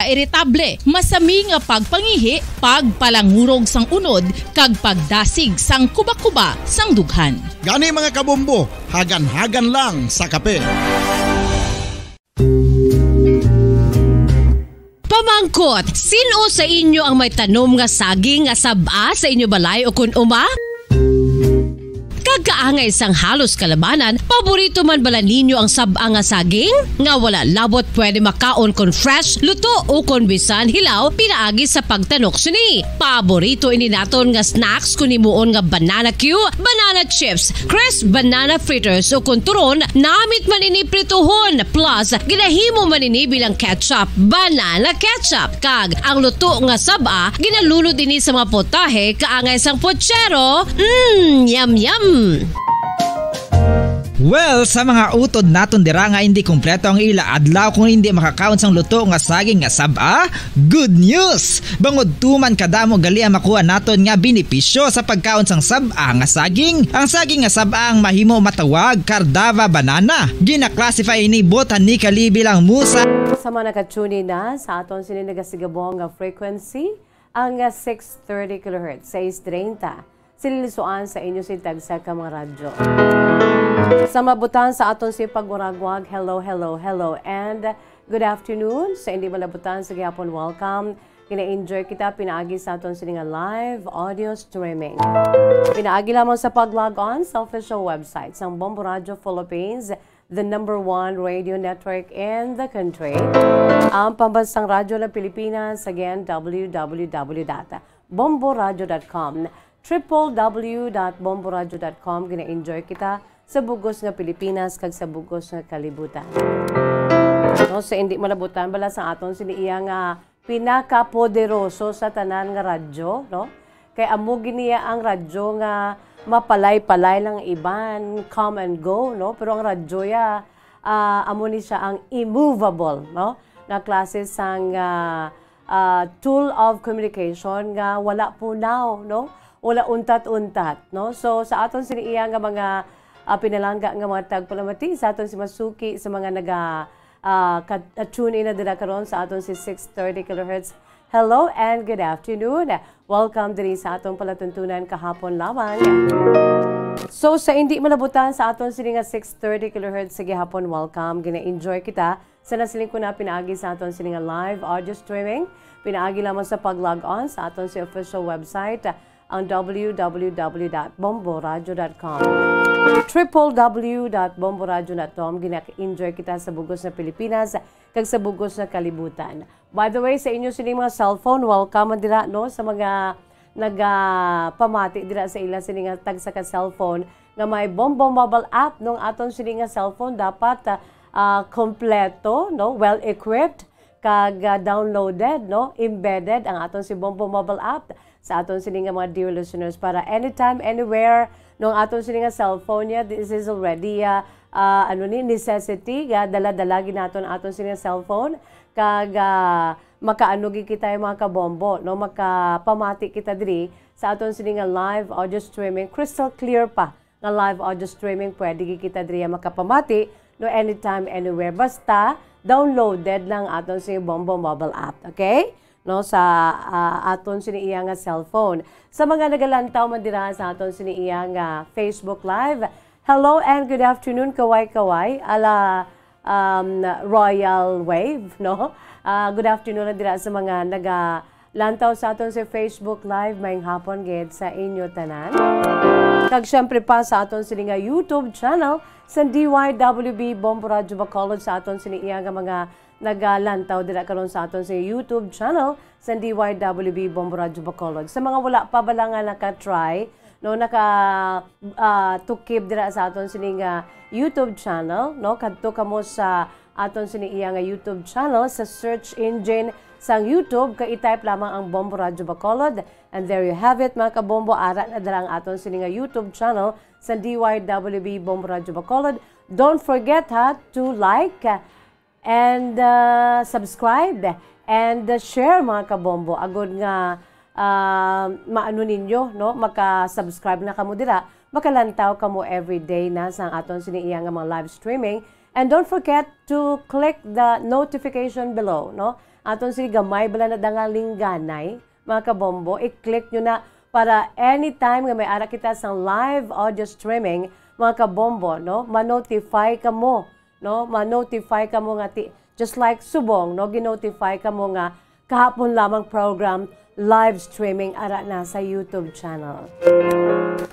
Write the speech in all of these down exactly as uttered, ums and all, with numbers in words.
Iritable, masami nga pagpangihi, pagpalangurog sang unod, kag pagdasig sang kuba-kuba sang dughan. Gani, mga kabombo, hagan-hagan lang sa kape. Pamangkot, sin-o sa inyo ang may tanom nga saging nga sab-a sa inyo balay ukon uma? Kag kaangay sang halos kalabanan, paborito man bala ninyo ang sab-a nga saging? Nga wala labot pwede makaon kon fresh, luto, ukon bisan hilaw pinaagi sa pagtanok sini. Paborito ini naton nga snacks kon himuon nga banana cue, banana chips, crisp banana fritters, ukon turon, namit man ini prituhon, plus ginahimo man ini bilang ketchup, banana ketchup. Kag ang luto nga sab-a, ginalunod ini sa mga potahe kaangay sang pochero. Mm, yum, yum! Well, sa mga utod naton dira nga hindi kompleto ang ila adlaw kung hindi makakaon sang luto nga saging nga sab-a, good news! Bangod tuman kadamo gali ang makuha naton nga benepisyo sa pagkaon sang sab-a nga saging. Ang saging nga sab-a ang mahimo matawag Cardava banana. Gina-classify ini botanically bilang musa. Sa mga naka-tune in na sa aton sini nagasigabong nga frequency, ang, ah, six thirty kilohertz, sais treinta. Sililisuan sa inyo si tagsa ka mga radyo. Sa mabutan sa aton si pagwaragwag, hello, hello, hello, and good afternoon. Sa hindi malabutan sa gihapon, welcome. Gina-enjoy kita pinaagi sa aton sini nga live audio streaming. Pinaagi lamang sa pag-log on sa official website sang Bombo Radio Philippines, the number one radio network in the country. Ang pambansang radyo ng Pilipinas, again, w w w dot bombo radio dot com, triple w dot bombo radio dot com. Gina-enjoy kita sa bugos nga Pilipinas kag sa bugos nga kalibutan. No, sa hindi malabutan bala sa aton sini iya nga pinakapoderoso sa tanan nga radyo, no? Kay amo gid niya ang radyo nga mapalay-palay lang iban, come and go, no? Pero ang radyo ya, ah, amo ni siya ang immovable, no? Nga klase sang, ah, ah, tool of communication nga wala punaw, no? Wala untat-untat, no? So, sa aton sini iya nga mga, ah, pinalangga nga mga tagpalamati, sa aton si masuki sa mga naga, ah, ka-, ah, tune in na dira karon sa aton si six thirty kilohertz. Hello and good afternoon. Welcome diri sa aton palatuntunan kahapon lamang. So, sa hindi malabutan sa aton sini nga six thirty kilohertz sa gihapon, welcome. Gina-enjoy kita sa nasiling ko na pinaagi sa aton sini nga live audio streaming. Pinaagi lamang sa pag-log on sa aton si official website, ang w w w dot bombo radio dot com. Triple w dot bombo radio dot com. Gina-enjoy kita sa bugos nga Pilipinas kag sa bugos nga kalibutan. By the way, sa inyo sini mga cellphone, welcome man dira, no, sa mga nagapamati dira sa ila sini nga tagsa ka cellphone nga may Bombo Mobile app, no, ang aton sini nga cellphone dapat, ah, ah, kompleto, no, well equipped, kag, ah, downloaded, no, embedded ang aton si Bombo Mobile app sa aton sini nga mga dear listeners para anytime, anywhere, no, ang aton sini nga cellphone niya, this is already, ah, ah, ano ni, necessity, ga dala-dala gid naton aton sini nga cellphone, kag, ah, makaano gid kita, mga kabombo, no, makapamati kita diri sa aton sini nga live audio streaming, crystal clear pa nga live audio streaming, pwede gid kita diri makapamati, no, anytime, anywhere. Basta, downloaded lang aton si Bombo Mobile app, okay? No, sa, ah, aton sini iya nga cellphone. Sa mga nagalantaw man dira sa aton sini iya nga Facebook Live, hello and good afternoon, kaway-kaway, ala, um, Royal Wave, no? Ah, good afternoon na dira sa mga naga lantaw sa aton sa Facebook Live, maayong hapon gid sa inyo tanan. Kag syempre pa sa aton sini nga YouTube channel sa D Y W B Bombo Radyo Bacolod, sa aton sini iya nga mga nagalantaw dira karon sa aton sa YouTube channel sa D Y W B Bombo Radyo Bacolod. Sa mga wala pa bala nga naka-try, no, naka, ah, tukib dira sa aton sini nga YouTube channel, no, kadto kamo sa aton sini iya nga YouTube channel sa search engine sang YouTube, kay i-type lamang ang Bombo Radyo Bacolod. And there you have it, mga kabombo, ara na dira ang aton sini nga YouTube channel sa D Y W B Bombo Radyo Bacolod. Don't forget, ha, to like and, uh, subscribe and, uh, share, mga kabombo, agod nga, uh, maano ninyo, no, maka-subscribe na kamo dira, makalantaw kamo everyday na sa aton sini iya nga mga live streaming And don't forget to click the notification below, no? Aton sini gamay bala na dangal lingganay, mga kabombo. I-click nyo na para anytime nga may ara kita sa live audio streaming, mga kabombo, no? Ma-notify kamo, no? Ma-notify kamo nga ti-, just like subong, no? Ginotify kamo nga kahapon lamang program live streaming ara na sa YouTube channel.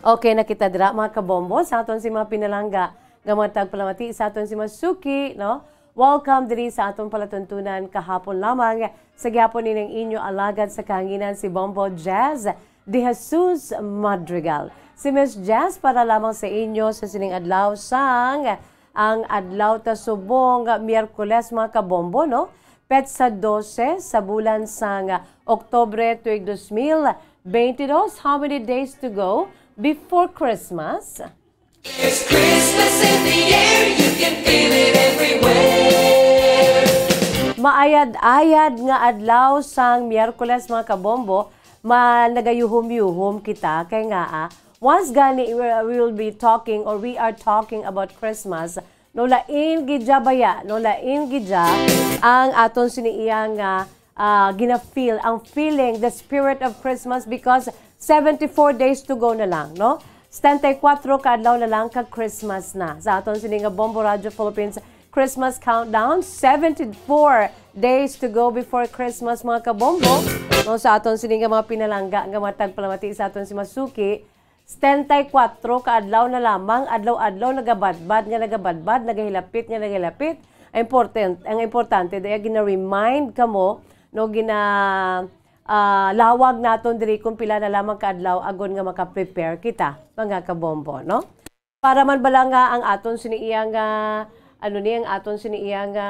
Okay, nakita dira, mga kabombo, sa aton si mga pinalangga nga mga tagpalamati sa aton si Masuki, no? Welcome diri sa aton palatuntunan kahapon lamang. Sa gihapon ining inyo alagad sa kahanginan si Bombo Jazz de Jesus Madrigal. Si Miss Jazz para lamang sa inyo sa sining adlaw sang ang adlaw ta subong nga Miyerkules, mga kabombo, no? Petsa dose sa bulan sang Oktubre tuig dos mil beintidos. How many days to go before Christmas? There's Christmas in the air, you can feel it everywhere. Maayad-ayad nga adlaw sang Miyerkules, mga kabombo, ma nagayuhom-yuhom kita kay nga ah, once gani we we will be talking or we are talking about Christmas, no, lain gid dya baya, no, lain gid dya ang aton sini iya nga ah, gina-feel ang feeling, the spirit of Christmas because seventy-four days to go na lang, no? Setenta y cuatro ka adlaw na lang kag Christmas na. Sa aton sini nga Bombo Radio Philippines Christmas Countdown, seventy-four days to go before Christmas, mga kabombo. No, sa aton sini nga mga pinalangga nga mga tagpalamati sa aton si Masuki, setenta y cuatro ka adlaw na lamang, adlaw-adlaw nagabadbad nga nagabadbad, nagahilapit nga nagahilapit. Ang important, ang importante daya gina-remind kamo, no, gina ah, lawag naton diri kung pila na lamang ka adlaw agon nga maka-prepare kita, mga kabombo, no? Para man bala nga ang aton sini iya nga, ano ni, ang aton sini iya nga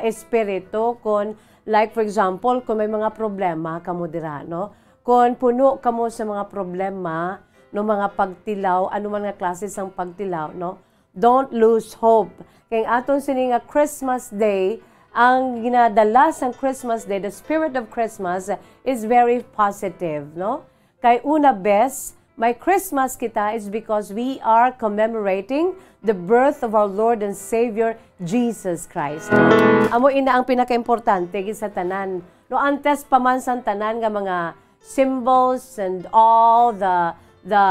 espiritu, kung, like, for example, kung may mga problema kamo dira, no? Kung puno kamo sa mga problema, no, mga pagtilaw, ano man nga klase sang pagtilaw, no? Don't lose hope. Kay ang aton sini nga Christmas Day, ang ginadala sang Christmas Day, the spirit of Christmas is very positive, no? Kay una, bes, may Christmas kita is because we are commemorating the birth of our Lord and Savior, Jesus Christ. Amo ina ang pinakaimportante gid sa tanan. No, antes pa man sang tanan nga mga symbols and all the, the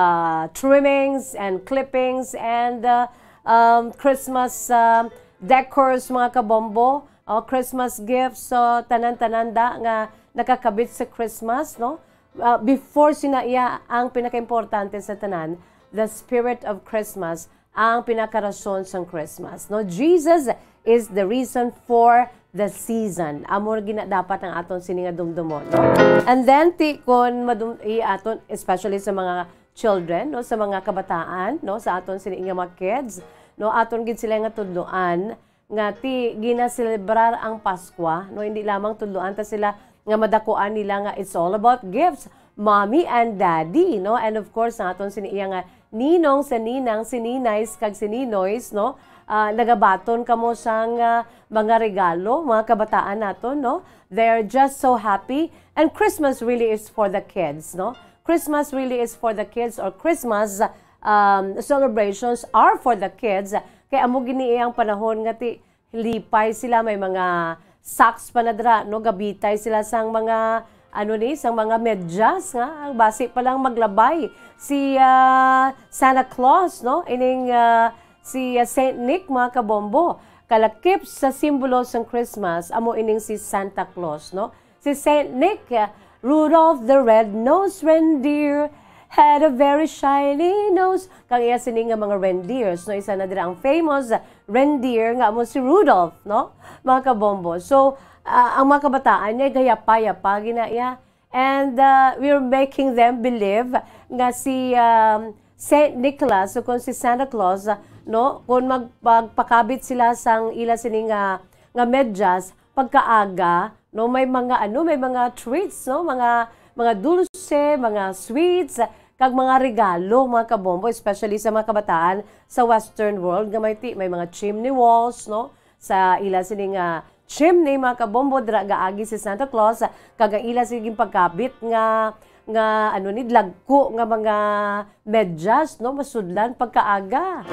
trimmings and clippings and, uh, um, Christmas, uh, decors, mga kabombo, o Christmas gifts, so tanan-tanan da nga nakakabit sa Christmas, no? Uh, before sina iya, ang pinakaimportante sa tanan, the spirit of Christmas, ang pinakarason sang Christmas, no? Jesus is the reason for the season. Amo gina dapat ang aton sini nga dumdumon, no? And then ti kon madum i aton, especially sa mga children, no, sa mga kabataan, no, sa aton sini nga mga kids, no, aton gid sila nga tudloan nga ti ginaselebrar ang Paskwa, no, hindi lamang tudloan ta sila nga madakuan nila nga it's all about gifts, mommy and daddy, no, and of course ang aton sini iya nga ninong, sa ninang, si ninays kag si ninoys, no, ah, nagabaton kamo sang ah, mga regalo, mga kabataan naton, no? They're just so happy. And Christmas really is for the kids, no? Christmas really is for the kids, or Christmas um, celebrations are for the kids. Kay amo gini ang panahon nga ti lipay sila, may mga socks pa na dira, no? Gabitay sila sang mga, ano ni, sang mga medyas nga ang basi pa lang maglabay si ah, Santa Claus, no? Ining ah, si ah, Saint Nick, mga kabombo. Kalakip sa simbolo sang Christmas, amo ining si Santa Claus, no? Si Saint Nick, ah, Rudolph the Red-Nosed Reindeer had a very shiny nose. Kang iya sini nga mga reindeers, no? Isa na dira ang famous reindeer nga amo si Rudolph, no? Mga kabombo. So, ah, ang mga kabataan niya gayapa-yapa gina iya. And uh, we're making them believe nga si um, Saint Nicholas o kung si Santa Claus, uh, no, kung mag, magpakabit sila sang ila sini nga nga medyas pagkaaga, no, may mga ano, may mga treats, no, mga mga dulce, mga sweets, kag mga regalo, mga kabombo, especially sa mga kabataan sa Western world nga may ti, may mga chimney walls, no, sa ila sini nga chimney, mga kabombo, dira gaagi si Santa Claus, kag ang ila sige pagkabit nga nga ano ni, lagko nga mga medyas, no, masudlan pagkaaga.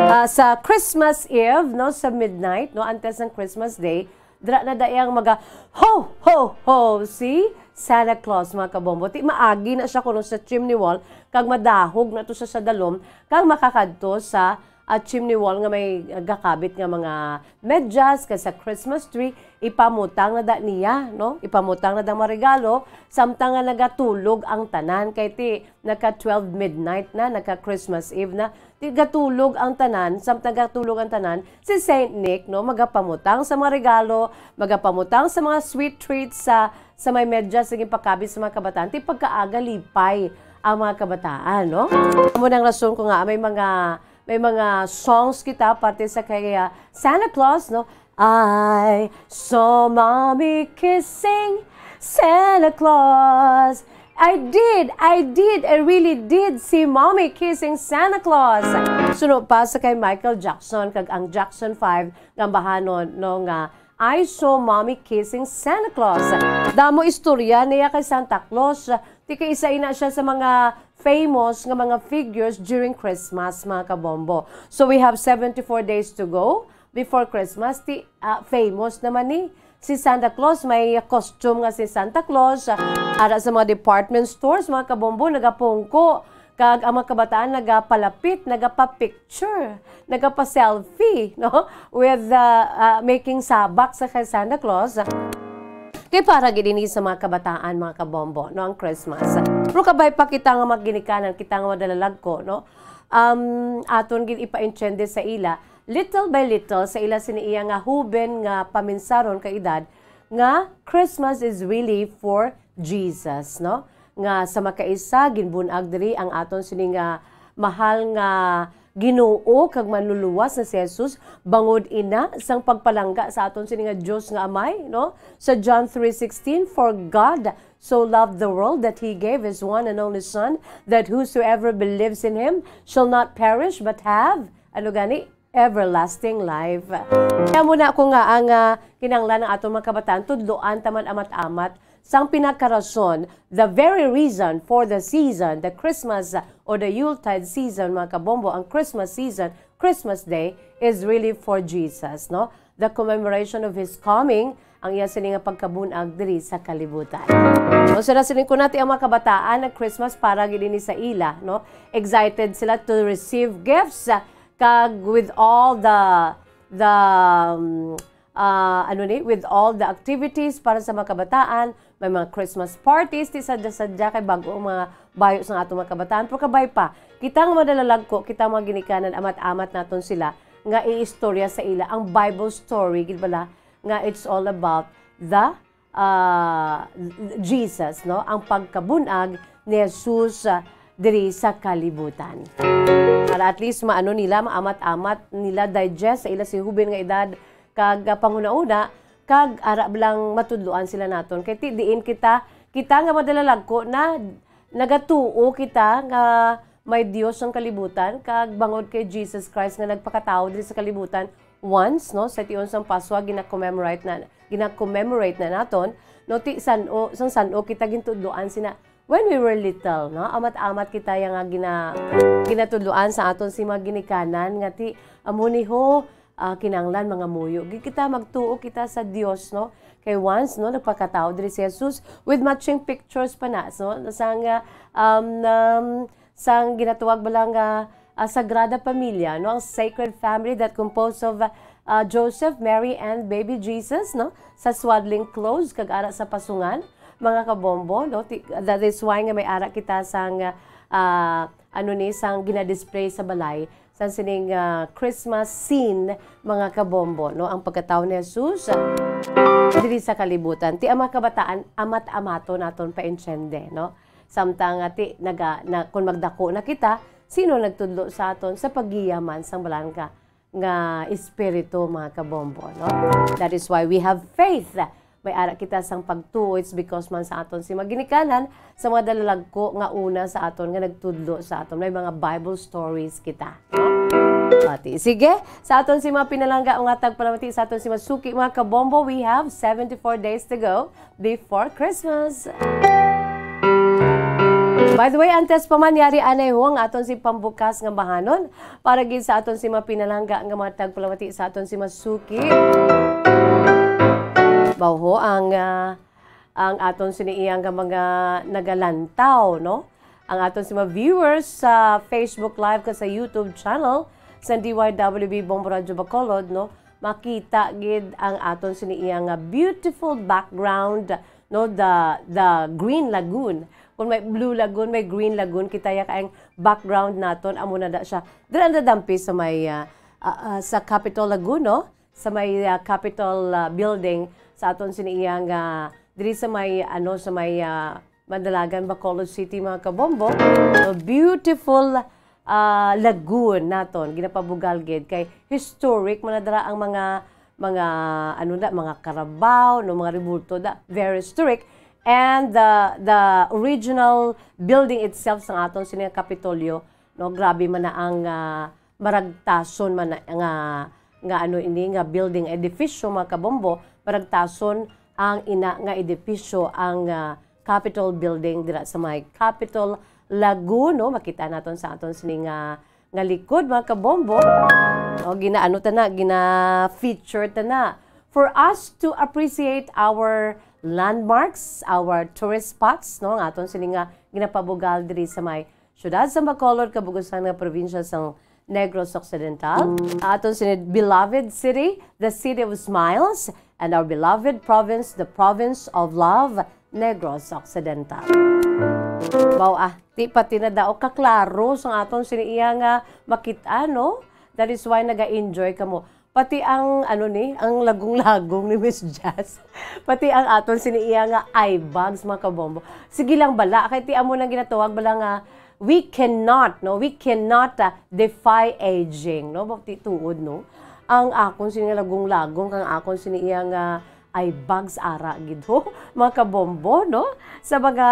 Ah, sa Christmas Eve, no, sa midnight, no, antes ng Christmas Day, dira na dayang maga, "Ho, ho, ho," si Santa Claus, mga kabombo. Ti maagi na siya kuno sa chimney wall, kag madahog na to siya sa dalom, kag makakadto sa, ah, chimney wall nga may, ah, gakabit nga mga medyas, kag sa Christmas tree, ipamutang na da niya, no? Ipamutang na da mga regalo, samtang nga nagatulog ang tanan. Kay ti, naka twelve midnight na, naka Christmas Eve na. Ti gatulog ang tanan, samtang gatulog ang tanan, si Saint Nick, no, magapamutang sa mga regalo, magapamutang sa mga sweet treats sa, sa may medyas nga ginpakabit sa mga kabataan. Ti pagkaaga lipay ang mga kabataan, no? Amo nang rason ko nga may mga, may mga songs kita parte sa kay, ah, Santa Claus, no? "I saw Mommy kissing Santa Claus." I did, I did, I really did see Mommy kissing Santa Claus. Suno pa sa kay Michael Jackson kag ang Jackson five nga bahanon, no, nga "I saw Mommy kissing Santa Claus." Damo istorya niya kay Santa Claus. Ti kay isa ina siya sa mga famous nga mga figures during Christmas, mga kabombo. So we have seventy-four days to go before Christmas. Ti, ah, famous naman ni si Santa Claus, may costume nga si Santa Claus. Ara sa mga department stores, mga kabombo, nagapungko. Kag ang mga kabataan nagapalapit, nagapa-picture, nagapa-selfie, no? With, uh, uh, making sabak sa kay Santa Claus. Kay para gid ini sa mga kabataan, mga kabombo, no, ang Christmas. Pero kabay pa kita nga mga ginikanan, kita nga madalalagko, no? Um, aton gid ipaintiende sa ila, little by little, sa ila sini iya nga huben nga paminsaron ka edad, nga Christmas is really for Jesus, no? Nga sa makaisa, ginbun-ag diri ang aton sini nga mahal nga Ginoo kag Manluluwas nga si Jesus, bangod ina sang pagpalangga sa aton sini nga Dios nga Amay, no? Sa John three sixteen, "For God so loved the world that He gave His one and only Son, that whosoever believes in Him shall not perish but have," ano gani? Everlasting life. Kaya muna ako nga ang, ah, kinahanglan ng aton mga kabataan, tudloan ta man amat-amat sang pinakarason, the very reason for the season, the Christmas, uh, or the Yuletide season, mga kabombo, ang Christmas season, Christmas Day is really for Jesus, no? The commemoration of His coming, ang iya sini nga pagkabun-ag diri sa kalibutan. Kung sila sining kunati ang mga kabataan, ang Christmas para gid ini sa ila, no? Excited sila to receive gifts, uh, kag with all the, the, um, ah, ano ni, with all the activities para sa mga kabataan, may mga Christmas parties, ti sadya-sadya kay bag-o ang mga bayo sa atong mga kabataan. Pero kabay pa, kita nga madalalagko, kita mga ginikanan, amat-amat naton sila nga iistorya sa ila ang Bible story, gid bala, nga it's all about the, ah, Jesus, no? Ang pagkabun-ag ni Jesus, ah, diri sa kalibutan. Para at least maano nila, maamat-amat nila, digest sa ila si huben nga edad, kag, ah, panghunahuna, kag ara lang matudloan sila naton. Kay ti diin kita, kita nga madalalagko na nagatuo kita nga may Dios ang kalibutan, kag bangod kay Jesus Christ nga nagpakatawo diri sa kalibutan once, no, sa tion sang Paswa, gina-commemorate na, gina-commemorate na naton, no, ti san-o, sang san-o kita gintudloan sina when we were little, no? Amat-amat kita yang nga gina-, ginatudloan sa aton si mga ginikanan nga ti amo ni ho, ah, kinahanglan mangamuyo gid kita, magtuo kita sa Dios, no? Kay once, no, nagpakatawo diri si Jesus with matching pictures pa na, no? Sang, ah, um, um, sang ginatawag ba lang nga, ah, Sagrada Familia, no? Ang Sacred Family that composed of, ah, Joseph, Mary, and baby Jesus, no? Sa swaddling clothes, kag ara sa pasungan, mga kabombo, no? Ti-, that is why nga may ara kita sang, ah, ano ni, sang ginadisplay sa balay, sang sining, ah, Christmas scene, mga kabombo, no? Ang pagkatawo ni Jesus, ah, diri sa kalibutan. Ti ang mga kabataan, amat-amato naton paintiende, no? Samtang nga ti, naga-, na, kung magdako na kita, sino nagtudlo sa aton sa paggiya man sang balangga nga espiritu, mga kabombo, no? That is why we have faith. May ara kita sang pagtuo, it's because man sa aton si mga ginikanan, sa mga dalalagko nga una sa aton nga nagtudlo sa aton. May mga Bible stories kita, no? Ati, sige, sa aton si mga pinalangga, mga tagpalamati, sa aton si mga suki, mga kabombo, we have seventy-four days to go before Christmas. By the way, antes pa man yari anay ho ang aton si pambukas nga bahanon para gid sa aton si mga pinalangga nga mga tagpalamati sa aton si masuki. Mao ho ang, ah, ang aton sini iyang nga mga nagalantaw, no? Ang aton si mga viewers sa Facebook Live kag sa YouTube channel sa D Y W B Bombo Radyo Bacolod, no? Makita gid ang aton sini iyang nga beautiful background, no? The, the Green Lagoon. Kung may Blue Lagoon, may Green Lagoon, kita ya kaayong background naton, amo na da siya. Dira na dampi sa may, ah, ah, ah, sa Capitol Lagoon, no? Sa may, ah, Capitol, ah, Building, sa aton sini iyang, ah, diri sa may, ano, sa may, ah, Mandalagan, Bacolod City, mga kabombo. A beautiful, ah, lagoon naton, ginapabugal gid kay historic man na dira ang mga, mga, ano na, mga karabaw, no, mga rebulto da, very historic. And the, the original building itself sa aton sini nga Kapitolyo, no, grabe man na ang, ah, maragtason man na nga, nga ano ini, nga building, edifisyo, mga kabombo, maragtason ang ina nga edifisyo, ang, ah, Capitol Building dira sa may Capitol Lagoon, no? Makita naton sa aton sini nga, nga likod, mga kabombo. O, ginaano ta na, gina-feature ta na. For us to appreciate our landmarks, our tourist spots, no? Ang aton sini nga ginapabugal diri sa may siyudad sa Bacolod, kabugusan nga probinsya sang Negros Occidental. Aton sini beloved city, the city of smiles, and our beloved province, the province of love, Negros Occidental. Wow, ah, ti pati na daw kaklaro sang aton sini iya nga makit-an, no? That is why naga-enjoy kamo. Pati ang, ano ni, ang lagong-lagong ni Miss Jazz. Pati ang aton sini iya nga eye bags, mga kabombo. Sige lang bala, kay ti amo nang ginatawag bala nga, we cannot, no? We cannot, ah, defy aging, no? Bakti tuod, no? Ang akon sini nga lagong-lagong, kang akon sini iya nga eye bags ara gid, ho, mga kabombo, no? Sa mga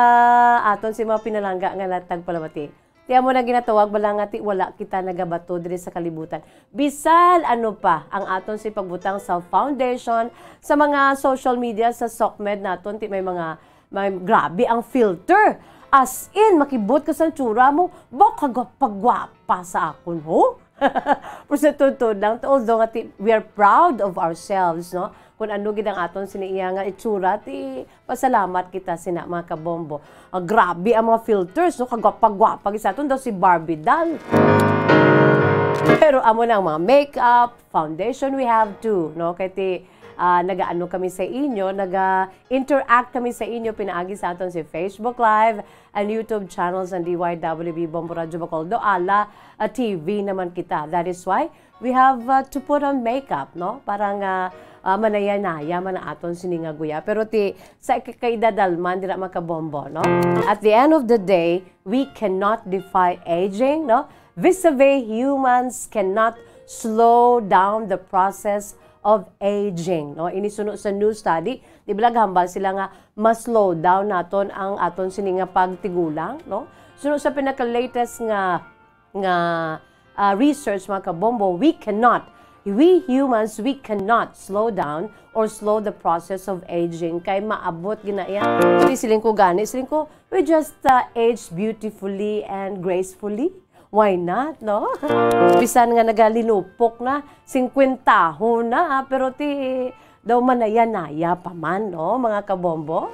aton si mga pinalangga nga natagpalamati. Ti amo na ginatawag bala nga ti wala kita nagabato diri sa kalibutan. Bisan ano pa ang aton si pagbutang sa foundation, sa mga social media, sa SOCMED naton, ti may mga, may, grabe ang filter. As in, makibot ka sa tsura mo, baka pagwapa sa akon, ho? Pero sa totoo lang, although nga ti, we are proud of ourselves, no? Kung ano gid ang aton sini iya nga itsura, ti pasalamat kita sina, mga kabombo. Ah, grabe ang mga filters, no? Kagwapa-gwapa gid sa aton daw si Barbie doll. Pero amo na ang mga makeup, foundation, we have to, no? Kay ti, ah, nagaano kami sa inyo, naga-interact kami sa inyo pinaagi sa aton si Facebook Live and YouTube channels ng D Y W B Bombo Radyo Bacolod. Do ala, ah, T V naman kita. That is why we have, uh, to put on makeup, no? Para nga, uh, manaya-naya man ang aton sini nga guya. Pero ti, sa ka-, kaidadalman dira, mga kabombo, no? At the end of the day, we cannot defy aging, no? Vis-a-vis, humans cannot slow down the process of aging, no? Ini suno sa new study, di ba, naghambal sila nga mas slow down naton ang aton sini nga pagtigulang, no? Suno sa pinaka-latest nga nga, ah, research, mga kabombo, we cannot, we humans, we cannot slow down or slow the process of aging. Kay maabot gina iya. Di siling ko gani, siling ko, we just, ah, age beautifully and gracefully. Why not, no? Bisan nga nagalinupok na, singkwentahon na, ah, pero ti, daw manaya-naya pa man, no, mga kabombo?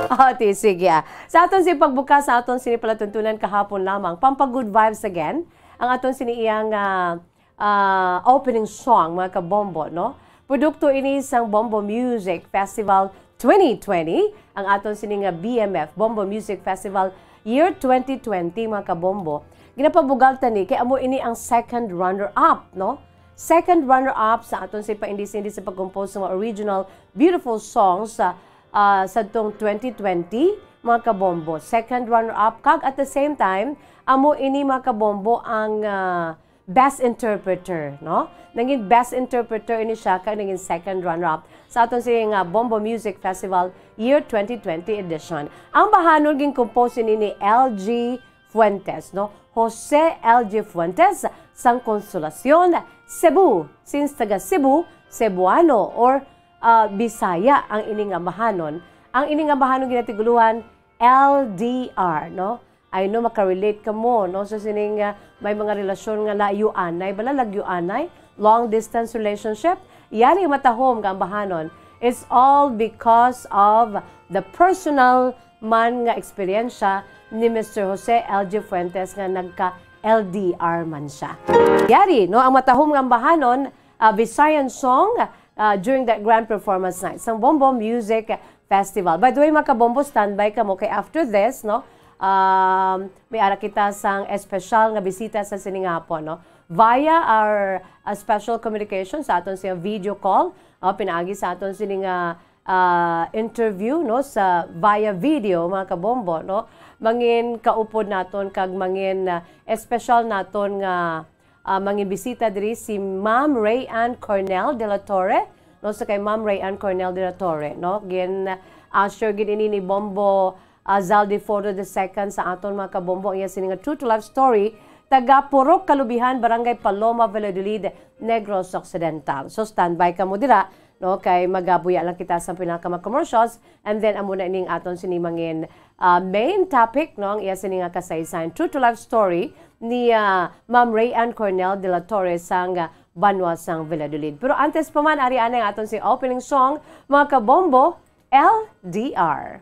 O, ti, sige, ah. Sa aton si pagbukas sa aton sini palatuntunan kahapon lamang, Pampa Good Vibes Again, ang aton sini iyang, ah, ah, opening song, mga kabombo, no? Produkto ini sang Bombo Music Festival twenty twenty, ang aton sini nga B M F, Bombo Music Festival Year twenty twenty, mga kabombo. Ginapabugal ta ni kay amo ini ang second runner-up, no? Second runner-up sa aton si paindis-indis sa pag-compose sa mga original beautiful songs sa, ah, sadtong twenty twenty, mga kabombo. Second runner-up, kag at the same time, amo ini, mga kabombo, ang, ah, best interpreter, no? Nangin best interpreter ini siya, kag nangin second runner-up sa aton si nga Bombo Music Festival Year twenty twenty edition. Ang bahanon gin-compose ini ni L G Fuentes, no? Jose L G Fuentes, sang Consolacion, Cebu. Since taga Cebu, Cebuano or, ah, Bisaya ang ini nga bahanon. Ang ini nga bahanon ginatiguluhan L D R, no? I know makarelate kamo, no? So, sining, ah, may mga relasyon nga layuanay, bala, lagyuanay, long distance relationship. Yari matahom nga ambahanon. It's all because of the personal man nga eksperyensya ni Mister Jose L G Fuentes nga nagka-L D R man siya. Yari, no, ang matahom nga ambahanon, ah, Visayan song, ah, during that grand performance night sang Bombo Music Festival. By the way, mga kabombo, standby kamo kay after this, no, um, may ara kita sang espesyal nga bisita sa sining hapon, no? Via our, uh, special communication sa aton siya video call, uh, pinaagi sa aton sini nga, uh, interview, no, sa via video, mga kabombo, no? Mangin kaupod naton kag mangin, uh, espesyal naton nga, uh, mangin bisita diri si Ma'am Ray Ann Cornell de la Torre, no? So kay Ma'am Ray Ann Cornell de la Torre, no? Gin, uh, usher gid ini ni Bombo, uh, Zaldi Foro the second sa aton, mga kabombo, ang iya sini nga true to life story, taga Purok Kalubihan, Barangay Paloma, Valladolid, Negros Occidental. So, standby kamo dira, no? Kay magabuya lang kita sa pinaka mga commercials, and then amo na ining aton sini mangin, ah, main topic, no? Ang iya sini nga kasaysayan, true to life story ni, ah, Ma'am Ray Ann Cornell de la Torre sang, ah, banwa sang Valladolid. Pero antes pa man, ari anay ang aton si opening song, mga kabombo, L D R.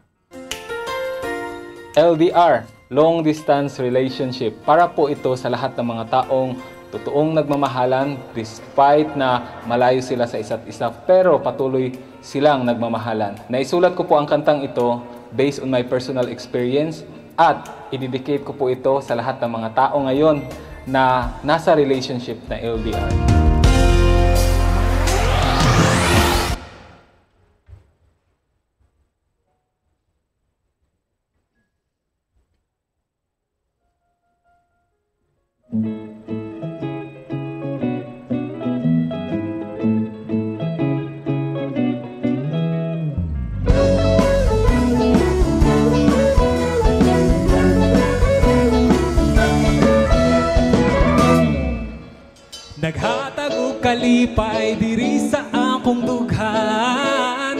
L D R, long distance relationship. Para po ito sa lahat ng mga taong totoong nagmamahalan despite na malayo sila sa isa't isa, pero patuloy silang nagmamahalan. Naisulat ko po ang kantang ito based on my personal experience at idedicate ko po ito sa lahat ng mga tao ngayon na nasa relationship na L D R. Naghatag og kalipay diri sa akong dughan.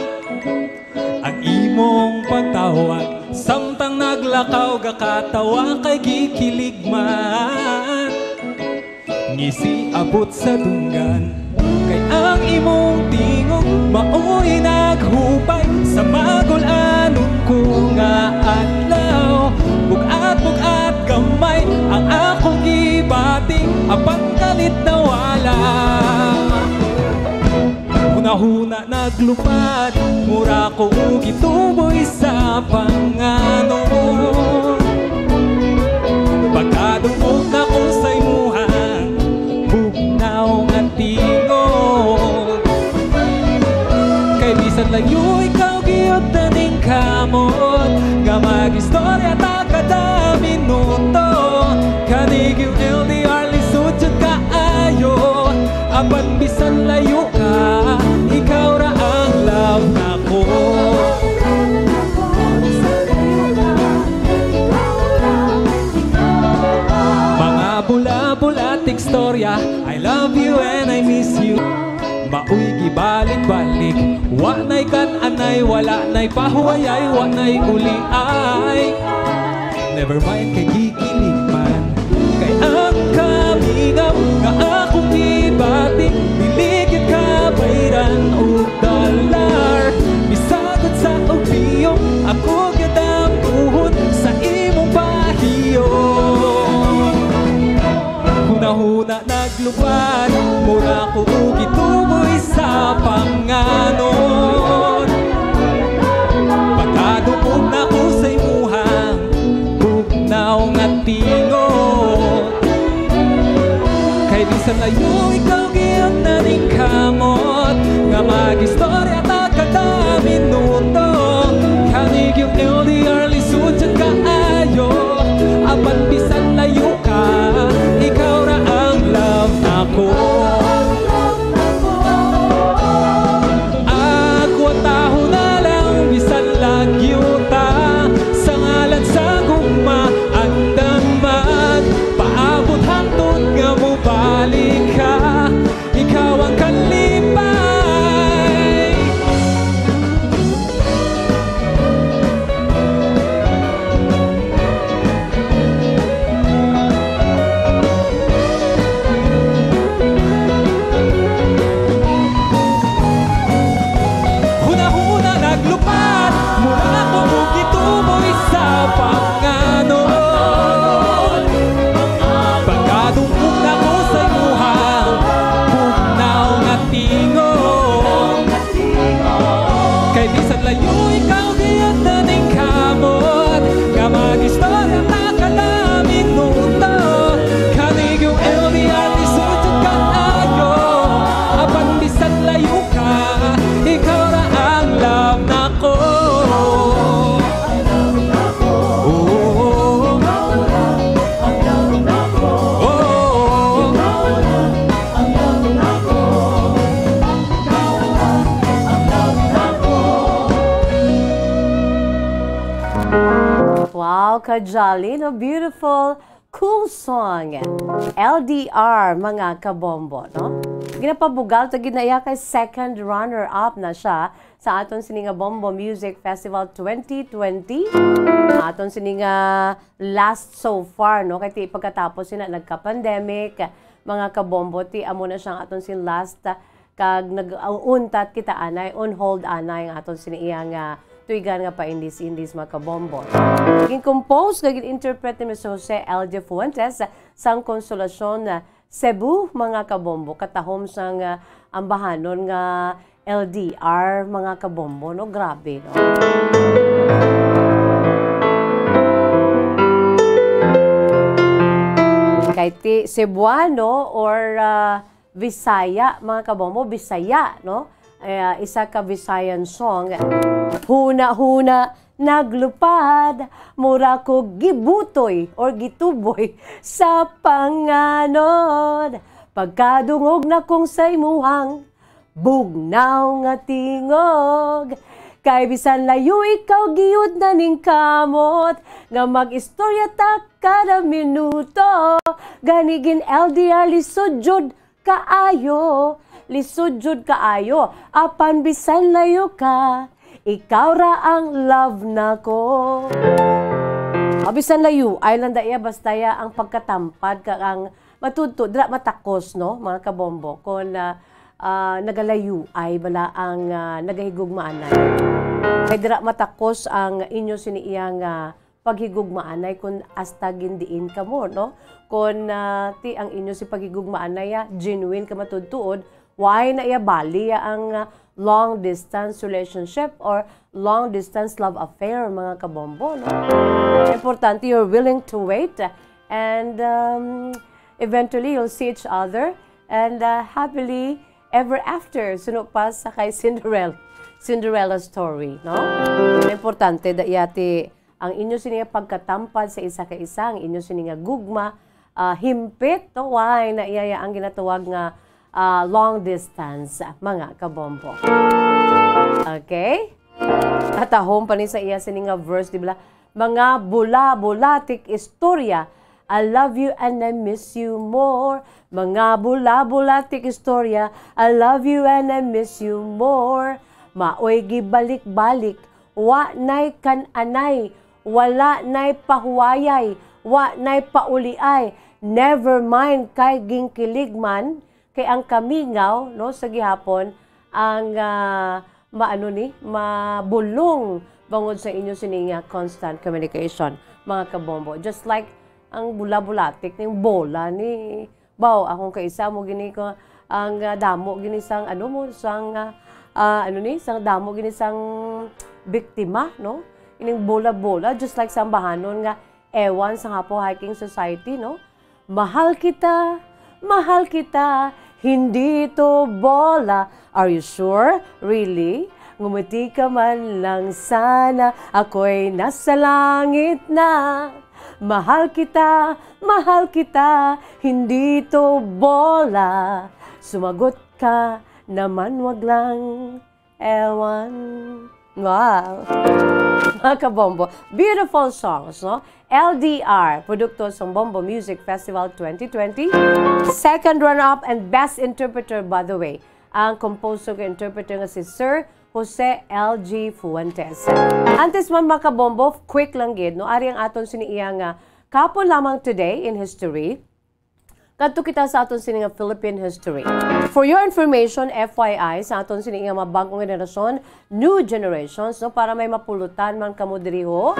Ang imong pagtawag, samtang naglakaw, gakatawa kay gikilig man. Ngisi abot sa dunggan, kay ang imong tingog mao'y naghupay sa magul-anon ko nga adlaw. Bugat-bugat gamay ang akong gibati, apan kalit nawala. Hunahuna naglupad, mura ko gituboy sa panganon. Pagkadungog nako sa imuhang bugnaw nga tingog, kay bisan layo ikaw, gihapon ning kamot nga mag-istorya ta kada minuto. Kani gyud L D R, lisod jud kaayo. Apan bisan layo ka, ikaw ra ang love nako. Mga bula-bula, tigstorya, I love you and I miss you. Maoy gibalik-balik, wa na'y kan-anay, wala na'y pahuwayay, wa na'y uliay. Never mind kay gikilig man, kay ang kamingaw nga akong gibati, dili gyud kabayran og dollar. Bisag unsa og biyong, ako gyud ang buhon sa imong pahiyo. Hunahuna naglupad, mura ko gituboy sa panganon. Pagkadungog nako sa imuhang bugnaw nga tingog, kay bisan layo ikaw, gihapon ning kamot nga mag-istorya ta kada minuto. Kani gyud L D R, lisod jud kaayo. Apan bisan layo ka, ikaw ra ang love nako. Agwantahon na lang bisan lagyo ta, sa ngalan sa gugma, andam magpaabot hangtod nga mobalik ka. Wow, ka-jolly, no? Beautiful, cool song. L D R, mga kabombo, no? Ginapabugal ta gid na iya kay second runner-up na siya sa aton sini nga Bombo Music Festival twenty twenty. Aton sini nga last so far, no? Kay ti pagkatapos sina nagka-pandemic, mga kabombo, ti amo na siya ang aton sini last, ah, kag nag-untat kita anay, on hold anay ang aton sini iya nga tuigan nga pa-Indies-Indies, mga kabombo. Gin-compose kag gin-interpret ni Mister Jose L J Fuentes sang Consolacion, ah, Cebu, mga kabombo, katahom sang, ah, ambahanon nga L D R, mga kabombo, no? Grabe, no? Kay ti Cebuano or, ah, Bisaya, mga kabombo, Bisaya, no? Eh, isa ka Visayan song. Huna-huna, naglupad, mura ko gibutoy or gituboy sa panganod. Pagkadungog na kong sa imuhang bugnaw nga tingog. Kay bisan layo ikaw giyod na ning kamot nga mag-istorya ta kada minuto. Gani gin L D R lisod jud kaayo, lisod jud kaayo. Apan bisan layo ka, ikaw ra ang love nako. Ah, bisan layo ay lang da iya, basta ya ang pagkatampad kag ang matudto, dira matakos, no, mga kabombo, kon, ah, ah, nagalayo ay bala ang, ah, nagahigugmaanay. Kay dira matakos ang inyo sini iya nga paghigugmaanay kon hasta gindiin kamo, no? Kon, ah, ti ang inyo si paghigugmaanay, ah, genuine ka matudtuod, why na iya bali, ah, ang, ah, long distance relationship or long distance love affair, mga kabombo, no? Importante, you're willing to wait and, um, eventually you'll see each other and, uh, happily ever after. Suno pa sa kay Cinderella, Cinderella story, no? Importante da yati ang inyo sini nga pagkatampad sa isa ka isa, ang inyo sini nga gugma, ah, himpit, no? Why na iya ang ginatawag nga, ah, long distance, mga kabombo. Okay? Katahom pa ni sa iya sini nga verse, di ba? Mga bula-bulatik istorya, I love you and I miss you more. Mga bula-bulatik istorya, I love you and I miss you more. Maoy gibalik-balik, wa nay kan-anay, wala nay pahuwayay, wa nay pauliay. Never mind kay ginkilig man, kay ang kamingaw, no, sa gihapon, ang, ah, maano ni, mabulong bangod sa inyo sini nga constant communication, mga kabombo. Just like ang bula-bulatik ning bola ni, baw, akong kaisa mo gini ko, ang, ah, damo gini sang, ano mo, sang, ah, ah, ano ni, sang damo gini sang biktima, no? Ining bola-bola, just like sa ambahanon nga ewan sang Hapo Hiking Society, no? Mahal kita, mahal kita, hindi to bola. Are you sure? Really? Ngumiti ka man lang sana, ako'y nasa langit na. Mahal kita, mahal kita, hindi to bola. Sumagot ka naman, wag lang ewan. Wow! Mga kabombo, beautiful songs, no? L D R, produkto sa Bombo Music Festival twenty twenty. Second runner-up and best interpreter, by the way, ang composer kag interpreter nga si Sir Jose L G Fuentes. Antes man, mga kabombo, quick lang gid, no? Ari ang aton sini iya nga kahapon lamang, today in history. Kadto kita sa aton sini nga Philippine history. For your information, F Y I, sa aton sini nga mga bag-ong henerasyon, new generations, no, para may mapulutan man kamo diri, ho.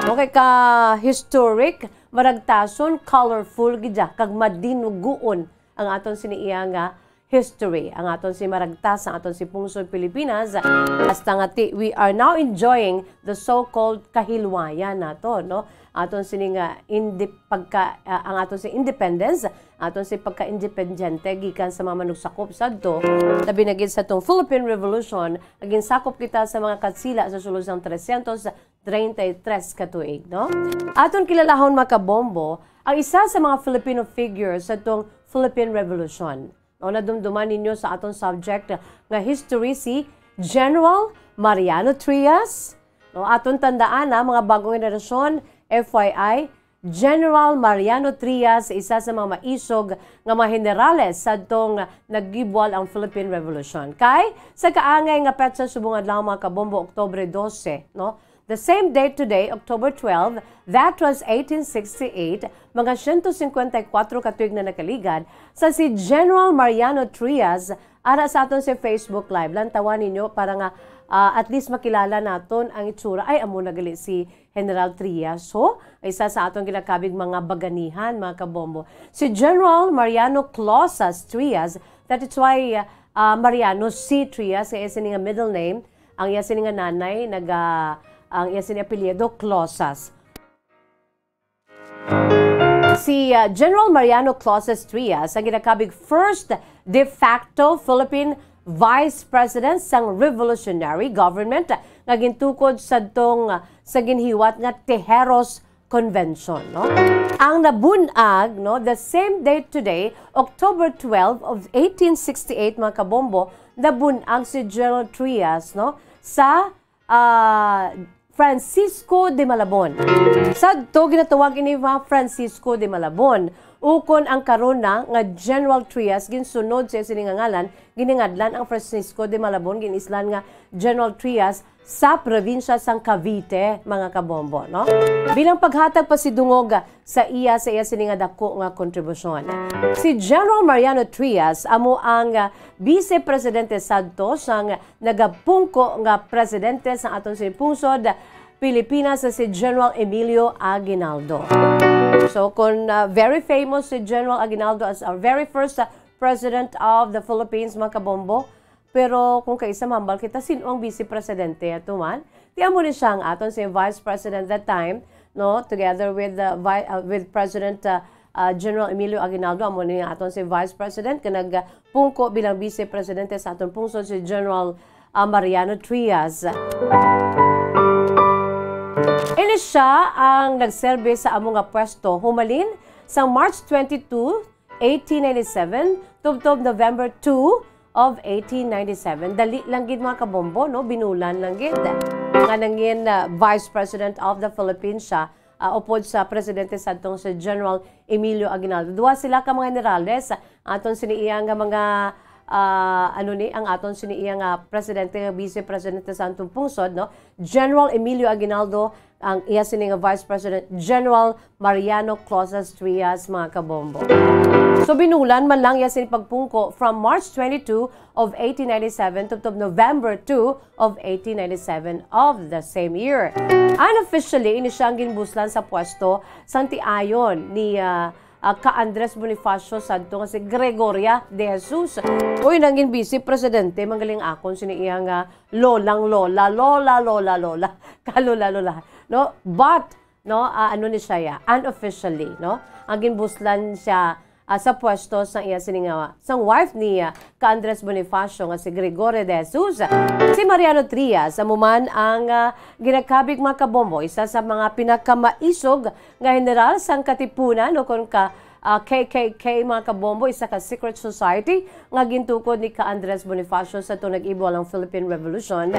Okay, ka historic, maragtason, colorful gid ya, kag madinuguon ang aton sini iya nga history, ang aton si maragtas, ang aton si pungsod Pilipinas, hasta nga ti, we are now enjoying the so-called kahilwayan nato, no? Aton sini nga indi-, pagka, ah, ang aton si independence, aton si pagka-independyente gikan sa mga manugsakop sadto, labi na gid sa tong Philippine Revolution, nga ginsakop kita sa mga Katsila sa sulod sang trescientos treinta y tres ka tuig, no? Aton kilalahon, mga kabombo, ang isa sa mga Filipino figures sa tong Philippine Revolution. No, nadumduman ninyo sa aton subject nga history si General Mariano Trias, No, aton tandaan na mga bagong henerasyon, F Y I, General Mariano Trias, isa sa mga maisog nga mga henerales sadtong nagibwal ang Philippine Revolution. Kay sa kaangay nga petsa subong adlaw, mga kabombo, Oktubre dose, no? The same date today, October twelve, that was eighteen sixty-eight, mga siyento singkwenta y kuwatro ka tuig na nakaligad, sa si General Mariano Trias ara sa aton si Facebook Live. Lantawan ninyo para nga, ah, at least makilala naton ang itsura. Ay, amo na gali si General Trias, ho? Isa sa aton ginakabig mga baganihan, mga kabombo. Si General Mariano Closas Trias, that is why, ah, Mariano C. Trias, kaya sini nga middle name, ang iya sini nga nanay, naga, ang iya sini apelyido, Closas. Si, ah, General Mariano Closas Trias ang ginakabig first de facto Philippine Vice President sang Revolutionary Government nga gintukod sadtong, ah, sa ginhiwat nga Tejeros Convention, no? Ang nabun-ag, no, the same date today, October twelve of eighteen sixty-eight, mga kabombo, nabun-ag si General Trias, no, sa ah, Francisco de Malabon. Sadto ginatawag ini nga Francisco de Malabon, ukon ang karon na nga General Trias ginsunod sa iya sini nga ngalan, giningadlan ang Francisco de Malabon, gin-islan nga General Trias sa probinsya sang Cavite, mga kabombo, no? Bilang paghatag pasidungog sa iya, sa iya sini nga dako nga kontribusyon. Si General Mariano Trias amo ang, ah, Vice Presidente sadto sang nagapungko nga presidente sa aton sini pungsod Pilipinas, si General Emilio Aguinaldo. So, kung, ah, very famous si General Aguinaldo as our very first, ah, President of the Philippines, mga kabombo, pero kung kaisa mahambal kita, sino ang Vice Presidente ato man? Ti amo ni siya ang aton si Vice President that time, no? Together with the vi-, uh, with President, uh, uh, General Emilio Aguinaldo, amo ni aton si Vice President, nga nagpungko bilang Vice Presidente sa aton pungsod, si General, uh, Mariano Trias. Ini siya ang nagserbi sa amo nga pwesto humalin sa March twenty-two, eighteen ninety-seven, tubtob November two of eighteen ninety-seven. Dali lang gid, mga kabombo, no? Binulan lang gid nga nangin, ah, Vice President of the Philippines siya, ah, upod sa presidente sadtong si General Emilio Aguinaldo. Duha sila ka mga generales, aton sini iya nga mga, ah, ano ni, ang aton sini iya nga presidente, nga vice presidente sa atong pungsod, no? General Emilio Aguinaldo, ang iya sini nga Vice President, General Mariano Closas Trias, mga kabombo. So, binulan man lang iya sini pagpungko from March twenty-two of eighteen ninety-seven tubtob November two of eighteen ninety-seven of the same year. Unofficially, ini siya ang ginbuslan sa pwesto sang tiayon ni, ah, ah, ka Andres Bonifacio sadto nga si Gregoria de Jesus. Uy, nangin vice presidente, manggaling akon sini iya nga lolang lola, lola, lola, lola, kalola, lola, no? But, no, ah, ano ni siya ya? Unofficially, no? Ang ginbuslan siya, ah, sa pwesto sang iya sini nga, sang wife ni, ah, ka Andres Bonifacio nga si Gregorio de Jesus. Si Mariano Trias, amo man ang, ah, ginakabig, mga kabombo, isa sa mga pinakamaisog nga general sang Katipunan o kon ka, ah, K K K, mga kabombo, isa ka secret society nga gintukod ni ka Andres Bonifacio sa tuong nag-ibwal ang Philippine Revolution,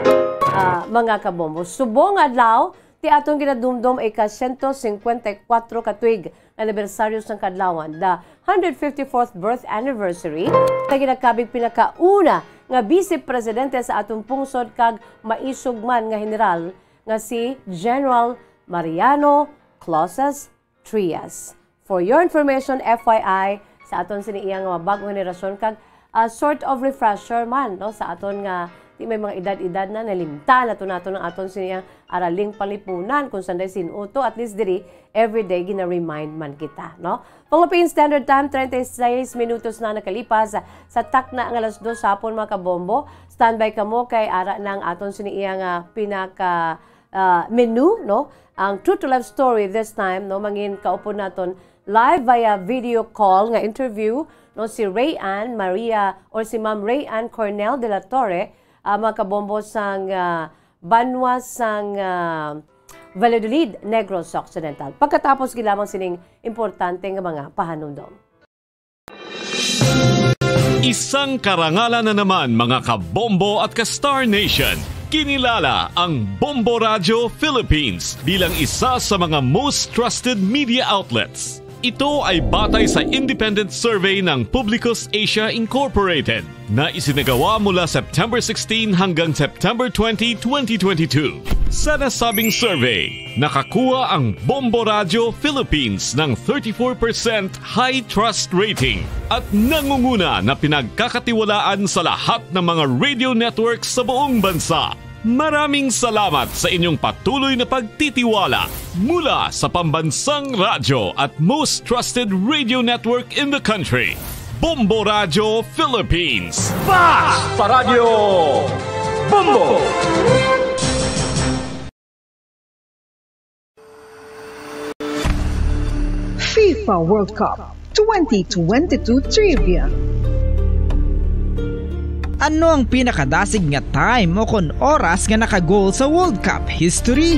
ah, mga kabombo. Subong adlaw, ti aton ginadumdom ika siyento singkwenta y kuwatro ka tuig nga anibersaryo sang Kadlawan, the hundred fifty-fourth birth anniversary, nga ginakabig pinakauna nga Vice Presidente sa aton pungsod kag maisog man nga general nga si General Mariano Closas Trias. For your information, F Y I, sa aton sini iya nga mga bagong henerasyon kag, ah, sort of refresher man, no, sa aton nga di may mga edad-edad na, nalimtan nato nato ang aton sini iya araling panglipunan kung sanday sin-o to, at least diri everyday gina-remind man kita, no? Philippine Standard Time, treinta y seis minutos na nakalipas sa takna nga alas dos hapon, mga kabombo. Standby kamo kay ara na ang aton sini iya nga pinaka ah, menu, no? Ang True to Life Story this time, no, mangin kaupod naton live via video call nga interview, no, si Ray Ann Maria or si Ma'am Ray Ann Cornel de la Torre, ah, mga kabombo sang, ah, banwa sang, ah, Valladolid, Negros Occidental. Pagkatapos gid lamang sining importante nga mga pahanumdom. Isang karangalan na naman, mga kabombo at ka Star Nation. Kinilala ang Bombo Radio Philippines bilang isa sa mga most trusted media outlets. Ito ay batay sa independent survey ng Publicus Asia Incorporated na isinagawa mula September sixteen hanggang September twenty, twenty twenty-two. Sa nasabing survey, nakakuha ang Bombo Radio Philippines ng thirty-four percent high trust rating at nangunguna na pinagkakatiwalaan sa lahat ng mga radio networks sa buong bansa. Maraming salamat sa inyong patuloy na pagtitiwala mula sa pambansang radyo at most trusted radio network in the country, Bombo Radio Philippines. Basta Radyo Bombo! FIFA World Cup twenty twenty-two Trivia. Ano ang pinakadasig nga time o kon oras nga naka-goal sa World Cup history?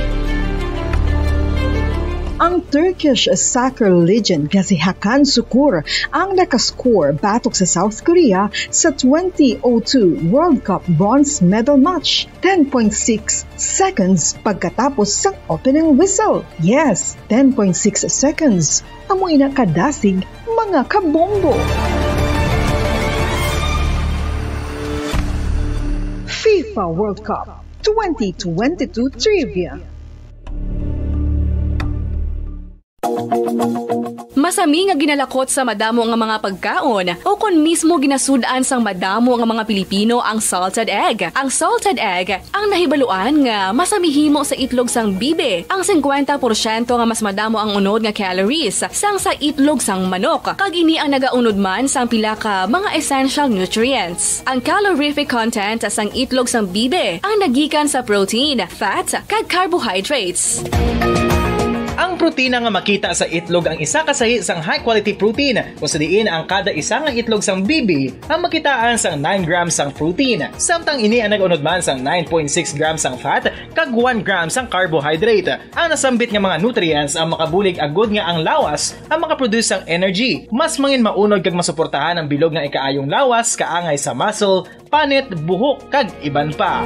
Ang Turkish soccer legend nga si Hakan Sukur ang nakascore batok sa South Korea sa twenty oh two World Cup bronze medal match, ten point six seconds pagkatapos sang opening whistle. Yes, ten point six seconds. Amo ina kadasig, mga kabombo. FIFA World Cup twenty twenty-two Trivia. Masami nga ginalakot sa madamo nga mga pagkaon o kon mismo ginasud-an sang madamo nga mga Pilipino ang salted egg. Ang salted egg ang nahibaluan nga masami himo sa itlog sang bibi. Ang singkwenta porsyento nga mas madamo ang unod nga calories sang sa itlog sang manok, kag ini ang nagaunod man sang pila ka mga essential nutrients. Ang calorific content sang itlog sang bibi ang nagikan sa protein, fat, kag carbohydrates. Ang protina nga makita sa itlog ang isa ka sahi sang high-quality protein, kung sa diin ang kada isa nga itlog sang bibi ang makitaan sang nine grams sang protein, samtang ini ang nag-unod man sang nine point six grams sang fat kag one gram sang carbohydrate. Ang nasambit nga mga nutrients ang makabulig agud nga ang lawas ang makaproduce sang energy. Mas mangin maunod kag masuportahan ang bilog nga ikaayong lawas, kaangay sa muscle, panit, buhok, kag iban pa.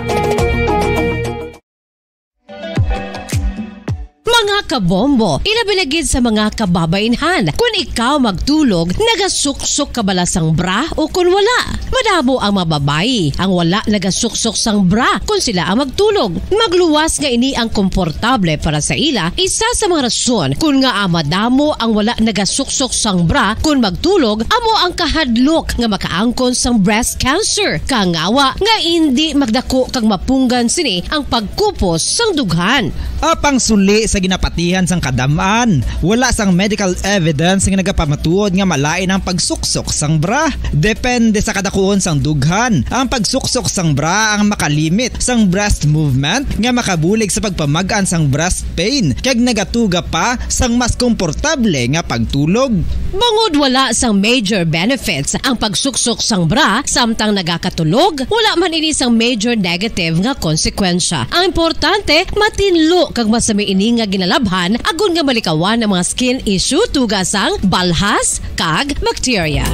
Mga kabombo, ilabi na gid sa mga kababaynhan, kun ikaw magtulog, nagasuksok ka bala sang bra o kun wala? Madamo ang mga babayi ang wala nagasuksok sang bra kun sila ang magtulog. Magluwas nga ini ang komportable para sa ila, isa sa mga rason kun ngaa madamo ang wala nagasuksok sang bra kun magtulog, amo ang kahadlok nga makaangkon sang breast cancer. Kangawa nga indi magdako kag mapunggan sini ang pagkupos sang dughan. Apang suli sa ginapatihan sang kadam-an, wala sang medical evidence nga nagapamatuod nga malain ang pagsuksok sang bra. Depende sa kadakuon sang dughan. Ang pagsuksok sang bra ang makalimit sang breast movement nga makabulig sa pagpamag-an sang breast pain kag nagatuga pa sang mas komportable nga pagtulog. Bangod wala sang major benefits ang pagsuksok sang bra samtang nagakatulog, wala man ini sang major negative nga konsekwensya. Ang importante, matinlo kag masami ini nga ginalabhan agod nga malikawan ang mga skin issue tuga sang balhas kag bakterya.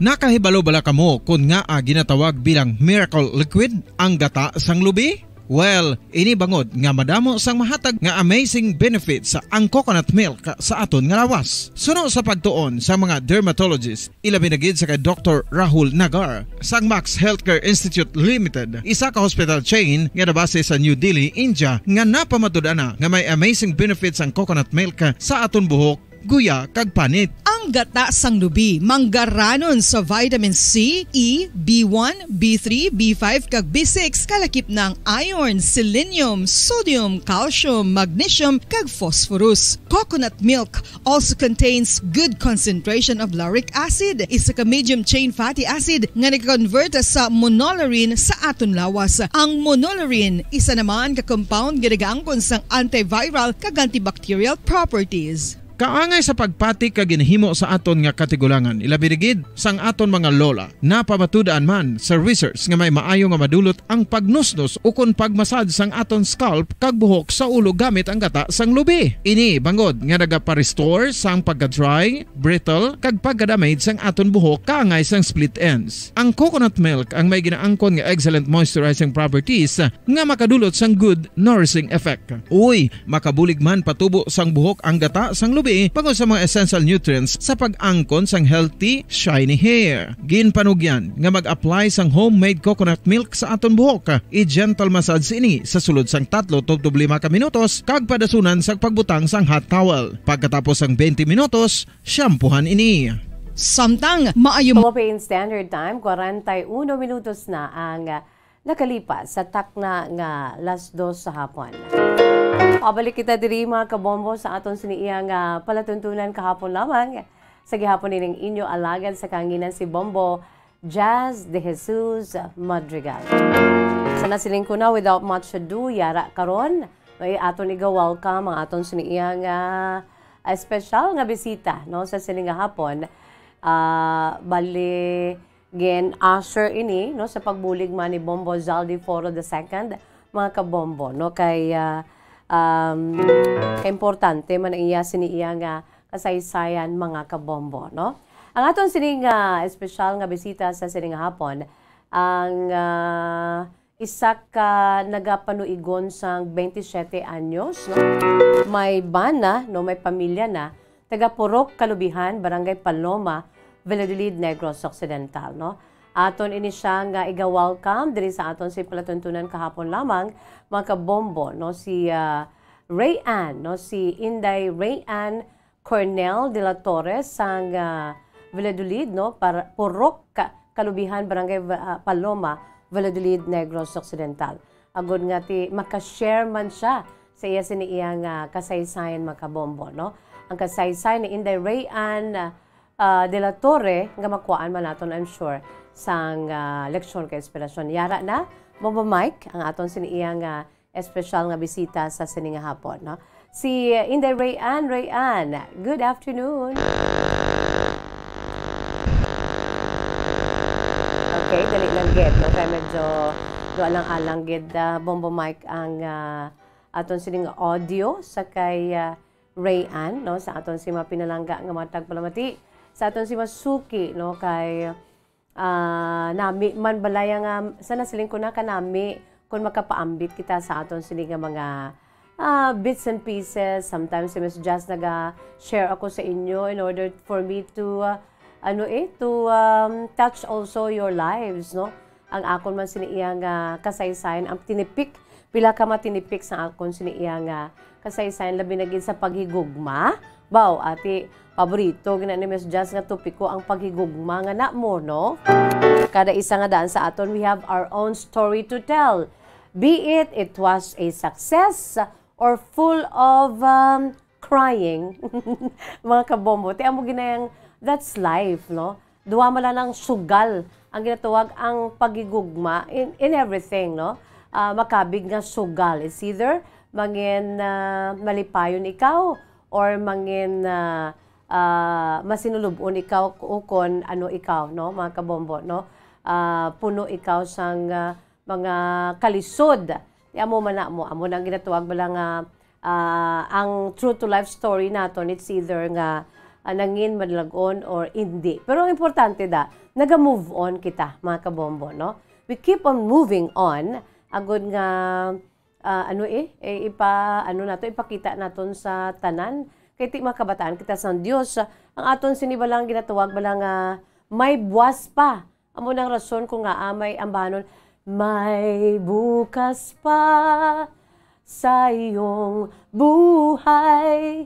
Nakahibalo bala kamo kon ngaa ginatawag bilang miracle liquid ang gata sang lubi? Well, ini bangod nga madamo sang mahatag nga amazing benefits ang coconut milk sa aton nga lawas. Suno sa pagtuon sa mga dermatologist, ilabi na gid sa kay Doktor Rahul Nagar sang Max Healthcare Institute Limited, isa ka hospital chain nga nabase sa New Delhi, India, nga napamatud-an na nga may amazing benefits ang coconut milk sa aton buhok, guya, kag panit. Ang gata sang lubi manggaranon sa vitamin C, E, B one, B three, B five, kag B six, kalakip na ang iron, selenium, sodium, calcium, magnesium, kag phosphorus. Coconut milk also contains good concentration of lauric acid, isa ka medium chain fatty acid nga nag-convert sa monolaurin sa aton lawas. Ang monolaurin isa naman ka compound nga nagaangkon sang antiviral kag antibacterial properties. Kaangay sa pagpati ka ginhimo sa aton nga katigulangan, ilabi rigid sang aton mga lola. Napamatud-an man sa research nga may maayo nga madulot ang pagnusnos ukon pagmasad sang aton scalp kag buhok sa ulo gamit ang gata sang lubi. Ini bangod nga nagapa-restore sang pagka-dry, brittle, kag pagka-damage sang aton buhok kaangay sang split ends. Ang coconut milk ang may ginaangkon nga excellent moisturizing properties nga makadulot sang good nourishing effect. Uy, makabulig man patubo sang buhok ang gata sang lubi bangod sa mga essential nutrients sa pag-angkon sang healthy, shiny hair. Ginpanugyan nga mag-apply sang homemade coconut milk sa aton buhok. I-gentle massage ini sa sulod sang tatlo tubtob lima ka minutos kag padasunan sang pagbutang sang hot towel. Pagkatapos sang twenty minutos, shampoohan ini. Samtang maayo Philippine Standard Time, kwarenta y uno minutos na ang, ah, nakalipas sa takna nga las dos sa hapon. Pabalik kita diri, mga kabombo, sa aton sini iya nga palatuntunan kahapon lamang. Sa gihapon ining inyo alagad sa kahanginan, si Bombo Jazz de Jesus Madrigal. Sa nasiling ko na, without much ado, yara karon, may aton iga-welcome ang aton sini iya nga, ah, espesyal nga bisita, no, sa sini nga hapon. Ah, bali, gin-usher ini, no, sa pagbulig man ni Bombo Zaldi Foro the second, mga kabombo, no, kay, ah, um, kaimportante man ang iya sini iya nga kasaysayan, mga kabombo, no. Ang aton sini nga espesyal nga bisita sa sini nga hapon, ang, ah, isa ka nagapanuigon sang twenty-seven anyos, no? May bana, no, may pamilya na, taga Purok Kalubihan, Barangay Paloma, Valladolid, Negros Occidental, no? Aton ini siya nga iga-welcome diri sa aton si palatuntunan kahapon lamang, mga kabombo, no? Si, ah, Ray Ann, no? Si Inday Ray Ann Cornel de la Torre sang, ah, Valladolid, no, para Purok Ka-, Kalubihan, Barangay Va-, ah, Paloma, Valladolid, Negros Occidental. Agod nga ti maka-share man siya sa iya sini iya nga kasaysayan, mga kabombo, no. Ang kasaysayan ni Inday Ray Ann, ah, ah, de la Torre nga makuhaan man naton, I'm sure, sang, ah, leksyon kag inspirasyon. Yara na, Bombo Mike, ang aton sini iya nga espesyal nga bisita sa sini nga hapon, no? Si Inday Ray Ann. Ray Ann, good afternoon. Okay, dali lang gid, no? Kay medyo dualang-alang gid, ah, Bombo Mike, ang, ah, aton sining audio sa kay, ah, Ray Ann, no? Sa aton si mga pinalangga nga mga tagpalamati, sa aton si masuki, no? Kay ah, nami man balay nga, sa nasiling ko na kanami, kung makapaambit kita sa aton sini nga mga, ah, bits and pieces. Sometimes si Miss Jazz naga-share ako sa inyo in order for me to, ah, ano eh, to, um, touch also your lives, no? Ang akon man sini iya nga kasaysayan, ang tinipik, pila ka matinipik sa akon sini iya nga kasaysayan, labi na gid sa paghigugma. Baw, ati, paborito gina ni Miss Jazz nga topiko ang paghigugma nga na mo, no? Kada isa nga daan sa aton, we have our own story to tell. Be it, it was a success or full of, um, crying. Mga kabombo, ti amo ginayang, that's life, no? Duha man lang ang sugal ang ginatawag ang paghigugma in, in everything, no? Ah, makabig nga sugal. It's either mangin, ah, malipayon ikaw or mangin, ah, ah, masinulub-on ikaw ukon ano ikaw, no, mga kabombo, no? Ah, puno ikaw sang, ah, mga kalisod. Ti amo man na mo, amo na ang ginatawag bala nga, ah, ang true to life story naton, it's either nga, ah, nangin madalagon or hindi. Pero ang importante da, naga-move on kita, mga kabombo, no? We keep on moving on, agod nga, ah, ano eh, eh, ipa-, ano nato, ipakita naton sa tanan. Kay ti mga kabataan kita sang Dios, ang aton sini bala nga ginatawag bala nga may buwas pa. Amo nang rason kung ngaa may ambanon, "May bukas pa sa iyong buhay.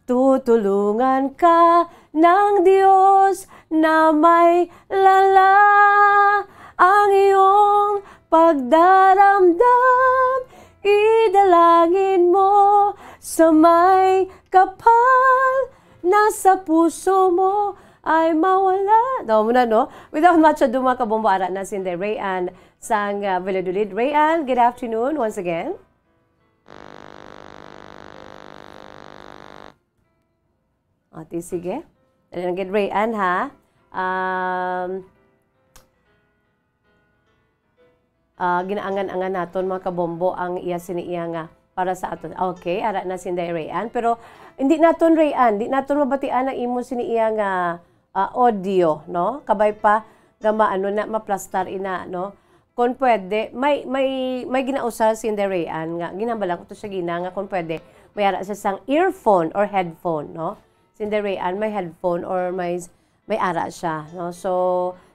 Tutulungan ka ng Diyos na may lala ang iyong pagdaramdam. Idalangin mo sa may kapal na sa puso mo ay mawala." Daw mo na, no? Without much ado, mga kabombo, ara na si Inday Ray Ann sang, uh, Valladolid. Ray Ann, good afternoon once again. O, ti, sige. Dali lang gid, Rayan, ha? Um, ah, ginaangan-angan naton, mga kabombo, ang iya sini iya nga para sa aton. Okay, ara na si Inday Rayan. Pero hindi naton, Rayan, di naton mabatian ang imo sini iya nga, ah, audio, no? Kabay pa nga maano na, maplastar ina, no? Kung pwede, may, may, may ginausar si Inday Rayan nga, ginhambalan ko to siya gina nga kung pwede, may ara siya sang earphone or headphone, no? Si Inday Rayan may headphone or may, may ara siya, no? So,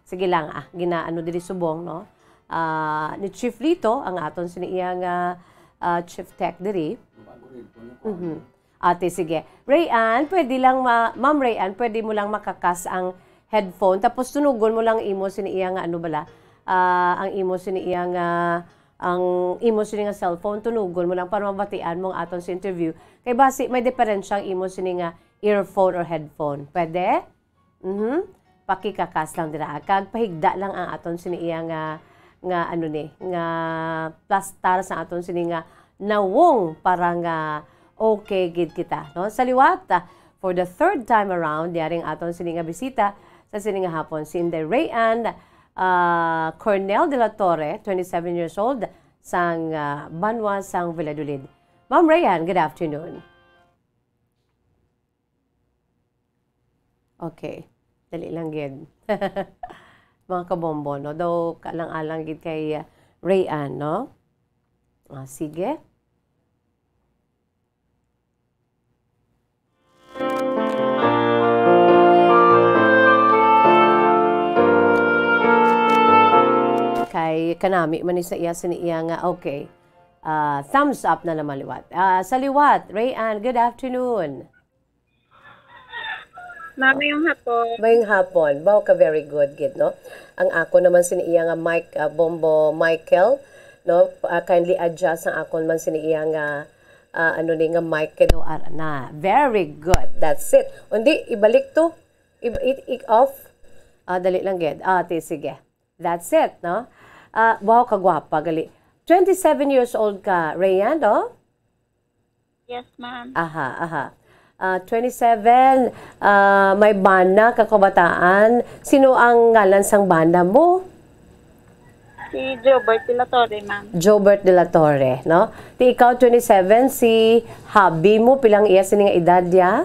sige lang, ah, ginaano diri subong, no? Ah, ni Chief Lito, ang aton sini iya nga, ah, Chief Tech diri. Mhm. Ate, sige. Rayan, pwede lang ma-, Ma'am Rayan, pwede mo lang makakas ang headphone, tapos tunugon mo lang imo sini iya nga ano bala, ah, ang imo sini iya nga, ang imo sini nga cellphone, tunugon mo lang para mabatian mo ang aton sa interview. Kay basi may diferensya ang imo sini nga earphone or headphone. Pwede? Mhm. Pakikakas lang dira, kag pahigda lang ang aton sini iya nga, nga ano ni, nga plastar sa aton sini nga nawong para nga okay gid kita, no? Sa liwat, ah, for the third time around, diaring aton sini nga bisita sa sini nga hapon, si Inday Rayan, ah, Cornel de la Torre, twenty-seven years old, sang, ah, banwa sang Valladolid. Ma'am Rayan, good afternoon. Okay. Dali lang gid. Mga kabombo, no? Daw kaalang-alang gid kay, uh, Rayan, no? Ah, sige. Kay kanami man ni sa iya, sini iya nga, okay. Ah, thumbs up na lang maliwat. Ah, sa liwat, Rayan, good afternoon. Ma'am, mayong hapon. Mayong hapon. Baw ka very good gid, no? Ang ako naman sini iya nga mic, ah, Bombo Michael, no? Ah, kindly adjust ang akon man sini iya nga, ah, ano ni nga mic kay daw ara na. Very good. That's it. Undi, ibalik to. I, i, i-off. Ah, dali lang gid. Ah, ti, sige. That's it, no? Ah, wow, kagwapa, gali. Twenty-seven years old ka, Rayan, no? Yes, ma'am. Aha, aha. Ah, twenty-seven, ah, may bana ka kabataan. Sino ang ngalan sang bana mo? Si Jobert de la Torre, ma'am. Jobert de la Torre, no? Ti ikaw, twenty-seven, si hubby mo, pilang iya sini nga edad ya?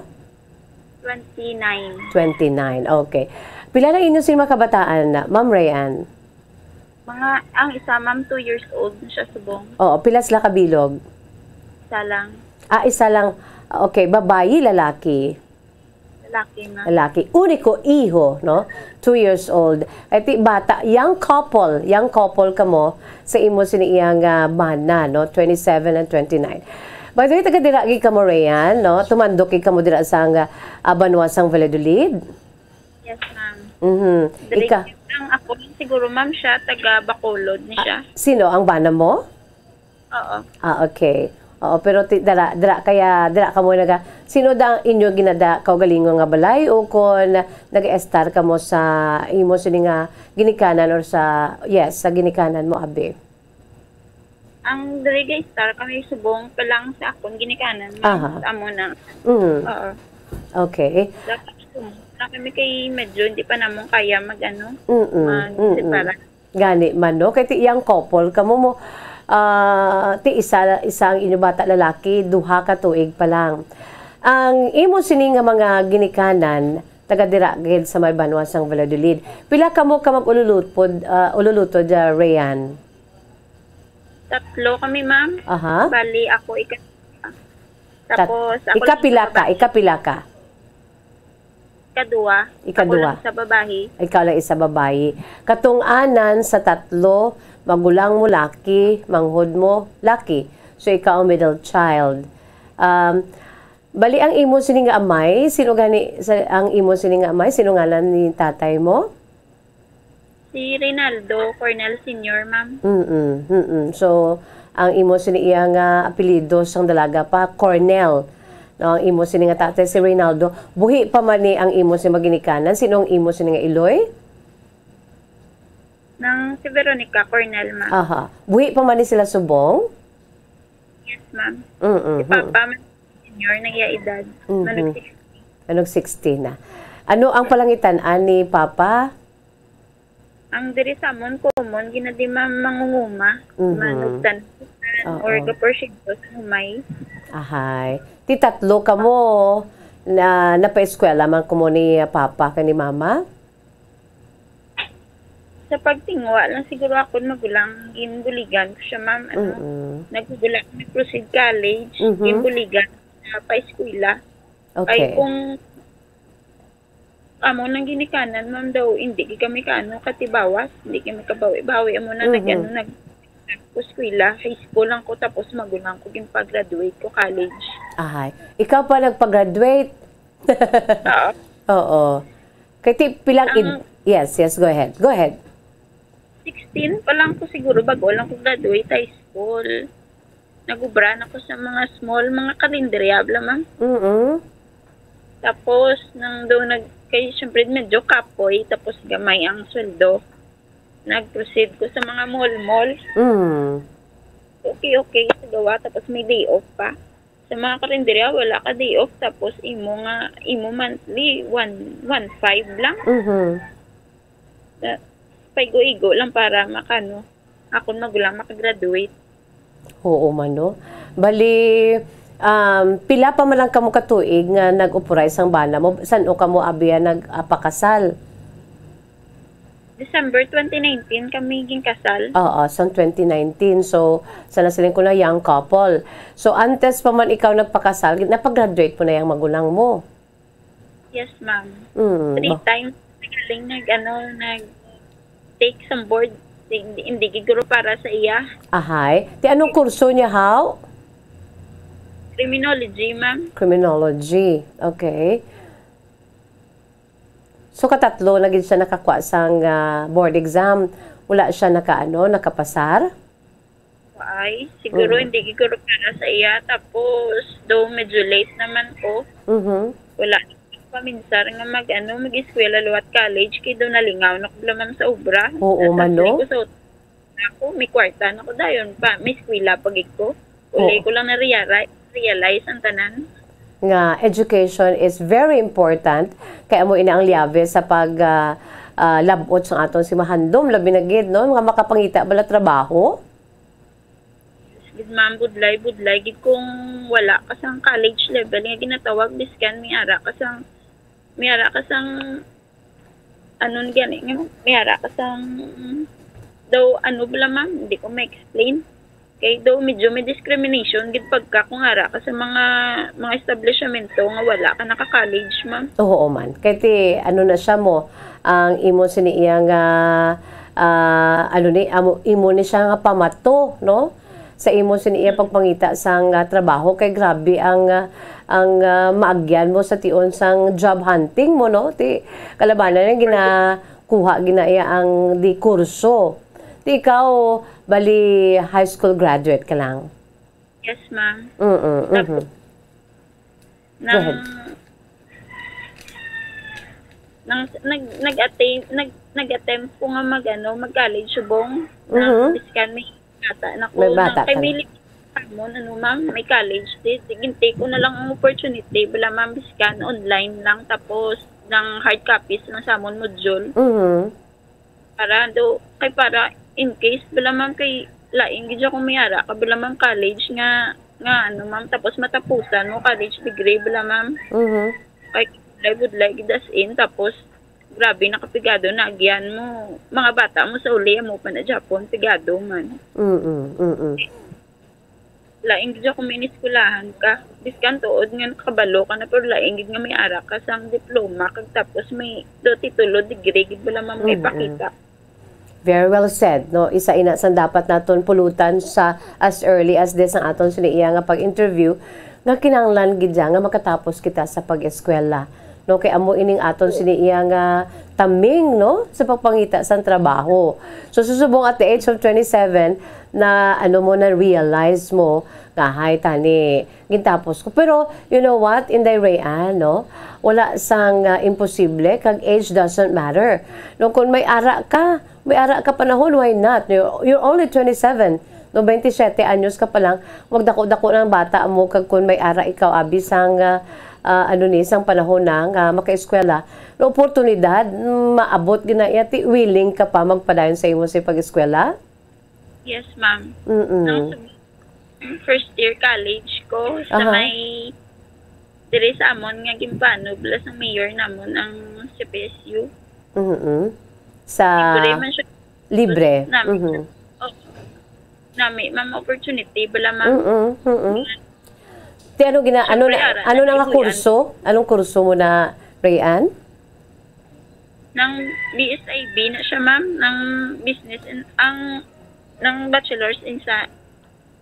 Twenty-nine. Twenty-nine, okay. Pila na inyo sini mga kabataan, Ma'am Rayan? Mga, ang isa, ma'am, two years old na siya subong. Oo, pila sila kabilog? Isa lang. Ah, isa lang. Okay, babayi, lalaki? Lalaki, ma'am. Lalaki. Uniko iho, no? Two years old. Ay, ti bata, young couple, young couple kamo sa imo sini iyang, ah, bana, no? Twenty-seven and twenty-nine. By the way, taga dira gid kamo, Rayan, no? Tumandok gid kamo dira sa, ah, banwa sang Valladolid? Yes, ma'am. Mhm. Diri Ika- ang ako, siguro, ma'am, siya, taga Bacolod ni Ah, siya. Sino ang bana mo? Oo. Ah, okay. Oo, pero ti-, dara, dara, kaya dara ka mo naga, sino da inyo ginada kaugalingon nga balay o kon nag-estar ka mo sa imo sini nga ginikanan or sa, yes, sa ginikanan mo, abi? Ang diri, guys, star kami subong pa lang sa akon ginikanan, ma'am, Aha. sa amo na. Mm. Oo. Okay. Dapat subong na kami kay medyo hindi pa namon kaya mag, ano, Mm-mm. mag-separa. Mm-mm. Gani man, no? Kay ti iyang couple, kamo mo, ah, ti isa, isa ang inyo bata lalaki, duha ka tuig pa lang. Ang imo sini nga mga ginikanan, taga dira gid sa may banwa sang Valladolid. Pila kamo ka mag-ululutpod, ah, ululutod, ah, Rayan? Tatlo kami, ma'am. Aha. Bali, ako ika-, Kat-, tapos, ako lang ikapila isa ka? babae. Ikapila ka? Ikadua. Ikadua. Ako lang isa babae. Ikaw lang isa babae. Katong anan sa tatlo, magulang mo laki, manghod mo laki. So, ikaw ang middle child. Um, bali ang imo sini nga amay, sino gani sa, ang imo sini nga amay, sino ngalan ni tatay mo? Si Reynaldo Cornel Senior, ma'am. Mm-mm, mm-mm. So, ang imo sini iya nga apelyido sang dalaga pa, Cornel. No, ang imo sini nga tatay si Reynaldo. Buhi pa man ni ang imo sini nga ginikanan. Sino ang imo sini nga iloy? Nang si Veronica Cornel, ma'am. Aha. Buhi pa man ni sila subong? Yes, ma'am. Mm-mm, Si Papa, mm-mm. man, senior na iya edad. Mm-hmm. Manag sixty. Anong sixteen na? Ano ang palangitan-an ni Papa? Ang diri sa amon, common, ginadi ma-, mangunguma, Mhm. manugtan Oo. or kaporsyento sa humay. Ahay. Ti tatlo kamo na napaeskwela man kumo ni Papa kag ni Mama? Sa pagtingwa lang siguro akon magulang, ginbuligan ko siya, ma'am. Ano, Mm-mm. nagbuligan, nag-proceed college, Mhm. ginbuligan sa paeskwela. Kay Okay. kung amo nang ginikanan, ma'am, daw, hindi gid kami kaano katibawas, hindi kami kabawi-bawi. Amo na Mhm. nag-ano, nag eskwela, high school lang ko, tapos magulang ko ginpa-graduate ko college. Ahay. Ikaw pa nagpa-graduate? Oo. Oo. Kay ti, pilang id-, Ang- yes, yes, go ahead. Go ahead. Sixteen pa lang ko siguro, bago lang ko graduate high school. Nagubra na ko sa mga small, mga karinderya, bala, ma'am. Mm-mm. Tapos, nang do nag, kay syempre medyo kapoy, tapos gamay ang sweldo. Nag-proceed ko sa mga mall-mall. Mm. Okay, okay, sa gawa, tapos may day off pa. Sa mga karinderya, wala ka day off, tapos imo nga, imo monthly, one, one five lang. Mhm. Na, paigo-igo lang para makano, akon magulang makagraduate. Oo man, no? Bali, um, pila pa man lang kamo katuig nga nag-upuray sang bana mo? San-o kamo abiya nagpakasal? December twenty nineteen kami ginkasal. Oo, sang twenty nineteen. So, sa nasiling ko na young couple. So, antes pa man ikaw nagpakasal, napag-graduate po na yung magulang mo. Yes, ma'am. Mm, Three ba- times na galing nag, ano, nag take some board. Hindi, hindi gid guro para sa iya. Ahay. Ti anong kurso niya, how? Criminology, ma'am. Criminology. Okay. So, katatlo na gid siya nakakuha sang, ah, board exam. Wala siya nakaano, nakapasar? Ay, siguro Mm. hindi gid guro para sa iya. Tapos, daw medyo late naman ko. Mhm. Wala paminsar nga mag, ano, mag-eskwela liwat college. Kay daw nalingaw na ko bala, ma'am, sa obra. Oo, man, no? Natasli ko sa ut-, ako, may kwarta na ko dayon pa. May eskwela pa gid ko. Ulay ko lang na-realize, realize ang tanan. Nga education is very important. Kay amo ina ang liabe sa pag, ah, ah, lab-ot sa atong simahandom, labi na gid, no? Nga makapangita bala trabaho. Gid, ma'am, budlay, budlay gid kung wala ka sang college level nga ginatawag, biskan may ara ka sang, may ara ka sang, ano gani nga, may ara ka sang, daw, ano bala, ma'am, hindi ko ma-explain. Kay daw medyo may discrimination gid pagka kung ara ka sa mga, mga establishmento nga wala ka naka-college, ma'am. Oo man. Kay ti, ano na siya mo, ang imo sini iya nga, ah, ano ni, amo, imo ni siya nga pamato, no? Sa imo sini iya pagpangita sang, ah, trabaho, kay grabe ang, ah, ang, ah, maagyan mo sa tion sang job hunting mo, no? Ti, kalabanan nga ginakuha gina iya ang di kurso. Ti ikaw, bali high school graduate ka lang? Yes, ma'am. Mm-mm, Tapos, mhm. nang, ahead. nang, nag, nag-attempt, nag, nag-attempt ko nga mag, ano, mag-college subong. Mhm. Biskan may bata na ko. May bata Nang, kay ka may na. li-, samon, ano, ma'am, may college. Di, di, gintake ko na lang ang opportunity. Bala, ma'am, biskan online lang. Tapos, nang hard copies lang sa amon module. Mhm. Para do, kay para in case, bala, ma'am, kay lain gid ako may ara ka, bala, ma'am, college nga, nga, ano, ma'am, tapos matapusan mo college degree, bala, ma'am. Mhm. Kay budlay, budlay gid as in, tapos grabe nakapigado na agyan mo. Mga bata mo sa uli, amo pa na Japon, pigado man. Mm-mm, mm-mm. Lain gid ako may iniskwelahan ka. Biskan tuod nga nakabalo ka na, pero lain gid nga may ara ka sang diploma, kag tapos may do titulo, degree gid, bala, ma'am, may Mm-mm. pakita. Very well said, no? Isa ina sang dapat naton pulutan sa as early as this ang aton sini iya nga pag-interview, nga kinahanglan gid ya nga makatapos kita sa pag-eskwela, no? Kay amo ining aton sini iya nga taming, no? Sa pagpangita sang trabaho. So, susubong at the age of twenty-seven, na ano mo, na-realize mo nga, "Hay, tani, gintapos ko." Pero, you know what? Inday Rayan, no? Wala sang, ah, imposible, kag age doesn't matter. No, kung may ara ka, may ara ka panahon, why not? You're, you're only twenty-seven. No, twenty-seven anyos ka pa lang, magdako-dako ng bata mo, kag kun may ara ikaw, abi, sang, ah, ah, ano ni, sang panahon na nga makaeskwela, no, oportunidad, mm, maabot gina iya, ti willing ka pa magpadayon sa imo sa pag-eskwela? Yes, ma'am. Mm-mm. Nang sa first year college ko, sa Aha. may, diri sa amon nga ginpaano, bala sa mayor namon ang C P S U. Mm-mm. Sa Libre man siya. Libre. Nami, Mhm. oh, nami, ma'am, opportunity, bala, ma'am. Mm-mm, mm-mm. Ti ano gina-, ano Siyempre, na, ara ano na na nga tibuyan. kurso? Anong kurso mo na, Rayan? Nang B S I B na siya, ma'am, nang business in, ang, nang bachelor's in sa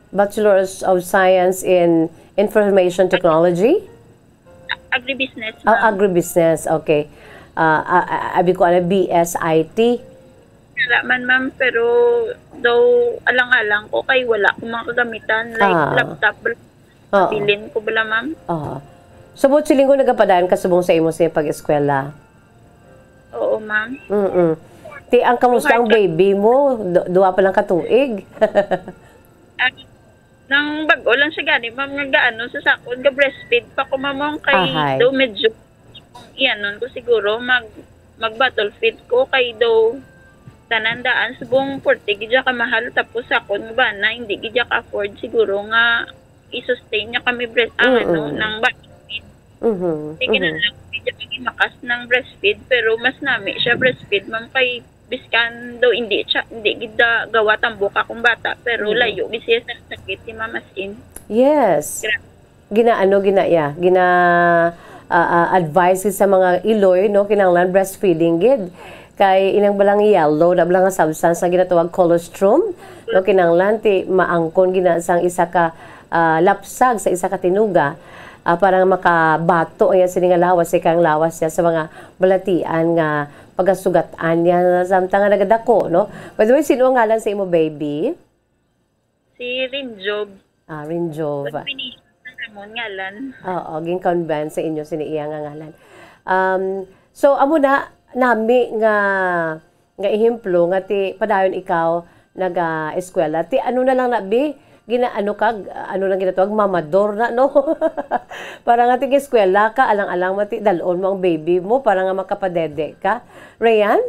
Bachelor's of Science in Information Technology? Agribusiness, Oh, ma'am. agribusiness. Okay. Ah, ah, ah, abi ko, ano, B S I T. Wala man, ma'am, pero daw alang-alang ko kay wala ko mga kagamitan, like Ah. laptop, bala-, Oo. bilin ko bala, ma'am. Oo. So, buot siling ko nagapadayon ka subong sa imo sa pag-eskwela? Oo, ma'am. Mm-mm. Ti, ang kamusta ang Hard ka- baby mo? Du-, duwa pa lang ka tuig? Ah, nang bag-o lang siya gani, ma'am, nga gaano sa sakon, ga breastfeed pa ko, ma'am, kay Ahay. daw medyo, iyanon ko siguro, mag, mag bottle feed ko, kay daw tanan daan, subong forty gid siya kamahal, tapos sakon nga bana, hindi gid siya ka-afford siguro nga i-sustain niya kami breast, ang Mm-mm. ano, nang bottle feed. Mhm, Sige na mhm. lang, medyo maging makas ng breastfeed, pero mas nami siya breastfeed, ma'am, kay biskan daw hindi siya, hindi gid da gawa tambok akong bata, pero Mm. layo gid siya sa sakit ni Mama Sin. Yes. Gra- Ginaano, gina-, yeah, gina, ah, ah, advice sa mga iloy, no, kinahanglan breastfeeding gid. Kay inang balang yellow, na balang nga substance nga ginatawag colostrum, no, kinahanglan ti maangkon gina sang isa ka, ah, lapsag sa isa ka tinuga, ah, para nga makabato ang iya sini nga lawas, kay ang lawas niya sa mga balatian nga pagasugat-an niya, samtang nga nagadako, no? By the way, sino ang ngalan sa imo baby? Si Rinjob. Ah, Rinjob. Combination sa amon ngalan. Oo, gin-convent sa inyo sini iya nga ngalan. Um, so, amo na, nami nga, nga ehemplo nga ti padayon ikaw naga-eskwela. Ti ano na lang na, bi? Gina-, ano ka, ano lang ginatawag, mamador na, no? Para nga tig-eskwela ka, alang-alang mati, dalon mo ang baby mo para nga makapadede ka. Rayan?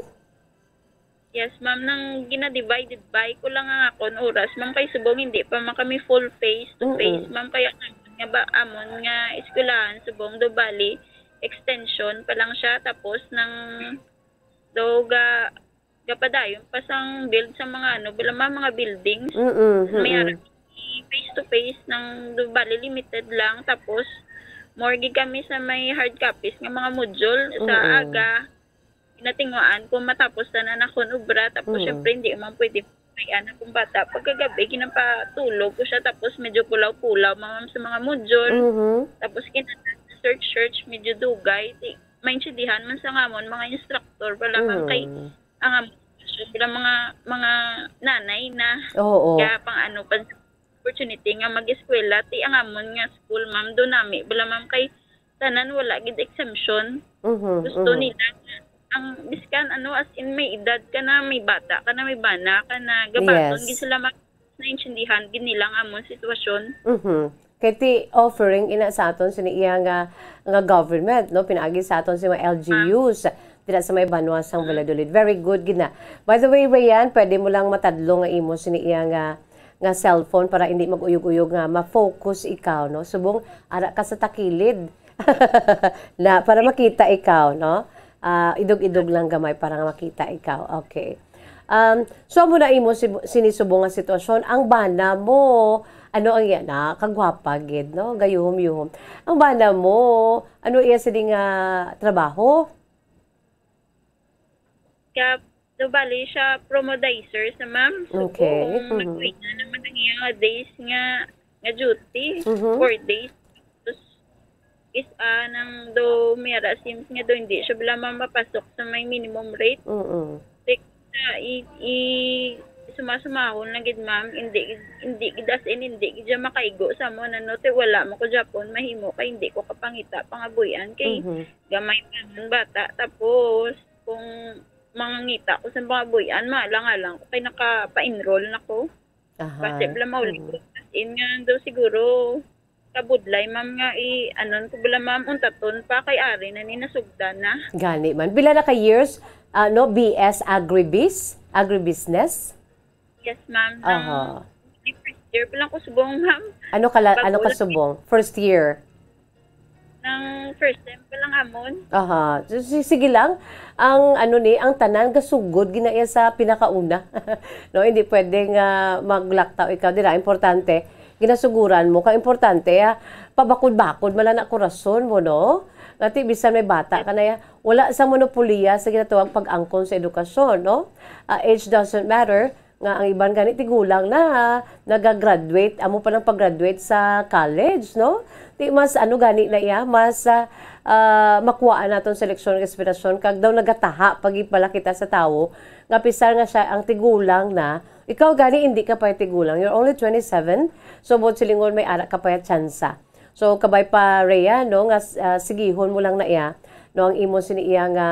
Yes, ma'am. Nang gina-divided by ko lang ang akon oras, ma'am, kay subong hindi pa man kami full face to face, Mm-mm. ma'am, kaya nga ba, amon nga eskwelahan, subong do bali, extension pa lang siya, tapos nang do ga-, gapadayon pa sang build sa mga ano, bala, ma'am, mga buildings. Mm-mm, May mm-mm. ara face to face nang do bali limited lang, tapos more gid kami sa may hard copies nga mga module sa Mm-mm. aga. Ginatinguhaan ko matapos tanan akon obra, tapos Mm. syempre, hindi man pwede pabayaan akong bata. Pagkagabi, ginapatulog ko siya, tapos medyo pulaw-pulaw, ma'am, sa mga module. Mhm. Tapos, kinahanglan search-search, medyo dugay. Di, maintindihan man sa ngamon, mga instructor, wala man kay Mm. ang amon sitwasyon, wala mga, mga nanay na Oo. kaya pang ano, pang opportunity nga mag-eskwela, ti ang amon nga school, ma'am, do nami bala, ma'am, kay tanan wala gid exemption. Mhm, Gusto mhm. nila nga ang biskan ano, as in, may edad ka na, may bata ka na, may bana ka na, gabaton Yes. gid sila, ma'am, naintindihan gid nila ang amon sitwasyon. Mhm. Kay ti offering ina sa aton sini iya nga, nga government, no, pinaagi sa aton si mga L G Us dira sa may banwa sang Valladolid. Very good gid na. By the way, Rayan, pwede mo lang matadlo nga imo sini iya nga nga cellphone para hindi mag-uyog-uyog nga ma-focus ikaw, no? Subong, ara ka sa takilid. Na, para makita ikaw, no? Ah, idog-idog lang gamay para nga makita ikaw. Okay. Um, so, amo na imo si, sinisubong nga sitwasyon. Ang bana mo, ano ang iya na? Kagwapa gid, no? Gayuhom-yuhom. Ang bana mo, ano iya sini nga trabaho? Kap-, do bali siya promodizer sa ma'am. So, Okay. kung Mhm. nagkuha na naman ang iya nga days nga, nga duty, Mhm. four days. Tapos, is, ah, nang do, may ara since nga do, hindi siya bala mamapasok sa may minimum rate. Mm-mm. Like, sa i, i, sumasumahon na gid, ma'am, hindi, hindi gid as in, hindi gid siya makaigo sa mo, ano, te, wala mo ko Japon, mahimo kay hindi ko kapangita, pangabuyan, kay Mhm. gamay pa man bata. Tapos, kung mangangita ko sa mga buy-an, maalang-alang ko kay nakapa-enroll na ko. Basi Aha. bala maulit Mm. ko. As in nga daw siguro kabudlay, ma'am, nga i-, anon ko bala, ma'am, untaton pa kay ari na ni nasugdan na. Gani man. Pila na ka years, ano, B S Agribis? Agribusiness? Yes, ma'am. Nang Aha. di first year pa lang ko subong, ma'am. Ano ka la-, Bago ano ka lang. subong? First year? Nang first time pa lang amon. Aha. So, si-, sige lang. Ang ano ni, ang tanan gasugod ginaiya sa pinakauna. No, hindi pwede nga maglaktaw ikaw dira. Importante, ginasuguran mo. Kang importante, ah, pabakod-bakod man lang na kurason mo, no? Ngati bisan may bata ka na, ya, wala sa monopoliya sa ginatawag pag-angkon sa edukasyon, no? Ah, age doesn't matter. Nga ang iban gani tigulang na, nagagraduate, amo pa lang pag-graduate sa college, no? Ti mas ano gani na iya, mas, ah, ah, makuhaan naton sa leksyon nga inspirasyon, kag daw nagataha pa gid pala kita sa tawo, nga pisar nga siya ang tigulang na, ikaw gani hindi ka pa tigulang, you're only twenty-seven, so buot silingon may ara ka pa tsansa. So kabay pa, Rhea, no, nga, ah, sigihon mo lang na iya, no, ang imo sini iya nga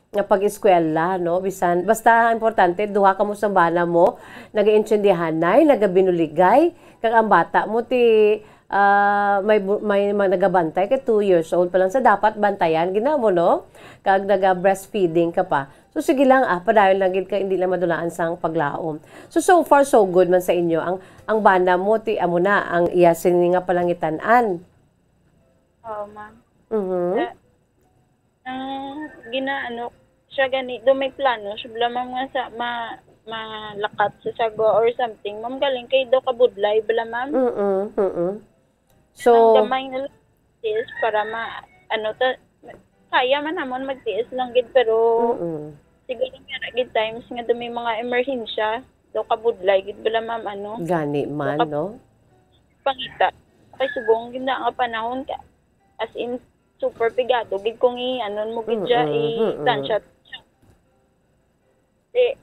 nga pag-eskwela, no? Bisan, basta importante, duha kamo sang bana mo, nagaintindihanay, nagabinuligay, kag ang bata mo ti, ah, may bu-, may, may nagabantay kay two years old pa lang sa dapat bantayan gid namo, no? Kag naga-breastfeeding ka pa. So, sige lang, ah, padayon lang gid ka, hindi lang madulaan sang paglaom. So, so far, so good man sa inyo. Ang, ang bana mo, ti, amo na, ang iya sini nga palangitan-an. Oo, ma'am. Mhm. Sa, Ang ginaano, siya gani, do may plano siya bala, ma'am, nga sa ma-, malakat sa sagwa or something, ma'am, galing kay do kabudlay bala, ma'am. Mm-mm, mm-mm. So, ang gamay na lang tiis para ma-, ano ta, kaya man namon magtiis lang gid, pero Mm-mm. siguro may ara gid times nga do may mga emerhensya, do kabudlay gid bala, ma'am, ano. Gani man, kab-, no? Pangita. Kay subong gid na nga panahon ka, as in, super pigado gid kung i-anon mo gid siya, Mm-mm, mm-mm. i-tansya. Eh,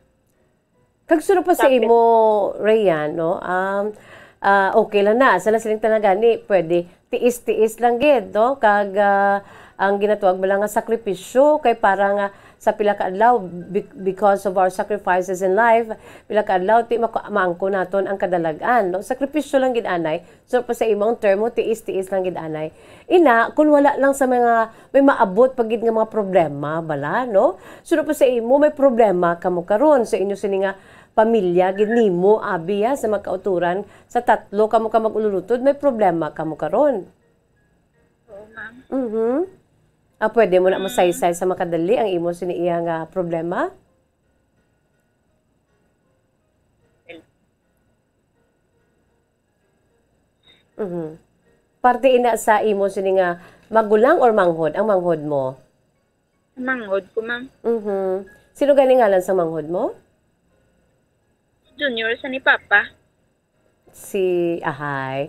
Kag suno pa sa sakit. imo, Rayan, no? Um, ah, okay lang na. Sa nasiling tanan gani, pwede tiis-tiis lang gid, no? Kag, ah, ang ginatawag bala nga sakripisyo kay para nga sa pila ka adlaw, be-, because of our sacrifices in life, pila ka adlaw, ti maku-, maangkon naton ang kadalag-an, no? Sakripisyo lang gid anay. So, pa sa imong termo, tiis-tiis lang gid anay. Ina, kung wala lang sa mga, may maabot pa gid nga mga problema, bala, no? So, pa sa imo, may problema kamo karon sa inyo sini nga pamilya gid nimo, abi, ha, sa mga kauturan, sa tatlo kamo ka mag-ululutod, may problema kamo karon. Oo, ma'am. Mhm. Ah, pwede mo na Mm. masaysay sa makadali ang imo sini iya nga problema? Mhm. Parte ina sa imo sini nga magulang or manghod? Ang manghod mo? Manghod ko, ma'am. Mhm. Sino gani ngalan sa manghod mo? Junior sa ni Papa. Si, ahay.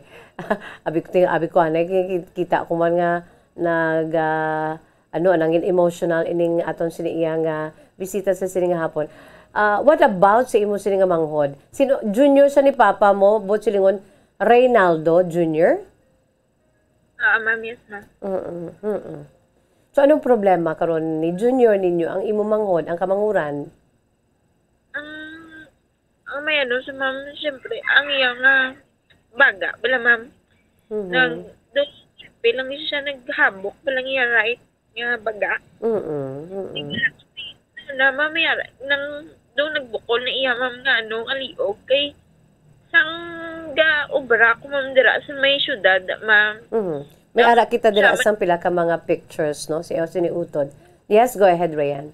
Abi ko, ting-, abi ko, anay, ki-, ki-, kita ko man nga nag, ah, ano, nangin emotional ining aton sini iya nga bisita sa sini nga hapon. Ah, what about sa imo sini nga manghod? Sino, junior sa ni papa mo, buot silingon, Reynaldo Junior? Ah, ma'am, yes, ma'am. Mm-mm, mm-mm. So, anong problema karon ni Junior ninyo, ang imo manghod, ang kamanguran? Ang, ang may ano sa ma'am, siyempre, ang iyang, ah, baga, bala, ma'am. Mhm. Nag-, do, bilang siya naghabok, bilang iya right nga baga. Mm-mm, mm-mm. Na, ma'am, iya, nang, do nagbukol na iya, ma'am, nga, ano, nga liog, kay sang ga-obra ko, ma'am, dira sa may syudad, ma'am. Mhm. May Tapos ara kita dira siya, sang pila ka mga pictures, no? Si, si ni Utod. Yes, go ahead, Rayan.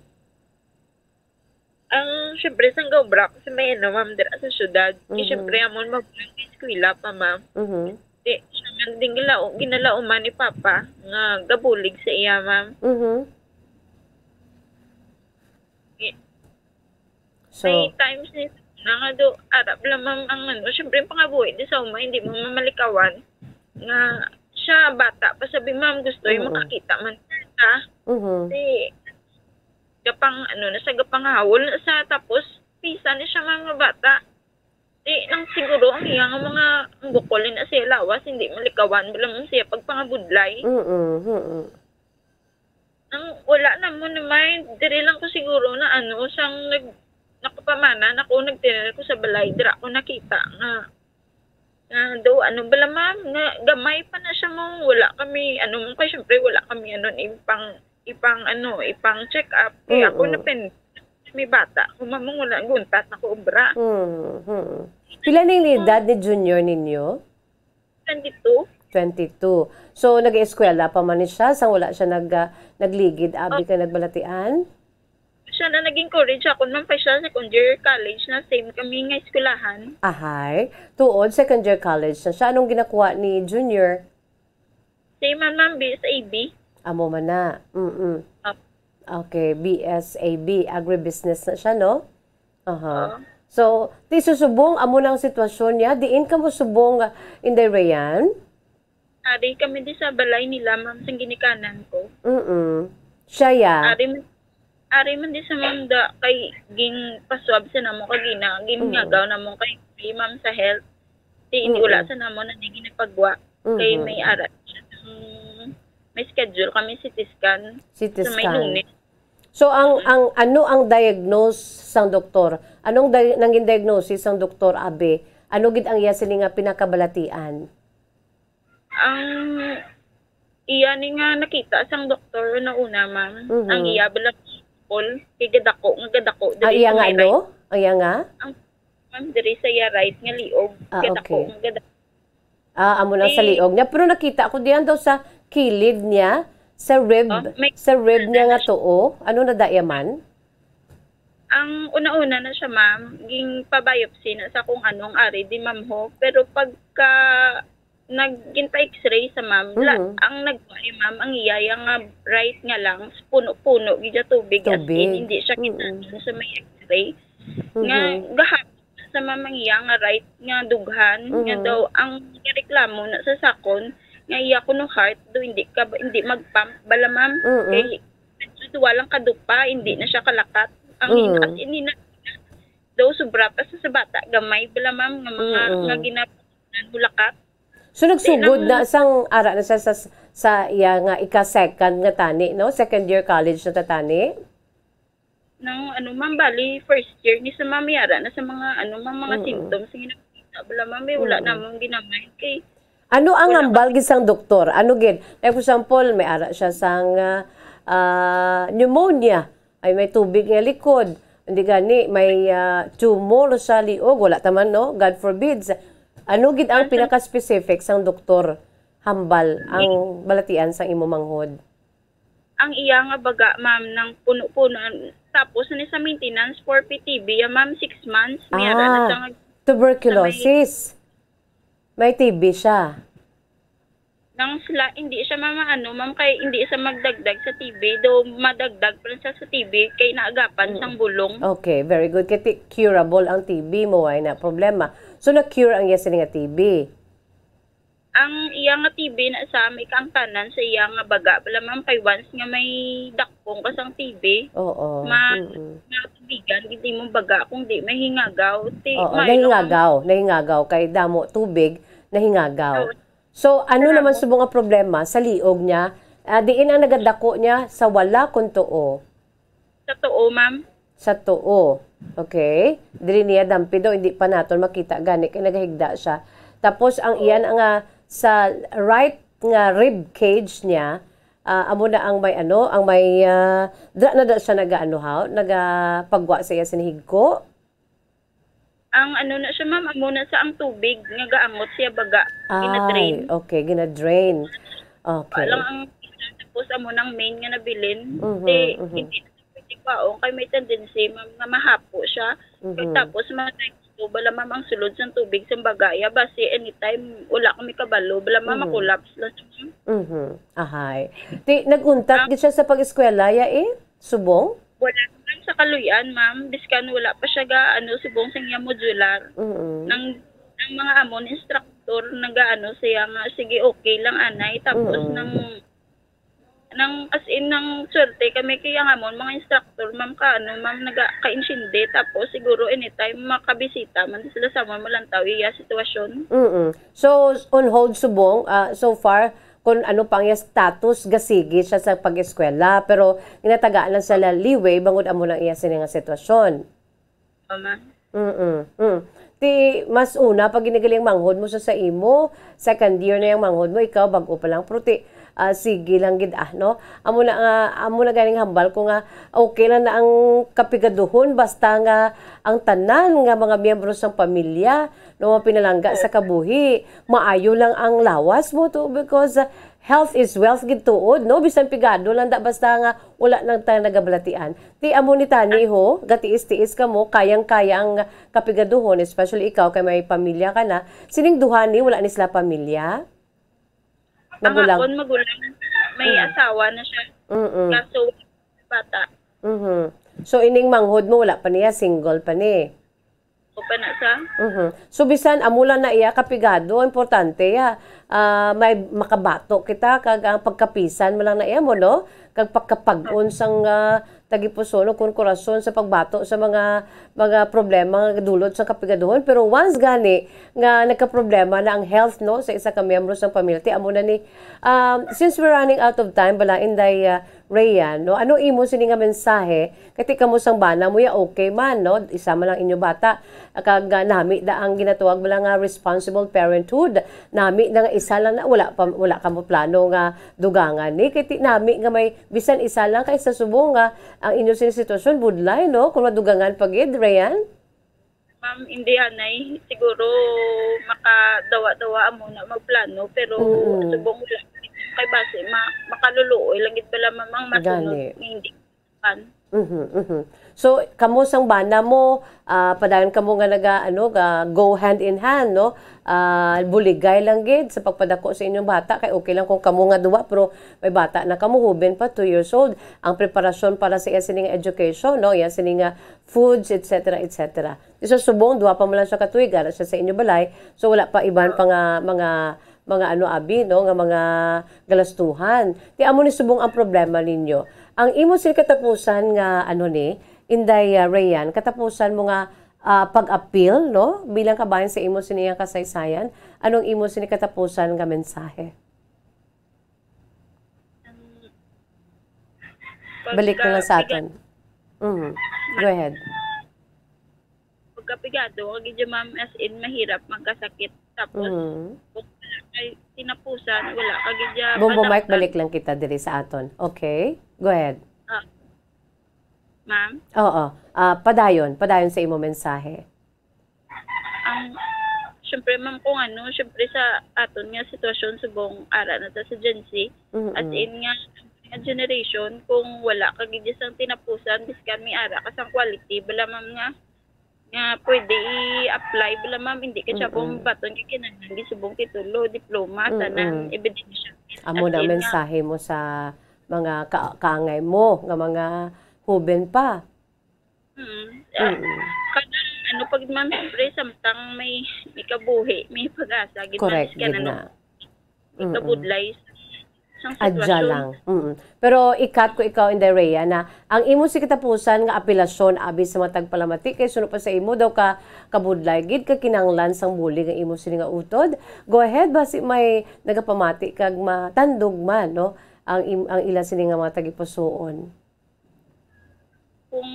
Ang, syempre, sang gaobra ko sa may, ano, ma'am, dira sa syudad. Eh, Mhm. syempre, amon magulang kay eskwela pa, ma'am. Mhm. Di, siya man din gila-, ginalauman ni Papa nga gabulig sa iya, ma'am. Mhm. Eh, So, may times ni na nga do, arap lang, ma'am, ang, ano, syempre, ang pangabuhi di sa uma, hindi mo mamalikawan nga siya, bata pa, sabi, ma'am, gusto yung Oo. makakita man siya. Mhm. Di, gapang, ano na siya, gapangawol na siya, tapos pisa ni siya, mga bata. Di, nang siguro ang iya nga mga, ang bukol na siya lawas, hindi malikawan, wala man siya pagpangabudlay. Mm-mm, mm-mm. Nang wala na mo na may, diri lang ko siguro na, ano, siyang nag-, nakapamana na ko, nagtinan ko sa balay, dira ko nakita nga, nga daw, ano bala, ma'am, nga gamay pa na siya mo. Wala kami, ano, mo kay, syempre, wala kami, ano, ipang, ipang, ano, ipang check up. Kaya ako Mm-mm. napin-, may bata ko, ma'am, wala, guntat na ko obra. Mm-hmm. Pila na yung edad ni Junior ninyo? Twenty-two. Twenty-two. So, nag-eskwela pa man ni siya, sang wala siya nag, ah, nagligid, abi Oh. ka nagbalatian? Siya na nag-encourage ako, ma'am, pa siya second year college na, same kami nga eskwelahan. Ahay. Tuod, second year college na siya. Anong ginakuha ni Junior? Same man, ma'am, B S A B. Amo man na. Mm-mm. Ah. Okay, B S A B, agribusiness na siya, no? Aha. Oo. So, ti susubong, amo na ang sitwasyon niya. Diin ka mo subong, ah, Inday Rayan? Ari kami di sa balay nila, ma'am, sang ginikanan ko. Mm-mm. Siya, ya? Ari man, ari man di sa, ma'am, da, kay ginpaswab sa namo kagina, Mm. ginngagaw namo kay free, ma'am, sa health. Di, hindi, Mm-mm. wala sa namo na di ginapagwa. Kay Mm-hmm. may ara-, mm, may schedule kami C T scan C T sa may scan. Lunes. So, ang, Mm. ang, ano ang diagnose sang doktor? Anong di-, nangin diagnosis sang doktor, abi? Ano gid ang iya sini nga pinakabalatian? Ang iya ni nga nakita sang doktor na una, ma'am, Mhm. ang iya bala, kay gadako, nga gadako, Ang diri iya sa nga may ano? right. Ang iya nga? Ang, ma'am, diri sa iya right nga liog, Ah, gadako, okay. nga gadako. Ah, amo lang sa Di liog niya. Pero nakita ko diyan daw sa kilid niya, sa rib, Oh, may sa rib niya nga tuo. Ano na daya man? Ang una-una na siya, ma'am, ging pa-biopsy na sa kung anong ari di, ma'am, ho. Pero pagka nag-, gin pa-x-ray sa, ma'am, la-, Mhm. ang nagkuha ni ma'am, ang iya, iya nga right nga lungs, puno-puno gid siya tubig, as in, Tubig. hindi siya Mm-mm. kita sa may x-ray. Nga Mhm. gahapon sa, ma'am, ang iya nga right nga dughan, nga Mhm. daw ang reklamo na sa sakon, nga iya kuno heart, do hindi ka ba, hindi mag-pump bala, ma'am. Mm-mm. Kay medyo duwa lang ka dupa, hindi na siya kalakat. Ang hin-, Mm. as in, hina-, daw sobra pa sa, sa bata, gamay bala, ma'am, nga mga, Mm-mm. nga ginapunan mulakat. So, nagsugod Di lang na sang ara na siya sa, sa iya nga ika-second nga tani, no? Second year college na ta tani? Nang ano, ma'am, bali, first year ni sa ma'am, yara na sa mga, ano, ma'am, mga Mm-mm. symptoms nga nakita bala, ma'am, eh, wala Mm-mm. namang ginamay kay Ano ang wala hambal ka gid sang doktor? Ano gid? Like, for example, may ara siya sang, ah, ah, pneumonia. Ay, may tubig nga likod. Hindi gani, may, ah, tumor sa liog. Wala ta man, no? God forbids. Ano gid ang Ang sa pinaka-specific sang doktor hambal, ang balatian sang imo manghod? Ang iya nga baga, ma'am, nang puno-puno, tapos ni sa maintenance for P T B, ya, ma'am, six months, may ara na Ah, sa nga, tuberculosis. May T B siya. Nang sila, hindi siya, ma'am, ano, ma'am, kay hindi siya magdagdag sa T B, do madagdag pa lang siya sa T B kay naagapan Mm. sang bulong. Okay, very good. Kay ti-, curable ang T B mo, ay na problema. So, na-cure ang iya sini nga T B? Ang iya nga T B na sa may kaangtanan sa iya nga baga pala, ma'am, kay once nga may dakpong ka sang T B, Oo, ma-, mm. matubigan gid imong baga kung di mahingagaw. Ti-, Oo, maayo lang ang nahingagaw, nahingagaw kay damo tubig, nahingagaw. Oo. So, ano Salamat. naman subong ang problema sa liog niya? Ah, diin ang nagadako niya sa wala kon tuo? Sa tuo, ma'am. Sa tuo. Okay. Diri niya dampi daw, hindi pa naton makita gani kay nagahigda siya. Tapos ang Oo. iyan nga sa right nga rib cage niya, ah, amo na ang may ano, ang may, ah, dra na da siya nagaano, ha, nagapagwa sa iya sinihigko. Ang ano na siya, ma'am, amo na sa ang tubig nga gaangot siya baga, gina-drain. Ay, okay, gina-drain. Okay. Wala lang ang, tapos amo nang main nga nabilin. Mhm, Di, mhm. hindi na siya pwede kwaon kay may tendency, ma'am, nga mahapo siya. Mhm. Tapos, mga time to, bala, ma'am, ang sulod sang tubig sa bagaya, basi anytime, wala kami kabalo, bala, ma'am, Mhm. ma-collapse lang siya, ma'am. Mhm. Ahay. Ti, nag-untat Ah. gid siya sa pag-eskwela, ya, eh? Subong? Wala naman sa kaluy-an, ma'am. Biskan wala pa siya ga, ano, subong sa iya modular. Mm-mm. Nang, nang mga amon instructor, nagaano siya nga, "Sige, okay lang, anay." Tapos Mm-mm. nang, nang, as in, nang swerte kami kay ang amon mga instructor, ma'am, ka, ano, ma'am, naga, ka-intindi. Tapos siguro anytime makabisita man sila sa amon, malantaw iya sitwasyon. Mm-mm. So, on hold subong, ah, so far, kung ano pa ang iya status, gasigi siya sa pag-eskwela, pero ginatagaan lang siya la-, leeway bangod amo nang iya sini nga sitwasyon. Mm, mm. Ti, mas una pa gini gali ang manghod mo sa, sa imo, second year na yang manghod mo, ikaw bag-o pa lang, pero ti, ah, sige lang gid, ah, no? Amo na nga, amo na ganing hambal ko nga, okay lang na ang kapigaduhon, basta nga ang tanan nga mga miyembro sang pamilya, no, mapinalangga sa kabuhi, maayo lang ang lawas mo to, because, ah, health is wealth gid tuod, no? Bisan pigado lang da, basta nga wala nang ta nagabalatian. Ti amo ni tani ho, gatiis-tiis kamo, kayang-kaya ang kapigaduhon, especially ikaw kay may pamilya ka na. Sining duha ni, wala ni sila pamilya? Ang Magulang. akon magulang, may Mm. asawa na siya. Mm-mm. Kaso, bata. Mhm. So, ining manghod mo, wala pa niya, single pa ni? O pa na sa? Mhm. So, bisan amo lang na iya kapigado, importante ya. Ah, may makabato kita, kag ang pagkapisan mo lang na iya mo, no? Kag pagkapag-on sang, ah, tagipusoon o kon korason sa pagbato sa mga, mga problema nga dulot sa kapigaduhon. Pero once gani nga nagkaproblema na ang health, no, sa isa ka miyembro sang pamilya, ti amo na ni, um, since we're running out of time, bala, Inday, ah, Rayan, no, ano imo sini nga mensahe? Kay ti kamo sang bana mo ya, okay man, no? Isa man lang inyo bata. Kag, ah, nami da ang ginatawag mo lang nga responsible parenthood. Nami na nga isa lang na, wala pa, wala kamo plano nga dugangan ni. Kay ti nami nga may bisan isa lang, kay sa subong nga ang inyo sini sitwasyon, budlay, no? Kung madugangan pa gid, Rayan? Ma'am, hindi anay. Siguro makadawa-dawa amo na magplano, pero Mm-mm. subong wala. Kay basi, ma-, makaluluoy lang gid pala, ma'am, ang masunod Gani. nga hindi kan. Mhm, mhm. So, kamo sang bana mo, ah, padayon kamo nga naga, ano, ga, go hand in hand, no? Ah, buligay lang gid sa pagpadako sa inyong bata, kay okay lang kung kamo nga duwa, pero may bata na kamo, huben pa, two years old. Ang preparasyon para sa iya sini nga education, no? Iya sini nga foods, et cetera, et cetera. Ti sa subong, duha pa man lang siya ka tuig, ara siya sa inyo balay. So, wala pa iban pa nga mga, mga ano, abi, no, nga mga galastuhan. Ti amo ni subong ang problema ninyo. Ang imo sini katapusan nga, ano ni, Inday, ah, Rayan, katapusan mo nga, ah, pag-apil, no, bilang kabahin sa imo sini nga kasaysayan, anong imo sini katapusan nga mensahe? Ang Balik na lang sa pagkapiga- aton. Mhm. Go ahead. Pagkapigado ka gid, ma'am, as in, mahirap magkasakit. Tapos, Mhm. kung wala kay tinapusan, wala ka gid ya Bombo Mike, madamtan. Balik lang kita diri sa aton. Okay? Go ahead. Ah. Ma'am? Oo. Ah, padayon, padayon sa imo mensahe. Ang, syempre, ma'am, kung ano, syempre, sa aton nga sitwasyon, subong ara na ta sa Gen Z, Mm-mm. as in nga, nga generation, kung wala ka gid sang tinapusan, biskan may ara ka sang quality, bala, ma'am, nga nga pwede i-apply bala, ma'am, hindi ka siya Mm-mm. Baton kay kinahanglan gisubong titulo, diploma, Mm-mm. Tanan, ebidensya. Amo As na ang in nga mensahe mo sa mga ka-, kaangay mo nga mga huben pa. Mm. Ah, Mm-mm. Kada ano pag, ma'am, siyempre, samtang may, may kabuhi, may pag-asa, gid, ma'am, Correct, gid na. Ikabudlay sang Adya sitwasyon. Lang. Mm. Pero ikat ko ikaw, Inday Rhea, na ang imo si katapusan nga apelasyon abi sa mga tagpalamati kay suno pa sa imo daw ka kabudlay gid ka kinahanglan sang bulig ang imo sini nga utod. Go ahead, basi may nagapamati kag matandog man, no? Ang im-, ang ila sini nga mga tagipusoon. Kung,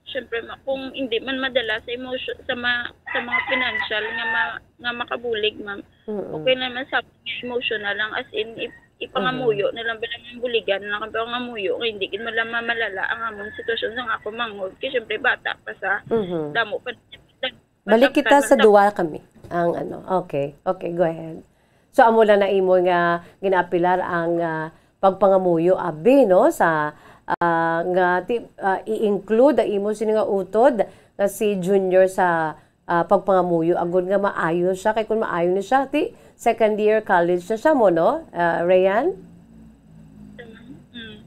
syempre, ma-, kung hindi man madala sa emosyo-, sa ma-, sa mga financial nga ma-, nga makabulig, ma'am, Mm-mm. okay naman sa akin nga emotional lang, as in, ip-, ipangamuyo Mm-hmm. na lang, bilang ang buligan na lang ang pangamuyo, nga hindi gid man lang mamalala ang among sitwasyon sa akong manghod. Kay, syempre, bata pa sa Mm-hmm. damo pa. Balik kita sa duwa kami. Ang ano, okay. Okay, go ahead. So, amo lang na imo nga ginaapilar ang, ah, pagpangamuyo, abi, no, sa, ah, nga ti-, ah, i-include ang imo sini nga utod nga si Junior sa, ah, pagpangamuyo, agud nga maayo siya. Kay kung maayo ni siya, ti second year college na siya mo, no, ah, Rayan? Mm.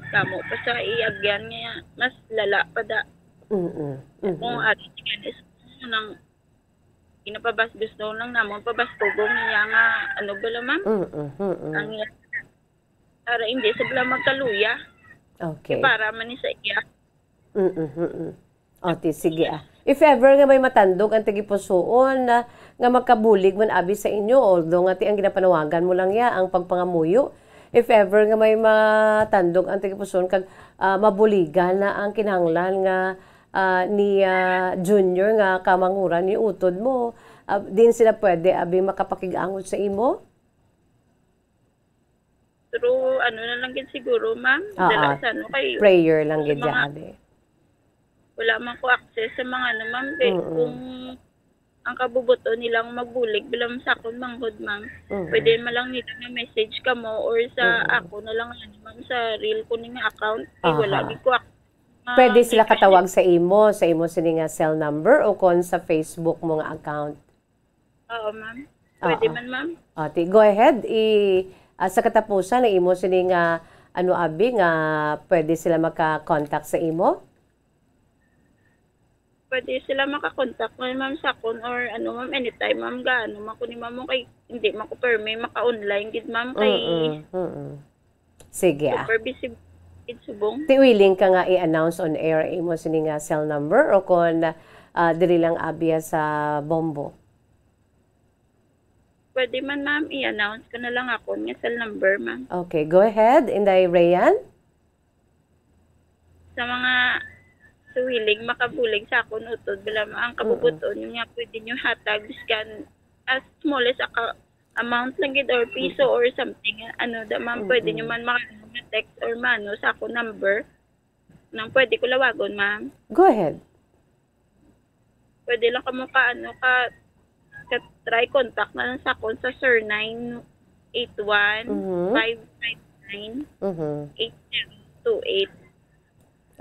Kamo pa sa iagyan nga mas lala pa da. Mm-mm. Kung Mm-mm. ari nga is nang ginapabas-, gusto lang namon pabaskugon niya nga, ano bala, ma'am? Mm-mm, mm-mm. Ang iya, para hindi sila magkaluya. Okay. Para man ni sa iya. Mm-mm, mm-mm. O, ti, sige, ah. If ever nga may matandog ang tagipusoon na, nga makabulig man abi sa inyo, although nga ti ang ginapanawagan mo lang ya, ang pagpangamuyo, If ever nga may matandog ang tagipusoon kag, ah, mabuligan na ang kinahanglan nga, ah, ni, ah, Junior nga kamanghuran ni utod mo, ah, diin sila pwede abi makapakig-angot sa imo? Through ano na lang gid siguro, ma'am. Oo. Dala sa ano kay Prayer lang sa gid mga ya, abi. Wala man ko access sa mga ano, ma'am, kay Mm-mm. kung ang kabubuton nilang magbulig bilang sa akon manghod, ma'am, Mm-mm. pwede man lang nila ma-message kamo or sa Mm-mm. ako na lang, ano, ma'am, sa real ko ni nga account. Kay wala Aha. gid ko ak-, Pwede sila ma-message. katawag sa imo, sa imo sini nga cell number o kon sa Facebook mo nga account? Oo, ma'am. Pwede Oo. man, ma'am. O, ti-, go ahead. I, ah, sa katapusan, ang imo sini nga, ano, abi, nga pwede sila maka-contact sa imo? Pwede sila maka-contact man, ma'am, sa akon or ano, ma'am, anytime, ma'am, gaano man ko ni, ma'am, kay hindi man ko permi maka-online gid, ma'am, kay Mm-mm, mm-mm. Sige, ah. super busy gid subong. Ti willing ka nga i-announce on air imo sini nga cell number o kon, ah, diri lang abya sa Bombo? Pwede man, ma'am, i-announce ko na lang akon nga cell number, ma'am. Okay, go ahead. Inday Rayan? Sa mga suwiling makabulig sa akon utod, bala, ma'am, ang Mm-mm. kabubuton nga pwede nyo hatag, biskan as small as a ka-, amount lang gid or piso Mm-mm. or something, ano da, ma'am, pwede nyo Mm-mm. man maka-, ma-text or mano sa akon number. Nang pwede ko lawagon, ma'am? Go ahead. Pwede lang kamo ka, ano, ka, ka try contact na lang sa akon sa sir nine eight one, five five nine, eight zero two eight. Mhm. Mhm.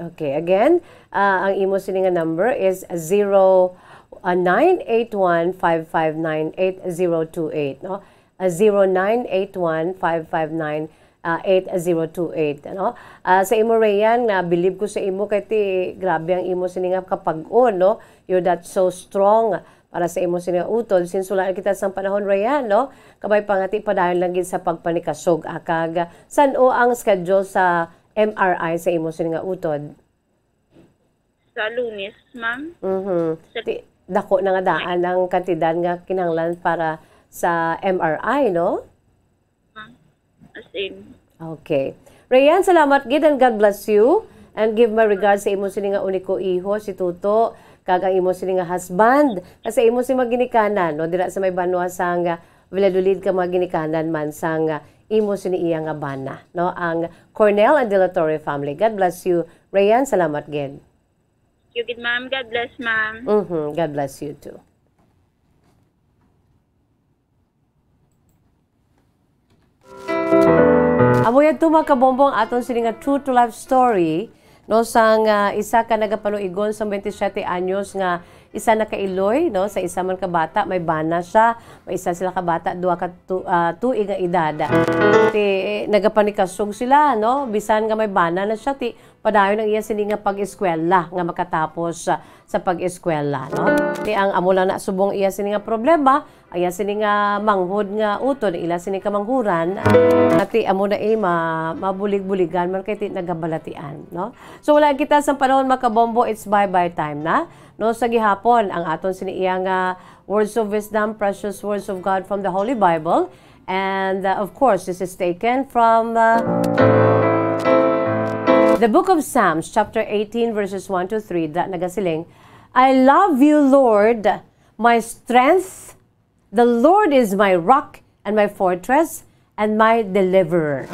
Okay, again, ah, ang imo sini nga number is zero, ah, nine eight one, five five nine, eight zero two eight, no? Ah, zero nine eight one, five five nine, ah, eight zero two eight, ano? Ah, sa imo, Rayan, nga believe ko sa imo kay ti grabe ang imo sini nga kapag-on, no? You're that so strong para sa imo sini nga utod. Since wala na kita sang panahon, Rayan, no? Kabay pa nga ti padayon lang gid sa pagpanikasog, ah, kag san-o ang schedule sa M R I sa imo sini nga utod? Sa Lunes, ma'am. Mhm. Sa Ti-, dako na nga daan ang kantidad nga kinahanglan para sa M R I, no? Ma'am, as in. Okay. Rayan, salamat gid and God bless you. And give my regards sa imo sini nga uniko iho, si Tuto, kag ang imo sini nga husband, kag sa imo sini mga ginikanan, no, dira sa may banwa sang, ah, Valladolid, kag mga ginikanan man sang, ah, imo sini iya nga bana, no, ang Cornell and De La Torre family. God bless you, Rayan. Salamat gid. Thank you gid, ma'am. God bless, ma'am. Mhm. God bless you too. Amo yadto, mga kabombo, ang aton sini nga true to life story, no, sang, ah, isa ka nagapanuigon sa twenty-seven anyos nga isa na ka iloy, no, sa isa man ka bata, may bana siya, may isa sila ka bata, duha ka tu-, ah, tuig nga edad. Ti, eh, nagapanikasog sila, no, bisan nga may bana na siya, ti padayon ang iya sini nga pag-eskwela nga makatapos, ah, sa pag-eskwela, no? Ti ang amo lang na subong iya sini nga problema, ang iya sini nga manghod nga utod, ila sini kamanghuran, ati amo na, eh, ma-, mabulig-buligan man kay ti nagabalatian, no? So, wala kita sa panahon, mga kabombo, it's bye-bye time na, no? Sa gihapon, ang aton sini iya nga words of wisdom, precious words of God from the Holy Bible, And, uh, of course, this is taken from, uh, the book of Psalms, chapter eighteen, verses one to three, that nagasiling, "I love you, Lord, my strength. The Lord is my rock and my fortress and my deliverer.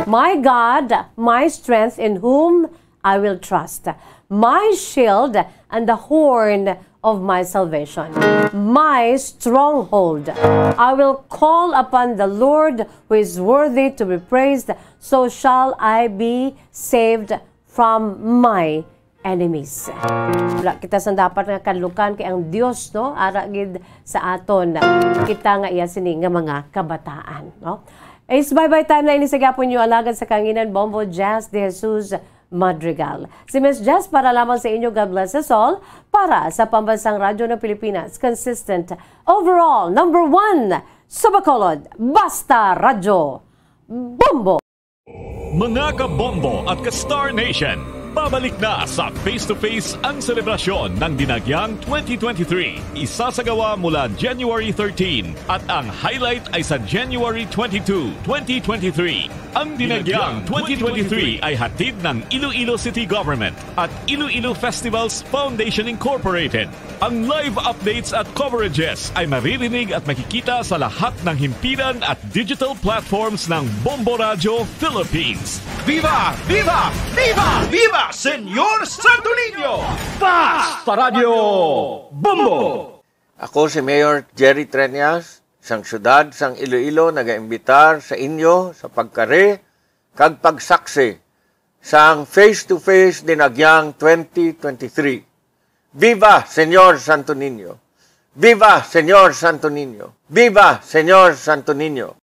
My God, my strength in whom I will trust, my shield and the horn of my salvation, my stronghold. I will call upon the Lord who is worthy to be praised, so shall I be saved from my enemies." Wala kita sang dapat nga kadlukan kay ang Dios, no, ara gid sa aton. Kita nga iya sini nga mga kabataan, no? It's bye-bye time na ini sa gihapon niyo alagad sa kanginan, Bombo Jazz de Jesus Madrigal. Si Miss Jess para lamang sa inyo. God bless us all. Para sa Pambansang Radyo ng Pilipinas, consistent, overall, number one sa Bacolod, Basta Radyo, Bombo! Mga kabombo at ka-Star Nation, Pabalik na sa Face to Face ang selebrasyon ng Dinagyang twenty twenty-three. Isasagawa mula January thirteen at ang highlight ay sa January twenty-two, twenty twenty-three. Ang Dinagyang twenty twenty-three ay hatid ng Iloilo City Government at Iloilo Festivals Foundation Incorporated. Ang live updates at coverages ay maririnig at makikita sa lahat ng himpilan at digital platforms ng Bombo Radyo Philippines. Viva! Viva! Viva! Viva Señor Santo Niño! Basta Radyo Bombo! Ako si Mayor Jerry Treñas, sang siyudad sang Iloilo, nagaimbitar sa inyo sa pagkari kag pagsaksi sang Face to Face Dinagyang twenty twenty-three. Viva Señor Santo Niño! Viva Señor Santo Niño! Viva Señor Santo Niño!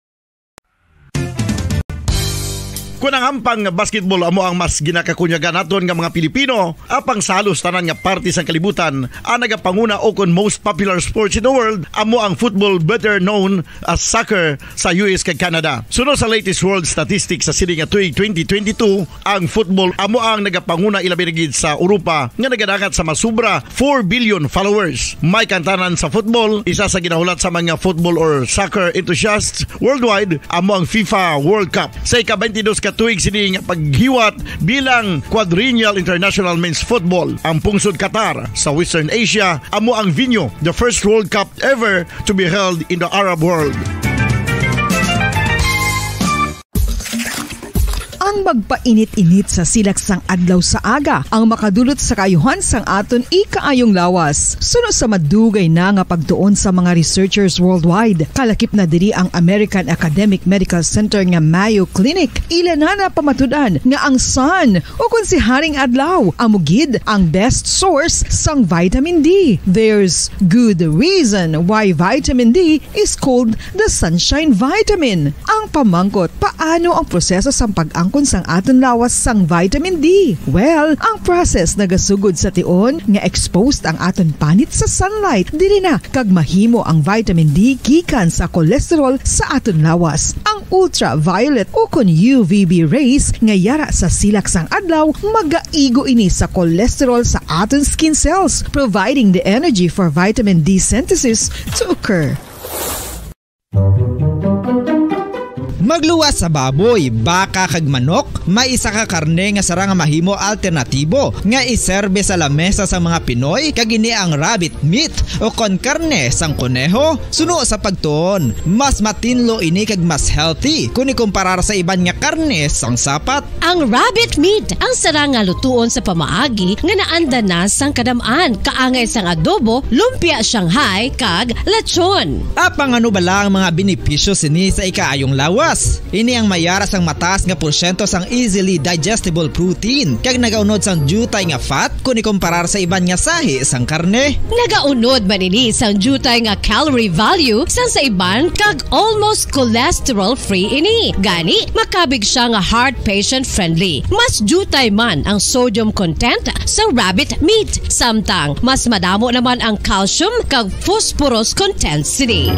Kun ang ampang basketball amo ang mas ginakakunyagan naton nga mga Pilipino, apang sa halos tanan nga parte sang kalibutan, ang nagapanguna ukon most popular sports in the world amo ang football, better known as soccer, sa U S kag Canada. Suno sa latest world statistics sa sini nga tuig twenty twenty-two, ang football amo ang nagapanguna, ilabi na gid sa Europa, nga nagadangat sa masubra four billion followers. May kantanan sa football, isa sa ginahulat sa mga football or soccer enthusiasts worldwide amo ang FIFA World Cup. Sa ika-twenty-dos ka tuig sini nga paghiwat bilang Quadrennial International Men's Football, ang pungsod Qatar sa Western Asia amo ang venue, the first World Cup ever to be held in the Arab world. Ang magpainit-init sa silak sang adlaw sa aga ang makadulot sa kaayuhan sang aton ikaayong lawas. Suno sa madugay na nga pagtuon sa mga researchers worldwide, kalakip na diri ang American Academic Medical Center nga Mayo Clinic. Ila na napamatud-an nga ang sun, o kon si Haring Adlaw, amo gid ang best source sang vitamin D. There's good reason why vitamin D is called the sunshine vitamin. Ang pamangkot, paano ang proseso sang pag-angkon sang aton lawas sang vitamin D? Well, ang process nagasugod sa tion nga exposed ang aton panit sa sunlight, diri na kag mahimo ang vitamin D gikan sa cholesterol sa aton lawas. Ang ultraviolet o kon U V B rays nga yara sa silak sang adlaw magaigo ini sa cholesterol sa aton skin cells, providing the energy for vitamin D synthesis to occur. Magluwas sa baboy, baka kag manok, may isa ka karne nga sarang nga mahimo alternatibo nga iserbe sa lamesa sa mga Pinoy, kag ini ang rabbit meat o kon karne sang kuneho. Suno sa pagtuon, mas matinlo ini kag mas healthy kon ikumparar sa iban nga karne sang sapat. Ang rabbit meat ang sarang nga lutuon sa pamaagi nga naanda na sang kadam-an, kaangay sang adobo, lumpia Shanghai, kag lechon. Apang ano bala ang mga benepisyo sini sa ikaayong lawas? Ini ang mayara sang mataas nga porsyento sang easily digestible protein, kag nagaunod sang diutay nga fat kon ikumparar sa iban nga sahi sang karne. Nagaunod man ini sang diutay nga calorie value sang sa iban, kag almost cholesterol-free ini. Gani, makabig siya nga heart patient-friendly. Mas diutay man ang sodium content sa rabbit meat, samtang mas madamo naman ang calcium kag phosphorus content sini.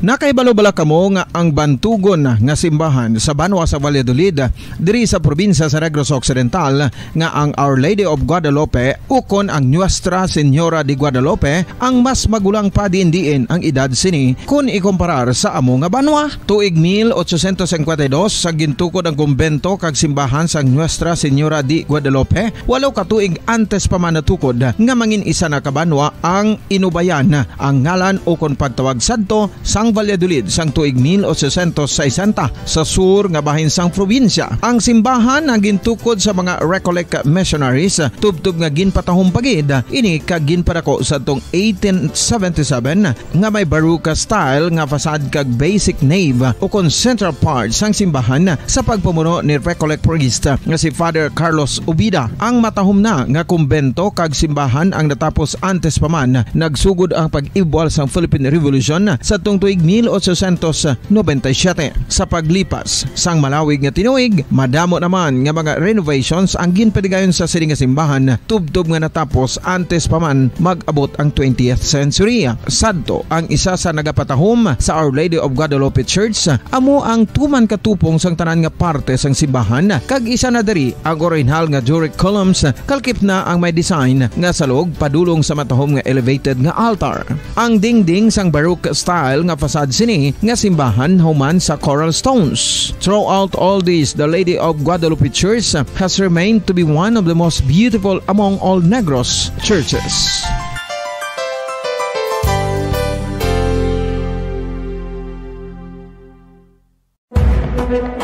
Nakahibalo bala kamo nga ang bantugon nga simbahan sa banwa sa Valladolid, diri sa probinsya sa Negros Occidental, nga ang Our Lady of Guadalupe ukon ang Nuestra Señora de Guadalupe ang mas magulang pa diin-diin ang edad sini kon ikumparar sa amo nga banwa? Tuig mil ochocientos cincuenta y dos sa gintukod ang kumbento kag simbahan sang Nuestra Señora de Guadalupe, walo ka tuig antes pa man natukod nga mangin isa na ka banwa ang inubayan ang ngalan ukon pagtawag sadto sang Valladolid sang tuig mil ochocientos sesenta sa sur nga bahin sang probinsya. Ang simbahan ang gintukod sa mga Recollect missionaries, tubtob nga ginpatahom pa gid ini kag ginpadako sadtong eighteen seventy-seven, nga may Baroque style nga facade kag basic nave ukon central part sang simbahan sa pagpamuno ni Recollect priest nga si Father Carlos Ubida. Ang matahom na nga kumbento kag simbahan ang natapos antes pa man nagsugod ang pag-ibwal sang Philippine Revolution sadtong tuig mil ochocientos noventa y siete. Sa paglipas sang malawig nga tinuig, madamo naman nga mga renovations ang ginpadigayon sa sini nga simbahan, tubtob nga natapos antes pa man mag-abot ang twentieth century. Sadto, ang isa sa nagapatahom sa Our Lady of Guadalupe Church, amo ang tuman ka tupong sang tanan nga parte sang simbahan, kag isa na diri ang orihinal nga Doric columns, kalkip na ang may design nga salog padulong sa matahom nga elevated nga altar. Ang dingding sang Baroque style nga facade sini nga simbahan human sa coral stones. Throughout all this, the Lady of Guadalupe Church has remained to be one of the most beautiful among all Negros churches.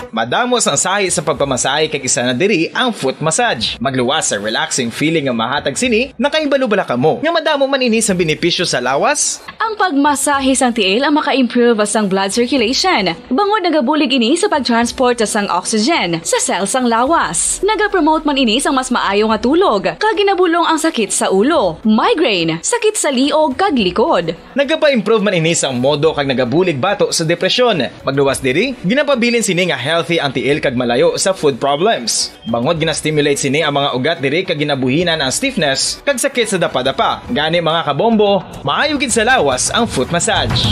Madamo sang sahi sa pagpamasahe, kag isa na diri ang foot massage. Magluwas sa relaxing feeling nga mahatag sini. Nakahibalo bala kamo nga madamo man ini sang benepisyo sa lawas? Ang pagmasahe sang tiil ang maka-improve sang blood circulation, bangod nagabulig ini sa pag-transport sang oxygen sa cell sang lawas. Nagapromote man ini sang mas maayo nga tulog, kag ginabulong ang sakit sa ulo, migraine, sakit sa liog, kag likod. Nagapa-improve man ini sang modo kag nagabulig bato sa depresyon. Magluwas diri, ginapabilin sini nga healthy ang tiil kag malayo sa foot problems. Bangod gina-stimulate sini ang mga ugat diri kag ginabuhinan ang stiffness kag sakit sa dapadapa. Gani, mga kabombo, maayo gid sa lawas ang foot massage.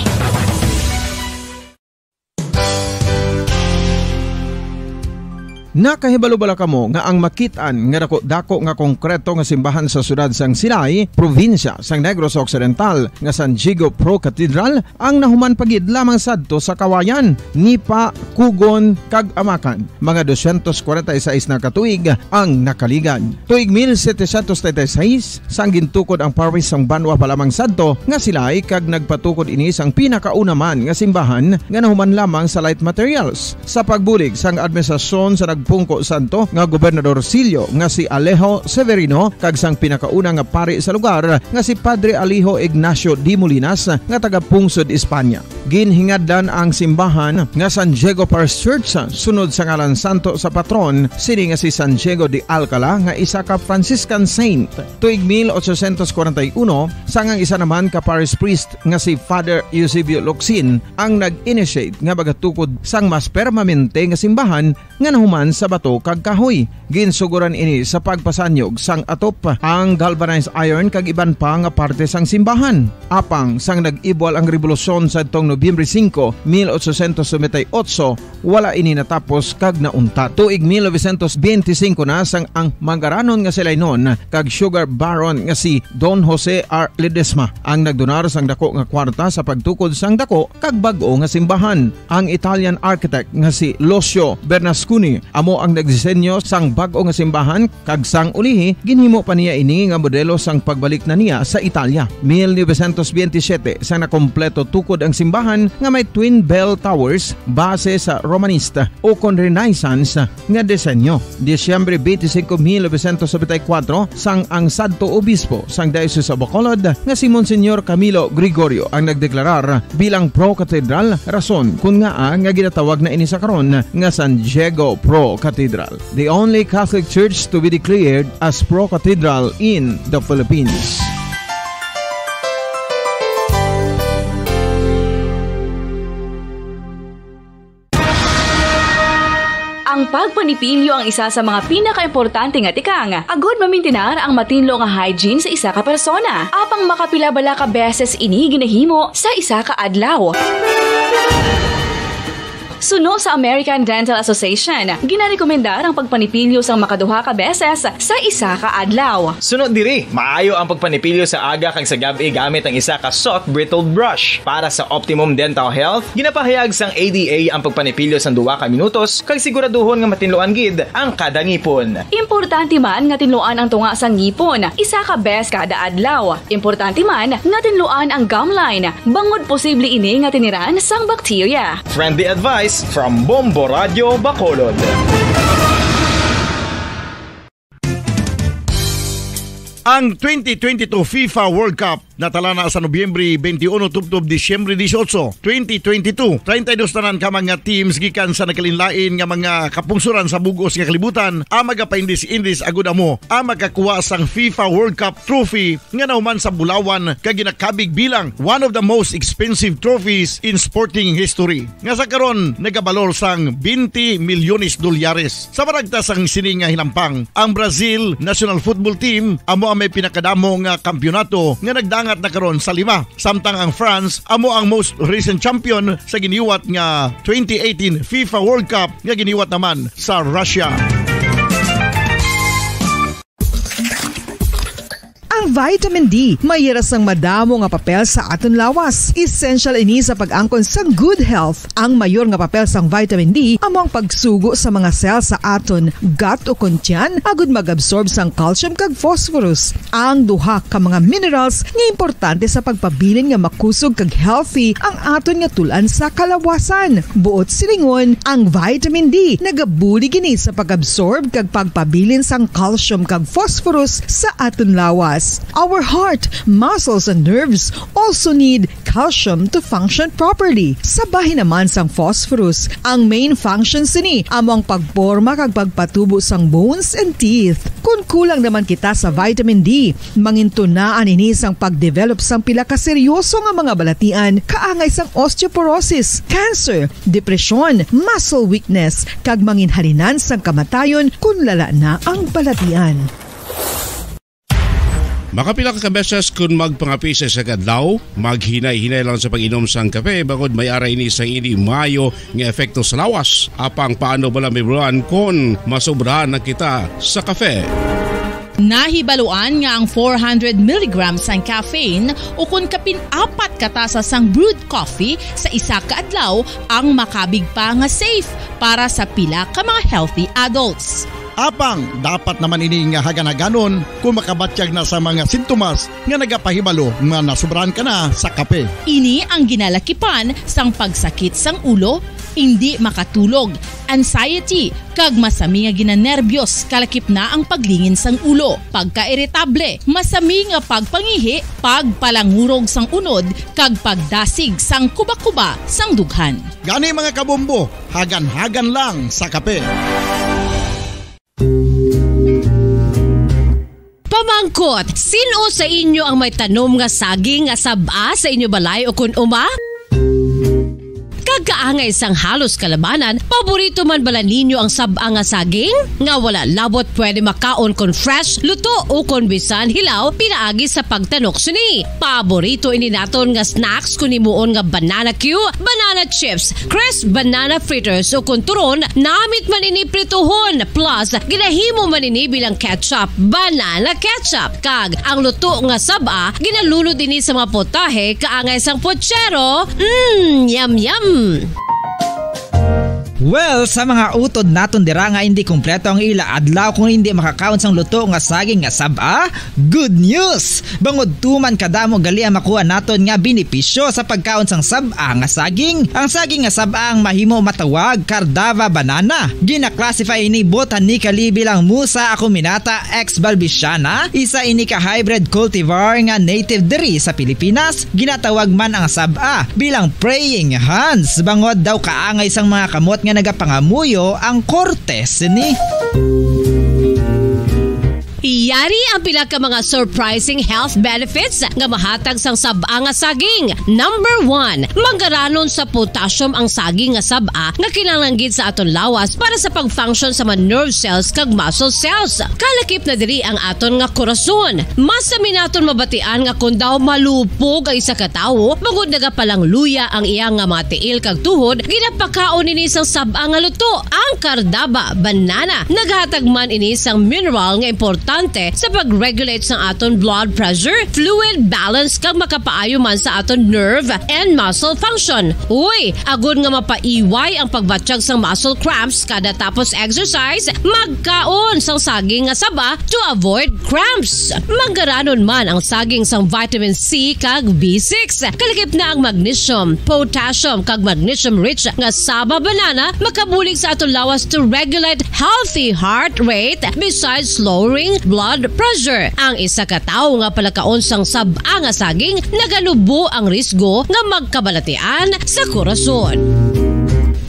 Nakahibalo bala kamo nga ang makit-an nga dako-dako nga konkreto nga simbahan sa siyudad sang Silay, probinsya sang Negros Occidental, nga San Diego Pro Cathedral ang nahuman pa gid lamang sadto sa Kawayan, Nipa, Cogon, kag Amacan, mga dosyentos kwarenta y seis na ka tuig ang nakaligad. Tuig mil setecientos treinta y seis, sang gintukod ang parish sang banwa pa lamang sadto nga Silay, kag nagpatukod ini sang pinakauna man nga simbahan nga nahuman lamang sa light materials. Sa pagbulig sang administrasyon sa nagpungko sadto nga Gobernador Sillo nga si Alejo Severino kag sang pinakauna nga pari sa lugar nga si Padre Alejo Ignacio de Molinas nga taga-pungsod Espanya. Ginhingadlan ang simbahan nga San Diego Parish Church sunod sa ngalan santo sa patron sini nga si San Diego de Alcala nga isa ka Franciscan saint. Tuig mil ochocientos kwarenta y uno, sang ang isa naman ka parish priest nga si Father Eusebio Locsin ang nag-initiate nga magatukod sang mas permanente nga simbahan nga nahuman sa bato kag kahoy. Ginsugoran ini sa pagpasanyog sang atop, ang galvanized iron kag iban pa nga parte sang simbahan. Apang sang nag-ibwal ang rebolusyon sadtong Nobyembre singko, mil ochocientos noventa y ocho, wala ini natapos kag nauntat. Tuig mil novecientos benti singko na sang ang mangaranon nga si Lainon kag sugar baron nga si Don Jose R. Ledesma ang nagdonar sang dako nga kwarta sa pagtukod sang dako kag bag-o nga simbahan. Ang Italian architect nga si Lucio Bernasconi amo ang nagdisenyo sang bag-o nga simbahan, kag sang ulihi ginhimo pa niya ini nga modelo sang pagbalik na niya sa Italia. Mil novecientos benti siyete, sang nakompleto tukod ang simbahan nga may twin bell towers base sa Romanista ukon Renaissance nga disenyo. Disyembre benti singko, mil novecientos nobenta y kuwatro, sang ang sadto obispo sang Diocese of Bacolod nga si Monsignor Camilo Gregorio ang nagdeklarar bilang pro-cathedral, rason kon ngaa nga ginatawag na ini sa karon nga San Diego Pro Cathedral, the only Catholic church to be declared as pro-cathedral in the Philippines. Ang pagpanipilyo ang isa sa mga pinakaimportante nga tikang agud mamintinar ang matinlo nga hygiene sa isa ka persona. Apang makapila bala ka beses ini ginahimo sa isa ka adlaw? Suno sa American Dental Association, ginarekomendar ang pagpanipilyo sang makaduha ka beses sa isa ka adlaw. Suno diri, maayo ang pagpanipilyo sa aga kag sa gab-i gamit ang isa ka soft bristled brush. Para sa optimum dental health, ginapahayag sang A D A ang pagpanipilyo sang duha ka minutos kag siguraduhon nga matinluan gid ang kada ngipon. Importante man nga tinluan ang tunga sang ngipon isa ka bes kada adlaw. Importante man nga tinluan ang gum line, bangod posible ini nga tiniran sang bakterya. Friendly advice from Bombo Radio Bacolod. Ang twenty twenty-two FIFA World Cup Natala na sa Nobyembre twenty-one tubtob Disyembre dieciocho, twenty twenty-two, treinta y dos tanan ka mga teams gikan sa nagkalainlain nga mga kapungsoran sa bug-os nga kalibutan ang magapaindis-indis agud amo ang makakuha sang FIFA World Cup trophy nga nahuman sa bulawan kag ginakabig bilang one of the most expensive trophies in sporting history, nga sa karon nagabalor sang twenty milyones dolyares. Sa baragta sang sini nga hinampang, ang Brazil national football team amo ang may pinakadamo nga kampiyonato nga nagdangat na karon sa lima, samtang ang France amo ang most recent champion sa giniwat nga twenty eighteen FIFA World Cup nga giniwat naman sa Russia. Ang vitamin D may ira sang madamo nga papel sa aton lawas. Essential ini sa pag-angkon sang good health. Ang mayor nga papel sang vitamin D amo ang pagsugo sa mga cell sa aton gut o kon tiyan agud mag-absorb sang calcium kag phosphorus, ang duha ka mga minerals nga importante sa pagpabilin nga makusog kag healthy ang aton nga tul-an sa kalawasan. Buot silingon, ang vitamin D nagabulig ini sa pag-absorb kag pagpabilin sang calcium kag phosphorus sa aton lawas. Our heart, muscles, and nerves also need calcium to function properly. Sa bahin naman sang phosphorus, ang main function sini amo ang pagporma kag pagpatubo sang bones and teeth. Kon kulang naman kita sa vitamin D, mangintunaan ini sang pagdevelop sang pila ka seryoso nga mga balatian, kaangay sang osteoporosis, cancer, depresyon, muscle weakness, kag manginhalinan sang kamatayon kon lala na ang balatian. Makapila ka beses kon magpangape sa isa ka adlaw, maghinay-hinay lang sa pag-inom sang kape, bangod may ara ini sang indi maayo nga epekto sa lawas. Apang paano bala, Ma'am Ron, kon masobrahan na kita sa kape? Nahibaluan nga ang four hundred milligrams sang caffeine, o kon kapin apat ka tasa sang brewed coffee sa isa ka adlaw, ang makabig pa nga safe para sa pila ka mga healthy adults. Apang dapat naman ini nga hagan-haganon kon makabatyag na sa mga sintomas nga nagapahibalo nga nasobrahan ka na sa kape. Ini ang ginalakipan sang pagsakit sang ulo, indi makatulog, anxiety, kag masami nga ginanerbyos, kalakip na ang paglingin sang ulo, pagkairitable, masami nga pagpangihi, pagpalangurog sang unod, kag pagdasig sang kuba-kuba sang dughan. Gani, mga kabombo, hagan-hagan lang sa kape. Pamangkot, sin-o sa inyo ang may tanom nga saging nga sab-a sa inyo balay o kun uma? Kag kaangay sang halos kalabanan, paborito man bala ninyo ang sab-a nga saging? Nga wala labot pwede makaon kon fresh, luto, o kon bisan hilaw pinaagi sa pagtanok sini. Paborito ini naton nga snacks kon himuon nga banana cue, banana chips, crisp banana fritters, o kon turon, namit man ini prituhon, plus ginahimo man ini bilang ketchup, banana ketchup, kag ang luto nga sab-a ginalunod ini sa mga potahe kaangay sang puchero. Mm, yum, yum. Well, sa mga utod naton dira nga indi kompleto ang ila adlaw kung indi makakaon sang luto nga saging nga sab-a, good news! Bangod tuman kadamo gali ang makuha naton nga benepisyo sa pagkaon sang sab-a nga saging. Ang saging nga sab-a ang mahimo matawag Cardava banana. Gina-classify ini botanically bilang Musa acuminata ex balbisiana, isa ini ka hybrid cultivar nga native diri sa Pilipinas. Ginatawag man ang sab-a bilang praying hands, bangod daw kaangay sang mga kamot nga nagapangamuyo ang korte sini. Yari ang pila ka mga surprising health benefits nga mahatag sang sab-a nga saging. Number one, mangaranon sa potassium ang saging nga sab-a nga kinahanglan gid sa aton lawas para sa pag-function sa mga nerve cells kag muscle cells. Kalakip na diri ang aton nga korason. Masami naton mabatian nga kon daw malupog ang isa ka tawo, bangod nagapalangluya ang iya nga mga tiil kag tuhod, ginapakaon ini sang sab-a nga luto, ang Cardava banana. Naghatag man ini sang mineral nga importante sa pag-regulate sang aton blood pressure, fluid balance, kag makapaayo man sa aton nerve and muscle function. Uy, agod nga mapaiway ang pagbatyag sang muscle cramps kada tapos exercise, magkaon sang saging nga saba to avoid cramps. Mangaranon man ang saging sang vitamin C kag B six. Kalakip na ang magnesium, potassium, kag magnesium-rich nga saba banana makabulig sa aton lawas to regulate healthy heart rate, besides lowering blood blood pressure. Ang isa ka tawo nga palakaon sang sab-a nga saging nagalubo ang risgo nga magkabalatian sa korason.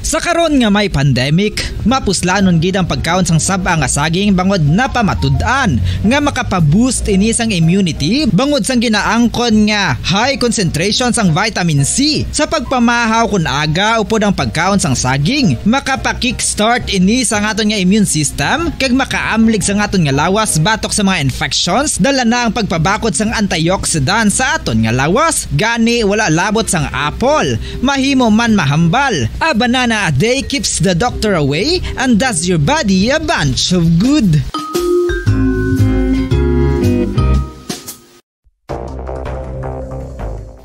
Sa karon nga may pandemic, mapuslanon gid ang pagkaon sang sab-a nga saging bangod napamatud-an nga makapaboost ini sang immunity bangod sang ginaangkon nga high concentration sang vitamin C. Sa pagpamahaw kon aga upod ang pagkaon sang saging, makapa-kickstart ini sa aton nga immune system kag makaamlig sa aton nga lawas batok sa mga infections. Dala na ang pagpabakod sang antioxidant sa aton nga lawas, gani wala labot sang apple. Mahimo man mahambal. A banana a day keeps the doctor away and does your body a bunch of good.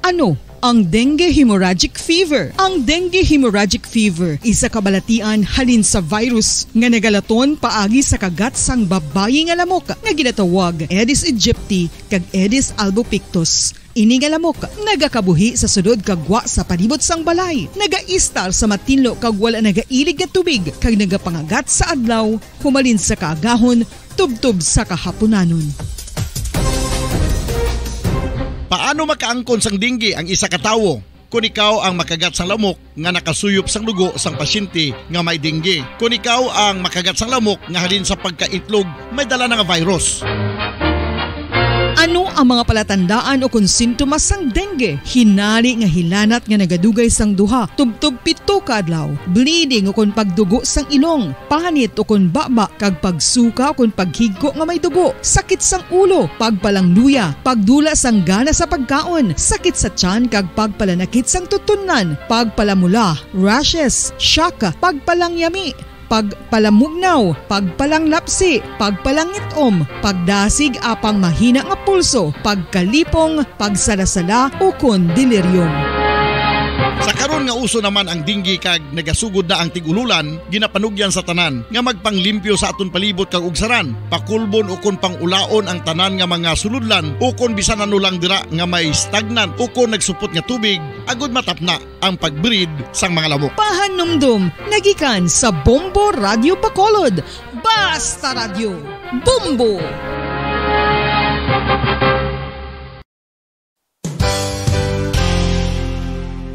Ano ang dengue hemorrhagic fever? Ang dengue hemorrhagic fever isa ka balatian halin sa virus nga nagalaton paagi sa kagat sang babayi nga lamok nga ginatawag Aedes aegypti kag Aedes albopictus. Ini nga lamok nagakabuhi sa sulod kag gwa sa palibot sang balay, nagaistar sa matinlo kag wala nagailig nga tubig, kag nagapangagat sa adlaw humalin sa kaagahon tubtob sa kahapunanon. Paano makaangkon sang dengue ang isa ka tawo? Kon ikaw ang makagat sang lamok nga nakasuyop sang dugo sang pasyente nga may dengue, kon ikaw ang makagat sang lamok nga halin sa pagkaitlog may dala na nga virus. Ano ang mga palatandaan ukon sintomas sang dengue? Hinari nga hilanat nga nagadugay sang duha tubtob pito ka adlaw, bleeding ukon pagdugo sang ilong, panit ukon baba, kag pagsuka ukon paghigko nga may dugo, sakit sang ulo, pagpalangluya, pagdula sang gana sa pagkaon, sakit sa tiyan kag pagpalanakit sang tutunlan, pagpalamula, rashes, shock, pagpalangyami, pagpalamugnaw, pagpalanglapsi, pagpalangit-om, pagdasig apang mahina nga pulso, pagkalipong, pagsalasala, ukon delirium. Sa karon nga uso naman ang dengue kag nagasugod na ang tig-ululan, ginapanugyan sa tanan nga magpanglimpyo sa aton palibot kag ugsaran, pakulbon ukon pang-ulaon ang tanan nga mga sulodlan, ukon bisan ano lang dira nga may stagnant ukon nagsupot nga tubig, agud matapna ang pag-breed sang mga lamok. Pahanumdom nga gikan sa Bombo Radyo Bacolod. Basta Radyo, Bombo!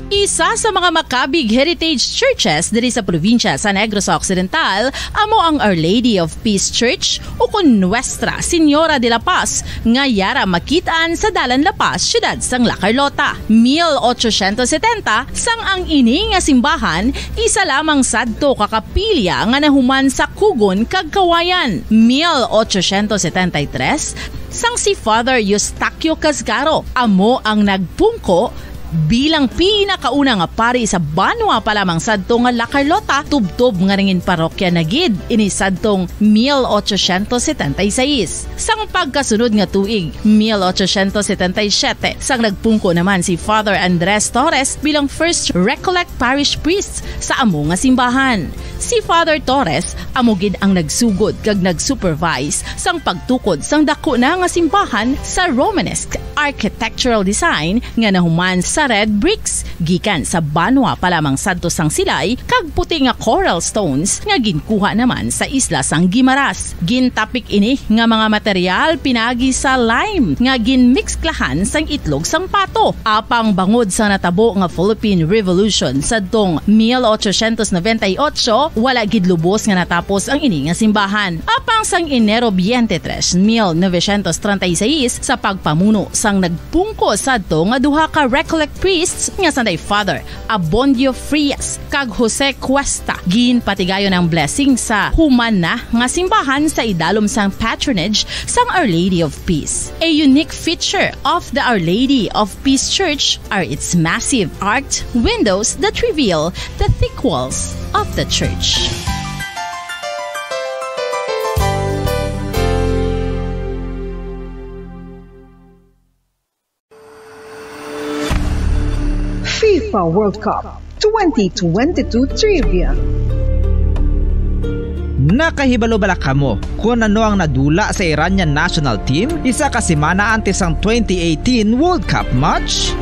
Isa sa mga Macabig Heritage Churches diri sa probinsya sa Negros Occidental amo ang Our Lady of Peace Church, ukon Nuestra Señora de la Paz, nga yara makit-an sa Dalan La Paz, siyudad sang La Carlota. Mil ochocientos setenta, sang ang ini nga simbahan isa lamang sadto ka kapilya nga nahuman sa kugon kag kawayan. Mil ochocientos setenta y tres, sang si Father Eustaquio Casgaro amo ang nagpungko bilang pinakauna nga pari sa banwa pa lamang sadto nga La Carlota, tubtob nga nangin parokya na gid ini sadtong mil ochocientos setenta y seis. Sang pagkasunod nga tuig, mil ochocientos setenta y siete, sang nagpungko naman si Father Andres Torres bilang First Recollect Parish Priest sa amo nga simbahan. Si Father Torres amo gid ang nagsugod kag nag-supervise sang pagtukod sang daku na nga simbahan sa Romanesque architectural design nga nahuman sa red bricks gikan sa banwa pa lamang sadto sang silay kag puti nga coral stones nga ginkuha naman sa isla sang Guimaras. Gintapik ini nga mga material pinagi sa lime nga ginmixklahan sang itlog sang pato. Apang bangod sa natabo nga Philippine Revolution sadtong mil ochocientos noventa y ocho, wala gid lubos nga natapos ang ini nga simbahan. Apang sang Enero twenty-three, mil novecientos treinta y seis, sa pagpamuno sang nagpungko sadto nga duha ka Recollect priests nga sanday Father Abondio Frias kag Jose Cuesta, ginpatigayon ang blessing sa human na nga simbahan sa idalom sang patronage sang Our Lady of Peace. A unique feature of the Our Lady of Peace Church are its massive arched windows that reveal the thick walls of the church. FIFA World Cup twenty twenty-two Trivia. Nakahibalo bala kamo kon ano ang nadula sa Iranian national team isa ka semana antes sang twenty eighteen World Cup match?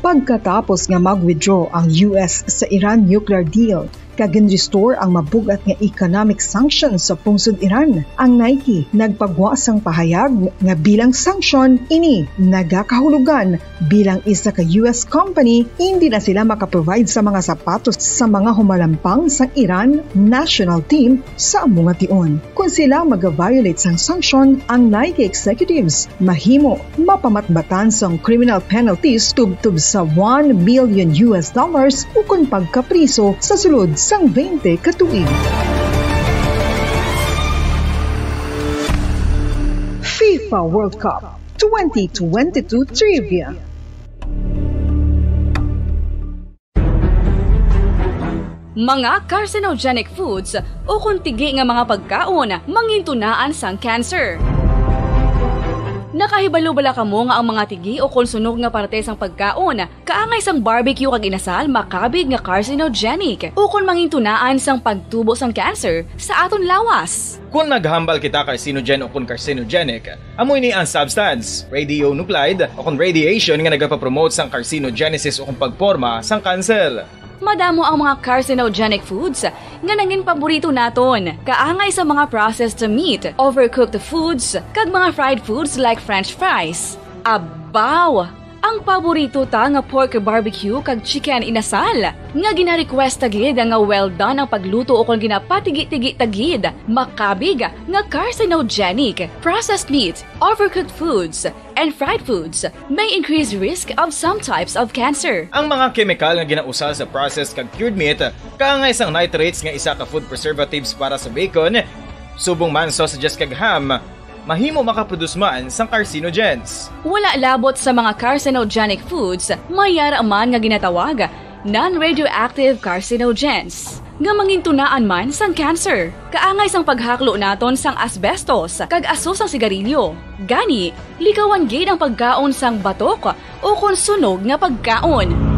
Pagkatapos nga mag-withdraw ang U S sa Iran nuclear deal, kag gin-restore ang mabug-at nga economic sanctions sa pungsod Iran. Ang Nike nagpagwa sang pahayag nga bilang sanction ini nagakahulugan bilang isa ka U S company, hindi na sila makaprovide sa mga sapatos sa mga humalampang sang Iran national team sa amo nga tion. Kon sila mag-violate sang sanction, ang Nike executives mahimo mapamatbatan sang criminal penalties tubtob sa one million U S dollars ukon pagkapriso sa sulod sang twenty ka tuig. FIFA World Cup twenty twenty-two Trivia. Mga carcinogenic foods ukon tigi nga mga pagkaon mangintunaan sang cancer. Nakahibalo bala kamo nga ang mga tigi ukon sunog nga parte sang pagkaon kaangay sang barbecue kag inasal makabig nga carcinogenic ukon mangintunaan sang pagtubo sang cancer sa aton lawas? Kon naghambal kita carcinogen ukon carcinogenic, amo ini ang substance, radionuclide ukon radiation nga nagapapromote sang carcinogenesis ukon pagporma sang kanser. Madamo ang mga carcinogenic foods nga nangin paborito naton, kaangay sa mga processed meat, overcooked foods, kag mga fried foods like French fries. Abaw! Ang paborito ta nga pork barbecue kag chicken inasal, nga gina-request ta gid nga well done ang pagluto ukon ginapatigi-tigi ta gid, makabig nga carcinogenic. Processed meat, overcooked foods, and fried foods may increase risk of some types of cancer. Ang mga kemikal nga ginausal sa processed kag cured meat, kaangay sang nitrates nga isa ka food preservatives para sa bacon, subong man sausages kag ham, mahimo makaproduce man sang carcinogens. Wala labot sa mga carcinogenic foods, may yara man nga ginatawag non-radioactive carcinogens, nga mangintunaan man sang cancer. Kaangay sang paghaklo naton sang asbestos kag aso sang sigarilyo. Gani, likawan gid ang pagkaon sang batok ukon sunog nga pagkaon.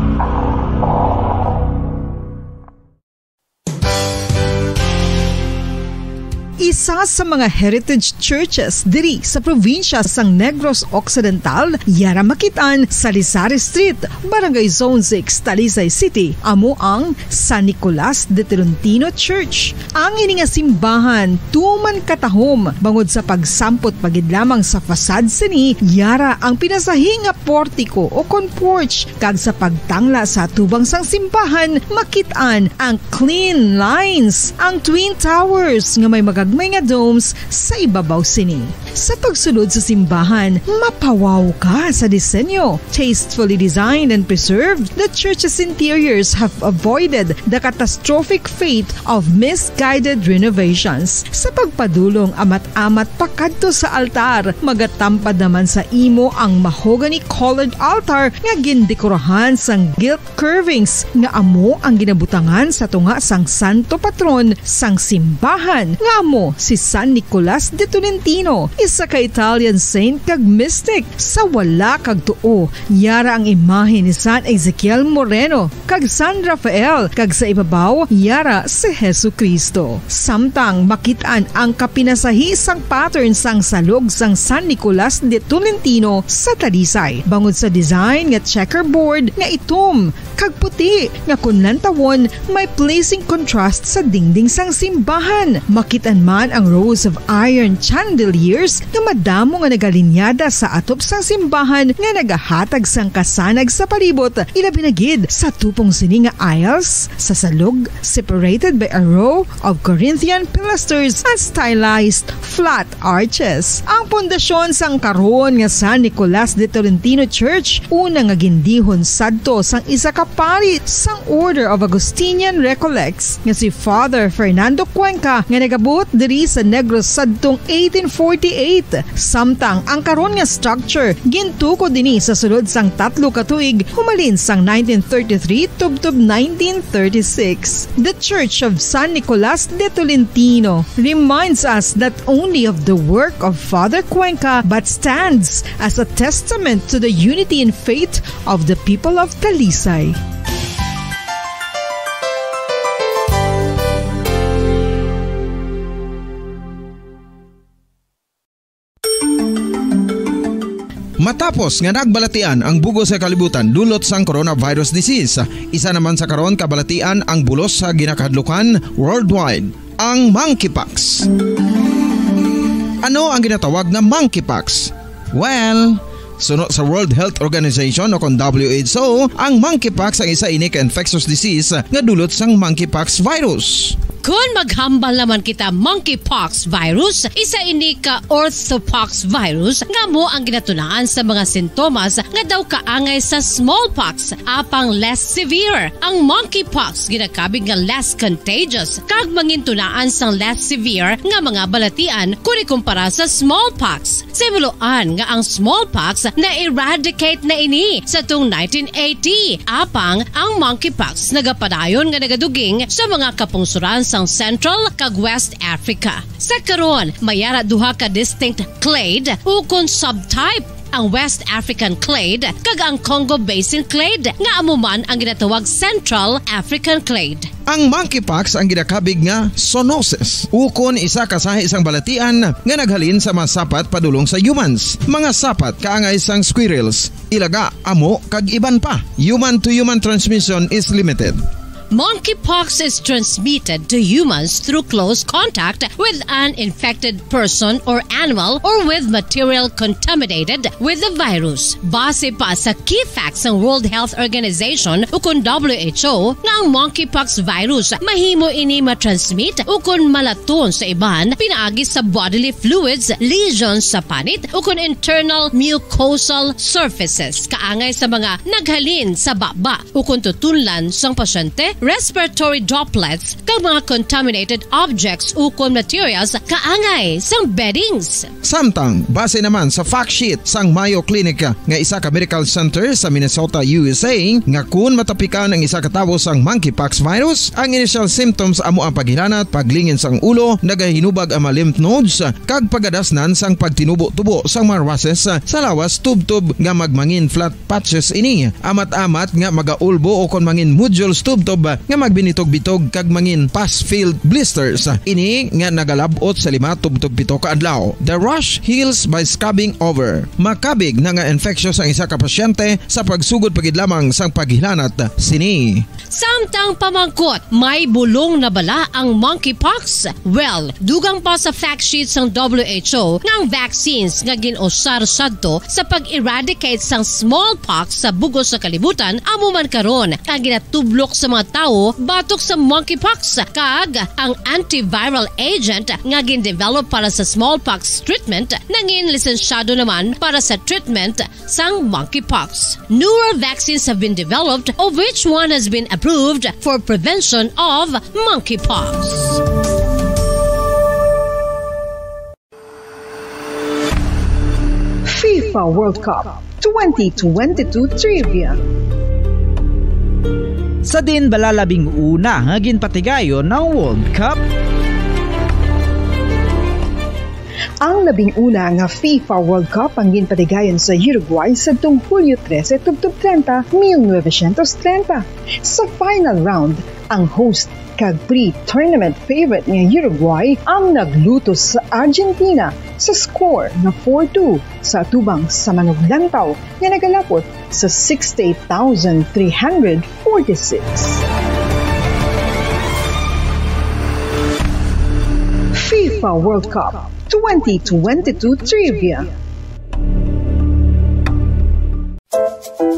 Isa sa mga heritage churches diri sa probinsya sang Negros Occidental, yara makit-an sa Lisari Street, Barangay Zone six, Talisay City, amo ang San Nicolas de Tolentino Church. Ang ini nga simbahan tuman katahom bangod sa pagsampot pa gid lamang sa facade sini, yara ang pinasahi nga portiko ukon porch, kag sa pagtangla sa atubang sang simbahan, makit-an ang clean lines, ang twin towers nga may magagmay nga domes sa ibabaw sini. Sa pagsulod sa simbahan, mapawaw ka sa disenyo. Tastefully designed and preserved, the church's interiors have avoided the catastrophic fate of misguided renovations. Sa pagpadulong amat-amat pakadto sa altar, magatampad naman sa imo ang mahogany-colored altar nga gindekorahan sang gilt curvings nga amo ang ginabutangan sa tunga sang santo patron sang simbahan, nga amo si San Nicolas de Tolentino, isa ka Italian saint kag mystic. Sa wala kag tuo, yara ang imahe ni San Ezekiel Moreno kag San Rafael, kag sa ibabaw, yara si Jesu-Cristo. Samtang makit-an ang kapinasahi sang pattern sang salog sang San Nicolas de Tolentino sa Talisay, bangod sa design nga checkerboard nga itom kag puti nga kon lantawon may pleasing contrast sa dingding sang simbahan. Makit-an man ang rows of iron chandeliers nga madamo nga nagalinyada sa atop sang simbahan nga nagahatag sang kasanag sa palibot, ilabi na gid sa tupong sini nga aisles sa salog, separated by a row of Corinthian pilasters and stylized flat arches. Ang pundasyon sang karon nga San Nicolas de Tolentino Church, una nga gindihon sadto sang isa ka pari sang Order of Augustinian Recollects nga si Father Fernando Cuenca, nga nagabuot diri sa Negros sadtong eighteen forty-eight. Samtang ang karon nga structure gintukod ini sa sulod sang tatlo ka tuig, humalin sang nineteen thirty-three tubtob nineteen thirty-six. The Church of San Nicolas de Tolentino reminds us not only of the work of Father Cuenca, but stands as a testament to the unity and faith of the people of Talisay. Matapos nga nagbalatian ang bug-os nga kalibutan dulot sang coronavirus disease, isa naman sa karon kabalatian ang bulos sa ginakahadlukan worldwide, ang monkeypox. Ano ang ginatawag nga monkeypox? Well, suno sa World Health Organization o kon W H O, ang monkeypox ang isa ini ka infectious disease nga dulot sang monkeypox virus. Kon maghambal naman kita, monkeypox virus, isa ini ka orthopox virus nga amo ang ginatunaan sa mga sintomas nga daw kaangay sa smallpox, apang less severe. Ang monkeypox ginakabig nga less contagious kag mangintunaan sang less severe nga mga balatian kon ikumpara sa smallpox. Sa himuloan nga ang smallpox na-eradicate na ini sa tung nineteen eighty, apang ang monkeypox nagapadayon nga nagaduging sa mga kapungsoran sang Central kag West Africa. Sa karon, may ara duha ka distinct clade ukon subtype, ang West African clade kag ang Congo Basin clade, nga amo man ang ginatawag Central African clade. Ang monkeypox ang ginakabig nga zoonosis, ukon isa ka sahi sang balatian nga naghalin sa mga sapat padulong sa humans, mga sapat kaangay sang squirrels, ilaga, amo, kag iban pa. Human to human transmission is limited. Monkeypox is transmitted to humans through close contact with an infected person or animal or with material contaminated with the virus. Base pa sa key facts sang World Health Organization ukon W H O, nga ang monkeypox virus mahimo ini matransmit ukon malaton sa iban pinaagi sa bodily fluids, lesions sa panit, ukon internal mucosal surfaces, kaangay sa mga naghalin sa baba ukon tutunlan sang pasyente, respiratory droplets, kag mga contaminated objects ukon materials kaangay sang beddings. Samtang, base naman sa fact sheet sang Mayo Clinic nga isa ka medical center sa Minnesota, U S A, nga kun matapikan ang isa ka tawo sang monkeypox virus, ang initial symptoms amo ang paghilanat, paglingin sang ulo, nagahinubag ang mga lymph nodes, kag pagadasnan sang pagtinubo-tubo sang mga rushes sa lawas tubtob nga magmangin flat patches ini. Amat-amat nga magaulbo o kon mangin nodules tubtob nga magbinitog-bitog kag mangin pus-filled blisters. Ini nga nagalab-ot sa lima tubtob pito ka adlaw. The rash heals by scabbing over. Makabig na nga infectious ang isa ka pasyente sa pagsugod pa gid lamang sang paghilanat sini. Samtang pamangkot, may bulong na bala ang monkeypox? Well, dugang pa sa fact sheet sang W H O nga ang vaccines nga gin-usar sadto sa pag-eradicate sang smallpox sa bug-os nga kalibutan amo man karon ang ginatublok sa mga tawo batok sa monkeypox, kag ang antiviral agent nga gin-develop para sa smallpox treatment nangin lisensyado naman para sa treatment sang monkeypox. Newer vaccines have been developed, of which one has been approved for prevention of monkeypox. FIFA World Cup twenty twenty-two Trivia. Sa diin bala labing una nga ginpatigayon ang World Cup? Ang labing una nga FIFA World Cup ang ginpatigayon sa Uruguay sadtong Hulyo trese tubtob treinta, mil novecientos treinta. Sa final round, ang host kag pre-tournament favorite nga Uruguay ang naglutos sa Argentina sa score nga four two sa atubang sa manuglantaw nga nagalapot sa sixty-eight thousand three hundred forty-six. FIFA World Cup twenty twenty-two Trivia.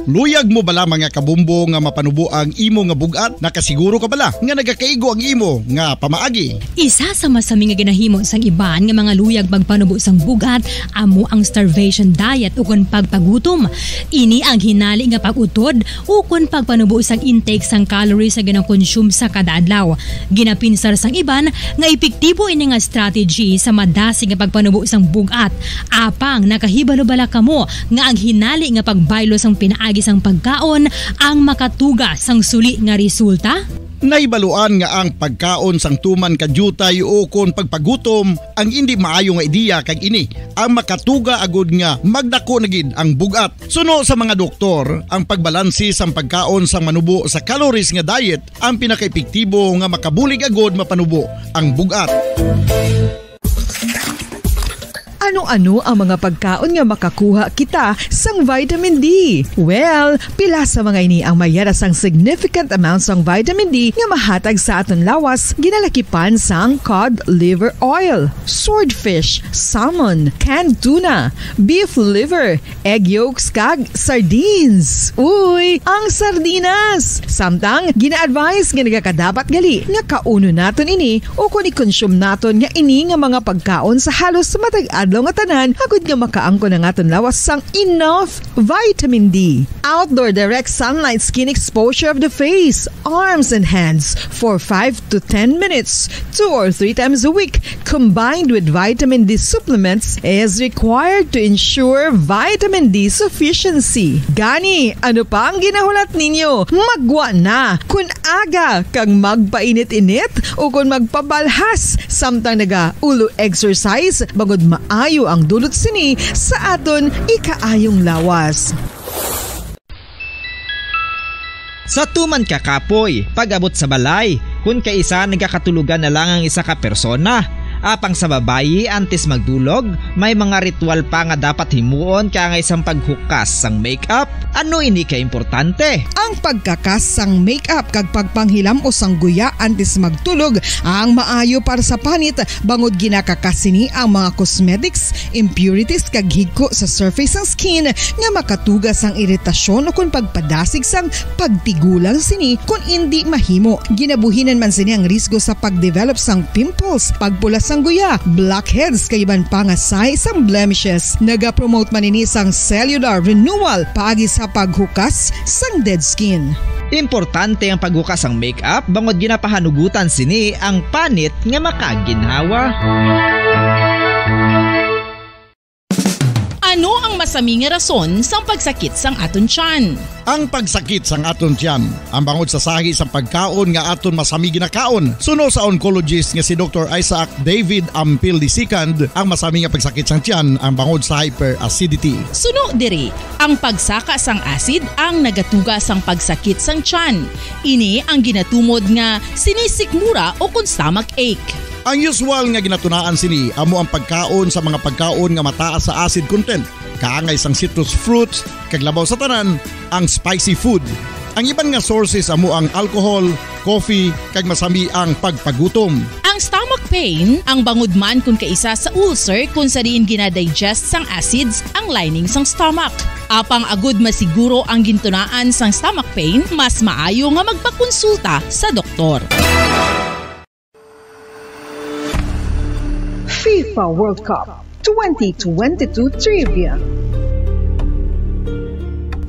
Luyag mo bala, mga kabombo, nga mapanubo ang imo nga bug-at? Nakasiguro ka bala nga nagakaigo ang imo nga pamaagi? Isa sa masami nga ginahimo sang iban nga mga luyag pagpanubo sang bug-at amo ang starvation diet ukon pagpagutom. Ini ang hinali nga pag-utod ukon pagpanubo sang intake sang calories nga ginakonsume sa kada adlaw. Ginapinsar sang iban nga epektibo ini nga strategy sa madasig nga pagpanubo sang bug-at. Apang nakahibalo bala kamo nga ang hinali nga pagbaylo sang pinaagi sang pagkaon ang makatuga sang suli nga resulta? Nahibaluan nga ang pagkaon sang tuman ka diutay ukon pagpagutom ang indi maayo nga ideya, kag ini ang makatuga agud nga magdako na gid ang bug-at. Suno sa mga doktor, ang pagbalanse sang pagkaon sang manubo sa calories nga diet ang pinakaepektibo nga makabulig agud mapanubo ang bug-at. Ano-ano ang mga pagkaon nga makakuha kita sang vitamin D? Well, pila sa mga ini ang mayara sang significant amount sang vitamin D nga mahatag sa aton lawas, ginalakipan sang cod liver oil, swordfish, salmon, canned tuna, beef liver, egg yolks, kag sardines. Uy, ang sardinas! Samtang, gina-advise nga nagakadapat gali nga kaunon naton ini ukon i-consume naton nga ini nga mga pagkaon sa halos matag adlaw nga tanan, agud nga makaangkon ang aton lawas sang enough vitamin D. Outdoor direct sunlight skin exposure of the face, arms, and hands for five to ten minutes, two or three times a week, combined with vitamin D supplements, is required to ensure vitamin D sufficiency. Gani, ano pa ang ginahulat ninyo? Maggwa na! Kun aga kag magpainit-init o kon magpabalhas samtang nagaulo exercise, bangod maayo ang dulot sini sa aton ikaayong lawas. Sa tuman ka kapoy, pag-abot sa balay, kun kaisa nagakatulogan na lang ang isa ka persona. Apang sa babayi, antes magdulog, may mga ritual pa nga dapat himuon kaangay sang paghukas sang makeup. Ano ini ka importante? Ang pagkakas sang makeup kag pagpanghilam-os sang guya antes magtulog ang maayo para sa panit, bangod ginakakas sini ang mga cosmetics, impurities, kag higko sa surface sang skin nga makatuga sang iritasyon ukon pagpadasig sang pagtigulang sini kon indi mahimo. Ginabuhinan man sini ang risgo sa pagdevelop sang pimples, pagpula sang guya, blackheads, kag iban pa nga sahi sang blemishes. Nagapromote man ini sang cellular renewal paagi sa paghukas sang dead skin. Importante ang paghukas sang makeup bangod ginapahanugutan sini ang panit nga makaginhawa. Ano ang masami nga rason sang pagsakit sang aton tiyan? Ang pagsakit sang aton tiyan, ang bangod sa sahi sang pagkaon nga aton masami ginakaon. Suno sa oncologist nga si Doktor Isaac David Ampil the second, ang masami nga pagsakit sang tiyan ang bangod sa hyperacidity. Suno diri, ang pagsaka sang acid ang nagatuga sang pagsakit sang tiyan. Ini ang ginatumod nga sinisikmura o kon stomach ache. Ang usual nga ginatunaan sini amo ang pagkaon sa mga pagkaon nga mataas sa acid content, kaangay sang citrus fruits, kag labaw sa tanan, ang spicy food. Ang iban nga sources amo ang alcohol, coffee, kag masami ang pagpagutom. Ang stomach pain, ang bangod man kon kaisa sa ulcer kon sa diin ginadigest sang acids ang lining sang stomach. Apang agud masiguro ang gintunaan sang stomach pain, mas maayo nga magpakonsulta sa doktor. FIFA World Cup twenty twenty-two Trivia.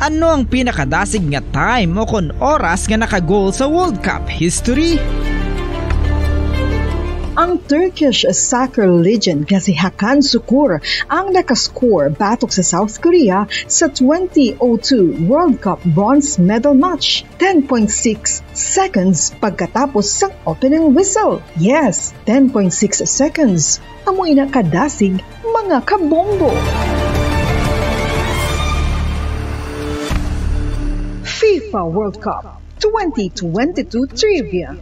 Ano ang pinakadasig nga time o kon oras nga naka-goal sa World Cup history? Ang Turkish soccer legend nga si Hakan Sukur ang nakascore batok sa South Korea sa twenty oh two World Cup bronze medal match, ten point six seconds pagkatapos sang opening whistle. Yes, ten point six seconds. Amo ina kadasig, mga kabombo. FIFA World Cup twenty twenty-two Trivia.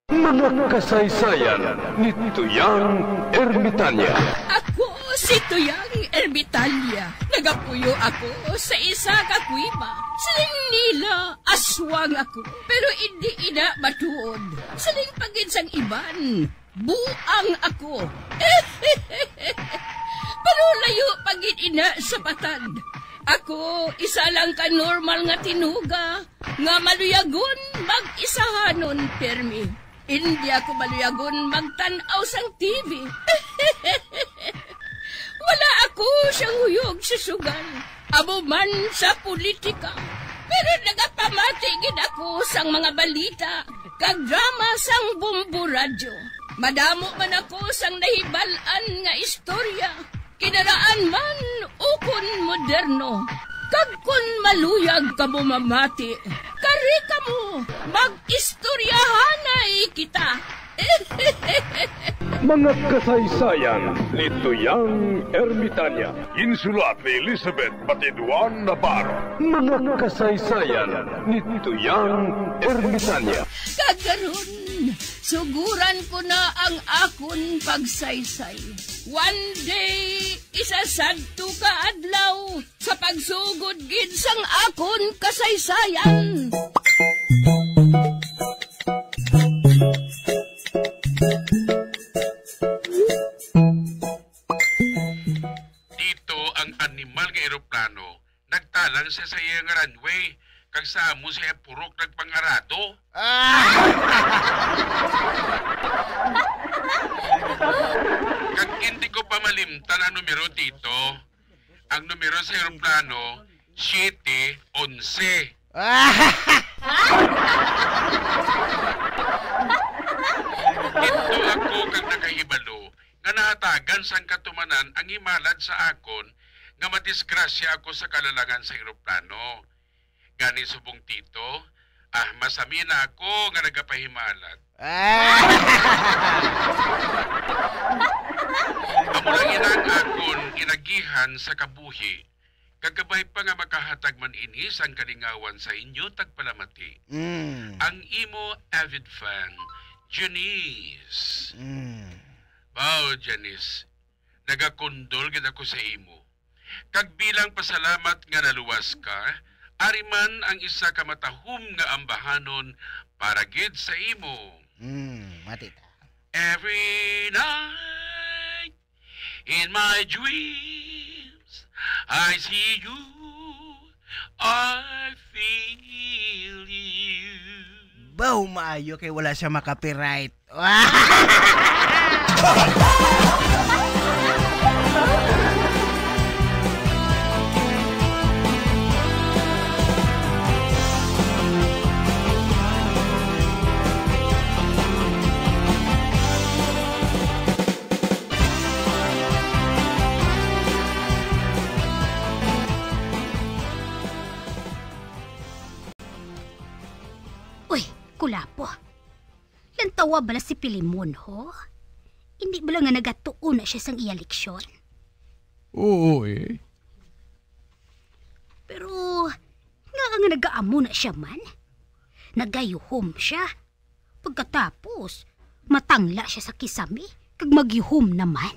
Mga kasaysayan ni Tuyang Ermitanya. Ako si Tuyang Ermitanya. Nagapuyo ako sa isa ka kuweba. Siling nila, aswang ako, pero indi ina matuod. Siling pa gid sang iban, buang ako. Pero layo pa gid ina sa patad. Ako, isa lang ka normal nga tinuga nga maluyagon mag-isahanon pirmi. Indi ako maluyagon magtan-aw sang T V. Wala ako siyang huyog sa sugal, amo man sa politika. Pero nagapamati gid ako sang mga balita kag drama sang Bombo Radyo. Madamo man ako sang nahibal-an nga istorya, kinaraan man ukon moderno. Kag kon maluyag kamo mamati, kari kamo, mag-istoryahanay kita. Mga kasaysayan ni Tuyang Ermitanya. Ginsulat ni Elizabeth Batiduan Navarro. Mga kasaysayan ni Tuyang Ermitanya. Kag karon, Suguran ko na ang akon pagsaysay. One day, isa sadto ka adlaw, sa pagsugod gid sang akon kasaysayan. Dito ang animal nga eroplano, nagtalang siya sa iya nga runway, kag sa amo siya purok nagpangarado. Ah! Kag hindi ko pa malimtan ang numero, Tito. Ang numero sa eroplano, siyete onse. Ah! Dito ako kag nakahibalo nga nahatagan sang katumanan ang himalad sa akon nga madisgrasya ako sa kalalangan sa eroplano. Gani subong Tito, ah, masami na ako nga nagapahimalad. Ah! Amo lang ina ang akon inagihan sa kabuhi, kag kabay pa nga makahatag man ini sang kalingawan sa inyo tagpalamati. Mm. Ang imo avid fan, Janice. Mm. Wow, Janice, nagakondol gid ako sa imo. Kag bilang pasalamat nga naluwas ka, ari man ang isa ka matahom nga ambahanon para gid sa imo. Mm, mati ta. Every night in my dreams, I see you, I feel you. Baw maayo kay wala siya ma-copyright. Uy, Kulapo. Lantawa bala si Pilimon, ho? Hindi bala nga nagatuo na siya sang iya leksyon? Oo, eh. Pero, nga nga nagaamo na siya man? Nagayuhom siya. Pagkatapos, matangla siya sa kisame, kag magyuhom naman.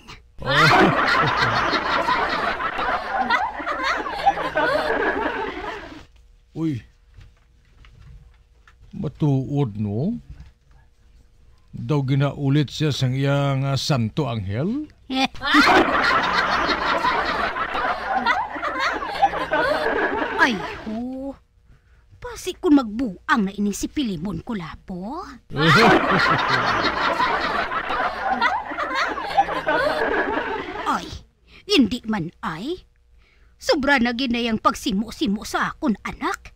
Uy, matuod, no? Daw ginaulit siya sang iya nga santo anghel? Ay, ho. Basi kun magbuang na ini si Pilimon, Kulapo? Ay, hindi man ay. Sobra na gid na yang pagsimo-simo sa akon anak.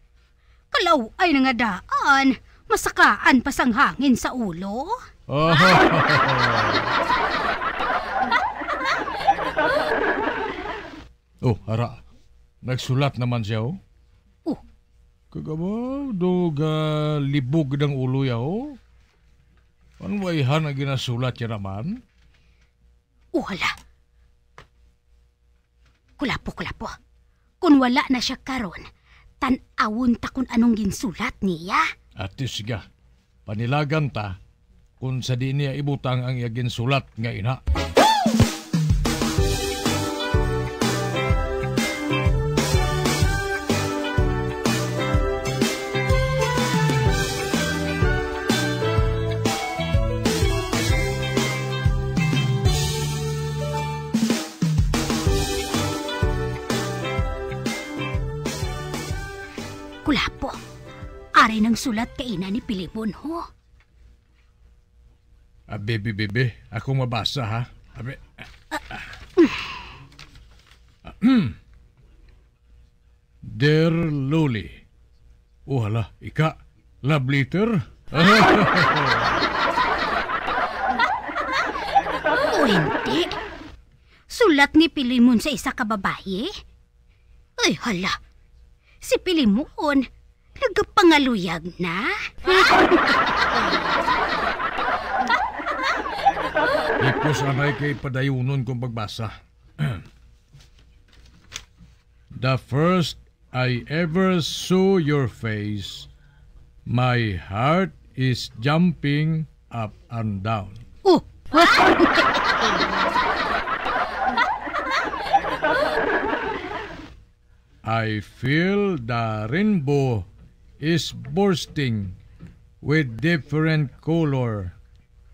Kalaw-ay na nga daan, masakaan pa sang hangin sa ulo. Oh, ara. Nagsulat naman siya, oh. Oh. Kag abaw, do galibog gid ang ulo ya, oh. Ano ba ihan ang ginasulat niya naman? Oh, hala. Kulapo, Kulapo. Kung wala na siya karon, tan-awon ta kung anong ginsulat niya. Ate, siga. Panilagan ta kung sa di niya ibutang ang iya ginsulat nga ina. Kulapo, ari nang sulat kaina ni Pilimon, ho. Ah, bebe, bebe, ako mabasa, ha? Abi. Dear Loli. Oh, hala, ika, love letter? O hindi. Sulat ni Pilimon sa isa ka babayi? Ay, hala. Si Pilimon, nagapangaluyag na? Ipos anay kay padayunon kong pagbasa. The first I ever saw your face, my heart is jumping up and down. Oh! I feel the rainbow is bursting with different color,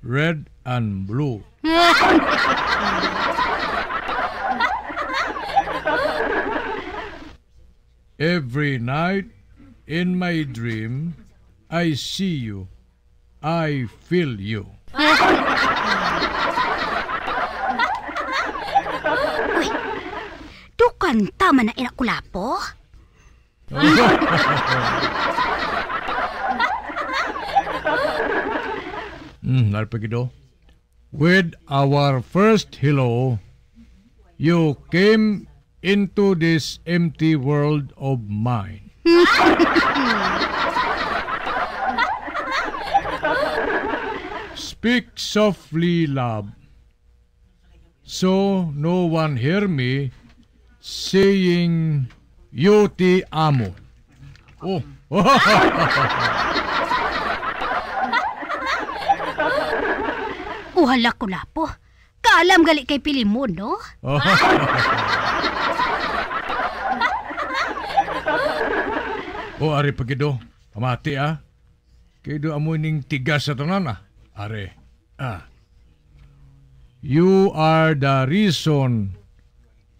red and blue. Every night in my dream, I see you. I feel you. Uy, do kanta man na ina kulapo? Hmm, narpag do. With our first hello, you came into this empty world of mine. Speak softly, love, so no one hear me saying, "Yo te amo." Oh. Uhala ko lapo. Kaalam gali kay Pilimon, no? Oh, ari pa gid, oh. Pamati, ah. Kay do amo ning tigas sa tanan, ah. Ari. Ah. You are the reason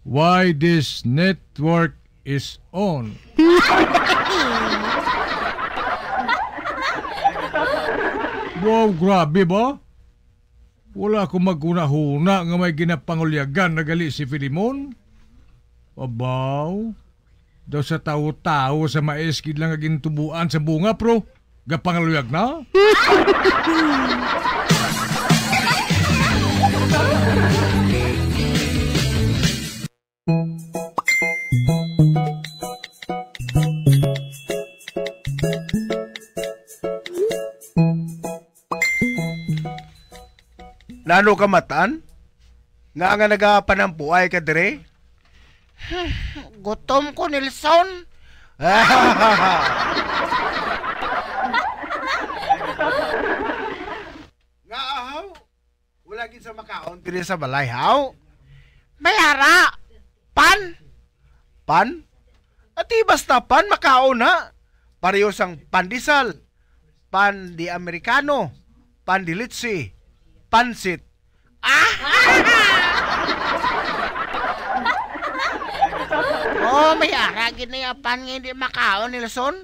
why this network is on. Wow, grabe ba? Wala ko maghunahuna nga may ginapangulyagan na gali si Filemon. Abaw, daw sa tawo-tawo sa mais gid lang nga gintubuan sa bunga, pero gapangaluyag na? Nano ka, Matan? Nga nga nagapanampuay ka diri? Gutom ko, Nelson. Nga ahaw? Wala gid sa makaon diri sa balay, haw? May ara. Pan? Pan? Ati basta pan makaon, ha? Pareho sang pandesal, pan de americano, pan de leche, pansit. Ah! Oh, may ara gid na ya pan nga hindi makaon, Nelson.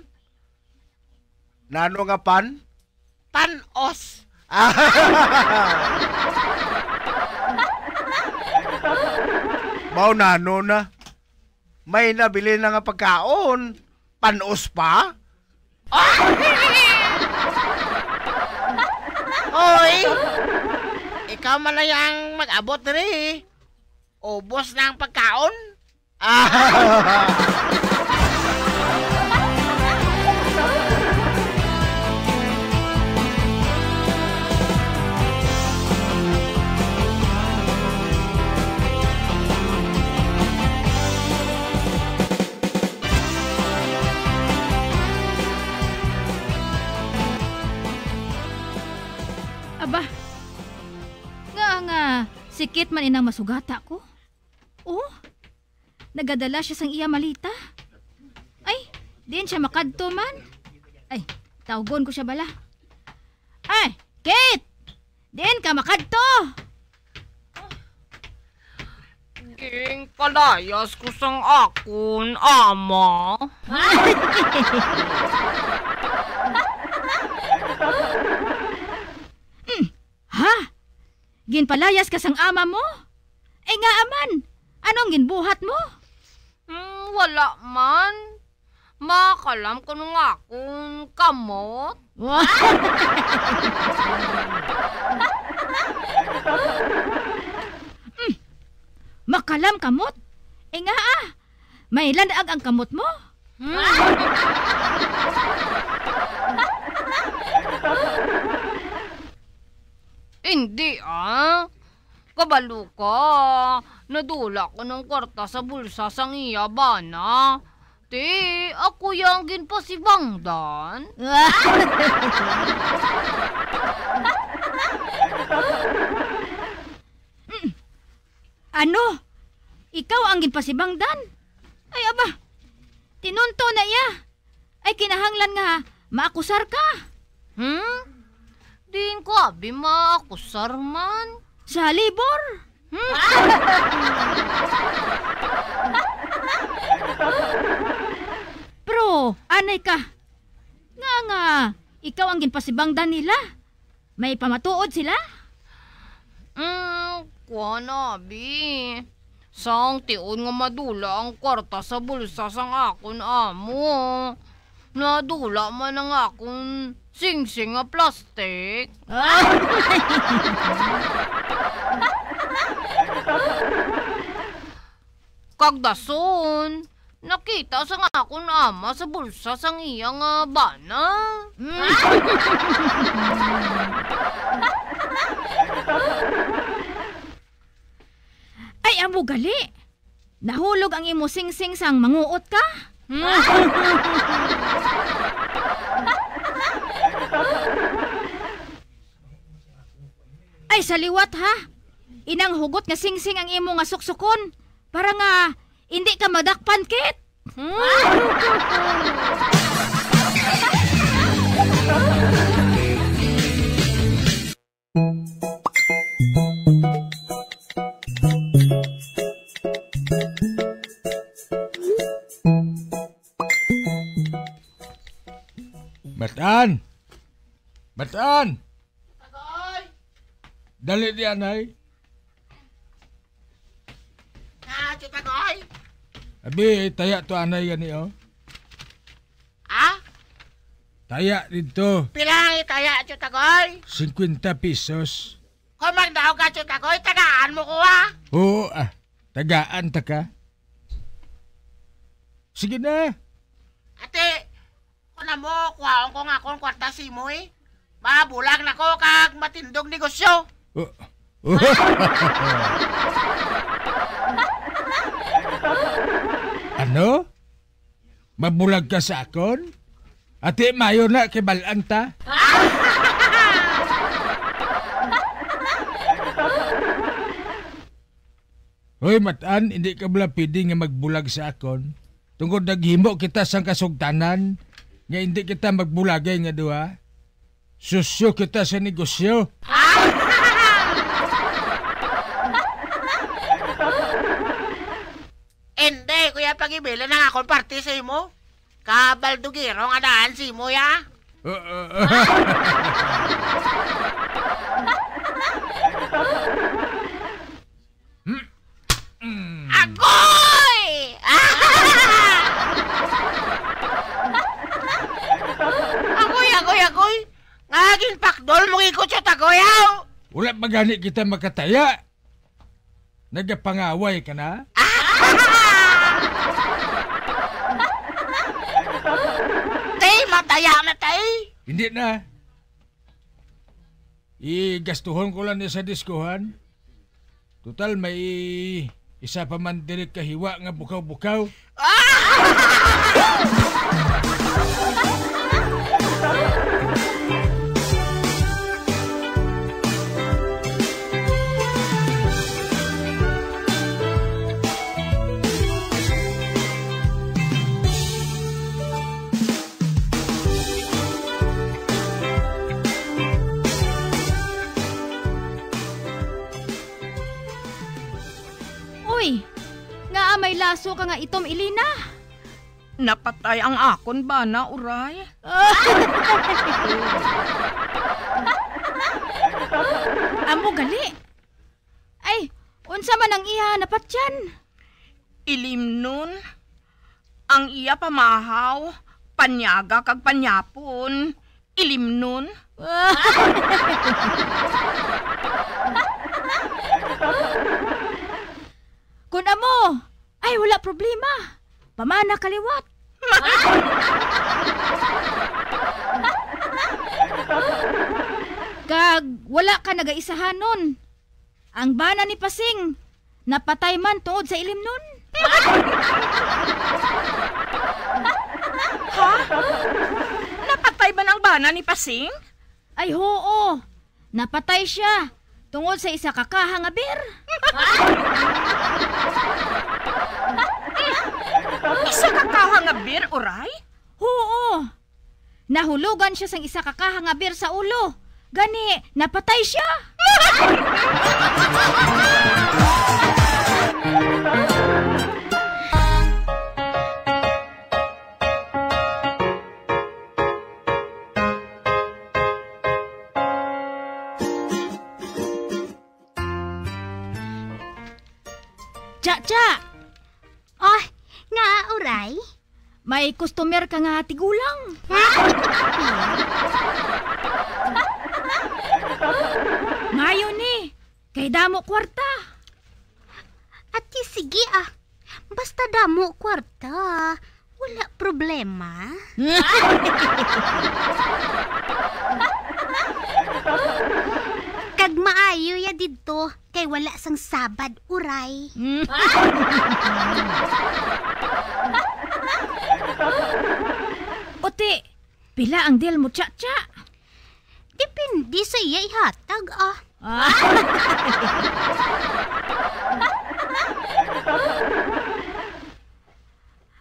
Nano nga pan? Pan-os. Mao nano na. May nabilin na nga pagkaon. Pan-os pa? Oy! Ikaw man na yang mag-abot diri. Ubos na ang pagkaon. Aba, nga nga sikit man inang masugata ko. Oh, nagadala siya sang iya malita. Ay, diin siya makadto man? Ay, tawgon ko siya bala. Ay, Kate! Diin ka makadto? Ginpalayas ko sang akon ama. Hmm, ha? Ginpalayas ka sang ama mo? Ay, ngaa man? Ano ang ginbuhat mo? Hmm, wala man. Makalam ko nung akong kamot. Hmm, makalam kamot? Ay, ngaa? May lanag ang kamot mo? Hmm? Hindi, ah. Kabalo ka, nadula ko ng kwarta sa bulsa sang iya bana. Ti, ako yang ginpasibangdan. Ano? Ikaw ang ginpasibangdan? Ay, aba, tinunto na iya. Ay, kinahanglan nga maakusar ka. Hmm? Diin ko abi maakusar man? Sa halibor? Hmm? Pero, anay ka. Nga nga, ikaw ang ginpasibangdan nila. May pamatuod sila? Mm, kuwan, abi. Sang tion nga madula ang kwarta sa bulsa sang akon amo, nadula man ang akon singsing nga plastic. Kag dason, nakita sang akon ama sa bulsa sang iya nga bana. Mm. Ay, amo gali. Nahulog ang imo singsing sang manguot ka? Hmm? Ay, sa liwat, ha? Inang hugot nga singsing ang imo nga suksukon para nga hindi ka madakpan, Kit. Hmm? Matan! Matan! Tagoy! Dali di, anay. Ah, Tito Tagoy? Abi, taya to, anay, gani, oh. Ah? Taya dito. Pila ang itaya, Tito Tagoy? Singkwenta pesos. Kung magdaog ka, Tito Tagoy, tagaan mo ko, ha? Oo, ah. Tagaan ta ka. Sige na. Ate, kung amo, kuhaon ko nga akong kwarta si Moy. Mabulag na ko kag matindog negosyo. Oh. Ano? Mabulag ka sa akon? Ati, mayo na kay bal-an ta. Hoy, Matan, hindi ka bala pwede nga magbulag sa akon. Tungod naghimo kita sang kasugtanan nga hindi kita magbulagay nga duha. Susyo kita sa negosyo. Hindi, kuya, pagibilin ang akong parte sa imo. Kabaldugero nga daan sa imo, ya. Mm, mm. Agoy! Agoy, agoy, agoy! Nga ginpakdol mo gid ko, Tito Tagoy, aw! Wala ba gani kita makataya? Nagapangaway ka na? Tay, mataya na, tay. Hindi na. Igastuhon ko lang ni sa diskuhan. Total, may isa pa man diri kahiwa nga bukaw-bukaw. Uy, ngaa may laso ka nga itom, Elena? Napatay ang akon bana, uray. Amo gali. Ay, unsa man ang iya napatyan? Ilimnon. Ang iya pamahaw, panyaga kag panyapon. Ilimnon. Kun amo, ay, wala problema. Pamana ka liwat. Kag wala ka nagaisahanon. Ang bana ni Pasing napatay man tungod sa ilimnon. Ha? Napatay man ang bana ni Pasing? Ay, huo. Napatay siya Tungod sa isa ka kaha nga beer. Isa ka kaha nga beer, Uray? Oo. Nahulogan siya sang isa ka kaha nga beer sa ulo. Gani, napatay siya. Cha-cha! Oh, nga, Uray? May customer ka nga tigulang. Maayo ni, kay damo kwarta. Ati, sige, ah. Basta damo kwarta, wala problema. Kag maayo ya didto, kay wala sang sabad, Uray. Uti, pila ang deal mo, Cha-cha? Depende sa iya ihatag, ah. Ah.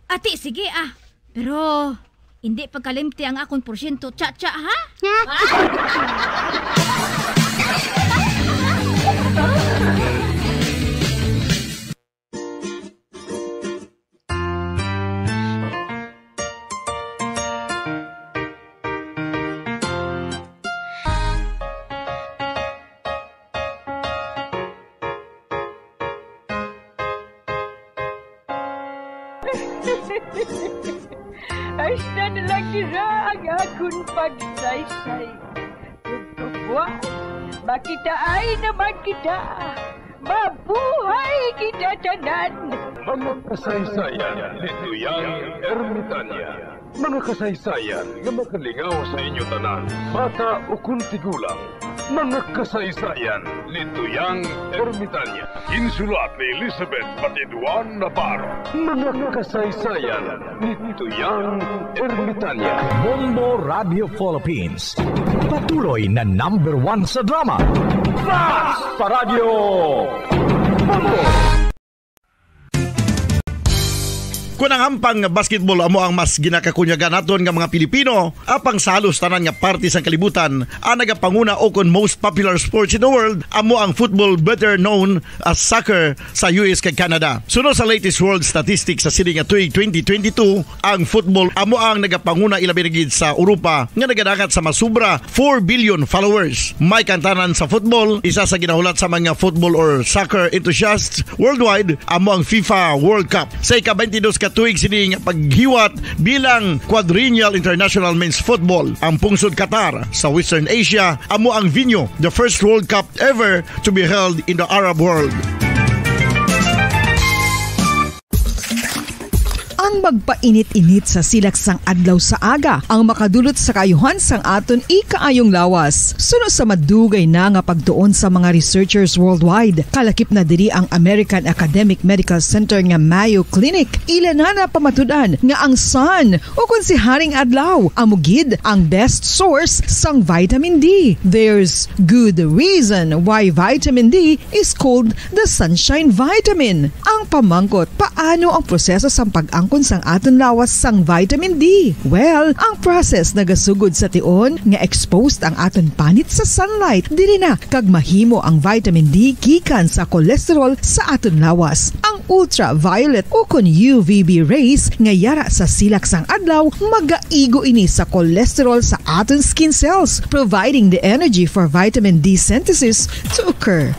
Ati, sige, ah. Pero, hindi pagkalimti ang akon porsyento, Cha-cha, ha? Hasta na lang dira ang akon pagsaysay. Tugtubuan, makitaay naman kita. Mabuhay kita tanan! Mga kasaysayan ni Tuyang Ermitanya. Mga kasaysayan nga makalingaw sa inyo tanan, bata ukon tigulang. Mga kasaysayan ni Tuyang Ermitanya. Ginsulat ni Elizabeth Batiduan Navarro. Mga kasaysayan ni Tuyang Ermitanya. Bombo Radio Philippines. Patuloy na number one sa drama. Fast Paradyo! Bombo! Kon ang ampang nga basketball amo ang mas ginakakunyagan naton nga mga Pilipino, apang sa halos tanan nga parte sang kalibutan, ang nagapanguna o kon most popular sports in the world amo ang football, better known as soccer, sa U S kag Canada. Suno sa latest world statistics sa sini nga tuig twenty twenty-two, ang football amo ang nagapanguna, ilabi na gid sa Europa, nga nagadangat sa masubra four billion followers. May kantanan sa football, isa sa ginahulat sa mga football or soccer enthusiasts worldwide amo ang FIFA World Cup. Sa ika-twenty-dos ka tuig sini nga paghiwat bilang quadrennial international men's football, ang pungsod Qatar sa Western Asia amo ang venue, the first World Cup ever to be held in the Arab world. Ang magpainit-init sa silak sang adlaw sa aga ang makadulot sa kaayuhan sang aton ikaayong lawas. Suno sa madugay na nga pagtuon sa mga researchers worldwide, kalakip na diri ang American Academic Medical Center nga Mayo Clinic. Ila na napamatud-an nga ang sun, o kon si Haring Adlaw, amo gid ang best source sang vitamin D. There's good reason why vitamin D is called the sunshine vitamin. Ang pamangkot, paano ang proseso sang pag-angkon sang aton lawas sang vitamin D? Well, ang process nagasugod sa tion nga exposed ang aton panit sa sunlight. Diri na kag mahimo ang vitamin D gikan sa cholesterol sa aton lawas. Ang ultraviolet o kon U V B rays nga yara sa silak sang adlaw magaigo ini sa cholesterol sa aton skin cells, providing the energy for vitamin D synthesis to occur.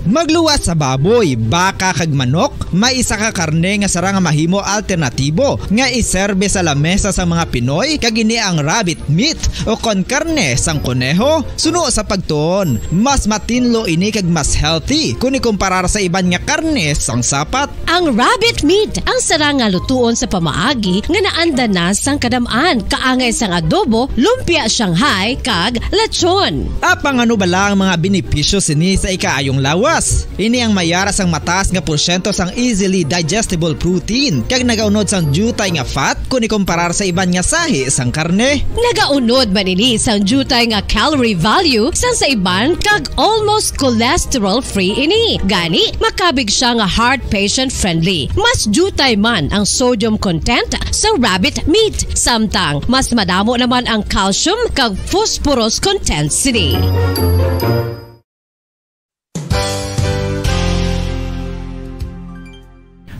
Magluwas sa baboy, baka kag manok, may isa ka karne nga sarang nga mahimo alternatibo nga iserbe sa lamesa sang mga Pinoy, kag ini ang rabbit meat o kon karne sang koneho. Suno sa pagtuon, mas matinlo ini kag mas healthy kon ikumparar sa iban nga karne sang sapat. Ang rabbit meat ang sarang nga lutuon sa pamaagi nga naanda na sang kadam-an, kaangay sang adobo, lumpia Shanghai, kag lechon. Apang ano bala ang mga benepisyo sini sa ikaayong lawas? Ini ang may ara sang mataas nga porsyento sang easily digestible protein, kag nagaunod sang diutay nga fat kon ikomparar sa iban nga sahi sang karne. Nagaunod man ini sang diutay nga calorie value sang sa iban, kag almost cholesterol-free ini. Gani, makabig siya nga heart patient-friendly. Mas diutay man ang sodium content sa rabbit meat, samtang mas madamo naman ang calcium kag phosphorus content sini.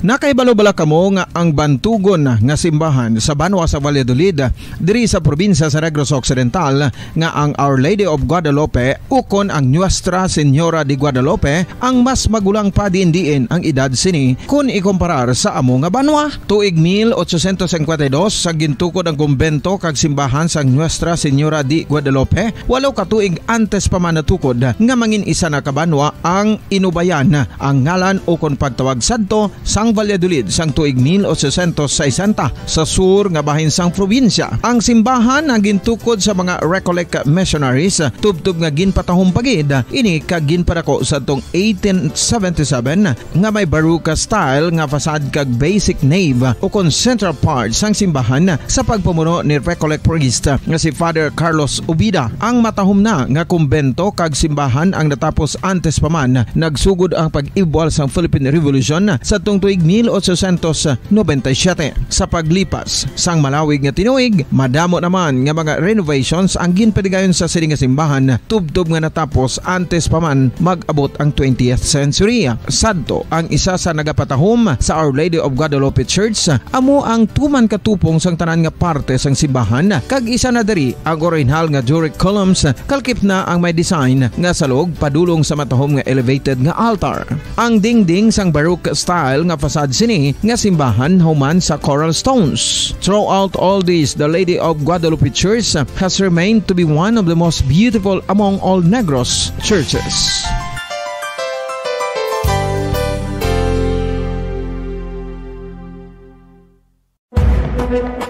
Nakahibalo bala kamo nga ang bantugon nga simbahan sa banwa sa Valladolid, diri sa probinsya sa Negros Occidental, nga ang Our Lady of Guadalupe ukon ang Nuestra Señora de Guadalupe ang mas magulang pa diin-diin ang edad sini kon ikomparar sa amo nga banwa? Tuig mil ochocientos cincuenta y dos, sa gintukod ang kumbento kag simbahan sang Nuestra Señora de Guadalupe, walo ka tuig antes pa man natukod nga mangin isa na ka banwa ang Inubayan, ang ngalan ukon pagtawag sadto sang Valladolid sang tuig mil ochocientos sesenta, sa sur nga bahin sang probinsya. Ang simbahan ang gintukod sa mga Recollect missionaries, tubtob nga ginpatahom pa gid ini kag ginpadako sadtong eighteen seventy-seven, nga may Baroque style nga facade kag basic nave ukon central part sang simbahan sa pagpamuno ni Recollect priest nga si Father Carlos Ubida. Ang matahom na nga kumbento kag simbahan ang natapos antes pa man nagsugod ang pag-ibwal sang Philippine Revolution sadtong tuig mil ochocientos noventa y siete. Sa paglipas sang malawig nga tinuig, madamo naman nga mga renovations ang ginpatigayon sa sini nga simbahan, tubtob nga natapos antes pa man mag-abot ang twentieth century. Sadto, ang isa sa nagapatahom sa Our Lady of Guadalupe Church, amo ang tuman katupong sang tanan nga parte sang simbahan, kag isa na diri ang orihinal nga Doric columns, kalkip na ang may design nga salog padulong sa matahom nga elevated nga altar. Ang dingding sang Baroque style nga facade sini nga simbahan human sa coral stones. Throughout all this, the Lady of Guadalupe Church has remained to be one of the most beautiful among all Negros churches.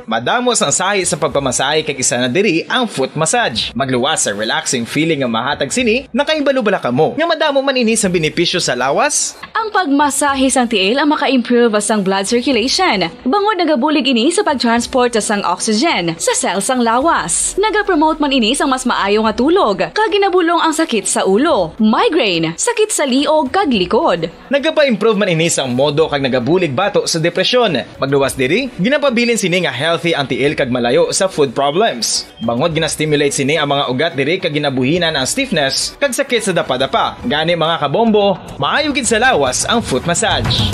Madamo sang sahi sa pagpamasahe, kag isa na diri ang foot massage. Magluwas sa relaxing feeling nga mahatag sini. Nakahibalo bala kamo nga madamo man ini sang benepisyo sa lawas? Ang pagmasahe sang tiil ang maka-improve sang blood circulation, bangod nagabulig ini sa pag-transport sang oxygen sa cell sang lawas. Nagapromote man ini sang mas maayo nga tulog, kag ginabulong ang sakit sa ulo, migraine, sakit sa liog, kag likod. Nagapa-improve man ini sang modo kag nagabulig bato sa depresyon. Magluwas diri, ginapabilin sini nga healthy ang tiil kag malayo sa foot problems. Bangod gina-stimulate sini ang mga ugat diri kag ginabuhinan ang stiffness kag sakit sa dapadapa. Gani, mga kabombo, maayo gid sa lawas ang foot massage.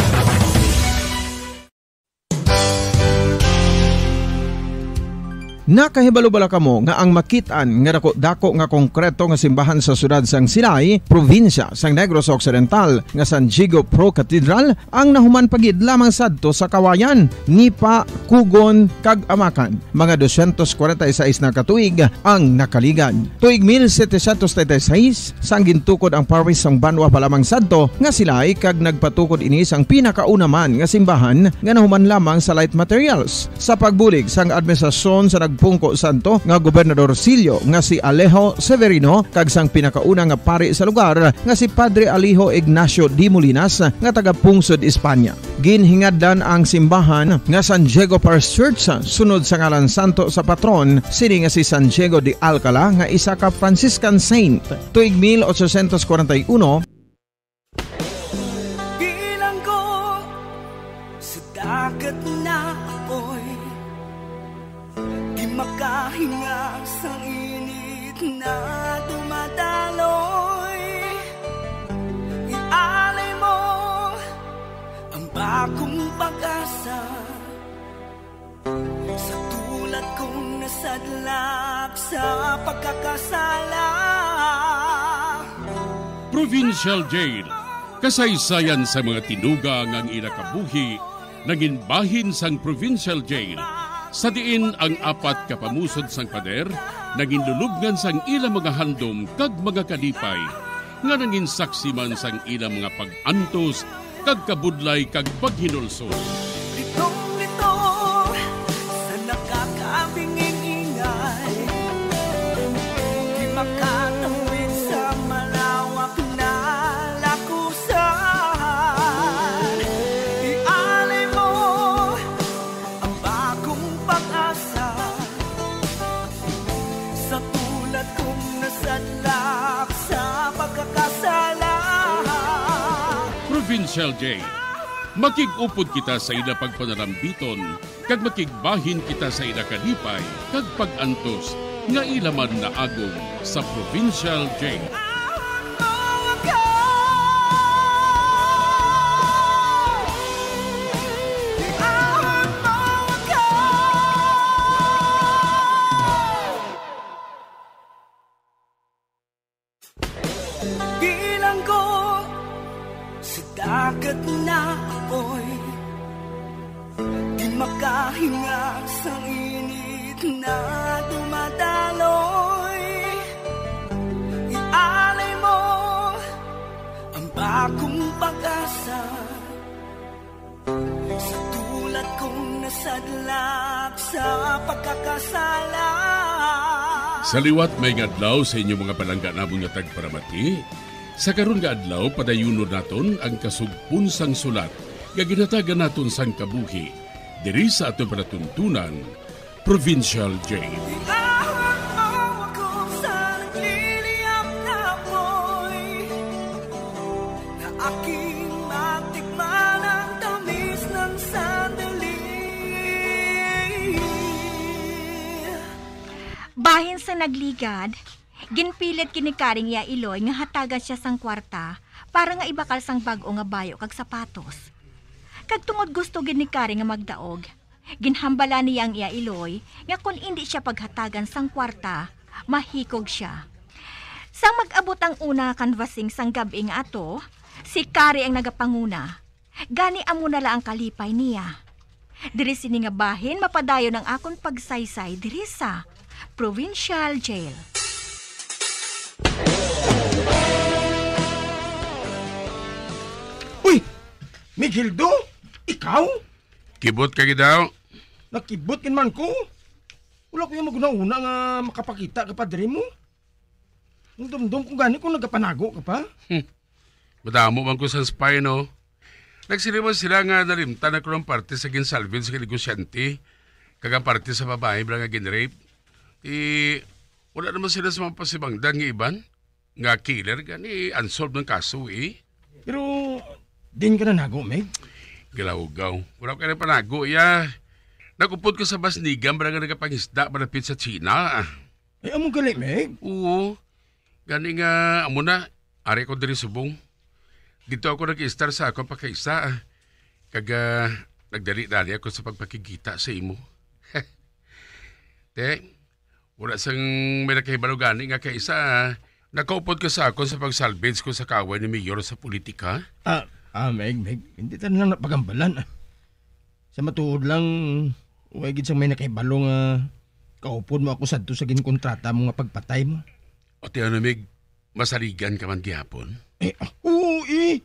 Nakahibalo bala kamo nga ang makit-an nga dako-dako nga konkreto nga simbahan sa siyudad sang Silay, probinsya sang Negros Occidental, nga San Diego Pro Cathedral, ang nahuman pa gid lamang sadto sa Kawayan, Nipa, Kugon, kag Amakan? Mga dosyentos kwarenta y seis na ka tuig ang nakaligad. Tuig mil setecientos treinta y seis, sang gintukod ang parish sang banwa pa lamang sadto nga Silay, kag nagpatukod ini sang pinakauna man nga simbahan nga nahuman lamang sa light materials. Sa pagbulig sang administrasyon sa nagpungko sadto nga Gobernador Sillo nga si Alejo Severino kag sang pinakauna nga pari sa lugar nga si Padre Alejo Ignacio de Molinas nga taga-pungsod Espanya, ginhingadlan ang simbahan nga San Diego Parish Church, sunod sa ngalan santo sa patron sini nga si San Diego de Alcala, nga isa ka Franciscan saint. Tuig mil ochocientos kwarenta y uno, Bilanggo sa dagat na apoy, di makahinga sa init na dumadaloy. Ialay mo ang bagong pag-asa sa tulad kong nasadlak sa pagkakasala. Provincial Jail, kasaysayan sa mga tinuga nga ang ila kabuhi nangin bahin sang Provincial Jail, sa diin ang apat ka pamusod sang pader nangin lulubngan sang ila mga handom kag mga kalipay, nga nangin saksi man sang ila mga pag-antos kag kabudlay kag paghinulsol. Litong-lito sa nakakabinging ingay, di makatawid sa malawak na lakos. Provincial Jail. Makig-upod kita sa ila pagpanalambiton, kag makigbahin kita sa ila kalipay kag pag-antos nga ila man naagom sa Provincial Jail. Bilanggo sa dagat na apoy, di makahinga sa init na dumadaloy. Ialay mo ang bagong pag-asa. Sa tulad kong nasadlak sa pagkakasala. Sa liwat, maayong adlaw sa inyo mga palangga namon nga tagparamati. Sa karon nga adlaw, padayunon naton ang kasugpon sang sulat nga ginhatagan naton sang kabuhi diri sa aton palatuntunan, Provincial Jail. Iahon mo ako sa nagliliyab na apoy, na aking matikman ang tamis ng sandali. Bahin sa nagligad, ginpilit gid ni Kari ang iya iloy nga hatagan siya sang kwarta para nga ibakal sang bag-o nga bayo kag sapatos. Kag tungod gusto gid ni Kari nga magdaog, ginhambalan niya ang iya iloy nga kon indi siya paghatagan sang kwarta, mahikog sia. Sang mag-abot ang una nga canvassing sang gab-i nga ato, si Kari ang nagapanguna. Gani amo na lang ang kalipay niya. Diri sini nga bahin mapadayon ang akon pagsaysay diri sa Provincial Jail. Uy! Migueldo? Ikaw? Kibot ka gid daw. Nakibot gid man ko. Wala ko yung maghunahuna nga makapakita ka pa diri mo. Ang dumdom ko gani kung nagapanago ka pa. Hmm. Madamo man ko sa spy, no? Nagsiling man sila nga nalimtan ako ng parte sa ginsalvage sa negosyante, kag ang parte sa babae bala nga ginrape. Ti, wala naman sila sa mga pasibangdan nga iban, nga killer, gani unsolved ng kaso, eh. Pero, din ka na nago, Meg? Galawgaw. Wala ka na panago, ya. Nagupod ko sa basnigan, bala nga nagapangisda, malapit sa China. Ay, amo gali, Meg? Oo. Gani nga, amo na, ari ko diri subong. Dito ako nag-istar sa akong pagkaisa, ah. Kag, ah, nagdali-dali ako sa pagpakigita sa imo. Te, wala sang may nakahibalo gani nga kaisa, ah. Nakaupod ka sa akon sa pagsalvage ko sa kaway ni Mayor sa politika? Ah, ah, Meg, Meg, hindi ta na lang napagambalan, ah. Sa matuod lang, way gid sang may nakahibalo nga kaupod mo ako sadto sa ginkontrata mo nga pagpatay mo. O ti ano, Mig, masaligan ka man gihapon? Eh, ah, oo, eh.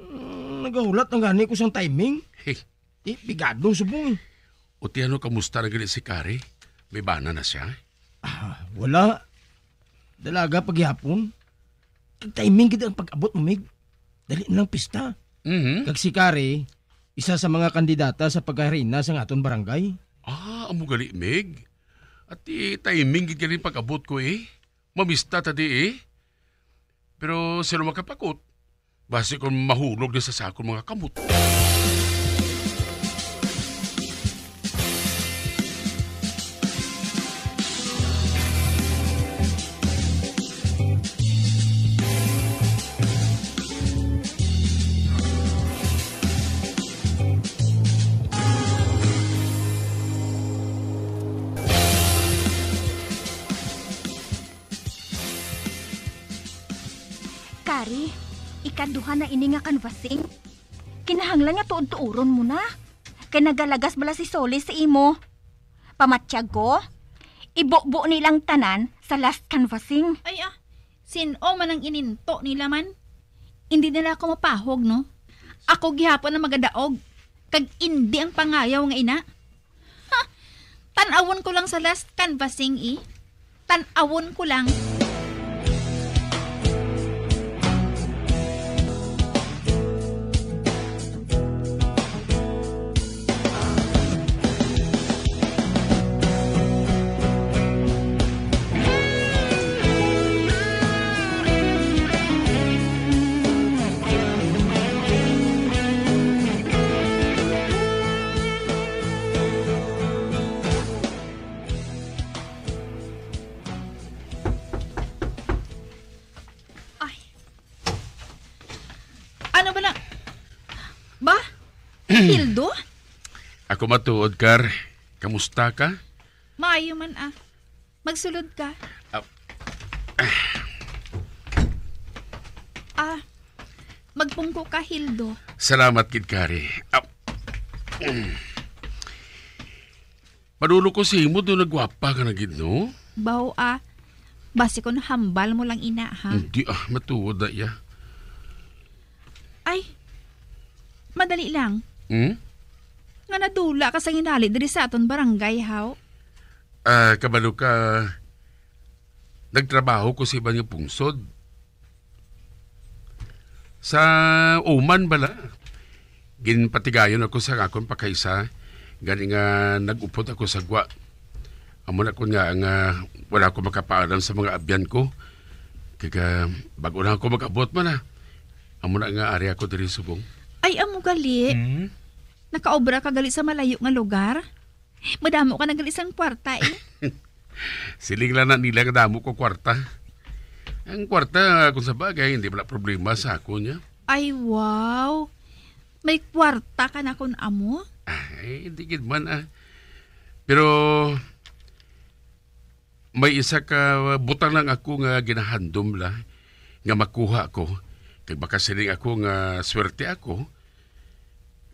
Mm, nagahulat na gani ko sang timing. Hey. Eh, pigado subong, eh. O ti ano, kamusta na gani si Kari? May bana na siya? Ah, wala. Dalaga pa gihapon. Kag timing gid ang pag-abot mo, Mig. Dali na lang pista. Mhm. Kag si Kari, isa sa mga kandidata sa pagkaharina sa aton barangay. Ah, amo gali, Mig. At ti timing gid gali pag-abot ko, eh. Mamista ta di, eh. Pero sino makapakot? Basi kon mahulog na sa sakon mga kamot. Kari, ikaduha na ini nga canvassing. Kinahanglan nga tuod-tuoron mo na. Kay nagalagas bala si Solis sa imo. Pamatyag ko, ibubo nilang tanan sa last canvassing. Ay ah, sin-o man ang ininto nila man? Indi nila ako mapahog, no? Ako gihapon ang magadaog, kag indi ang pangayaw nga ina. Ha! Tan-awon ko lang sa last canvassing, eh. Tan-awon ko lang. Ano ba na? Ba? Hildo? Ako matuod, Kar. Kamusta ka? Maayo man, ah. Magsulod ka. Ah. Ah, magpungko ka, Hildo. Salamat gid, Kari. Ah. Mm. Padulong ko sa imo, do nagwapa ka na gid, no? Baw, ah. Basi kon hambal mo lang ina, ha? Hindi, ah, matuod na iya. Ay, madali lang. Hmm? Nga nadula ka sa ginhali diri sa aton barangay, haw? Ah, kabalo ka, nagtrabaho ko sa iban nga pungsod. Sa Oman bala, ginpatigayon ako sa akon pakaisa, gani nga nag-upod ako sa gwa. Amo na kun nga, nga wala ako makapaalam sa mga abyan ko. Kag, ah, bag-o lang ako mag-abot man, ah. Amo na nga ari ako diri subong. Ay, amo gali. Hmm? Nakaobra ka gali sa malayo nga lugar? Madamo ka na gali sang kwarta, eh. Siling lang na nila nga damo ko kwarta. Ang kwarta, kung sa bagay, hindi pala problema sa ako niya. Ay, wow. May kwarta ka na kun amo? Ay, hindi gid man, ah. Pero may isa ka butang lang ako nga ginahandom la nga makuha ko. Kag makasiling ako nga swerte ako,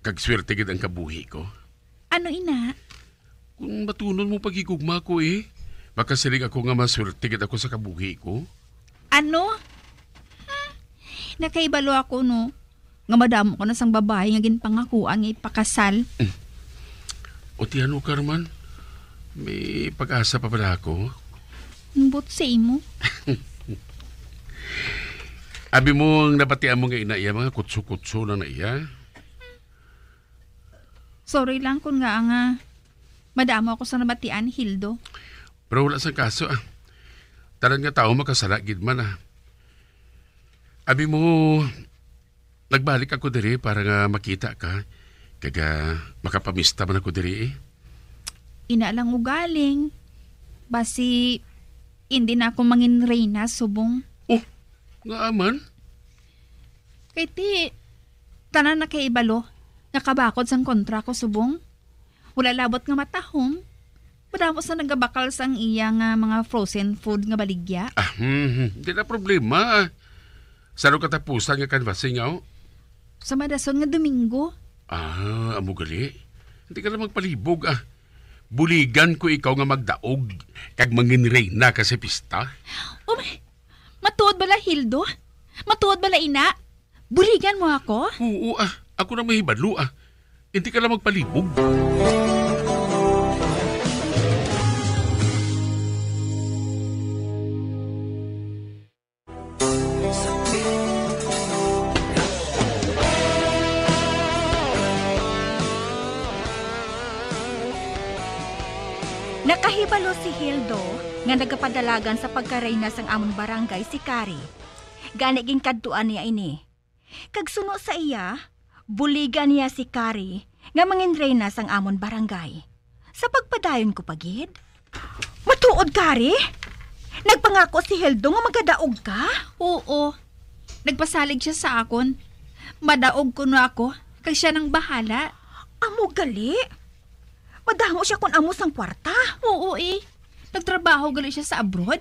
kag swerte gid ang kabuhi ko. Ano ina? Kung matunon mo paghigugma ko, eh, makasiling ako nga maswerte gid ako sa kabuhi ko. Ano? Hmm, nakahibalo ako, no, nga madamo ka na sang babayi nga ginpangakuan nga ipakasal. O ti ano, Carman? May pag-asa pa pala ako. Ambot sa imo. Abi mo ang nabatian mo nga ina iya, mga kutso-kutso lang na iya. Sorry lang kun nga nga madamo ako sa nabatian, Hildo. Pero wala sang kaso, ah. Tanan nga tawo makasala gid man, ah. Abi mo, nagbalik ako diri para nga makita ka, kag, ah, makapamista man ako diri, eh. Ina lang ugaling, basi hindi na ako mangin reyna subong. Oh, ngaa man? Kay ti, tanan nakahibalo nga kabakod sang kontra ko subong. Wala labot nga matahom. Madamo sa nagabakal sang iya nga mga frozen food nga baligya. Ah, hmm, hmm. Di na problema. Sa ano katapusan nga canvassing, aw? Sa madason nga Domingo. Ah, amo gali. Hindi ka na magpalibog, ah. Buligan ko ikaw nga magdaog kag mangin reyna ka sa pista. Oh, may, matuod bala, Hildo? Matuod bala, ina? Buligan mo ako? Oo, ah. Ako na mahibalo, ah. Hindi ka lang magpalibog. Nakahibalo si Hildo nga nagapadalagan sa pagkareyna sang amon barangay si Kari. Gani ginkadtuan niya ini. Kag suno sa iya, buligan niya si Kari nga mangin reyna sang amon barangay. Sa pagpadayon ko pa gid. Matuod, Kari? Nagpangako si Hildo nga magadaog ka? Oo. Nagpasalig siya sa akon. Madaog kuno ako, kag siya nang bahala. Amo gali? Madamo siya kon amo sang kwarta. Oo, eh. Nagtrabaho gali siya sa abroad.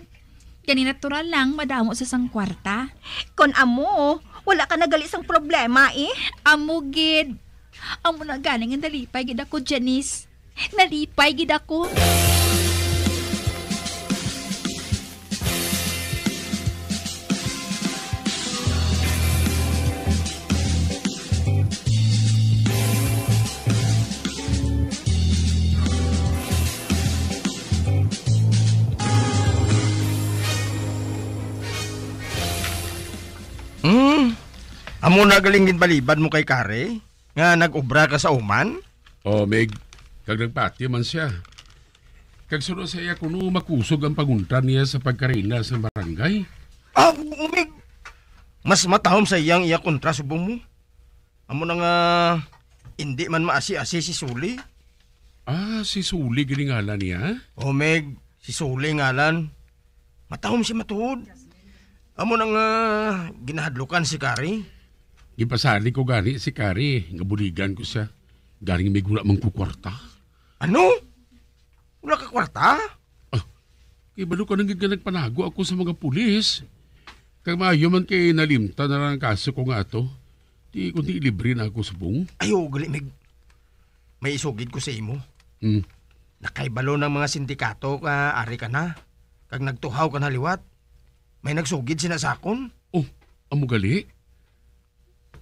Gani natural lang madamo siya sang kwarta. Kon amo, wala ka na gali sang problema, eh. Amo gid. Amo na gani nga nalipay gid ako, Janice. Nalipay gid ako. Hmm? Amo na galing ginbalibad mo kay Kare, nga nag-obra ka sa Oman? Oh, Mig, kag nagpati man siya. Kag suno sa iya kuno makusog ang pangunta niya sa pagkarina sa barangay. Ah, oo, Mig. Mas matahom sa iyang iya kontra subong mo. Amo na nga, indi man maasi-asi si Suli. Ah, si Suli gid ngalan niya? O, Meg, si Suli ngalan. Matahom si matuod. Amo na nga, ginahadlukan si Kari. Gipasalig ko gani si Kari nga buligan ko siya. Galing may gula man ko kwarta. Ano? Wala ka kwarta? Ah, kay balo ka nang gid nga nagpanago ako sa mga pulis. Kag maayo man kay nalimtan na lang ang kaso ko nga ato. Di kundi libre na ako subong. Ayo, gali, Mig. May isugid ko sa imo. Hmm. Nakaibalo ng mga sindikato ka ari ka na, kag nagtuhaw ka na liwat. May nagsugid sina sa akon. Oh, amo gali?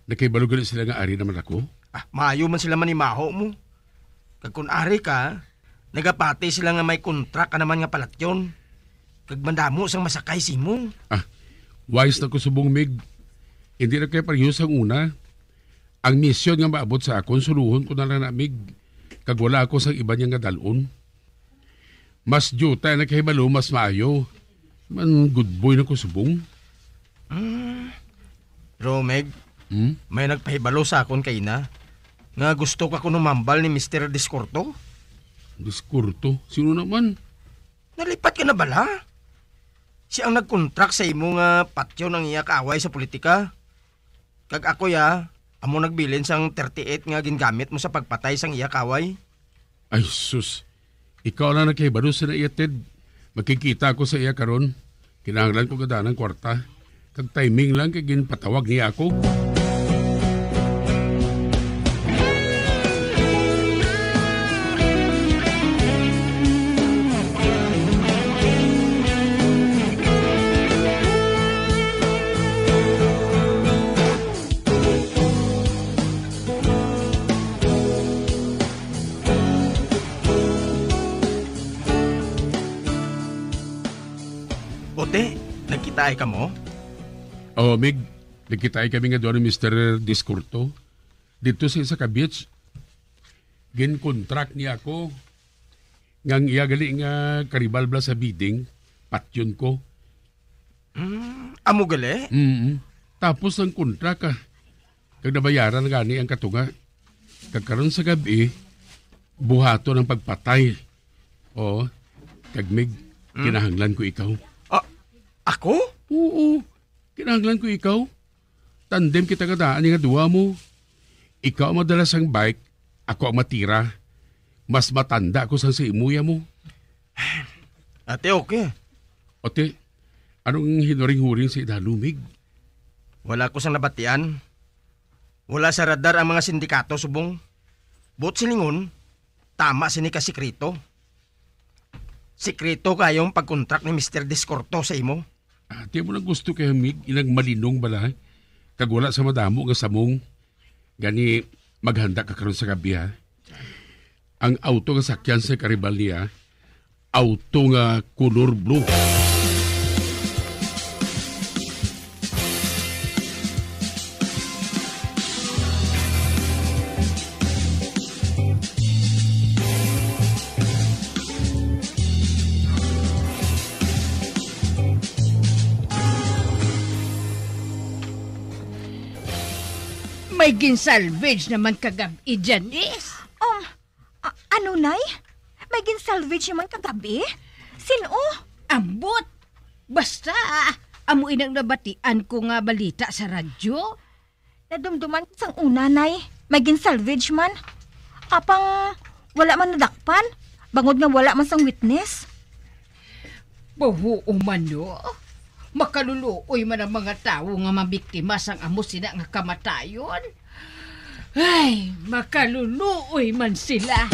Nakaibalo gali sila nga ari naman ako? Ah, maayo man sila manimaho mo. Kag kun ari ka, nagapati sila nga may kontra ka naman nga palatyon. Kag mandamo sang masakay simo. Ah, wise na ko subong, Mig. Hindi na kay pareho sang una. Ang misyon nga maabot sa akon, suluhon ko na lang na, Mig. Kag wala ako sang iba niya nga dalon. Mas diuta ang nakahibalo, mas maayo. Man, good boy na ko subong. Mm. Pero, Meg, Hmm? May nagpahibalo sa akon kaina nga gusto ka kuno mambal ni Mister Discorto. Discorto? Sino naman? Nalipat ka na bala? Siya ang nagkontrak sa imo nga patyon ang iya kaaway sa politika. Kag ako, ya, amo nagbilin sang thirty-eight nga gingamit mo sa pagpatay sang iya kaaway. Ay, sus. Ikaw lang nakahibalo sa iya, Ted. Makikita ako sa iya karon. Kinahanglan ko gadanan kwarta. Kag timing lang kay ginpatawag niya ako. Ote, nagkitaay kamo? Oh, Mig, nagkitaay kami nga duha ni Mister Discurto. Dito sa isa ka beach, ginkontract niya ako nga ang iya gali nga karibal bala sa bidding, patyon ko. Mm, amo gali? Mm. Tapos ang kontra ka, kag nabayaran na gani ang katunga. Kag karon sa gab-i, buhaton ang pagpatay. Oo. Kag Mig, Hmm? kinahanglan ko ikaw. Ah, ako? Oo. Kinahanglan ko ikaw. Tandem kita nga daan nga duha mo. Ikaw ang madala sang bike, ako ang matira. Mas matanda ko sang sa imuya mo. Ate, okay. Ate, anong hinuring-huring sa idalom, Mig? Wala ko sang nabatian. Wala sa radar ang mga sindikato subong. Buot silingon, tama sini ka sikreto. Sikreto kayo ang pagkontrak ni Mister Discorto sa imo. Ati mo lang gusto kay Mig, inang malinong bala, kag wala sa madamo nga samong. Gani, maghanda ka karon sa gabi, ha? Ang auto nga sakyan sa karibal niya, auto nga color blue. May ginsalvage naman kagab-i, Janice. Um, a-, ano, Nay? May ginsalvage naman kagab-i? Sin-o? Ambot! Basta, amo inang nabatian ko nga balita sa radyo. Nadumduman ko sang una, Nay. May ginsalvage man. Apang wala man nadakpan, bangod nga wala man sang witness. Bahuo man, no? Makaluluoy man ang mga tawo nga mabiktima sang amo sina nga kamatayon. Ay, makaluluoy man sila.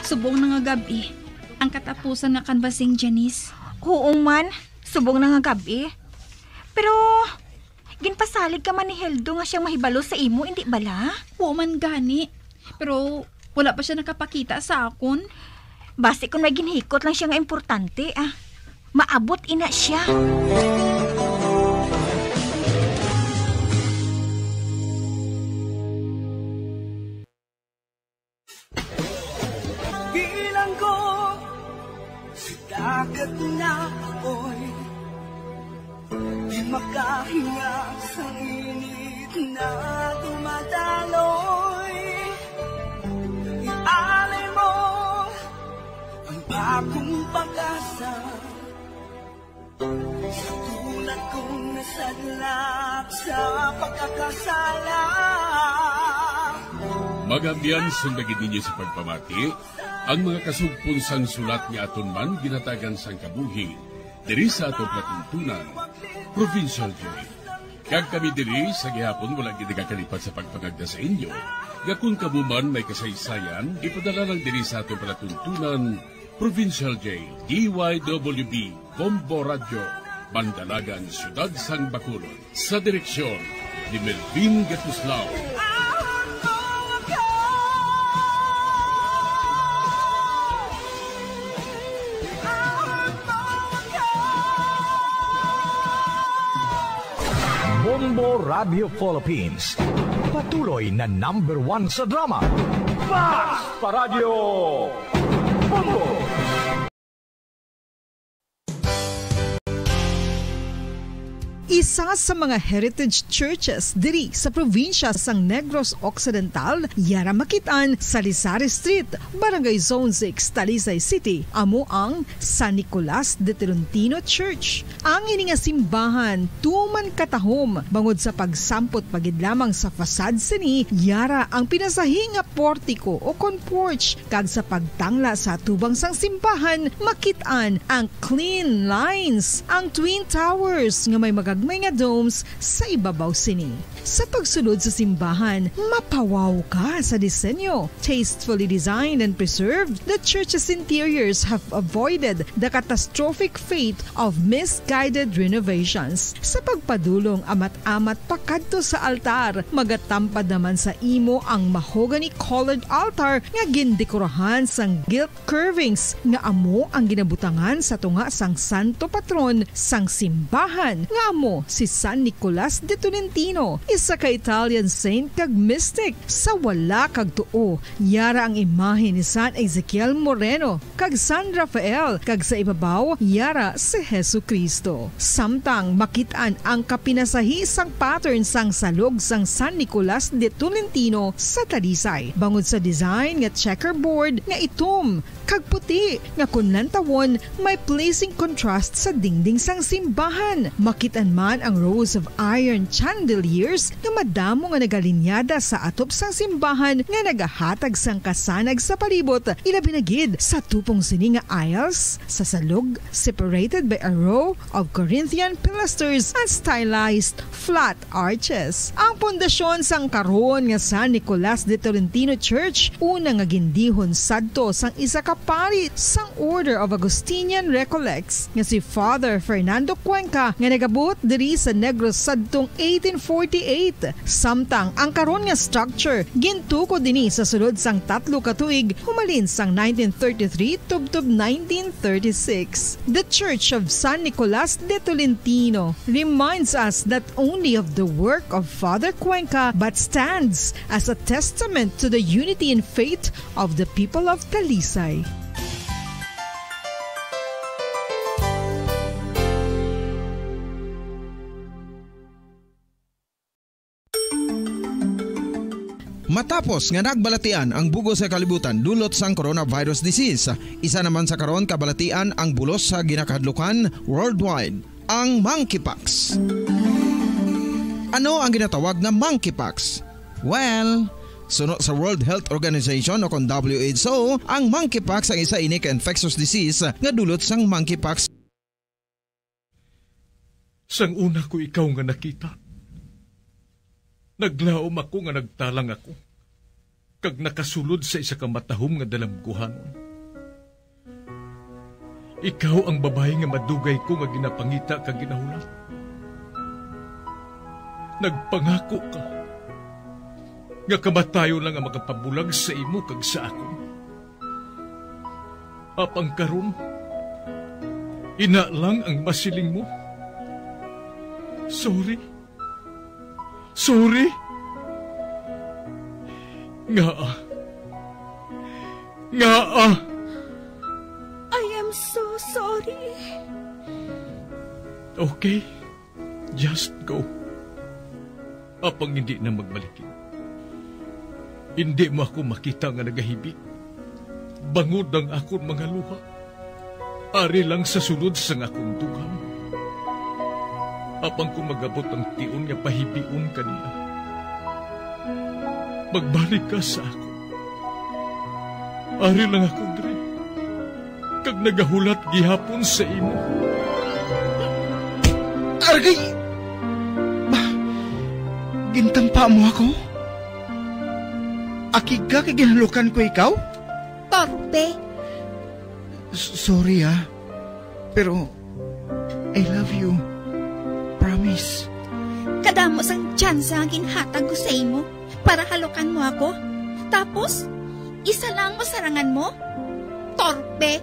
Subong na nga gab-i, ang katapusan nga canvassing, Janice. Oo man, subong na nga gab-i. Pero, ginpasalig ka man ni Heldo nga siyang mahibalo sa imo, indi bala? Oo man gani. Pero wala pa siya nakapakita sa akon. Basi kung may ginhikot lang siya nga importante, ah. Maabot ina siya. Bilang ko Dagat na apoy, di makahinga sa init na dumadaloy. Ialay mo ang bagong pag-asa sa tulad kong nasadlak sa pagkakasala. Mga abyan, sundagin ninyo sa pagpamati ang mga kasugpon sang sulat nga aton man ginhatagan sang kabuhi diri sa aton palatuntunan, Provincial Jail. Kag kami diri sa gihapon wala gid nagakalipat sa pagpangagda sa inyo nga kon kamo man may kasaysayan, ipadala lang diri sa aton palatuntunan, Provincial Jail, D Y W B, Bombo Radyo, Bandalagan, Siyudad sang Bacolod. Sa direksyon ni Melvin Gatuslao. Bombo Radio Philippines, patuloy na number one sa drama. Basta Radyo Bombo! Isa sa mga heritage churches diri sa probinsya sang Negros Occidental, yara makit-an sa Lisari Street, Barangay Zone six, Talisay City, amo ang San Nicolas de Tolentino Church. Ang ini nga simbahan tuman katahom bangod sa pagsampot pa gid lamang sa facade sini, yara ang pinasahi nga portiko o kon porch, kag sa pagtangla sa atubang sang simbahan, makit-an ang clean lines, ang twin towers nga may magagmay nga domes sa ibabaw sini. Sa pagsulod sa simbahan, mapawaw ka sa disenyo. Tastefully designed and preserved, the church's interiors have avoided the catastrophic fate of misguided renovations. Sa pagpadulong amat-amat pakadto sa altar, magatampad naman sa imo ang mahogany-colored altar nga gindekorahan sang gilt curvings nga amo ang ginabutangan sa tunga sang santo patron sang simbahan, nga amo si San Nicolas de Tolentino, isa ka Italian saint kag mystic. Sa wala kag tuo, yara ang imahe ni San Ezekiel Moreno kag San Rafael, kag sa ibabaw, yara si Jesu-Cristo. Samtang makit-an ang kapinasahi sang pattern sang salog sang San Nicolas de Tolentino sa Talisay, bangod sa design nga checkerboard nga itom kag puti, nga kon lantawon, may pleasing contrast sa dingding sang simbahan. Makit-an man ang rows of iron chandeliers nga madamo nga nagalinyada sa atop sang simbahan nga nagahatag sang kasanag sa palibot, ilabi na gid sa tupong sini nga aisles sa salog, separated by a row of Corinthian pilasters and stylized flat arches. Ang pundasyon sang karon nga San Nicolas de Tolentino Church, una nga gindihon sadto sang isa ka pari sang Order of Augustinian Recollects nga si Father Fernando Cuenca, nga nagabuot diri sa Negros sadtong eighteen forty-eight. Samtang ang karon nga structure gintukod dinhi sa sulod sang tatlo ka tuig, humalin sang nineteen thirty-three tubtob nineteen thirty-six. The Church of San Nicolas de Tolentino reminds us not only of the work of Father Cuenca, but stands as a testament to the unity in faith of the people of Talisay. Matapos nga nagbalatian ang bug-os nga kalibutan dulot sang coronavirus disease, isa naman sa karon kabalatian ang bulos sa ginakahadlukan worldwide, ang monkeypox. Ano ang ginatawag nga monkeypox? Well, suno sa World Health Organization o kon W H O, ang monkeypox ang isa ini ka infectious disease nga dulot sang monkeypox. Sang una ko ikaw nga nakita, naglaom ako nga nagtalang ako, kag nakasulod sa isa ka matahom nga dalamguhanon. Ikaw ang babayi nga madugay ko nga ginapangita kag ginahulat. Nagpangako ka nga kamatayon lang ang makapabulag sa imo kag sa akon. Apang karon, ina lang ang masiling mo. Sorry. Sorry. Ngaa? Ngaa? I am so Okay, just go. Apang hindi na magbalik. Hindi mo ako makita nga nagahibi, bangod ang akon mga luha. Ari lang sa sulod sang akon dugang. Apang kung mag-abot ang tion nga pahibion ka niya, magbalik ka sa akon. Ari lang ako diri, kag nagahulat gihapon sa imo. Aragay! Ba, gintampa mo ako? Akig ka kay ginhalukan ko ikaw? Torpe. S-, sorry, ah. Pero I love you. Promise. Kadamo sang tsansa nga ginhatag ko sa imo para halukan mo ako. Tapos, isa lang ang masarangan mo? Torpe.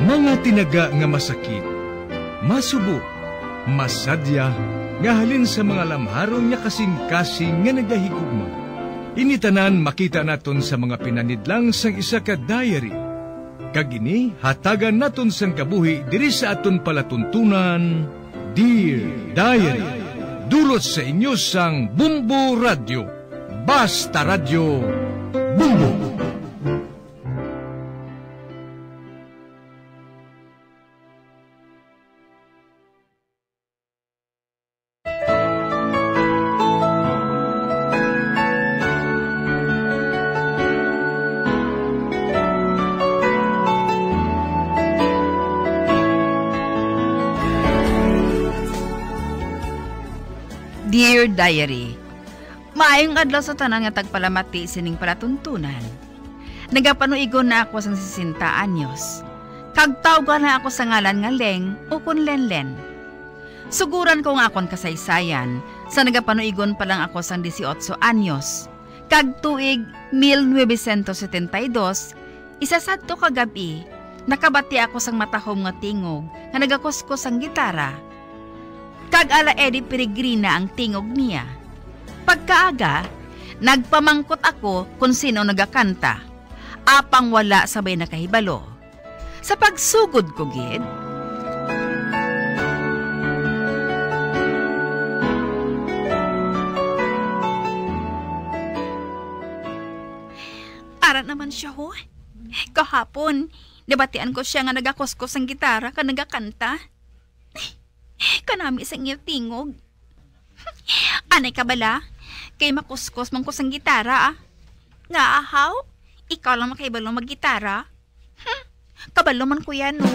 Mga tinaga nga masakit, masubo, masadya, nga halin sa mga lamharon nga kasing-kasing nga nagahigugma. Ini tanan makita naton sa mga pinanidlang sang isa ka diary. Kag ini hatagan naton sang kabuhi diri sa aton palatuntunan, Dear Diary. Dulot sa inyo sang Bombo Radyo. Basta Radyo, Bombo! Dear Diary, maayong adlaw sa tanan nga tagpalamati sining palatuntunan. Nagapanuigon na ako sang sesenta anyos, kag tawga na ako sa ngalan nga Leng ukon Lenlen. Sugoran ko nga akon kasaysayan sa nagapanuigon pa lang ako sang dieciocho anyos, kag tuig mil novecientos setenta y dos, isa sadto ka gab-i, nakabati ako sang matahom nga tingog nga nagakuskos sang gitara, kag ala Eddie Peregrina ang tingog niya. Pagkaaga, nagpamangkot ako kon sin-o nagakanta, apang wala sabay nakahibalo. Sa pagsugod ko gid, ara naman sia, ho. Kahapon, nabatian ko sia nga nagakuskos sang gitara kag nagakanta. Kanami sa iya tingog. Anay ka bala, kay makuskos man ko sang gitara, ah. Ngaa, haw? Ikaw lang makahibalo maggitara? Hmm, kabalo man ko yan, no?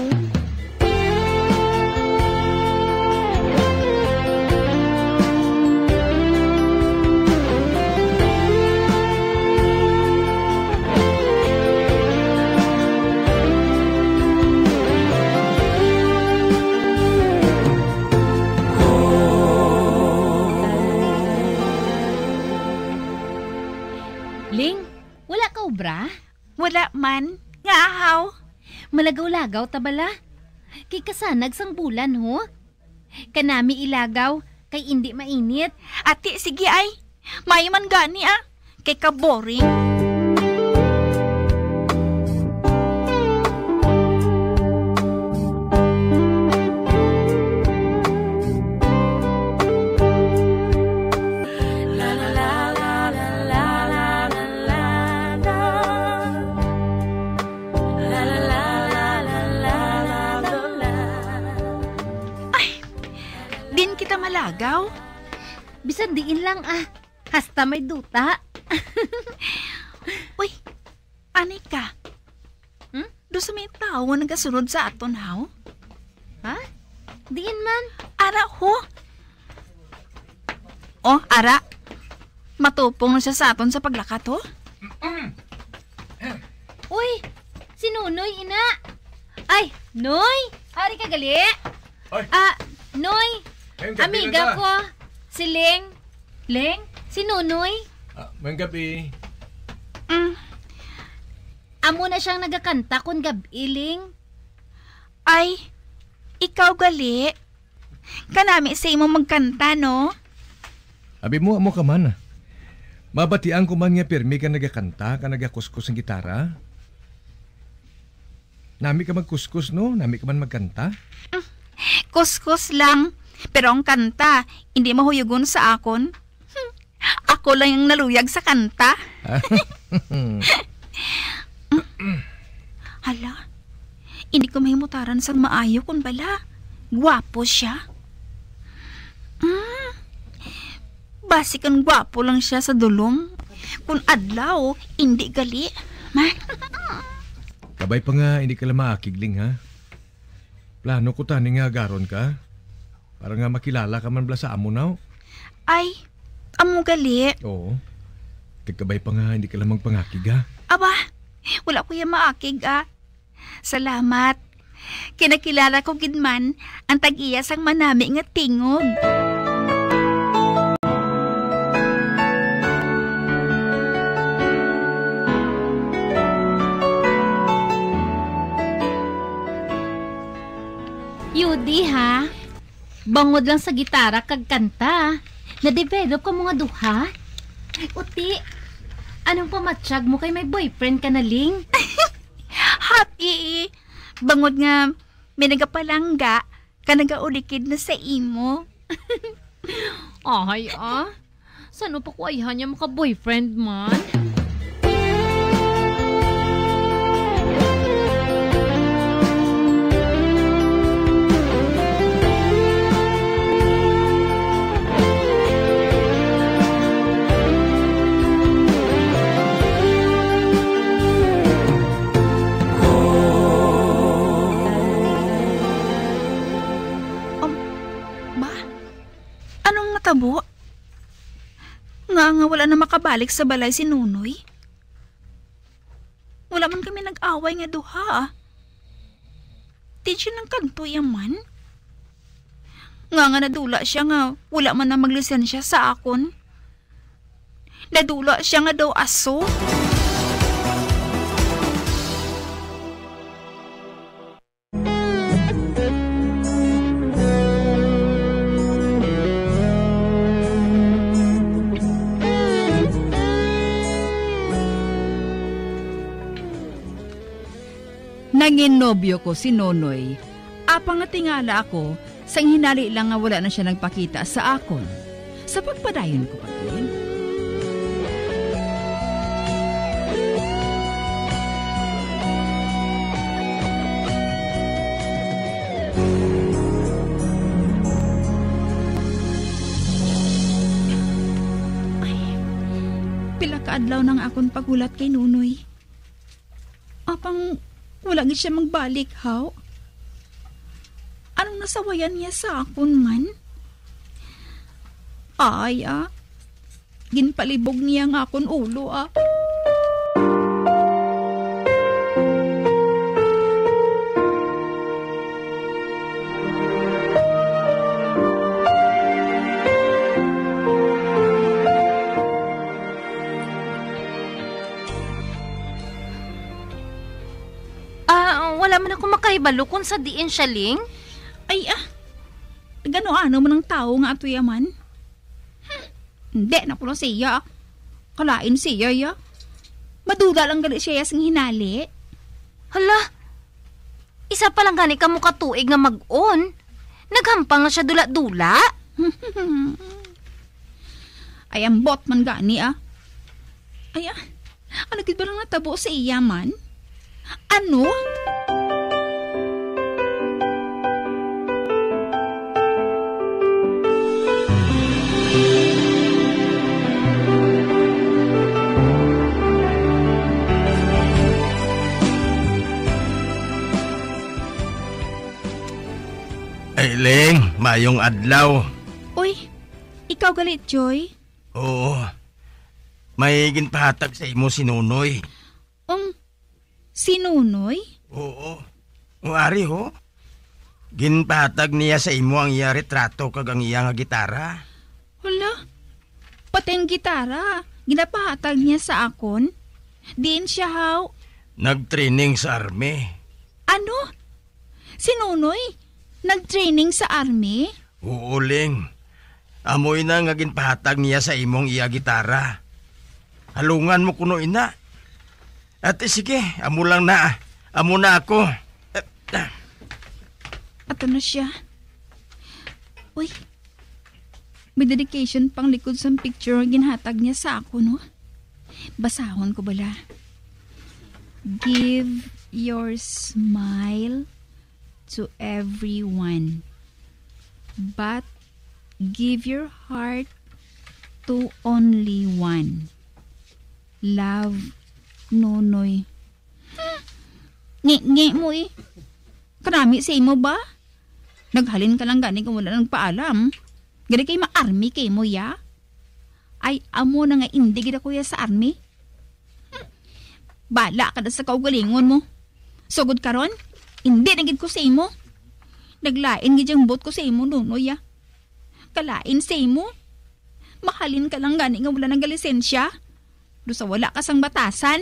Ling, wala ka obra? Wala man. Nga ahaw? Malagaw-lagaw ta bala. Kay kasanag sang bulan, ho? Kanami ilagaw, kay indi mainit. Ati, sige ay. Maayo man gani, ah. Kay ka-boring. Ay, diin kita malagaw? Bisan diin lang, ah. Hasta may duta. Uy, anay ka. Hmm? Daw sa may tawo nagasunod sa aton, haw? Ha? Diin man? Ara, ho. Oh, ara. Matupong na siya sa aton sa paglakat, ho. Uy, si Nonoy, ina. Ay, Noy, ari ka gali? Ay. Ah, Noy, amiga ko, si Ling. Ling, si Nonoy. Ah, mayong gabi. Mm. Amo na siyang nagakanta kon gab-i, Ling. Ay, ikaw gali? Kanami sa imo magkanta, no? Abi mo, amo ka man. Mabatian ko man nga pirmi ka nagakanta, ka nagakuskos sang gitara. Nami ka magkuskus, no? Nami ka man magkanta? Kuskus lang. Pero ang kanta, hindi mahuyugon sa akon. Hmm. Ako lang ang naluyag sa kanta. Hala, hindi ko mahimutaran sang maayo kon bala. Gwapo siya. Hmm. Basi kon gwapo lang siya sa dulom. Kon adlaw, hindi gali. Ma- Kabay pa nga hindi ka lang maakig, Ling, ha? Plano ko tani nga agaron ka. Para nga makilala ka man bala sa amo, naw. Ay, amo gali. Oo. Kag kabay pa nga hindi ka lang magpangakig, ha? Aba, wala ko ya maakig, ah. Salamat. Kinakilala ko gid man ang tag-iya sang manami nga tingog. Yudi, ha? Bangod lang sa gitara kag kanta, na-develop kamo nga duha? Ay, uti, anong pamatsyag mo kay may boyfriend ka na, Ling? Happy, eh. Bangod nga may nagapalangga ka nagaulikid na sa imo. Ay, ah. San-o pa ko ayhan niya maka-boyfriend man? Um, ba? Anong natabo? Nga nga wala na makabalik sa balay si Nonoy? Wala man kami nag-away nga duha, ah. Di siya nagkanto iya man. Nga nga nadula siya nga wala man na maglisensya sa akon. Nadula siya nga daw aso. Nangin nobyo ko si Nonoy, apang natingala ako sang hinali lang nga wala na sia nagpakita sa akon. Sa pagpadayon ko pa gid. Ay, pila ka adlaw na nga akon paghulat kay Nonoy. Apang wala gid sia magbalik, haw? Anong nasawayan niya sa akon man? Ay, ah. Ginpalibog niya nga akon ulo, ah. Ah, wala man ako makahibalo kung sa diin siya, Ling. Ay, ah. Gano-ano man ang tawo nga ato yaman? Hmm. Hindi na pula siya. Kalain siya, ya. Madula lang gali siya sing hinali. Hala, isa pa lang gani kamo ka tuig nga mag-on. Naghampang na siya dula-dula. Ay, ambot man gani, ah. Ay, ah. Ano gid ba lang natabo sa iya man? Ano? Ay, Ling, mayong adlaw. Uy, ikaw gali, Joy? Oo. May ginpahatag sa imo si Nonoy. Um, si Nonoy? Oo. O ari, ho. Ginpahatag niya sa imo ang iya retrato kag ang iya nga gitara. Hala, pati ang gitara, ginapahatag niya sa akon. Diin siya, haw? Nag-training sa army. Ano? Si Nonoy, nag-training sa army? Oo, Ling. Amo ina nga ginpahatag niya sa imong iya gitara. Halungan mo kuno ina. Ate, sige, amo lang na. Amo na ako. Ato na siya. Uy, may dedication pang likod sang picture nga ginhatag niya sa akon, no? Basahon ko bala. "Give your smile to everyone, but give your heart to only one. Love, Nonoy." Hmm. Ngi-ngi mo, eh. Kanami sa imo ba? Naghalin ka lang gani kung wala nagpaalam. Gani kay ma-army kay mo, ya? Ay, amo na nga indi gid ako ya sa army. Hmm. Bala ka na sa kaugalingon mo. Sugod karon, indi na gid ko sa imo. Naglain gid ang buot ko sa imo, Nonoy, ya. Kalain sa imo. Mahalin ka lang gani nga wala nagalisensya. Do sa wala ka sang batasan.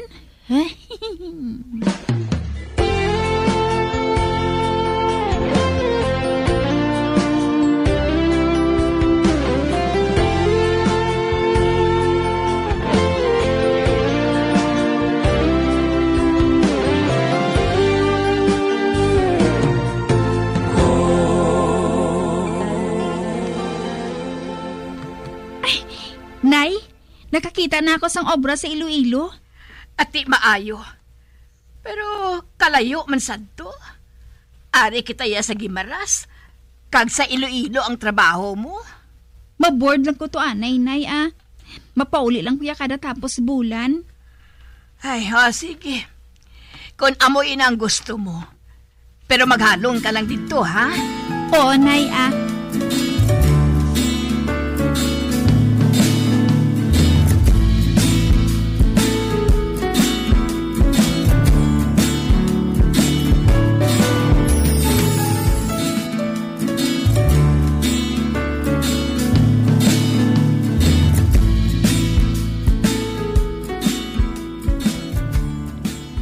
Ay, Nay, nakakita na ako sang obra sa Iloilo. Ati maayo. Pero kalayo man sadto. Ari kita ya sa Guimaras, kag sa Iloilo ang trabaho mo. Mabored lang ko to anay, Nay, ah. Mapauli lang ko ya kada tapos bulan. Ay, ha, sige. Kung amo ina ang gusto mo. Pero maghalong ka lang didto, ha? Oo, Nay, ah.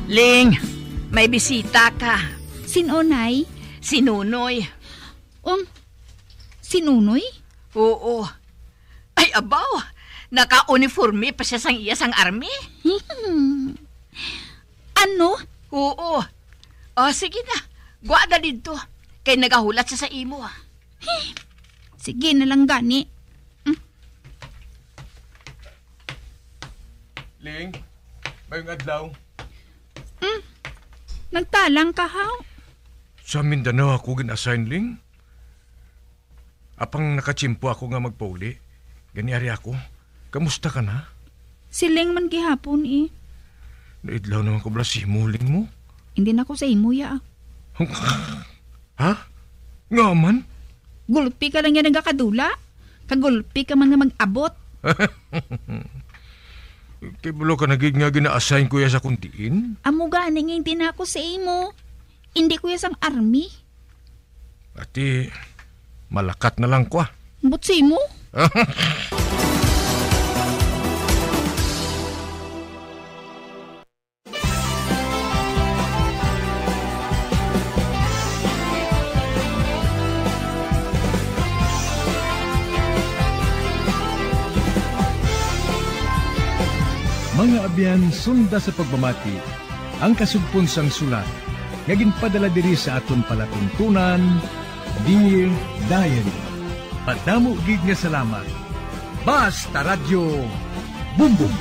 Ling, may bisita ka. Sin-o, Nay? Si Nonoy. Um, si Nonoy? Oo. Ay, abaw, naka-uniforme pa siya sang iya sang army. Hmm. Ano? Oo. O, sige na. Gwa na didto. Kay nagahulat siya sa imo. Sige na lang gani. Mm. Ling, mayong adlaw. Mm. Nagtalang ka, haw? Sa Mindanao ako gin-assign, Ling. Apang nakatsimpo ako nga magpauli. Gani ari ako. Kamusta ka na? Si Ling man gihapon, eh. Naidlaw naman ko bala si Muling mo. Hindi na ko sa imo, ya. Ha? Nga man? Gulpi ka lang yan nagakadula. Kagulpi ka man nga mag-abot. Kay bulo ka na gid nga gina-assign ko ya sa kundiin. Amo gani nga hindi na ako sa imo. Hindi ko ya sang army. Ati, malakat na lang ko, ah. Butsi mo? Mga abyan, sunda sa pagpamati ang kasugpon sang sulat nga ginpadala diri sa aton palatuntunan, Dear Diary. Madamo gid nga salamat. Basta Radyo Bumbong.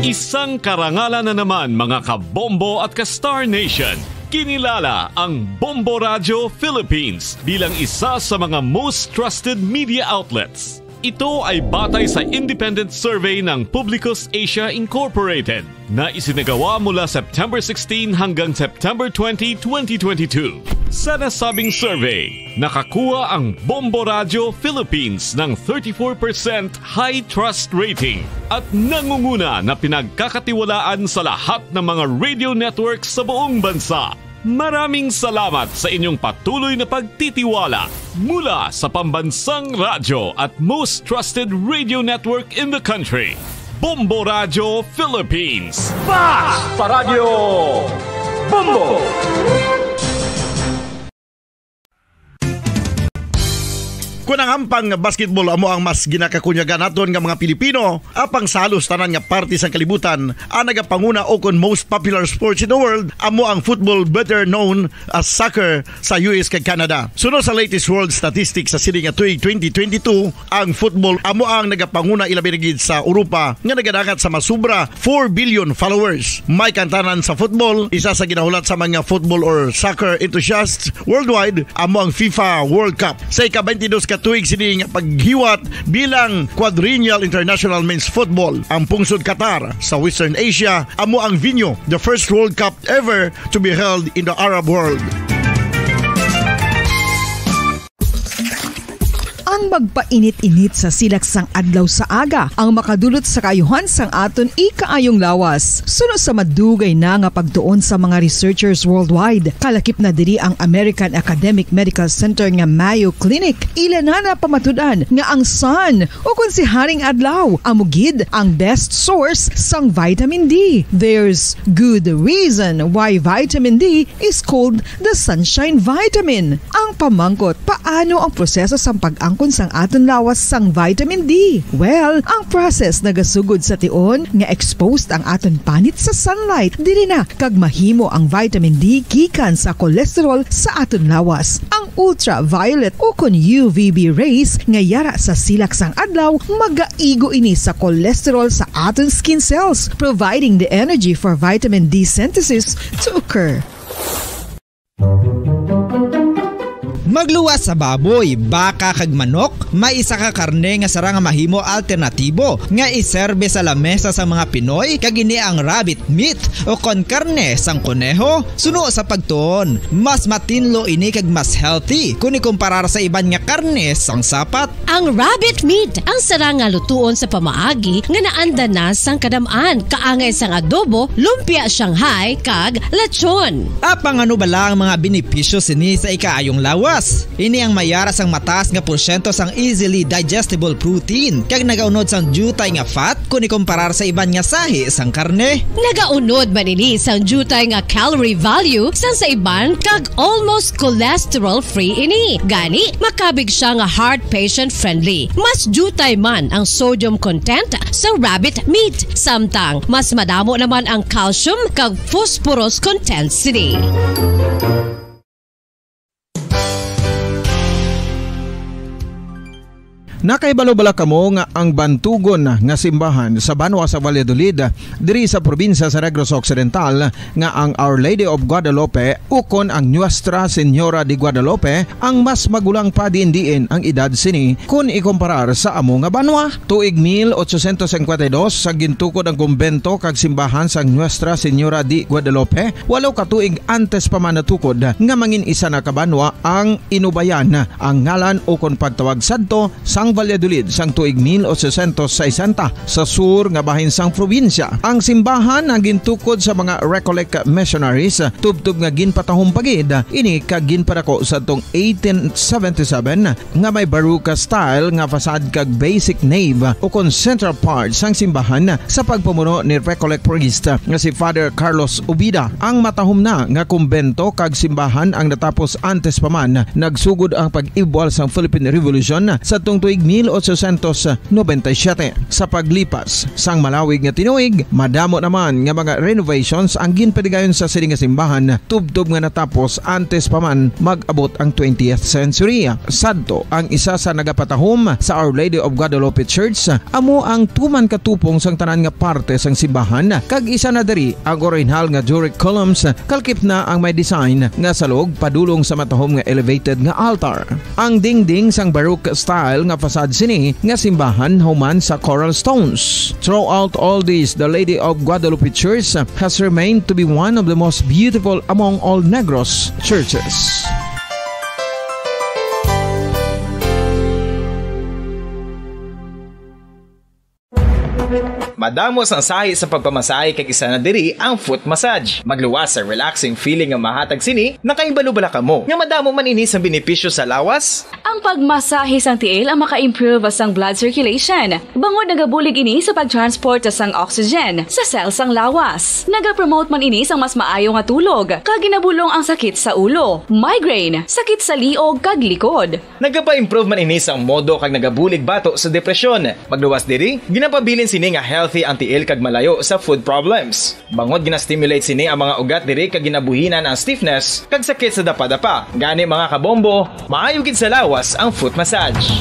Isang karangalan na naman, mga ka-Bombo at ka-Star Nation. Kinilala ang Bombo Radio Philippines bilang isa sa mga most trusted media outlets. Ito ay batay sa independent survey ng Publicus Asia Incorporated na isinagawa mula September sixteen hanggang September twenty, twenty twenty-two. Sa nasabing survey, nakakuha ang Bombo Radio Philippines ng thirty-four percent high trust rating at nangunguna na pinagkakatiwalaan sa lahat ng mga radio networks sa buong bansa. Maraming salamat sa inyong patuloy na pagtitiwala mula sa pambansang radyo at most trusted radio network in the country, Bombo Radio Philippines. Basta Radyo Bombo! Kon ang ampang basketball amo ang mas ginakakunyagan naton nga mga Pilipino, apang sa halos tanan nga parte sang kalibutan, ang nagapanguna o kon most popular sports in the world amo ang football, better known as soccer, sa U S kag Canada. Suno sa latest world statistics sa sini nga tuig twenty twenty-two, ang football amo ang nagapanguna, ilabi na gid sa Europa, nga nagadangat sa masubra four billion followers. May kantanan sa football, isa sa ginahulat sa mga football or soccer enthusiasts worldwide amo ang FIFA World Cup. Sa ika-twenty-dos ka tuig sini nga paghiwat bilang Quadrennial International Men's Football, ang pungsod Qatar sa Western Asia amo ang venue, the first World Cup ever to be held in the Arab world. Ang magpainit-init sa silak sang adlaw sa aga ang makadulot sa kaayuhan sang aton ikaayong lawas. Suno sa madugay na nga pagtuon sa mga researchers worldwide, kalakip na diri ang American Academic Medical Center nga Mayo Clinic. Ila na napamatud-an nga ang sun, o kon si Haring Adlaw, amo gid ang best source sang vitamin D. There's good reason why vitamin D is called the sunshine vitamin. Ang pamangkot, paano ang proseso sang pag-angkon sang aton lawas sang vitamin D? Well, ang process nagasugod sa tion nga exposed ang aton panit sa sunlight. Diri na kag mahimo ang vitamin D gikan sa cholesterol sa aton lawas. Ang ultraviolet o kon U V B rays nga yara sa silak sang adlaw magaigo ini sa cholesterol sa aton skin cells, providing the energy for vitamin D synthesis to occur. Magluwas sa baboy, baka kag manok, may isa ka karne nga sarang nga mahimo alternatibo nga iserbe sa lamesa sang mga Pinoy, kag ini ang rabbit meat o kon karne sang koneho. Suno sa pagtuon, mas matinlo ini kag mas healthy kon ikumparar sa iban nga karne sang sapat. Ang rabbit meat ang sarang nga lutuon sa pamaagi nga naanda na sang kadam-an, kaangay sang adobo, lumpia Shanghai, kag lechon. Apang ano bala ang mga benepisyo sini sa ikaayong lawas? Ini ang mayara sang mataas nga porsyento sang easily digestible protein kag nagaunod sang diutay nga fat kon ikumparar sa iban nga sahi sang karne. Nagaunod man ini sang diutay nga calorie value sang sa iban kag almost cholesterol-free ini. Gani, makabig siya nga heart patient-friendly. Mas diutay man ang sodium content sa rabbit meat, samtang mas madamo naman ang calcium kag phosphorus content sini. Nakahibalo bala kamo nga ang bantugon nga simbahan sa banwa sa Valladolid, diri sa probinsya sa Negros Occidental, nga ang Our Lady of Guadalupe ukon ang Nuestra Señora de Guadalupe ang mas magulang pa diin-diin ang edad sini kon ikumparar sa amo nga banwa? Tuig mil ochocientos cincuenta y dos sa gintukod ang kumbento kag simbahan sang Nuestra Señora de Guadalupe, walo ka tuig antes pa man natukod nga mangin isa na ka banwa ang Inubayan, ang ngalan ukon pagtawag sadto sang Valladolid sang tuig mil ochocientos sesenta sa sur nga bahin sang probinsya. Ang simbahan ang gintukod sa mga Recollect missionaries, tubtob nga ginpatahom pa gid ini kag ginpadako sadtong eighteen seventy-seven nga may Baroque style nga facade kag basic nave ukon central part sang simbahan sa pagpamuno ni Recollect priest nga si Father Carlos Ubida. Ang matahom na nga kumbento kag simbahan ang natapos antes pa man nagsugod ang pag-ibwal sang Philippine Revolution sadtong tuig mil ochocientos noventa y siete. Sa paglipas sang malawig nga tinuig, madamo naman nga mga renovations ang ginpadigayon sa sini nga simbahan, tubtob nga natapos antes pa man mag-abot ang twentieth century. Sadto, ang isa sa nagapatahom sa Our Lady of Guadalupe Church amo ang tuman ka tupong sang tanan nga parte sang simbahan, kag isa na diri ang orihinal nga Doric columns, kalakip na ang may design nga salog padulong sa matahom nga elevated nga altar. Ang dingding sang Baroque style nga facade sini nga simbahan human sa coral stones. Throughout all this, the Lady of Guadalupe Church has remained to be one of the most beautiful among all Negros churches. Madamo sang sahi sa pagpamasahe kag isa na diri ang foot massage. Magluwas sa relaxing feeling nga mahatag sini, nakahibalo bala kamo nga madamo man ini sang benepisyo sa lawas? Ang pagmasahe sang tiil ang maka-improve sang blood circulation, bangod nagabulig ini sa pag-transport sang oxygen sa cell sang lawas. Nagapromote man ini sang mas maayo nga tulog, kag ginabulong ang sakit sa ulo, migraine, sakit sa liog, kag likod. Nagapa-improve man ini sang modo kag nagabulig bato sa depresyon. Pagluwas diri, ginapabilin sini nga healthy ang tiil kag malayo sa foot problems. Bangod gina-stimulate sini ang mga ugat diri kag ginabuhinan ang stiffness kag sakit sa dapadapa. Gani, mga kabombo, maayo gid sa lawas ang foot massage.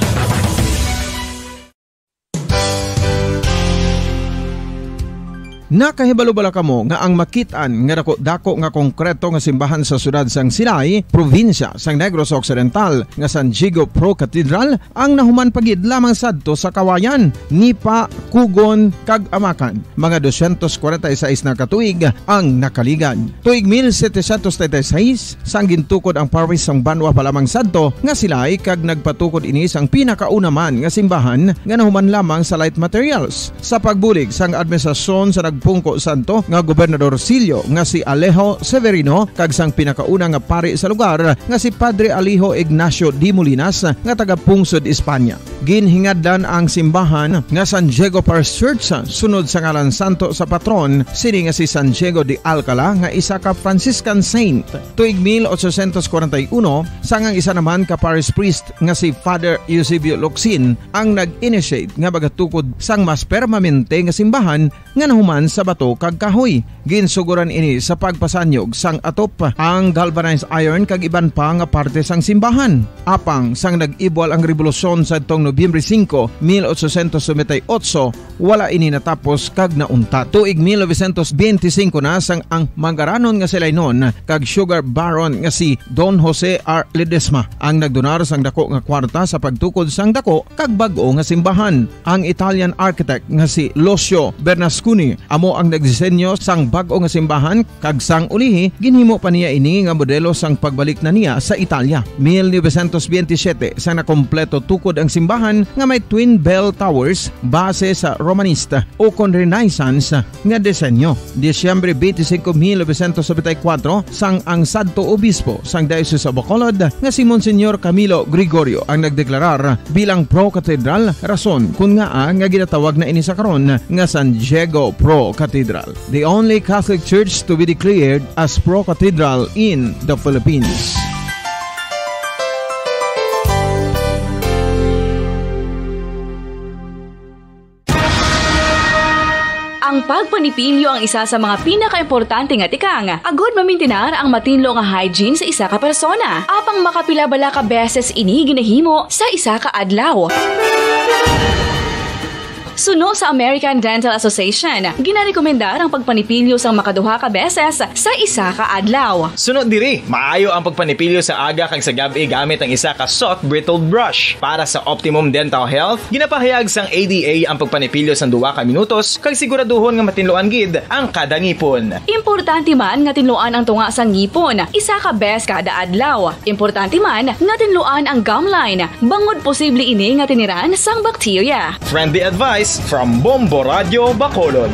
Nakahibalo bala kamo nga ang makit-an nga dako-dako nga konkreto nga simbahan sa siyudad sang Silay, probinsya sang Negros Occidental, nga San Diego Pro Cathedral, ang nahuman pa gid lamang sadto sa kawayan, nipa, kugon, kag amakan? Mga dosyentos kwarenta y seis na ka tuig ang nakaligad. Tuig mil setecientos treinta y seis, sang gintukod ang parish sang banwa pa lamang sadto nga Silay, kag nagpatukod ini sang pinakauna man nga simbahan nga nahuman lamang sa light materials. Sa pagbulig sang administrasyon sa nagpungko sadto nga gobernadorsilyo nga si Alejo Severino kag sang pinakauna nga pari sa lugar nga si Padre Alejo Ignacio de Molinas nga taga-pungsod Espanya. Ginhingadlan ang simbahan nga San Diego Parish Church sunod sa ngalan santo sa patron sini nga si San Diego de Alcala, nga isa ka Franciscan saint. Tuig mil ochocientos kwarenta y uno, sang ang isa naman ka parish priest nga si Father Eusebio Locsin ang nag-initiate nga magatukod sang mas permanente nga simbahan nga nahuman sa bato kag kahoy. Ginsugoran ini sa pagpasanyog sang atop, ang galvanized iron kag iban pa nga parte sang simbahan. Apang sang nag-ibwal ang rebolusyon sadtong Nobyembre singko, mil ochocientos noventa y ocho, wala ini natapos kag nauntat. Tuig mil novecientos benti singko na, sang ang manggaranon nga Silaynon kag sugar baron nga si Don Jose R. Ledesma ang nagdonar sang dako nga kwarta sa pagtukod sang dako kag bag-o nga simbahan. Ang Italian architect nga si Lucio Bernasconi amo ang nagdisenyo sang bag-o nga simbahan, kag sang ulihi, ginhimo pa niya ini nga modelo sang pagbalik na niya sa Italia. Mil novecientos benti siyete, sang nakompleto tukod ang simbahan nga may twin bell towers base sa Romanista ukon Renaissance nga disenyo. Disyembre twenty-five, mil novecientos noventa y cuatro, sang ang sadto obispo sang Diocese of Bacolod nga si Monsignor Camilo Gregorio ang nagdeklarar bilang pro-cathedral, rason kon ngaa nga ginatawag na ini sa karon nga San Diego Pro Cathedral, the only Catholic church to be declared as pro-cathedral in the Philippines. Ang pagpanipilyo ang isa sa mga pinakaimportante nga tikang agud mamintinar ang matinlo nga hygiene sa isa ka persona. Apang makapila bala ka beses ini ginahimo sa isa ka adlaw? Suno sa American Dental Association, ginarekomendar ang pagpanipilyo sang makaduha ka beses sa isa ka adlaw. Suno diri, maayo ang pagpanipilyo sa aga kag sa gab-i gamit ang isa ka soft bristled brush. Para sa optimum dental health, ginapahayag sang A D A ang pagpanipilyo sang duha ka minutos kag siguraduhon nga matinluan gid ang kada ngipon. Importante man nga tinluan ang tunga sang ngipon isa ka bes kada adlaw. Importante man nga tinluan ang gum line, bangod posible ini nga tiniran sang bakterya. Friendly advice from Bombo Radyo Bacolod.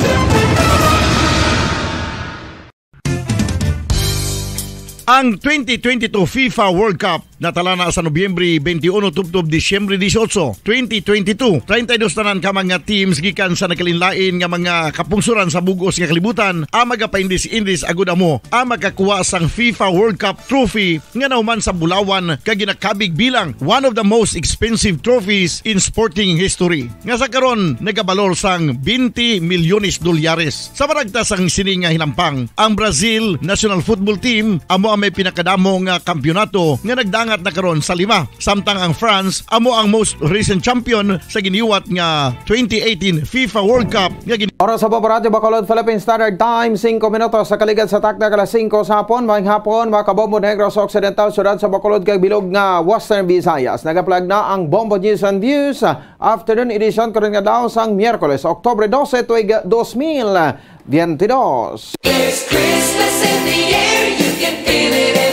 Ang twenty twenty-two FIFA World Cup natala na sa Nobyembre twenty-one tubtob Disyembre dieciocho, twenty twenty-two. Treinta y dos tanan ka mga teams gikan sa nagkalainlain nga mga kapungsoran sa bug-os nga kalibutan ang magapaindis-indis agud amo ang makakuha sang FIFA World Cup trophy nga nahuman sa bulawan kag ginakabig bilang one of the most expensive trophies in sporting history, nga sa karon nagabalor sang twenty milyones dolyares. Sa panagta sang sini nga hinampang, ang Brazil national football team amo ang may pinakadamo nga kampiyonato nga nagdangat na karon sa lima, samtang ang France amo ang most recent champion sa giniwat nga twenty eighteen FIFA World Cup nga gin- Oras sa Bombo Radyo Bacolod, Philippine Standard Time, singko minutos sa kaligad sa takna ka alas singko sa hapon. Maayong hapon, mga kabombo, Negros Occidental, siyudad sa Bacolod, kag bilog nga Western Visayas. Nagaplag na ang Bombo News and Views Afternoon Edition karon nga adlaw sang Miyerkules, Oktubre dose, tuig dos mil biyente dos. There's Christmas in the air, you can feel it everywhere.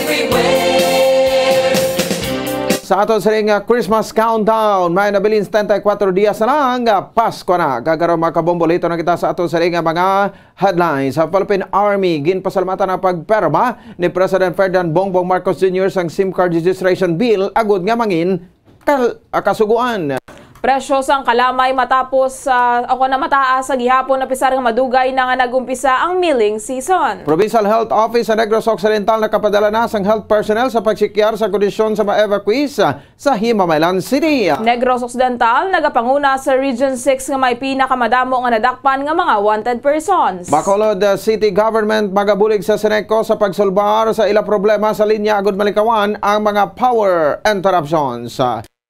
Sa aton sining, ah, Christmas countdown, may nabilin setenta y cuatro dias na lang, ah, Pasko na. Kag karon, mga kabombo, lito na kita sa aton sining, ah, mga headlines. Sa Philippine Army, ginpasalamatan ang pagpirma ni President Ferdinand Bongbong Marcos Junior sang SIM card registration bill agud nga mangin kal- ah, kasuguan. Presyo sang kalamay matapos sa o kon mataas sa gihapon, apisar nga madugay na nga nag-umpisa ang milling season. Provincial Health Office sa Negros Occidental nakapadala na sang health personnel sa pagsikyar sa kondisyon sa mga evacuees, ah, sa Himamaylan City. Negros Occidental nagapanguna sa Region six nga may pinakamadamo nga nadakpan nga mga wanted persons. Bacolod, uh, City Government magabulig sa Seneco sa pagsulbar sa ila problema sa linya agud malikawan ang mga power interruptions.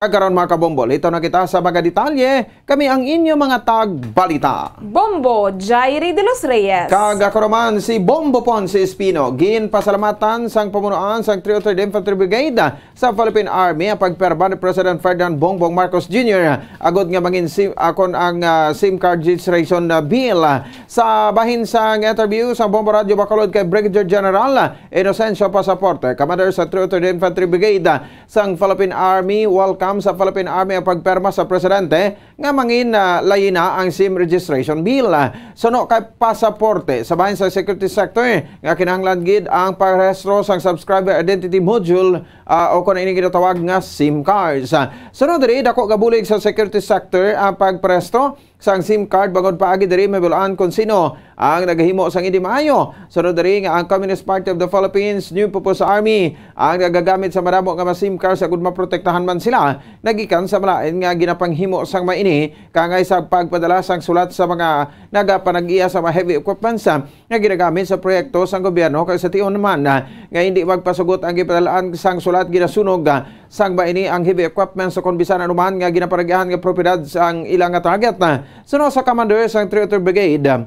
Kag karon, mga kabombo, litaw na kita sa mga detalye. Kami ang inyo mga tagbalita. Bombo Jairi de los Reyes. Kag ako naman si Bombo Ponce Espino. Ginpasalamatan sang pamunuan sang three oh third Infantry Brigade sa Philippine Army ang pagpirma ni President Ferdinand Bongbong Marcos Junior agud nga mangin sim, akon ang, ah, SIM card registration, ah, bill. Sa bahin sang interview sa Bombo Radyo Bacolod kay Brigadier General Inocencio Pasaporte, Commander sa three oh third Infantry Brigade, ah, sang Philippine Army, welcome sa Philippine Army ang pagpirma sa presidente nga mangin, ah, layi na ang SIM registration bill. Suno kay Pasaporte, sa bahin sa security sector nga kinahanglan gid ang pagrehistro sang subscriber identity module, ah, o kon ini ginatawag nga SIM cards. Ah, sunod diri, dako gabulig sa security sector ang pagprehistro sang SIM card bangod paagi diri mabal-an kon sino ang nagahimo sang hindi maayo. Sunod diri nga ang Communist Party of the Philippines, New People's Army, ang nagagamit sa madamo nga mga SIM cards agud maprotektahan man sila nagikan sa malain nga ginapanghimo sang maini, kangay sa pagpadala sang sulat sa mga nagapanag-iya sa mga heavy equipments, ah, nga ginagamit sa proyekto sang gobyerno, kag sa tion naman, ah, nga hindi magpasugot ang gipadalaan sang sulat ginasunog, ah, sang ba ini ang heavy equipment sa kon bisan anuman nga ginapanag-iyahan nga propiedad sang ilang nga target, ah. Suno sa commander sang three oh three Brigade, ah,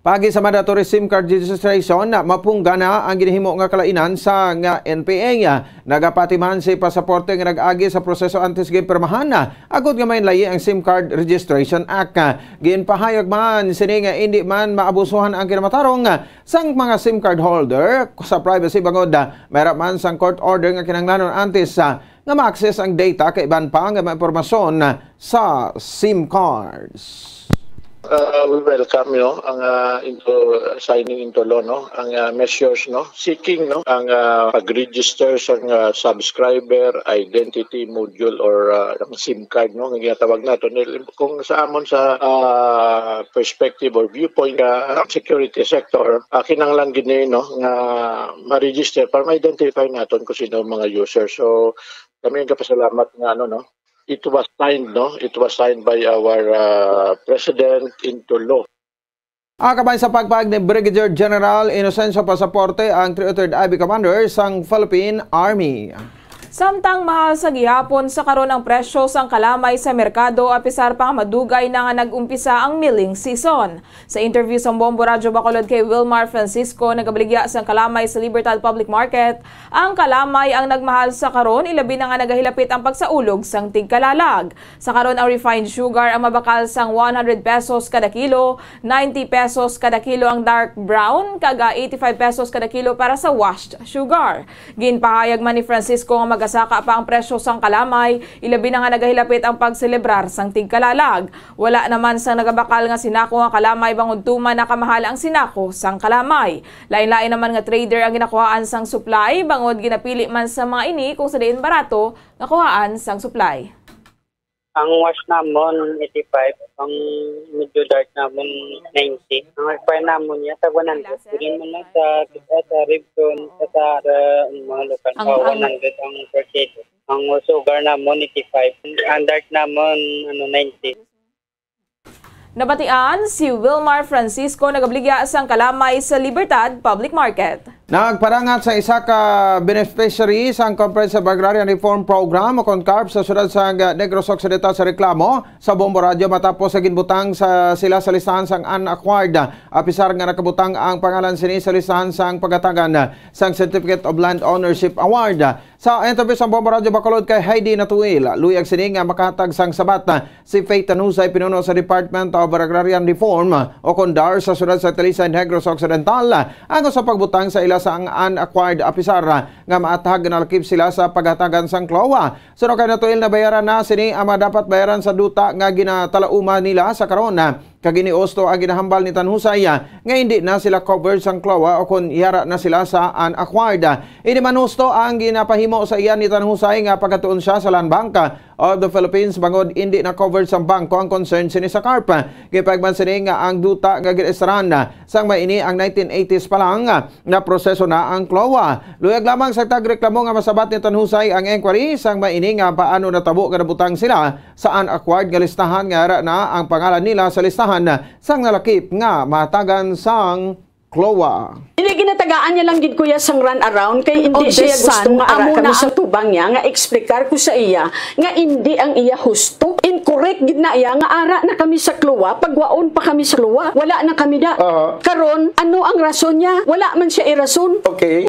paagi sa mandatory SIM card registration, ah, mapungga na ang ginahimo nga kalainan sa nga N P A, ah. Nagapati man si Pasaporte nga nag-agi sa proseso antes ginpirmahan, ah, agud nga may layi ang SIM Card Registration Act. Ginpahayag man sini nga indi man maabusuhan ang kinamatarong sang mga SIM card holder sa privacy bangod, ah, mayra man sang court order nga kinahanglanon antes, ah, nga ma-access ang data kag iban pa nga mga impormasyon sa SIM cards. Uh, we welcome, no, ang, uh, into signing into law, no, ang, uh, measures, no, seeking, no, ang, uh, pag-register sa, uh, subscriber identity module or, uh, ang SIM card, no, nga ginatawag nato. Nil-, kung sa amon sa, uh, perspective or viewpoint, uh, security sector, uh, kinahanglan gid ni, no, nga ma-register para ma-identify naton kung sino ang mga user. So, kami ang kapasalamat nga, ano, no, it was signed, no? It was signed by our, uh, President into law. Ah, kabay sa pagpahayag ni Brigadier General Inocencio Pasaporte, ang three oh third I B Commander sang Philippine Army. Samtang mahal sa gihapon sa karon ang presyo sang kalamay sa merkado, apisar pa nga madugay na nga nag-umpisa ang milling season. Sa interview sang Bombo Radyo Bacolod kay Wilmar Francisco, nagabaligya sang kalamay sa Libertad Public Market, ang kalamay ang nagmahal sa karon, ilabi na nga nagahilapit ang pagsaulog sang tigkalalag. Sa karon, ang refined sugar ang mabakal sang one hundred pesos kada kilo, ninety pesos kada kilo ang dark brown, kag, ah, eighty-five pesos kada kilo para sa washed sugar. Ginpahayag man ni Francisco nga magasaka pa ang presyo sang kalamay, ilabi na nga nagahilapit ang pagselebrar sang tigkalalag. Wala naman sang nagabakal nga sinako nga kalamay bangod tuman nakamahal ang sinako sang kalamay. Lain-lain naman nga trader ang ginakuhaan sang supply, bangod ginapili man sa mga ini kung sa diin barato nga kuhaan sang supply. Ang wash namon, eighty-five, ang medyo dark namon, ninety. Ang expire namon niya, tag one hundred. Dili man lang sa, sa Revcon, sa, sa, sa mga lokal, Ang, ah, ang one hundred ang per kilo. Ang sugar namon, eighty-five. Ang dark namon, ano, ninety. Nabatian si Wilmar Francisco, nagabaligya sang kalamay sa Libertad Public Market. Nagparangat sa isa ka beneficiary sang Comprehensive Agrarian Reform Program o kon CARP sa siyudad sang Negros Occidental sa reklamo sa Bombo Radyo matapos sa ginbutang sa sila sa listahan sang unacquired, apisar nga nakabutang ang pangalan sini sa listahan sang paghatagan sang Certificate of Land Ownership Award. Sa interview sang Bombo Radyo Bacolod kay Heidi Natuil, luyag sini nga makahatag sang sabat si Faith Tanusay, pinuno sa Department of Agrarian Reform o kon DAR sa siyudad sa Talisay, Negros Occidental, ang sa pagbutang sa ila sang unacquired, apisar nga maathag nga nalakip sila sa paghatagan sang CLOA. Suno kay Natuil, nabayaran na sini ang mga dapat bayaran sa duta nga ginatalauman nila sa karon. Kag ini husto ang ginahambal ni Tanhusay, ah, nga hindi na sila covered sang CLOA o kon yara na sila sa unacquired. Hindi man husto ang ginapahimo sa iya ni Tanhusay nga pagkatuon siya sa Land Bank of the Philippines bangod hindi na covered sang bangko ang concern sini sa CARP. Gipahayag man sini nga ang duta nga gin-estaran sang may ini ang nineteen eighties pa lang nga proseso na ang CLOA. Luyag lamang sa tagreklamo nga masabat ni Tanhusay ang inquiry sang may ini nga paano natabo nga nabutang sila sa unacquired nga listahan nga ara na ang pangalan nila sa listahan sang nalakip nga mahatagan sang CLOA. Hindi, ginatagaan niya lang gid, kuya, sang run around kay hindi siya gusto nga ara kami sa tubang niya nga explicar ko sa iya nga hindi ang iya husto. Incorrect gid na iya nga ara na kami sa CLOA, pagwaon pa kami sa CLOA, wala na kami da. Aha. Karon, ano ang rason niya? Wala man siya irason. Okay.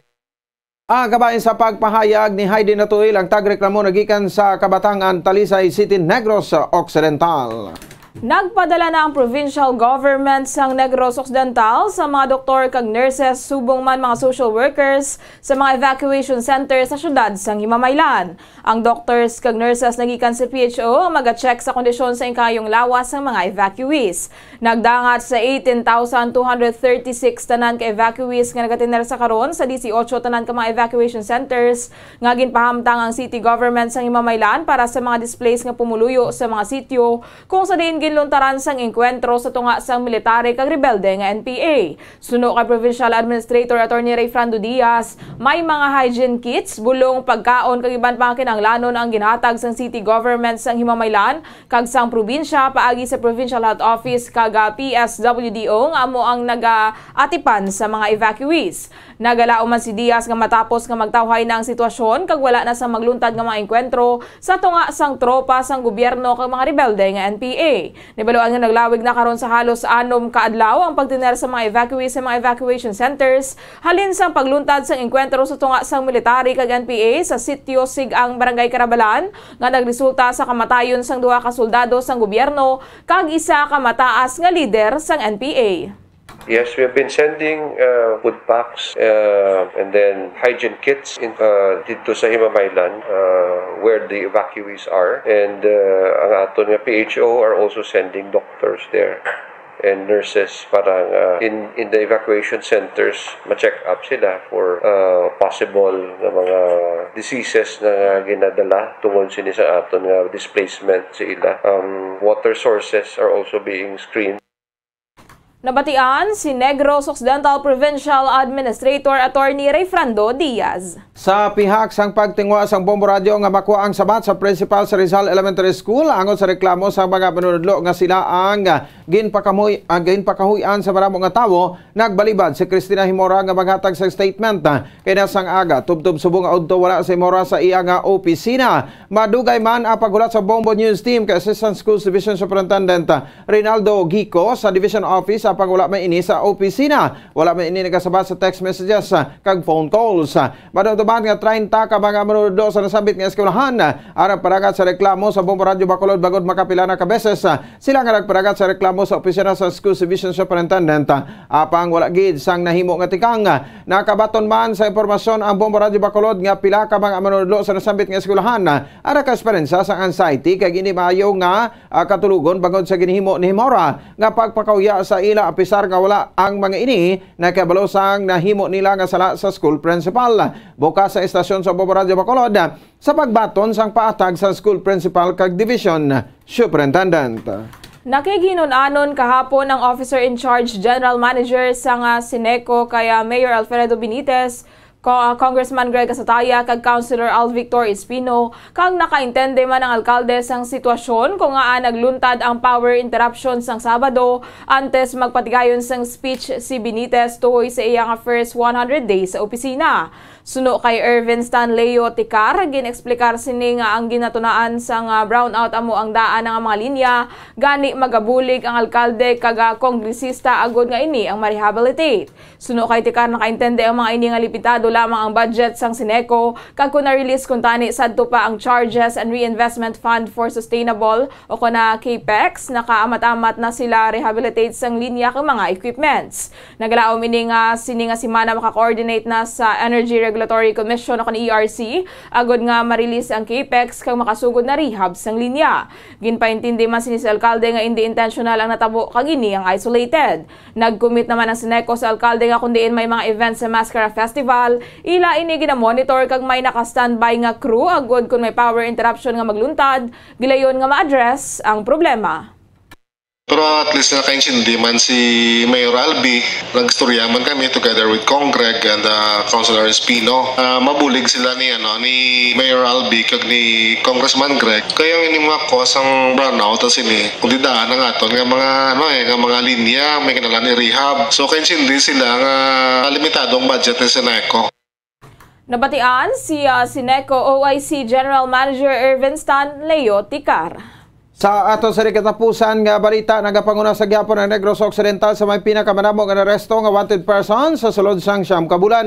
Ah, kabahin sa pagpahayag ni Heidi Natuil, ang tagreklamo nagikan sa Kabatangan, Talisay City, Negros Occidental. Nagpadala na ang provincial government sang Negros Occidental sa mga doktor kag nurses, subong man mga social workers sa mga evacuation center sa siyudad sang Himamaylan. Ang doctors kag nurses nagikan sa P H O ang maga-check sa kondisyon sa ingkayong lawas sang mga evacuees. Nagdangat sa eighteen thousand two hundred thirty-six tanan ka evacuees nga nagatener sa karon sa dieciocho tanan ka mga evacuation centers nga ginpahamtang ang city government sang Himamaylan para sa mga displaced nga pumuluyo sa mga sitio kung sa diin ginluntaran sang engkwentro sa tunga sang military kag rebelde nga N P A. Suno kay Provincial Administrator Attorney Rayfrando Diaz, may mga hygiene kits, bulong, pagkaon kag iban pa nga kinahanglanon ang ginhatag sang city government sang Himamaylan kag sang probinsya paagi sa Provincial Health Office kag, ah, P S W D O nga amo ang nagaatipan sa mga evacuees. Nagalaom man si Diaz nga matapos nga magtawhay na ang sitwasyon kag wala na sang magluntad nga mga engkwentro sa tunga sang tropa sang gobyerno kag mga rebelde nga N P A. Nahibaluan nga naglawig na karon sa halos anom ka adlaw ang pagtener sa mga evacuees sa mga evacuation centers halin sang pagluntad sang engkwentro sa tunga sang military kag N P A sa sitio Sig-ang, Barangay Carabalan, nga nagresulta sa kamatayon sang duha ka soldado sang gobyerno kag isa ka mataas nga lider sang N P A. Yes, we have been sending, uh, food packs, uh, and then hygiene kits in, uh, dito sa Himamaylan, uh, where the evacuees are. And, uh, ang aton nga P H O are also sending doctors there and nurses para nga in, in the evacuation centers, ma-check up sila for, uh, possible nga mga diseases na ginadala tungod sini sa aton nga displacement sa ila. Um, water sources are also being screened. Nabatian si Negros Occidental Provincial Administrator Attorney Rayfrando Diaz. Sa pihak sang pagtinguha sang Bombo Radyo nga makuha ang sabat sa principal sa Rizal Elementary School angot sa reklamo sang mga manunudlo nga sila ang ginpakamuy-, ah, ginpakahuy-an sa madamo nga tawo, nagbalibad si Christina Himora nga maghatag sang statement. Kay na sang aga, tubtob subong nga udto wala si Himora sa iya nga opisina. Madugay man ang paghulat sa Bombo News Team kay Assistant Schools Division Superintendent Reynaldo Gico sa Division Office, apang wala man ini sa opisina. Wala man ini nagasabat sa text messages, ah, kag phone calls. Madumduman nga treinta ka mga manunudlo sa nasambit nga eskwelahan, ah, ang nagpadagat sa reklamo sa Bombo Radyo Bacolod bangod makapila na ka beses, ah, sila nga nagpadagat sa reklamo sa opisina sa Schools Division Superintendent. Ah, apang wala gid sang nahimo nga tikang. Ah, nakabaton man sa impormasyon ang Bombo Radyo Bacolod nga pila ka mga manunudlo sa nasambit nga eskwelahan, ah, ang nakaeksperyensya sang anxiety kag hindi maayo nga ah, katulogon bangod sa ginhimo ni Himora nga pagpakahuy-an sa ila, apisar nga wala ang mga ini nakabalo sang nahimo nila nga sala sa school principal. Bukas sa estasyon sa Bombo Radyo Bacolod sa pagbaton sang paatag sa school principal kag division superintendent. Nakighinun-anon kahapon ang officer in charge, general manager sa nga Sineco kay, ah, Mayor Alfredo Benitez, Ko-, ah, Congressman Greg Casataya kag Councilor Al Victor Espino, kag nakaintende man ang alkalde sang sitwasyon kung ngaa nagluntad ang power interruption sang Sabado antes magpatigayon sang speech si Benitez tuhoy sa iya nga first one hundred days sa opisina. Suno kay Ervin Stan Leo Ticar, gin-eksplikar sini nga ang ginatunaan sang, ah, brownout amo ang daan nga mga linya, gani magabulig ang alkalde kag, ah, kongresista agod nga ini ang ma-rehabilitate. Suno kay Ticar, nakaintindi ang mga ini nga limitado lamang ang budget sang Sineco, kag kon na-release kuntani sadto pa ang Charges and Reinvestment Fund for Sustainable o kon na CAPEX, nakaamat-amat na sila rehabilitate sang linya kag mga equipments. Nagalaom ini nga sini nga semana maka-coordinate na sa Energy Regulatory Regulatory Commission o kon E R C, agod nga ma-release ang capex kag makasugod na rehab sang linya. Ginpaintindi man sini sa alkalde nga indi intentional ang natabo kag ini ang isolated. Nag-commit naman ang Syneco sa alkalde nga kon diin may mga events sa Mascara Festival, ila ini ginamonitor kag may naka-standby nga crew agod kon may power interruption nga magluntad, gilayon nga ma-address ang problema. Pero at least nakaintindi man si Mayor Albi, nag-istorya man kami together with Cong Greg and uh, Councilor Espino. Uh, mabulig sila ni ano ni Mayor Albi kag ni Congressman Greg. Kaya ang ini mga cause ang brownout tas ini kung didaan ang aton nga mga ano eh nga mga linya may kinahanglan i-rehab. So kaintindi sila nga limitado ang budget ni Syneco. Nabatian si ah, Syneco O I C General Manager Irvin Stan Leo Ticar. Sa ato sa katapusan nga balita, nagapanguna sa gihapon ang Negros Occidental sa may pinakamadamo nga naresto nga wanted person sa sulod sang siyam ka bulan.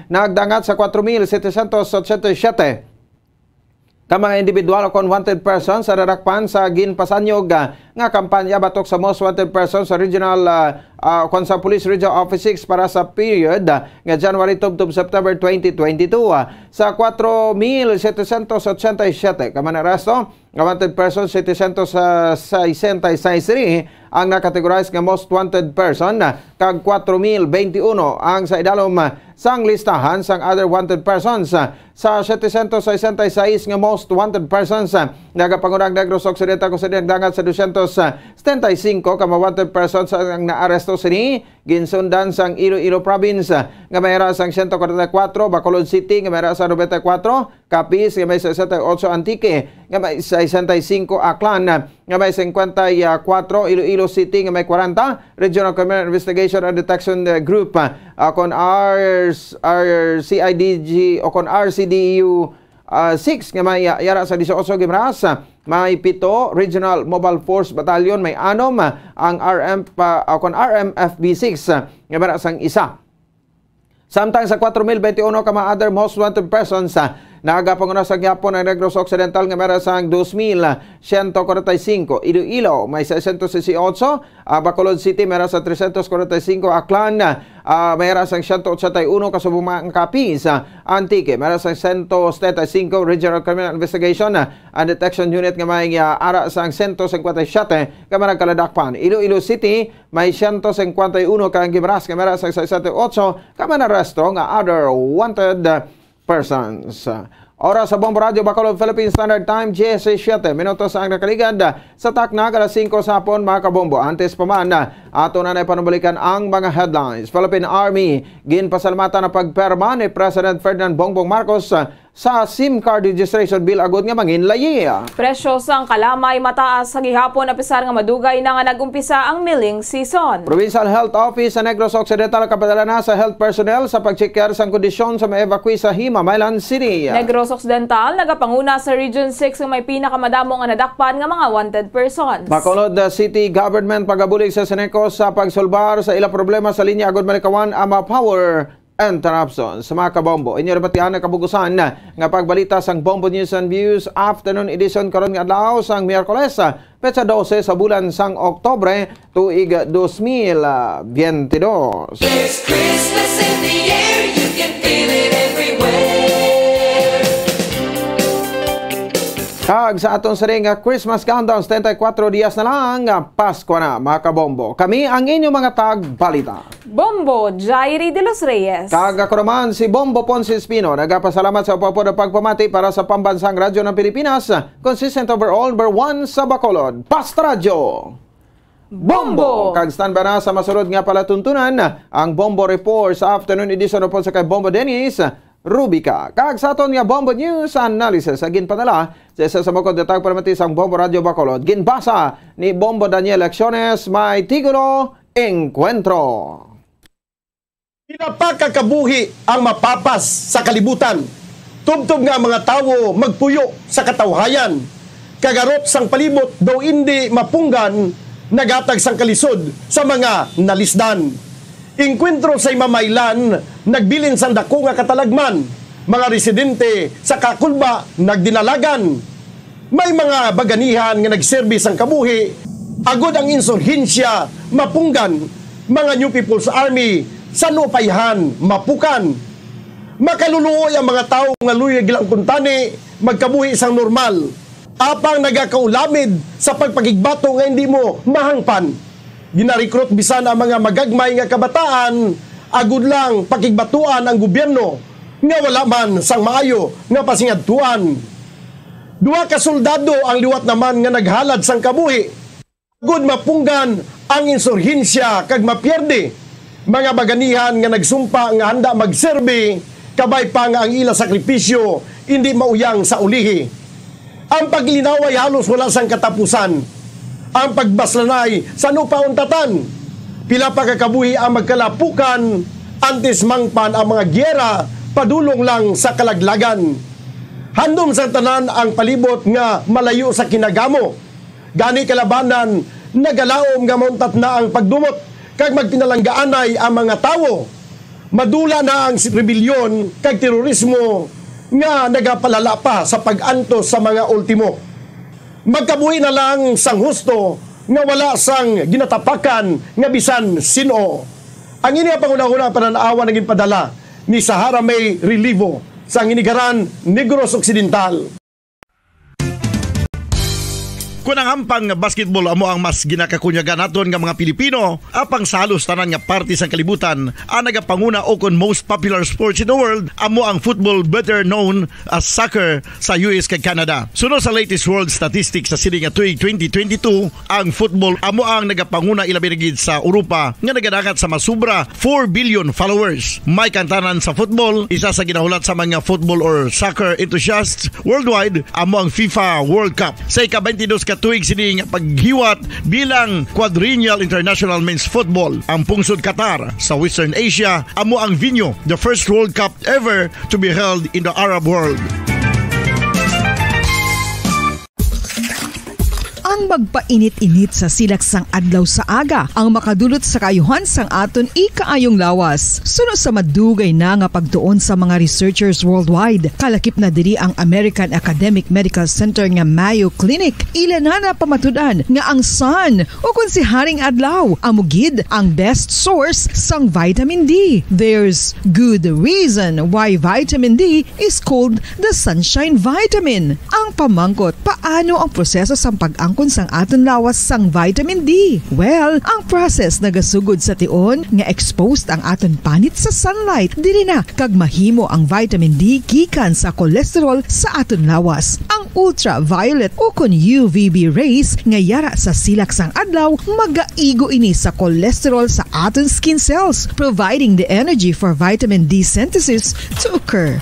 Nagdangat sa kwatro mil setecientos ochenta y siete ka mga individual o kon wanted person sa nadakpan sa ginpasanyog ah, nga kampanya batok sa most wanted person sa regional ah, ah, kon sa Police Regional Office six para sa period ah, nga January tubtob September twenty twenty-two. Ah, sa kwatro mil setecientos ochenta y siete ka mga naresto, nga wanted person, setecientos sesenta y seis ini ang nakategorize nga most wanted person, kag kwatro mil twenty-one ang sa idalom sang listahan sang other wanted persons. Sa setecientos sesenta y seis nga most wanted persons, nagapangunahan ang Negros Occidental kung sa nagdangat sa dosyentos setenta y singko ka mga wanted persons ang naaresto sini. Ginsundan sang Iloilo Province nga may ara sang siyento kwarenta y kwatro, Bacolod City nga may ara sang nobenta y kwatro, Capiz nga may sesenta y otso, Antique nga may sesenta y singko, Aklan nga may singkwenta y kwatro, Iloilo City nga may kwarenta. Regional Criminal Investigation and Detection Group, ah, kon R, R C I D G o kon R C D U, ah, six nga may, ah, yara sa dieciocho, Guimaras, ah, may pito, Regional Mobile Force Battalion may anom, ah, ang R M pa, ah, kon R M F B six, ah, nga may ara sang isa. Samtang sa kwatro mil twenty-one ka mga other most wanted persons, ah, nagapanguna sa gihapon ang Negros Occidental nga may ara sang dos mil siyento kwarenta y singko, Iloilo may seiscientos dieciocho, ah, Bacolod City may ara sa trescientos kwarenta y singko, Aklan, ah, may ara sang siyento ochenta y uno, kasubong ang Capiz, ah, Antique may ara sang siyento setenta y singko, Regional Criminal Investigation, ah, and Detection Unit nga may, ah, ara sang siyento singkwenta y siyete ka mga nagkaladakpan. Iloilo City may siyento singkwenta y uno, kag ang Guimaras nga may ara sang sesenta y otso ka mga naresto nga other wanted persons. Oras sa Bombo Radyo Bacolod, Philippine Standard Time, diyesisiyete minutos ang nakaligad sa takna alas singko sa hapon, mga kabombo. Antes pa man, ato na na panumalikan ang mga headlines. Philippine Army ginpasalamatan ang pagperma ni President Ferdinand Bongbong Marcos sa SIM card registration bill agod nga manginlayi. Presyo sang kalamay mataas sa gihapon apisar nga madugay na nga nag-umpisa ang milling season. Provincial Health Office sa Negros Occidental kapadala na sa health personnel sa pagtsekyar sang kondisyon sa mga evacuee sa Himamaylan City. Negros Occidental nagapanguna sa Region six nga may pinakamadamo nga nadakpan nga mga wanted persons. Bacolod City Government pagabulig sa Syneco sa pagsulbar sa ila problema sa linya agud malikawan ang mga power interruptions. Mga kabombo, inyo nabatian ang kabugusan nga pagbalita sang Bombo News and Views Afternoon Edition karon nga adlaw sang Miyerkules, petsa dose sa bulan sang Oktubre, tuig dos mil biyente dos. There's Christmas in the air, you can feel it everywhere. Kag sa aton siring nga Christmas countdown, setenta y cuatro dias na lang, Pasko na, mga kabombo. Kami ang inyong mga tagbalita. Bombo Jairi de los Reyes. Kag ako naman si Bombo Ponce Espino. Nagapasalamat sa upapod ang pagpamati para sa Pambansang Radyo ng Pilipinas, consistent overall number one sa Bacolod. Basta Radyo! Bombo! Kag standby na sa masunod nga palatuntunan, ang Bombo Report sa afternoon edition upod sa kay Bombo Dennis Rubica. Kag sa aton nga Bombo News Analysis, ang ginpadala sa isa sa bukod nga tagpamati sang Bombo Radyo Bacolod. Ginbasa ni Bombo Daniel Acciones, may titulo, Engkwentro. Pila pa ka kabuhi ang mapapas sa kalibutan, tubtob nga ang mga tawo magpuyo sa katawhayan, kag arot sang palibot daw indi mapunggan, naghatag sang kalisod sa mga nalisdan. Engkwentro sa Himamaylan nagbilin sang dako nga katalagman, mga residente sa Kakulba nagdinalagan. May mga baganihan nga nagserbi sang kabuhi agod ang insurhensya mapunggan, mga New People's Army sa Nupayhan mapukan. Makaluluoy ang mga tawo nga luyag lang kuntani magkabuhi sang normal, apang nagakaulamid sa pagpakigbato nga hindi mo mahangpan. Ginarekrut bisan ang mga magagmay nga kabataan agod lang pakigbatuan ang gobyerno nga wala man sang maayo nga pasingadtuan. Duha ka soldado ang liwat naman nga naghalad sang kabuhi. Gud mapunggan ang insurhensya kag mapierde mga baganihan nga nagsumpa nga handa magserbi, kabay pa nga ang ila sakripisyo indi mauyang sa ulihi. Ang paglinaway halos wala sang katapusan. Ang pagbaslanay sa nupauntatan. Pila pa ka kabuhi ang magkalapukan antes mangpan ang mga giyera padulong lang sa kalaglagan. Handom sang tanan ang palibot nga malayo sa kinagamo. Gani kalabanan, nagalaom nga mauntat na ang pagdumot kag magpinalanggaanay ang mga tawo. Madula na ang si-, rebelyon kag terorismo nga nagapalala pa sa pag-antos sa mga ultimo. Magkabuhi na lang sang husto nga wala sang ginatapakan nga bisan sin-o. Ang ini ang panghunahuna panan-awan nga ginpadala ni Sahara May Relivo sa Nginigaran, Negros Occidental. Kon ang hampang nga basketball amo ang mas ginakakunyagan naton nga mga Pilipino, apang sa halos tanan nga parte sang kalibutan, ang nagapanguna ukon most popular sports in the world amo ang football, better known as soccer, sa U S kag Canada. Suno sa latest world statistics sa sini nga tuig twenty twenty-two, ang football amo ang nagapanguna, ilabi na gid sa Europa nga nagadangat sa masubra four billion followers. May kantanan sa football, isa sa ginahulat sa mga football or soccer enthusiasts worldwide amo ang FIFA World Cup. Sa ika-twenty-dos ka tuig sini nga paghiwat bilang Quadrennial International Men's Football, ang pungsod Qatar sa Western Asia amo ang venue, the first World Cup ever to be held in the Arab world. Ang magpainit-init sa silak sang adlaw sa aga ang makadulot sa kaayuhan sang aton ikaayong lawas. Suno sa madugay na nga pagtuon sa mga researchers worldwide, kalakip na diri ang American Academic Medical Center nga Mayo Clinic. Ila na napamatud-an nga ang sun, o kon si Haring Adlaw, amo gid ang best source sang vitamin D. There's good reason why vitamin D is called the sunshine vitamin. Ang pamangkot, paano ang proseso sang pag-angkon sang aton lawas sang vitamin D? Well, ang process nagasugod sa tion nga exposed ang aton panit sa sunlight. Diri na kag mahimo ang vitamin D gikan sa cholesterol sa aton lawas. Ang ultraviolet ukon U V B rays nga yara sa silak sang adlaw magaigo ini sa cholesterol sa aton skin cells, providing the energy for vitamin D synthesis to occur.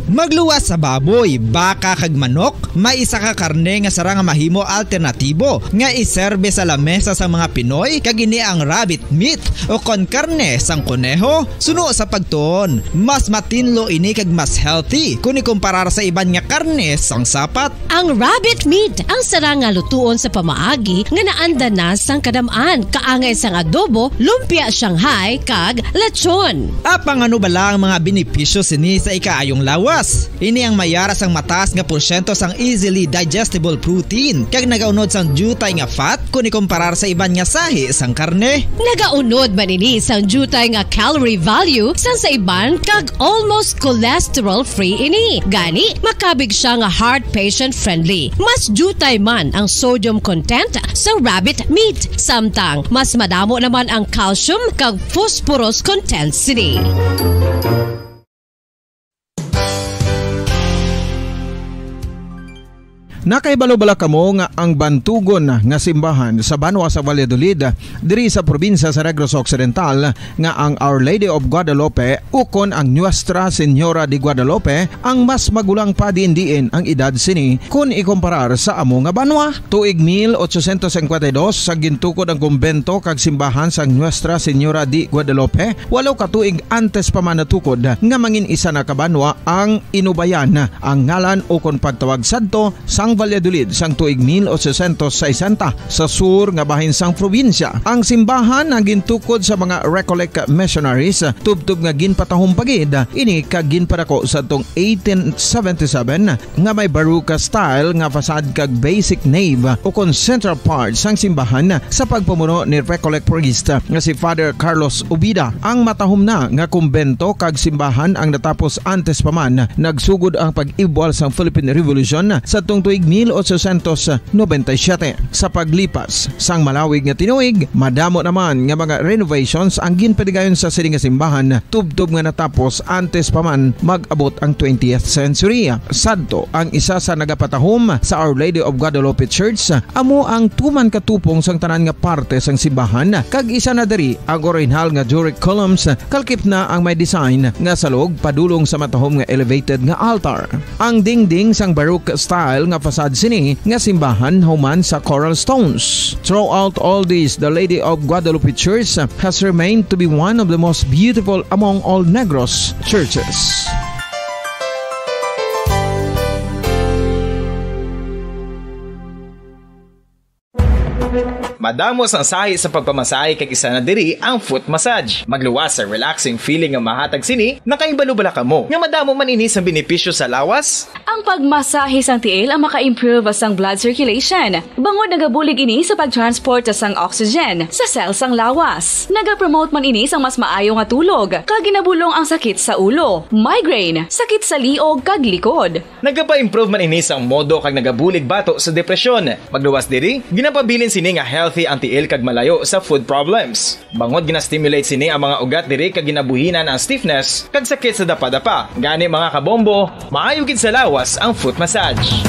Magluwas sa baboy, baka kag manok, may isa ka karne nga sarang nga mahimo alternatibo nga iserbe sa lamesa sang mga Pinoy, kag ini ang rabbit meat o kon karne sang koneho. Suno sa pagtuon, mas matinlo ini kag mas healthy kon ikumparar sa iban nga karne sang sapat. Ang rabbit meat ang sarang nga lutuon sa pamaagi nga naanda na sang kadam-an, kaangay sang adobo, lumpia Shanghai, kag lechon. Apang ano bala ang mga benepisyo sini sa ikaayong lawas? Ini ang mayara sang mataas nga porsyento sang easily digestible protein, kag nagaunod sang diutay nga fat kon ikumparar sa iban nga sahi sang karne. Nagaunod man ini sang diutay nga calorie value sang sa iban, kag almost cholesterol-free ini. Gani, makabig siya nga heart patient-friendly. Mas diutay man ang sodium content sa rabbit meat, samtang mas madamo naman ang calcium kag phosphorus content sini. Nakahibalo bala kamo nga ang bantugon nga simbahan sa banwa sa Valladolid, diri sa probinsya sa Negros Occidental, nga ang Our Lady of Guadalupe ukon ang Nuestra Señora de Guadalupe ang mas magulang pa diin-diin ang edad sini kon ikumparar sa amo nga banwa? Tuig mil ochocientos cincuenta y dos, sa gintukod ang kumbento kag simbahan sang Nuestra Señora de Guadalupe, walo ka tuig antes pa man natukod nga mangin isa na ka banwa ang Inubayan, ang ngalan ukon pagtawag sadto sang Valladolid sang tuig mil ochocientos sesenta sa sur nga bahin sang probinsya. Ang simbahan ang gintukod sa mga Recollect missionaries, tubtob nga ginpatahom pa gid ini kag ginpadako sadtong eighteen seventy-seven, nga may Baroque style nga facade kag basic nave ukon central part sang simbahan sa pagpamuno ni Recollect priest nga si Father Carlos Ubida. Ang matahom na nga kumbento kag simbahan ang natapos antes pa man nagsugod ang pag-ibwal sang Philippine Revolution sadtong tuig mil ochocientos noventa y siete. Sa paglipas sang malawig nga tinuig, madamo naman nga mga renovations ang ginpadigayon sa sini nga simbahan, tubtob nga natapos antes pa man mag-abot ang twentieth century. Sadto, ang isa sa nagapatahom sa Our Lady of Guadalupe Church amo ang tuman katupong sang tanan nga parte sang simbahan, kag isa na diri ang orihinal nga Doric columns, kalkip na ang may design nga salog padulong sa matahom nga elevated nga altar. Ang dingding sang Baroque style nga facade sini nga simbahan human sa coral stones. Throughout all this, the Lady of Guadalupe Church has remained to be one of the most beautiful among all Negros churches. Madamo sang sahi sa pagpamasahe kag isa na diri ang foot massage. Magluwas sa relaxing feeling nga mahatag sini. Nakahibalo bala kamo nga madamo man ini sang benepisyo sa lawas? Ang pagmasahe sang tiil ang maka-improve sang blood circulation, bangod nagabulig ini sa pag-transport sang oxygen sa cell sang lawas. Nagapromote man ini sang mas maayo nga tulog, kag ginabulong ang sakit sa ulo, migraine, sakit sa liog, kag likod. Nagapa-improve man ini sang modo kag nagabulig bato sa depresyon. Magluwas diri, ginapabilin sini nga healthy ang tiil kag malayo sa foot problems. Bangod gina-stimulate sini ang mga ugat diri kag ginabuhinan ang stiffness kag sakit sa dapadapa. Gani, mga kabombo, maayo gid sa lawas ang foot massage.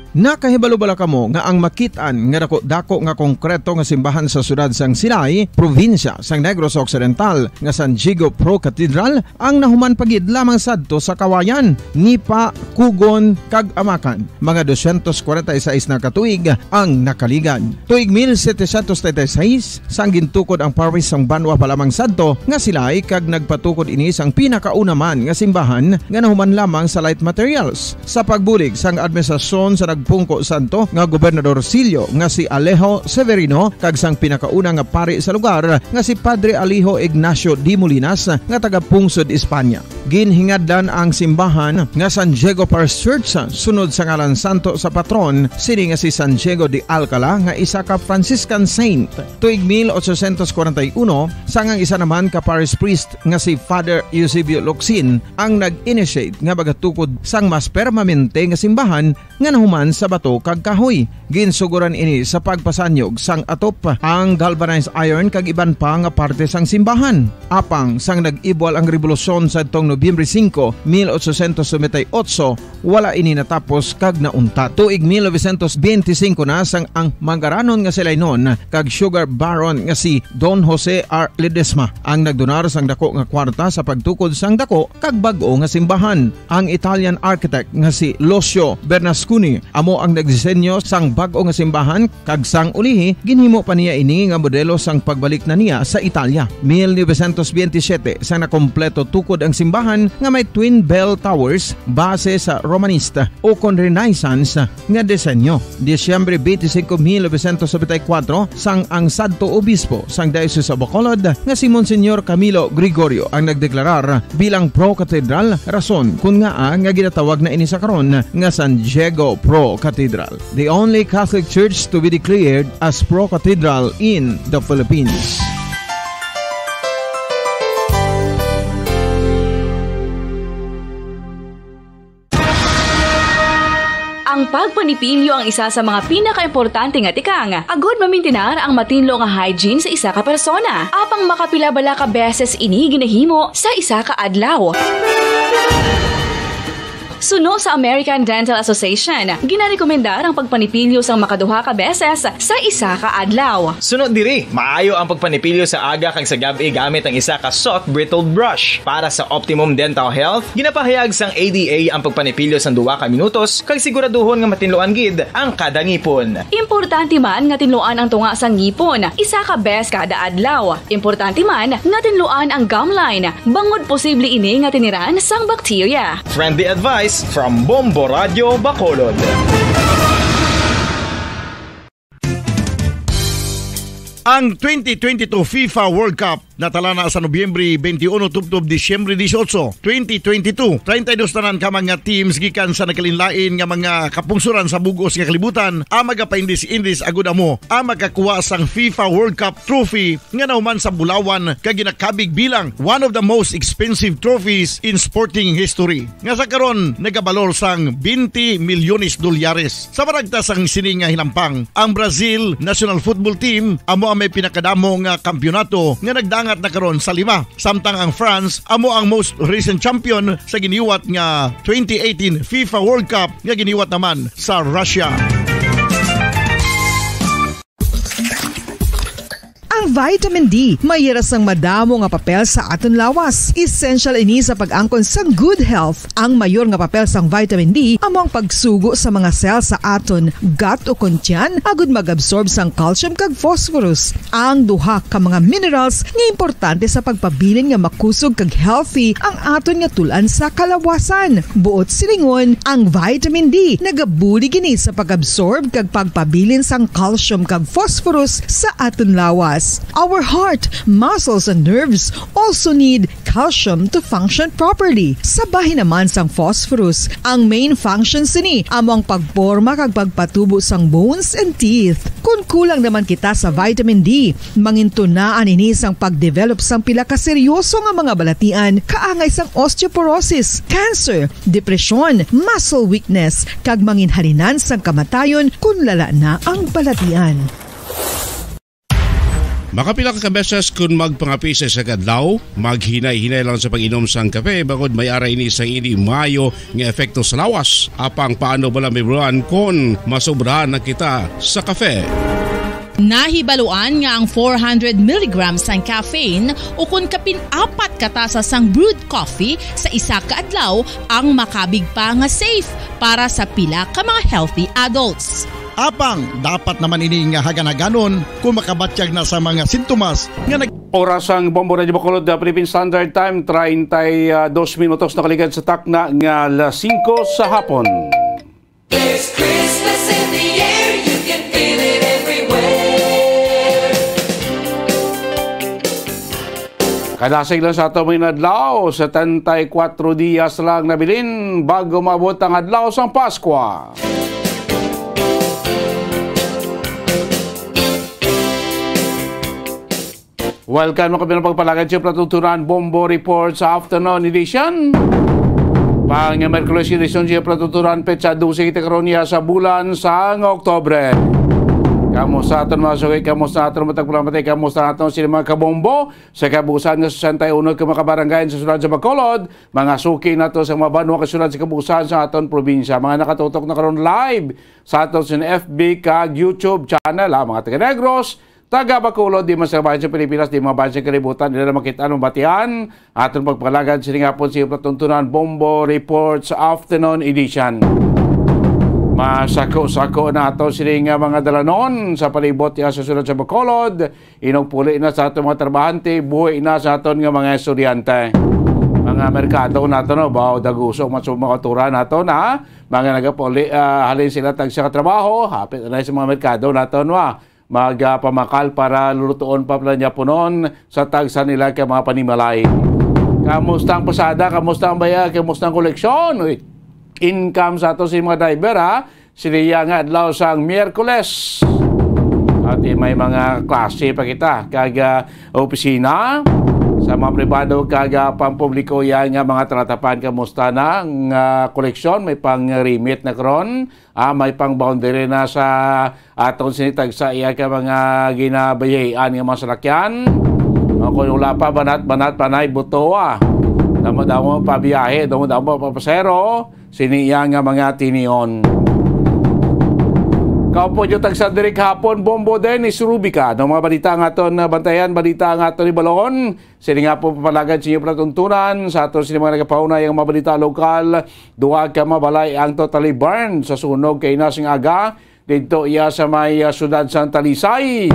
Nakahibalo bala kamo nga ang makit-an nga dako-dako nga konkreto nga simbahan sa siyudad sang Silay, probinsya sang Negros Occidental, nga San Diego Pro Cathedral, ang nahuman pa gid lamang sadto sa Kawayan, Nipa, Cugon, kag Amacan, mga dosyentos kwarenta y seis na ka tuig ang nakaligad. Tuig mil setecientos treinta y seis, sang gintukod ang parish sang banwa pa lamang sadto nga Silay, kag nagpatukod ini sang pinakauna man nga simbahan nga nahuman lamang sa light materials. Sa pagbulig sang administrasyon sa nagpungko sadto nga Gobernador Silio nga si Alejo Severino kag sang pinakauna nga pari sa lugar nga si Padre Alejo Ignacio de Molinas nga taga-pungsod Espanya. Ginhingadlan ang simbahan nga San Diego Parish Church sunod sa ngalan santo sa patron sini nga si San Diego de Alcala nga isa ka Franciscan saint. Tuig mil ochocientos kwarenta y uno, sang ang isa naman ka parish priest nga si Father Eusebio Locsin ang nag-initiate nga magatukod sang mas permanente nga simbahan nga nahuman sa bato kag kahoy. Ginsugoran ini sa pagpasanyog sang atop, ang galvanized iron kag iban pa nga parte sang simbahan. Apang sang nag-ibwal ang rebolusyon sadtong Nobyembre singko, mil ochocientos noventa y ocho, wala ini natapos kag nauntat. Tuig mil novecientos benti singko na sang ang mangaranon nga Silaynon kag sugar baron nga si Don Jose R. Ledesma ang nagdonar sang dako nga kwarta sa pagtukod sang dako kag bag-o nga simbahan. Ang Italian architect nga si Lucio Bernasconi amo ang nagdisenyo sang bag-o nga simbahan, kag sang ulihi ginhimo pa niya ini nga modelo sang pagbalik na niya sa Italia. Mil novecientos benti siyete, sang nakompleto tukod ang simbahan nga may twin bell towers base sa Romanista ukon Renaissance nga disenyo. Disyembre benti singko, mil novecientos nobenta y kuwatro, sang ang sadto obispo sang Diocese of Bacolod nga si Monsignor Camilo Gregorio ang nagdeklarar bilang pro-cathedral, rason kon ngaa nga ginatawag na ini sa karon nga San Diego Pro Cathedral, the only Catholic church to be declared as pro-cathedral in the Philippines. Ang pagpanipilyo ang isa sa mga pinakaimportante nga tikang agud mamintinar ang matinlo nga hygiene sa isa ka persona. Apang makapila bala ka beses ini ginahimo sa isa ka adlaw? Suno sa American Dental Association, ginarekomendar ang pagpanipilyo sang makaduha ka beses sa isa ka adlaw. Suno diri, maayo ang pagpanipilyo sa aga kag sa gab-i gamit ang isa ka soft bristled brush. Para sa optimum dental health, ginapahayag sang A D A ang pagpanipilyo sang duha ka minutos kag siguraduhon nga matinluan gid ang kada ngipon. Importante man nga tinluan ang tunga sang ngipon isa ka bes kada adlaw. Importante man nga tinluan ang gum line, bangod posible ini nga tiniran sang bakterya. Friendly advice from Bombo Radio Bacolod. Ang twenty twenty-two FIFA World Cup natala na sa Nobyembre twenty-one tubtob Disyembre dieciocho, twenty twenty-two. Treinta y dos tanan ka mga teams gikan sa nagkalainlain nga mga kapungsoran sa bug-os nga kalibutan ang magapaindis-indis agud amo ang makakuha sang FIFA World Cup trophy nga nahuman sa bulawan kag ginakabig bilang one of the most expensive trophies in sporting history, nga sa karon nagabalor sang twenty milyones dolyares. Sa maragta sang sini nga hinampang, ang Brazil national football team amo ang may pinakadamo nga kampiyonato nga nagdangat na karon sa lima, samtang ang France amo ang most recent champion sa giniwat nga twenty eighteen FIFA World Cup nga giniwat naman sa Russia. Ang vitamin D may ira sang madamo nga papel sa aton lawas. Essential ini sa pag-angkon sang good health. Ang mayor nga papel sang vitamin D amo ang pagsugo sa mga cell sa aton gut o kon tiyan agud mag-absorb sang calcium kag phosphorus, ang duha ka mga minerals nga importante sa pagpabilin nga makusog kag healthy ang aton nga tul-an sa kalawasan. Buot silingon, ang vitamin D nagabulig ini sa pag-absorb kag pagpabilin sang calcium kag phosphorus sa aton lawas. Our heart, muscles, and nerves also need calcium to function properly. Sa bahin naman sang phosphorus, ang main function sini amo ang pagporma kag pagpatubo sang bones and teeth. Kon kulang naman kita sa vitamin D, mangintunaan ini sang pagdevelop sang pila ka seryoso nga mga balatian, kaangay sang osteoporosis, cancer, depresyon, muscle weakness, kag manginhalinan sang kamatayon kon lala na ang balatian. Makapila ka beses kon magpangape sa isa ka adlaw, maghinay-hinay lang sa pag-inom sang kape, bangod may ara ini sang indi maayo nga epekto sa lawas. Apang paano bala mahibaluan kon masobrahan na kita sa kape? Nahibaluan nga ang four hundred milligrams sang caffeine, ukon kapin apat ka tasa sang brewed coffee sa isa ka adlaw, ang makabig pa nga safe para sa pila ka mga healthy adults. Apang dapat naman ini nga hagan-haganon kung makabatyag na sa mga sintomas nga nag- Oras sang Bombo Radio Bacolod, the Philippine Standard Time, treinta y dos minutos nakaligad sa takna nga alas singko sa hapon. There's Christmas in the air, you can feel it everywhere. Kadasig lang sa ato mga adlaw, setenta y cuatro dias lang nabilin bago maabot ang adlaw sang Paskwa. Welcome mo kami ng pagpalagad sa Pagtungturan Bombo Report sa Afternoon Edition. Pang Merkules, edisyon sa Pagtungturan, petsa dose kita karon niya sa bulan sang Oktubre. Kamusta aton mga suki? Kamusta aton matagpulamati? Kamusta aton sila mga kabombo? Sa kabuusan nga sesenta y uno ka mga kabarangay sa siyudad sa Bacolod, mga suki nato sa mga banwa ka siyudad sa kabuusan sa aton probinsya. Mga nakatutok na karon live sa aton sa F B kag YouTube channel, ah, mga taga Negros, taga Bacolod, di man sa bahin sa Pilipinas, di man bahin sa kalibutan, nila na makita ang batian. Aton pagpalagad sining hapon sa Pagtungturan Bombo Reports Afternoon Edition. Masako-sako na ato sini nga mga dalanon sa palibot ya sa siyudad sa Bacolod. Inugpuli na sa aton mga trabahante, buhi na sa aton nga mga estudyante. Mga merkado nato, no, baw daguso man sa mga turan nato na mga nagapuli, ah, halin sila tagsa ka trabaho, hapit na sa mga merkado nato, no, ah, magapamakal para lulutuon pa pala niya punon sa tagsa nila ka mga panimalay. Kamusta ang pasada? Kamusta ang bayad? Kamusta ang koleksyon? Uy, income sa ato si mga driver, ha? Siniya nga adlaw sang Miyerkules. At may mga klase pa kita kag, ah, opisina sa mga pribado kag, ah, pampubliko yan nga mga talatapan. Kamusta na ang, ah, koleksyon? May pang-remit na karon? Ah, may pang-boundary na sa aton sini tagsa iya ka mga ginabayahian nga mga salakyan? O kung wala pa, banat-banat panay buto, ah. Damo-damo pabiyahe, damo-damo papasero. sini iya nga mga tinion. Kaupo niyo tagsa diri kahapon, Bombo Dennis Rubica. No, mga balita nga aton, uh, bantayan, balita nga aton ibalon. Sini nga po papalagad sa inyo palatuntunan sa aton sini mga nagapauna yung mga balita lokal. Duha ka mabalay ang totally burned sa sunog kay nasing aga. Didto iya sa may, ah, siyudad sang Talisay.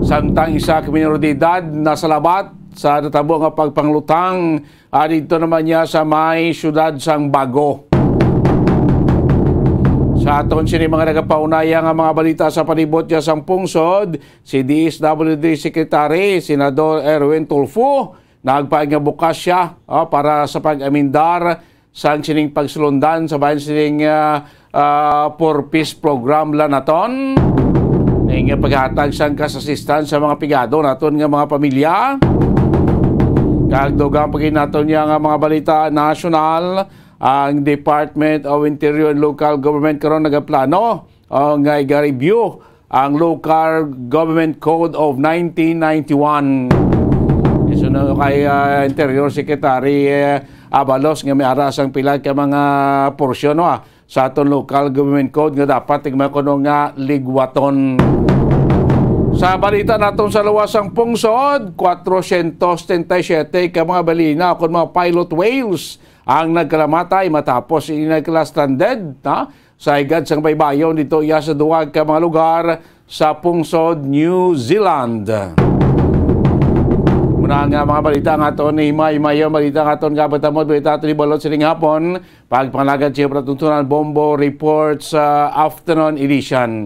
Samtang isa ka minor de edad nasalabat sa natabo nga pagpanglutang, ah, didto naman niya sa may siyudad sang Bago. Sa aton sini mga nagapaunaya nga mga balita sa palibot niya sang pungsod, si D S W D Secretary Senador Erwin Tulfo nagpaig nga bukas siya, ah, para sa pag-amendar sang sining pagsulundan sa bahin sining, ah, ah, Four Ps program la naton. Ning paghatag sang cash assistance sa mga pigado naton nga mga pamilya. Kag dugang pa gid naton niya nga mga balita nasyonal, ang Department of Interior and Local Government karon nagaplano o nga iga-review ang Local Government Code of nineteen ninety-one. Isunod kay, ah, Interior Secretary, eh, Abalos nga may ara sang pila ka mga porsyon, no, ah, sa aton Local Government Code nga dapat tigma kuno nga ligwaton. Sa balita naton sa luwas sang pungsod, kwatrocientos setenta y siete ka mga balina o kon mga pilot whales ang nagkalamatay matapos ini nagkala-stranded, ha? Sa higad sang baybayon dito iya sa duha ka mga lugar sa pungsod New Zealand. Muna nga mga balita nga aton ni May Mayo, balita nga aton nga batamod, balita aton ni Balot sining hapon. Pagpangalagad siya palatuntunan Bombo Report sa afternoon edition.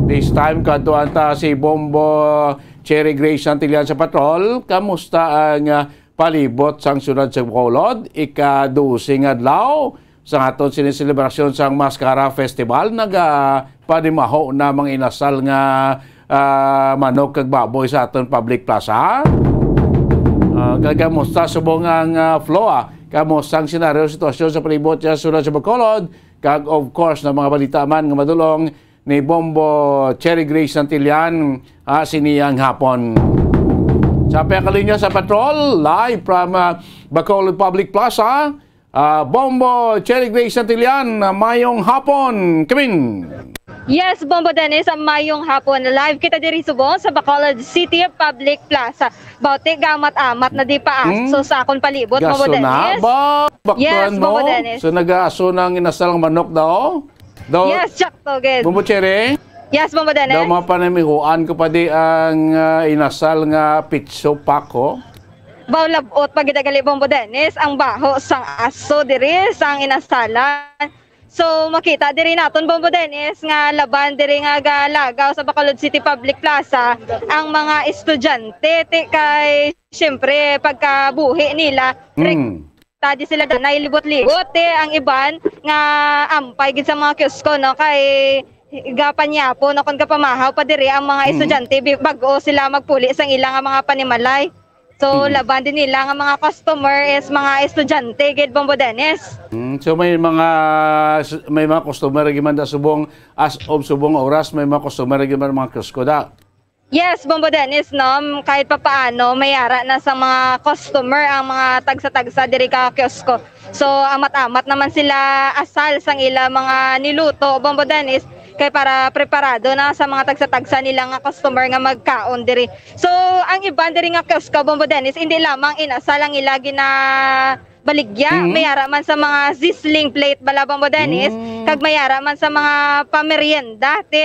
This time, kadto anta si Bombo Cherry Grace Santillan sa patrol. Kamusta ang, ah, palibot sang siyudad sa Bacolod? Ika-dose nga adlaw sang aton sini selebrasyon sang Mascara Festival, nagapanimaho na mga inasal nga, ah, manok kag baboy sa aton public plaza. Ah, kag kamusta subong ang, ah, flow, ah? Kamusta ang senaryo, sitwasyon sa palibot sa siyudad sa Bacolod? Kag of course, na mga balita man nga madulong ni Bombo Cherry Grace Santillan, ah, siniyang hapon. Sa pagkalinya sa patrol, live from, ah, Bacolod Public Plaza, Ah, Bombo, Cherry Grace Santillan, ah, mayong hapon, Kevin. Yes, Bombo Dennis, ang mayong hapon. Live kita diri subong sa Bacolod City Public Plaza. Bauti, gamat-amat na di pa aso Hmm? sa akon palibot, Bombo Gaso na Dennis. ba? Yes, Baktuan Bombo mo? Dennis. So, nag-aaso na ang inasal nga manok daw? Daw, Yes, Jack Toged. Bombo Cherry? Yes, Bombo Dennis. Daw mga panamihuan ko pa di ang, ah, inasal nga pitso pako? Baw labot pa gid gali, Bombo Dennis, ang baho sang aso diri sang inasalan. So, makita diri naton, Bombo Dennis, nga laban diri nga galagaw sa Bacolod City Public Plaza ang mga estudyante. Ti kay, siyempre, pagkabuhi nila, Hmm. rekta di sila danay libot-libot. Ti ang iban nga ampay gid sa mga kiosko, no, kay gapanyapo, no, kon gapamahaw pa diri ang mga Mm. estudyante, bi-, bag-o sila magpuli sang ila nga mga panimalay. So, Mm. laban din nila nga mga customer is mga estudyante gid, Bombo Dennis. Mm, so may mga, may mga customer gid man da subong, as of subong oras, may mga customer gid man mga kiosko da. Yes, Bombo Dennis, no? Kahit papaano, may ara na sa mga customer ang mga tagsa-tagsa diri ka kiosko. So, amat-amat naman sila asal sang ila mga niluto, Bombo Dennis, kay para preparado na sa mga tagsa-tagsa nila nga customer nga magkaon diri. So, ang iban diri nga kiosko, Bombo Dennis, hindi lamang inasal ang ila ginabaligya, Mhm. may ara man sa mga sizzling plate bala, Bombo Dennis, Mm. kag may ara man sa mga pamerienda. Ti,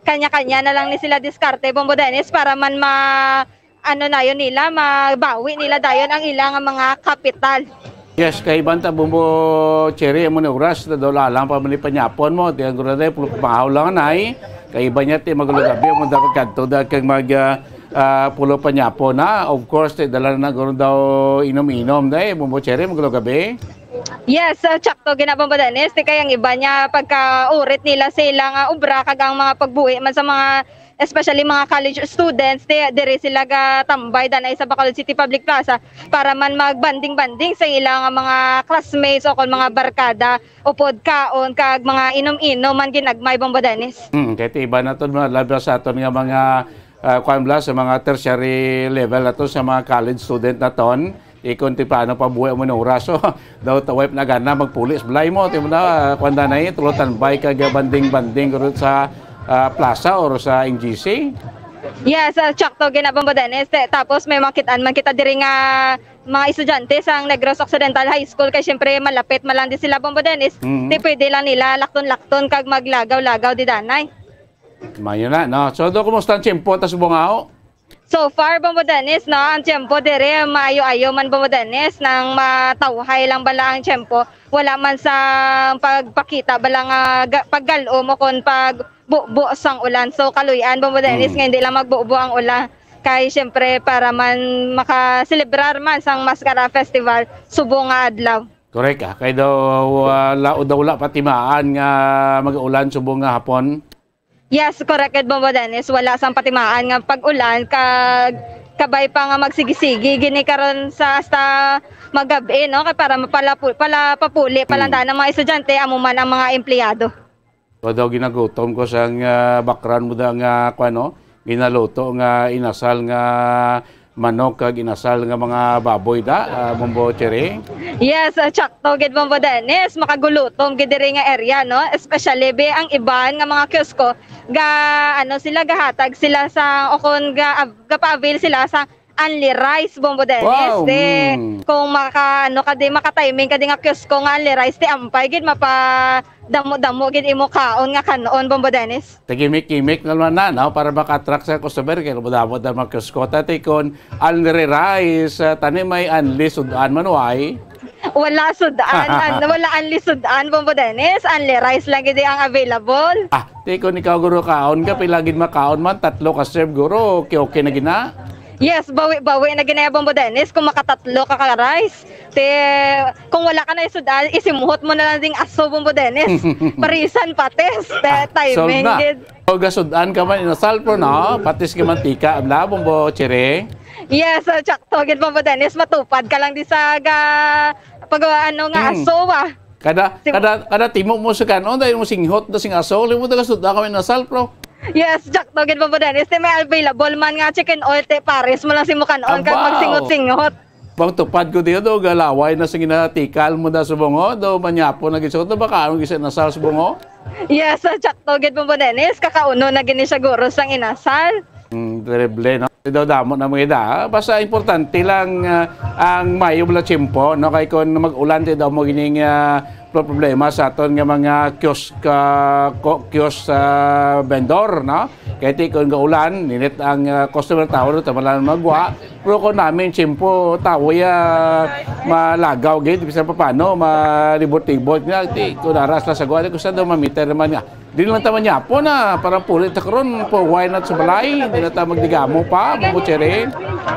kanya-kanya na lang ni sila diskarte, Bombo Dennis, para man ma-, ano nayon nila, mabawi nila dayon ang ila nga mga kapital. Yes, kay iban ta, Bombo Cherry, amo ni oras, na daw lalang pa man ni panyapon mo. Di ang gura na, pulo pamahaw lang, nay. Kay iban niya, ti, magulog gabi, mo dapat kadto, da kag mag, ah, ah, pulo panyapon, ha? Of course, ti, dala na guro daw inom-inom, day, Bombo Cherry, magulog gabi. Yes, uh, Chuck, to, gina, Bombo Dennis, ti, kay ang iban niya, pagka urit nila sa ila nga obra, kag ang mga pagbuhi man sa mga especially mga college students, di, diri sila gatambay danay sa Bacolod City Public Plaza para man mag-bonding-bonding sa ila nga mga classmates o kon mga barkada, upod kaon kag mga inom-inom man ginagmay, Bombo Dennis. Hmm, kay ti iba na to, mga labi sa aton nga mga, ah, kuwan bala, sa mga tertiary level na to, sa mga college student naton. Ti kon ti paano pa buhi mo na oras, so, daw ta wife na gana magpuli sa balay mo, ti mo na, ah, kuwan da na eh, tulo tanbay kag banding-banding guro sa, ah, plaza or sa N G C. Yes, ah, tsakto gina, Bombo Dennis. Te-, tapos may makit-an man kita diri nga mga estudyante sa Negros Occidental High School, kay siyempre malapit man lang din sila, Bombo Dennis. Mhm. Ti pwede lang nila lakton-lakton kag maglagaw-lagaw di danay. Mayo na, no? So, do, kumusta ang tiyempo ta sa Bungao? So far, Bombo Dennis, no, ang tiyempo dire, maayo-ayo man, Bombo Dennis, nang matawhay lang bala ang tiyempo. Wala man sa pagpakita bala nga ga-, paggalom o kon pagbubo sang ulan. So, kaluy-an, Bombo Dennis, Mm. nga hindi lang magbubo ang ulan. Kay, siyempre, para man makaselebrar man sang Mascara Festival, subong nga adlaw. Correct, ah. Kay daw, ah, wala, daw wala patimaan nga mag-ulan subong nga hapon. Yes, correct gid, Bombo Dennis. Wala sang patimaan nga pag-ulan, kag kabay pa nga magsigi-sigi gini karon sa hasta magab-i, no? Kay para mapalapu-, pala, papuli pa lang Mm. daan ang mga estudyante, amo man ang mga empleyado. So, daw ginagutom ko sang, ah, background mo da nga, kuwan, no? Ginaluto nga inasal nga manok kag inasal nga mga baboy da, ah, Bombo Cherry? Yes, ah, tsakto gid, Bombo Dennis. Makagulutom gid diri nga area, no? Especially bi ang iban nga mga kiosko ga, ano sila, gahatag sila sa, o kon ga, gapa-avail sila sa only rice, Bombo Dennis. Wow! Ti, Mm. kung maka, ano ka di, maka-timing ka di nga kiosko nga only rice, ti ampay gid mapa damo-damo gid imo kaon nga kan-on, Bombo Dennis. Tagimik-imik na naman na, no? Para maka-attract sa customer, kaya madamo na mga kiosko. Tati, kon only rice, ah, tani may only sudan man, why? Wala sudan, an-, wala only sudan, Bombo Dennis. Only rice lang gid ang available. Ah, ti, kon ikaw, guro, kaon ka, pila gid makaon man, tatlo ka serve, guro, okay, okay na gina? Yes, bawi-bawi na gina, Bombo Dennis, kung makatatlo ka ka rice. Te, kung wala ka na isudan, isimuhot mo na lang ding aso, Bombo Dennis. Parisan patis. Te, Ah, solve timing na. gid. O, gasudan ka man, inasal, pero no? Patis ka mantika, abla, Bombo Cherry. Yes, uh, tsakto gid, Bombo Dennis. Matupad ka lang di sa ga-, pag, uh, ano nga, Hmm. aso, ah. Kada, Sim- kada, kada timo mo sa kanon, dahil mo singhot na sing aso, limot na gasudan ka man, inasal, bro. Yes, tsakto gid, Bombo Dennis. Te, may available man nga chicken oil, te, pares mo lang si mo kanon, kag Abaw. magsingot-singot. Bang tupad ko diyo, do, galaway na sa ginatikal mo na sa bungo, do, manyapo na gid sa do, baka anong gisa nasal sa bungo? Yes, ah, tsakto gid, Bombo Dennis. Kakauno na gini siya guro sang inasal. Mm, terrible, no? Di daw damo na mga ida, ah. Basta importante lang, ah, ang mayo bala tiyempo, no? Kay kung mag-ulan, di daw mo gining, ah, pro-, problema sa aton nga mga kiosk, ah, ko-, kiosk, ah, vendor, no? Kay ti kung gaulan, ninit ang, ah, customer, tawo, tama lang magwa. Pero kung namin, tiyempo, tawo ya, malagaw gid, bisan pa paano, malibot-libot nga, ti, kung naras na sa gwa, kung saan daw mamiter naman nga. Di lang taman niya po na, parang pulit sa karon, po, why not sa balay? Di na ta magdigamo pa, Bombo Cherry.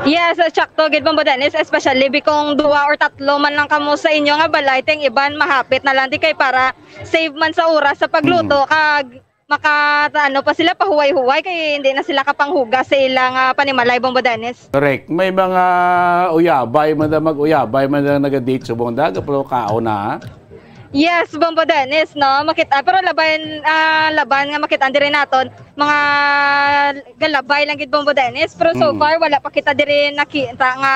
Yes, uh, tsakto gid, Bombo Dennis, especially bi kung duwa or tatlo man lang kamo sa inyo nga balay, ting iban mahapit na lang di kay para save man sa oras sa pagluto, Mm. kag maka, ano pa sila, pahuway-huway, kay hindi na sila kapanghugas sa ilang, ah, panimalay, Bombo Dennis. Correct. May mga uyabay man da, mag-uyabay man da, naga-date subong da, pero kaon na, ha? Yes, Bombo Dennis, no? Makita, pero laban, ah, laban nga makita diri naton, mga galabay lang gid, Bombo Dennis. Pero so Mm. far, wala pa kita diri nakita nga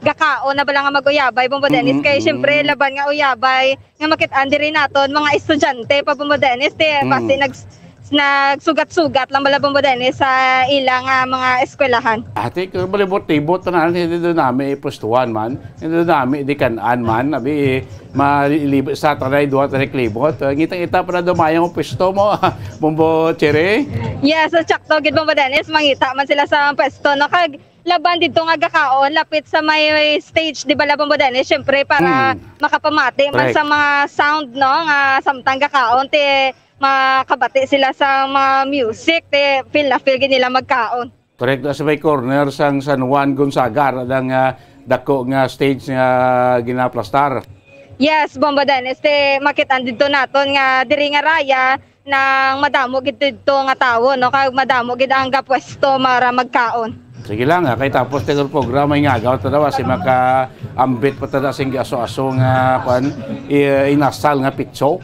gakaon na bala nga mag-uyabay, Bombo Dennis. Mm, Kay mm. siyempre, laban nga uyabay nga makit-an diri naton, mga estudyante pa, Bombo Dennis, ti, Mm. basi nags-, nagsugat-sugat lang bala, Bombo Dennis, sa ila nga mga eskwelahan. Ate, kung malibot-libot na, hindi doon namin ipustuhan man. Hindi doon namin idikan-an man. Abi, malilibot sa tanay, duha tanay klibot. Uh, ngitang ita pa na dumayang ang pwesto mo, Bombo Cherry. Yes, so, tsakto gid, Bombo Dennis. Mangita man sila sa pwesto, no? Kag laban didto nga gakaon, lapit sa may stage, di ba, Bombo Dennis? Siyempre, para Hmm. makapamati man Correct. sa mga sound, no, nga samtang gakaon, ti makabati sila sa mga music, ti feel na feel gid nila magkaon. Correct, sa may corner sang San Juan, Gonzaga, ara lang, ah, dako nga stage nga ginaplastar. Yes, Bombo Dennis, ti makit-an didto naton nga diri nga raya, nang madamo gid didto nga tawo, no? Kag madamo gid ang gapwesto para magkaon. Sige lang, ah, kay tapos ti programa, ingagaw ta daw, si makaambit pa ta daw sing aso-aso nga, kwan, i-, inasal nga pitso.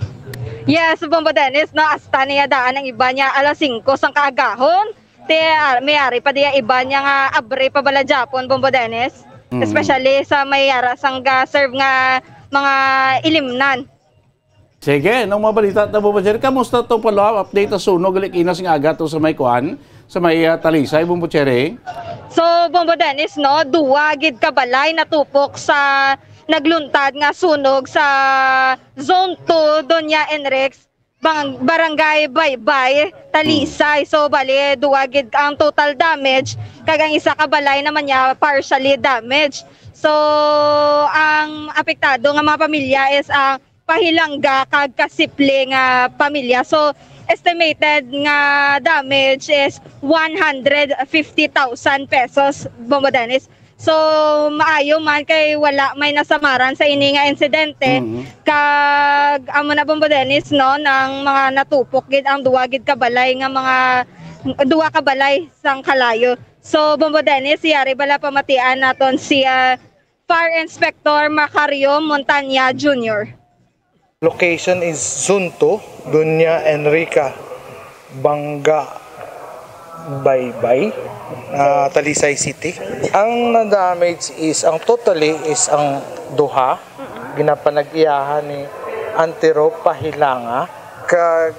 Yes, Bombo Dennis, no? Hasta niya daan ang iba niya alas singko sang kaagahon. Ti, ah, may ari pa diya iba niya nga abre pa bala Japon, Bombo Dennis. Mm. Especially sa may yara sang ga-serve nga mga ilimnan. Sige, anong mga balita ta, Bombo Jerry? Kamusta tong follow-up update sa sunog gali kaina sang aga to sa may kuan, sa may, ah, Talisay, Bombo Jerry? So, Bombo Dennis, no, duwa gid ka balay natupok sa nagluntad nga sunog sa Zone two, Doña Enrix, bang-, Barangay Baybay, Talisay. So, bali, duwa gid ang total damage, kag ang isa ka balay naman niya partially damage. So, ang apektado nga mga pamilya is ang Pahilanga kag Kasiple nga pamilya. So, estimated nga damage is one hundred fifty thousand pesos, Bombo Dennis. So, maayo man kay wala may nasamaran sa ini nga insidente. Mhm. Kag amo na, Bombo Dennis, no, nang mga natupok gid ang duwa gid ka balay nga mga, duwa ka balay sang kalayo. So, Bombo Dennis, yari bala pamatian naton si, ah, Fire Inspector Macario Montaña Junior. Location is Zone two, Doña Enrica, Banga, Baybay, ah, Talisay City. Ang na-damage is, ang totally is ang duha, ginapanag-iyahan ni Antero Pahilanga, kag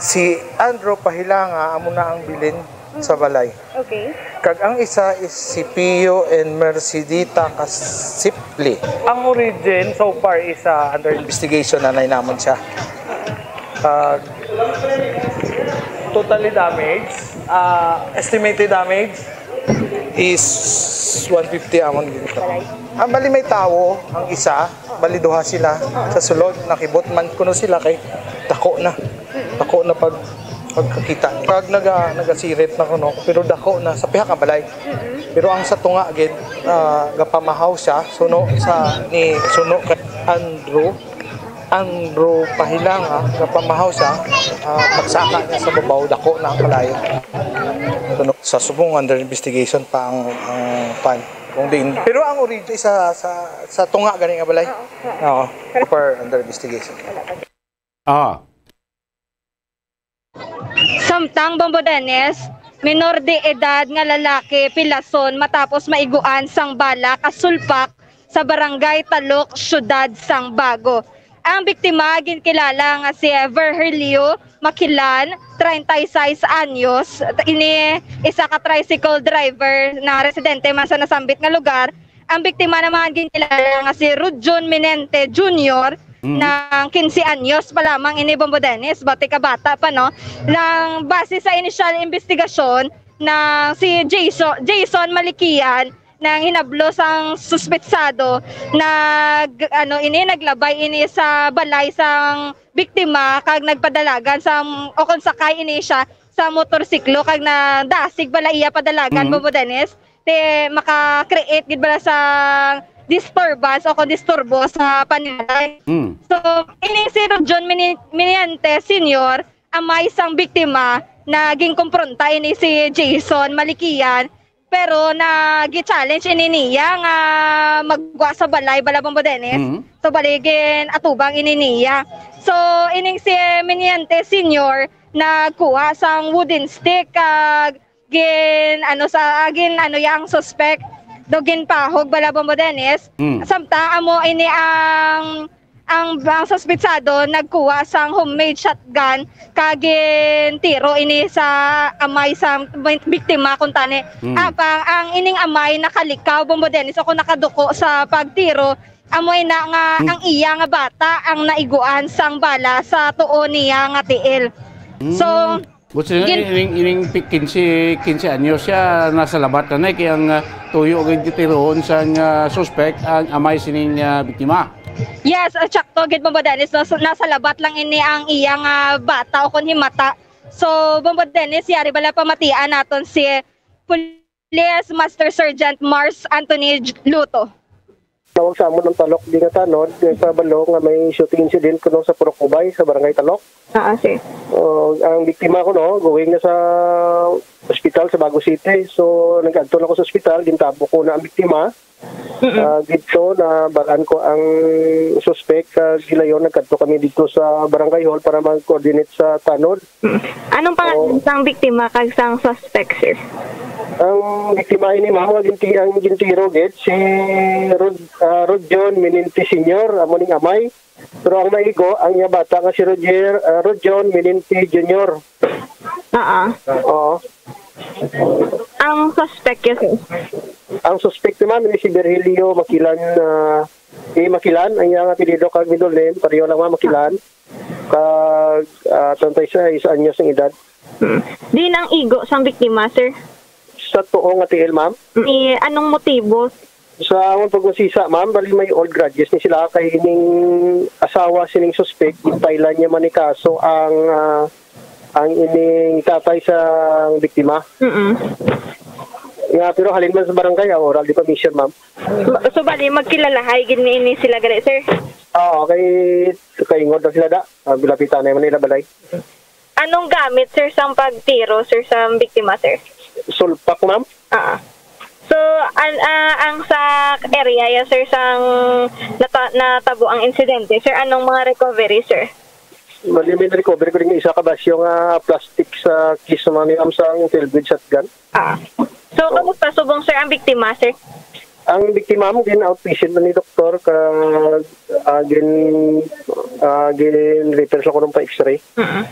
si Andrew Pahilanga amo na ang bilin sa balay. Okay. Kag ang isa is si Pio and Mercedita Kasipli. Ang origin so far is, ah, under investigation na namon siya. Kag totally damage, ah, estimated damage is one fifty amon gid. Balay. Ang bali may tawo, ang isa, bali duha sila. Sa sulod, nakibot man kuno sila kay dako na. Dako na pag, pagkakita. Kag naga-, nagasirit na kuno, pero dako na sa pihak nga balay. Pero ang sa tunga gid, ah, gapamahaw siya, suno sa ni, suno kay Andrew, Andrew Pahilanga, gapamahaw siya, ah, pagsaka niya sa babaw, dako na ang kalayo. Suno, sa subong under investigation pa ang, ang pan. Kung diin. Pero ang origin sa, sa, sa tunga gani nga balay? Oo. Super under investigation. Ah. Samtang, Bombo Dennis, minor de edad nga lalaki pilason matapos maiguan sang bala kasulpak sa Barangay Talok, Siyudad sang Bago. Ang biktima ginkilala nga si Virgilio Makilan, treinta y seis anyos, ini isa ka tricycle driver na residente man sa nasambit nga lugar. Ang biktima naman ginkilala nga si Rudjon Minente Junior, na quince anyos pa lamang ini, Bombo Dennis, bati ka bata pa, no? Nang base sa inisyal investigasyon, na si Jason, Jason Malikian, nang hinablo sang suspetsado, nag, ano, ini, naglabay ini sa balay sang biktima kag nagpadalagan sa, o kung sakay ini siya sa motorsiklo kag nadasig bala iya padalagan, Bombo Dennis, ti maka-create gid bala sa disturbance o kung disturbo sa panimalay. Mm. So, ini si Rudjon Mini-, Miniente Senior, amay sang biktima, na ginkumpronta ini si Jason Malikian, pero na gi-challenge ini niya nga magwa sa balay, bala, Bombo Dennis. Mm. So, bali, gin-atubang ini niya. So, ining si Miniente Senior nagkuha sang wooden stick kag gin, ano, sa, ah, gin, ano, yang suspect do ginpahog, bala, Bombo Dennis. Mm. Samtang amo ini ang, ang, ang suspitsado nagkuha sang homemade shotgun kag gintiro ini sa amay sa biktima, kuntani. Mm. Apang ang ining amay nakalikaw, Bombo Dennis, o kung nakaduko sa pagtiro, amo ina nga ang iya nga bata ang naiguan sang bala sa tuo niya nga tiil. Mm. So, But sila, gin- ining, ining pi-, quince, quince anyos siya, nasa labat na na, eh, kay ang, ah, tuyo gid gitiroon sang, ah, suspect ang amay sining, ah, biktima. Yes, ah, tsakto gid, Bombo Dennis, no? So, nasa labat lang ini ang iya nga bata o kon himata. So, Bombo Dennis, yari bala pamatian naton si Police Master Sergeant Mars Anthony J-, Luto. Tawag sa amon ang Talok di nga tanod, nagpabalo nga may shooting incident kuno sa Purok Ubay, sa Barangay Talok. Ah, ah, sir. Oh, ang biktima kuno, going na sa ospital sa Bago City. So, nag-adto na ko sa ospital, gintabo ko na ang biktima. Mm-mm. Ah, dito na balaan ko ang suspek, kag gilayon nagkadto kami dito sa barangay hall para mag-coordinate sa tanod. Mm. Anong pangalan Oo. sang biktima kag sang suspect, sir? Ang biktima ini, ma'am, nga ginti-, ang gintiro gid si Rod-, ah, Rodjon Mininte Senior, amo ning amay. Pero ang naigo, ang iya bata nga si Roger, ah, Rodjon Mininte Junior. Oo. Oo. Ang suspect, yes, sir. Ang suspect naman ni si Virgilio Makilan, ah, eh, Makilan, ang iyang apelyido kag middle name, pareho lang, ma'am, Makilan. Kag, ah, treinta y seis anyos ang edad. Hmm. Di nang igo sang biktima, sir? Sa tuo nga tiil, ma'am. Ni anong motibo? Sa among pagkusisa, ma'am, bali may old grudges ni sila kay ining asawa sining suspek, ginpailan niya man ni kaso ang, ah, ang ining tatay sa biktima. Mm-mm. Nga, pero halin man sa barangay, ah, oral defamation, ma'am. Ma-, so, bali, magkilalahay gid ni ini sila gali, sir? Oo, kay, kay ingod na sila da. Ah, bilapitan na man nila balay. Anong gamit, sir, sang pagtiro, sir, sa biktima, sir? Sulpak, ma'am. Ah. So, an-, ah, ang sa area, ya, sir, sang nata-, natabo ang insidente, sir, anong mga recovery, sir? Mali, may recovery ko rin isa ka basyo nga plastic sa case, ma'am, ni ma'am, sang twelve gauge shotgun. Ah. So, Oo. kamusta subong, sir, ang biktima, sir? Ang biktima mo, gin-outpatient na ni doktor, ka, ah, gin, ah, gin-refer sa kurong pa X-ray. Mm-mm.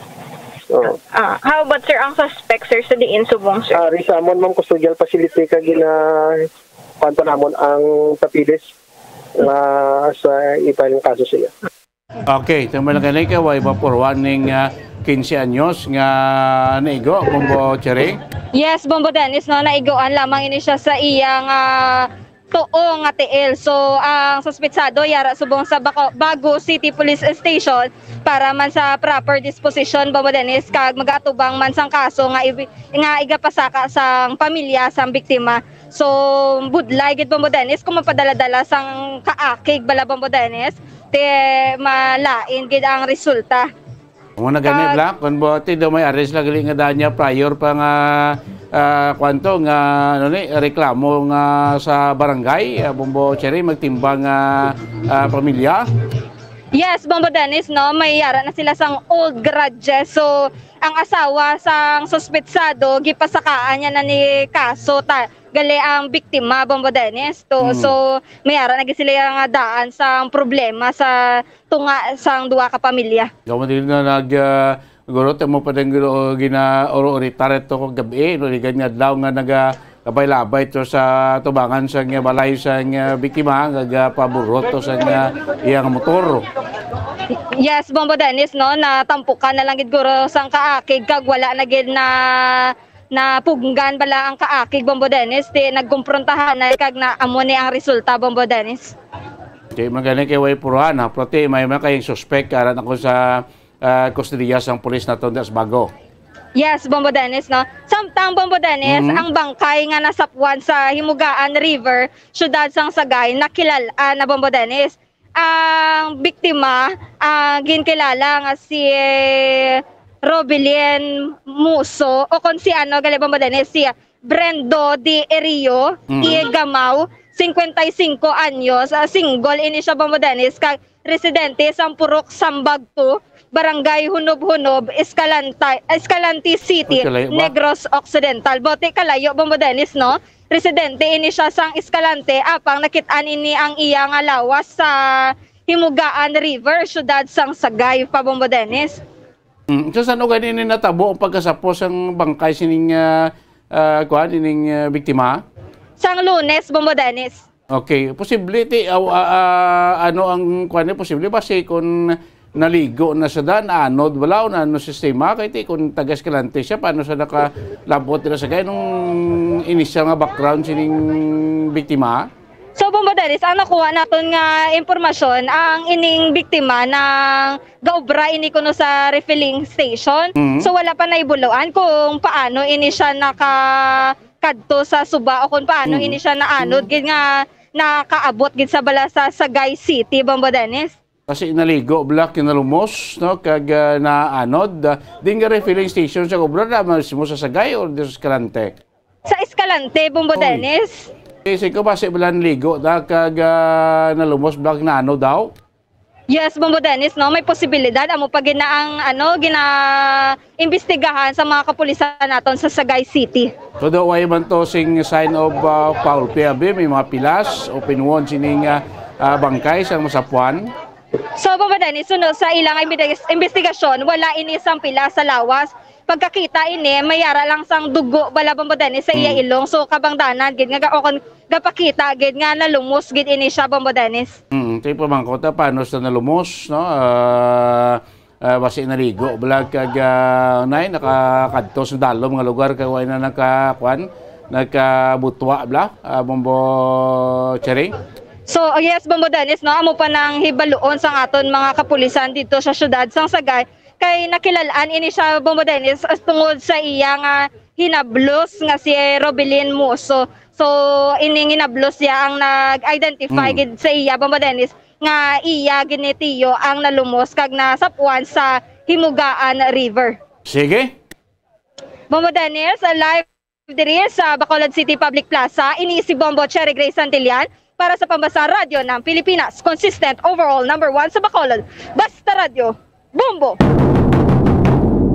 Oo. Ah, how about, sir, ang suspect, sir, sa diin subong, sir? Ah, Rizamon, ma'am, custodial facility, ka gina-, kuwan pa namon ang papeles nga sa ipang kaso siya. Okay, tama lang gani kay way mapuruan ning, ah, quince anyos nga naigo, Bombo Cherry. Yes, Bombo Dennis, no, naigoan lamang ini siya sa iyang, ah, tuo nga tiil. So, ang suspetsado yara subong sa Baco-, Bago City Police Station para man sa proper disposition, Bombo Dennis, kag magatubang man sang kaso nga ibi-, nga igapasaka sang pamilya sang biktima. So, budlay gid, Bombo Dennis, kung mapadala-dala sang kaakig bala, Bombo Dennis, ti malain gid ang resulta. Mo na gani, Kag- Black, kung buti daw may arrest lang gali nga daan niya prior pa nga, ah, kwanto nga, ano ni, reklamo nga sa barangay, ah, Bombo Cherry, magtimbang nga, ah, pamilya. Yes, Bombo Dennis, no, may yara na sila sang old grudges. So, ang asawa sang suspetsado, gipasakaan niya na ni kaso ta, gali ang biktima, Bombo Dennis. To, Hmm. so, may ara na gid sila nga daan sang problema sa tunga sang duha ka pamilya. Ikaw man din na nag, ah, guro, tamo pa din guro, gina-oro-orita reto ko gabi, no, ligad nga adlaw nga naga-labay-labay to sa tubangan sang balay sang biktima, nga gapaburot to sang iyang motor. Yes, Bombo Dennis, no, natampukan na lang gid guro sang kaakig kag wala na gid na napugnggan bala ang kaakig, Bombo Dennis, ti nagkumprontahan na kag na amo ni ang resulta, Bombo Dennis. Di man gani kay way puruhan, ha? Pero ti may man kayong suspek, aran ako sa, ah, kustodiya sang pulis naton sa Bago. Yes, Bombo Dennis, no? Samtang, Bombo Dennis, Mhm. ang bangkay nga nasapwan sa Himugaan River, siyudad sang Sagay, nakilal-an na, Bombo Dennis. Ang biktima, ah, ginkilala nga si Robilin Muso, o kon si ano, gali, Bombo Dennis, si Brendo de Erio Mhm. y Gamao, cincuenta y cinco anyos, ah, single ini siya, Bombo Dennis, kag residente sang Purok Sambag two, Barangay Hunob-Hunob, Escalanta-, Escalante City, Ay, kalayo ba? Negros Occidental. Buti kalayo, Bombo Dennis, no? Residente ini siya sang Escalante, apang nakit-an ini ang iya nga lawas sa Himugaan River, siyudad sang Sagay pa, Bombo Dennis. Mm, so, saan gani ini natabo ang pagkasapos ang bangkay sining, ah, ah, kuan, ining, ah, biktima? Sang Lunes, Bombo Dennis. Okay, posible ti, aw, ah, ah, ano ang kuan ni, posible ba si kung naligo na sa dan, anod wala o ano sistema, kay ti kung taga Escalante siya, paano siya nakalabot dira sa kay nung initial nga background sining biktima? So, Bombo Dennis, ang nakuha naton nga impormasyon, ang ining biktima nang gaobra ini kuno sa refilling station. Mhm. So, wala pa naibuluan kung paano ini siya nakakadto sa suba o kung paano Mhm. ini siya naanod Mhm. gid nga nakaabot gid sa bala sa Sagay City, Bombo Dennis. Kasi naligo, bala, kinalumos, no? Kag, ah, naanod, ah, din nga refilling station sa obra na mismo sa Sagay or di sa Escalante? Sa Escalante, Bombo Oy. Dennis. Isip ko, basi bala naligo na kag, ah, nalumos bala, naano daw? Yes, Bombo Dennis, no? May posibilidad. Amo pa gina ang, ano, gina-imbestigahan sa mga kapulisan naton sa Sagay City. So, daw way man to sing sign of, ah, foul play, abi? May mga pilas, open wound sining, ah, ah, bangkay sang masapuan? So, Bombo Dennis, suno sa ilang imbestigas-, imbestigasyon, wala ini sang pilas sa lawas. Pagkakita ini, may ara lang sang dugo bala, Bombo Dennis, sa iya Mm. ilong. So, kabangdanan gid nga ga-, o kon gapakita gid nga nalumos gid ini siya, Bombo Dennis. Mm, ti pamangkot ta, paano sa nalumos, no? Ah, ah, basi naligo bala kag, ah, nay, nakakadto sa dalom nga lugar kay way na naka, kuan, nakabutwa bala, ah, Bombo Cherry? So, oh, yes, Bombo Dennis, no? Amo pa nang hibaluon sang aton mga kapulisan dito sa siyudad sang Sagay. Kay nakilalaan ini siya, Bombo Dennis, as tungod sa iya nga hinablos nga si Robilin Muso. So, ining hinablos siya ang nag-identify Mm. gid sa iya, Bombo Dennis, nga iya gid ni Tiyo ang nalumos kag nasapuan sa Himugaan River. Sige. Bombo Dennis, live diri sa Bacolod City Public Plaza. Ini si Bombo Cherry Grace Santillan para sa Pambasa Radyo ng Pilipinas. Consistent, overall, number one sa Bacolod. Basta Radyo, Bombo!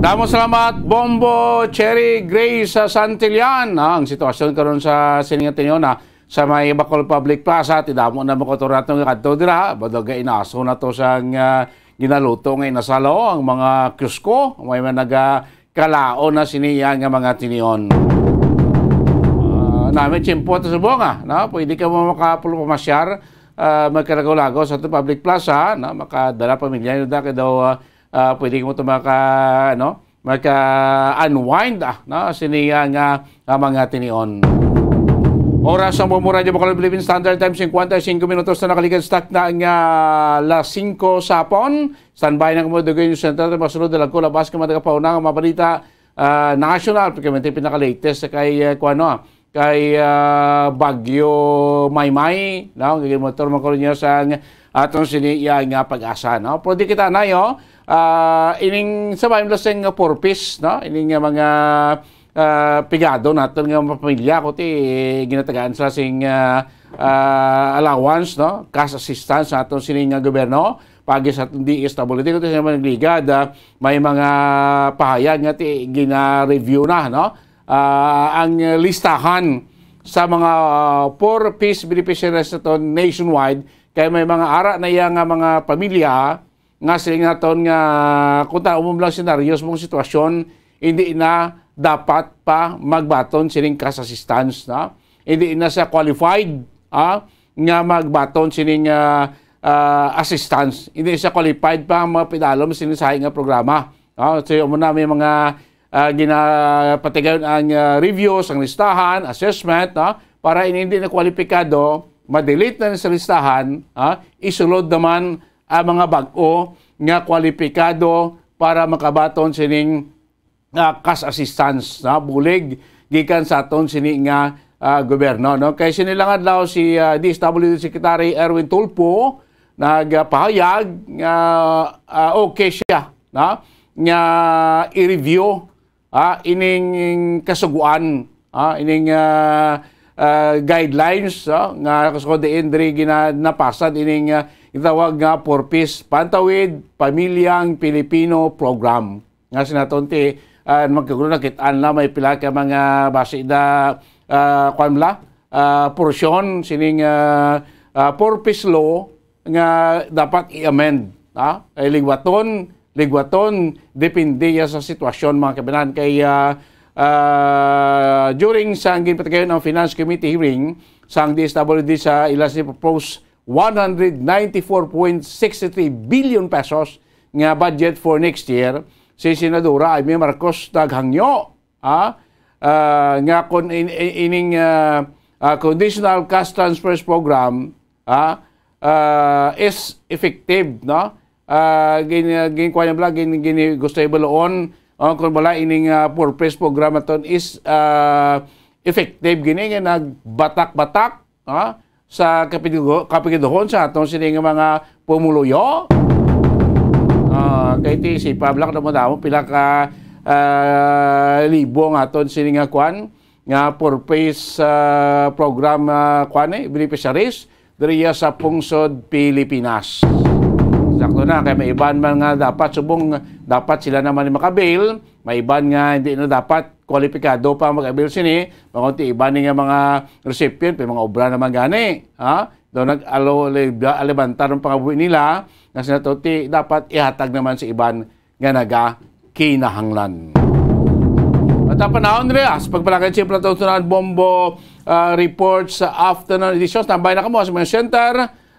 Damo salamat, Bombo Cherry Grace sa Santillan. Ah, ang sitwasyon karon sa sining nga tinyon, ah, sa may Bacolod Public Plaza, ti damo na mokotor nato nga kadto dira. Badag inaso na to sang, ah, ginaluto nga inasal, oh, ang mga kusko. May man naga kalaon na sini iya nga mga tinion. Ah, nami tiyempo ato sa bunga, no? Pwede ka mo makapulupamasyar, ah, magkalagaw-lagaw sa ato public plaza, no? Makadala pamilya nyo da, kay daw, ah, ah, pwede mo to maka, ano, maka-unwind, ah, no? Sini iya nga, ah, mga tinion. Oras sa Bombo Radyo Bacolod Philippine Standard Time, cincuenta y cinco minutos na nakaligad sa takna nga alas singko sa hapon. Standby na kamo, Dugoy News Center. Masunod na lang ko labas ka mga tagapauna nga mga balita, ah, national, pagkamante pinaka-latest sa kay, ah, kuwan, no, kay, ah, Bagyo Maymay, no? Gagawin mo, Tormang Kolonyo sa ang atong sini iya nga pag-asa, no? Pero di kita na, yo, ah, ining sa Maymay Blaseng Four Ps, no? Ining, ah, mga, ah, pigado naton nga mga pamilya, ko ti ginatagaan sa sing, ah, ah, allowance, no? Cash assistance sa aton sini nga gobyerno. Pagi sa D S W D, kundi sa mga nagligad, ah, may mga pahayag nga ti gina-review na, no? Ah, ang listahan sa mga, ah, Four Ps beneficiaries naton nationwide, kay may mga ara na iya nga mga pamilya nga siling naton nga kung taon mo lang senaryos mong sitwasyon, hindi na dapat pa magbaton sining cash assistance, no? Hindi na siya qualified, ah, nga magbaton sining, ah, ah, assistance. Hindi siya qualified pa ang mga pinalom sining sahi nga programa. Ah, so, yun muna, may mga, ah, ginapatigayon ang, ah, reviews, ang listahan, assessment, no? Para in hindi na kwalipikado, ma-delete na sa listahan, ah, isulod naman ang mga bag-o nga kwalipikado para makabaton sining, ah, cash assistance, no? Bulig gikan sa aton sini nga, ah, gobyerno, no? Kay sini lang adlaw si, ah, D S W D Secretary Erwin Tulfo nagpahayag nga, ah, okay siya, no? Nga i-review, ah, ining kasuguan, ah, ining, ah, ah, guidelines, ah, nga kusog diin diri gina-, napasad ining, ah, gitawag nga Four Ps, Pantawid Pamilyang Pilipino Program. Nga sinaton ti, ah, magkagulo, nakit-an na may pila ka mga basi da, ah, kwan bala, ah, porsyon sining, ah, ah, Four Ps law nga dapat i-amend, ha? Ay ligwaton, ligwaton, depende ya sa sitwasyon, mga kababayan. Kay, ah, ah, during sa ginpatigayon ang Finance Committee hearing sang D S W D sa ila si proposed one hundred ninety-four point six three billion pesos nga budget for next year, si Senadora Imee Marcos naghangyo, ha? Ah, nga kon in-, in-, ining, ah, ah, conditional cash transfers program, ah, ah, is effective, no? Ah, gin-, ginkuha niya bala, gin-, gini-, gusto ibaluon, oh, kung bala ining, ah, Four Ps program aton is, ah, effective gini nga nagbatak-batak, ah, sa kapidugo-, kapigaduhon sa aton sini nga mga pumuluyo. Ah, kay ti si Pablo, kadamo-damo, pila ka, ah, libo ang aton sini nga kwan, nga purpose, ah, program, ah, kuan, eh, beneficiaries diriya sa pungsod Pilipinas. Sakto na, kay may iban man nga dapat subong, dapat sila naman ni makabil, may iban nga hindi na dapat kwalipikado pa mag-avail sini, bangod ti iban ni nga mga recipient, may mga obra naman gani, ha? Daw nag-alo-, alibanta ang pangabuhi nila, nga sila to ti dapat ihatag naman sa iban nga nagakinahanglan. At ang panahon, Andreas, pagpalagay siyempre nato sa Bombo, ah, Report sa afternoon edition. Tambay na kamo sa mga center.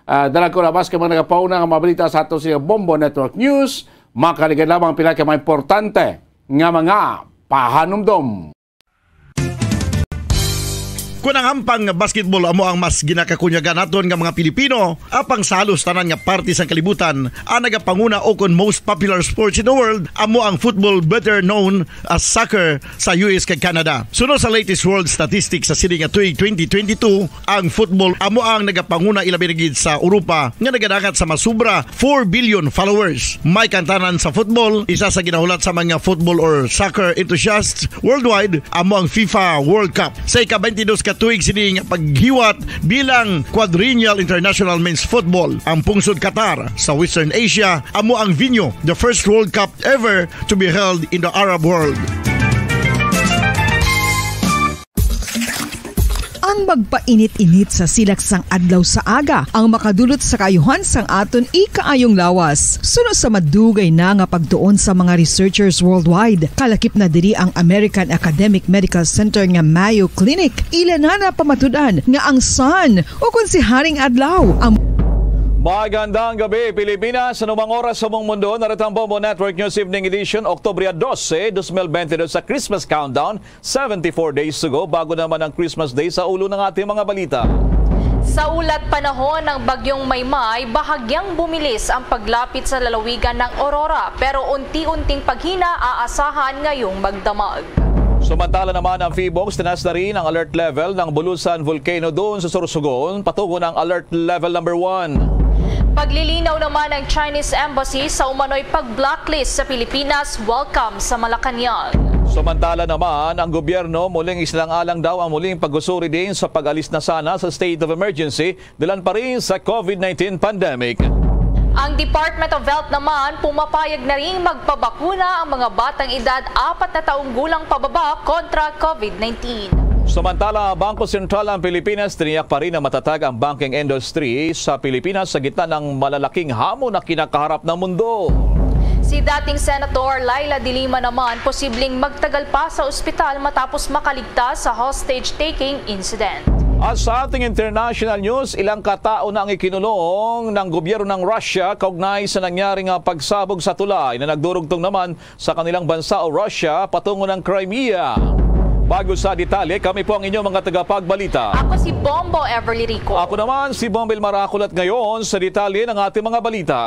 Ah, dala ko labas kay mga nagapauna nga mga balita sa ato sa Bombo Network News. Makaligad lamang pila ka mga importante nga mga pahanumdom. Kon ang hampang nga basketball amo ang mas ginakakunyagan naton nga mga Pilipino, apang sa halos tanan nga parte sang kalibutan, ang nagapanguna o kon most popular sports in the world amo ang football, better known as soccer, sa U S kag Canada. Suno sa latest world statistics sa sini nga tuig twenty twenty-two, ang football amo ang nagapanguna, ilabi na gid sa Europa, nga nagadangat sa masubra four billion followers. May kantanan sa football, isa sa ginahulat sa mga football or soccer enthusiasts worldwide amo ang FIFA World Cup. Sa ika-twenty-dos ka tuig sini nga paghiwat bilang quadrennial international men's football, ang pungsod Qatar sa Western Asia amo ang venue, the first World Cup ever to be held in the Arab world. Ang magpainit-init sa silak sang adlaw sa aga ang makadulot sa kaayuhan sang aton ikaayong lawas. Suno sa madugay na nga pagtuon sa mga researchers worldwide, kalakip na diri ang American Academic Medical Center nga Mayo Clinic. Ila na napamatud-an nga ang sun, o kon si Haring Adlaw, ang Magandang gabi, Pilipinas. Anumang oras sa buong mundo, narito ang Bombo Network News Evening Edition, Oktubre dose, dos mil bente dos, sa Christmas Countdown. Seventy-four days to go bago naman ang Christmas Day. Sa ulo ng ating mga balita. Sa ulat panahon ng Bagyong Maymay, bahagyang bumilis ang paglapit sa lalawigan ng Aurora, pero unti-unting paghina aasahan ngayong magdamag. Samantala naman, ang PHIVOLCS, tinaas na rin ang alert level ng Bulusan Volcano doon sa Sorsogon, patungo ng alert level number one. Paglilinaw naman ng Chinese Embassy sa umano'y pag-blacklist sa Pilipinas, welcome sa Malacañang. Samantala naman, ang gobyerno muling islang-alang daw ang muling pag-usuri din sa pag-alis na sana sa state of emergency dalan pa rin sa COVID nineteen pandemic. Ang Department of Health naman pumapayag na rin magpabakuna ang mga batang edad apat na taong gulang pababa kontra COVID nineteen. Samantala, Bangko Sentral ng Pilipinas, tiniyak pa rin na matatag ang banking industry sa Pilipinas sa gitna ng malalaking hamon na kinakaharap ng mundo. Si dating Senator Leila de Lima naman posibleng magtagal pa sa ospital matapos makaligtas sa hostage-taking incident. At sa ating international news, ilang katao na ang ikinulong ng gobyerno ng Russia kaugnay sa nangyari nga pagsabog sa tulay na nagdurugtong naman sa kanilang bansa o Russia patungo ng Crimea. Bago sa detalye, kami po ang inyong mga tagapagbalita. Ako si Bombo Everly Rico. Ako naman si Bombil Maracol at ngayon sa detalye ng ating mga balita.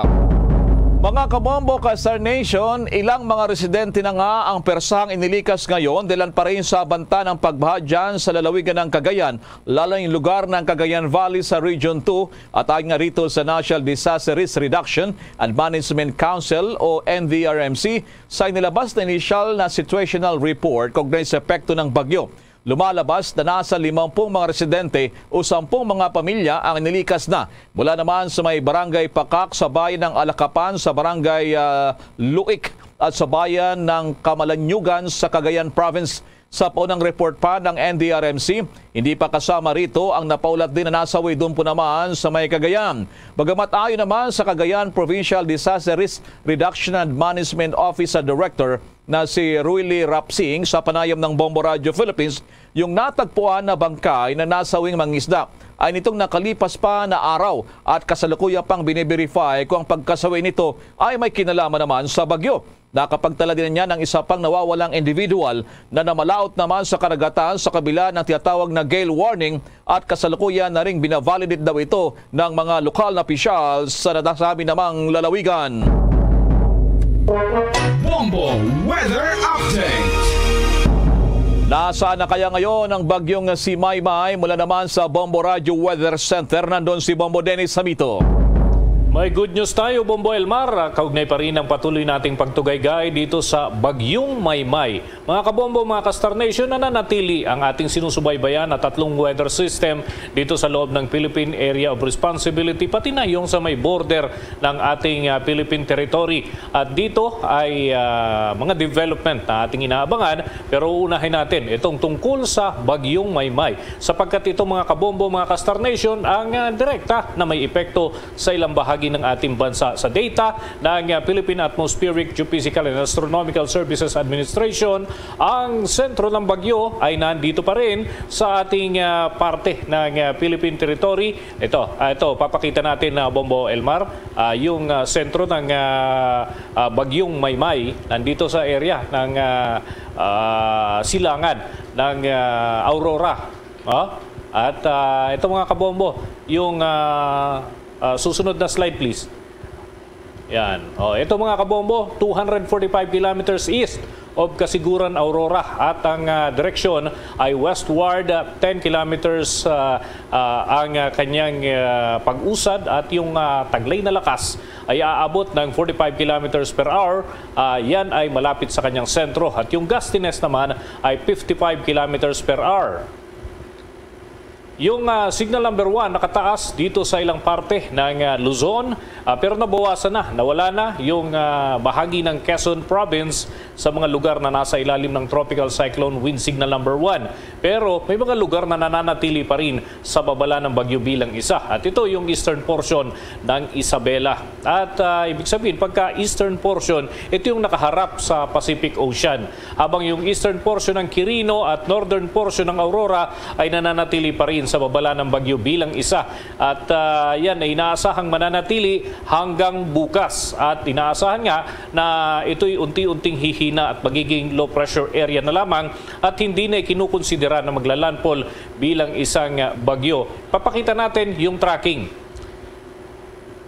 Mga kabombo, ka-Star Nation, ilang mga residente na nga ang persahang inilikas ngayon dahilan pa rin sa banta ng pagbaha dyan sa lalawigan ng Cagayan, lalo yung lugar ng Cagayan Valley sa Region two, at ayon nga rito sa National Disaster Risk Reduction and Management Council o N D R M C, sa inilabas na inisyal na situational report kaugnay sa epekto ng bagyo, lumalabas na nasa limampung mga residente o sampung mga pamilya ang nilikas na mula naman sa may Barangay Pakak sa bayan ng Alacapan, sa Barangay, ah, Luik at sa bayan ng Camalaniugan sa Cagayan Province. Sa paunang report pa ng N D R M C, hindi pa kasama rito ang napaulat din na nasawi doon po naman sa may Cagayan. Bagamat ayon naman sa Cagayan Provincial Disaster Risk Reduction and Management Office Director na si Ruili Rapsing sa panayam ng Bombo Radio Philippines, yung natagpuan na bangkay na nasawing mangisda ay nitong nakalipas pa na araw at kasalukuyan pang biniberify kung ang pagkasawi nito ay may kinalaman naman sa bagyo. Nakapagtala din niya ng isa pang nawawalang individual na namalaot naman sa karagatan sa kabila ng tinatawag na gale warning at kasalukuyan na ring binavalidate daw ito ng mga lokal na opisyal sa nasabi namang lalawigan. Bombo Weather Update. Nasaan na kaya ngayon ang bagyong si Maymay? Mula naman sa Bombo Radio Weather Center, nandun si Bombo Dennis Samito. May good news tayo, Bombo Elmar. Kaugnay pa rin ang patuloy nating pagtugaygay dito sa Bagyong Maymay. Mga kabombo, mga ka-Star Nation, nananatili ang ating sinusubaybayan na tatlong weather system dito sa loob ng Philippine Area of Responsibility, pati na yung sa may border ng ating, ah, Philippine territory. At dito ay, ah, mga development na ating inaabangan, pero uunahin natin itong tungkol sa Bagyong Maymay, sapagkat itong, mga kabombo, mga ka-Star Nation, ang, ah, direkta na may epekto sa ilang bahagi ng ating bansa. Sa data ng, ah, Philippine Atmospheric, Geophysical and Astronomical Services Administration, ang sentro ng bagyo ay nandito pa rin sa ating, ah, parte ng, ah, Philippine territory. Ito, ah, ito, papakita natin na, Bombo Elmar, ah, yung, ah, sentro ng, ah, ah, Bagyong Maymay nandito sa area ng, ah, ah, silangan ng, ah, Aurora. Oh? At, ah, ito, mga kabombo, yung, ah, ah, susunod na slide, please. Yan. Oh, ito, mga kabombo, two hundred forty-five kilometers east of Casiguran, Aurora, at ang, ah, direksyon ay westward, ah, ten kilometers, ah, ah, ang, ah, kanyang, ah, pag-usad, at yung, ah, taglay na lakas ay aabot ng forty-five kilometers per hour. Ah, yan ay malapit sa kanyang sentro, at yung gustiness naman ay fifty-five kilometers per hour. Yung, ah, signal number one nakataas dito sa ilang parte ng, ah, Luzon, ah, pero nabawasan na, nawala na yung, ah, bahagi ng Quezon Province sa mga lugar na nasa ilalim ng Tropical Cyclone Wind Signal number one. Pero may mga lugar na nananatili pa rin sa babala ng bagyo bilang isa. At ito yung eastern portion ng Isabela. At, ah, ibig sabihin, pagka eastern portion, ito yung nakaharap sa Pacific Ocean. Habang yung eastern portion ng Quirino at northern portion ng Aurora ay nananatili pa rin sa babala ng bagyo bilang isa. At, ah, yan ay inaasahang mananatili hanggang bukas. At inaasahan nga na ito'y unti-unting hihina at magiging low pressure area na lamang at hindi na ikinukonsidera na maglalandfall bilang isang, ah, bagyo. Papakita natin yung tracking.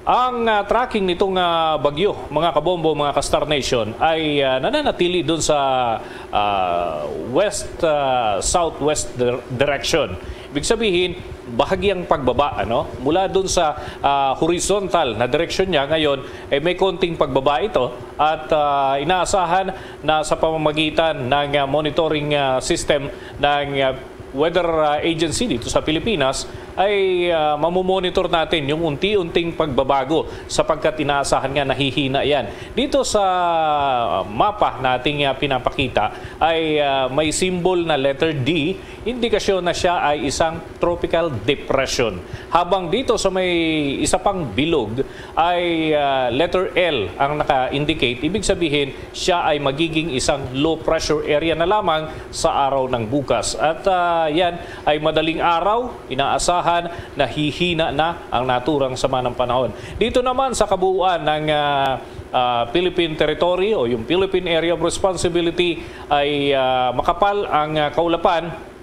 Ang, ah, tracking nitong, ah, bagyo, mga kabombo, mga ka-Star Nation, ay, ah, nananatili dun sa, ah, west, ah, southwest dir-, direction. Ibig sabihin, bahagyang pagbaba, ano? Mula dun sa, ah, horizontal na direksyon niya ngayon, eh, may konting pagbaba ito at, ah, inaasahan na sa pamamagitan ng, ah, monitoring, ah, system ng, ah, weather, ah, agency dito sa Pilipinas ay, ah, mamomonitor natin yung unti-unting pagbabago sapagkat inaasahan nga nahihina yan. Dito sa mapa na ating, ah, pinapakita ay, ah, may symbol na letter D, indikasyon na siya ay isang tropical depression. Habang dito sa may isa pang bilog ay, ah, letter L ang naka-indicate, ibig sabihin siya ay magiging isang low pressure area na lamang sa araw ng bukas. At, ah, yan ay madaling araw, inaasahan na hihina na ang naturang sama ng panahon. Dito naman sa kabuuan ng, ah, ah, Philippine Territory o yung Philippine Area of Responsibility ay, ah, makapal ang, ah, kaulapan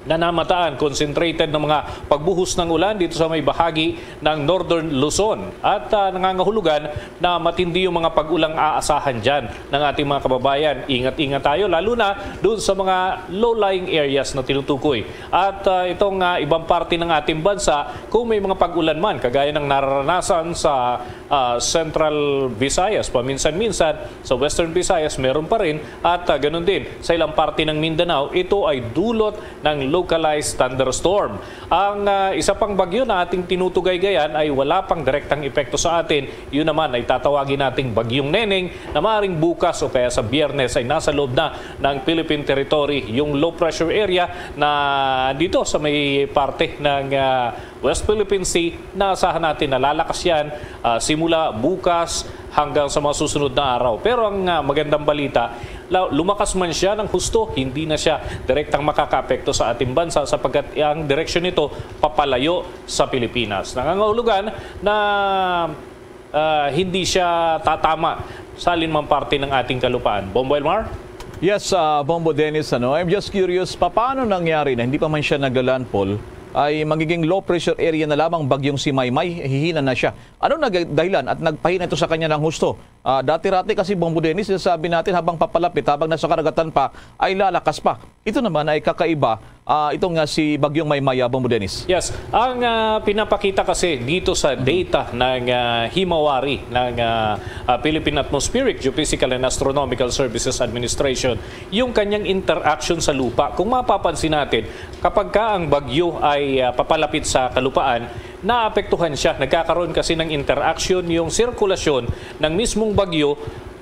na namataan, concentrated ng mga pagbuhos ng ulan dito sa may bahagi ng Northern Luzon. At, ah, nangangahulugan na matindi yung mga pag-ulang aasahan dyan ng ating mga kababayan. Ingat-ingat tayo, lalo na doon sa mga low-lying areas na tinutukoy. At, ah, itong, ah, ibang parte ng ating bansa, kung may mga pag-ulan man, kagaya ng nararanasan sa, ah, Central Visayas, paminsan-minsan sa Western Visayas, meron pa rin. At, ah, ganun din sa ilang parte ng Mindanao, ito ay dulot ng localized thunderstorm. Ang, ah, isa pang bagyo na ating tinutugaygayan ay wala pang direktang epekto sa atin. Yun naman ay tatawagin nating Bagyong Neneng na maaaring bukas o kaya sa Biyernes ay nasa loob na ng Philippine Territory. Yung low pressure area na dito sa may parte ng, ah, West Philippine Sea, naasahan natin na lalakas yan, ah, simula bukas hanggang sa mga susunod na araw. Pero ang, ah, magandang balita, la-, lumakas man siya ng husto, hindi na siya direktang makakaapekto sa ating bansa sapagkat ang direksyon nito papalayo sa Pilipinas. Nangangahulugan na, ah, hindi siya tatama sa alinmang parte ng ating kalupaan. Bombo Elmar? Yes, ah, Bombo Dennis, ano, I'm just curious, paano nangyari na hindi pa man siya naglalandfall, ay magiging low pressure area na lamang bagyong si Maymay, hihina na siya? Ano nag-, dahilan at nagpahina ito sa kanya ng husto? Ah, dati-rati kasi, Bombo Dennis, sinasabi natin habang papalapit, habang nasa karagatan pa, ay lalakas pa. Ito naman ay kakaiba Ah, itong, ah, si Bagyong Maymay, ah, Bombo Dennis. Yes, ang, ah, pinapakita kasi dito sa data ng, ah, himawari ng, ah, ah, Philippine Atmospheric, Geophysical and Astronomical Services Administration, yung kanyang interaction sa lupa. Kung mapapansin natin, kapag ka ang bagyo ay, ah, papalapit sa kalupaan, naapektuhan siya. Nagkakaroon kasi ng interaction yung sirkulasyon ng mismong bagyo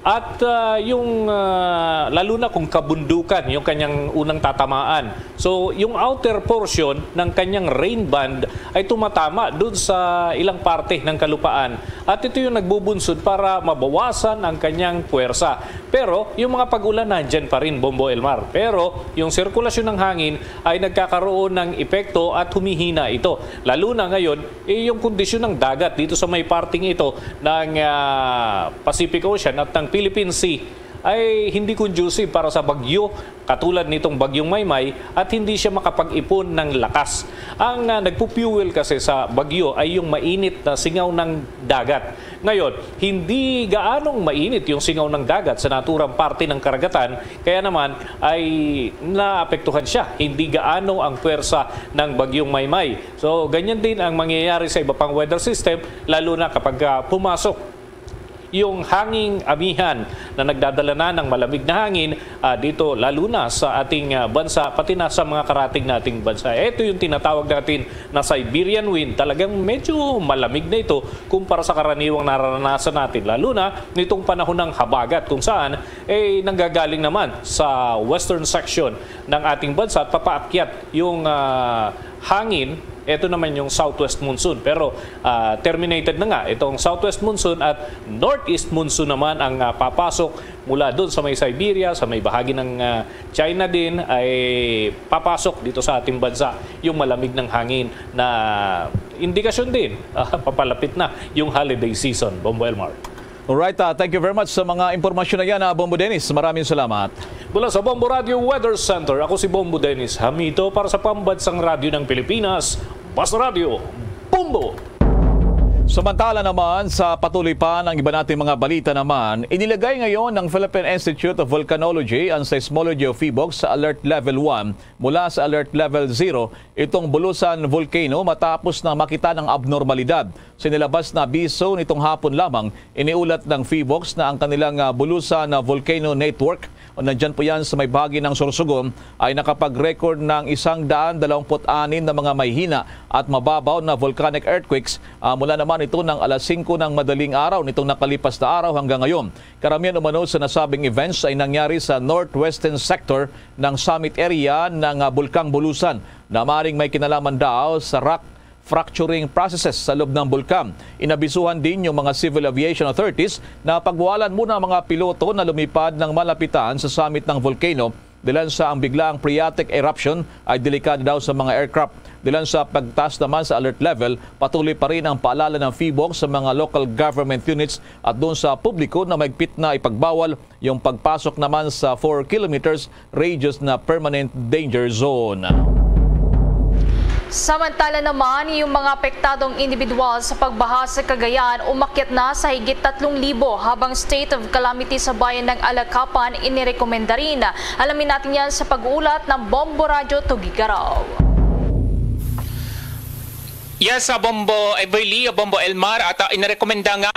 at, ah, yung, ah, lalo na kung kabundukan yung kanyang unang tatamaan. So, yung outer portion ng kanyang rain band ay tumatama dun sa ilang parte ng kalupaan. At ito yung nagbubunsod para mabawasan ang kanyang puwersa. Pero yung mga pag-ulan nandyan pa rin, Bombo Elmar. Pero yung sirkulasyon ng hangin ay nagkakaroon ng epekto at humihina ito. Lalo na ngayon, eh, yung kondisyon ng dagat dito sa may parting ito ng, ah, Pacific Ocean at ng Philippine Sea ay hindi conducive para sa bagyo katulad nitong Bagyong Maymay at hindi siya makapag-ipon ng lakas. Ang, ah, nagpupuel kasi sa bagyo ay yung mainit na singaw ng dagat. Ngayon, hindi gaanong mainit yung singaw ng dagat sa naturang parte ng karagatan, kaya naman ay naapektuhan siya. Hindi gaano ang pwersa ng Bagyong Maymay. So, ganyan din ang mangyayari sa iba pang weather system, lalo na kapag, ah, pumasok yung hanging amihan na nagdadala na ng malamig na hangin, ah, dito, lalo na sa ating, ah, bansa, pati na sa mga karatig nating bansa. Ito yung tinatawag natin na Siberian wind. Talagang medyo malamig na ito kumpara sa karaniwang nararanasan natin, lalo na nitong panahon ng habagat, kung saan, eh, nanggagaling naman sa western section ng ating bansa at papaakyat yung, ah, hangin. Ito naman yung southwest monsoon, pero, ah, terminated na nga itong southwest monsoon at northeast monsoon naman ang, ah, papasok mula doon sa may Siberia, sa may bahagi ng, ah, China din, ay papasok dito sa ating bansa yung malamig ng hangin na indikasyon din, ah, papalapit na yung holiday season, Bombo Elmar. Alright, ah, thank you very much sa mga impormasyon na yan, ah, Bombo Dennis. Maraming salamat. Mula sa Bombo Radio Weather Center, ako si Bombo Dennis Hamito para sa Pambansang Radyo ng Pilipinas, Basta Radyo, Bombo! Samantala naman, sa patuloy pa ng iba nating mga balita naman, inilagay ngayon ng Philippine Institute of Volcanology and Seismology o PHIVOLCS sa Alert Level one mula sa Alert Level zero itong Bulusan Volcano matapos na makita ng abnormalidad. Sa inilabas na abiso nitong hapon lamang, iniulat ng PHIVOLCS na ang kanilang, ah, Bulusan, ah, Volcano Network, o nandyan po yan sa may bahagi ng Sorsogon, ay nakapag-record ng isang daan dalawampu't anim na mga mahihina at mababaw na volcanic earthquakes, ah, mula naman ito ng alas singko ng madaling araw nitong nakalipas na araw hanggang ngayon. Karamihan umano sa nasabing events ay nangyari sa northwestern sector ng summit area ng, ah, Bulkang Bulusan na maring may kinalaman daw sa rock fracturing processes sa loob ng bulkan. Inabisuhan din yung mga civil aviation authorities na pagwalan muna ang mga piloto na lumipad ng malapitan sa summit ng volcano, dahilan sa ang biglaang phreatic eruption ay delikado daw sa mga aircraft. Dahilan sa pagtaas naman sa alert level, patuloy pa rin ang paalala ng PHIVOLCS sa mga local government units at doon sa publiko na mahigpit na ipagbawal yung pagpasok naman sa four kilometers radius na permanent danger zone. Samantala naman, yung mga apektadong individual sa pagbaha sa Cagayan umakyat na sa higit tatlong libo, habang state of calamity sa bayan ng Alacapan inirekomenda rin. Alamin natin yan sa pag-uulat ng Bombo Radyo Tugigaraw. Yes, sa Bombo Everly, Bombo Elmar, at, ah, inirekomenda nga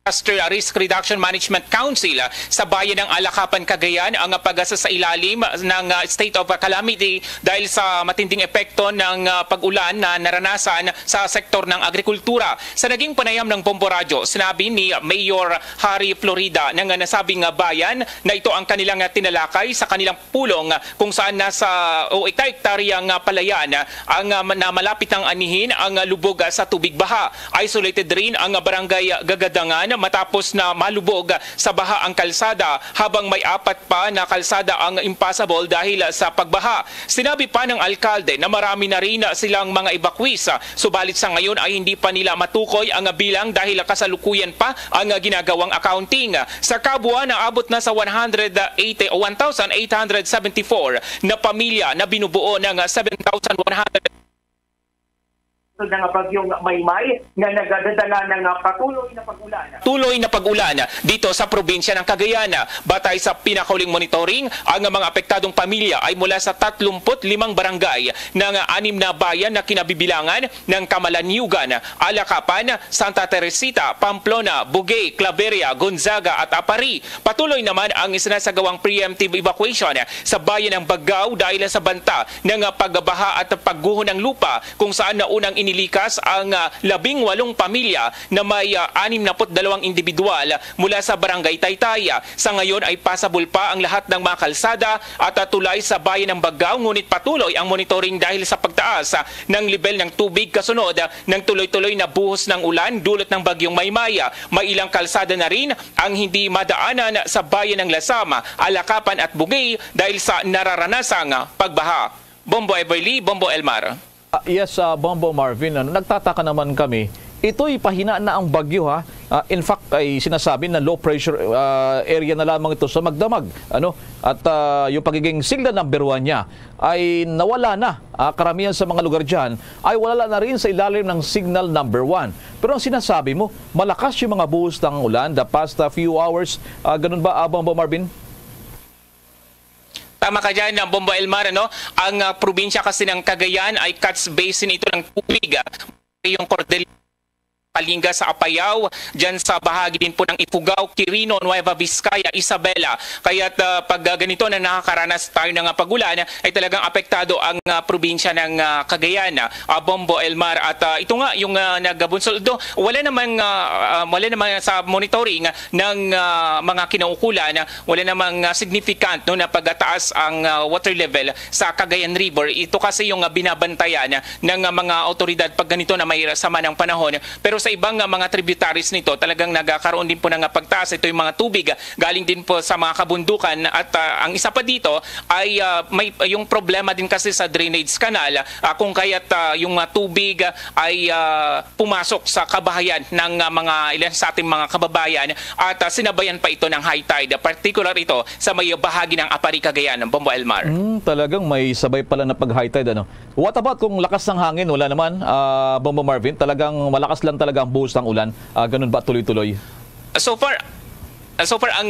Disaster Risk Reduction Management Council, ah, sa bayan ng Alacapan, Cagayan ang, ah, pag-asa sa ilalim ng, ah, state of calamity dahil sa matinding epekto ng, ah, pag-ulan na naranasan sa sektor ng agrikultura. Sa naging panayam ng Bombo Radyo, sinabi ni Mayor Harry Florida na nga nasabing, ah, bayan na ito ang kanilang, ah, tinalakay sa kanilang pulong, ah, kung saan nasa o ekta-ektarya nga palayan, ah, ang, ah, na malapit ng anihin ang, ah, lubog, ah, sa tubig baha. Isolated rin ang, ah, barangay Gagadangan matapos na malubog, ah, sa baha ang kalsada, habang may apat pa na kalsada ang impassable dahil, ah, sa pagbaha. Sinabi pa ng alkalde na marami na rin silang mga evacuees, ah, subalit sa ngayon ay hindi pa nila matukoy ang bilang dahil kasalukuyan pa ang ginagawang accounting. Sa kabuuan, naabot na sa one hundred eighty o one thousand eight hundred seventy-four na pamilya na binubuo ng seven thousand one hundred Sunod na nga bagyong Maymay nga nagadadala na nga patuloy na pag-ulan. Tuloy na pag-ulan dito sa probinsya ng Cagayan. Batay sa pinakauling monitoring, ang mga apektadong pamilya ay mula sa tatlumpu't limang barangay ng anim na bayan na kinabibilangan ng Camalaniugan, Alacapan, Santa Teresita, Pamplona, Bugey, Claveria, Gonzaga at Aparri. Patuloy naman ang isinasagawang preemptive evacuation sa bayan ng Baggao dahil sa banta ng pagbaha at pagguho ng lupa kung saan naunang inilikas ang, ah, labing walong pamilya na may, ah, anim na put dalawang individual mula sa Barangay Taytay. Sa ngayon ay pasabol pa ang lahat ng mga kalsada at, ah, tulay sa bayan ng Baggao, ngunit patuloy ang monitoring dahil sa pagtaas, ah, ng lebel ng tubig kasunod, ah, ng tuloy-tuloy na buhos ng ulan dulot ng Bagyong Maymay. May ilang kalsada na rin ang hindi madaanan sa bayan ng Lasam, Alacapan at Bugey dahil sa nararanasang pagbaha. Bombo Everly, Bombo Elmar. Ah, yes, ah, Bombo Marvin, ano, nagtataka naman kami. Ito'y pahina na ang bagyo, ha. Ah, in fact, ay sinasabi na low pressure, ah, area na lamang ito sa magdamag, ano. At, ah, yung pagiging signal number one niya ay nawala na. Ah, karamihan sa mga lugar dyan ay wala na rin sa ilalim ng signal number one. Pero ang sinasabi mo, malakas yung mga buhos ng ulan the past, ah, few hours. Ah, ganun ba, ah, Bombo Marvin? Tama ka dyan, ah, Bombo Elmar, ano? Ang, ah, probinsya kasi ng Cagayan ay catch basin ito ng tubig, ah. Yung Cordillera, Kalinga sa Apayao, dyan sa bahagi din po ng Ifugao, Quirino, Nueva Vizcaya, Isabela. Kaya't, ah, pag, ah, ganito na nakakaranas tayo ng, ah, pag-ulan, ay talagang apektado ang, ah, probinsya ng, ah, Cagayan, ah, Bombo Elmar. At, ah, ito nga yung, ah, nagbunsol. Although wala namang, ah, ah, wala namang sa monitoring ng, ah, mga kinaukulan, wala namang, ah, significant, no, na pagtaas ang, ah, water level sa Cagayan River. Ito kasi yung, ah, binabantayan ng, ah, mga awtoridad pag ganito na may sama ng panahon. Pero sa ibang, ah, mga tributaries nito, talagang nagkakaroon din po ng, ah, pagtaas. Ito yung mga tubig, ah, galing din po sa mga kabundukan. At, ah, ang isa pa dito ay, ah, may, yung problema din kasi sa drainage canal, ah, kung kaya't, ah, yung, ah, tubig, ah, ay, ah, pumasok sa kabahayan ng, ah, mga ilan sa ating mga kababayan at, ah, sinabayan pa ito ng high tide, particular ito sa may bahagi ng Aparri, Cagayan, Bombo Elmar. Hmm, talagang may sabay pala na pag-high tide, ano? What about kung lakas ng hangin? Wala naman, ah, Bombo Marvin? Talagang malakas lang talaga ang buhos ng ulan? Ah, ganun ba tuloy-tuloy? So far, so far ang,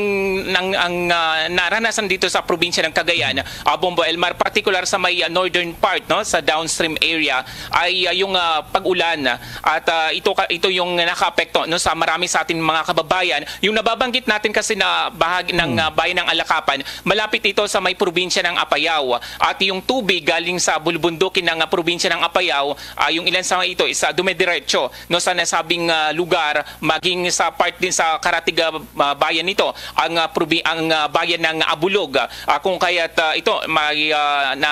nang, ang, ah, naranasan dito sa probinsya ng Cagayan, ah, Bombo Elmar, particular sa may, ah, northern part, no, sa downstream area, ay, ah, yung, ah, pag-ulan, at, ah, ito ka, ito yung nakaapekto, no, sa marami sa ating mga kababayan. Yung nababanggit natin kasi na bahagi ng, Hmm. ah, bayan ng Alacapan, malapit ito sa may probinsya ng Apayao, at yung tubig galing sa bulubundukin ng, ah, probinsya ng Apayao, ah, yung ilan sa ito is, ah, dumediretso, no, sa nasabing, ah, lugar, maging sa part din sa Caratig, ah, ah, bayan nito, ang, ah, probi-, ang, ah, bayan ng Abulog. Ah, kung kaya't, ah, ito, may, ah, na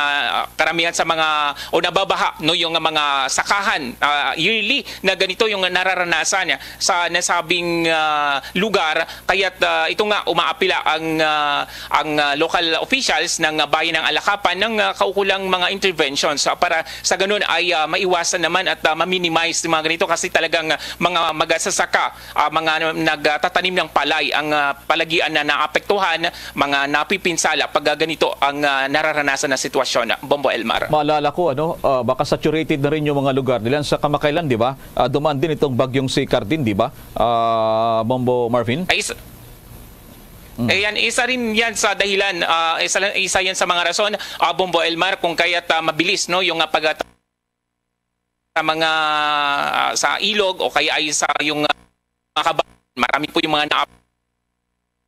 karamihan sa mga, o nababaha, no, yung mga sakahan, ah, yearly na ganito yung nararanasan sa nasabing, ah, lugar. Kaya't, ah, ito nga, umaapila ang, ah, ang, ah, local officials ng, ah, bayan ng Alacapan ng, ah, kaukulang mga interventions, ah, para sa ganun ay, ah, maiwasan naman at, ah, ma-minimize yung mga ganito kasi talagang, ah, mga magsasaka, ah, mga nagtatanim ng palay ang, ah, palagian na naapektuhan, mga napipinsala pag, ah, ganito ang, ah, nararanasan na sitwasyon, Bombo Elmar. Maalala ko, ano, ah, baka saturated na rin yung mga lugar nila sa kamakailan, di ba? Ah, dumaan din itong bagyong si Cardin, di ba? Ah, Bombo Marvin? Ay, is-, Mm. Ayan, isa rin yan sa dahilan, ah, isa, isa yan sa mga rason, ah, Bombo Elmar, kung kaya't, ah, mabilis, no, yung, ah, pag-, sa mga, ah, sa ilog o kaya ay sa yung, ah, mga kaba-, marami po yung mga na-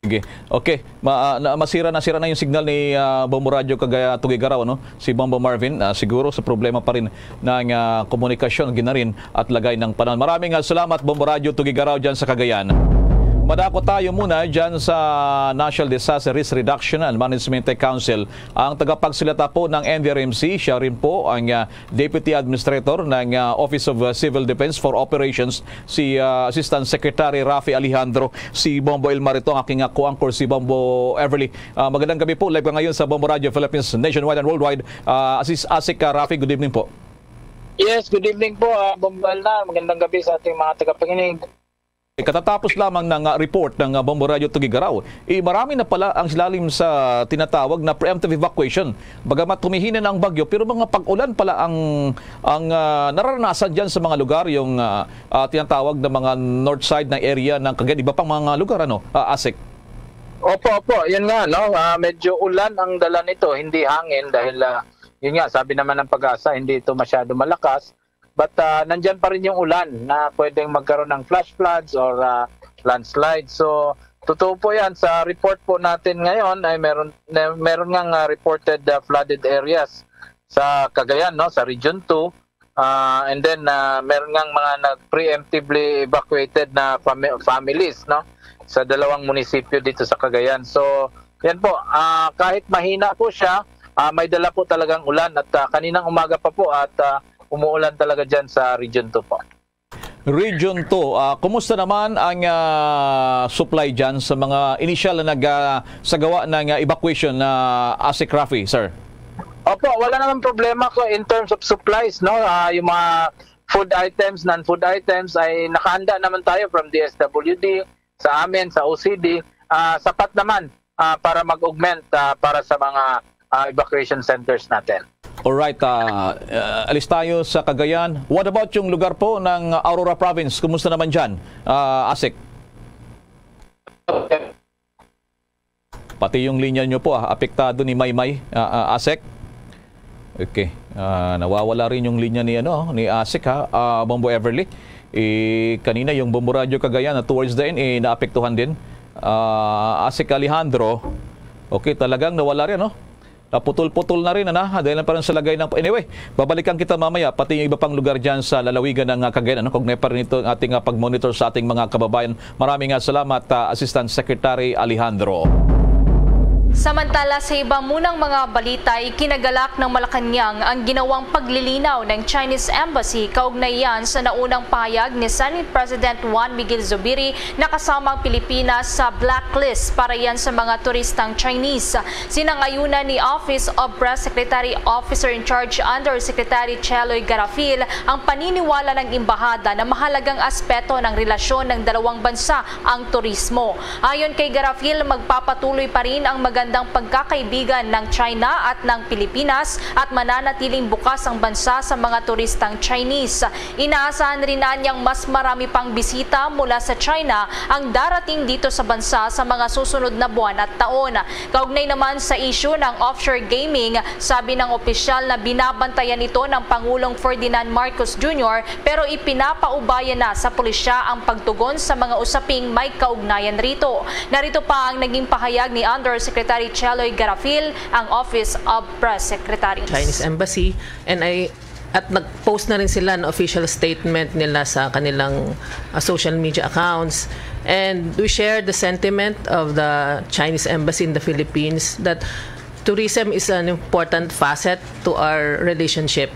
Sige. Okay. Ma-, ah, na-, masira na, sira na yung signal ni, ah, Bombo Radyo Cagayan, Tuguegarao, no? Si Bombo Marvin, ah, siguro sa problema pa rin ng, ah, komunikasyon, ginarin at lagay ng panahon. Maraming, ah, salamat, Bombo Radyo Tuguegarao, dyan sa Cagayan. Madako tayo muna dyan sa National Disaster Risk Reduction and Management Council. Ang tagapagsalita po ng N D R M C, siya rin po ang, ah, Deputy Administrator ng, ah, Office of, ah, Civil Defense for Operations, si, ah, Assistant Secretary Rafi Alejandro. Si Bombo Elmar ito, ang aking, ah, co-anchor, si Bombo Everly. Ah, magandang gabi po. Live ka ngayon sa Bombo Radio Philippines Nationwide and Worldwide. Ah, Asis-, Asik, ah, Rafi, good evening po. Yes, good evening po, ah, Bombo Elmar. Magandang gabi sa ating mga tagapakinig. Katatapos lamang ng, ah, report ng, ah, Bombo Radyo Tugigaraw, eh, marami na pala ang silalim sa tinatawag na preemptive evacuation. Bagamat humihina na ang bagyo, pero mga pag-ulan pala ang, ang, ah, nararanasan diyan sa mga lugar, yung, ah, ah, tinatawag na mga north side na area ng Cagayan, iba pang mga lugar, ano, ah, Asik? Opo, opo. Yun nga, no? Ah, medyo ulan ang dala nito, hindi hangin dahil, ah, yun nga, sabi naman ng PAGASA, hindi ito masyado malakas. But, ah, nandyan pa rin yung ulan na pwedeng magkaroon ng flash floods or, ah, landslide. So, totoo po yan. Sa report po natin ngayon ay meron, na- meron ngang, ah, reported, ah, flooded areas sa Cagayan, no, sa Region two. Ah, and then, ah, meron ngang mga nag-preemptively evacuated na fami- families, no, sa dalawang munisipyo dito sa Cagayan. So, yan po, ah, kahit mahina po siya, ah, may dala po talagang ulan at, ah, kaninang umaga pa po at, ah, umuulan talaga dyan sa Region two po. Region two, ah, kumusta naman ang, ah, supply dyan sa mga initial na nag, ah, sagawa ng, ah, evacuation na Asik Rafi, sir? Opo, wala naman problema ko in terms of supplies, no? Ah, yung mga food items, non-food items ay nakahanda naman tayo from D S W D, sa amin, sa O C D. Ah, sapat naman, ah, para mag-augment, ah, para sa mga, ah, evacuation centers natin. Alright, ah, ah, alis tayo sa Cagayan. What about yung lugar po ng Aurora Province? Kumusta naman dyan, ah, Asik? Pati yung linya nyo po, ah, apektado ni Maymay, ah, ah, Asek. Okay. Ah, nawawala rin yung linya ni, ano, ni Asek, ha, ah, Bombo Everly. Eh, kanina yung Bombo Radyo Cagayan na towards the end, eh, naapektuhan din. Ah, Asek Alejandro, okay, talagang nawala rin, no? Naputol-putol na rin, ano? Dahil lang pa rin sa lagay ng, anyway, babalikan kita mamaya, pati yung iba pang lugar dyan sa lalawigan ng, ah, Cagayan, ano? Kaugnay pa rin ito ang ating, ah, pag-monitor sa ating mga kababayan. Maraming, ah, salamat, ah, Assistant Secretary Alejandro. Samantala, sa iba munang mga balita, ikinagalak ng Malacañang ang ginawang paglilinaw ng Chinese Embassy kaugnay yan sa naunang pahayag ni Senate President Juan Miguel Zubiri na kasama ang Pilipinas sa blacklist para yan sa mga turistang Chinese. Sinangayunan ni Office of Press Secretary Officer in Charge Undersecretary Cheloy Garafil ang paniniwala ng embahada na mahalagang aspeto ng relasyon ng dalawang bansa ang turismo. Ayon kay Garafil, magpapatuloy pa rin ang magandang pagkakaibigan ng China at ng Pilipinas at mananatiling bukas ang bansa sa mga turistang Chinese. Inaasahan rin anyang mas marami pang bisita mula sa China ang darating dito sa bansa sa mga susunod na buwan at taon. Kaugnay naman sa isyu ng offshore gaming, sabi ng opisyal na binabantayan ito ng Pangulong Ferdinand Marcos Junior, pero ipinapaubaya na sa pulisya ang pagtugon sa mga usaping may kaugnayan rito. Narito pa ang naging pahayag ni Undersecretary Cheloy Garafil, ang Office of Press Secretary. Chinese Embassy, and I at nag-post na rin sila ng official statement nila sa kanilang, uh, social media accounts. And we share the sentiment of the Chinese Embassy in the Philippines that tourism is an important facet to our relationship.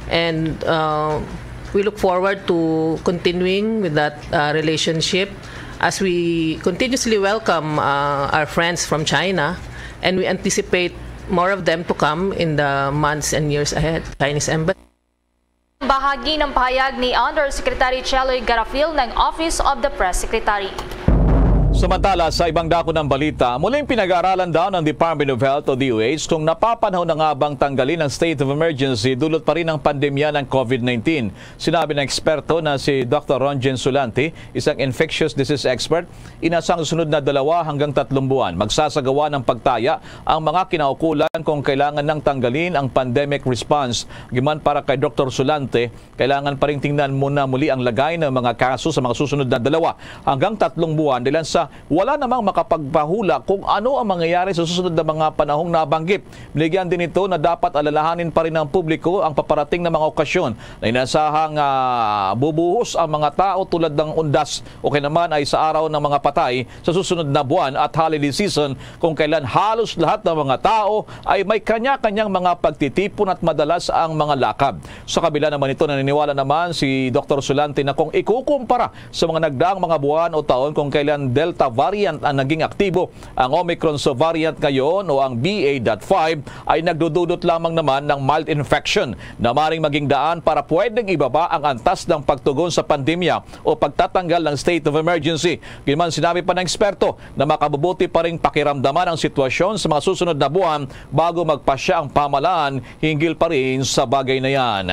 And, uh, we look forward to continuing with that, uh, relationship as we continuously welcome, uh, our friends from China, and we anticipate more of them to come in the months and years ahead. Chinese Embassy. Bahagi ng pahayag ni Undersecretary Cheloy Garafil ng Office of the Press Secretary. Samantala, sa ibang dako ng balita, muling pinag-aaralan daw ng Department of Health o D O H kung napapanahon na nga bang tanggalin ang state of emergency dulot pa rin ang pandemya ng COVID nineteen. Sinabi ng eksperto na si Doktor Ronjen Sulante, isang infectious disease expert, inasang sunod na dalawa hanggang tatlong buwan magsasagawa ng pagtaya ang mga kinaukulan kung kailangan nang tanggalin ang pandemic response. Giman para kay Doktor Sulante, kailangan pa ring tingnan muna muli ang lagay ng mga kaso sa mga susunod na dalawa hanggang tatlong buwan dahil sa wala namang makapagpahula kung ano ang mangyayari sa susunod na mga panahong nabanggit. Binigyan din ito na dapat alalahanin pa rin ng publiko ang paparating na mga okasyon na inasahang, ah, bubuhos ang mga tao tulad ng undas o kaya naman ay sa araw ng mga patay sa susunod na buwan at holiday season kung kailan halos lahat ng mga tao ay may kanya-kanyang mga pagtitipon at madalas ang mga lakad. Sa kabila naman nito, naniniwala naman si Doktor Sulante na kung ikukumpara sa mga nagdaang mga buwan o taon kung kailan Delta Delta variant ang naging aktibo. Ang Omicron subvariant ngayon o ang B A dot five ay nagdudulot lamang naman ng mild infection na maring maging daan para pwedeng ibaba ang antas ng pagtugon sa pandemya o pagtatanggal ng state of emergency. Gayunman, sinabi pa ng eksperto na makabubuti pa ring pakiramdaman ang sitwasyon sa mga susunod na buwan bago magpasya ang pamahalaan hinggil pa rin sa bagay na yan.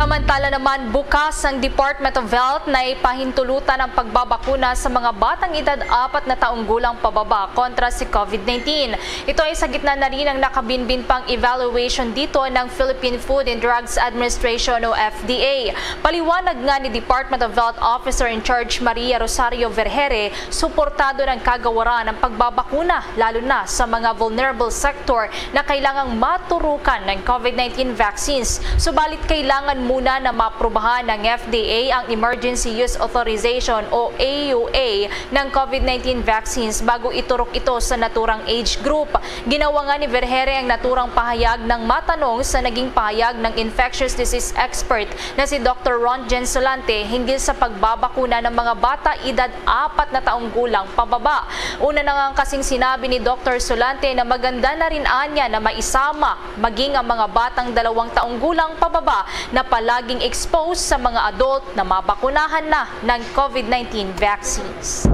Samantala naman, bukas ang Department of Health na ipahintulutan ang pagbabakuna sa mga batang edad apat na taong gulang pababa kontra si COVID nineteen. Ito ay sa gitna na rin ng nakabinbin pang evaluation dito ng Philippine Food and Drugs Administration o F D A. Paliwanag nga ni Department of Health Officer in Charge Maria Rosario Vergere, suportado ng kagawaran ang pagbabakuna, lalo na sa mga vulnerable sector na kailangang maturukan ng COVID nineteen vaccines. Subalit, kailangan muna na maaprubahan ng F D A ang Emergency Use Authorization o E U A ng COVID nineteen vaccines bago iturok ito sa naturang age group. Ginawa nga ni Vergere ang naturang pahayag nang matanong sa naging pahayag ng infectious disease expert na si Doctor Ron Jen Solante hinggil sa pagbabakuna ng mga bata edad apat na taong gulang pababa. Una na nga kasing sinabi ni Doctor Solante na maganda na rin anya na maisama maging ang mga batang dalawang taong gulang pababa na palaging exposed sa mga adult na mabakunahan na ng COVID nineteen vaccines.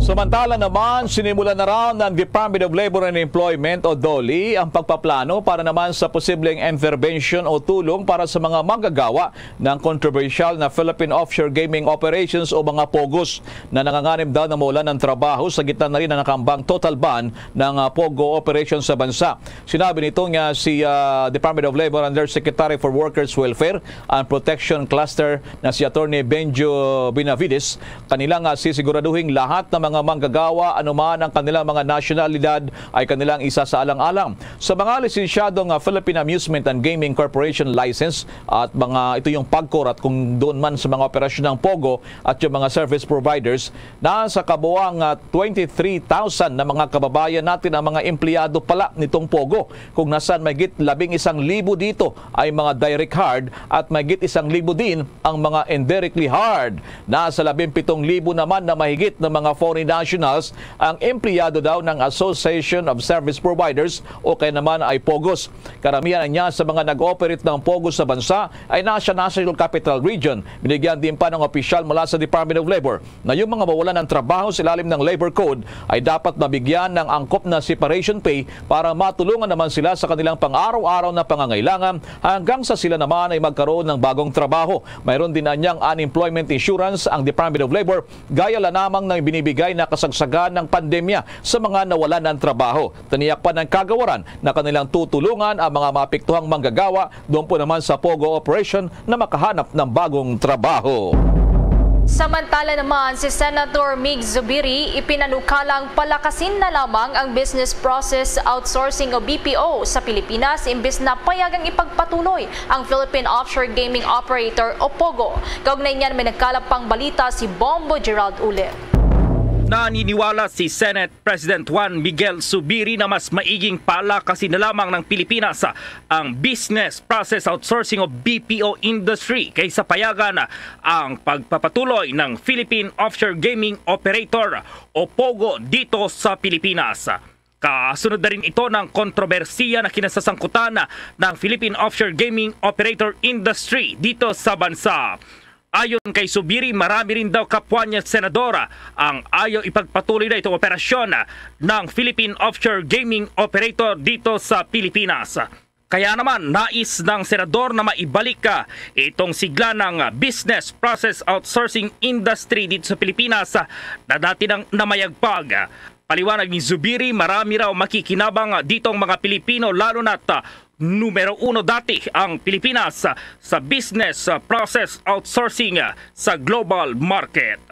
Samantala naman, sinimulan na raw ng Department of Labor and Employment o DOLE ang pagpaplano para naman sa posibleng intervention o tulong para sa mga manggagawa ng kontrobersyal na Philippine Offshore Gaming Operations o mga POGOs na nanganganib daw na mawalan ng trabaho sa gitna na rin ng nakambang total ban ng ah, POGO operation sa bansa. Sinabi nito nga si ah, Department of Labor Undersecretary for Workers Welfare and Protection Cluster na si Attorney Benjo Benavides, kanila nga sisiguraduhing lahat ng mga manggagawa, anuman ang kanilang mga nasyonalidad, ay kanilang isasaalang-alang. Sa mga lisensyado nga Philippine Amusement and Gaming Corporation license at mga ito yung PAGCOR at kung doon man sa mga operasyon ng POGO at yung mga service providers, nasa kabuang ah, twenty-three thousand na mga kababayan natin ang mga empleyado pala nitong POGO, kung nasaan mahigit labing isang libo dito ay mga direct hired at mahigit isang libo din ang mga indirectly hired. Nasa labing pitong libo naman na mahigit na mga foreign nationals ang empleyado daw ng Association of Service Providers o kaya naman ay POGOs. Karamihan niya sa mga nag-operate ng POGOs sa bansa ay nasa National Capital Region. Binigyan din pa ng opisyal mula sa Department of Labor na yung mga mawalan ng trabaho sa ilalim ng Labor Code ay dapat mabigyan ng angkop na separation pay para matulungan naman sila sa kanilang pang-araw-araw na pangangailangan hanggang sa sila naman ay magkaroon ng bagong trabaho. Mayroon din anyang unemployment insurance ang Department of Labor, gaya la namang na binibigay na kasagsagan ng pandemya sa mga nawalan ng trabaho. Tiniyak pa ng kagawaran na kanilang tutulungan ang mga maapektuhang manggagawa doon po naman sa POGO operation na makahanap ng bagong trabaho. Samantala naman, si Senator Mig Zubiri ipinanukalang palakasin na lamang ang business process outsourcing o B P O sa Pilipinas imbis na payagang ipagpatuloy ang Philippine Offshore Gaming Operator o POGO. Kaugnay niyan, may nagkalap pang balita si Bombo Gerald Ulit. Naniniwala si Senate President Juan Miguel Zubiri na mas maiging palakasin na lamang ng Pilipinas ang business process outsourcing o B P O industry kaysa payagan ang pagpapatuloy ng Philippine Offshore Gaming Operator o POGO dito sa Pilipinas. Kasunod na rin ito ng kontrobersiya na kinasasangkutan ng Philippine Offshore Gaming Operator Industry dito sa bansa. Ayon kay Zubiri, marami rin daw kapwa niya senador ang ayaw ipagpatuloy na itong operasyon ng Philippine Offshore Gaming Operator dito sa Pilipinas. Kaya naman, nais ng senador na maibalik ah, itong sigla ng ah, business process outsourcing industry dito sa Pilipinas ah, na dati nang namayagpag. Paliwanag ni Zubiri, marami raw makikinabang ah, ditong mga Pilipino, lalo na't ah, numero uno dati ang Pilipinas ah, sa business ah, process outsourcing ah, sa global market.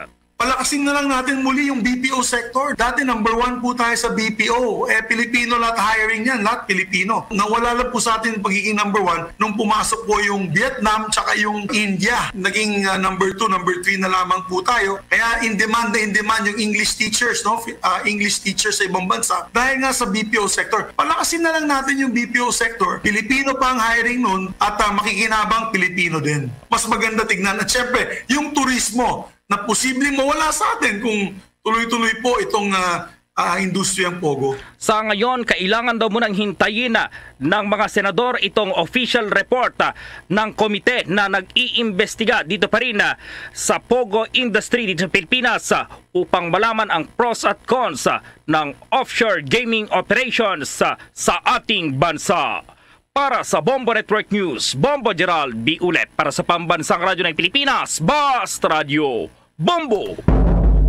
Palakasin na lang natin muli yung B P O sector. Dati number one po tayo sa B P O. Eh, Pilipino lahat hiring yan, lahat Pilipino. Nawala lang po sa atin pagiging number one nung pumasok po yung Vietnam tsaka yung India. Naging uh, number two, number three na lamang po tayo. Kaya in demand na in demand yung English teachers, no? Uh, English teachers sa ibang bansa dahil nga sa B P O sector. Palakasin na lang natin yung B P O sector. Pilipino pa ang hiring nun at uh, makikinabang Pilipino din. Mas maganda tignan. At syempre, yung turismo, na posibleng mawala sa atin kung tuloy-tuloy po itong ah, ah, industriyang Pogo. Sa ngayon, kailangan daw munang hintayin na ng mga senador itong official report ah, ng komite na nag-iimbestiga dito pa rin ah, sa Pogo industry dito sa Pilipinas ah, upang malaman ang pros at cons ah, ng offshore gaming operations ah, sa ating bansa. Para sa Bombo Network News, Bombo Gerald B. Ulep. Para sa Pambansang Radyo ng Pilipinas, Basta Radyo, Bombo!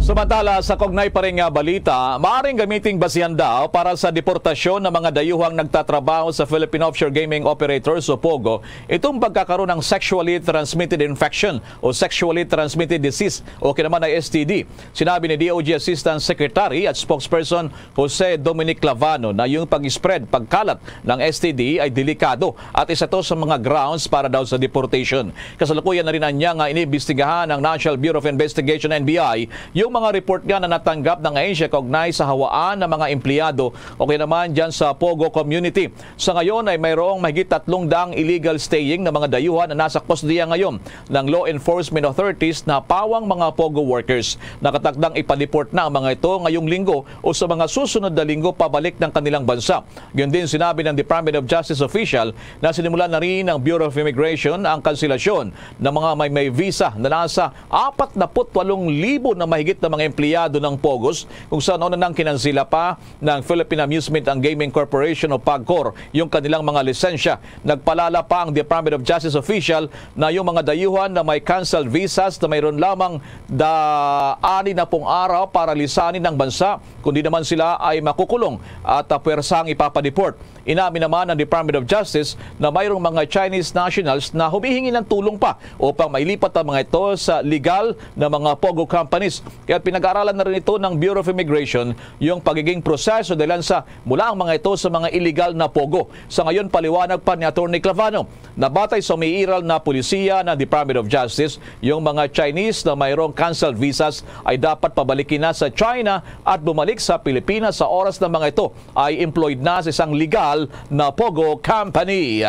Samantala, sa kaugnay pa rin nga balita, maaring gamiting basihan daw para sa deportasyon ng mga dayuhang nagtatrabaho sa Philippine Offshore Gaming Operators o POGO itong pagkakaroon ng sexually transmitted infection o sexually transmitted disease o kinaman ay S T D. Sinabi ni D O G Assistant Secretary at Spokesperson Jose Dominic Clavano na yung pag-spread, pagkalat ng S T D ay delikado at isa to sa mga grounds para daw sa deportation. Kasalukuyan na rin anya nga iniimbestigahan ng National Bureau of Investigation, N B I, yung mga report nga na natanggap ng ahensya kaugnay sa hawaan ng mga empleyado o kaya naman dyan sa Pogo community. Sa ngayon ay mayroong mahigit tatlong daang illegal staying na mga dayuhan na nasa kustodiya ngayon ng law enforcement authorities na pawang mga Pogo workers. Nakatakdang ipa-deport na ang mga ito ngayong linggo o sa mga susunod na linggo pabalik ng kanilang bansa. Gayon din sinabi ng Department of Justice official na sinimulan na rin ng Bureau of Immigration ang kanselasyon ng mga may, may visa na nasa apat na put walong libo na mahigit na mga empleyado ng POGOs kung saan una nang kinansila pa ng Philippine Amusement and Gaming Corporation o PAGCOR yung kanilang mga lisensya. Nagpalala pa ang Department of Justice official na yung mga dayuhan na may canceled visas na mayroon lamang da ani na pong araw para lisanin ang bansa, kundi naman sila ay makukulong at ah, puwersang ipapadeport. Inamin naman ng Department of Justice na mayroong mga Chinese nationals na humihingi ng tulong pa upang mailipat ang mga ito sa legal na mga POGO companies. Kaya pinag-aaralan na rin ito ng Bureau of Immigration yung pagiging proseso dahil sa mula ang mga ito sa mga illegal na POGO. Sa ngayon, paliwanag pa ni Attorney Clavano na batay sa umiiral na polisiya ng Department of Justice, yung mga Chinese na mayroong canceled visas ay dapat pabalikin na sa China at bumalik sa Pilipinas sa oras ng mga ito ay employed na sa isang legal na POGO company.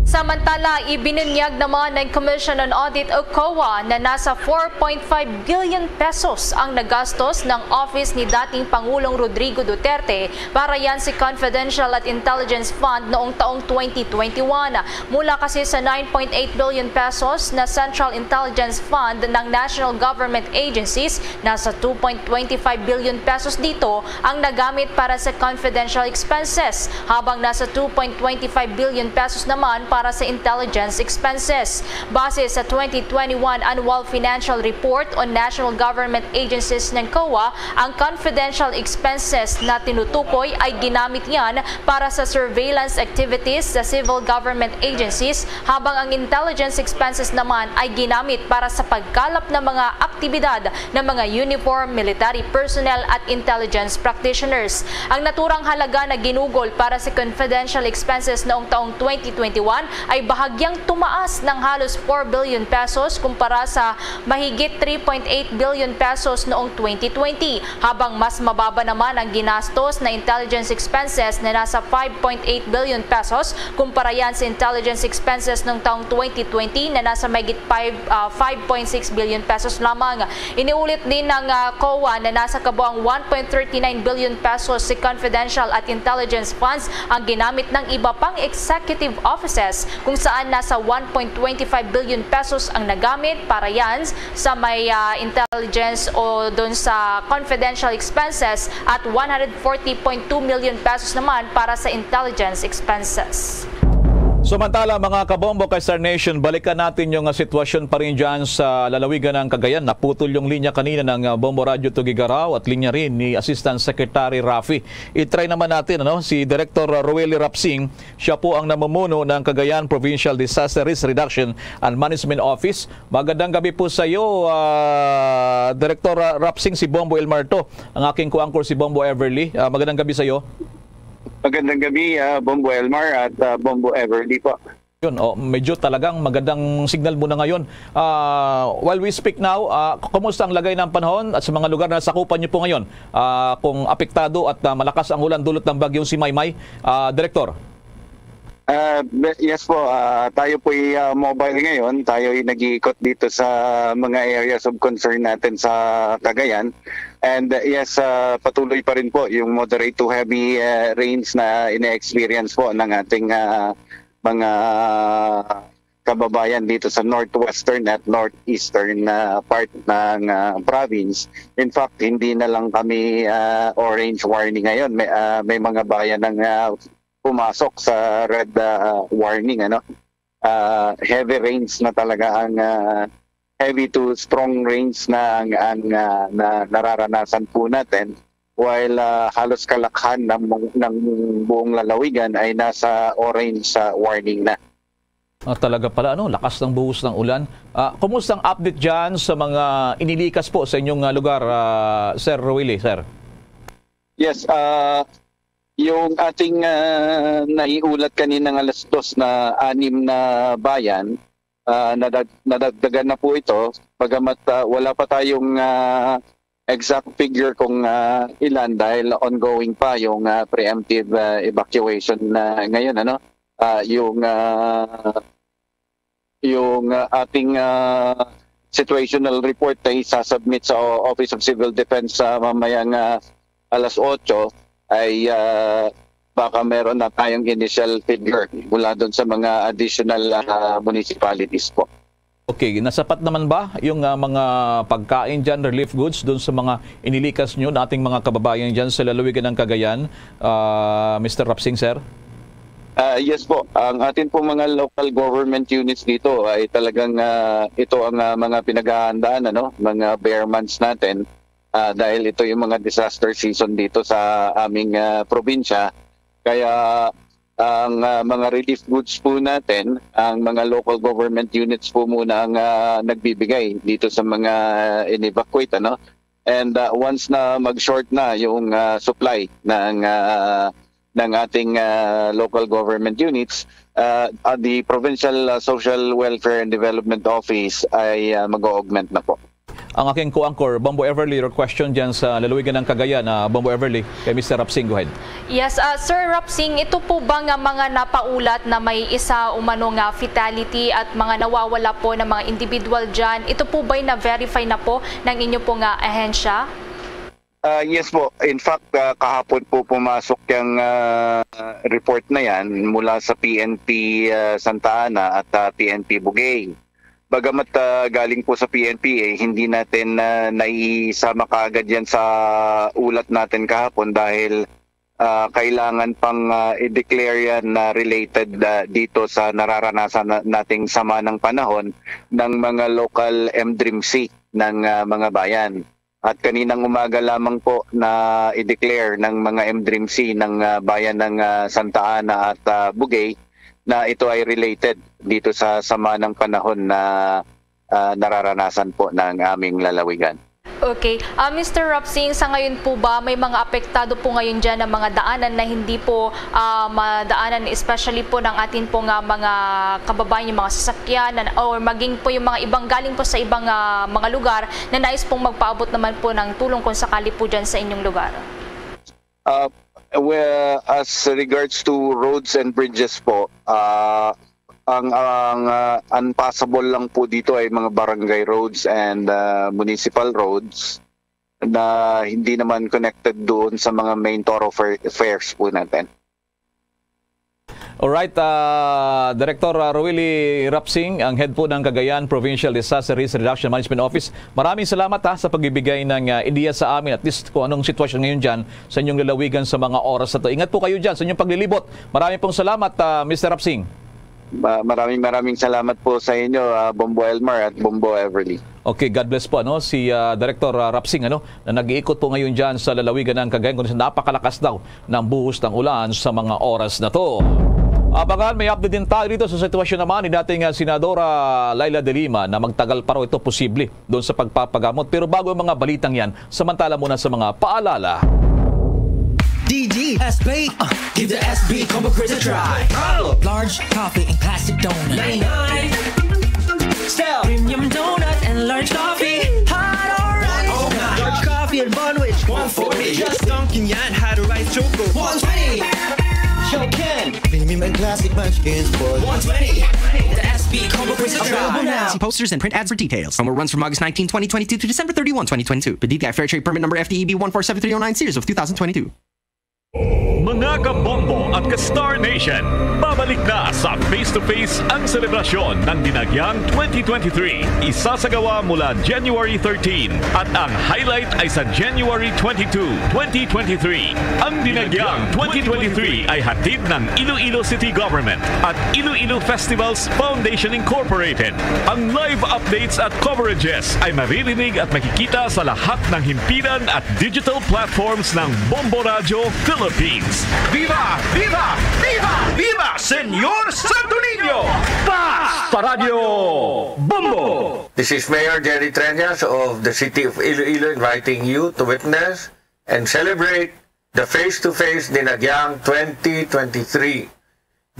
Samantala, ibinunyag naman ng Commission on Audit o COA na nasa four point five billion pesos ang nagastos ng office ni dating Pangulong Rodrigo Duterte para yan si Confidential at Intelligence Fund noong taong twenty twenty-one. Mula kasi sa nine point eight billion pesos na Central Intelligence Fund ng National Government Agencies, nasa two point twenty five billion pesos dito ang nagamit para sa confidential expenses, habang nasa two point twenty five billion pesos naman para sa intelligence expenses. Base sa twenty twenty-one Annual Financial Report on National Government Agencies ng COA, ang confidential expenses na tinutukoy ay ginamit yan para sa surveillance activities sa civil government agencies, habang ang intelligence expenses naman ay ginamit para sa pagkalap ng mga aktibidad ng mga uniform, military personnel at intelligence practitioners. Ang naturang halaga na ginugol para sa confidential expenses noong taong twenty twenty-one ay bahagyang tumaas ng halos four billion pesos kumpara sa mahigit three point eight billion pesos noong twenty twenty, habang mas mababa naman ang ginastos na intelligence expenses na nasa five point eight billion pesos kumpara yan sa intelligence expenses noong taong twenty twenty na nasa mahigit five, ah, five point six billion pesos lamang. Iniulit din ng, ah, COA na nasa kabuang one point thirty nine billion pesos si confidential at intelligence funds ang ginamit ng iba pang executive offices, kung saan nasa one point twenty five billion pesos ang nagamit para yan sa may, ah, intelligence o dun sa confidential expenses at one hundred forty point two million pesos naman para sa intelligence expenses. Samantala, mga kabombo kay Star Nation, balikan natin yung, ah, sitwasyon pa rin dyan sa lalawigan ng Cagayan. Naputol yung linya kanina ng, ah, Bombo Radio Tugigarao at linya rin ni Assistant Secretary Rafi. I-try naman natin, ano, si Director Roel Rapsing. Siya po ang namumuno ng Cagayan Provincial Disaster Risk Reduction and Management Office. Magandang gabi po sa iyo, ah, Director Ra-, Rapsing, si Bombo Elmar to. Ang aking co-anchor si Bombo Everly. Ah, magandang gabi sa iyo. Magandang gabi, ah, Bombo Elmar at, ah, Bombo Everly po. Yun, oh, medyo talagang magandang signal mo na ngayon. Ah, while we speak now, ah, k-, kumusta ang lagay ng panahon at sa mga lugar na nasakupan niyo po ngayon? Ah, kung apektado at, ah, malakas ang ulan dulot ng bagyong si Maymay, ah, Director? Ah, be-, yes po, ah, tayo po'y, ah, mobile ngayon. Tayo'y nag-iikot dito sa mga areas of concern natin sa Cagayan. And, uh, yes, ah, patuloy pa rin po yung moderate to heavy, ah, rains na ine-experience po ng ating, ah, mga kababayan dito sa northwestern at northeastern na part ng, ah, province. In fact, hindi na lang kami, ah, orange warning ngayon. May, ah, may mga bayan ng, ah, pumasok sa red, ah, warning, ano. Ah, heavy rains na talaga ang, ah, heavy to strong rains na ang, ang, ah, na nararanasan po natin, while, ah, halos kalakhan ng, ng buong lalawigan ay nasa orange, ah, warning na. Ah, talaga pala, ano, lakas ng buhos ng ulan. Ah, kumusta ang update dyan sa mga inilikas po sa inyong, ah, lugar, ah, Sir Willie, sir? Yes, ah, yung ating, ah, naiulat kaninang alas dos na anim na bayan, ah, nadag-, nadagdagan na po ito. Bagamat, ah, wala pa tayong, ah, exact figure kung, ah, ilan dahil ongoing pa yung, ah, preemptive, ah, evacuation na ngayon, ano? Ah, yung, ah, yung, ah, ating, ah, situational report ay sasubmit sa O-, Office of Civil Defense sa mamayang, ah, alas otso ay, ah, baka meron na tayong initial figure mula doon sa mga additional, ah, municipalities po. Okay, nasapat naman ba yung, ah, mga pagkain dyan, relief goods, doon sa mga inilikas nyo na ating mga kababayan dyan sa lalawigan ng Cagayan, ah, Mister Rapsing, sir? Ah, yes po, ang atin po mga local government units dito ay talagang, ah, ito ang, ah, mga pinaghahandaan, ano, mga bear months natin, ah, dahil ito yung mga disaster season dito sa aming, ah, probinsya. Kaya ang, ah, mga relief goods po natin, ang mga local government units po muna ang, ah, nagbibigay dito sa mga in-evacuate, ano. And, ah, once na mag-short na yung, ah, supply ng, ah, ng ating, ah, local government units, ah, ah, the Provincial, ah, Social Welfare and Development Office ay, ah, mag-augment na po. Ang aking co-anchor, Bombo Everly, your question dyan sa lalawigan ng Cagayan, ah, Bombo Everly, kay Mister Rapsing. Go ahead. Yes, ah, Sir Rapsing, ito po ba nga mga napaulat na may isa umano nga fatality at mga nawawala po ng mga individual dyan, ito po ba'y na-verify na po ng inyo po nga ahensya? Ah, yes po. In fact, ah, kahapon po pumasok yung, ah, report na yan mula sa P N P, ah, Santa Ana at, ah, P N P Bugey. Bagamat, ah, galing po sa P N P, eh, hindi natin, ah, naiisama kaagad yan sa ulat natin kahapon dahil, ah, kailangan pang, ah, i-declare yan na related, ah, dito sa nararanasan na-, nating sama ng panahon ng mga local M dream C ng, ah, mga bayan. At kaninang umaga lamang po na i-declare ng mga M dream C ng, ah, bayan ng, ah, Santa Ana at, ah, Bugey na ito ay related dito sa sama ng panahon na, ah, nararanasan po ng aming lalawigan. Okay. Ah, Mister Rapsing, sa ngayon po ba may mga apektado po ngayon dyan ng mga daanan na hindi po, ah, madaanan, especially po ng atin po nga mga kababayan, yung mga sasakyan na, or maging po yung mga ibang galing po sa ibang, ah, mga lugar na nais pong magpaabot naman po ng tulong kung sakali po dyan sa inyong lugar? Ah, well, as regards to roads and bridges po, ah, ang, ang, ah, unpassable lang po dito ay mga barangay roads and, ah, municipal roads na hindi naman connected doon sa mga main thoroughfares po natin. Alright, ah, Director, ah, Roelly Rapsing, ang head po ng Cagayan Provincial Disaster Risk Reduction Management Office. Maraming salamat, ha, sa pagbibigay ng, ah, ideya sa amin, at least kung anong sitwasyon ngayon dyan sa inyong lalawigan sa mga oras na to. Ingat po kayo dyan sa inyong paglilibot. Maraming pong salamat, ah, Mister Rapsing. Ma-, maraming, maraming salamat po sa inyo, ah, Bombo Elmar at Bombo Everly. Okay, God bless po, ano, si, ah, Director, ah, Rapsing, ano, na nag-iikot po ngayon dyan sa lalawigan ng Cagayan, kung saan napakalakas daw ng buhos ng ulan sa mga oras na to. Abangan, may update din tayo dito sa sitwasyon naman ni dating, ah, Senadora Leila de Lima na magtagal pa raw ito posible doon sa pagpapagamot. Pero bago ang mga balitang yan, samantala muna sa mga paalala. D D S B. Uh, give the S B Combo Craze a try. Large coffee and classic donut. Ninety-nine. Style. Premium donut and large coffee. Hot or ice. Oh my. Large coffee and bun, which one forty. Just dunking yan, hot or ice choco. One twenty. Show can. Premium Classic Munchkins for one twenty. The S P Combo Quiz Available now. See posters and print ads for details. Promo runs from August nineteen, twenty twenty-two to December thirty-one, twenty twenty-two. P D T I Fair Trade Permit Number F T E B one four seven three oh nine series of two thousand twenty-two. Mga kabombo at ka-Star Nation, babalik na sa Face to Face ang selebrasyon ng Dinagyang twenty twenty-three. Isasagawa mula January thirteen at ang highlight ay sa January twenty-two, twenty twenty-three. Ang Dinagyang twenty twenty-three ay hatid ng Iloilo City Government at Iloilo Festivals Foundation Incorporated. Ang live updates at coverages ay maririnig at makikita sa lahat ng himpilan at digital platforms ng Bombo Radyo Philippines. Viva! Viva! Viva! Viva Senyor Santo Niño! Basta Radyo Bombo! This is Mayor Jerry Treñas of the City of Iloilo inviting you to witness and celebrate the Face to Face Dinagyang twenty twenty-three.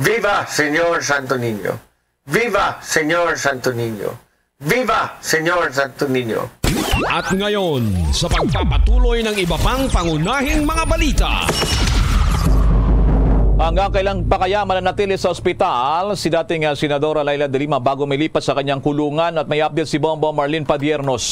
Viva Senyor Santo Niño! Viva Senyor Santo Niño! Viva Senyor Santo Niño! At ngayon, sa pagpapatuloy ng iba pang pangunahing mga balita. Hanggang kailan pa kaya mananatili sa ospital si dating, ah, Senadora Leila de Lima bago may lipat sa kanyang kulungan? At may update si Bombo Marlene Padiernos.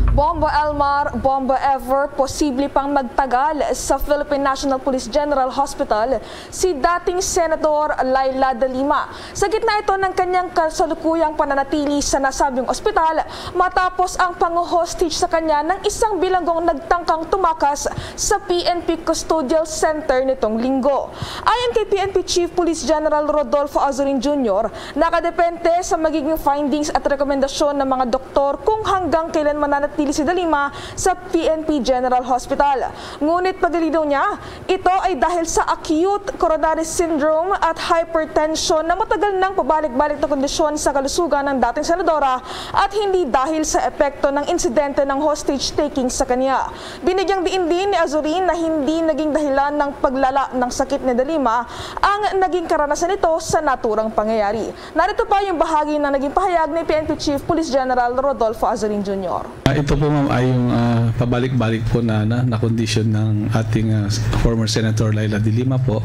Bombo Elmar, Bombo Ever, posible pang magtagal sa Philippine National Police General Hospital si dating Senador Leila de Lima. Sa gitna ito ng kanyang kasalukuyang pananatili sa nasabing ospital matapos ang pango-hostage sa kanya ng isang bilanggong nagtangkang tumakas sa P N P Custodial Center nitong linggo. Ayon kay P N P Chief Police General Rodolfo Azurin Junior, nakadepende sa magiging findings at rekomendasyon ng mga doktor kung hanggang kailan mananatili si De Lima sa P N P General Hospital. Ngunit paglilinaw niya, ito ay dahil sa acute coronary syndrome at hypertension na matagal nang pabalik-balik na kondisyon sa kalusugan ng dating senadora at hindi dahil sa epekto ng insidente ng hostage taking sa kanya. Binigyang diin din ni Azurin na hindi naging dahilan ng paglala ng sakit ni De Lima ang naging karanasan nito sa naturang pangyayari. Narito pa yung bahagi na naging pahayag ni P N P Chief Police General Rodolfo Azurin Junior. Ah, ito po, ma'am, ay yung, ah, pabalik-balik po na, na, na kondisyon ng ating, ah, former Senator Leila de Lima po.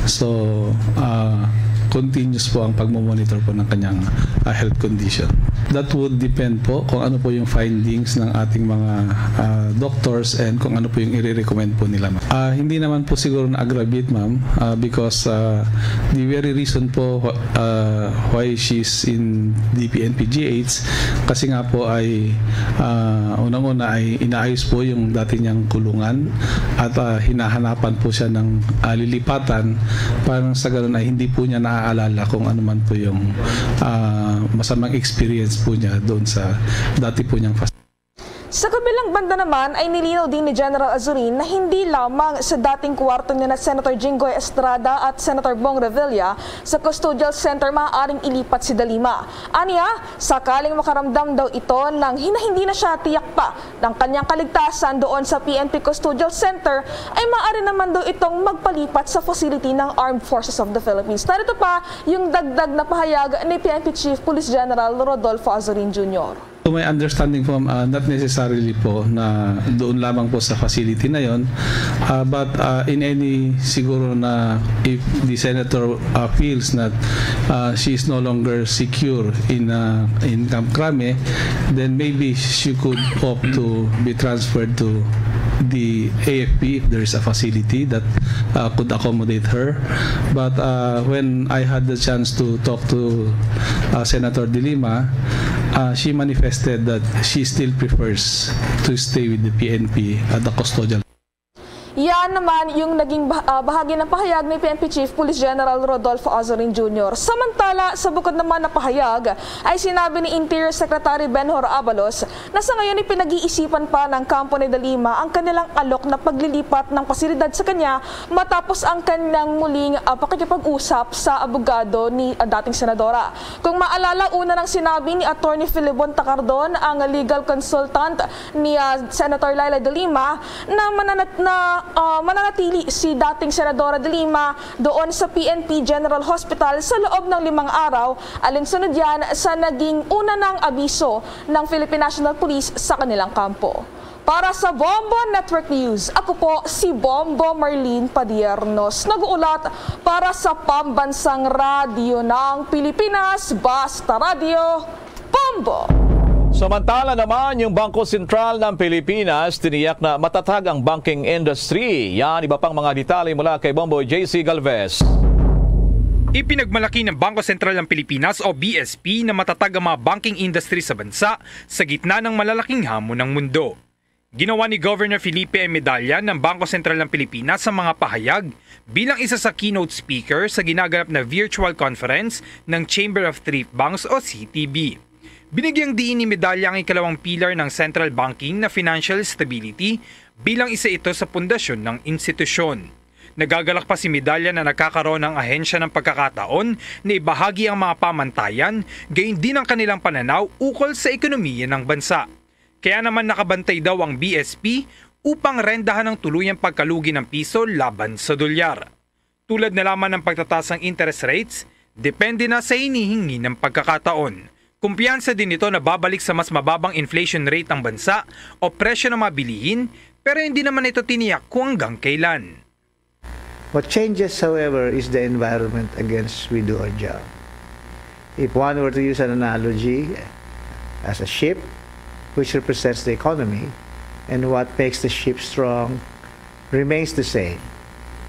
So, ah, continuous po ang pagmomonitor po ng kanyang, ah, health condition. That would depend po kung ano po yung findings ng ating mga, ah, doctors and kung ano po yung i-recommend po nila, ma'am. Ah, hindi naman po siguro na-aggravate, ma'am, ah, because, ah, the very reason po, ah, why she's in the P N P G H, kasi nga po ay, ah, unang-una ay inaayos po yung dati niyang kulungan at, ah, hinahanapan po siya ng, ah, lilipatan para sa ganun ay hindi po niya naaalala kung ano man po yung, ah, masamang experience po niya doon sa dati po niyang fas- Sa kabilang banda naman ay nilinaw din ni General Azurin na hindi lamang sa dating kwarto ni na Senator Jinggoy Estrada at Senator Bong Revilla sa custodial center maaaring ilipat si De Lima. Anya, sakaling makaramdam daw ito ng hinahindi na siya tiyak pa ng kanyang kaligtasan doon sa P N P Custodial Center, ay maaari naman daw itong magpalipat sa facility ng Armed Forces of the Philippines. Narito pa yung dagdag na pahayag ni P N P Chief Police General Rodolfo Azurin Junior. To my understanding po, ah, not necessarily po na doon lamang po sa facility na yon. Ah, but, ah, in any siguro na if the senator, ah, feels that, ah, she is no longer secure in, ah, in Camp Crame, then maybe she could opt to be transferred to the A F P if there is a facility that, ah, could accommodate her. But, ah, when I had the chance to talk to, ah, Senator De Lima, ah, she manifested that she still prefers to stay with the P N P at the custodial. Yan naman yung naging bah- ah, bahagi ng pahayag ni P N P Chief Police General Rodolfo Azorin Junior. Samantala, sa bukod naman na pahayag, ay sinabi ni Interior Secretary Benhur Abalos na sa ngayon ay pinag-iisipan pa ng kampo ni De Lima ang kanilang alok na paglilipat ng pasilidad sa kanya matapos ang kanyang muling, ah, pakikipag-usap sa abogado ni, ah, dating senadora. Kung maalala, una nang sinabi ni Attorney Filibon Tacardon, ang legal consultant ni, ah, Senator Leila De Lima, na mananat-, na, ah, mananatili si dating Senadora De Lima doon sa P N P General Hospital sa loob ng limang araw, alinsunod yan sa naging una nang abiso ng Philippine National Police sa kanilang kampo. Para sa Bombo Network News, ako po si Bombo Marlene Padiernos, nag-uulat para sa Pambansang Radyo ng Pilipinas, Basta Radyo, Bombo! Samantala naman, yung Bangko Sentral ng Pilipinas tiniyak na matatag ang banking industry. Yan, iba pang mga detalye mula kay Bombo J C Galvez. Ipinagmalaki ng Bangko Sentral ng Pilipinas o B S P na matatag ang mga banking industry sa bansa sa gitna ng malalaking hamon ng mundo. Ginawa ni Governor Felipe M. Medalla ng Bangko Sentral ng Pilipinas ang mga pahayag bilang isa sa keynote speaker sa ginaganap na virtual conference ng Chamber of Thrift Banks o C T B. Binigyang diin ni Medalla ang ikalawang pilar ng central banking na financial stability bilang isa ito sa pundasyon ng institusyon. Nagagalak pa si Medalla na nagkakaroon ng ahensya ng pagkakataon na ibahagi ang mga pamantayan, gayon din ang kanilang pananaw ukol sa ekonomiya ng bansa. Kaya naman nakabantay daw ang B S P upang rendahan ang tuluyang pagkalugi ng piso laban sa dolyar. Tulad na lamang ng pagtataas ng interest rates, depende na sa hinihingi ng pagkakataon. Kumpiyansa din ito na babalik sa mas mababang inflation rate ang bansa o presyo ng mga bilihin, pero hindi naman ito tiniyak kung hanggang kailan. What changes, however, is the environment against we do our job. If one were to use an analogy, as a ship, which represents the economy, and what makes the ship strong remains the same.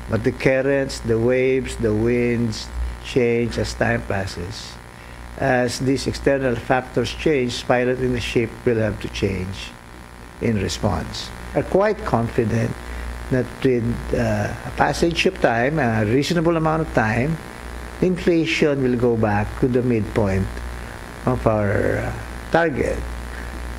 But the currents, the waves, the winds change as time passes. As these external factors change, piloting the ship will have to change in response. Are quite confident that with uh, a passage of time, a reasonable amount of time, inflation will go back to the midpoint of our uh, target.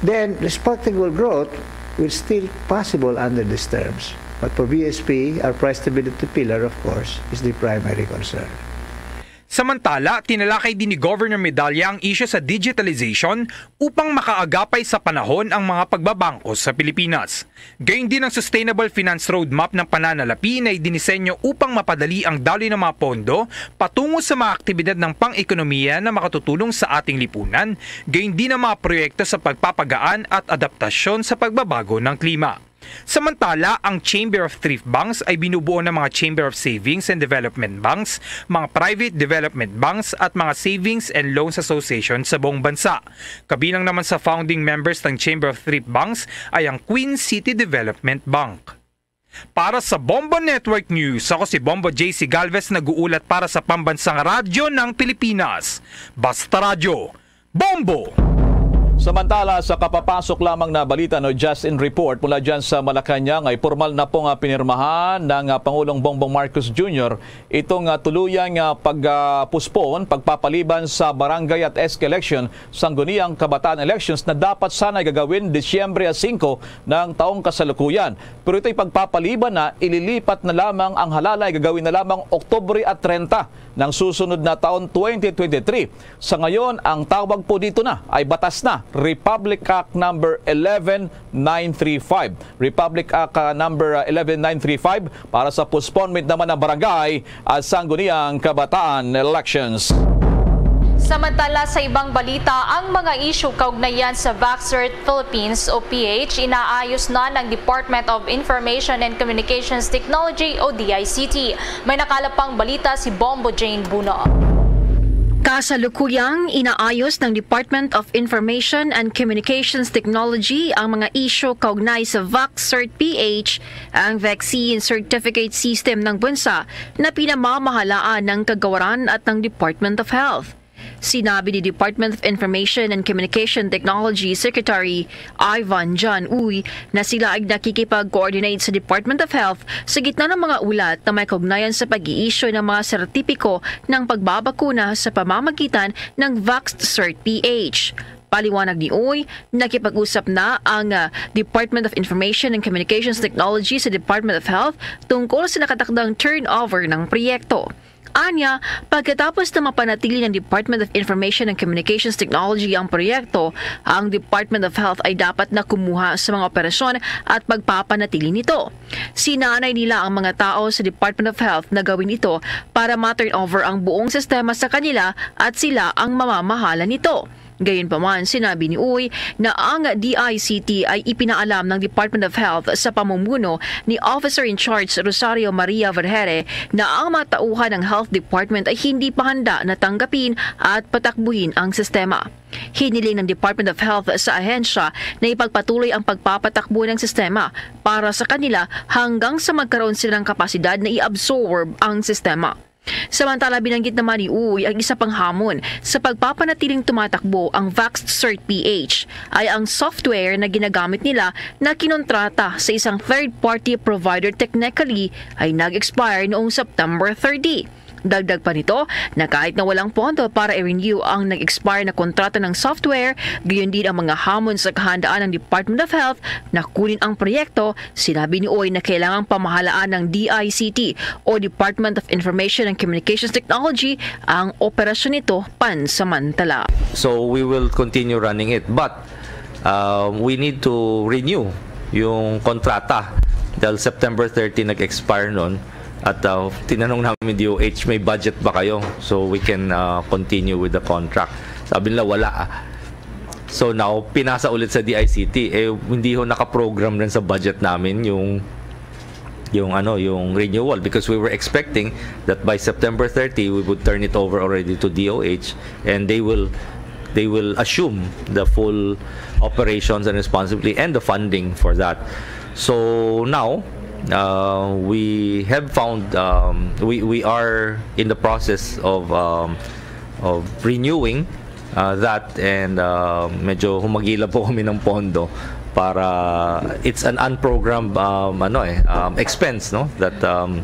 Then respectable growth will still possible under these terms. But for B S P, our price stability pillar, of course, is the primary concern. Samantala, tinalakay din ni Governor Medalla ang isyu sa digitalization upang makaagapay sa panahon ang mga pagbabangko sa Pilipinas. Gayon din ang Sustainable Finance Roadmap ng pananalapi na idinisenyo upang mapadali ang daloy ng mga pondo patungo sa mga aktibidad ng pang-ekonomiya na makatutulong sa ating lipunan, gayon din ang mga proyekto sa pagpapagaan at adaptasyon sa pagbabago ng klima. Samantala, ang Chamber of Thrift Banks ay binubuo ng mga Chamber of Savings and Development Banks, mga Private Development Banks, at mga Savings and Loans Association sa buong bansa. Kabilang naman sa founding members ng Chamber of Thrift Banks ay ang Queen City Development Bank. Para sa Bombo Network News, ako si Bombo J C Galvez, nag-uulat para sa Pambansang Radyo ng Pilipinas, Basta Radyo, Bombo! Samantala, sa kapapasok lamang na balita, no, just in report mula dyan sa Malacañang, ay pormal na pong ah, pinirmahan ng ah, Pangulong Bongbong Marcos Junior itong ah, tuluyang ah, pag-postpone, pagpapaliban sa barangay at S K election, sangguniang kabataan elections na dapat sana gagawin Disyembre singko ng taong kasalukuyan. Pero ito'y pagpapaliban na, ililipat na lamang ang halala ay gagawin na lamang Oktubre at treinta ng susunod na taon, twenty twenty-three. Sa ngayon, ang tawag po dito na ay batas na, Republic Act number eleven nine three five. Republic Act ah, number ah, eleven nine three five para sa postponement naman ng barangay at sangguniang kabataan elections. Samantala, sa ibang balita, ang mga isyu kaugnayan sa Vaxert Philippines o P H inaayos na ng Department of Information and Communications Technology o D I C T. May nakalap pang balita si Bombo Jane Buno. Kasalukuyang inaayos ng Department of Information and Communications Technology ang mga isyu kaugnay sa Vaxert P H, ang vaccine certificate system ng bansa na pinamamahalaan ng Kagawaran at ng Department of Health. Sinabi ni Department of Information and Communication Technology Secretary Ivan John Uy na sila ay nakikipag-coordinate sa Department of Health sa gitna ng mga ulat na may kaugnayan sa pag-i-issue ng mga sertipiko ng pagbabakuna sa pamamagitan ng VaxCert P H. Paliwanag ni Uy, nakipag-usap na ang ah, Department of Information and Communications Technology sa Department of Health tungkol sa nakatakdang turnover ng proyekto. Anya, pagkatapos na mapanatili ng Department of Information and Communications Technology ang proyekto, ang Department of Health ay dapat na kumuha sa mga operasyon at pagpapanatili nito. Sinanay nila ang mga tao sa Department of Health na gawin ito para ma-turn over ang buong sistema sa kanila at sila ang mamamahala nito. Gayunpaman, sinabi ni Uy na ang D I C T ay ipinaalam ng Department of Health sa pamumuno ni Officer in Charge Rosario Maria Vergere na ang mga tauhan ng Health Department ay hindi pa handa na tanggapin at patakbuhin ang sistema. Hiniling ng Department of Health sa ahensya na ipagpatuloy ang pagpapatakbo ng sistema para sa kanila hanggang sa magkaroon sila ng kapasidad na i-absorb ang sistema. Samantala, binanggit naman ni Uy ang isa pang hamon sa pagpapanatiling tumatakbo ang Vaxcert P H ay ang software na ginagamit nila na kinontrata sa isang third-party provider technically ay nag-expire noong September thirty. Dagdag pa nito na kahit na walang pondo para i-renew ang nag-expire na kontrata ng software, gayon din ang mga hamon sa kahandaan ng Department of Health na kunin ang proyekto. Sinabi ni Uy na kailangang pamahalaan ng D I C T o Department of Information and Communications Technology ang operasyon nito pansamantala. So we will continue running it. But um, we need to renew yung kontrata dahil September thirty nag-expire nun. At uh, tinanong namin D O H, may budget ba kayo so we can uh, continue with the contract? Sabi nila, wala. Ah. So now, pinasa ulit sa D I C T, eh, hindi ho nakaprogram rin sa budget namin yung yung ano yung renewal because we were expecting that by September thirty we would turn it over already to D O H and they will they will assume the full operations and responsibility and the funding for that. So now uh, we have found um, we we are in the process of um, of renewing uh, that and uh, medyo humagila po kami ng pondo para it's an unprogrammed um, ano eh um, expense no that um,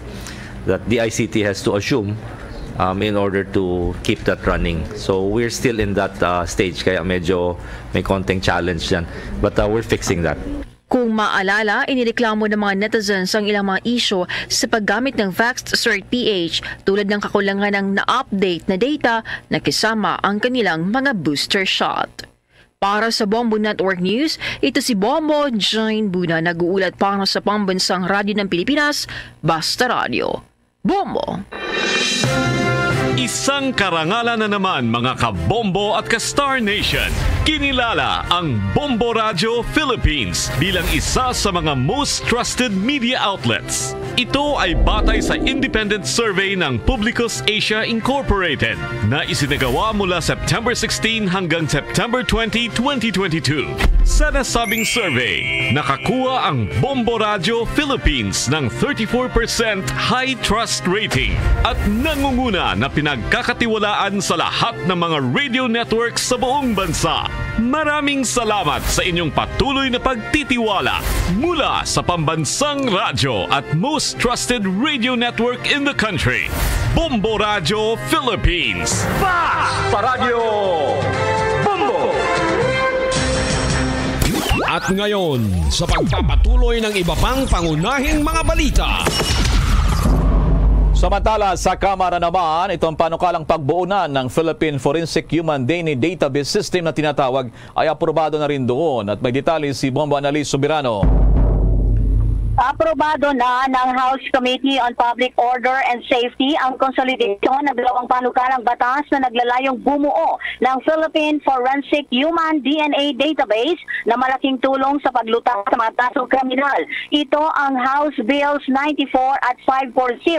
that D I C T has to assume um, in order to keep that running. So we're still in that uh, stage kaya medyo may konting challenge yan. But uh, we're fixing that. Kung maalala, inireklamo ng mga netizens ang ilang mga isyu sa paggamit ng Vaxcert P H tulad ng kakulangan ng na-update na data na kasama ang kanilang mga booster shot. Para sa Bombo Network News, ito si Bombo Jane Buna, nag-uulat para sa Pambansang Radyo ng Pilipinas, Basta Radyo. Bombo! Isang karangalan na naman, mga kabombo at ka-Star Nation. Kinilala ang Bombo Radio Philippines bilang isa sa mga most trusted media outlets. Ito ay batay sa independent survey ng Publicus Asia Incorporated na isinagawa mula September sixteen hanggang September twenty, twenty twenty-two. Sa nasabing survey, nakakuha ang Bombo Radio Philippines ng thirty-four percent high trust rating at nangunguna na pinagkakatiwalaan sa lahat ng mga radio networks sa buong bansa. Maraming salamat sa inyong patuloy na pagtitiwala mula sa pambansang radyo at most trusted radio network in the country, Bombo Radio Philippines. Ba! Paradyo! Bombo! At ngayon, sa pagpapatuloy ng iba pang pangunahing mga balita. Samantala, sa Kamara naman, itong panukalang pagbuunan ng Philippine Forensic Human D N A Database System na tinatawag ay aprobado na rin doon. At may detalye si Bombo Annalise Soberano. Aprobado na ng House Committee on Public Order and Safety ang konsolidasyon ng dalawang panukalang batas na naglalayong bumuo ng Philippine Forensic Human D N A Database na malaking tulong sa paglutas sa mga kasong kriminal. Ito ang House Bills ninety-four at five forty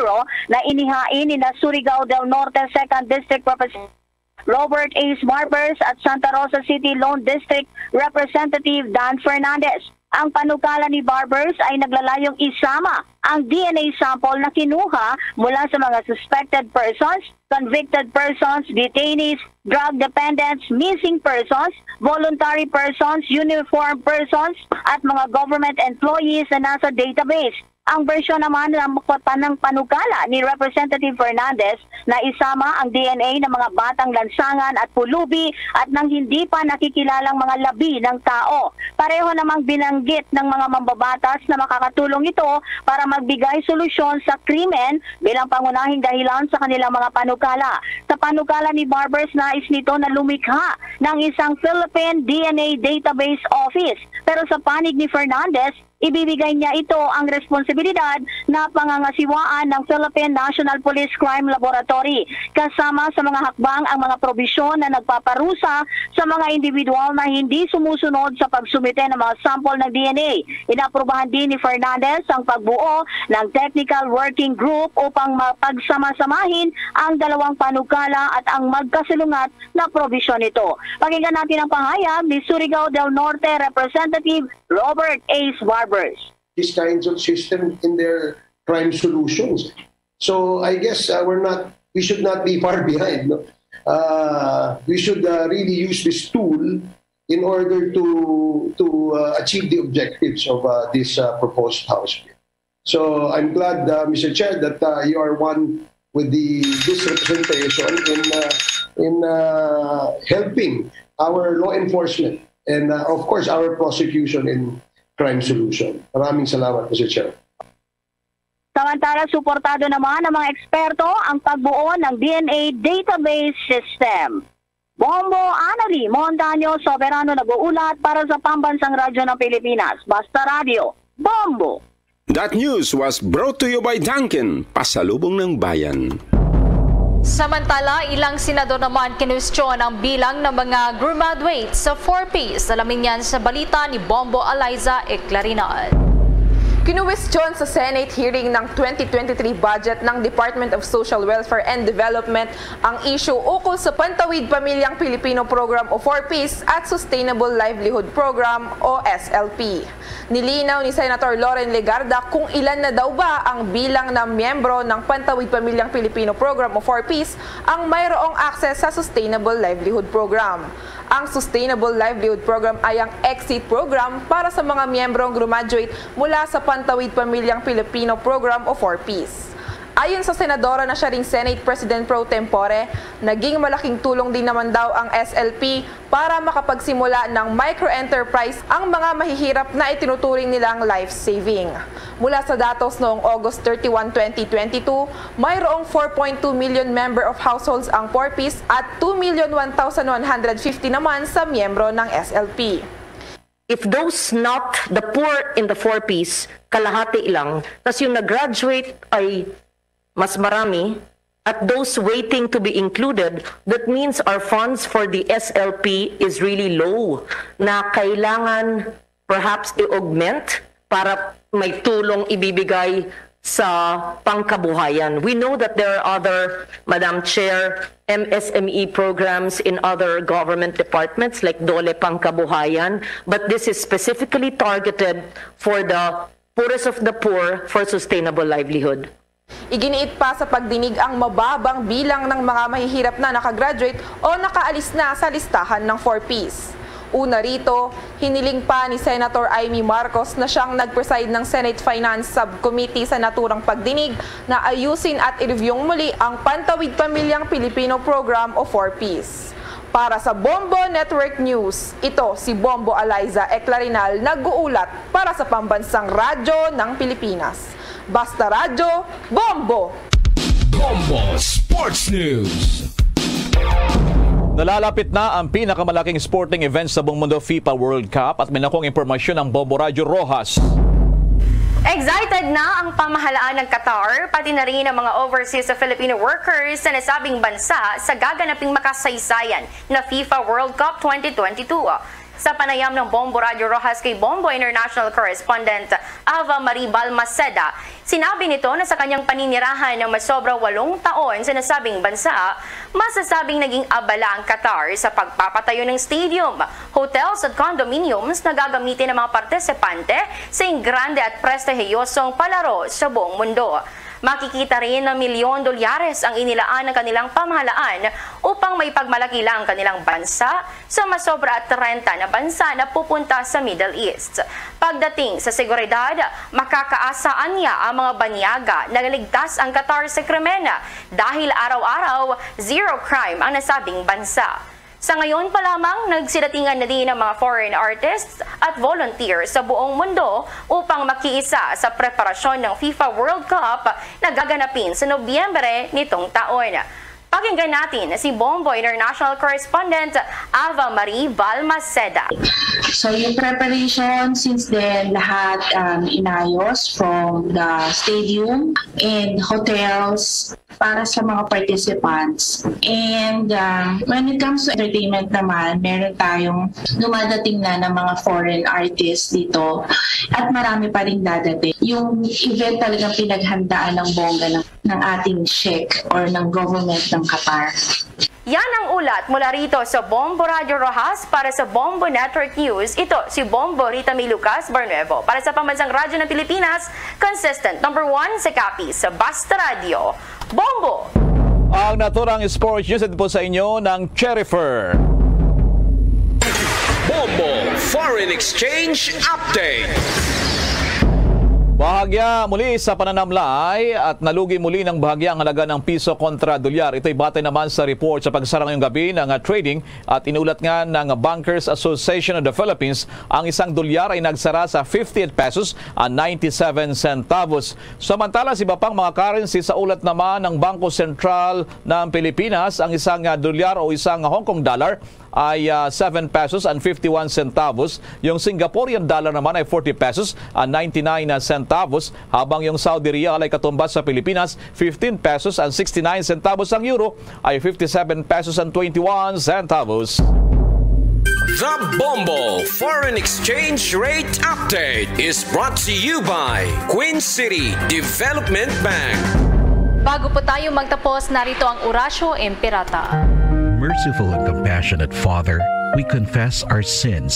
na inihain ni na Surigao del Norte Second District Representative Robert Ace Barbers at Santa Rosa City Lone District Representative Dan Fernandez. Ang panukala ni Barbers ay naglalayong isama ang D N A sample na kinuha mula sa mga suspected persons, convicted persons, detainees, drug dependents, missing persons, voluntary persons, uniformed persons, at mga government employees na nasa database. Ang bersyon naman ng panang panukala ni Representative Fernandez na isama ang D N A ng mga batang lansangan at pulubi at ng hindi pa nakikilalang mga labi ng tao. Pareho namang binanggit ng mga mambabatas na makakatulong ito para magbigay solusyon sa krimen bilang pangunahing dahilan sa kanilang mga panukala. Sa panukala ni Barbers, nais nito na lumikha ng isang Philippine D N A Database Office. Pero sa panig ni Fernandez, Ibibigay niya ito ang responsibilidad na pangangasiwaan ng Philippine National Police Crime Laboratory, kasama sa mga hakbang ang mga probisyon na nagpaparusa sa mga individual na hindi sumusunod sa pagsumite ng mga sample ng D N A. Inaprubahan din ni Fernandez ang pagbuo ng technical working group upang mapagsama-samahin ang dalawang panukala at ang magkasulungat na probisyon nito. Pakinggan natin ang pahayag ni Surigao del Norte Representative Robert Ace Barbers. These kinds of system in their crime solutions. So I guess, uh, we're not, we should not be far behind. No? Uh, we should, uh, really use this tool in order to to uh, achieve the objectives of, uh, this, uh, proposed House bill. So I'm glad, uh, Mister Chair, that, uh, you are one with the this representation in, uh, in uh, helping our law enforcement and, uh, of course, our prosecution in crime solution. Maraming salamat, Mister Chair. Samantala, suportado naman ng mga eksperto ang pagbuo ng D N A database system. Bombo Anali Montaño, Soberano nag-uulat para sa Pambansang Radyo ng Pilipinas, Basta Radyo, Bombo! That news was brought to you by Dunkin, pasalubong ng bayan. Samantala, ilang senador naman kinwestiyon ang bilang ng mga graduate sa four Ps. Alamin yan sa balita ni Bombo Eliza Eclarinal. Kinuwestiyon sa Senate hearing ng twenty twenty-three budget ng Department of Social Welfare and Development ang issue ukol sa Pantawid Pamilyang Pilipino Program o four Ps at Sustainable Livelihood Program o S L P. Nilinaw ni Senator Loren Legarda kung ilan na daw ba ang bilang na miyembro ng Pantawid Pamilyang Pilipino Program o four Ps ang mayroong access sa Sustainable Livelihood Program. Ang Sustainable Livelihood Program ay ang exit program para sa mga miyembrong graduate mula sa Pantawid Pamilyang Pilipino Program o four Ps. Ayon sa senadora na siya ring Senate President pro tempore, naging malaking tulong din naman daw ang S L P para makapagsimula ng micro-enterprise ang mga mahihirap na itinuturing nilang life-saving. Mula sa datos noong August thirty-one, twenty twenty-two, mayroong four point two million member of households ang four Ps at two million one thousand one hundred fifty naman sa miyembro ng S L P. If those not the poor in the four Ps, kalahati lang, tas yung nag-graduate ay mas marami, at those waiting to be included, that means our funds for the S L P is really low, na kailangan perhaps i-augment para may tulong ibibigay sa pangkabuhayan. We know that there are other, Madam Chair, M S M E programs in other government departments like DOLE Pangkabuhayan, but this is specifically targeted for the poorest of the poor for sustainable livelihood. Iginiit pa sa pagdinig ang mababang bilang ng mga mahihirap na nakagraduate o nakaalis na sa listahan ng four Ps. Una rito, hiniling pa ni Senator Imee Marcos na siyang nag-preside ng Senate Finance Subcommittee sa naturang pagdinig na ayusin at i-reviewng muli ang Pantawid Pamilyang Pilipino Program o four Ps. Para sa Bombo Network News, ito si Bombo Eliza Eclarinal nag-uulat para sa Pambansang Radyo ng Pilipinas. Basta Radyo, Bombo! Bombo Sports News. Nalalapit na ang pinakamalaking sporting event sa buong mundo, FIFA World Cup, at may nakuhang impormasyon ang Bombo Radyo Roxas. Excited na ang pamahalaan ng Qatar, pati na rin ang mga overseas Filipino workers sa nasabing bansa sa gaganaping makasaysayan na FIFA World Cup twenty twenty-two. Sa panayam ng Bombo Radyo Roxas kay Bombo International Correspondent Ava Marie Balmaceda, sinabi nito na sa kanyang paninirahan ng masobra walong taon sa nasabing bansa, masasabing naging abala ang Qatar sa pagpapatayo ng stadium, hotels at condominiums na gagamitin ng mga partisipante sa ingrande at prestihiyosong palaro sa buong mundo. Makikita rin na milyon dolyares ang inilaan ng kanilang pamahalaan upang maipagmalaki lang ang kanilang bansa sa masobra at trenta na bansa na pupunta sa Middle East. Pagdating sa seguridad, makakaasa anya ang mga banyaga na ligtas ang Qatar sa krimen dahil araw-araw zero crime ang nasabing bansa. Sa ngayon pa lamang, nagsidatingan na din ang mga foreign artists at volunteers sa buong mundo upang makiisa sa preparasyon ng FIFA World Cup na gaganapin sa Nobyembre nitong taon. Pakinggan natin si Bombo International Correspondent Ava Marie Balmaceda. So, yung preparation, since then, lahat, um, inayos from the stadium and hotels para sa mga participants. And, um, when it comes to entertainment naman, meron tayong dumadating na ng mga foreign artists dito at marami pa rin dadating. Yung event talagang pinaghandaan ng bongga ng, ng ating sheik or ng government ng Qatar. Yan ang ulat mula rito sa Bombo Radyo Roxas. Para sa Bombo Network News, ito si Bombo Rita May Lucas Barnuevo. Para sa Pambansang Radyo ng Pilipinas, consistent number one sa Capiz, Basta Radyo, Bombo! Ang naturang sports news po sa inyo ng Cherifer. Bombo Foreign Exchange Update. Bahagya muli sa pananamlay at nalugi muli ng bahagya ang halaga ng piso kontra dolyar. Ito'y batay naman sa report sa pagsara ngayong gabi ng, ah, trading at inulat nga ng Bankers Association of the Philippines, ang isang dolyar ay nagsara sa fifty-eight pesos and ninety-seven centavos. Samantala, sa iba pang mga currency, sa ulat naman ng Bangko Sentral ng Pilipinas, ang isang, ah, dolyar o isang Hong Kong dollar ay, ah, seven pesos and fifty-one centavos. Yung Singaporean dollar naman ay forty pesos and ninety-nine centavos, habang yung Saudi riyal ay katumbas sa Pilipinas, fifteen pesos and sixty-nine centavos. Ang euro ay fifty-seven pesos and twenty-one centavos. The Bombo Foreign Exchange Rate Update is brought to you by Queen City Development Bank. Bago po tayo magtapos, narito ang Orasyo Imperata. Merciful and compassionate Father, we confess our sins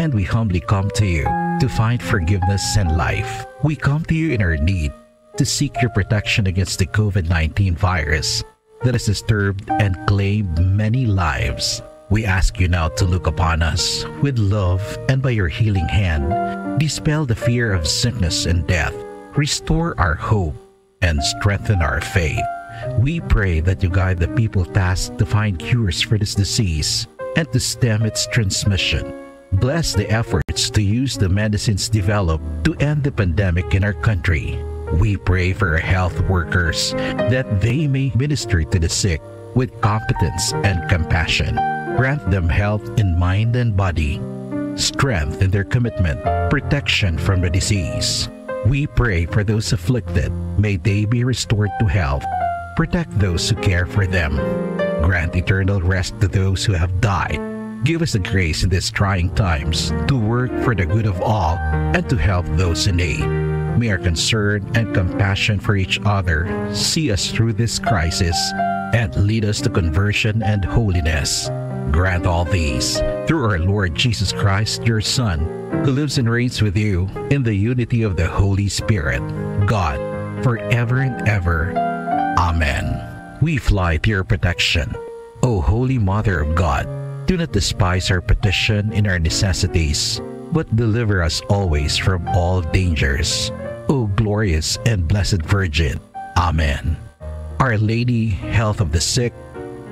and we humbly come to you to find forgiveness and life. We come to you in our need to seek your protection against the COVID nineteen virus that has disturbed and claimed many lives. We ask you now to look upon us with love and by your healing hand, dispel the fear of sickness and death, restore our hope, and strengthen our faith. We pray that you guide the people tasked to find cures for this disease and to stem its transmission. Bless the efforts to use the medicines developed to end the pandemic in our country. We pray for our health workers that they may minister to the sick with competence and compassion. Grant them health in mind and body, strength in their commitment, protection from the disease. We pray for those afflicted. May they be restored to health. Protect those who care for them. Grant eternal rest to those who have died. Give us the grace in these trying times to work for the good of all and to help those in need. May our concern and compassion for each other see us through this crisis and lead us to conversion and holiness. Grant all these through our Lord Jesus Christ, your Son, who lives and reigns with you in the unity of the Holy Spirit, God, forever and ever. Amen. We fly to your protection, O Holy Mother of God. Do not despise our petition in our necessities, but deliver us always from all dangers, O glorious and blessed Virgin. Amen. Our Lady, Health of the Sick,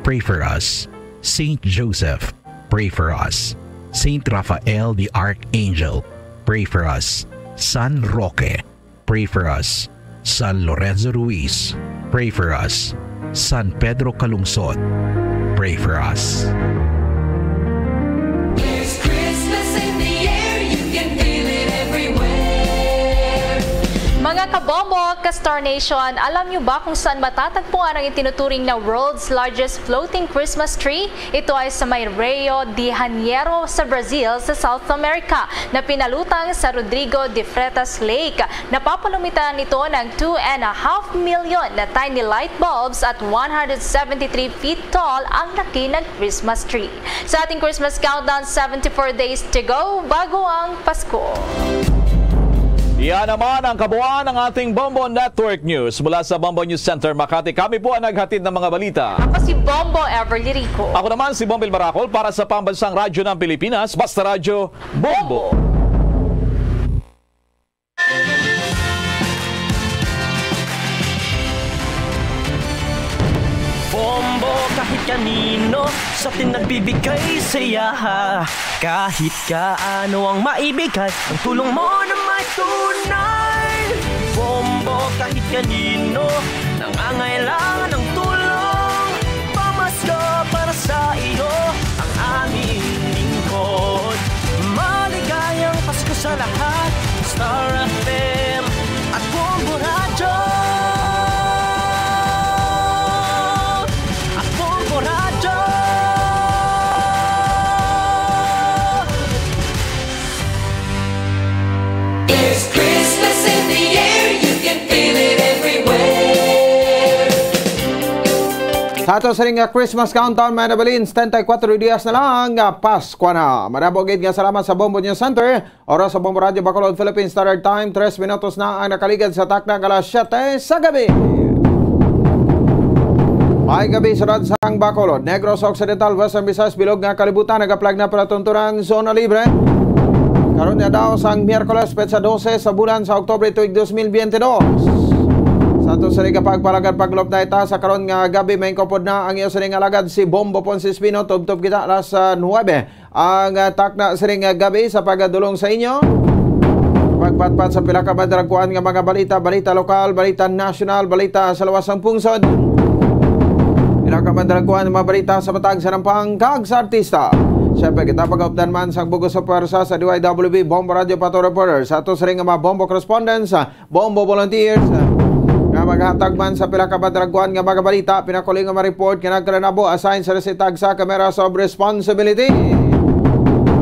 pray for us. Saint Joseph, pray for us. Saint Raphael the Archangel, pray for us. San Roque, pray for us. San Lorenzo Ruiz, pray for us. San Pedro Calungsod, pray for us. There's Christmas in the air, you can feel it everywhere. Mga kabombo, ka-Star Nation, alam niyo ba kung saan matatagpuan ang itinuturing na world's largest floating Christmas tree? Ito ay sa may Rio de Janeiro sa Brazil, sa South America, na pinalutang sa Rodrigo de Freitas Lake. Napapalumitan ito ng two and a half million na tiny light bulbs at one hundred seventy-three feet tall ang laki ng Christmas tree. Sa ating Christmas countdown, seventy-four days to go bago ang Pasko. Yan naman ang kabuuan ng ating Bombo Network News. Mula sa Bombo News Center Makati, kami po ang naghatid ng mga balita. Ako si Bombo Everly Rico. Ako naman si Bombil Maracol para sa Pambansang Radyo ng Pilipinas, Basta Radyo, Bombo. Bombo kahit kanino, sa atin nagbibigay saya. Kahit kaano ang maibigay, ang tulong mo na may tunay. Bombo kahit kanino, nangangailangan ng tulong. Star F M at Bombo Radyo. At Bombo Radyo. There's Christmas in the air, you can feel it everywhere. Sa ato sining nga Christmas countdown, mga nabalin, setenta y cuatro dias na lang, ah, Paskwa na. Madamo gid nga salamat sa Bombo News Center. Oras sa Bombo Radyo Bacolod, Philippine Standard Time, tres minutos na ang nakaligad sa takna nga alas siyete sa gabi. May gabi sa Ransang Bacolod, Negros Occidental, Western Visayas, bilog nga kalibutan, nagaplag na palatuntunan, zona libre. Karon nga daw sang Miyerkules, petsa dose sa bulan sa Oktubre, tuig dos mil biyente dos. Sa ato sa liga pagpalagad, paglob na ita sa karon nga gabi, may kopod na ang iyo sining alagad si Bombo Ponce Espino, tubtob kita alas, ah, nuwebe. Ang, ah, takna sining, ah, gabi sa pagadulong sa inyo. Pagpatpat sa pila ka madalagkuan nga mga balita, balita lokal, balita nasyonal, balita sa lawas sang pungsod. Pila ka madalagkuan nga mga balita sa matag, sa nampang, kag sa artista. Siyempre, kita pagaupdan man sang bug-os sa pwersa sa D Y W B Bombo Radio Pato Reporter, sa ato sining nga mga Bombo correspondents, ah, Bombo Volunteers, ah, nga maghatag man sa pila ka madalagkuan nga mga balita, pinakuli nga ma-report nga nagkalanabo, assign sa resitag sa Cameras of Responsibility.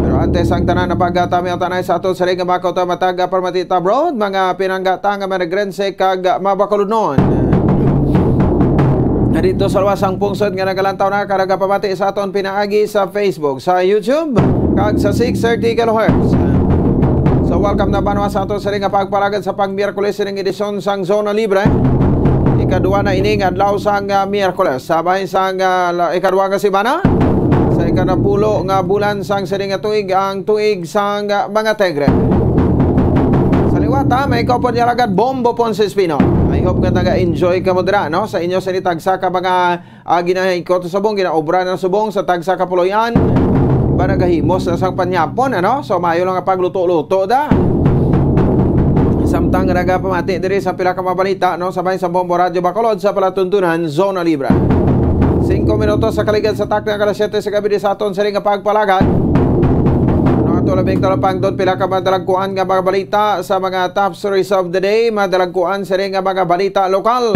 Pero antes ang tanan, napagkatami ang tanay sa ato sa ring nga mga kauta, matag, ah, permati ta abroad, mga pinanggata nga mga Negrense kag, ah, mga Bacolodnon. Nga dito sa luwas ang pungsod nga nagalantaw na, kag nagapamati sa aton pinaagi sa Facebook, sa YouTube, kag sa six thirty kilohertz. So, welcome na banwa sa ato sa ring nga pagpalagad sa pang-Miyerkules sining edisyon sang Zona Libre. Ikadua na ini nga adlaw sang, ah, Miyerkules. Sa bahin sang, ah, la-, ikadua nga semana, sa ikanapulo nga bulan sang sining nga tuig, ang tuig sang, ah, mga Tigre. Sa liwat, ha, may kaupod niya ragad, Bombo Ponce Espino. I hope nga taga-enjoy ka mo dira, no? Sa inyo sa nitagsa ka mga, ah, ginaikot sa subong, ginaobra ng subong sa tagsa ka puloy-an. Ba nagahimos na sang panyapon, ano? So, mayo lang nga pagluto-luto da. Samtang nagapamati diri sa pila ka mga balita, no? Sa bahin sa Bombo Radyo Bacolod sa palatuntunan, Zona Libre. Singko minutos sa kaligad sa takna nga alas siyete sa gabi di sa aton sining nga pagpalagad. No, ato labing talapangdon pila ka madalagkuan nga mga balita sa mga top stories of the day, madalagkuan sining nga mga balita lokal.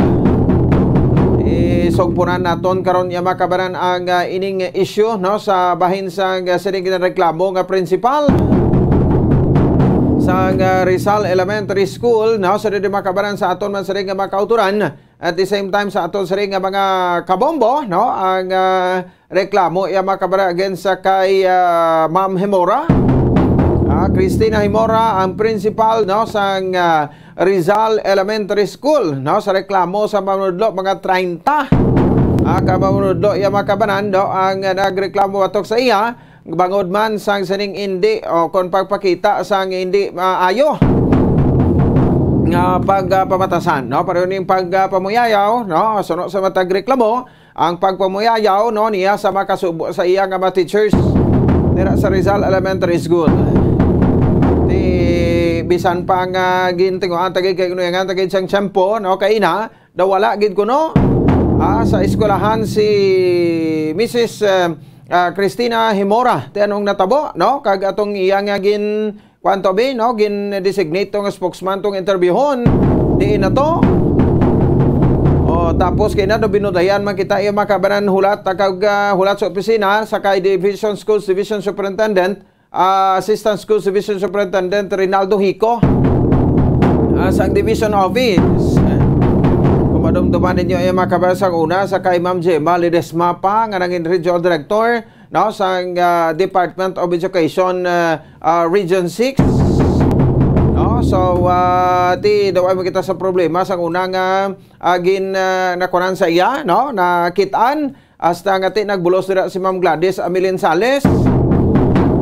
Isugpunan naton karon nga makabanan ang, ah, ining issue, no, sa bahin sang, ah, sining ginareklamo nga principal sang, ah, Rizal Elementary School, no, sa didi makabanan sa aton man sining nga mga kauturan. At the same time, sa aton sining nga mga kabombo, no, ang, ah, reklamo iya makabanan against sa kay, ah, Ma'am Himora. Ah, Christina Himora, ang principal, no, sang, ah, Rizal Elementary School, no, sa reklamo sa manunodlo, mga treinta. Ah, ka manunodlo iya makabanan, no, ang, ah, nagreklamo batok sa iya, bangod man sang sining indi o kon pagpakita sang indi maayo nga pagpamatasan, no? Pareho ning pagpamuyayaw, no? Suno sa matag reklamo, ang pagpamuyayaw, no, niya sa makasubo sa iya nga mga teachers dira sa Rizal Elementary School. Ti bisan pa nga gintinguhan ta gid kay inuyangan ta gid sang tiyempo, no, kay ina, daw wala gid kuno, ah, sa eskwelahan si Missus, eh, ah, Christina Himora. Ti anong natabo, no? Kag atong iya nga gin, kuwan to, bi, no? Gin-designate tong spokesman tong interviewhon. Diin na to. O, tapos kay na do binudayan man kita iya makabanan hulat, kag, ah, hulat sa opisina sa kay Division Schools Division Superintendent, ah, Assistant Schools Division Superintendent Rinaldo Hico, ah, sang Division Office. Kung madumduman ninyo, ay makabasa sang una sa kay Ma'am Gemma Ledesma pa, nga nangin Regional Director, no, sang, ah, Department of Education, ah, ah, Region six. No? So, ah, ti, daw ay makita sa problema sang una nga, ah, gin, ah, nakunan sa iya, no? Nakitaan. Hasta nga ti nagbulos dira si Ma'am Gladys Amelin Sales.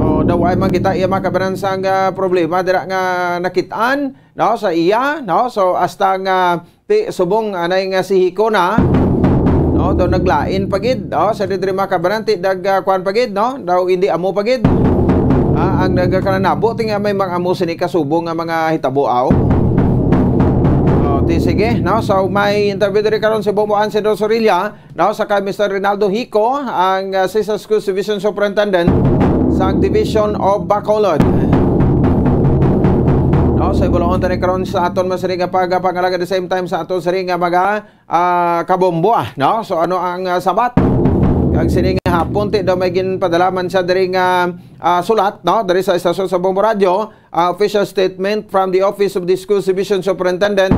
O, daw ay man kita iya makabanan sang, ah, problema dira nga nakit-an, no, sa iya, no? So, hasta nga ti subong anay nga si Hiko na, no, daw naglain pa gid, no? Sa diri makabanan ti dag, ah, kuan pa gid, no? Daw hindi amo pa gid. Ah, ang nagakalanabo ti nga may mga amo sini kasubong nga mga hitabo, aw. O, ti sige, no? So, may interview diri karon si Bombo Anse Sorilla, no, sa kay Mister Rinaldo Hico, ang, ah, Assistant Schools Division Superintendent sa Division of Bacolod. No, sa Kulahon tani karon sa aton man sini nga pagpangalagad, the same time sa aton sini nga mga, ah, kabombo, ah, no? So, ano ang, ah, sabat? Kag sini nga hapon, ti daw may ginpadala man siya diri nga, ah, sulat, no? Diri sa istasyon sa Bombo Radyo, ah, official statement from the Office of the Schools Division Superintendent,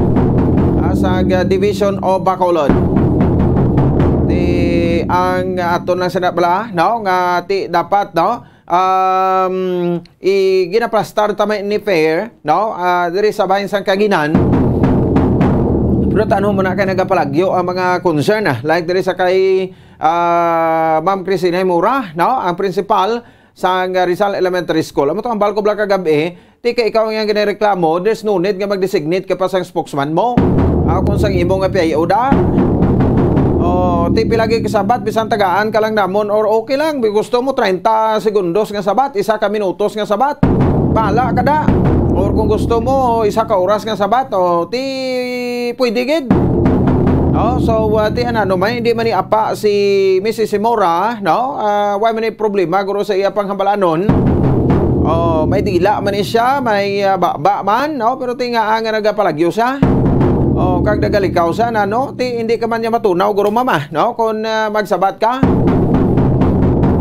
ah, sa, ah, Division of Bacolod. Ti ang aton lang sina bala, no? Nga ti dapat, no? Um, i-, ginaplastar ta may ni fair, no? Ah, diri sa bahin sang Kaginan. Pero tanong mo na kay nagapalagyo ang mga concern, ah. Like diri sa kay, ah, Ma'am Christina Mura, no? Ang principal sang Rizal Elementary School. Amo to ang balko bala kagabi, ti kay ikaw nga ginireklamo, there's no need nga mag-designate ka pa sang spokesman mo. Ah, kung sang imo nga P I O da. Oh, ti pila gid ka sabat, bisan tagaan ka lang namon, or okay lang, gusto mo treinta segundos nga sabat, isa ka minutos nga sabat. Bala ka da. Or kung gusto mo, isa ka oras nga sabat, oh, ti pwede gid. No? So, uh, ti ano, may hindi man ni apa si Missus Simora, no? Ah, wa man ni problema guro sa iya panghambalanon. Oh, may dila man ni siya, may, ah, baba man, no? Pero ti nga nga nagapalagyo siya. Oh, kag nagalikaw siya na, no? Ti hindi ka man niya matunaw guro, mama, no? Kung, ah, magsabat ka.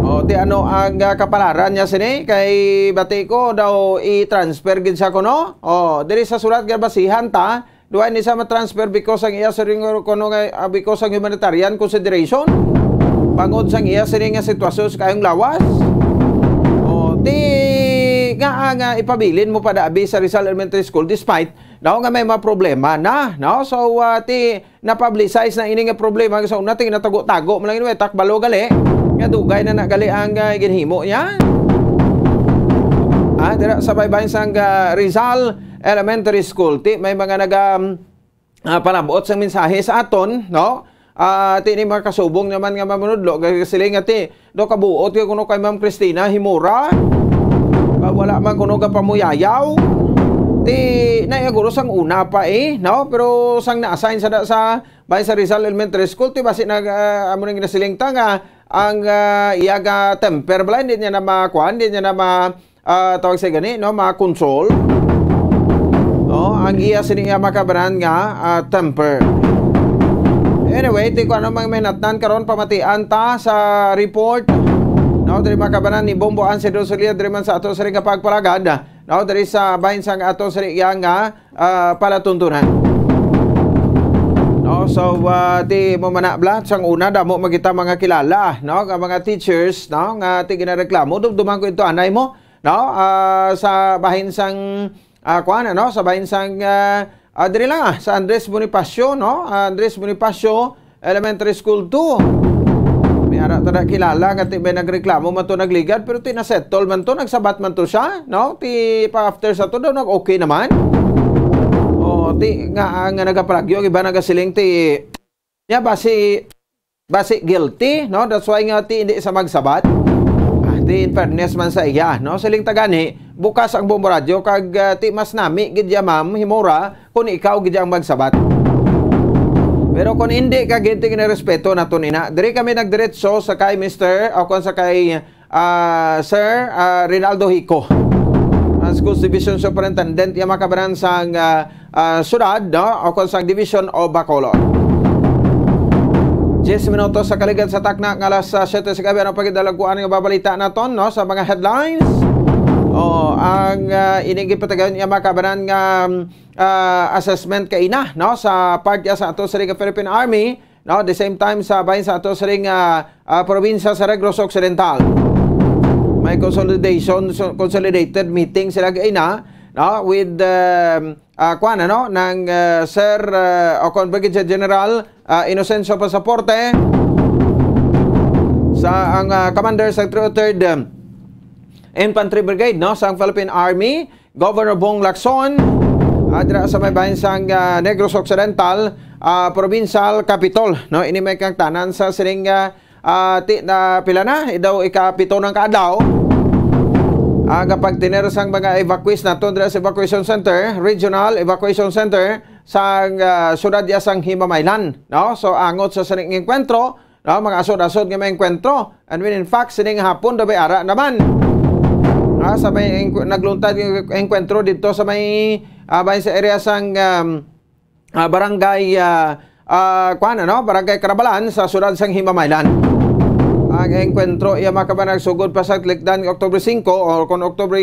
Oh, ti ano ang, ah, kapalaran niya sini kay bati ko daw i-transfer gid siya kuno. Oh, diri sa sulat nga basihan ta, duwa ni sa ma-transfer because ang iya siring kuno nga, ah, because ang humanitarian consideration. Bangod sang iya siring nga sitwasyon sa kayong lawas. Oh, ti nga, ah, nga ipabilin mo pa da abi sa Rizal Elementary School despite daw nga may mga problema na, no? So, ah, ti na-publicize na ini nga problema sa una, ti ginatago-tago mo lang ini, takbalo gali nga dugay na nagali ang, ah, ginhimo niya. Ah, dira sa baybayin sang, ah, Rizal Elementary School, ti may mga naga, um, ah, palabot sang mensahe sa aton, no? Ah, ti ni mga kasubong naman nga manunodlo, gasiling nga ti do kabuot ka kuno kay Ma'am Christina Himura. Ba, wala man kuno ka pamuyayaw. Ti na iya guro sang una pa, eh, no? Pero sang na-assign sa, sa bay sa Rizal Elementary School, ti basi nag, ah, amo nang ginasiling ta nga ang, ah, iya nga temper bala, hindi niya na makuan, hindi niya na ma, ah, tawag sa gani, no, ma-control. No, ang iya sini nga makabanan nga, ah, temper. Anyway, ti ko ano mang minatnan karon, pamatian ta sa report. No, diri makabanan ni Bombo Anse Dosulia, diri man sa ato sa ring pagpalagad. No, diri sa bahin sang ato sa ring nga, ah, palatuntunan. No, so, ah, ti mo manabla sang una, damo magita mga kilala, no, nga mga teachers, no, nga ti ginareklamo, dumduman ko ito anay mo, no, ah, sa bahin sang, ah, kuan, ano, sa bahin sang, ah, ah, diri lang, ah, sa Andres Bonifacio, no, ah, Andres Bonifacio Elementary School two. May ara ta na kilala nga ti may nagreklamo man to nagligad, pero ti na-settle man to, nagsabat man to siya, no? Ti pa after sa to daw nag-okay naman. O, ti nga, nga nagapalagyo ang iba nagasiling ti niya basi, basi guilty, no? That's why nga ti hindi sa magsabat. Ah, ti in fairness man sa iya, no? Siling tagani, bukas ang Bombo Radyo kag, ah, ti mas nami gid ya, Ma'am Himura, kung ikaw gid ang magsabat. Pero kung hindi ka gid, ti ginarespeto naton ina. Diri kami nagdiretso sa kay Mister o kung sa kay, ah, Sir, ah, Rinaldo Hico, ang Schools Division Superintendent, iya makabanan sang, ah, ah, syudad, no? O kung sa Division of Bacolod. Diyes minutos sa kaligad sa takna nga alas, ah, siyete sa gabi, ang pagkidalaguan nga babalita naton, no? Sa mga headlines. O, ang, ah, ining gipatigayon iya makabanan nga, ah, assessment kaina, no, sa part ya sa ato sa ring Philippine Army, no, the same time sa bahin sa ato sa ring, ah, ah, probinsya sa Negros Occidental. May consolidation, so, consolidated meeting sila kaina, no, with, um, ah, kuan, ano, ng, ah, Sir, ah, o kon Brigadier General, ah, Inocencio Pasaporte, sa ang, ah, commander sa three oh third, um, Infantry Brigade, no, sa Philippine Army, Governor Bong Lacson, ah, dira sa may bahin sang, ah, Negros Occidental, ah, Provincial Capitol, no? Ini may kangtanan sa sining, ah, ah, ti, na pila na, daw ikapito ng kaadlaw. Ang pagtiner sang mga evacuees naton dira sa evacuation center, Regional Evacuation Center, sa, ah, siyudad ya sang Himamaylan, no? So, angot sa sining enkwentro, no, mga asod-asod nga may engkwentro. And when in fact, sining hapon, daw may ara naman. Ah, sa may engkw-, nagluntad yung engkwentro dito sa may, Ah, bahin sa area sang, um, ah, barangay, ah, ah, kuwan, ano? Barangay Carabalan sa siyudad sang Himamaylan. Ang engkwentro iya, mga kababayan, nagsugod pa sa tikdan nga October singko, or kung October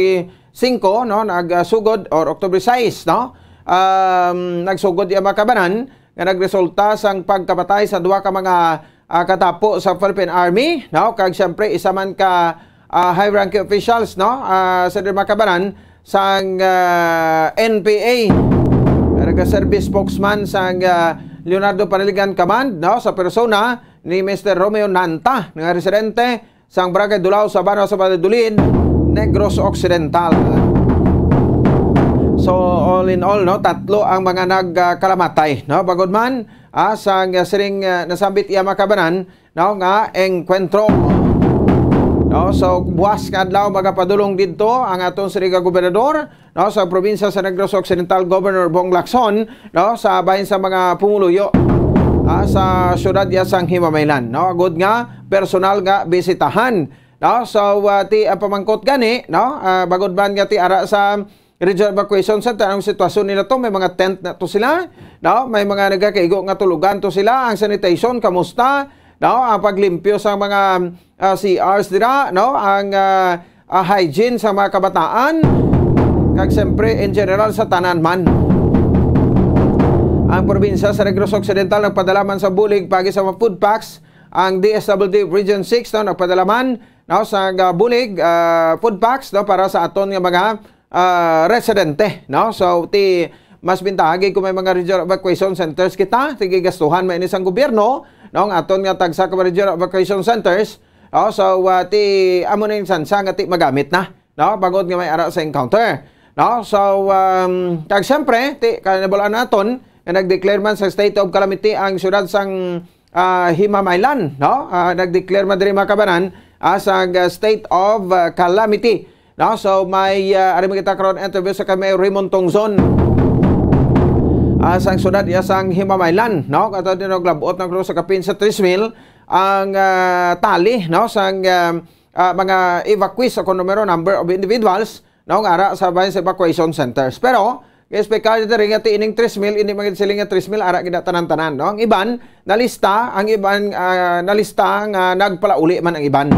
singko, no, nagsugod, or October sais, no? Um, nagsugod iya, mga kababayan, nga nagresulta sang pagkamatay sa duha ka mga, ah, katapo sa Philippine Army, no? Kag siyempre, isa man ka, ah, high-ranking officials, no? Ah, sa, mga kababayan, sang, ah, N P A, nagaserbi spokesman sang, ah, Leonardo Panaligan Command, no? Sa persona ni Mister Romeo Nanta, nga residente sang Barangay Dulao, Sabana sa Valladolid, Negros Occidental. So, all in all, no, tatlo ang mga nagkalamatay, no? Bangod man, ah, sang, ah, sining, ah, nasambit iya, mga kababayan, no, nga engkwentro. No, so, buwas nga adlaw magapadulong didto ang aton siring nga gobernador, no, sa probinsya sa Negros Occidental, Governor Bong Lacson, no, sa bahin sa mga pumuluyo, ah, sa siyudad iya sang Himamaylan, no, agud nga personal nga bisitahan, no. So, ah, ti, ah, pamangkot gani, no, ah, bangod man nga ti ara sa Regional Evacuation Center, ang sitwasyon nila to, may mga tent na to sila, no? May mga nagakaigo nga tulugan to sila, ang sanitation, kamusta, no? Ang paglimpyo sa mga, ah, C Rs dira, no? Ang, ah, ah, hygiene sa mga kabataan, kag siyempre, in general, sa tanan man. Ang probinsya sa Negros Occidental nagpadala man sa bulig pagi sa mga food packs, ang D S W D Region six, no, nagpadala man, no, sa, ah, bulig, ah, food packs, no, para sa aton nga mga, ah, residente, no. So, ti mas bintaha gid kung may mga regional evacuation centers kita, ti gastuhan man ini sang gobyerno, no, ang aton nga tagsa ka mga regional evacuation centers, no. So, ah, ti amo na yung sansa nga ti magamit na, no, bangod nga may ara sa encounter, no. So, um, kag siyempre, ti, kaya nabalaan naton nga nag-declare man sa state of calamity ang siyudad sang, ah, Himamaylan, no. Ah, nag-declare man diri, mga kababayan, ah, sa, ah, state of, ah, calamity, no. So, may, ah, ari man kita karon interview sa kay Mayor Raymond Tongzon, ah, sang siyudad iya sang Himamaylan, no. Kato din, naglabot na karon sa kapin sa tres mil ang, ah, tali, no, sang, ah, ah, mga evacuees o kung numero, number of individuals, no, nga ara sa bahin sa evacuation centers. Pero, especially diri nga ti ining tres mil, hindi man gid sila nga tres mil, ara gid na tanan-tanan, no? Ang iban, nalista, ang iban, ah, nalista nga nagpalauli man ang iban.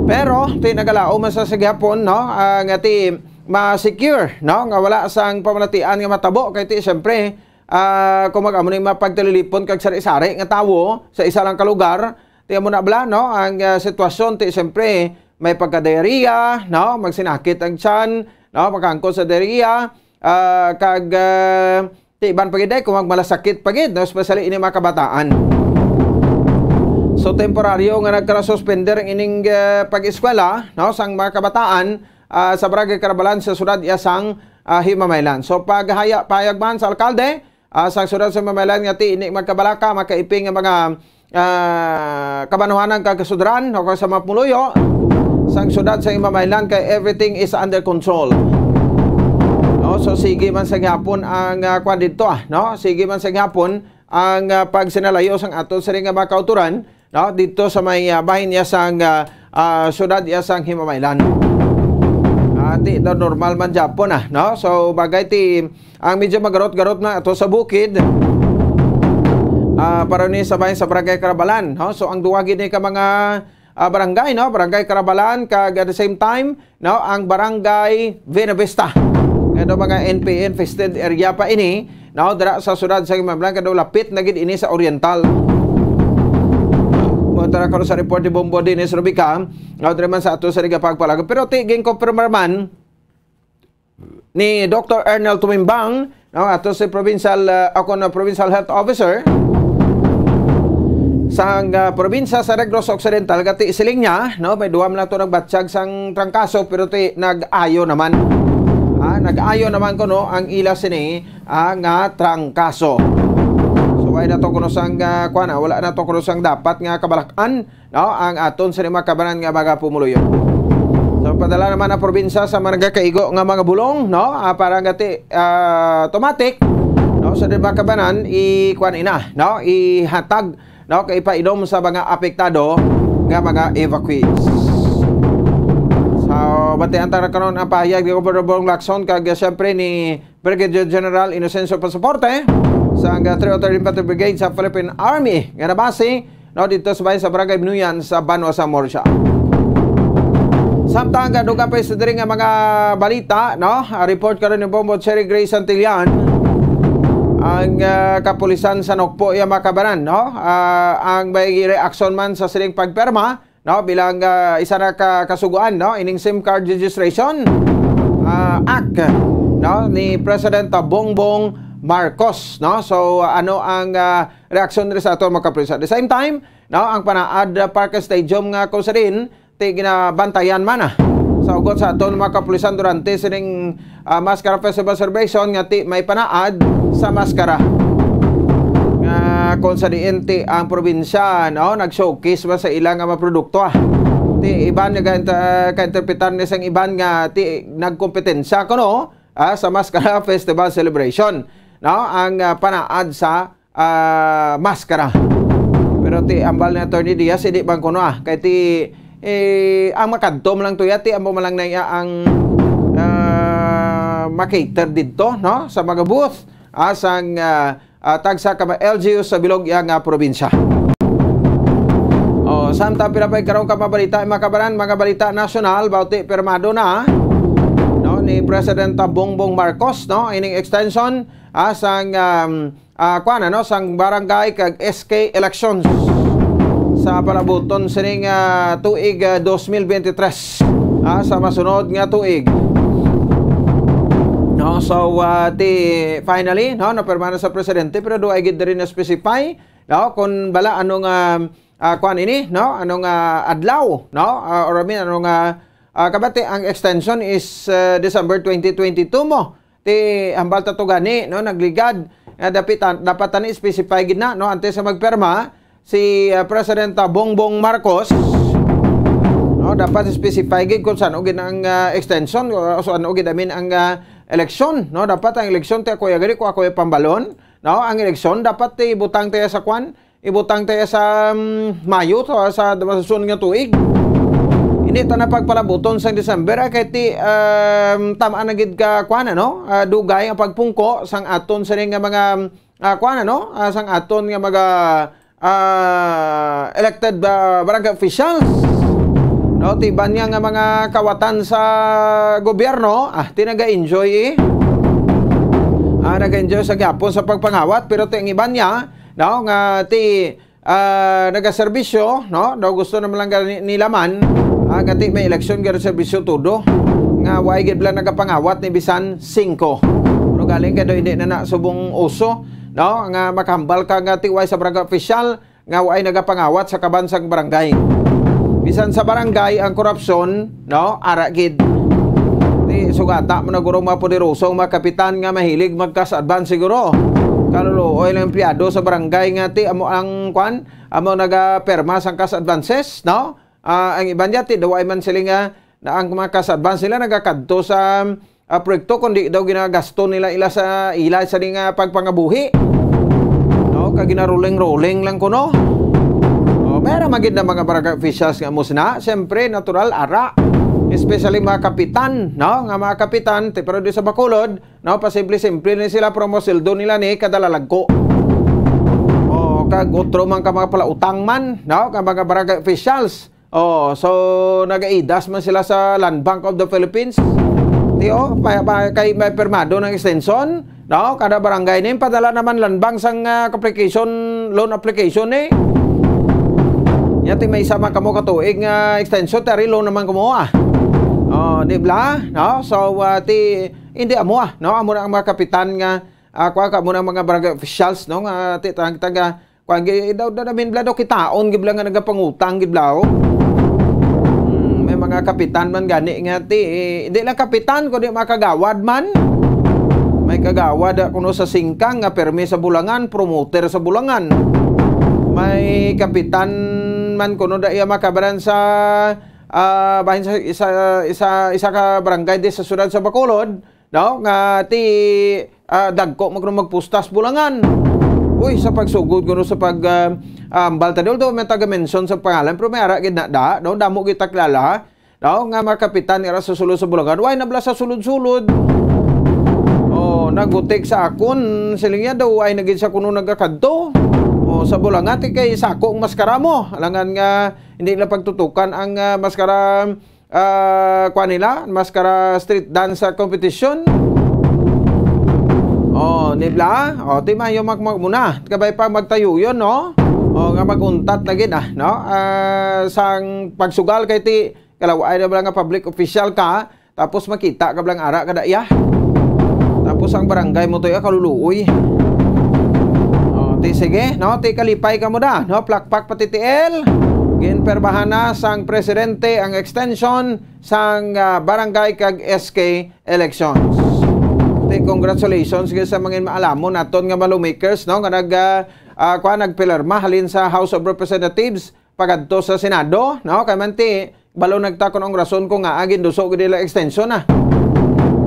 Pero, ti nagalaom man sa, sa gihapon, no, ah, nga ti ma-secure, no, nga wala sang pamalatian nga matabo, kay ti, siyempre, ah, kung mag-amo ni mapagtalilipon kag sari-sari nga tawo sa isa lang ka lugar, ti amo na bala, no, ang, ah, sitwasyon, ti, siyempre, may pagka-diarrhea, no, magsinakit ang tiyan, no, makangkon sa diarrhea, ah, kag, ah, ti iban pa gid, eh, kung magmalasakit pa gid, no, especially ini mga kabataan. So, temporaryo nga nagkasuspender ang ining, ah, pag-eskwela, no, sang mga kabataan, ah, sa Barangay Carabalan sa siyudad iya sang, ah, Himamaylan. So, paghaya-, pahayag man sa alkalde, ah, sang siyudad sa Himamaylan nga ti ini magkabalaka, makaiping nga mga, ah, kabanuhanan kag kasudran o kag sa mga pumuluyo sang siyudad sa Himamaylan kay everything is under control. No, so sige man sa gihapon ang, ah, kwan didto, ah, no? Sige man sa gihapon ang, ah, pagsinalayo sang aton siring nga mga kautoran, no, didto sa may, ah, bahin iya sang, ah, ah, siyudad iya sang Himamaylan. Ah, ti daw normal man gyapon, ah, no? So, bagay ti ang medyo magarot-garot na ato sa bukid, ah, para ni sa bahin sa Barangay Carabalan, no? So, ang duwa gid ni ka mga, ah, barangay, no? Barangay Carabalan, kag at the same time, no, ang Barangay Buenavista. Nga daw mga N P A infested area pa ini, no, dira sa siyudad sa Himamaylan, nga daw lapit na gid ini sa Oriental. Punta na karon sa report ni Bombo Dennis Rubica, no, diri man sa ato sa Liga Pagpalago. Pero ti, ginkonfirmar man ni Doktor Ernel Tumimbang, no, ato si provincial, ah, ako na provincial health officer, sang, ah, probinsya sa Negros Occidental, kati siling niya, no, may duha man lang to nagbatyag sang trangkaso, pero ti nag-ayo naman. Ah, nag-ayo naman kuno ang ila sini, ah, nga trangkaso. So, wala na to kuno sang, ah, kuwan, ah, wala na to kuno sang dapat nga kabalak-an, no, ang aton sa mga kabanan nga mga pumuluyo. So, padala naman ang probinsya sa mga nagakaigo nga mga bulong, no, ah, para nga ti, ah, automatic, no, sa mga kabanan, i-, kuwan ina, no, ihatag, no, kay ipainom sa mga apektado nga mga evacuees. So, batian ta na karon ang pahayag ni Governor Bong Lacson kag, ah, siyempre ni Brigadier General Inocencio Pasaporte sang three oh third Infantry Brigade sa Philippine Army nga nabase, no, dito sa bayan sa Barangay Binuyan sa Banwa sa Murcia. Samtang, ah, dugang pa sa diri nga mga balita, no, ah, report karon ni Bombo Cherry Gray Santillan, ang, ah, kapulisan sa Nokpo, iya makabaran, no, ah, ang may reaksyon man sa sining pagpirma, no, bilang, ah, isa na ka kasugoan, no, ining SIM card registration, ah, act, no, ni President Bongbong Marcos, no. So, ano ang, ah, reaksyon diri sa aton mga kapulisan? At the same time, no, ang Panaad Park Stadium nga kung sa din ti ginabantayan man, ah, sa ugot sa aton mga kapulisan durante sining, ah, Maskara Festival Celebration nga ti may panaad sa maskara nga kung sa diin ti ang probinsya, no, nag-showcase ba sa ila nga mga produkto, ah. Ti iban nga ka-interpretar ni sang iban nga ti nagkompetensya kuno, ah, sa Maskara Festival Celebration, no, ang, ah, panaad sa, ah, maskara. Pero ti ambal ni Attorney Diaz, hindi bang kuno, ah, kay ti, eh, ang makadto man lang to ya, ti amo man lang na iya ang, ah, makater didto, no, sa mga booth, ah, sang, ah, ah, tagsa ka mga L G U sa bilog iya nga probinsya. Oh, samtang pila pa karon ka mabalita, makabaran, mga balita nasyonal, bauti pirmado na, no, ni President Bongbong Marcos, no, ining extension, ah, sang, um, ah, kuwan, ano, sang barangay kag S K elections sa palabuton sining, ah, tuig, ah, dos mil bente tres, ah, sa masunod nga tuig. No, so, ah, ti, finally, no, napirma na sa presidente, pero do I gid diri na specify, no, kung bala anong, ah, ah, kuwan ini, no, anong, ah, adlaw, no, ah, or I mean, anong, ah, ah, kabati ang extension is, ah, December twenty twenty-two mo. Ti hambal ta to gani, no, nagligad nga dapat, dapat tani specify gid na, no, antes sa magpirma si, ah, President, ah, Bongbong Marcos, no, dapat specify gid kung saan gid ang, ah, extension o so ano gid, I mean, ang, ah, eleksyon, no, dapat ang eleksyon ti ako ya gani kung ako ya pambalon, no, ang eleksyon dapat ti butang tayo sa kwan, ibutang tayo sa, um, Mayo to, sa, sa sunod nga tuig. Hindi ta na pagpalabuton sa December, ah, kay ti, um, tamaan na gid ka, kwan, ano, ah, dugay ang pagpungko sang aton sini nga mga, ah, kwan, ano, ah, sang aton nga mga, ah, elected, ah, barangay officials. No, ti iban niya nga mga kawatan sa gobyerno, ah, ti naga-enjoy, eh. Ah, naga-enjoy sa gyapon sa pagpangawat, pero ti ang iban niya, no, nga ti, ah, nagaserbisyo, no, daw gusto naman lang gani nila man, ah, nga ti may eleksyon gani serbisyo todo, nga way gid lang nagapangawat ni bisan singko. Pero galing ka daw hindi na, na subong uso, no, nga makahambal ka nga ti way sa barangay official nga way nagapangawat sa kaban sang barangay. Bisan sa barangay ang korupsyon, no, ara gid. Ti sugata mo na guro mga poderoso ang mga kapitan nga mahilig mag-cash advance siguro. Kaluluoy lang empleyado sa barangay nga ti amo ang kwan, amo nagapirma sang cash advances, no? Ah, ang iban diya ti daw ay man sila nga na ang mga cash advance nila nagakadto sa, ah, proyekto, kundi daw ginagasto nila ila sa ila sa nga pagpangabuhi. No, kag ginaruling-ruling lang kuno. Oh, meron man gid na mga barangay officials nga amo sina. Siyempre, natural, ara. Especially mga kapitan, no? Nga mga kapitan, ti, pero di sa Bacolod, no, pasimple-simple ni sila, pero mo sweldo nila ni kada lalagko. Oh, kag otro man ka mga palautang man, no, ka mga barangay officials. Oh, so nagaidas man sila sa Land Bank of the Philippines. Ti, oh, pa, pa, kay may pirmado ng extension, no? Kada barangay ni padala naman Land Bank sang, ah, application, loan application ni. Nya ti may isa man kamo ka tuig nga extension, tari loan naman kamo, ah. Oh, di bla, no? So, ah, ti hindi amo, ah, no? Amo na ang mga kapitan nga, ah, kwa ka mo na mga barangay officials, no? Nga ti tang taga kwa gi daw, daw namin bla daw kitaon gid bla nga nagapangutang gid bla, oh. Hmm, may mga kapitan man gani nga ti, eh, di lang kapitan kundi mga kagawad man. May kagawad, ah, kuno sa Singkang nga permi sa Bulangan, promoter sa Bulangan. May kapitan man kuno da iya makabaran sa, ah, bahin sa isa, isa, isa ka barangay di sa siyudad sa Bacolod, no? Nga ti, ah, dagko magno magpustas Bulangan. Uy, sa pagsugod kuno sa pag, ah, ah, ambal ta dol do may taga mention sa pangalan pero may ara gid na da, no? Damo gid ta kilala, no? Nga mga kapitan nga sa sulod sa Bulangan. Why na bla sa sulod-sulod? Oh, Nagbutik sa akon, siling niya daw ay nagin sa kuno nagakadto. O, sa Bulangati kay sako ang maskara mo. Alangan nga hindi na pagtutukan ang, ah, maskara, ah, kuan nila, maskara street dance sa competition. O, di ba? O, ti mayo mak-, mak-, muna. Kabay pa magtayo yun, no? O, nga maguntat na gid, ah, no? Ah, sang pagsugal kay ti, kalaw-ay na ba nga public official ka, tapos makita ka blang ara ka da iya. Tapos ang barangay mo to iya kaluluoy. O, ti sige, no? Ti kalipay ka mo da, no? Plakpak pati tiil. Ginpermahan na sang presidente ang extension sang, ah, barangay kag S K elections. Ti congratulations gid sa mga maalamon naton nga mga lawmakers, no? Nga nag, ah, ah, kuwan, nagpirma halin sa House of Representatives pagadto sa Senado, no? Kay man ti, balo nagtakon ang rason ko nga, ah, ginduso gid nila extension na.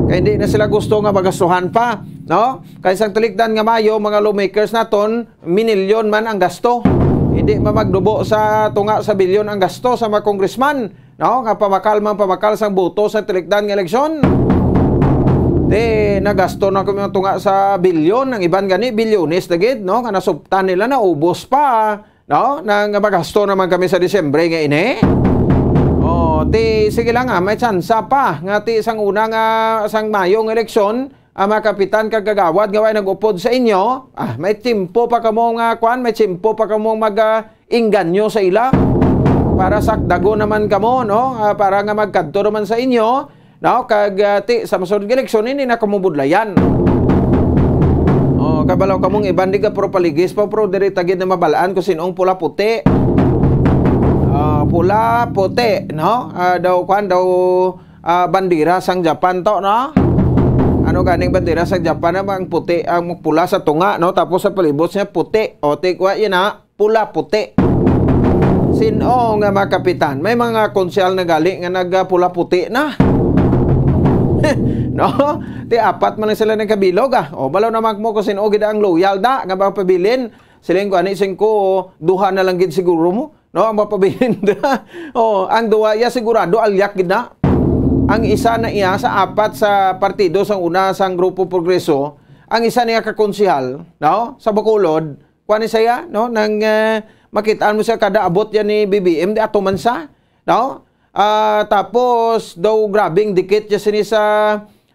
Kay hindi na sila gusto nga magastuhan pa, no? Kay sang talikdan nga Mayo, mga lawmakers naton, minilyon man ang gasto. Hindi man magdubo sa tunga sa bilyon ang gasto sa mga congressman, no? Nga pamakal man pamakal sang boto sa talikdan nga eleksyon. Di, nagasto na kami tunga sa bilyon, ang iban gani, bilyones na gid, no? Nga nasuptan nila, naubos pa. No? Na nga magasto naman kami sa Disyembre nga ini. Oh, ti, sige lang, ah, may tsansa pa nga ti sang una nga sang Mayo nga eleksyon, ang mga kapitan kag kagawad nga way nag-upod sa inyo, ah, may tiyempo pa kamo nga kwan, may tiyempo pa kamo mag, ah, inganyo sa ila para sakdagon naman kamo, no? Ah, para nga magkadto naman sa inyo, no? Kag, ah, ti, sa masunod nga eleksyon, hindi na kamo budlayan. Oh, kabalo kamong iban di ka puro paligis pa, pero diri ta gid na mabalaan kung sin-ong pula puti. Ah, pula puti, no? Ah, daw, kwan, daw, ah, bandera sang Japan to, no? Ano ganing bandera sang Japan na ang puti, ang pula sa tunga, no? Tapos sa palibot niya puti. O, ti, kwa, yun, ha? Pula puti. Sin-o nga mga kapitan? May mga konsehal na gali nga nagpula puti na. No? Ti apat man lang sila nagkabilog, ah. O, balo naman mo kung sin-o gid ang loyal da nga mga pabilin. Siling ko, ani, sing ko, duha na lang gid siguro mo. No, ang mapabilin da. O, ang duha iya sigurado alyak gid na. Ang isa na iya sa apat sa partido sang una sang Grupo Progreso, ang isa niya ka konsehal, no, sa Bacolod, kuan ni saya, no, nang, eh, makitaan mo siya kada abot yan ni B B M, di ato man sa, no? Ah, tapos, daw grabing dikit niya sini sa,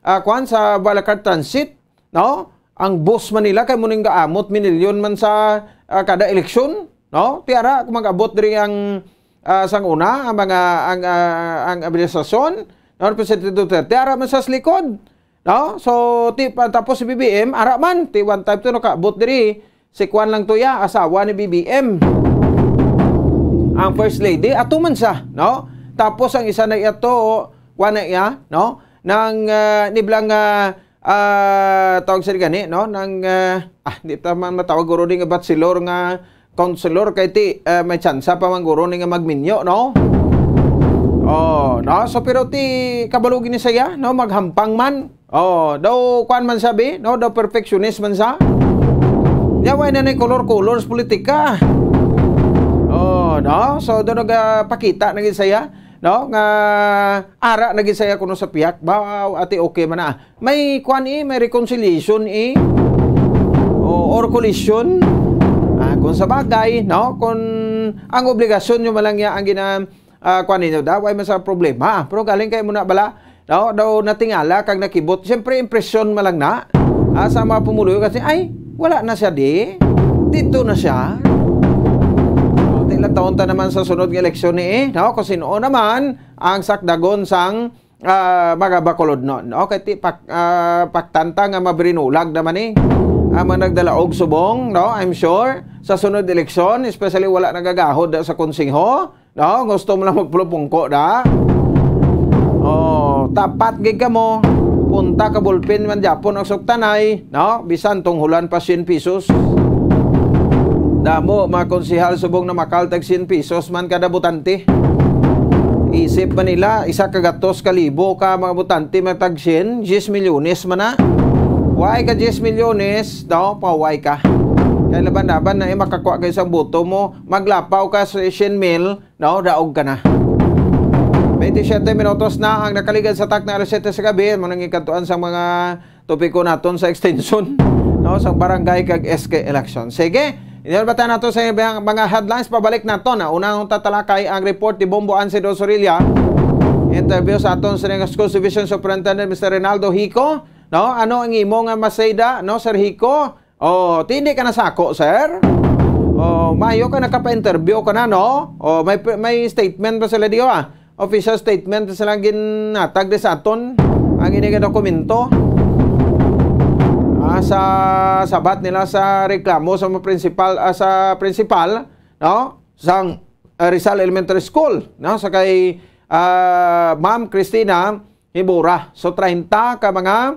ah, kuan, sa Balakar Transit, no? Ang bus man nila kay muning gaamot minilyon man sa, ah, kada eleksyon, no? Ti ara kung mag-abot diri ang, ah, sang una, ang mga, ang, ah, ang administrasyon, no? Presidente Duterte, ara man sa likod. No? So, ti-, pa-, tapos si B B M, ara man, ti one time to nakaabot diri, si kwan lang to ya, asawa ni B B M. Ang First Lady, ato man sa, no? Tapos ang isa na iya to, kwan na iya, no? Nang, ah, niblang, ah, ah, tawag sa gani, no? Nang, ah, ah, di ta man matawag guro ni nga bachelor nga counselor kay ti, eh, may tsansa pa man guro ni nga magminyo, no? Oh, no? So, pero ti kabalo gid ni saya, no? Maghampang man. Oh, daw kwan man sabi, no? Daw perfectionist man sa. Nya, way na ni color-color sa politika. Oh, no? So, daw nagapakita na gid saya, no? Nga ara na gid saya kuno sa pihak. Ba, ati okay man na. May kwan, eh, may reconciliation, eh. O, or collision. Ah, kung sa bagay, no? Kung ang obligasyon nyo man lang niya ang gina-, ah, kwan ninyo daw, ay man sa problema. Pero galing kayo muna bala, no? Daw natingala kag nakibot. Siyempre, impresyon man lang na. Ah, sa mga pumuluyo kasi, ay, wala na siya di. Dito na siya. O, tila taon ta naman sa sunod nga eleksyon ni, eh, no? Kung sino naman ang sakdagon sang ah, mga Bacolodnon, no? Kay ti-, pak-, ah, paktanta nga mabrinulag naman ni ang mga nagdala og subong, no? I'm sure sa sunod eleksyon, especially wala nagagahod da sa konseho, no? Gusto mo lang magpulupungko da. Oh, tapat gid kamo. Punta ka bulpin man gyapon ang suktanay, no? Bisan tunghulan pa sien pesos. Damo, mga konsehal, subong na makaltag sien pesos man kada botante. Isip man nila, isa ka gatos ka libo ka mga botante matag sien, diyes milyones man na. Way ka diyes milyones, daw, paway ka. Kay laban-laban na, eh, makakuha ka isang boto mo, maglapaw ka sa sien mil, no, daog ka na. Twenty-seven minutos na ang nakaligad sa tak na alas siyete sa gabi, mo nang ikadtuan sa mga topiko naton sa extension, no, sa barangay kag S K election. Sige, inyo ba nato sa mga, mga headlines? Pabalik nato na unang tatalakay ang report ni Bombo Ansido Sorilla. Interview sa aton sa School Division Superintendent, Mister Rinaldo Hico. No, ano ang imo nga masayda, no, Sir Hico? Oh, tindi ka na sako, sir. Oh, mayo ka nakapa-interview ka na, no? Oh, may may statement ba sila diyo, ah? Official statement sila ginatag di sa aton ang ini nga dokumento. Ah, sa sabat nila sa reklamo sa mga principal, ah, sa principal, no? Sang, ah, Rizal Elementary School, no? Sa kay, ah, Ma'am Christina Hibura. So, treinta ka mga,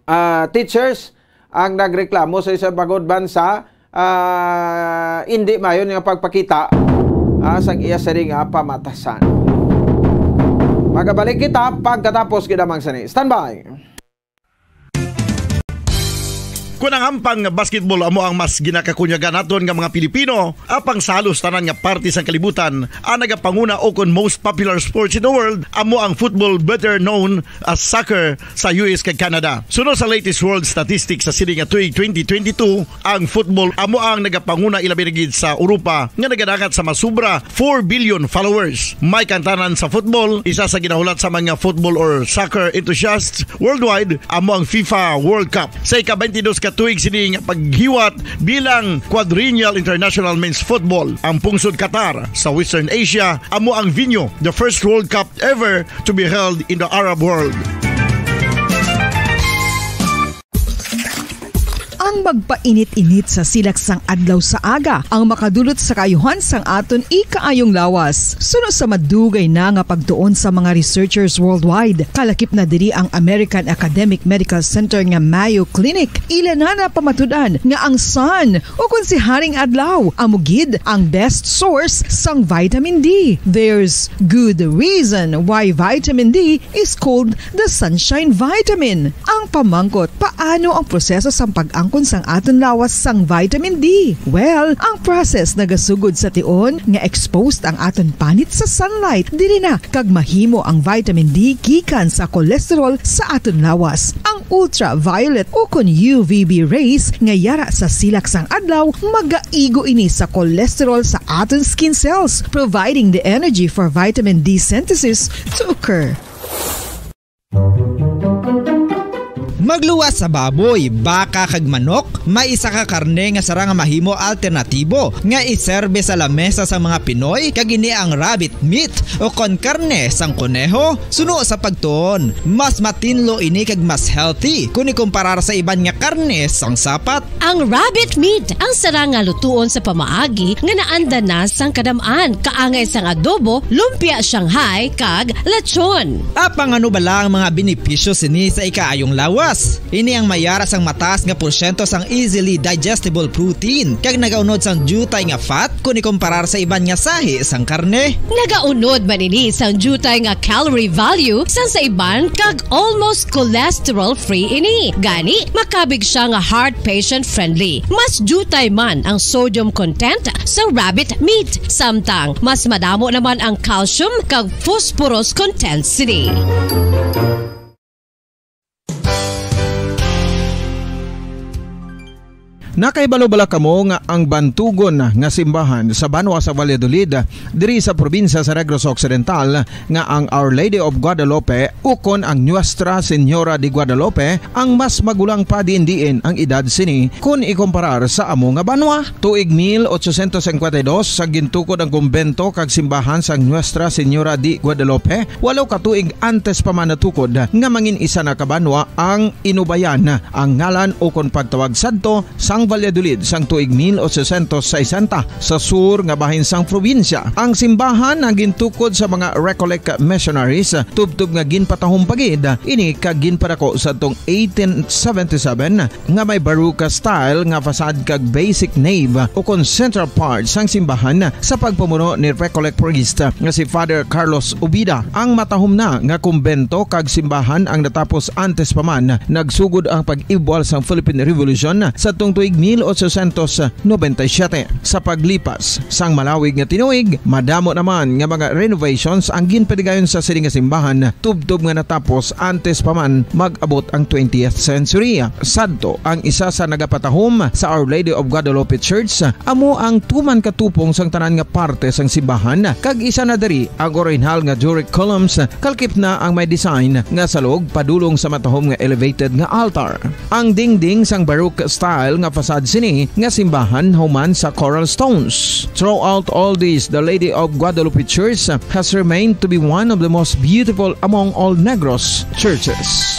ah, teachers ang nagreklamo sa isa bangod man sa, ah, indi mayon nga pagpakita, ah, sang iya sini nga pamatasan. Magabalik kita pagkatapos gid lamang sini. Standby. Kun ang ampang basketball amo ang mas ginakakunyagan naton nga mga Pilipino, apang sa halos tanan nga parte sang kalibutan, ang nagapanguna o kon most popular sports in the world amo ang football, better known as soccer, sa U S kag Canada. Suno sa latest world statistics sa sini nga tuig twenty twenty-two, ang football amo ang nagapanguna, ilabi na gid sa Europa, nga nagadangat sa masubra four billion followers. May kantanan sa football, isa sa ginahulat sa mga football or soccer enthusiasts worldwide amo ang FIFA World Cup. Sa ika-twenty-dos ka tuig sini nga paghiwat bilang Quadrennial International Men's Football, ang pungsod Qatar sa Western Asia amo ang venue, the first World Cup ever to be held in the Arab world. Ang magpainit-init sa silak sang adlaw sa aga ang makadulot sa kaayuhan sang aton ikaayong lawas. Suno sa madugay na nga pagtuon sa mga researchers worldwide, kalakip na diri ang American Academic Medical Center nga Mayo Clinic. Ila na napamatud-an nga ang sun, o kon si Haring Adlaw, amo gid ang best source sang vitamin D. There's good reason why vitamin D is called the sunshine vitamin. Ang pamangkot, paano ang proseso sang pag-angkon sang aton lawas sang vitamin D? Well, ang process nagasugod sa tion nga exposed ang aton panit sa sunlight, diri na kag mahimo ang vitamin D gikan sa cholesterol sa aton lawas. Ang ultraviolet o kon U V B rays nga yara sa silak sang adlaw, magaigo ini sa cholesterol sa aton skin cells, providing the energy for vitamin D synthesis to occur. Magluwas sa baboy, baka kag manok, may isa ka karne nga sarang nga mahimo alternatibo nga iserbe sa lamesa sa mga Pinoy, kag ini ang rabbit meat o kon karne sang koneho. Suno sa pagtuon, mas matinlo ini kag mas healthy kon ikumparar sa iban nga karne sang sapat. Ang rabbit meat ang sarang nga lutuon sa pamaagi nga naanda na sang kadam-an, kaangay sang adobo, lumpia Shanghai, kag lechon. Apang ano bala ang mga benepisyo sini sa ikaayong lawas? Ini ang mayara sang mataas nga porsyento sang easily digestible protein, kag nagaunod sang diutay nga fat kon ikumparar sa iban nga sahi sang karne. Nagaunod man ini sang diutay nga calorie value sang sa iban, kag almost cholesterol-free ini. Gani, makabig siya nga heart patient-friendly. Mas diutay man ang sodium content sa rabbit meat, samtang mas madamo naman ang calcium kag phosphorus content sini. Nakahibalo bala kamo nga ang bantugon nga simbahan sa banwa sa Valladolid, diri sa probinsya sa Negros Occidental, nga ang Our Lady of Guadalupe ukon ang Nuestra Señora de Guadalupe ang mas magulang pa diin-diin ang edad sini kon ikumparar sa amo nga banwa? Tuig mil ochocientos cincuenta y dos, sa gintukod ang kumbento kag simbahan sang Nuestra Señora de Guadalupe, walo ka tuig antes pa man natukod nga mangin isa na ka banwa ang Inubayan, ang ngalan ukon pagtawag sadto sang Valladolid sang tuig mil ochocientos sesenta sa sur nga bahin sang probinsya. Ang simbahan ang gintukod sa mga Recollect missionaries, tubtob nga ginpatahom pa gid ini kag ginpadako sadtong eighteen seventy-seven, nga may Baroque style nga facade kag basic nave ukon central part sang simbahan sa pagpamuno ni Recollect priest nga si Father Carlos Ubida. Ang matahom na nga kumbento kag simbahan ang natapos antes pa man nagsugod ang pag-ibwal sang Philippine Revolution sadtong tuig mil ochocientos noventa y siete. Sa paglipas sang malawig nga tinuig, madamo naman nga mga renovations ang ginpadigayon sa sini nga simbahan, tubtob nga natapos antes pa man mag-abot ang twentieth century. Sadto, ang isa sa nagapatahom sa Our Lady of Guadalupe Church, amo ang tuman ka tupong sang tanan nga parte sang simbahan, kag isa na diri ang orihinal nga Doric columns, kalkip na ang may design nga salog padulong sa matahom nga elevated nga altar. Ang dingding sang Baroque style nga facade sini nga simbahan human sa coral stones. Throughout all this, the Lady of Guadalupe Church has remained to be one of the most beautiful among all Negros churches.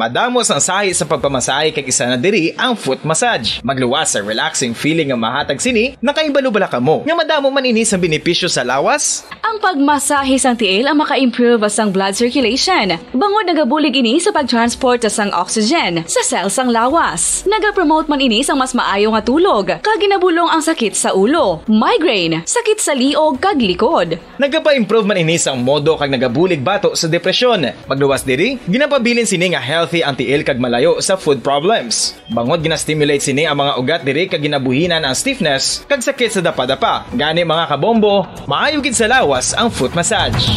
Madamo sang sahi sa pagpamasahe kag isa na diri ang foot massage. Magluwas sa relaxing feeling nga mahatag sini, nakahibalo bala kamo nga madamo man ini sang benepisyo sa lawas? Ang pagmasahe sang tiil ang maka-improve sang blood circulation, bangod nagabulig ini sa pag-transport sang oxygen sa cell sang lawas. Nagapromote man ini sang mas maayo nga tulog, kag ginabulong ang sakit sa ulo, migraine, sakit sa liog, kag likod. Nagapa-improve man ini sang modo kag nagabulig bato sa depresyon. Magluwas diri, ginapabilin sini nga healthy ang tiil kag malayo sa foot problems. Bangod gina-stimulate sini ang mga ugat diri kag ginabuhinan ang stiffness kag sakit sa dapadapa. Gani, mga kabombo, maayo gid sa lawas ang foot massage.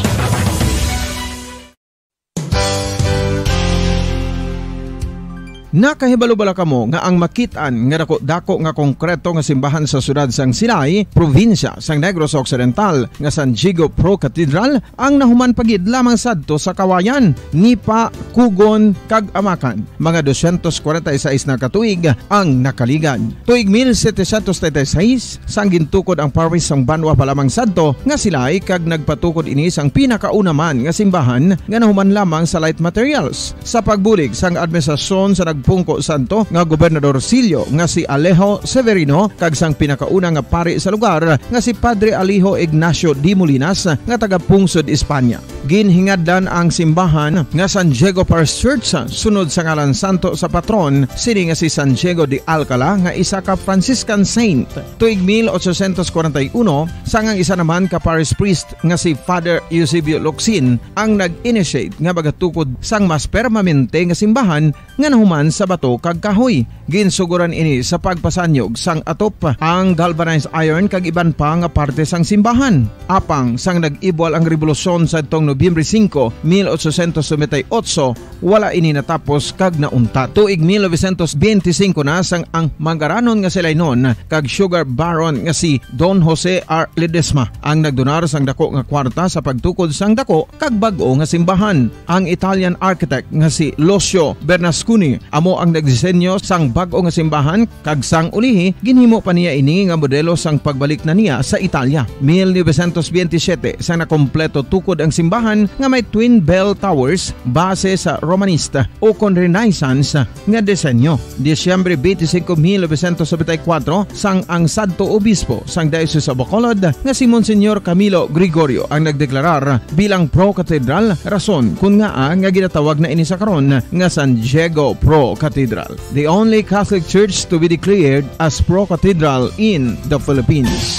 Nakahibalo bala kamo nga ang makit-an nga dako-dako nga konkreto nga simbahan sa siyudad sang Silay, probinsya sang Negros Occidental, nga San Diego Pro Cathedral ang nahuman pa gid lamang sadto sa Kawayan, Nipa, Cogon, kag Amacan, mga dosyentos kwarenta y seis na ka tuig ang nakaligad. Tuig mil setecientos treinta y seis, sang gintukod ang parish sang banwa pa lamang sadto nga Silay, kag nagpatukod ini sang pinakauna man nga simbahan nga nahuman lamang sa light materials. Sa pagbulig sang administrasyon sa nagpungko sadto nga Gobernador Sillo nga si Alejo Severino kag sang pinakauna nga pari sa lugar nga si Padre Alejo Ignacio de Molinas nga taga-pungsod Espanya. Ginhingadlan ang simbahan nga San Diego Parish Church sunod sa ngalan santo sa patron sini nga si San Diego de Alcala nga isa ka Franciscan saint. Tuig mil ochocientos kwarenta y uno, sang ang isa naman ka parish priest nga si Father Eusebio Locsin ang nag-initiate nga magatukod sang mas permanente nga simbahan nga nahuman sa bato kag kahoy. Ginsugoran ini sa pagpasanyog sang atop, ang galvanized iron kag iban pa nga parte sang simbahan. Apang sang nag-ibwal ang rebolusyon sadtong Nobyembre singko, mil ochocientos noventa y ocho, wala ini natapos kag nauntat. Tuig mil novecientos benti singko na sang ang mangaranon nga si Lainon kag sugar baron nga si Don Jose R. Ledesma ang nagdonar sang dako nga kwarta sa pagtukod sang dako kag bag-o nga simbahan. Ang Italian architect nga si Lucio Bernasconi amo ang nagdisenyo sang bag-o nga simbahan, kag sang ulihi ginhimo pa niya ini nga modelo sang pagbalik na niya sa Italia. Mil novecientos benti siyete, sang nakompleto tukod ang simbahan nga may twin bell towers base sa Romanista o kon Renaissance nga disenyo. Disyembre twenty-five, mil novecientos noventa y cuatro, sang ang sadto obispo sang Diocese of Bacolod nga si Monsignor Camilo Gregorio ang nagdeklarar bilang pro cathedral, rason kun ngaa nga ginatawag na ini sa karon nga San Diego Pro Cathedral, the only Catholic church to be declared as pro cathedral in the Philippines.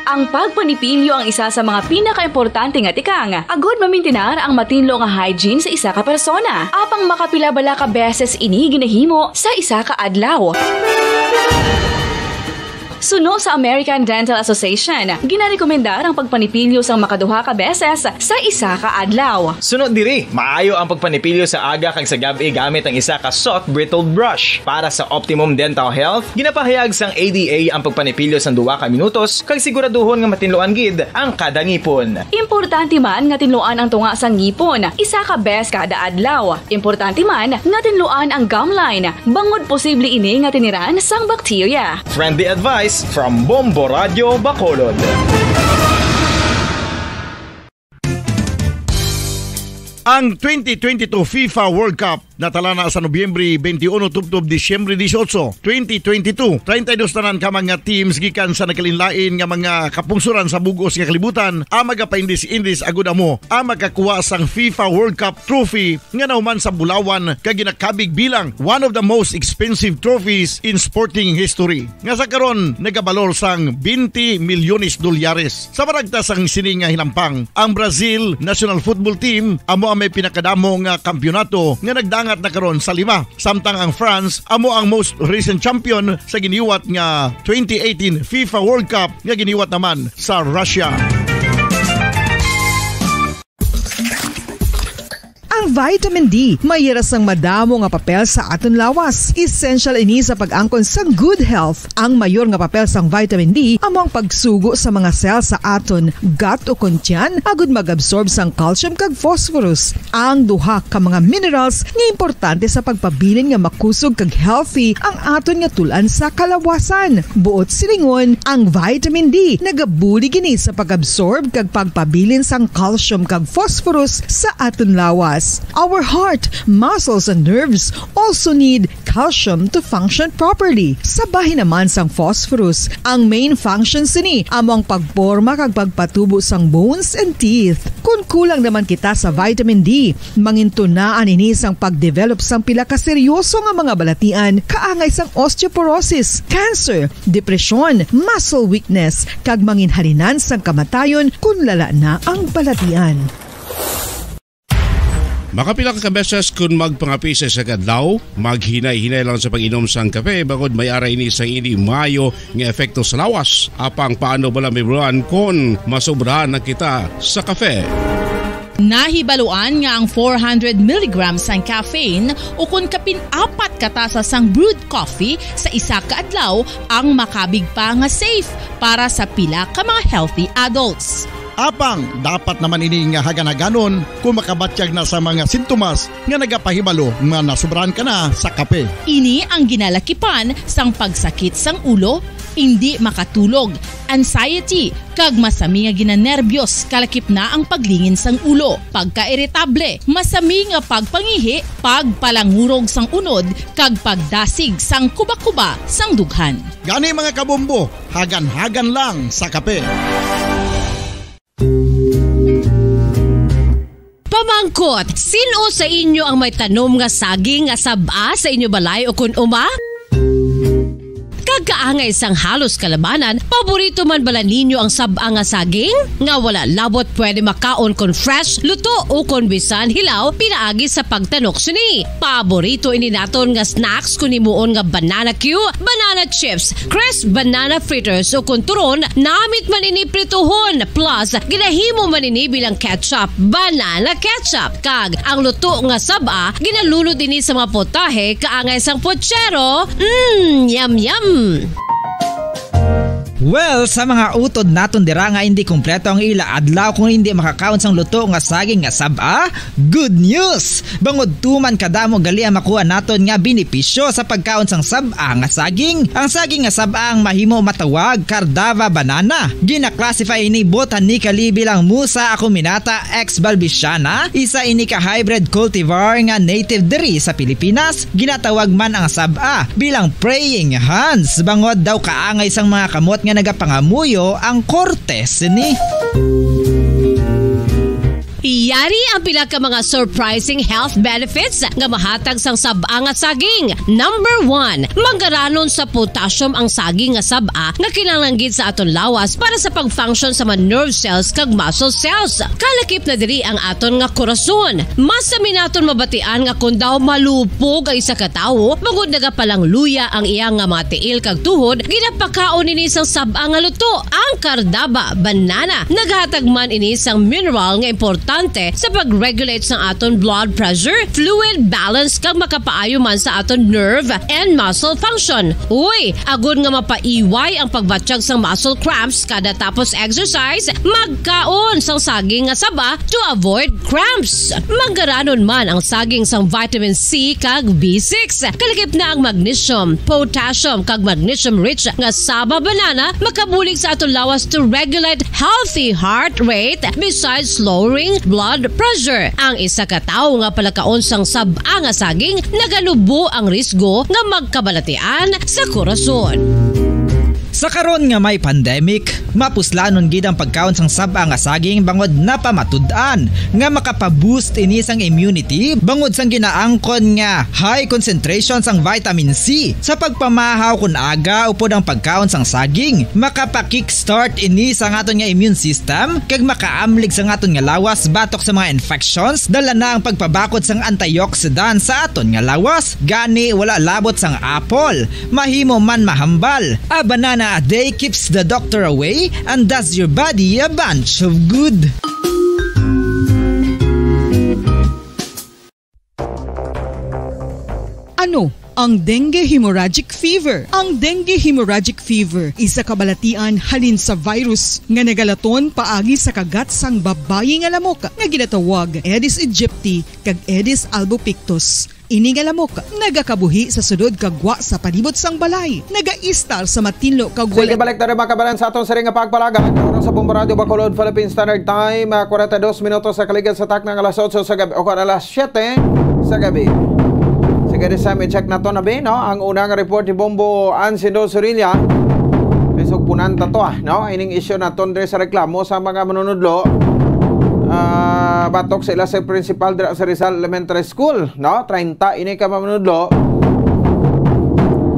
Ang pagpanipilyo ang isa sa mga pinakaimportante nga tikang agud mamintinar ang matinlo nga hygiene sa isa ka persona. Apang makapila bala ka beses ini ginahimo sa isa ka adlaw? Suno sa American Dental Association, ginarekomendar ang pagpanipilyo sang makaduha ka beses sa isa ka adlaw. Suno diri, maayo ang pagpanipilyo sa aga kag sa gab-i gamit ang isa ka soft bristled brush. Para sa optimum dental health, ginapahayag sang A D A ang pagpanipilyo sang duha ka minutos kag siguraduhon nga matinluan gid ang kada ngipon. Importante man nga tinluan ang tunga sang ngipon isa ka bes kada adlaw. Importante man nga tinluan ang gum line, bangod posible ini nga tiniran sang bakterya. Friendly advice from Bombo Radio Bacolod. Ang twenty twenty-two FIFA World Cup Natala na sa Nobyembre twenty-one tubtob Disyembre dieciocho, twenty twenty-two. Treinta y dos tanan ka mga teams gikan sa nagkalainlain nga mga kapungsoran sa bug-os nga kalibutan ang magapaindis-indis agud amo ang makakuha sang FIFA World Cup trophy nga nahuman sa bulawan kag ginakabig bilang one of the most expensive trophies in sporting history, nga sa karon nagabalor sang twenty milyones dolyares. Sa maragta sang sini nga hinampang, ang Brazil national football team amo ang may pinakadamo nga kampiyonato nga nagdangat na karon sa lima, samtang ang France amo ang most recent champion sa giniwat nga twenty eighteen FIFA World Cup nga giniwat naman sa Russia. Ang vitamin D may ira sang madamo nga papel sa aton lawas. Essential ini sa pag-angkon sang good health. Ang mayor nga papel sang vitamin D amo ang pagsugo sa mga cell sa aton gut o kon tiyan agud mag-absorb sang calcium kag phosphorus, ang duha ka mga minerals nga importante sa pagpabilin nga makusog kag healthy ang aton nga tul-an sa kalawasan. Buot silingon, ang vitamin D nagabulig ini sa pag-absorb kag pagpabilin sang calcium kag phosphorus sa aton lawas. Our heart, muscles, and nerves also need calcium to function properly. Sa bahin naman sang phosphorus, ang main function sini amo ang pagporma kag pagpatubo sang bones and teeth. Kon kulang naman kita sa vitamin D, mangintunaan ini sang pagdevelop sang pila ka seryoso nga mga balatian, kaangay sang osteoporosis, cancer, depresyon, muscle weakness, kag manginhalinan sang kamatayon kon lala na ang balatian. Makapila ka beses kon magpangape sa isa ka adlaw, maghinay-hinay lang sa pag-inom sang kape, bangod may ara ini sang indi maayo nga epekto sa lawas. Apang paano bala, Ma'am Ron, kon masobrahan na kita sa kape? Nahibaluan nga ang four hundred milligrams sang caffeine ukon kapin apat ka tasa sang brewed coffee sa isa ka adlaw ang makabig pa nga safe para sa pila ka mga healthy adults. Apang dapat naman ini nga hagan-haganon kung makabatyag na sa mga sintomas nga nagapahibalo nga nasobrahan ka na sa kape. Ini ang ginalakipan sang pagsakit sang ulo, indi makatulog, anxiety, kag masami nga ginanerbiyos, kalakip na ang paglingin sang ulo, pagkairitable, masami nga pagpangihi, pagpalangurog sang unod, kag pagdasig sang kuba-kuba sang dughan. Gani, mga kabombo, hagan-hagan lang sa kape. Pamangkot, sin-o sa inyo ang may tanom nga saging nga sab-a sa inyo balay o kun uma? Kag kaangay sang halos kalabanan, paborito man bala ninyo ang sab-a nga saging? Nga wala labot pwede makaon kon fresh, luto, o kon bisan hilaw pinaagi sa pagtanok sini. Paborito ini naton nga snacks kon himuon nga banana cue, banana chips, crisp banana fritters, o kon turon, namit man ini prituhon, plus ginahimo man ini bilang ketchup, banana ketchup, kag ang luto nga sab-a ginalunod ini sa mga potahe kaangay sang puchero. Mm, yum, yum! Well, sa mga utod naton dira nga indi kompleto ang ila adlaw kung indi makakaon sang luto nga saging nga sab-a, good news! Bangod tuman kadamo gali ang makuha naton nga benepisyo sa pagkaon sang sab-a nga saging. Ang saging nga sab-a ang mahimo matawag Cardava banana. Gina-classify ini botanically bilang Musa acuminata ex balbisiana, isa ini ka hybrid cultivar nga native diri sa Pilipinas. Ginatawag man ang sab-a bilang praying hands, bangod daw kaangay sang mga kamot nga nagapangamuyo ang korte sini. Yari ang pila ka mga surprising health benefits nga mahatag sang sab-a nga saging. Number one, manggaranon sa potassium ang saging nga sab-a nga kinahanglan gid sa aton lawas para sa pag-function sa mga nerve cells kag muscle cells. Kalakip na diri ang aton nga korason. Masami naton mabatian nga kon daw malupog ang isa ka tawo, bangod nagapalangluya ang iya nga mga tiil kag tuhod, ginapakaon ini sang sab-a nga luto, ang Cardava banana. Naghatag man ini sang mineral nga importante sa pag-regulate sang aton blood pressure, fluid balance, kag makapaayo man sa aton nerve and muscle function. Uy, agod nga mapaiway ang pagbatyag sang muscle cramps kada tapos exercise, magkaon sang saging nga saba to avoid cramps. Manggaranon man ang saging sang vitamin C kag B six. Kalakip na ang magnesium, potassium, kag magnesium-rich nga saba banana makabulig sa aton lawas to regulate healthy heart rate, besides lowering blood pressure. Ang isa ka tawo nga palakaon sang sab-a nga saging nagalubo ang risgo nga magkabalatian sa korason. Sa karon nga may pandemic, mapuslanon gid ang pagkaon sang sab-a nga saging bangod napamatud-an nga makapaboost ini sang immunity bangod sang ginaangkon nga high concentration sang vitamin C. Sa pagpamahaw kon aga upod ang pagkaon sang saging, makapa-kickstart ini sa aton nga immune system kag makaamlig sa aton nga lawas batok sa mga infections. Dala na ang pagpabakod sang antioxidant sa aton nga lawas, gani wala labot sang apple. Mahimo man mahambal. A banana a day keeps the doctor away and does your body a bunch of good. Ano ang dengue hemorrhagic fever? Ang dengue hemorrhagic fever isa ka balatian halin sa virus nga nagalaton paagi sa kagat sang babayi nga lamok nga ginatawag Aedes aegypti kag Aedes albopictus. Ini nga lamok nagakabuhi sa sulod kag gwa sa palibot sang balay, nagaistar sa matinlo kag wala. Sige, balik tayo, mga kabanan, sa aton siring nga pagpalagad. Oras sa Bombo Radyo Bacolod, Philippine Standard Time, ah, forty-two minutos sa kaligad sa takna nga alas otso sa gabi, o kon alas siyete sa gabi. Sige, this time, i-check naton abi, no? Ang unang report ni Bombo Ansindo Sorilla. Kay sugpunan ta to, ah, no? Ining isyu naton diri sa reklamo sa mga manunudlo, ah, batok sa ila sa principal dira sa Rizal Elementary School, no? Treinta ini ka manunudlo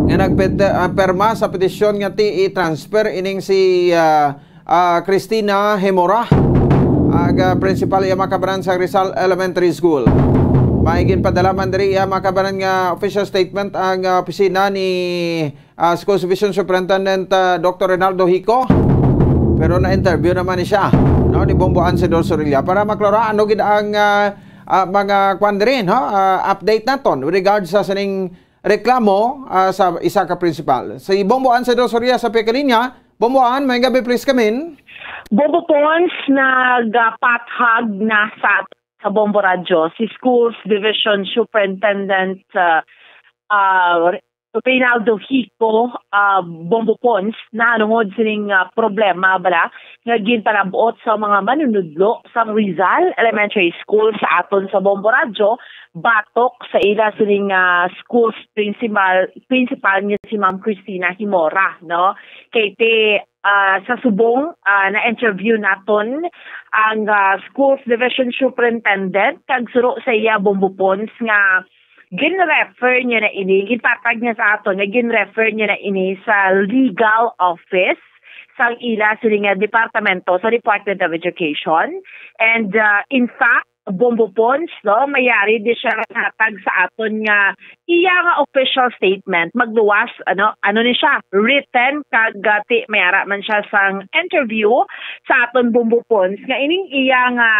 nga nagpet-, ah, perma sa petisyon nga ti i-transfer ining si, ah, ah, Christina Hemora, ang, ah, principal iya makabanan sa Rizal Elementary School. May ginpadala man diri iya makabanan nga official statement ang, ah, opisina ni, ah, School Division Superintendent, ah, Doctor Ronaldo Hico. Pero na-interview naman ni siya, no, ni Bombo Ansidor Sorilla para maklaro ano gid ang, ah, ah, mga kwan diri, no, ah, update naton with regards sa sining reklamo, ah, sa isa ka principal. Si Bombo Ansidor Sorilla sa pagkalinya. Bombo An, may gabi, please come in. Bombo Pons, nagapathag na sa, sa Bombo Radyo si Schools Division Superintendent, ah, ah, Reynaldo Hico, ah, Bombo Pons, nahanungod sining, ah, problema bala nga ginpanabot sa mga manunudlo sang Rizal Elementary School sa aton sa Bombo Radyo, batok sa ila sining, ah, school principal, principal nga si Ma'am Christina Himora, no? Kay ti, ah, sa subong, ah, na-interview naton ang, ah, Schools Division Superintendent kag suno sa iya, Bombo Pons, nga gin-refer niya na ini, ginpatag niya sa aton nga gin-refer niya na ini sa legal office sang ila sini nga departamento sa Department of Education. And, ah, in fact, Bombo Pons, no, mayari di siya naghatag sa aton nga iya nga official statement, magluwas, ano, ano ni siya, written, kag, ah, ti mayara man siya sang interview sa aton, Bombo Pons, nga ining iya nga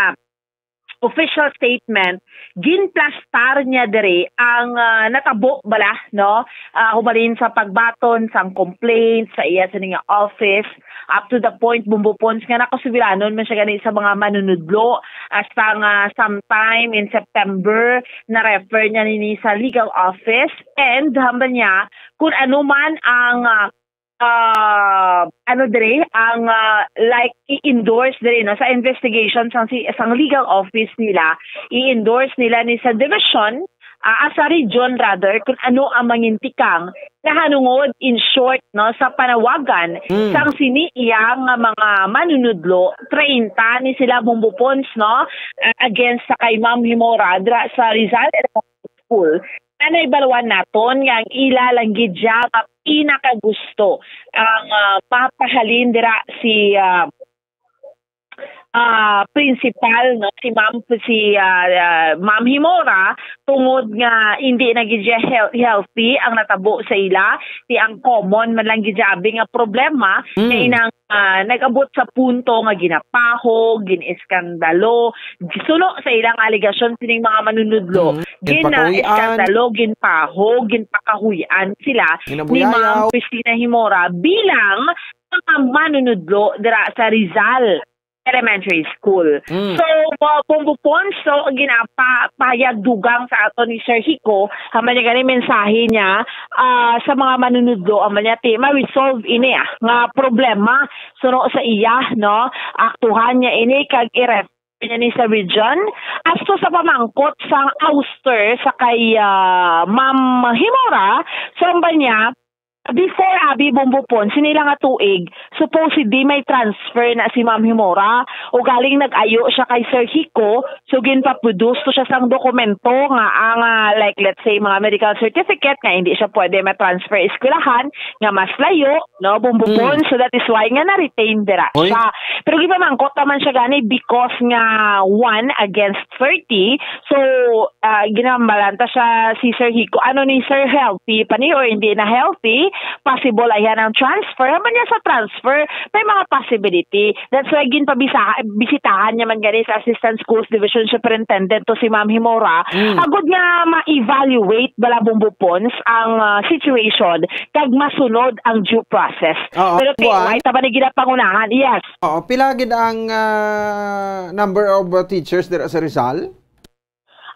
official statement, ginplastar niya diri ang, ah, natabo bala, no? Ah, hubalin sa pagbaton sang complaint sa iya sini nga office, up to the point, Bombo Pons, nga nakasugilanon man siya gani sa mga manunudlo, hasta nga sometime in September, na-refer niya nini sa legal office, and hambal niya kung ano man ang, ah, ah, ano diri, ang, ah, like, i-endorse diri, no, sa investigation sang si, sang legal office nila, i-endorse nila ni sa division, ah, ah, sa region rather, kung ano ang mangintikang nahanungod, in short, no, sa panawagan Mm. sang sini iya nga mga manunudlo, treinta ni sila, Bombo Pons, no, ah, against sa kay Ma'am Himora dira sa Rizal School. Anay baluan naton nga ang ila lang gid siya nga pinakagusto ang, ah, mapahalin dira si, ah, ah, principal, no, si Ma'am, si, ah, ah, Ma'am Himora, tungod nga hindi na gid siya heal-, healthy ang natabo sa ila, ti ang common man lang gid siya abi nga problema Mm. nga inang, ah, nag-abot sa punto nga ginapahog, gin-eskandalo, suno sa ilang alegasyon sining mga manunudlo, Mm. Gina-, Ginpakuy-an. eskandalo, ginpahog, ginpakahuy-an sila ni Ginabuyayaw. Ma'am Christina Himora bilang mga manunudlo dira sa Rizal Elementary School. Mm. So, uh, Bombo Pons, so, ginapa-, pahayag dugang sa aton ni Sir Hico, hambal niya gani mensahe niya, ah, sa mga manunudlo, hambal niya ti ma-resolve ini, ah, nga problema suno sa iya, no? Aktuhan niya ini kag i-ref-, niya ni sa region. As to sa pamangkot sang ouster sa kay, ah, Ma'am Himora, so ang ba niya, before abi Bombo Pons, sini lang nga tuig, supposedly may transfer na si Ma'am Himora. Ugaling nag-ayo siya kay Sir Hiko, so ginpaproduce to siya sang dokumento nga ang, ah, like, let's say, mga medical certificate nga hindi siya pwede ma-transfer eskwelahan nga mas layo, no, Bombo Mm. Pons. So that is why nga na-retain dira Oy. siya. Pero gipamangkot naman siya gani because nga one against thirty. So, ah, ginambalanta siya si Sir Hiko. Ano ni Sir, healthy pa ni or hindi na healthy? Possible ayan ang transfer. Naman niya sa transfer, may mga possibility. That's why ginpabisaha-, bisitahan niya man gani sa Assistant Schools Division Superintendent to si Ma'am Himora. Mm. Agud nga ma-evaluate bala Bombo Pons ang, ah, situation kag masunod ang due process. Oo, Pero kay kuwan. Why ta ba ni ginapangunahan? Yes. Oo, pila gid ang, ah, number of, ah, teachers dira sa Rizal?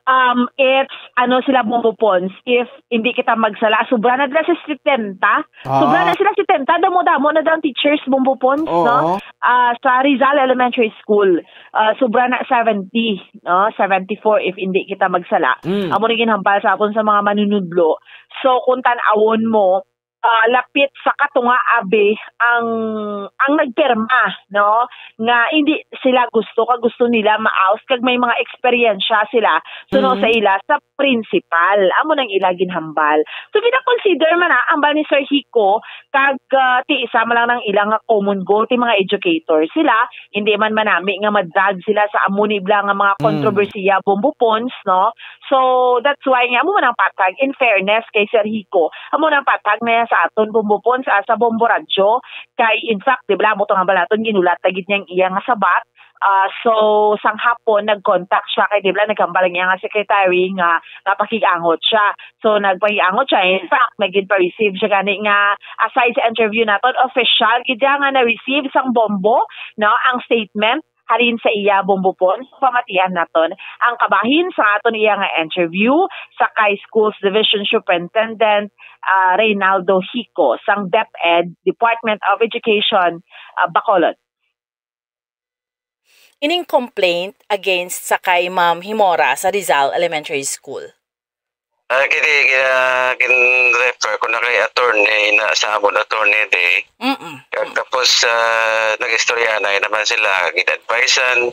Um, it's, ano sila, Bombo Pons, if hindi kita magsala, sobra na sila sa setenta. Ah. Sobra na sila setenta, damo-damo na daw ang teachers, Bombo Pons, Oo. no? Ah, sa Rizal Elementary School, ah, sobra na seventy, no? Seventy-four if hindi kita magsala. Mm. Amo ni ginhambal sa akon sa mga manunudlo. So, kung tan-awon mo, ah, lapit sa katunga abi ang, ang nagpirma, no? Nga hindi sila gusto, ka gusto nila ma-oust, kag may mga eksperyensya sila suno Mhm. sa ila sa principal. Amo nang ila ginhambal. So, gina-consider man na, hambal ni Sir Hiko, kag, ah, ti isa man lang nang ila nga common goal, ti mga educator sila, hindi man manami nga madrag sila sa amo ni bala nga mga Mm. kontrobersiya, Bombo Pons, no? So, that's why nga, amo man ang patag, in fairness kay Sir Hiko, amo nang patag na yan sa aton, Bombo Pons, sa, sa Bombo Radyo, kay, in fact, di ba, amo tong hambal naton, ginulat na gid niya ang iya nga sabat. Ah, so, sang hapon, nag-contact siya kay, di ba, naghambal ang iya nga secretary nga, nga pakig-angot siya. So, nagpakig-angot siya. In fact, may ginpa-receive siya gani nga, aside sa interview naton, official gid siya nga na-receive sang Bombo, no, ang statement halin sa iya, Bombo Pons, pamatian naton ang kabahin sa aton iya nga interview sa kay Schools Division Superintendent, ah, Reynaldo Hico sang DepEd, Department of Education, ah, Bacolod. Ining complaint against sa kay Ma'am Himora sa Rizal Elementary School. Ah, kini, kina-, gin-refer ko na kay attorney na sa amon, Attorney Day. Mm-mm. Kag tapos, ah, nag-istorya na naman sila, gin-advisean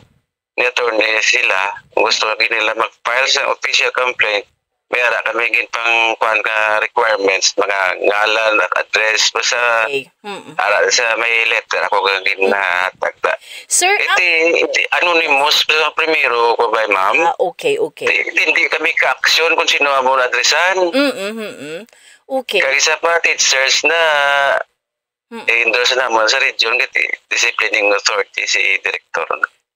ni attorney sila, kung gusto gid nila mag-file sa official complaint, may ara kami gid pang kuan ka requirements, mga ngalan at address, basta Okay. Mm-mm. ara sa may letter ako gid Mm. nahatag ta. Sir, Iti, iti anonymous sa primero ko ba, ma'am? Ah, okay, okay. Di, hindi kami ka-action kung sino ang among addressan. Mm, mm, mm. Okay. Kag isa pa, teachers na Mm. i-endorse namon sa region, kay disciplining authority si director.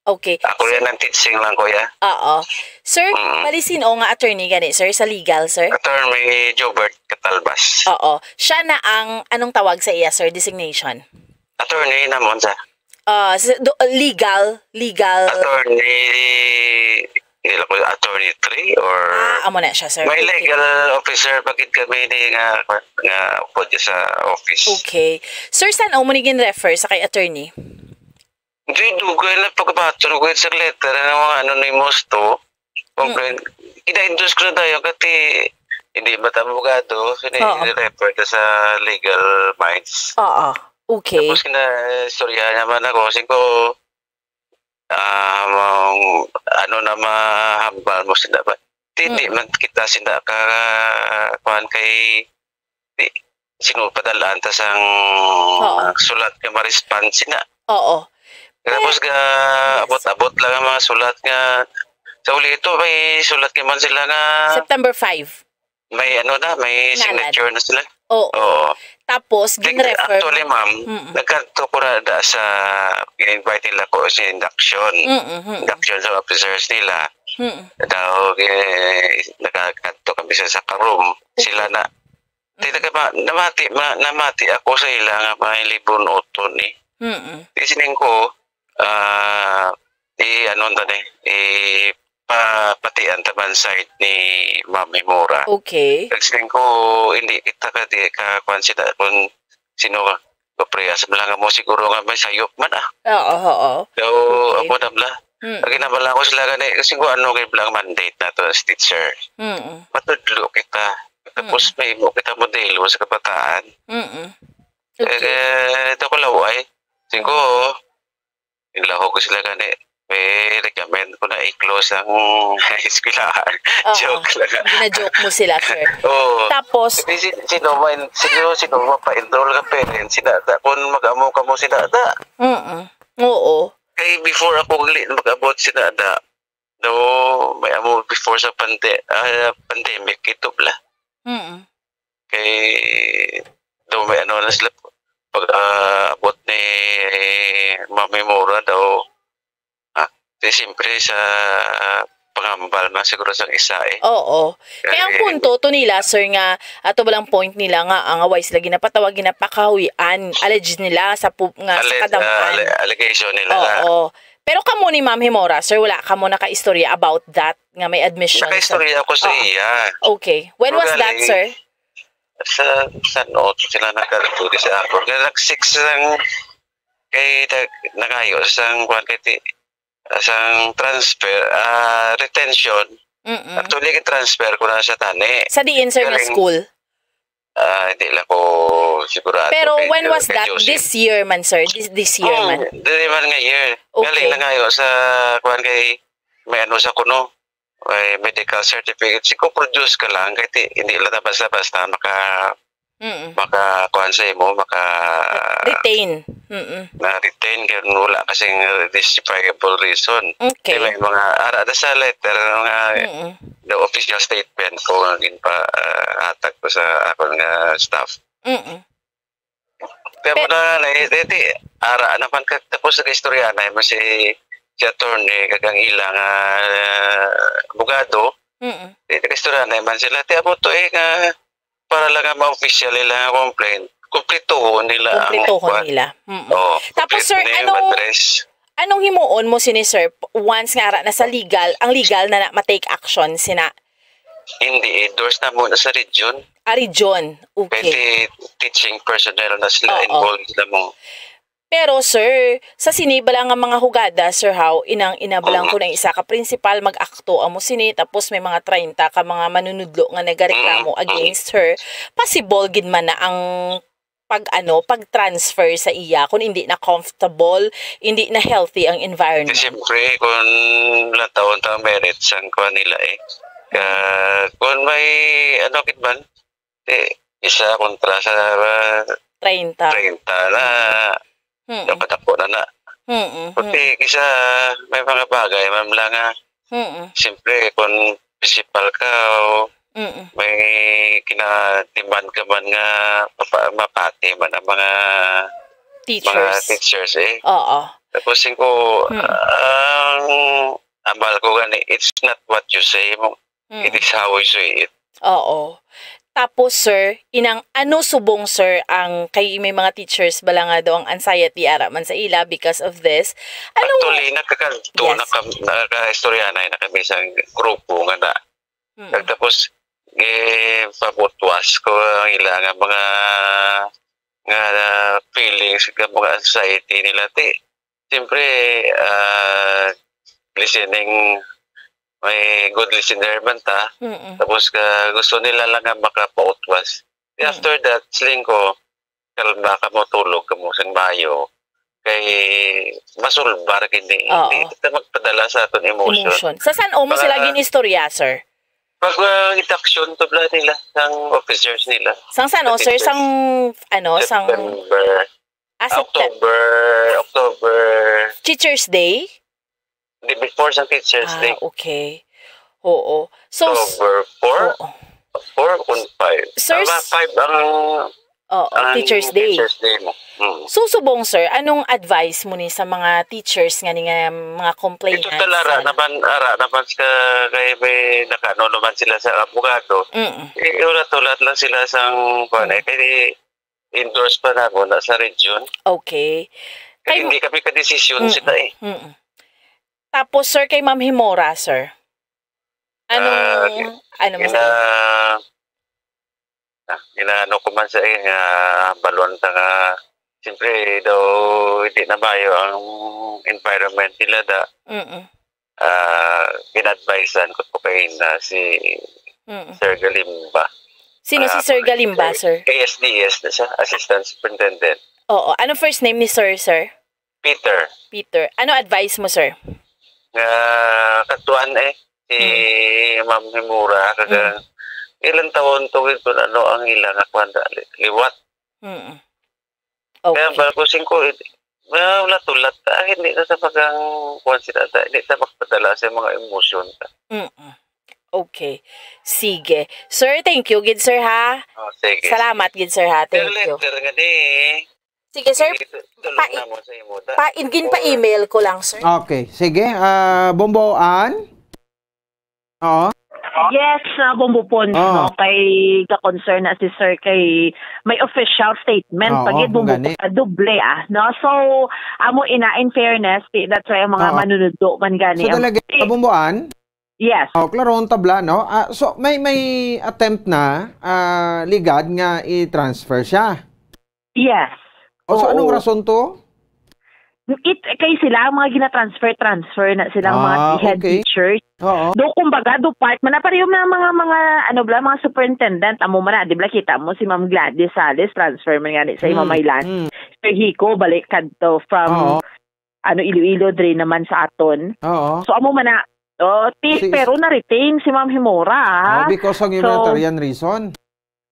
Okay. Ako Sir, yan ang teaching lang, kuya. Oo. Sir, Mm. bali sino nga attorney gani, sir, sa legal, sir? Attorney Jobert Catalbas. Oo. Siya na ang, anong tawag sa iya, sir? Designation? Attorney namon sa Ah, s-, do-, legal, legal. Attorney, hindi lang ko attorney three or Ah, amo na siya, sir. May Okay. legal officer pa gid kami ni nga, nga upod sa office. Okay. Sir, san-o mo ni gin-refer sa kay attorney? Di, dugay na pagbaton ko sa letter nga mga anonymous to. Complaint. Mm. Ina-endorse ko na tayo kasi hindi ba't abogado, sini-, Oo. refer ka sa legal minds. Oo. Okay. Tapos kina-, istorya naman ako, sing ko, ah, mang-, ano na mahambal mo sila ba? Di, di Mm. man kita sila ka, kuhan kay, di, sino padalaan ta sang Oo. sulat nga ma-respond sila. Oo. Tapos Eh, ga yes. abot-abot lang ang mga sulat nga sa uli ito, may sulat naman sila nga September five. may ano na, may Ngalan. signature na sila. Oo. Oo. Tapos, Nag-, ginrefer. actually, ma'am, Mm-mm. nagkadto ko na da sa, in-invite nila ko sa induction. Mm-mm, mm-mm. Induction sa officers nila. Mm-mm. Daw, eh, nakakadto kami sa, sa room. Sila Okay. na. Di Mm. nagkama-, namati, ma-, namati ako sa ila nga mga libunoton, eh. Mm-mm. Di sining ko, ah, i-, ano ta ni, i-, pa-, patian ta man side ni Ma'am Himura. Okay. Kag siling ko, hindi kita ka, di ka, kuwan sila, kung sino ka, kapriyas mo lang mo siguro nga may sayop man, ah. Oo, oo. So, Okay. ako na bla, Mm. Ang ginabala ko sila gani, kasi kung ano kay blang mandate na to as teacher. Mm. Matudlo kita. Tapos Mm. may imo kita modelo sa kabataan. Mm. Eh, Okay. eh, ito ko laway. Singko, Mm. inlahog ko sila gani. May recommend ko na i-close ang eskwelahan. Oo. Joke lang. Gina-joke mo sila, sir. Oo. Tapos Kasi si-, sino man, sino, sino man pa-enroll ka parents, sila ta, kung mag-amo ka mo sila ta. Mm-mm. Oo. Kay before ako gali mag-abot sila da, daw may amo before sa pande-, ah, pandemic, ito bla. Mm. Kay daw may ano na sila, pag, ah, abot ni Mami Mora daw, ah, di siyempre sa pangambal man siguro sang isa eh. Oo. Kaya ang Kay punto to nila, sir, nga ato ba lang point nila nga ang away sila ginapatawag, ginapakahuyan, alleged nila sa pu-, nga sa Alle-, kadam-an. ah, alle-, allegation nila. Oo. Pero kamo ni Ma'am Himora, sir, wala kamo nakaistorya about that nga may admission sa Nakaistorya ako sa Oo. iya. Okay. When Pero was that, galing sir? Sa, sa note sila nagkatuloy sa ako. Nga nag-six sang kay nag-, nangayo sang kuwan kay ti-, sang transfer, ah, retention. Mm-mm. Actually, transfer ko na sa tani. Sa diin, sir, nga Galing school? Ah, hindi lang ko sigurado Pero kay when was that? Joseph. This year man, sir? This, this year Oh, man? dili man nga year. Okay. Galing na ngayon sa, kuwan kay, may ano sa kuno, may medical certificate. Siguro produce ka lang, kay ti-, hindi lang na basta-basta maka-, Mm. maka-, kuwan sa imo, maka- Retain. Mm-mm. na-retain, kay wala kasing justifiable reason. Okay. Kay may mga ara na sa letter nga Mm. the official statement ko nga ginpa-, ah, hatag ko sa akon nga staff. Mm. Kaya Pe- mo na, na, eh, di, ara naman ka, tapos nag-istorya na mo si, si attorney, kag ang ila nga, ah, abogado, Mm. di, nag-istorya na man sila. Ti, amo to eh, nga, para lang nga ma-official nila nga complaint, kumplituhon nila ang Kumplituhon kuwan. nila. Mm. Oo, Tapos, complete sir, name, anong, address. anong himuon mo sini, sir, p-, once nga ara na sa legal, ang legal na na ma-take action sina? Hindi, endorse na muna sa region. Ah, region. Okay. Kay ti-, teaching personnel na sila, Oo. involved sila mo. Pero, sir, sa sini bala nga mga hugada, sir, haw, inang ina bala Mm. ko ng isa ka principal, mag-akto amo sini, tapos may mga treinta ka mga manunudlo nga nagareklamo Mm, mm. against her, possible gid man na ang pag, ano, pag-transfer sa iya kung hindi na comfortable, hindi na healthy ang Di environment. siyempre, kung lantaon ta ang merits ang kuha nila eh. Ka-, kung may, ano, kid man, eh, isa kontra sa, ah, Treinta. treinta na, Mm. yung kadako na na. Mm, Pati mm. kisa may mga bagay, ma'am, lang nga, Mm. siyempre, kung principal ka o Mm. may kina-demand ka man nga papa-, mapati man ang mga, mga Teachers. teachers, eh. Oo. Tapos, yung ko, Mm. ang amal ko gani, it's not what you say, mo, Mm. it is how you say it. Oo. Tapos, sir, inang ano subong, sir, ang kay may mga teachers bala nga daw ang anxiety ara man sa ila because of this? Ano Actually, nakakadto Yes. na kam-, nakaistorya na, na kami sa grupo nga na. Mm. Tapos, eh, pabutwas ko ang ila nga mga, nga feelings, nga mga anxiety nila. Ti, siyempre, ah, listening, may good listener man ta. Mm-mm. Tapos ka, gusto nila lang nga makapautwas. Mm. After that, siling ko, kalma ka mo, tulog ka mo, sang mayo. Kay masulbar gini. Oo. Hindi kita magpadala sa aton emotion. Emotion. Sa san-o mo sila Mga ginistorya, sir? Pag, ah, induction to bla nila, sang officers nila. Sang san-o, Sa sir? teachers. Sang, ano, sang September. Ah, Septe- October, October. Teachers Day? Di, before sa Teachers Ah, Day. okay. Oo. So, s-, October four? Oo. Four kung five. Sir, Ah, s-, five ang, Oo, ang Teachers Day. Teachers Day mo. Mm. So, subong, sir, anong advice mo ni sa mga teachers nga ni nga mga complainants Ito tala, ara na? naman, ara naman sa kay may nakano naman sila sa abogado. Mm. Eh, ulat-ulat lang sila sang, kuwan, Mm. eh, kay endorse pa na mo na sa region. Okay. Kay Kay hindi kami kadesisyon Mm. sila eh. Mm. Tapos, sir, kay Ma'am Himora, sir. Anong, Ah, gi-, ano mo gina-, sa ah, ginaano ko man sa iya nga balon ta nga, siyempre, daw hindi na maayo ang environment nila da. Mm-mm. ah, gin-advisean ko po kay na si Mm. Sir Galimba. Sino si Ah, Sir Galimba, sir, sir? A S D S na siya, Assistant Superintendent. Oo. Ano first name ni sir, sir? Peter. Peter. Ano advice mo, sir? Nga katuan eh, si Mm. Ma'am Himura, kaga Mm. ilang taon to gid kung ano ang ilang akwan dali. Liwat. Mm. Kaya Okay. ba ko singko, eh, well, natulat ta, hindi na sa magang kuwan sila ta, hindi ta magpadala sa mga emosyon ta. Mm-mm. Okay. Sige. Sir, thank you gid, sir, ha? Oh, sige, Salamat sige. gid, sir, ha? Pero Thank you. letter nga ni, Sige, sir. sige, tulong Pa-, na mo sa imo ta. pa-, gin-, pa-email ko lang, sir. Okay. Sige, ah, Bombo Ann? Oo. Yes, uh, Bombo Pons, Oo. no, kay ka-concern na si Sir kay may official statement Oo, pa gid, Bombo gani. Pons, ah, doble, ah, no? So, amo ina, in fairness, ti-, that's why ang mga Oo. manunudlo man gani So, ang talaga, ti-, Bombo Ann? Yes. Oh, klaro ang tabla, no? Ah, so, may, may attempt na, ah, ligad nga i-transfer siya. Yes. O, so anong Oo. rason to? It, kay sila, ang mga gina-transfer, transfer na silang mga Ah, head okay. teachers. Oo. Do, kumbaga, do part man na pareho na mga, mga, ano bala, mga superintendent. Amo man na, di ba, kita mo si Ma'am Gladys Sales, transfer man gani sa Mm, Himamaylan. mm. Sir Hico, balik kadto from, Oo. ano, Iloilo, dre naman sa aton. Oo. So, amo man na, oh, ti-, Si, pero na-retain si Ma'am Himora, ha? Oh, because of So, humanitarian reason.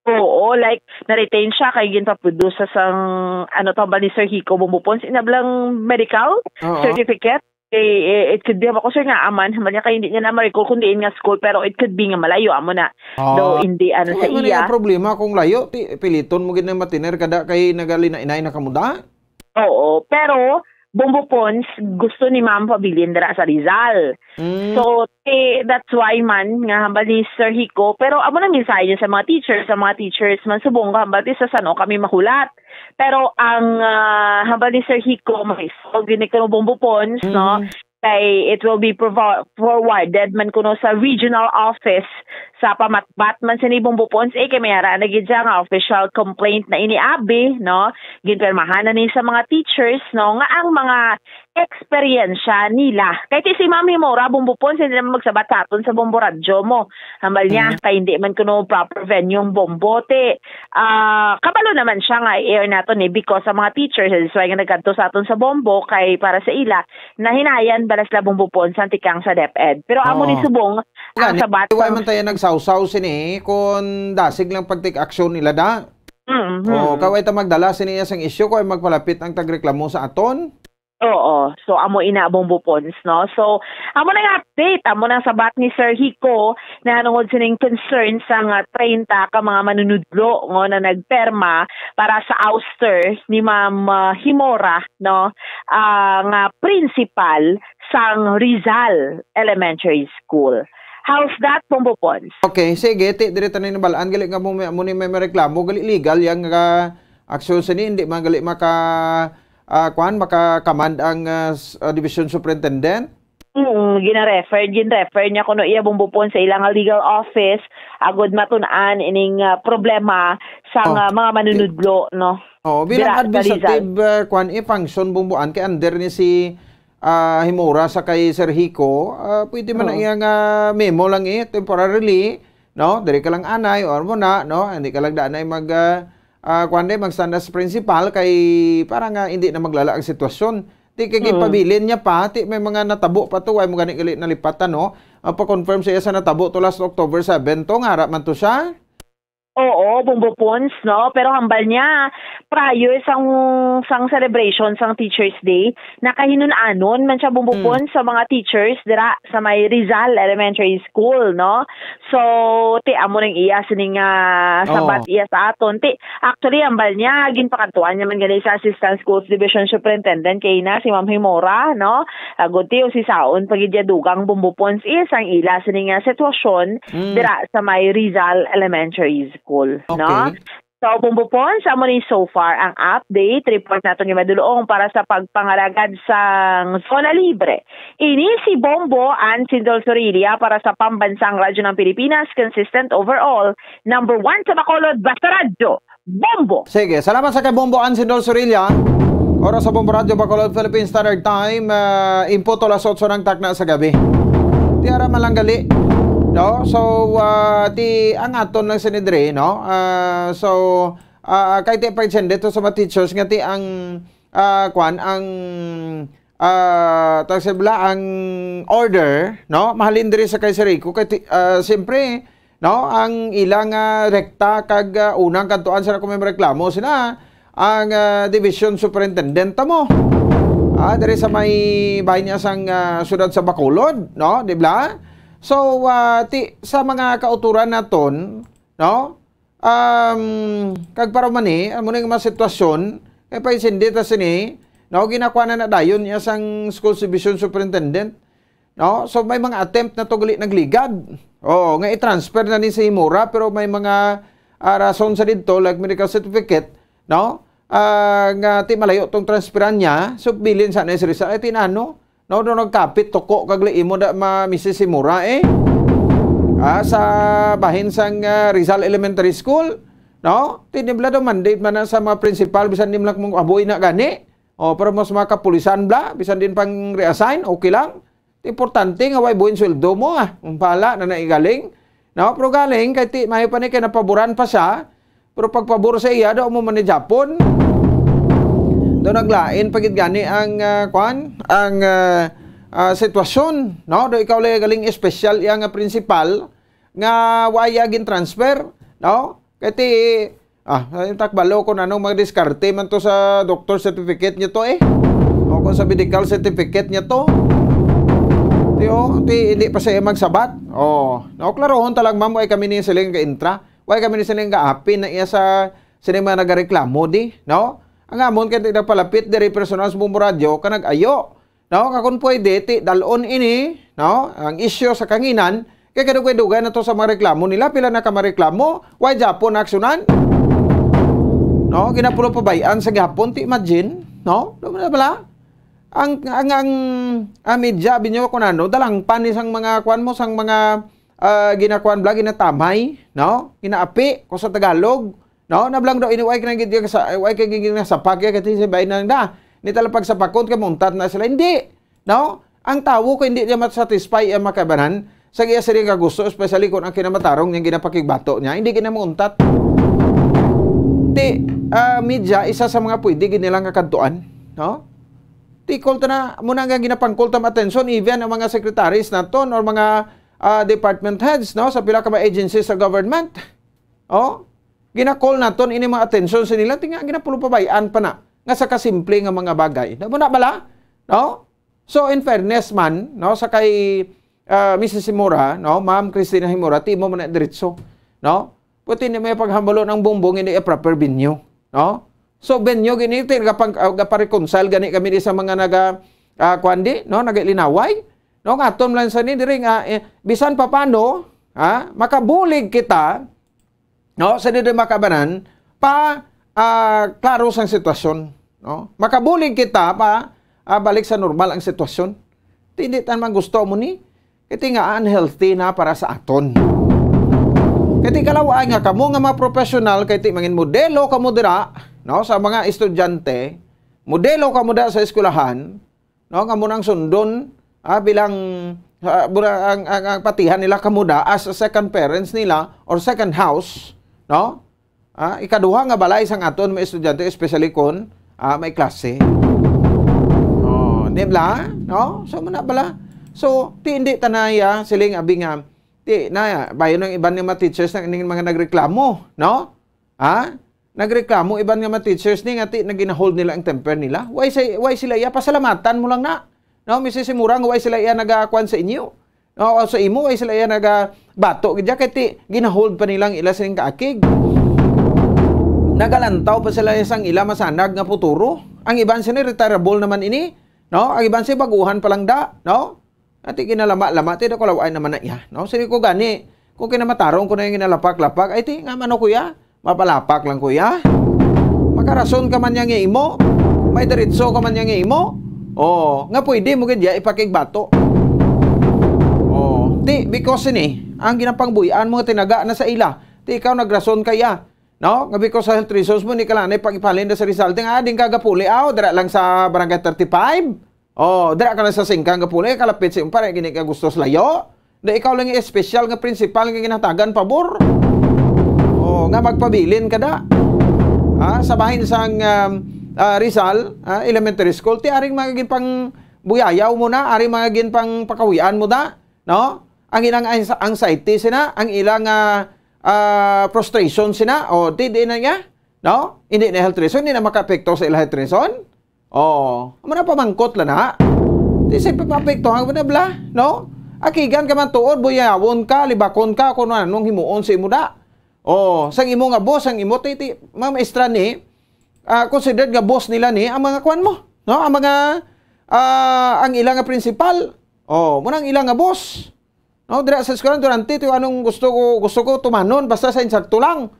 Oo, like, na-retain siya kay ginpaproduce sa sang, ano to, ba ni Sir Hico Bombo Pons, inablang medical Oo. certificate. Eh, eh, it could be, ako, sir, nga aman, man niya kay hindi niya na ma-recall kung diin nga school, pero it could be nga malayo, amo na. Oo. Though, hindi, ano, So, sa ano iya. yung problema kung layo? Ti-, piliton mo gid na matiner kada kay nagalinainay na kamuda? Oo, pero Bombo Pons, gusto ni Ma'am pabilin dira sa Rizal. Mm. So, ti-, that's why man nga hambal ni Sir Hico, pero amo na mensahe niya sa mga teachers, sa mga teachers man subong nga hambal ti sa sano kami mahulat. Pero ang, ah, hambal ni Sir Hico, may solve ni kuno Bombo Pons, no? Mm. Kay it will be provo-, forwarded man kuno sa regional office sa pamatbat man sini Bombo Pons, eh, kay may ara na gid siya nga official complaint na ini abi, no? Ginpirmahan na ni sa mga teachers, no, nga ang mga eksperyensya nila. Kay ti si Ma'am Himora, Bombo Pons, hindi naman magsabat sa aton sa Bombo Radyo mo. Hambal niya, Mhm. kay hindi man kuno proper venue ang Bombo. Ti, ah, kabalo naman siya nga i-air naton eh, because sa mga teachers, that's why nga nagkadto sa aton sa Bombo, kay para sa ila, nahinayan bala sila Bombo Pons ang tikang sa DepEd. Pero amo ni Oo. Subong, ang Gani, sabat wa sang man tayo nagsawsaw sini kung dasig lang pag-take action nila da. Mm-hmm. Oh, kaway ta magdala sini sang isyu, kay magpalapit ang tagreklamo sa aton. Oo. So, amo ina, Bombo Pons, no? So, amo na nga update, amo na sabat ni Sir Hico na nungod sining concern sa nga treinta ka mga manunudlo, ngo, na nagperma para sa ouster ni Ma'am, ah, Himora, no? Ah, nga principal sang Rizal Elementary School. How's that, Bombo Pons? Okay, sige, ti, diri ta na nabalaan, gali nga mo, mo ni may mareklamo, gali legal yang, ah, aksyon sini, hindi man gali maka, ah, kwan, maka-command ang, ah, s-, ah, division superintendent? Mm, gina-refer, gin-refer niya kuno iya, Bombo Pons, sa ilang legal office, agud matun-an ining, ah, problema sa, Oh. ah, mga manunudlo, no? Oh, bilang Dira sa Rizal. administrative, ah, kwan, eh, function, Bombo Ann, kay under ni si, ah, Himora sa kay Sir Hico, ah, pwede man ang Oo. iyang, ah, memo lang, eh, temporarily, no? Diri ka lang anay, or mo na, no? Hindi ka lang danay mag, ah, ah, kwan, di, mag-stand as principal kay para nga hindi na maglala ang sitwasyon. Di kay Mm. ginpabilin niya pa, ti may mga natabo pa to, ay mo gani gali nalipatan, no? Ang pa-confirm sa iya sa natabo to last October seven to, nga ara man to siya. Oo, Bombo Pons, no? Pero hambal niya, prior sang, sang celebration sang Teachers Day, nakahinun-anon man siya, Bombo Mm. Pons, sa mga teachers dira sa may Rizal Elementary School, no? So, ti amo nang iya sining, ah, Oh. sabat iya sa aton. Ti, actually, hambal niya, ginpakadtuan niya man gani sa Assistant Schools Division Superintendent kay na si Ma'am Himora, no? Agud ti, usisaon pa gid ya dugang, Bombo Pons, is ang ila sining, ah, sitwasyon Mm. dira sa may Rizal Elementary School, no? Okay. So, Bombo Pons, amo ni so far ang update. Report nato ni Madulong para sa pagpangalagad sang Zona Libre. Ini si Bombo Ann Sindol Sorilla para sa Pambansang Radyo ng Pilipinas, consistent overall, number one sa Bacolod, Basta Radyo, Bombo! Sige, salamat sa kay Bombo Ann Sindol Sorilla. Oras sa Bombo Radyo Bacolod, Philippine Standard Time, ah, input alas otso ng takna sa gabi. Ti ara man lang gali. No? So, ah, ti ang aton lang sinidre, no? Ah, so, ah, kay ti pa dito sa mga teachers nga ti ang, ah, kwan, ang, ah, tawag sa bala, ang order, no? Mahalin diri sa kay Sirico, kay ti-, ah, siyempre, no? Ang ilang, ah, rekta kag, ah, unang kantuan sa kung may reklamo sila, ang, ah, division superintendent ta mo. Ah, diri sa may bahin niya sang, ah, siyudad sa Bacolod, no? Di ba? So, ah, ti-, sa mga kauturan naton, no? Um, kag para man ni, amo na yung mga sitwasyon, kay pa sindi ta sini, no? Ginakuha na na dayon niya sang school division superintendent. No? So, may mga attempt na to gali nagligad. Oo, nga i-transfer na ni si Himura, pero may mga, ah, rason sa didto, like medical certificate, no? Ah, nga ti malayo tong transferan niya, so bilin sa na si Rizal, ay tinano, no, do nagkapit tuko kag imo da ma Missus Himura, eh. Ah, sa bahin sang, ah, Rizal Elementary School, no? Tinibla daw mandate man na sa mga principal, bisan di man lang mong aboy na gani. O, pero mas mga kapulisan bla, bisan din pang reassign, okay lang. Importante nga way buhin sweldo mo, ah. Ang pala na naigaling. No? Pero galing, kay ti, may pa ni kay napaboran pa siya. Pero pagpabor sa iya, daw mo man ni Japon. Daw naglain pa gid gani ang, ah, kwan, ang, ah, ah, sitwasyon, no? Daw ikaw lang galing espesyal iya nga principal nga wa iya gin-transfer, no? Kay ti, ah, ay, takbalo kung anong mga diskarte man to sa doctor certificate niya to, eh. O kung sa medical certificate niya to. Ti, oh, ti, hindi pa siya magsabat. Oh, no, klarohon ta lang, ma'am, way kami ni siling ka-intra. Way kami ni siling ka-apin na iya sa, sa mga nagareklamo, di, no? Ang amon kay nagpalapit diri personal sa Bombo Radyo, ka nag-ayo. No, nga kung pwede, ti, dalon ini, no, ang isyu sa kanginan, kay kadugay-dugay na to sa mga reklamo nila, pila na ka mareklamo, way Japon aksyonan. No, ginapulo pabayan sa gihapon, ti, imagine, no? Di ba, bala? Ang, ang, ang, ang media, binyo ko na, no, dalangpan ni sang mga, kwan mo, sang mga, ah, ginakuan bla, ginatamay, no? Ginaapi, ko sa Tagalog, no? Nablang daw, ini, way ka nang gid sa, way ka gid sa pagya, kati si Bainang da. Ni tala pagsapakon, kay muntat na sila. Hindi, no? Ang tawo ko hindi niya masatisfy ang makabanan sa iya sila nga gusto, especially kung ang kinamatarong niya ginapakigbato niya, hindi gina mauntat. Ti, ah, media, isa sa mga pwede gid nila nga kadtuan, no? Ti, call ta na, muna nga ginapang-call ta ang atensyon, even ang mga secretaries naton or mga, ah, department heads, no, sa pila ka mga agencies sa government. Oh, gina-call naton ini mga atensyon sa nila, ti nga ginapulo pabayan pa na nga sa kasimple nga mga bagay. Muna bala, no? So, in fairness man, no, sa kay, ah, Missus Himura, no, Ma'am Christina Himura, ti imo man na diretso, no? Pwede ni may paghambalon ang bumbong, hindi a proper venue, no? So, venue gini, ti, nagapang-, ah, gapareconcile gani kami di sa mga naga, ah, kuwan di, no, nagalinaway, no? Nga aton lang sa ni diri nga, eh, bisan pa paano, ha, makabulig kita, no, sa diri makabanan, pa, ah, klaro sang sitwasyon, no? Makabulig kita pa, ah, balik sa normal ang sitwasyon. Ti, hindi tan man gusto mo ni, kay ti nga unhealthy na para sa aton. Kay ti kalaw-an nga kamo nga mga professional, kay ti mangin modelo kamo dira, no, sa mga estudyante, modelo kamo dira sa eskwelahan, no, nga mo nang sundon, ah, bilang, ah, bura-, ang, ang, ang patihan nila kamo da as a second parents nila or second house, no? Ah, ikaduha nga balay sang aton mga estudyante, especially kon, ah, may klase. Oh, di ba? No? So, muna bala. So, ti hindi tanaya siling abi nga, ti na, bayo ng iban nga mga teachers na ining mga nagreklamo, no? Ha? Nagreklamo iban nga mga teachers ni nga ti naginahold nila ang temper nila. Why say, why sila iya pasalamatan mo lang na? No, Missus Simurang, why sila iya nagakuan sa inyo? No, o sa imo, why sila iya nagabato gid kay ti ginahold pa nila ang ila sining kaakig. Nagalantaw pa sila sang ila masanag nga futuro. Ang iban sini retireable naman ini, no? Ang iban si baguhan pa lang da, no? Ati ginalama-lama, ti daw kalaw-ay naman na iya, no? Sini ko gani, kung kinamatarong ko na yung ginalapak-lapak, ay ti, nga mano kuya? Mapalapak lang kuya. Makarason ka man niya nga imo, may diretso ka man niya nga imo. Oh, nga pwede mo gid ya ipakigbato. Oh, ti, because ini, ang ginapangbuy-an mo nga tinaga na sa ila, ti ikaw nagrason kaya. No? Nga because sa health reasons mo, ni kalanay pag-ipalin na sa result, nga, "Ah, din ka gapuli, aw, dira lang sa barangay thirty-five. Oh, dira ka lang sa singkang gapuli, kalapit sa imo, para gini ka gusto sa layo. Da ikaw lang yung espesyal nga principal nga ginatagan pabor. Oh, nga magpabilin ka da." Ha? Sa bahin sang, um, ah, Rizal, ah, Elementary School, ti aring mga ginpang buyayaw mo na, aring mga ginpang pakawian mo da, no? Ang ilang anx-, anxiety sina, ang ilang, ah, ah, frustration sina, o, di, di na niya, no? Hindi na health reason, hindi na makaapekto sa ilang health reason. Oo. Amo na pamangkot la na. Di siyempre maapektuhan mo na bla, no? Akigan ka man tuod, buyawon ka, libakon ka, kung anong himuon sa imo da. Oh, sang imo nga boss, ang imo ti, ti, mga maestra ni, ah, considered nga boss nila ni, ang mga kwan mo, no? Ang mga, ah, ang ilang nga principal, oh, mo nang ilang nga boss. No, dira sa eskwelahan, durante, ti, anong gusto ko, gusto ko tumanon, basta sa insakto lang.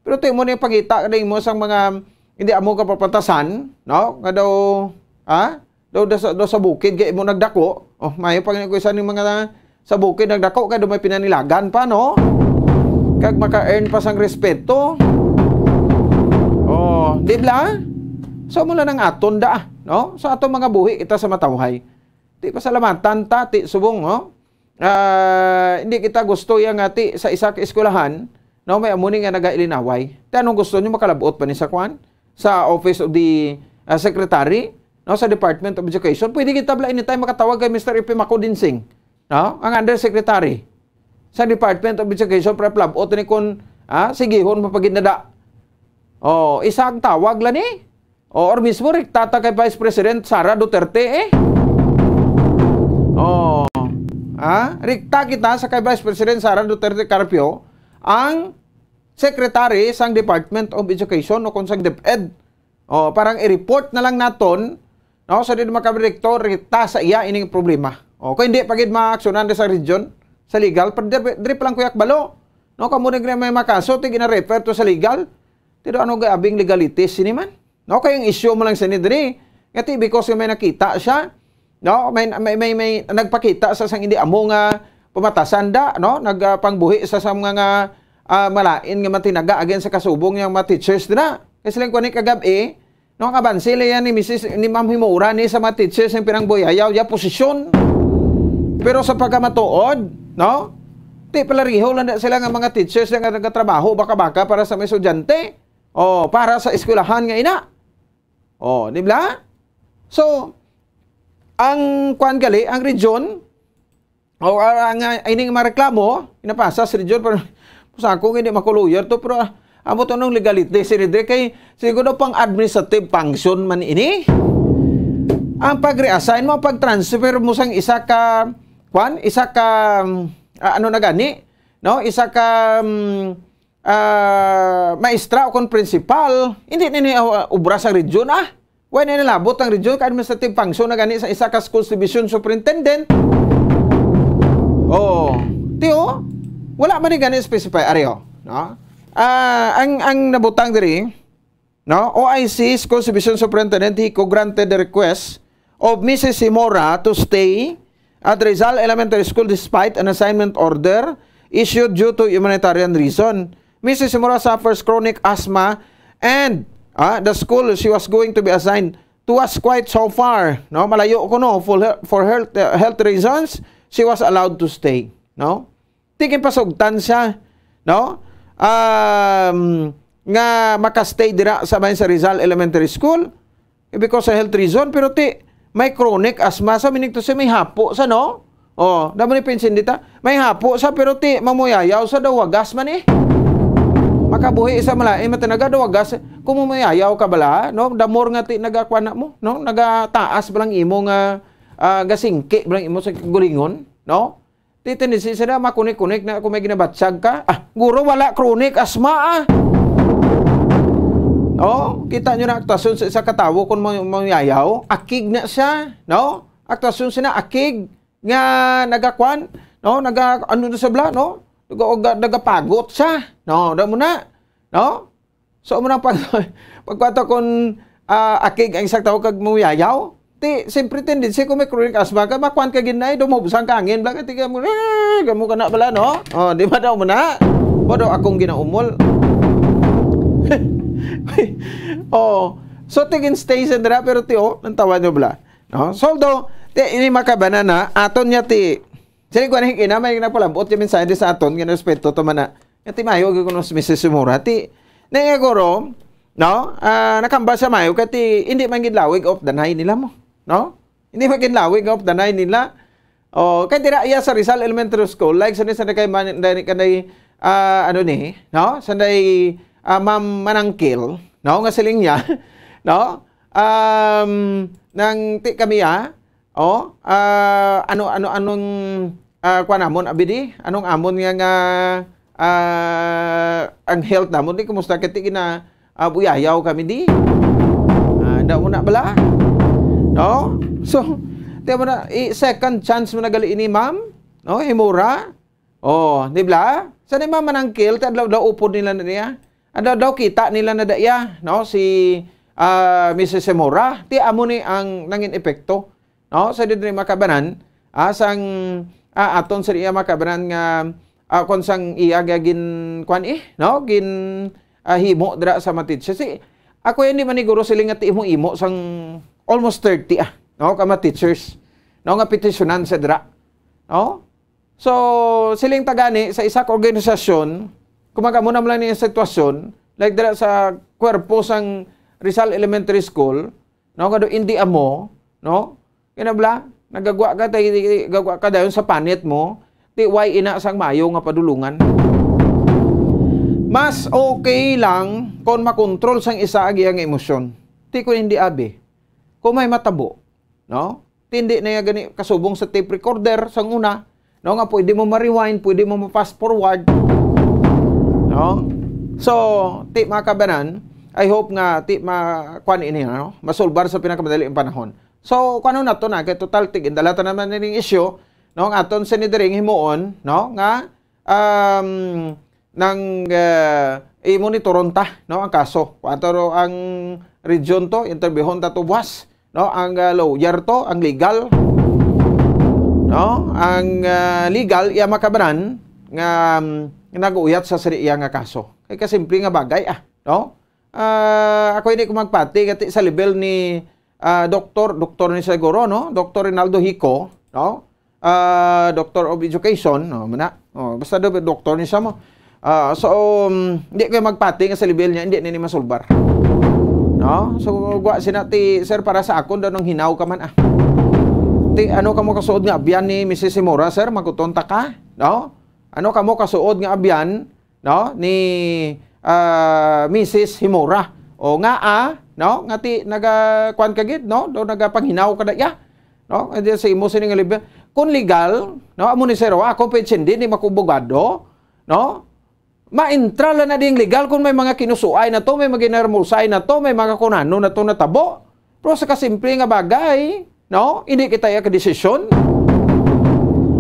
Pero ti mo ni pangita ka mo sang mga hindi amo ka papatasan, no? Nga daw, ha? Daw, daw sa, daw sa bukid kay mo nagdako. Oh, mayo pa nga ko isa ning mga sa bukid nagdako kay daw may pinanilagan pa, no? Kag maka-earn pa sang respeto. Oh, di bla? So, mula nang aton da, no? Sa aton mga buhi kita sa matawhay. Di pasalamatan ta, ti subong, no? Ah, hindi kita gusto yang ati sa isa ka eskwelahan, no, may amo ni nga nagailinaway. Ti anong gusto niyo, makalabot pa ni sa kwan? Sa Office of the, ah, Secretary, no, sa Department of Education? Pwede kita bala anytime makatawag kay Mister Ipimaco Dinsing, no? Ang undersecretary sa Department of Education, para palabot ni kun, ah, sigihon mo pag inada. Oh, isa ang tawag la ni. O, or mismo, rikta ta kay Vice President Sara Duterte, eh. Oh, ha? Rikta kita sa kay Vice President Sara Duterte Carpio, ang secretary sang Department of Education o kung sang DepEd. Oh, parang i-report na lang naton, no, sa di makadirektor, rikta sa iya ining problema. Oh, kung hindi pa gid maaksyonan sa region, sa legal, pa diri, diri pa lang kuyak balo. No, kamo na may makaso, ti gina-refer to sa legal. Pero ano ga abing legalities sini man? No, kay ang issue mo lang sini diri, nga ti because nga may nakita siya, no? May, may, may, may nagpakita sa sang hindi amo nga pamatasan da, no? Nagpangbuhi sa, sa mga nga, ah, malain nga matinaga against sa kasubong yang mga teachers dira. Kay sila kuan ni kagab-i, no, ang abanse la yan ni Missus, ni Ma'am Himura ni sa mga teachers ang pinangbuyayaw ya posisyon. Pero sa pagkamatuod, no? Ti palariho lang na sila nga mga teachers nga nagatrabaho baka-baka para sa mga estudyante. Oh, para sa eskwelahan nga ina. Oh, di ba? So, ang kwan gali, ang region, o, ah, ang, ah, ining mga reklamo, inapasa sa region, pero sa ako, hindi mako lawyer to, pero, ah, amo to nung legality, si Redre, kay, siguro pang administrative function man ini. Ang pag-reassign mo, ang pag-transfer mo sang isa ka, kwan, isa ka, um, ah, ano na gani, no? Isa ka, um, ah, maestra o kon principal, hindi nini, ah, obra sa region, ah. Why na nilabot ang region ka administrative function na gani sa isa ka schools division superintendent? Oh, tiyo, wala man ni gani specify, ari, oh, no? Ah, ang, ang nabutang diri, no? O I C Schools Division Superintendent Hico granted the request of Missus Simora to stay at Rizal Elementary School despite an assignment order issued due to humanitarian reason. Missus Simora suffers chronic asthma and, ah, the school she was going to be assigned to was quite so far, no? Malayo ko, no, for her, for health, uh, health reasons, she was allowed to stay, no? Ti ginpasugtan siya, no? Um, nga makastay dira sa bahin sa Rizal Elementary School, eh, because sa health reason, pero ti, may chronic asthma sa, meaning to say, may hapo sa, no? Oh, damo ni pinsin dita. May hapo sa, pero ti, mamuyayaw sa daw wagas man eh. Makabuhi sa malain, matinaga daw wagas. Kung mamuyayaw ka bala, no? The more nga ti, nagakuan na mo, no? Nagataas balang imo nga, ah, gasingki balang imo sa gulingon, no? Ti tendency sila makunik-kunik na kung may ginabatyag ka. Ah, guro, wala chronic asthma, ah. Oh, kita nyo na aktasyon sa isa ka tawo kung may, mayayaw, akig na siya, no? Aktasyon sila akig nga nagakwan, no? Naga, ano na sa bla, no? Naga, naga, nagapagot siya, no? Damo na, no? So, amo nang pag-, pagkwento kung, ah, akig ang isang tawo kag muyayaw, ti, siyempre, tendency kung may chronic asthma ka, makuan ka gid na, eh, dumubsang ka angin, bla, ti ka mo, eh, gamo ka na bala, no? Oh, di ba daw mo na? Ba daw akong ginaumol? Oh, so tigin station dira, pero ti, oh, ang tawa nyo bala. No? So, although, ti, ini makabanan na, aton niya ti, sini ko na hikina, may nagpalambot yung mensahe sa aton, nga respeto to man na, nga ti mayo, gyud kuno si Missus Simura, ti, na nga guro, no? Ah, nakamba siya mayo, kay ti, hindi man gid lawig of the nine nila mo, no? Hindi man gid lawig of the nine nila. Oh, kay dira iya sa Rizal Elementary School, like, sa ni, sa ni kay man, dahil kanay, ah, ano ni, no? Sa ni, ah, Ma'am Manangkil, no? Nga siling niya, no? Um, nang ti kami, ah, oh, ah, ano, ano, anong, ah, kuha namon, abi di? Anong amon nga, nga, ah, ang health namon di? Kumusta? Kati gina, ah, buyayaw kami di? Ah, daw mo na bala? No? So, di mo na, i-, second chance mo na gali ini, ma'am? No? Himura? Oh, di bala? Sa ni ma'am Manangkil, ti adlaw-adlaw upod nila na niya. Adlaw-adlaw kita nila na daya, no? Si, ah, Missus Himura. Ti amo ni ang nangin epekto. No? Sa diri makabanan, ah, sang, ah, aton sa iya makabanan nga, ah, kon sang iya nga gin, kwan eh, no? Gin, ah, himo dira sa mga teacher. Si, ako yan di maniguro sila nga ti imo-imo sang almost thirty, ah, no? Ka mga teachers, no? Nga petisyonan sa dira. No? So, siling tagani sa isa ka organisasyon, kung mag-amo naman lang yung sitwasyon, like dira sa kwerpo sang Rizal Elementary School, no, kado hindi amo, no? Kinabla, nagagwa ka, tay-, gagwa ka dayon sa panit mo, ti way ina sang mayo nga padulungan. Mas okay lang kung makontrol sang isa ang iyang emosyon. Ti ko hindi abi. Kung may matabo, no? Ti hindi na iya gani kasubong sa tape recorder sang una, no, nga pwede mo ma-rewind, pwede mo ma-fast forward, no? So, ti makabanan, I hope nga ti ma-, kwan ini, no? Masulbar sa pinakamadali ang panahon. So, kano na to na, kay total tig-, indalatan naman ning issue, no? Ang aton Sanhedrin himuon, no? Nga, um, nang, eh, i-monitoron ta, no, ang kaso. Kuwan ta ro ang region to, interviewon ta to buwas, no, ang, eh, lawyer to, ang legal, no, ang, eh, legal, iya makabanan nga, um, nag-uyat sa sari iya nga kaso. Kay kasimple nga bagay, ah, no? Ah, ako hindi ko magpati, kati sa level ni, ah, doktor, doktor ni siguro, no? Doktor Rinaldo Hico, no? Ah, Doctor of Education, no? Mana? Oh, basta do, doktor ni siya mo. Ah, so, um, hindi kayo magpati nga sa level niya, hindi na ni masulbar. No? So, gwa sina ti, sir, para sa akon, daw nang hinaw ka man, ah. Ti, ano ka mo kasuod nga abyan ni Missus Simora, sir? Maguton ta ka? No? Ano ka mo kasuod nga abyan no, ni, ah, Missus Himura. O nga, ah, no, nga ti, naga, kwan ka gid, no, do nagapanghinaw ka na iya, no, hindi sa imo sini nga level. Kung legal, no, amo ni sir, o, ako pa hindi ni makubugado, no, maentra lang na ding legal kung may mga kinusuay na to, may mga ginarmusay na to, may mga kunano na to natabo. Pero sa kasimple nga bagay, no? Hindi kita iya kadesisyon.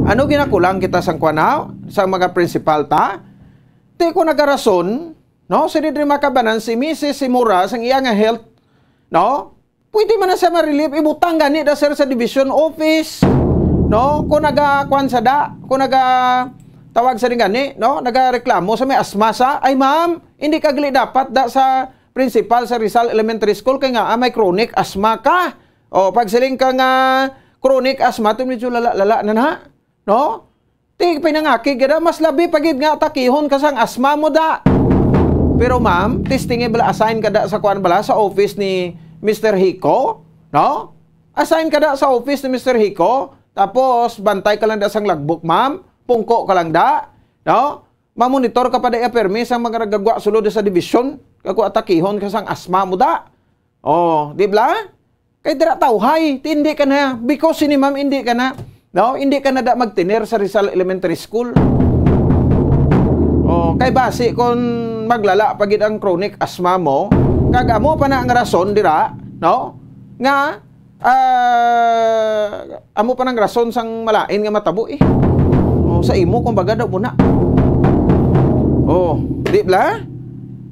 Ano ginakulang kita sang kuan na, sang mga prinsipal ta? Ti ko nagarason, no? Sa diri makabanan si Missus Simura sang iya nga health, no? Pwede man na siya ma-relieve, ibutang gani da sir sa division office, no? Kung naga kuan sa da, kung naga tawag sa gani, no? Nagareklamo sa may asma sa, ay ma'am, hindi ka gali dapat da sa principal sa Rizal Elementary School kay nga, ah, may chronic asthma ka. O, pagsiling ka nga chronic asthma, to medyo lala-lala na na, no? Ti, pinangakig ka na, mas labi pa gid nga atakihon ka sang asthma mo da. Pero ma'am, testing bala, assign ka da sa kuan bala, sa office ni Mister Hico, no? Assign ka da sa office ni Mister Hico, tapos bantay ka lang da sang logbook, ma'am. Pungko ka lang da, no? Mamonitor ka pa da iya permi sang mga nagagwa sulod sa division, kag kung atakihon ka sang asthma mo da. Oh, di bala? Kay dira tawhay, ti hindi ka na, because sini ma'am, hindi ka na, no? Hindi ka na da magtener sa Rizal Elementary School. Oh, kay basi kung maglala pa gid ang chronic asthma mo, kag amo pa na ang rason dira, no? Nga, ah, amo pa nang rason sang malain nga matabo, eh. Oh, sa imo, kumbaga daw muna. Oh, di bala?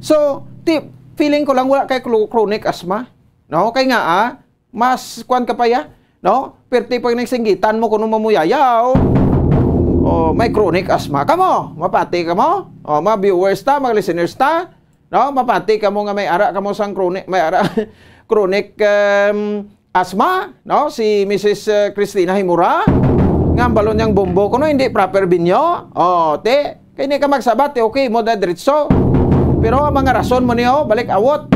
So, ti, feeling ko lang wala kay clo-, chronic asthma. No? Kay nga, ah, mas kuwan ka pa ya, no? Perti pag nagsinggitan mo kuno mamuyayaw. Oh, may chronic asthma. Kamo, mapati kamo? Oh, mga viewers ta, mga listeners ta, No, mapati kamo nga may ara kamo sang chronic, may ara chronic, um, asthma, no? Si Missus, uh, Christina Himura, nga ang balon niyang bombo kuno hindi proper binyo. Oh, te, kay ni ka magsabat, te, okay mo da diretso. Pero ang mga rason mo niyo, balik awot.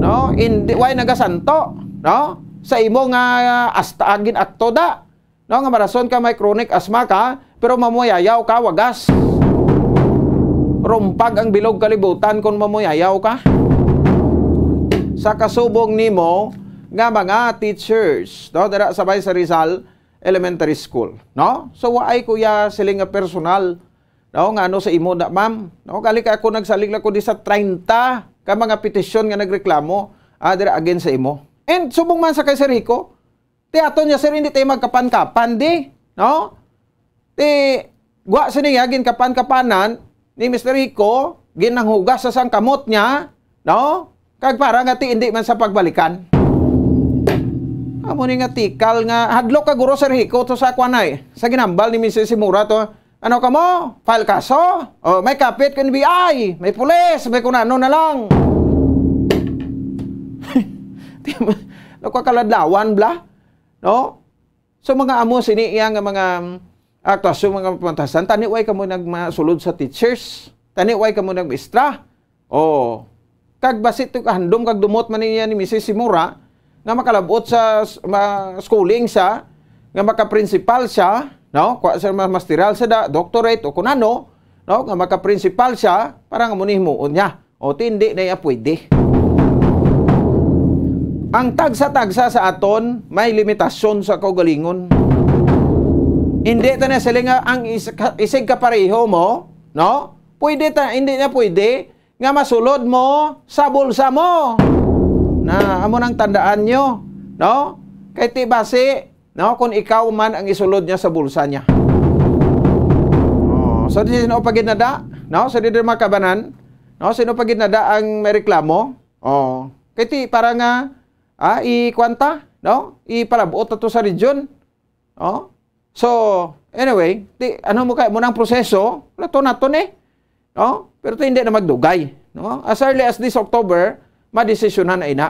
No? Hindi, why nagasanto? No? Sa imo nga, ah, asta agin akto da. No, nga marason ka may chronic asthma ka, pero mamuyayaw ka, wagas. Rumpag ang bilog kalibutan kung mamuyayaw ka. Sa kasubong nimo nga mga teachers, no, dira sa Bay sa Rizal Elementary School, no? So, waay ko ya siling nga personal, no, nga ano sa imo da, ma'am, no? Gali ka ako nagsalig lang ko di sa treinta ka mga petisyon nga nagreklamo, ah, dira against sa imo. And subong man sa kay Sir Rico, ti aton niya, sir, hindi tayo magkapan-kapan, di, no? Ti, gwa sini nga, ginkapan-kapanan ni Mister Rico, ginanghugas sa sang kamot niya, no? Kag para nga ti hindi man sa pagbalikan. Amo ni nga tikal nga, hadlok ka guro, Sir Rico, to sa kwan ay, sa ginambal ni Missus Simura to. Ano ka mo? File kaso? O, may kapit ko N B I, may pulis, may kung ano na lang. Di ba? Nagkakaladlawan, bla? No? So, mga amo sini iya nga mga, mm, aktuasyon, mga pamantasan, tani way kamo nagmasulod sa teachers, tani way kamo nagmaestra. Oh. Kag basi to kahandom kag dumot man niya ni Missus Simura nga makalabot sa s-, ma-, schooling siya, nga makaprinsipal siya, no? Kwa siya ma-, masteral sa da, doctorate o kun ano, no? Nga makaprinsipal siya para nga mo ni himuon niya. O, ti hindi na iya pwede. Ang tagsa-tagsa sa aton may limitasyon sa kaugalingon. Hindi ta na sila nga ang is-, ka-, isig kapareho mo, no? Pwede ta, hindi na pwede nga masulod mo sa bulsa mo. Na, amo nang tandaan nyo, no? Kay ti basi, no, kung ikaw man ang isulod niya sa bulsa niya. Oh, so di sino pa gid na da, no? So di mga kabanan, no? Sino pa gid na da ang may reklamo? Oh, kay ti para nga, ah, ikwanta, no? Ipalabuot ato sa region. Oh. So, anyway, ti ano mo kay mo nang proseso, lato nato ni. No? Pero ti hindi na magdugay, no? As early as this October, madesisyonan na ina.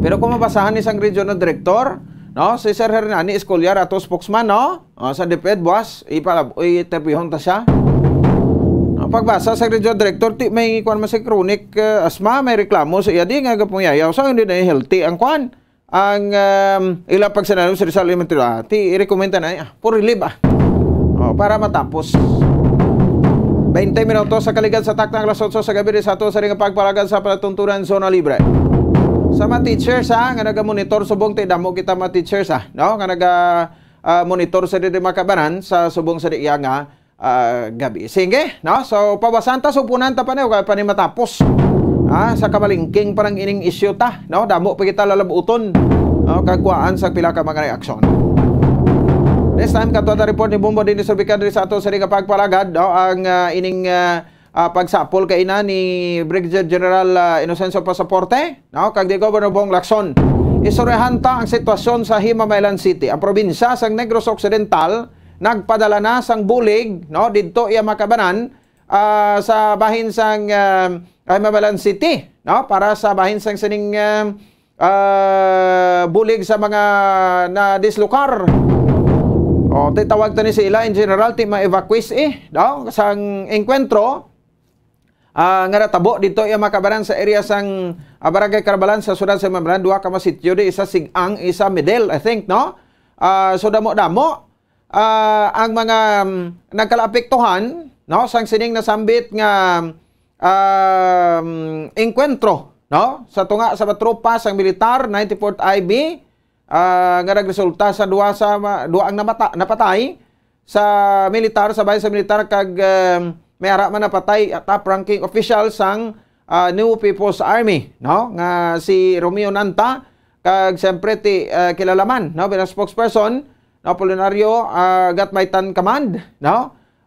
Pero kung mabasahan ni sang regional director, no, si Sir Hernani Escolia, ato spokesman, no, o, sa DepEd, buwas, ipalab-, i-interviewon ta siya. Ang pagbasa sa regional director, ti may kwan man si chronic, eh, asthma, may reklamo sa iya, di nga gapunyayaw, sa hindi na healthy ang kwan. Ang, um, ilang pagsinalo sa Rizal Elementary, ah, ti i-recommend na, ah, for relief, ah. Oh, para matapos. Twenty minutos sa kaligad sa takna, alas otso sa gabi, sa ato sa ring pagpalagad sa palatuntunan Zona Libre. Sa mga teachers, ha, nga naga-monitor, subong ti damo kita mga teachers, ha, no? Nga naga, ah, monitor sa diri makabanan sa subong sa diya nga, ah, gabi. Sige, no? So, pawasan ta, supunan ta pa ni, kaya pa ni matapos. Ah, sa kamalingking parang ining isyu ta, no? Damo pa kita lalabuton, no? Kagwaan sa pila ka mga reaksyon. This time, kato ta report ni Bombo din sa Bikan diri sa ato sa ring pagpalagad, no? Ang, ah, ining, ah, ah, pagsapol kay ina ni Brigadier General, ah, Inocencio Pasaporte, no? Kag ni Governor Bong Lacson. Istoryahan ta ang sitwasyon sa Himamaylan City. Ang probinsya sang Negros Occidental nagpadala na sang bulig, no, didto iya makabanan, ah, sa bahin sang, ah, Himamaylan City, no, para sa bahin sang sining, ah, ah, bulig sa mga nadislokar. O, ti tawag ta ni sila in general, ti ma-evacuees, eh, no, sang engkwentro, ah, nga natabo dito iya makabanan sa area sang, ah, Barangay Carabalan sa siyudad sa Himamaylan, duha ka masityo di, isa Sig-ang, isa Medel, I think, no? Ah, so damo-damo, ah, ang mga, mm, nagkalaapektuhan, no, sang sining nasambit nga, um, engkwentro, no, sa tunga sa mga tropa sang militar, ninety-fourth I B, ah, nga nagresulta sa duha sa ma-, duha ang namata-, napatay sa militar, sa bahin sa militar, kag, um, may ara man napatay, ah, top ranking official sang, ah, New People's Army, no, nga si Romeo Nanta, kag siyempre ti, ah, kilala man, no, bilang spokesperson, no, Apolinario, ah, Gatmaitan Command, no,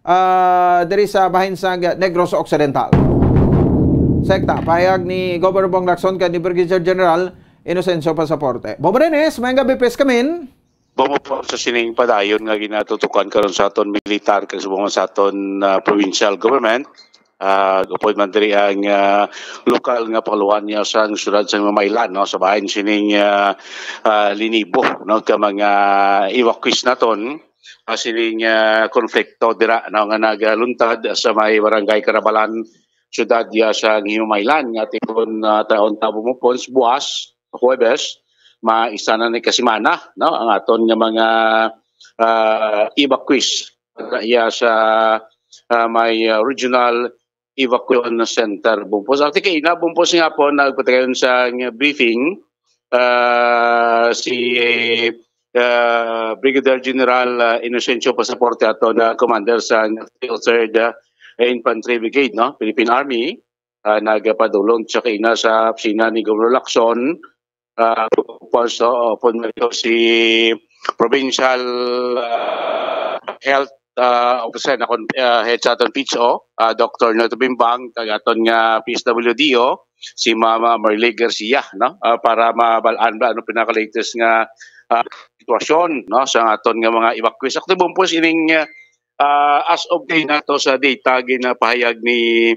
ah, diri sa bahin sa Negros Occidental. Sekta, pahayag ni Governor Bong Lacson kag ni Brigadier General Inocencio Pasaporte. Bombo Dennis, maayong gabi, Pis Kamin. Bombo po sa sining padayon nga ginatutukan karon sa aton militar kag subong sa aton, ah, provincial government. Ah, upod man diri ang, ah, lokal nga pangaluhan niya sa siyudad sa Mamaylan, no, sa bahin sining, ah, ah, linibo, no, ka mga evacuees naton, ah, sining, ah, konflikto dira, no, nga nagaluntad sa may barangay Karabalan, siyudad niya sa Himamaylan, nga tipon, ah, taon tabo mo pons buwas, Huwebes, maisa na ni kasimana, no, ang aton nga mga, ah, evacuees iya sa, ah, may, ah, regional evacuation center. Bumpos, ati kay na bumpos nga po nagpatayon sa briefing, ah, si, ah, Brigadier General, ah, Inocencio Pasaporte ato na commander sa Third, ah, Infantry Brigade, no, Philippine Army, ah, nagapadulong siya kaina sa opisina ni Governor Lacson, ah, upon so, upon man ito si Provincial, ah, Health, ah, Officer na kon-, ah, head sa aton P H O, ah, Doctor Noto Bimbang, kag aton nga P S W D O, si Mama Marley Garcia, no? Ah, para mabalaan ba ano pinaka-latest nga, ah, sitwasyon, no, sa aton nga mga evacuees. Actually, bumpos ining, ah, ah, as of day na to sa data ginapahayag ni,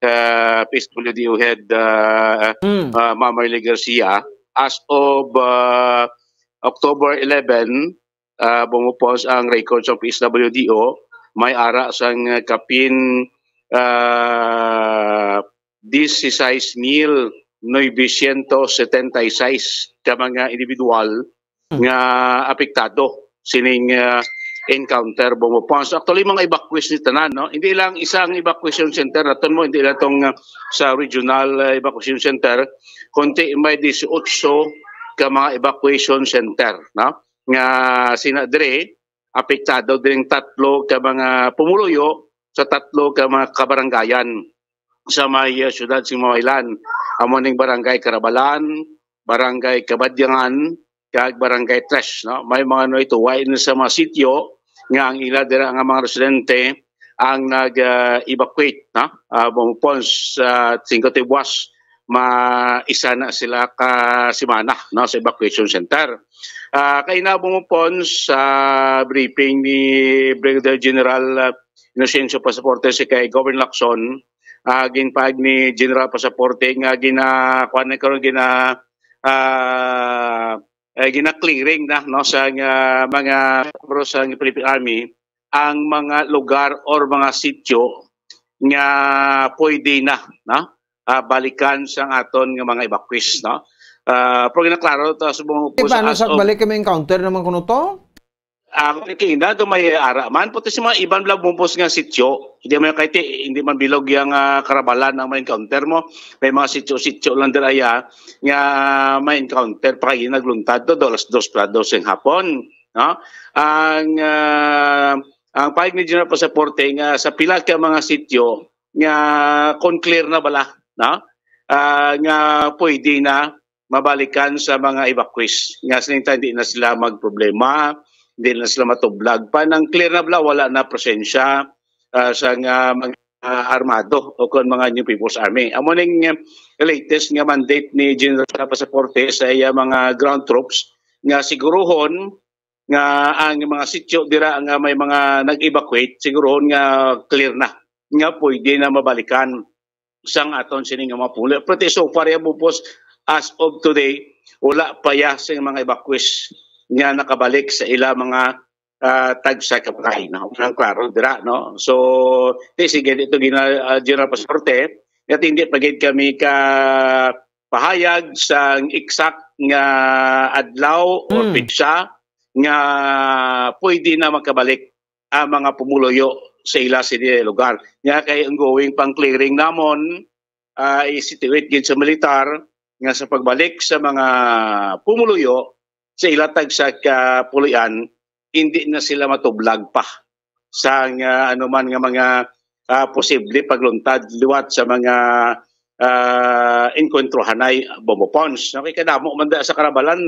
ah, P S W D O head, ah, Mm. ah, Mama Marley Garcia, as of, ah, October eleven, ah, bumupos ang record sa P S W D O, may ara sang kapin, ah, dieciséis mil novecientos setenta y seis ka mga individual Hmm. nga apektado sining, ah, encounter bumupos. Actually, mga evacuees ni tanan, no? Hindi lang isang evacuation center naton mo, hindi lang tong, ah, sa regional, ah, evacuation center, kundi may dieciocho ka mga evacuation center, no? Nga sina dire, apektado din tatlo ka mga pumuluyo sa tatlo ka mga kabarangayan sa may, uh, siyudad sa Mamaylan. Amo ning Barangay Karabalan, Barangay Kabadyangan, kag Barangay Tres, no? May mga noy tuway na sa mga sityo nga ang ila dira nga mga residente ang nag, uh, evacuate, no? Uh, bumupon sa Cinco Tibwas, ma isa na sila ka semana, no, sa evacuation center. Ah, kay na bumupon sa briefing ni Brigadier General, ah, Inocencio Pasaporte si kay Governor Lacson, ah, ginpag ni General Pasaporte nga gina, kuwan na karon, gina, ah, eh, gina-clearing na, no, sa nga mga membro sa Philippine Army ang mga lugar or mga sityo nga pwede na, no, ah, balikan sa aton nga mga evacuees, no. Ah, pero ginaklaro ta sa mga Di ba, ano as sa of balik kami encounter naman kuno to? Ah, kung kinda do may ara man, pati sa mga iban lang bumupos nga sityo, hindi man kay ti-, hindi man bilog yang, ah, Karabalan ang may encounter mo. May mga sityo-sityo lang dira ya nga may encounter pa kayo nagluntad to, do alas dos pa dos ng hapon, no? Ang, ah, ang pahayag ni General Pasaporte nga sa pila ka mga sityo nga kung clear na bala, no? Ah, nga pwede na mabalikan sa mga evacuees. Nga sa ningtan, di na sila magproblema, di na sila matublag. Pa nang clear na bala, wala na presensya, ah, sa nga mga armado o kon mga New People's Army. Amo ning, eh, latest nga mandate ni General Pasaporte sa iya mga ground troops nga siguruhon nga ang mga sityo dira nga may mga nag-evacuate, siguruhon nga clear na, nga pwede na mabalikan sang aton sini nga mga pumuluyo. Pero so far, ya bupos, as of today, wala pa ya sing mga evacuees nga nakabalik sa ila mga, ah, tagsa ka balay, no? Walang klaro dira, no? So, di sige, dito gina, ah, General Pasaporte, nga hindi pa gid kami ka pahayag sang exact nga adlaw or Mm. petsa nga pwede na makabalik ang mga pumuluyo sa ila sini lugar. Nga kay ongoing pang clearing namon, ah, isituit gid sa militar nga sa pagbalik sa mga pumuluyo sa ila tagsa ka pulian, hindi na sila matublag pa sa nga anuman nga mga, ah, posible pagluntad liwat sa mga, ah, enkwentro hanay bombo pawns. Okay, kadamo man da sa Karabalan,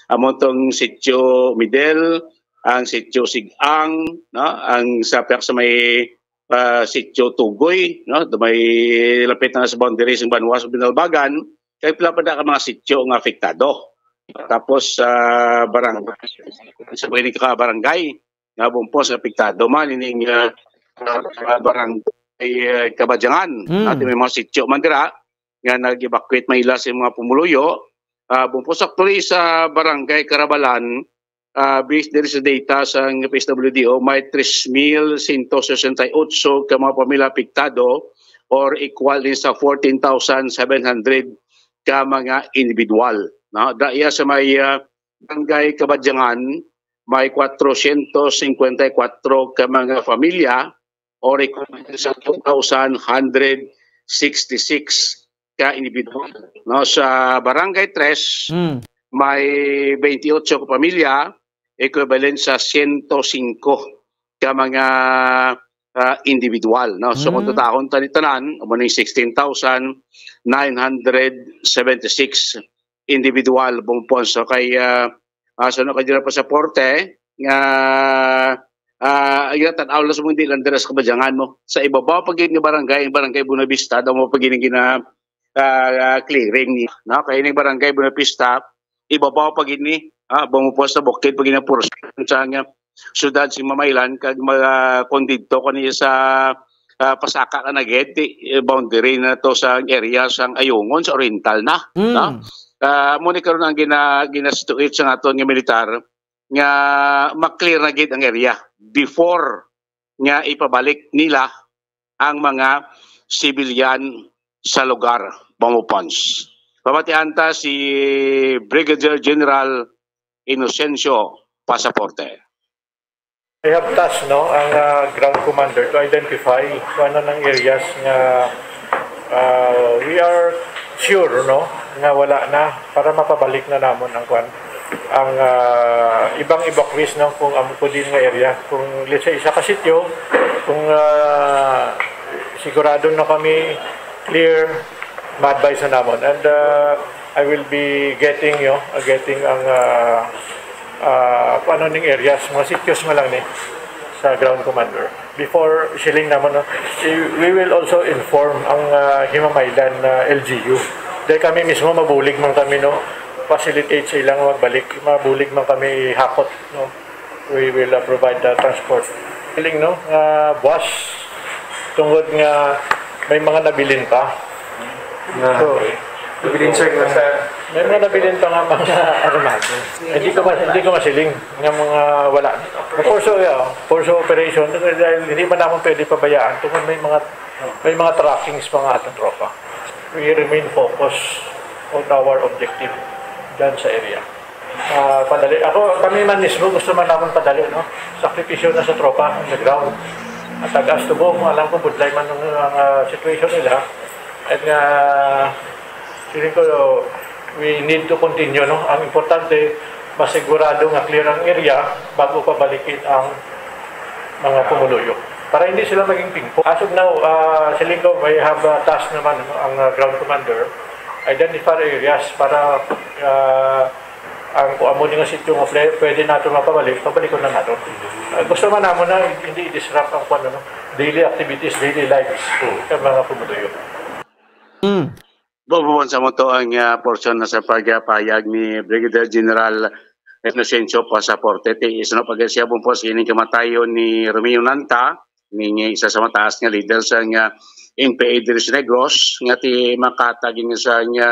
amo tong Sitio Midel, ang Sitio Sigang, no? Ang sa, sa may, ah, Sitio Tugoy, no? Do may lapit na sa boundary sa Banwa sa Binalbagan, kay pila pa da ka mga sitio nga apektado. Tapos sa barangay, sa pwede ka barangay, nga bumpos nga apektado man ining, ah, ah, barangay. ay, eh, Kabadyangan. Hmm. Natin may mga sityo man dira nga nag-evacuate man ila sa mga pumuluyo. Ah, bumpo sa, actually, sa Barangay Karabalan, ah, based diri sa data sa P S W D O, may tres mil sento sesenta y ocho ka mga pamilya apektado, or equal din sa fourteen thousand seven hundred ka mga individual, no? Daya sa may, ah, Barangay Kabadyangan, may kwatrocientos cincuenta y cuatro ka mga pamilya, or equal sa two thousand one hundred sixty-six ka individual. No, sa Barangay Tres, Mm. may twenty-eight ka pamilya, equivalent sa sento singko ka mga, ah, individual, no? So, kung Mm. tutahon tani tanan, amo ning sixteen thousand nine hundred seventy-six individual, Bong Pons. So, kay, ah, ah, so, no, kay dira pasaporte, nga, ah, ay, tan-aw lang sa mga di lang dira sa Kabadyangan, no? Sa ibabaw pa gid nga barangay, ang Barangay Buenavista, daw mo pa gid ang gina-, ah, clearing ni, no? Kay ning Barangay Buenavista, ibabaw pa gid ni, ah, bumupos sa bukid pa gid ang portion sa nga syudad sa Mamaylan, kag mga kondito kani sa, ah, pasaka ka na gid, eh, boundary na to sa area sang Ayungon, sa Oriental na, Mm. no? Ah, mo ni karon ang gina-, ginasituate sa aton nga militar nga ma-clear na gid ang area before nga ipabalik nila ang mga civilian sa lugar, Bong Pons. Pamatian ta si Brigadier General Inocencio Pasaporte. I have tasked, no, ang, ah, ground commander to identify kung ano nang areas nga, ah, we are sure, no, nga wala na, para mapabalik na namon ang kwan, ang, ah, ibang evacuees, no, kung amo po din nga area. Kung, let's say, isa ka sityo, kung, ah, sigurado na kami clear, ma-advise na namon. And, ah, I will be getting, yo, uh, getting ang, ah, ah, kung ano ning areas, mga sityos nga lang ni sa ground commander. Before siling naman, no, i-, we will also inform ang, ah, Himamaylan na L G U. Dahil kami mismo, mabulig man kami, no, facilitate sa ilang magbalik, mabulig man kami hakot, no. We will, uh, provide the transport. Feeling, no, nga buwas tungod nga may mga nabilin pa. Nga, So, nabilin, sir, nga may mga nabilin pa nga mga armado. Hindi ko mas-, hindi ko masiling nga mga wala. For sure, yeah, for sure operation, dahil hindi man naman pwede pabayaan tungod may mga, may mga trackings pa nga atong tropa. We remain focused on our objective dyan sa area. Ah, padali. Ako, kami man mismo, gusto man naman padali, no? Sakripisyo na sa tropa on the ground. At tagas tubo, kung alam ko, budlay man ang, ang, ah, situation nila. At nga, feeling ko, we need to continue, no? Ang importante, masigurado nga clear ang area bago pabalikin ang mga pumuluyo. Para hindi sila maging pingpong. As of now, ah, feeling ko, may have a task naman, no, ang, ah, ground commander. Identify areas para, ah, ang kung amo ni nga sityo nga pwede, pwede nato mapabalik, pabalikon na nato. Ah, gusto man namo na hindi i-disrupt ang kwan, ano, daily activities, daily lives Mm. sa mga pumuluyo. Mm. Bububon sa mo to ang, ah, portion na sa pagpayag ni Brigadier General Inocencio Pasaporte. Ti, isno pag siya bumpo sa ining kamatayon ni Romeo Nanta, ni nga isa sa mataas nga leader sa nga N P A diri sa Negros, nga ti makatag ini sa nga,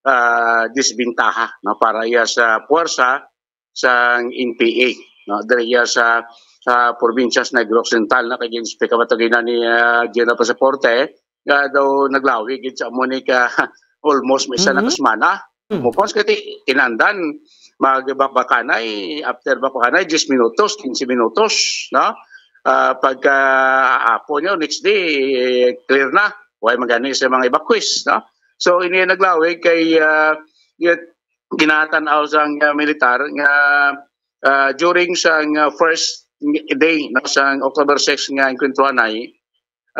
ah, disbintaha, no, para iya sa puwersa sang N P A, no, diri iya sa, sa probinsya sa Negros Occidental, no, kay gin-, pagkabatugan ni, ah, General Pasaporte, nga daw naglawi gid sa amo ni ka almost may isa na Mhm. ka semana. Hmm. Mupos kay ti-, kinahanglan magbakbakanay, after bakbakanay, diyes minutos, kinse minutos, no? Ah, pagka hapon yun, next day, eh, clear na. Way magani sa mga evacuees, no? So, ini ang naglawi kay, ah, y-, ginatan-aw sang, ah, militar nga, ah, during sang, ah, first day, no, sang October six nga enkwentruhanay,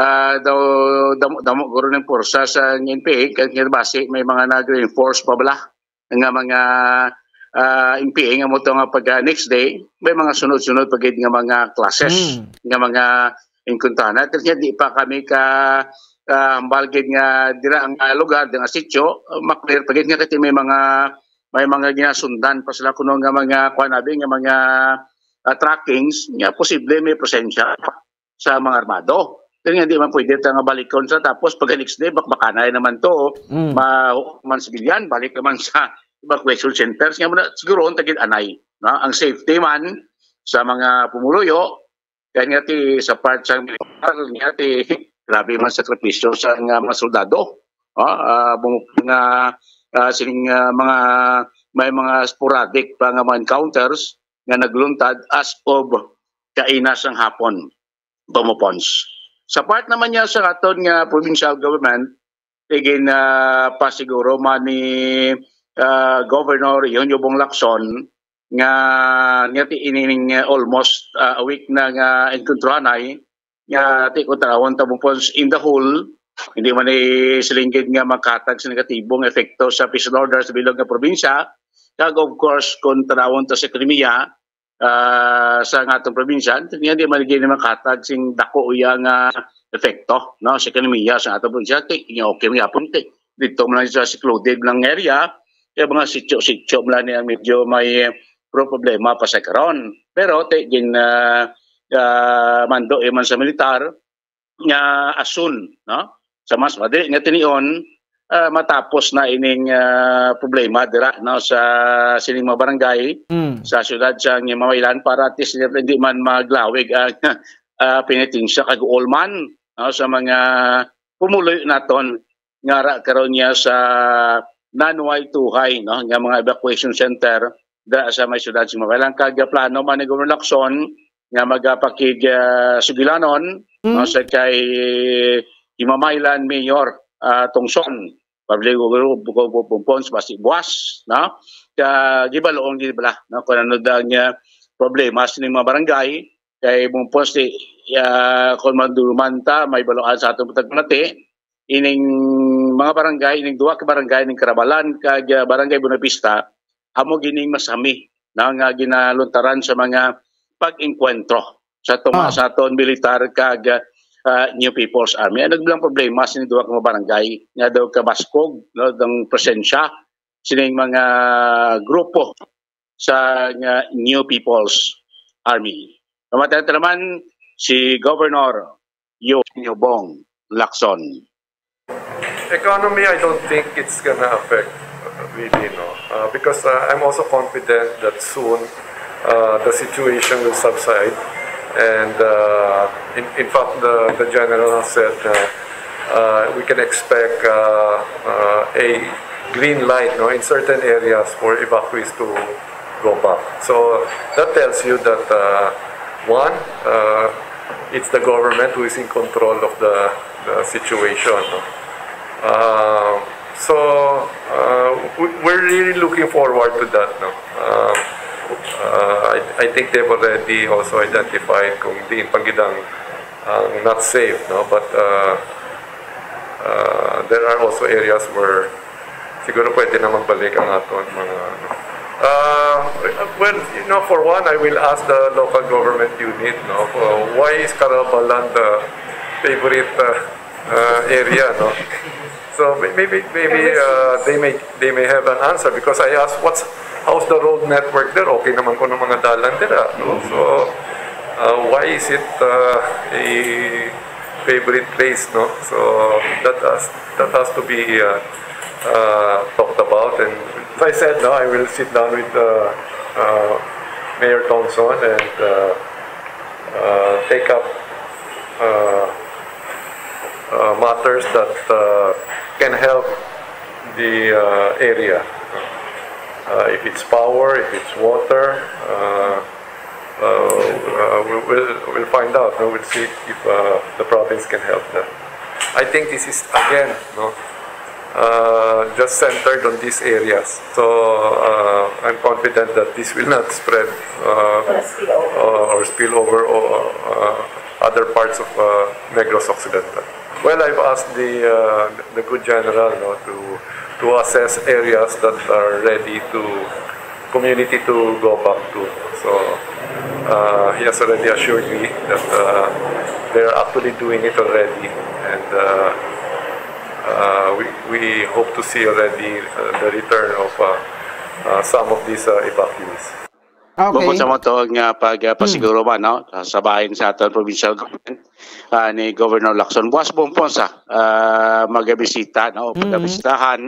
ah, daw damo, damo guro ng porsa sa N P A, kay basi may mga nag-reinforce pa bala nga mga, ah, N P A nga mo to nga pag, ah, next day, may mga sunod-sunod pa gid nga mga clashes, Mm. nga mga enkwentruhanay. Kaya di pa kami ka, ah, hambal gid nga dira ang, ah, lugar, dira ang sityo, ah, ma-clear pa gid nga kasi may mga, may mga ginasundan pa sila kuno nga mga, kuwan nabi, nga mga, ah, trackings, nga posible may presensya sa mga armado. Kaya nga, di man pwede ta nga balikon sa, tapos pag next day, bakbakanay naman to, Mm. ma-, man civilian, balik naman sa evacuation centers. Nga muna, siguro, ang tagid anay, no? Ang safety man sa mga pumuluyo, kaya nga ti sa part sa militar, nga ti, grabe man sakripisyo sa nga mga soldado. Ah, ah, bum-, nga, ah, sining, ah, mga, may mga sporadic pa nga mga encounters nga nagluntad as of kaina sang hapon, Tomo Pons. Sa part naman niya sa aton nga provincial government, tigin, ah, pasiguro man ni, ah, Governor Eugenio Bong Lacson nga, nga ti-, ining, ah, almost, ah, a week na nga enkontrohanay, nga ti-, kung tanawon, Tomo Pons in the whole, hindi man ni silinggid nga makatag sa negatibong epekto sa peace and order sa bilog nga probinsya. Kag, of course, kung tanawon ta sa ekonomiya, ah, sa nga atong probinsya, nga di man gini makatag sing dako iya nga epekto, no, sa ekonomiya sa atong probinsya. Kay, nga okay man gyapon, kay dito man lang sa secluded lang area, kay mga sityo-sityo man lang ni ang medyo may pro-, problema pa sa karon. Pero, te, gin, ah, ah, mando man sa militar, nga asun, no? Sa mas madali nga tinion, ah, matapos na ining, ah, problema dira, no, sa sining mga barangay, Mm. sa siyudad sa Ngimawailan, para at least hindi man maglawig ang, ah, penitensya kag uol man, no, sa mga pumuluyo naton nga ra karon niya sa nanway tuhay, no, nga mga evacuation center dira sa may siyudad sa Ngimawailan. Kag plano man ni Governor Lacson nga magapakig, ah, sugilanon, Mm. no, sa kay Ngimawailan Mayor, ah, Tongson, Pablo Bumpons, basi buwas, no? Kag gibaloon gid bala, no, kung ano daw nga problema sa mga barangay, kay Bumpons, di, ah, kung maduluman ta, may baloan sa atong pagtagmati, ining mga barangay, ining duha ka barangay, ining Karabalan kag, ah, Barangay Buenavista, amo gining masami na nga ginaluntaran sa mga pag-engkwentro sa tuma-, Ah. sa aton militar kag, ah, New People's Army. Ano lang problema sa duha ka mga barangay nga daw kabaskog, no, ng presensya sining mga grupo sa nga New People's Army. Pamatay naman si Governor Eugenio Bong Lacson. Economy, I don't think it's gonna affect, uh, really, no? Uh, because, uh, I'm also confident that soon, uh, the situation will subside. And, uh, in, in fact, the, the general has said, uh, uh, we can expect, uh, uh, a green light, no, in certain areas for evacuees to go back. So that tells you that, uh, one, uh, it's the government who is in control of the, the situation, no? Uh, so, uh, we, we're really looking forward to that, no? Uh, uh, I, I think they've already also identified kung diin pa gid ang, ang not safe, no? But, uh, uh, there are also areas where siguro pwede na magbalik ang aton mga, ano. Uh, well, you know, for one, I will ask the local government unit, no, for why is Karabalan the favorite, uh, uh, area, no? So may-, maybe, maybe, uh, they may, they may have an answer because I asked, "What's, how's the road network there?" Okay naman kuno mga dalan dira, no? So, uh, why is it, uh, a favorite place, no? So that has, that has to be, uh, uh, talked about. And as I said, no, I will sit down with, uh, uh, Mayor Tongson and, uh, uh, take up, uh, uh, matters that, uh, can help the, uh, area. Uh, if it's power, if it's water, uh, uh, uh, we, we'll, we'll find out, no? We'll see if, uh, the province can help them. I think this is, again, no, uh, just centered on these areas. So, uh, I'm confident that this will not spread, uh, Or spill over. uh, or spill over, or, uh, other parts of, uh, Negros Occidental. Well, I've asked the, uh, the good general, no, to, to assess areas that are ready to community to go back to. So, uh, he has already assured me that, uh, they're actually doing it already, and, uh, uh, we, we hope to see already, uh, the return of, uh, uh, some of these, uh, evacuees. Okay. Bukod sa mo to nga pag, ah, pasiguro ba, no? Sa bahin sa aton provincial government, ah, ni Governor Lacson. Buwas bumpon sa, ah, magabisita, no? Mm. Pagabisitahan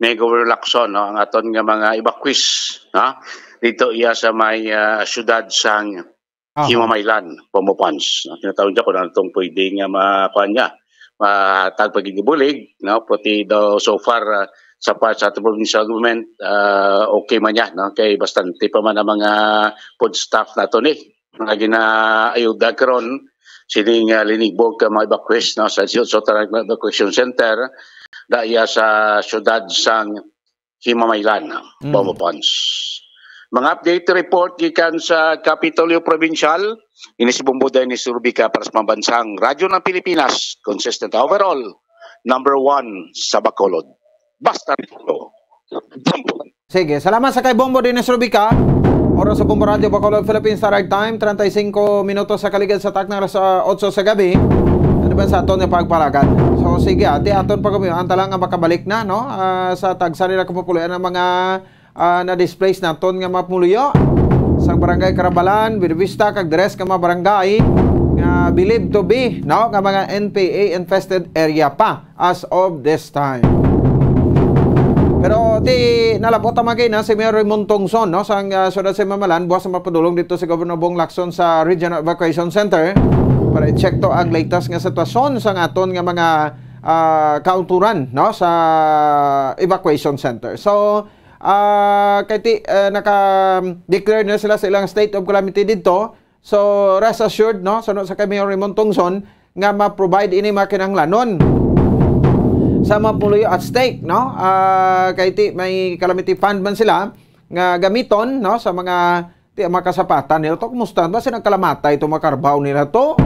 ni Governor Lacson, no? Ang aton nga mga evacuees, no? Dito iya sa may, ah, syudad sang Aha. Himamaylan, Bombo Ponce. No? Tinatawag niya kung ano itong pwede nga ma-, kuwan niya, matag paghigibulig, no? Pati daw so far, ah, sa part sa ating provincial government, ah, okay man niya, no? Kay bastante pa man ang mga foodstuff nato ni. Mga ginaayuda karon, sining, ah, linigbog ka mga evacuees, no? Sa Siyot Sotaran Evacuation Center, daya sa syudad sang Himamaylan, Mm. Bombo Ponce. Mga update report gikan sa Kapitolyo Provincial, ini si Bombo Dennis Rubica para sa Pambansang Radyo ng Pilipinas, consistent overall, number one sa Bacolod. Basta rin ito. Bombo. Sige, salamat sa kay Bombo Dennis Rubica. Oras sa Bombo Radio Bacolod, Philippines Standard Time, treinta y cinco minutos sa kaligad sa takna, alas, ah, otso sa gabi. Ano ba sa aton nga pagpalagad? So sige, ati aton pag ang talang nga makabalik na, no? Ah, sa tagsa nila kapupulian ang mga, ah, na-displace naton nga mga pumuluyo sa barangay Carabalan, Buenavista, kag the rest nga mga barangay nga believed to be, no, nga mga N P A infested area pa as of this time. Pero ti nalabot ang mga na si Mayor Raymond Tongson, no, sang, ah, siyudad sa Himamaylan, buwas na mapadulong dito si Governor Bong Lacson sa Regional Evacuation Center para i-check to ang latest nga sitwasyon sa aton nga mga, ah, kauturan, no, sa evacuation center. So, ah, kay ti, ah, naka-declare na sila sa ilang state of calamity dito. So, rest assured, no, suno sa kay Mayor Raymond Tongson, nga ma-provide ini mga kinahanglanon sa mga pumuluyo at stake, no? Ah, kay ti may calamity fund man sila nga gamiton, no, sa mga ti ang mga kasapatan nila to. Kumusta ba sila nagkalamatay itong mga karbaw nila to?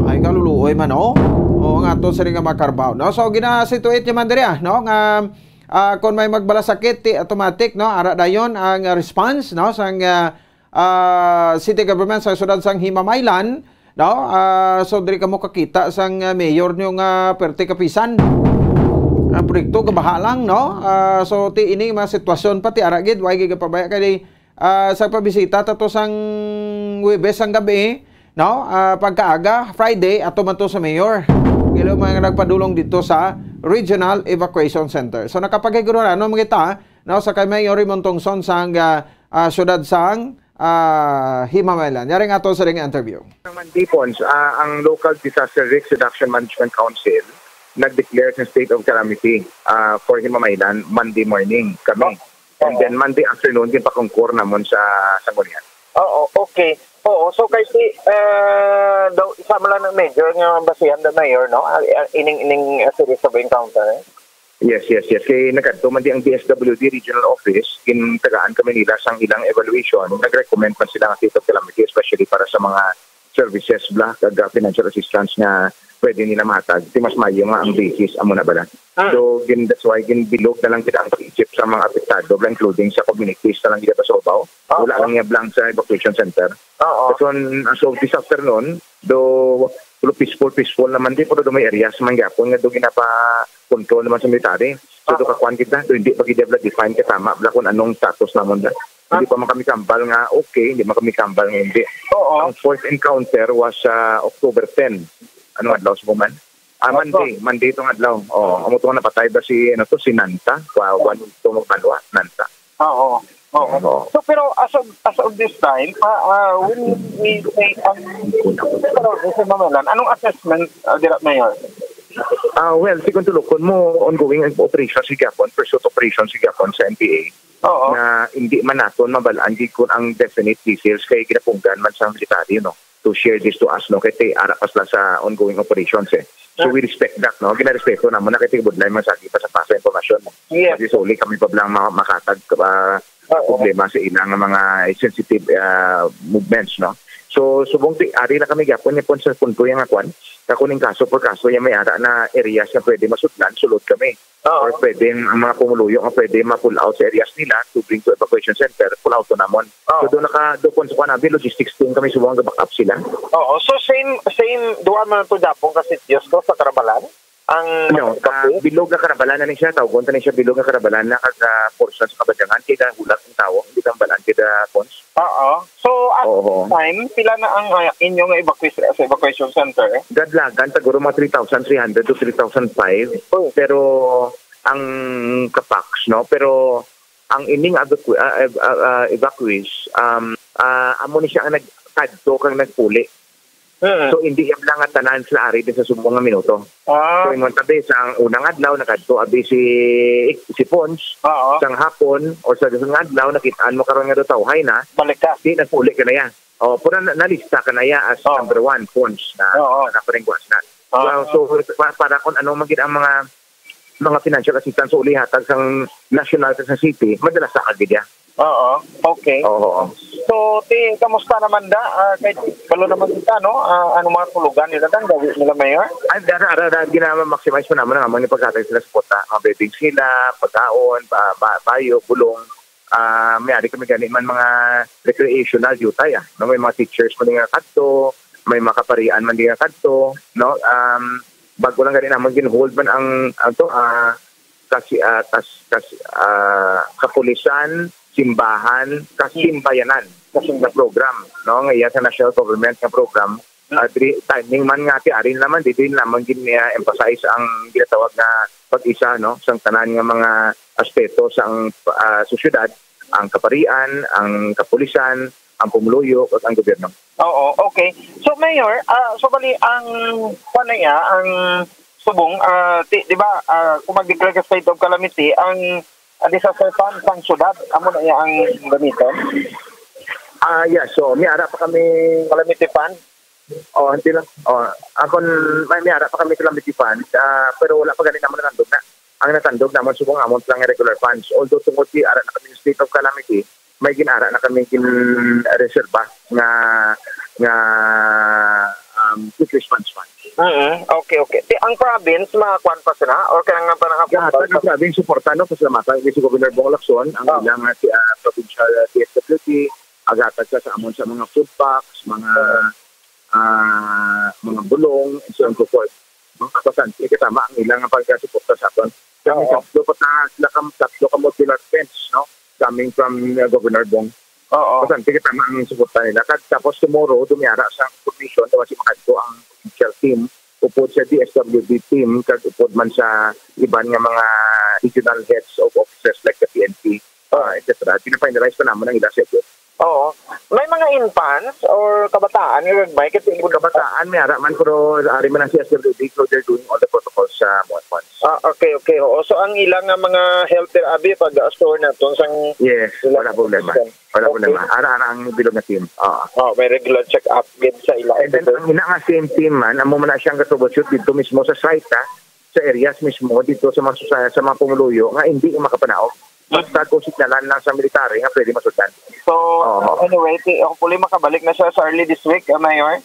Ay, kaluluoy man, oh. Oo, nga to sila nga mga karbaw, no? So, ginasituate niya man diri, ah, no? Nga, ah, kung may magbalasakit, ti automatic, no? Ara dayon ang, ah, response, no? Sang, ah, ah, city government sa siyudad sang Himamaylan, no? Ah, so diri kamo kakita sang, ah, mayor niyo nga perte kapisan. Ang proyekto gabaha lang, no? Ah, so ti ini mga sitwasyon pati ara gid, way gid pabaya kay, ah, sa pabisita ta to sang Huwebes sang gabi, no? Ah, pagkaaga, Friday, ato man to sa mayor. Kilo mga nagpadulong dito sa Regional Evacuation Center. So nakapagigurano mo kita, no, sa kay Mayor Raymond Tongson sang, ah, ah, siyudad sang, ah, Himamaylan. Yari nga to sa ring interview. Sa Monday, Pons, ah, ang Local Disaster Risk Reduction Management Council nag-declare sa state of calamity, ah, for Himamaylan Monday morning kami. And then Monday afternoon, ginpakongkor namon sa Sanggunian. Oo, okay. Oo, so kay si, ah, daw, isa mo lang ng major nga basihan the mayor, no? Ah, ah, ining, ining, ah, series of encounter. Yes, yes, yes. Kay nagkadto man di ang D S W D Regional Office, gintagaan kami nila sang ilang evaluation. Nag-recommend man sila nga state of calamity, especially para sa mga services bla, kag, ah, financial assistance nga pwede nila mahatag. Ti mas maayo nga ang basis amo na bala. Ah. So, gin, that's why ginbilog na lang kita ang pag-isip sa mga apektado bla, including sa communities na lang gid sa Basaw. Ah, Wala lang niya blank sa evacuation center. Oo. But on, as of this afternoon, do, do peaceful, peaceful naman di, pero do may areas man gyapon nga do ginapa-control naman sa military. So, do kakuan kita, do hindi pa gid bla define ka tama bla kung anong status namon bla. Hindi pa man kami kambal nga okay, hindi man kami kambal nga hindi. Oo. Ang first encounter was, ah, October ten. Ano adlaw sa man? Ah, Monday, Monday tong adlaw. Oh, amo to nga napatay ba si, ano to, si Nanta? Wow, one to magbalwa, Nanta. Oo. Oo. Oo. So, pero as of, as of this time, pa, ah, when we say, ang, pero sa Mamalan, anong assessment, ah, dira, Mayor? Ah, well, si Kuntulukon mo, ongoing ang operation si Gapon, pursuit operation si Gapon sa N P A. Oo. Na hindi man naton mabalaan gid kung ang definite details kay ginapunggan man sa military, no, to share this to us, no, kay ti ara pa sila sa ongoing operations, eh. So, we respect that, no? Ginarespeto namon na kay tigabudlay man sa ating pasapasa impormasyon, no? Yes. Kasi solely kami pa lang ma- makatag, ah, Oo. problema sa ilang mga sensitive, ah, movements, no? So, subong ti ari na kami gyapon niya sa punto yung nga kwan, kakuning kaso por kaso yung may ara na areas na pwede masudlan, sulod kami. Oo. Or pwedeng ang mga pumuluyo nga pwede ma-pull out sa areas nila to bring to evacuation center, pull out to namon. Oo. So doon naka, doon po sa Kwanabi, logistics team kami subong nga back up sila. Oo. So, same, same, duha man to Japon kasi Diyos ko sa Karabalan? Ang Ano, ah, kape? Bilog nga karabalan na ni siya, tawgon ta ni siya bilog nga karabalan na kag, ah, porsa sa kabadyangan, kay da hulat ang tawo, hindi ka mabalaan kay da, Cons. Oo. So, at Oo. time, pila na ang, ah, inyo nga evacuation, sa evacuation center? Gadlagan, siguro mga three thousand three hundred to three thousand five. Oh. Pero ang kapax, no? Pero ang ining evacu-, ah, ev-, ah, ah, evacuees, um, ah, amo ni siya ang nagkadto kag nagpuli. Mm. So, hindi yan lang nga tanan sila ari din sa subong nga minuto. Ah. So, ingon tabi, sa unang adlaw, nakadto abi si, si Pons, Oo. sang hapon, or sa isang adlaw, nakitaan mo karon nga daw tawhay na, Balik ka. Di, nagpuli ka na yan. Oh, pero na, nalista ka na ya as Oh. number one, Pons, na, Oo. na paringwas na. Ah. Well, so, pa-, para kung ano man gid ang mga, mga financial assistance o uli hatag sang national sa city, madala sa agad ya. Oo, okay. Oo. So, ti, kamusta naman da? Ah, kay balo naman kita, no? Ah, ano mga tulugan nila dan, gawi nila, Mayor? Ay, dara, ara, ara, ginama-maximize mo naman ang among ipaghatag sila sa kota. Mga bedding sila, pagkaon, ba, ba, bayo, bulong. Ah, may ari kami gani man mga recreational jutay, ah. No, may mga teachers man nga kadto, may mga kaparian man nga kadto, no? Um, bago lang gani naman gin-hold man ang, ang to, ah, kasi, ah, kas-, kas-, ah, kapulisan, simbahan, kasimbayanan Kasimbayanan. nga program, no? Nga iya sa national government nga program. Ah, diri, timing man nga ti ari naman, di din naman gin, ah, emphasize ang ginatawag nga pag-isa, no? Sang tanan nga mga aspeto sang, ah, sosyedad, ang kaparian, ang kapulisan, ang pumuluyo, ug ang gobyerno. Oo, okay. So, Mayor, ah, so bali, ang, kuwan na iya, ang subong, ah, ti-, di ba, ah, kung mag-declare ka state of calamity, ang, ah, disaster fund sang syudad, amo na iya ang gamiton? Ah, yeah. So, may ara pa kami Calamity fund? Oh, hindi lang. Oh, akon, may, may ara pa kami calamity fund, ah, pero wala pa gani naman natandog na. Ang natandog naman subong amon lang regular funds. Although tungod di ara na kami state of calamity, may ginara na kami gin-reserba nga, nga, um, quick response fund. Mm, okay, okay. Ti, ang province, mga kwan pa sila? Or kaya nga pa naka- Gahatag ang province suporta, no? Pasalamatan ni si Governor Bong Lacson, ang Ah. ilang, ah, si, ah, provincial, ah, D S W D, aghatag sa, sa amon sa mga food packs, mga, ah, mga bulong, and so on and so forth. Mga bastante katama ang ilang pagkasuporta sa aton. Kami Oo. tatlo pa ta-, sila kam-, tatlo ka modular tents, no? Coming from, uh, Governor Bong. Oo. Bastante katama ang suporta nila. Kag tapos tomorrow, dumiara sa information, daw si makadto ang provincial team, upod sa D S W D team, kag upod man sa iban nga mga regional heads of offices like the P N P, uh, et cetera. Pina-finalize pa naman ang ilang schedule. Oo. May mga infants or kabataan nga gagmay kay tingog Kabataan, may ara man, pero ari man ang C S W D, so they're doing all the protocols sa mga infants. Ah, okay, okay. Oo. So, ang ilang nga mga health, abi, pag-assure naton sang Yes, ilang wala problema. Wala Wala Okay. problema. Ara-ara ang bilog nga team. Oo. Oh, may regular check-up gid sa ila. And then, ang ina nga same team man, amo man na siyang ga-troubleshoot dito mismo sa site, ha? Sa areas mismo, dito sa mga susa-, sa mga pumuluyo nga hindi makapanaog. Basta kung signalan lang sa military nga pwede masundan. So, Oo. anyway, ti-, hopefully makabalik na siya sa early this week, ah, Mayor.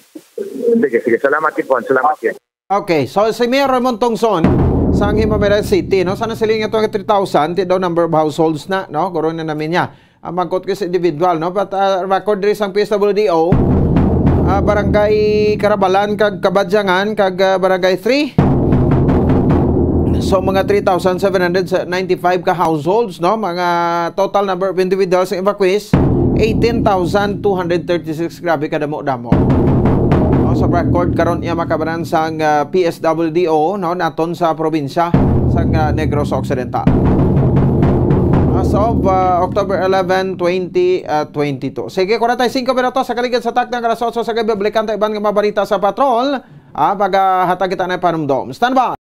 Sige, sige. Salamat, Kipon. Salamat, Okay. Kip. Okay, so si Mayor Ramon Tongson sa Himamaylan City, no? Sana sila nga three thousand, ti daw number of households na, no? Guro na namin niya. Ang mangkot ko sa individual, no? But, uh, record diri sang P S W D O, uh, Barangay Karabalan kag Kabadyangan kag, uh, Barangay three. So, mga three thousand seven hundred ninety-five ka households, no? Mga total number of individuals nga evacuees, eighteen thousand two hundred thirty-six. Grabe kadamo-damo. No, sa record karon iya makabanan sang, ah, P S W D O, no, naton sa probinsya sang, ah, Negros Occidental. As of, ah, October eleven, twenty, ah, twenty-two. Sige, forty-five minutos sa kaligid sa takna nga alas otso sa gabi. Balikan ta iban nga mga balita sa patrol. Ah, pagahatag kita na panumdom. Standby.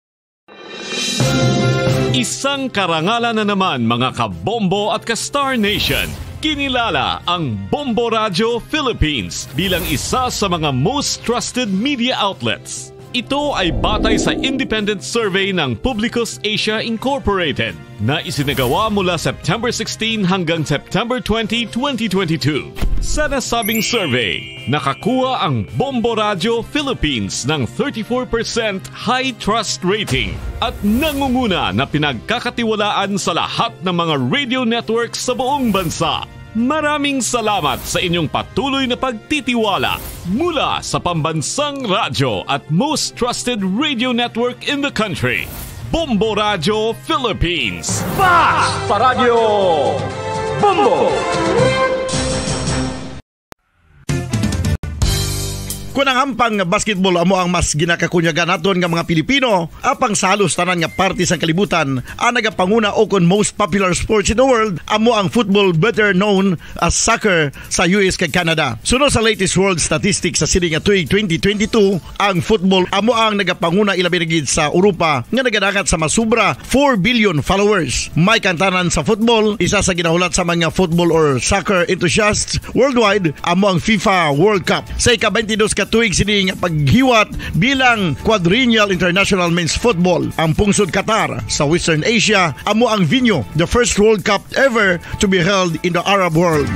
Isang karangalan na naman, mga kabombo at ka-Star Nation. Kinilala ang Bombo Radio Philippines bilang isa sa mga most trusted media outlets. Ito ay batay sa independent survey ng Publicus Asia Incorporated na isinagawa mula September sixteen hanggang September twenty, twenty twenty-two. Sa nasabing survey, nakakuha ang Bombo Radio Philippines ng thirty-four percent high trust rating at nangunguna na pinagkakatiwalaan sa lahat ng mga radio networks sa buong bansa. Maraming salamat sa inyong patuloy na pagtitiwala mula sa pambansang radyo at most trusted radio network in the country, Bombo Radio Philippines. Basta Radyo Bombo! Kon ang hampang nga basketball amo ang mas ginakakunyagan naton nga mga Pilipino, apang sa halos tanan nga parte sang kalibutan, ang nagapanguna o kon most popular sports in the world amo ang football, better known as soccer, sa U S kag Canada. Suno sa latest world statistics sa sini nga tuig twenty twenty-two, ang football amo ang nagapanguna, ilabi na gid sa Europa, nga nagadangat sa masubra four billion followers. May kantanan sa football, isa sa ginahulat sa mga football or soccer enthusiasts worldwide amo ang FIFA World Cup. Sa ika-twenty-dos ka tuig sini nga paghiwat bilang Quadrennial International Men's Football, ang pungsod Qatar sa Western Asia amo ang venue, the first World Cup ever to be held in the Arab world.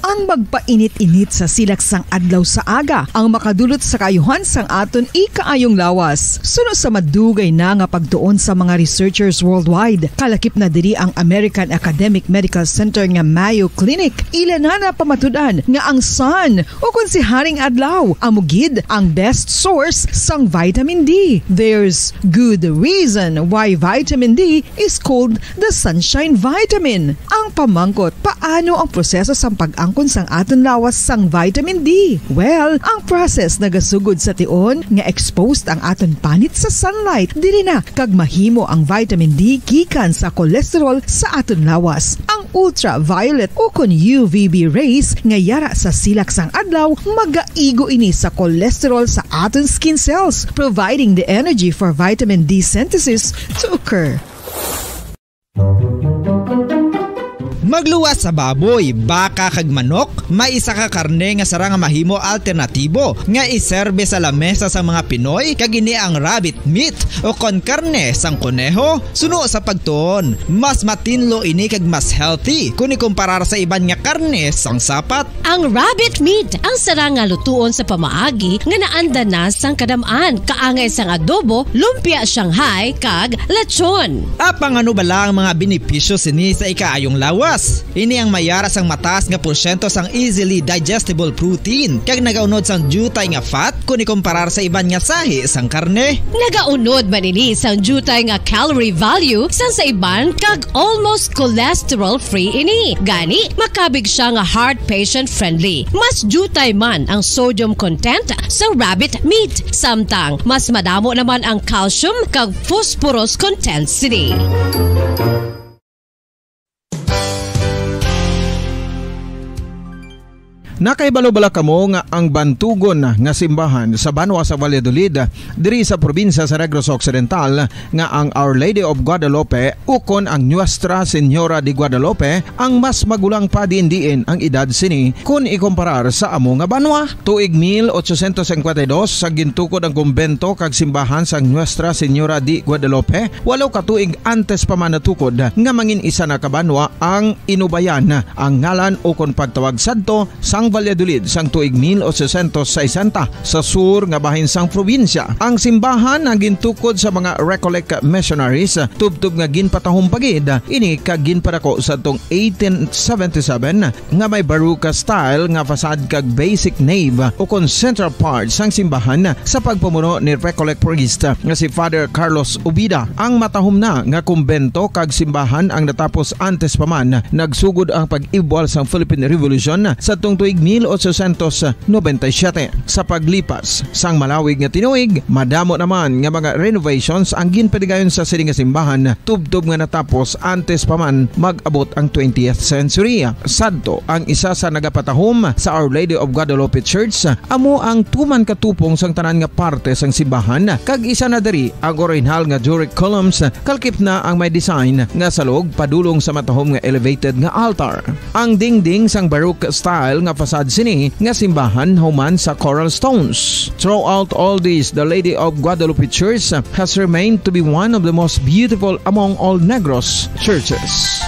Ang magpainit-init sa silak sang adlaw sa aga ang makadulot sa kaayuhan sang aton ikaayong lawas. Suno sa madugay na nga pagtuon sa mga researchers worldwide, kalakip na diri ang American Academic Medical Center nga Mayo Clinic. Ila na napamatud-an nga ang sun, o kon si Haring Adlaw, amo gid ang best source sang vitamin D. There's good reason why vitamin D is called the sunshine vitamin. Ang pamangkot, paano ang proseso sang pag-angkon sang aton lawas sang vitamin D? Well, ang process nagasugod sa tion nga exposed ang aton panit sa sunlight. Diri na kag mahimo ang vitamin D gikan sa cholesterol sa aton lawas. Ang ultraviolet o kon U V B rays nga yara sa silak sang adlaw magaigo ini sa cholesterol sa aton skin cells, providing the energy for vitamin D synthesis to occur. Magluwas sa baboy, baka kag manok, may isa ka karne nga sarang nga mahimo alternatibo nga iserbe sa lamesa sa mga Pinoy, kag ini ang rabbit meat o kon karne sang koneho. Suno sa pagtuon, mas matinlo ini kag mas healthy kon ikumparar sa iban nga karne sang sapat. Ang rabbit meat ang sarang nga lutuon sa pamaagi nga naanda na sang kadam-an, kaangay sang adobo, lumpia Shanghai, kag lechon. Apang ano bala ang mga benepisyo sini sa ikaayong lawas? Ini ang may yara sang mataas nga porsyento sang easily digestible protein kag nagaunod sang diutay nga fat kon ikumparar sa iban nga sahi sang karne. Nagaunod man ini sang diutay nga calorie value sang sa iban kag almost cholesterol-free ini. Gani, makabig sia nga heart patient-friendly. Mas diutay man ang sodium content sa rabbit meat, samtang mas madamo naman ang calcium kag phosphorus content sini. Nakahibalo bala kamo nga ang bantugon nga simbahan sa banwa sa Valladolid, diri sa probinsya sa Negros Occidental, nga ang Our Lady of Guadalupe ukon ang Nuestra Señora de Guadalupe ang mas magulang pa diin-diin ang edad sini kon ikumparar sa amo nga banwa? Tuig mil ochocientos cincuenta y dos sa gintukod ang kumbento kag simbahan sang Nuestra Señora de Guadalupe, walo ka tuig antes pa man natukod nga mangin isa na ka banwa ang Inubayan, ang ngalan ukon pagtawag sadto sang Valladolid sang tuig mil ochocientos sesenta sa sur nga bahin sang probinsya. Ang simbahan ang gintukod sa mga Recollect missionaries, tubtob nga ginpatahom pa gid ini kag ginpadako sadtong eighteen seventy-seven nga may Baroque style nga facade kag basic nave ukon central part sang simbahan sa pagpamuno ni Recollect priest nga si Father Carlos Ubida. Ang matahom na nga kumbento kag simbahan ang natapos antes pa man nagsugod ang pag-ibwal sang Philippine Revolution sadtong tuig mil ochocientos noventa y siete. Sa paglipas sang malawig nga tinuig, madamo naman nga mga renovations ang ginpatigayon sa sini nga simbahan, tubtob nga natapos antes pa man mag-abot ang twentieth century. Sadto, ang isa sa nagapatahom sa Our Lady of Guadalupe Church amo ang tuman ka tupong sang tanan nga parte sang simbahan, kag isa na diri ang orihinal nga Doric columns, kalakip na ang may design nga salog padulong sa matahom nga elevated nga altar. Ang dingding sang Baroque style nga facade sini nga simbahan human sa coral stones. Throughout all this, the Lady of Guadalupe Church has remained to be one of the most beautiful among all Negros churches.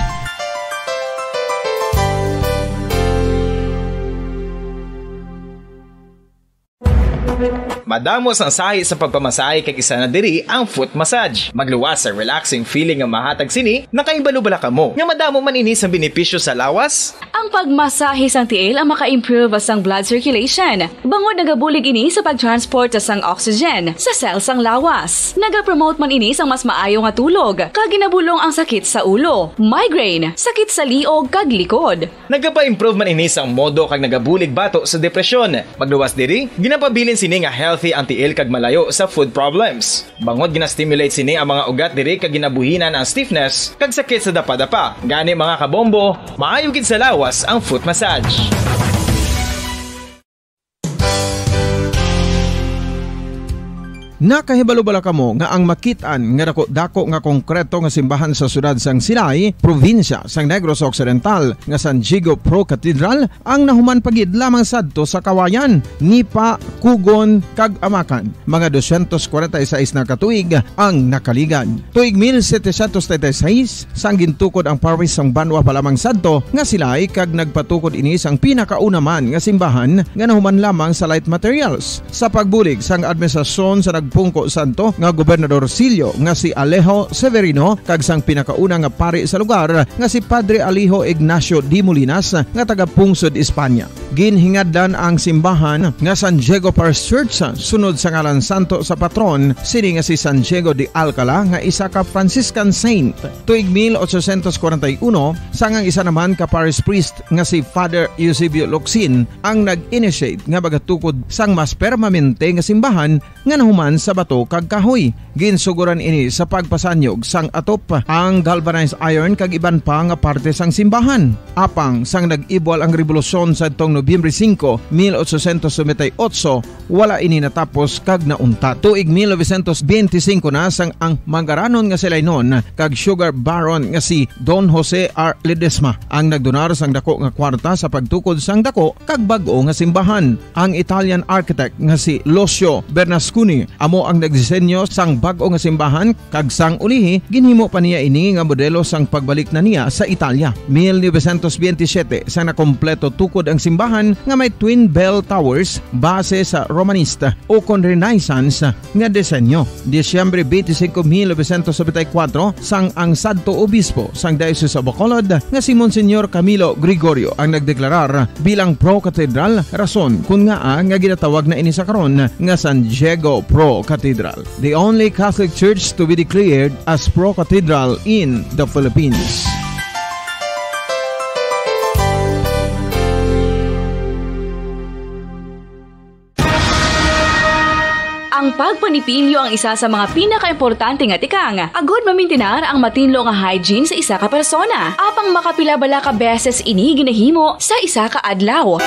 Madamo sang sahi sa pagpamasahe kag isa na diri ang foot massage. Magluwas sa relaxing feeling nga mahatag sini, nakahibalo bala kamo nga madamo man ini sang benepisyo sa lawas? Ang pagmasahe sang tiil ang maka-improve sang blood circulation, bangod nagabulig ini sa pag-transport sang oxygen sa cell sang lawas. Nagapromote man ini sang mas maayo nga tulog, kag ginabulong ang sakit sa ulo, migraine, sakit sa liog, kag likod. Nagapa-improve man ini sang modo kag nagabulig bato sa depresyon. Pagluwas diri, ginapabilin sini nga healthy ang tiil kag malayo sa foot problems. Bangod gina-stimulate sini ang mga ugat diri kag ginabuhinan ang stiffness kag sakit sa dapadapa. Gani, mga kabombo, maayo gid sa lawas ang foot massage. Nakahibalo bala kamo nga ang makit-an nga dako-dako nga konkreto nga simbahan sa siyudad sang Silay, probinsya sang Negros Occidental, nga San Diego Pro Cathedral, ang nahuman pa gid lamang sadto sa kawayan, nipa, kugon, kag amakan? Mga dosyentos kwarenta y seis na ka tuig ang nakaligad. Tuig mil setecientos treinta y seis, sang gintukod ang parish sang banwa pa lamang sadto nga Silay kag nagpatukod ini sang pinakauna man nga simbahan nga nahuman lamang sa light materials. Sa pagbulig sang administrasyon sa nagpungko sadto nga gobernadorsilyo nga si Alejo Severino kag sang pinakauna nga pari sa lugar nga si Padre Alejo Ignacio de Molinas nga taga-pungsod Espanya. Ginhingadlan ang simbahan nga San Diego Parish Church sunod sa ngalan santo sa patron sini nga si San Diego de Alcala nga isa ka Franciscan saint. Tuig mil ochocientos kwarenta y uno, sang ang isa naman ka parish priest nga si Father Eusebio Locsin ang nag-initiate nga magatukod sang mas permanente nga simbahan nga nahuman sa bato kag kahoy. Ginsuguran ini sa pagpasanyog sang atop, ang galvanized iron kag iban pa nga parte sang simbahan. Apang sang nag-ibwal ang rebolusyon sadtong Nobyembre singko, mil ochocientos noventa y ocho, wala ini natapos kag nauntat. Tuig mil novecientos benti singko na sang ang mangaranon nga Silaynon kag sugar baron nga si Don Jose R. Ledesma ang nagdonar sang dako nga kwarta sa pagtukod sang dako kag bag-o nga simbahan. Ang Italian architect nga si Lucio Bernasconi amo ang nagdisenyo sang bag-o nga simbahan, kag sang ulihi ginhimo pa niya ini nga modelo sang pagbalik na niya sa Italia. Mil novecientos benti siyete, sang nakompleto tukod ang simbahan nga may twin bell towers base sa Romanesque ukon Renaissance nga disenyo. Disyembre benti singko, mil novecientos nobenta y kuwatro, sang ang sadto obispo sang Diocese of Bacolod nga si Monsignor Camilo Gregorio ang nagdeklarar bilang pro-cathedral, rason kon ngaa nga ginatawag na ini sa karon nga San Diego Pro Cathedral, the only Catholic church to be declared as pro-cathedral in the Philippines. Ang pagpanipilyo ang isa sa mga pinakaimportante nga tikang agud mamintinar ang matinlo nga hygiene sa isa ka persona. Apang makapila bala ka beses ini ginahimo sa isa ka adlaw?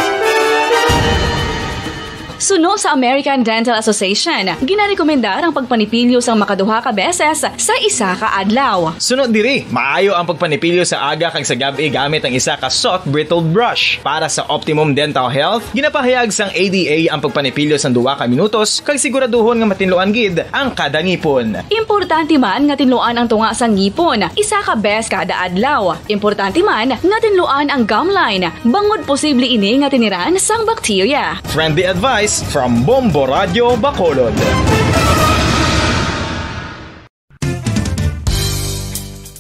Suno sa American Dental Association, ginarekomendar ang pagpanipilyo sang makaduha ka beses sa isa ka adlaw. Suno diri, maayo ang pagpanipilyo sa aga kag sa gab-i gamit ang isa ka soft bristled brush. Para sa optimum dental health, ginapahayag sang A D A ang pagpanipilyo sang duha ka minutos kag siguraduhon nga matinluan gid ang kada ngipon. Importante man nga tinluan ang tunga sang ngipon isa ka bes kada adlaw. Importante man nga tinluan ang gum line, bangod posible ini nga tiniran sang bakterya. Friendly advice from Bombo Radio Bacolod.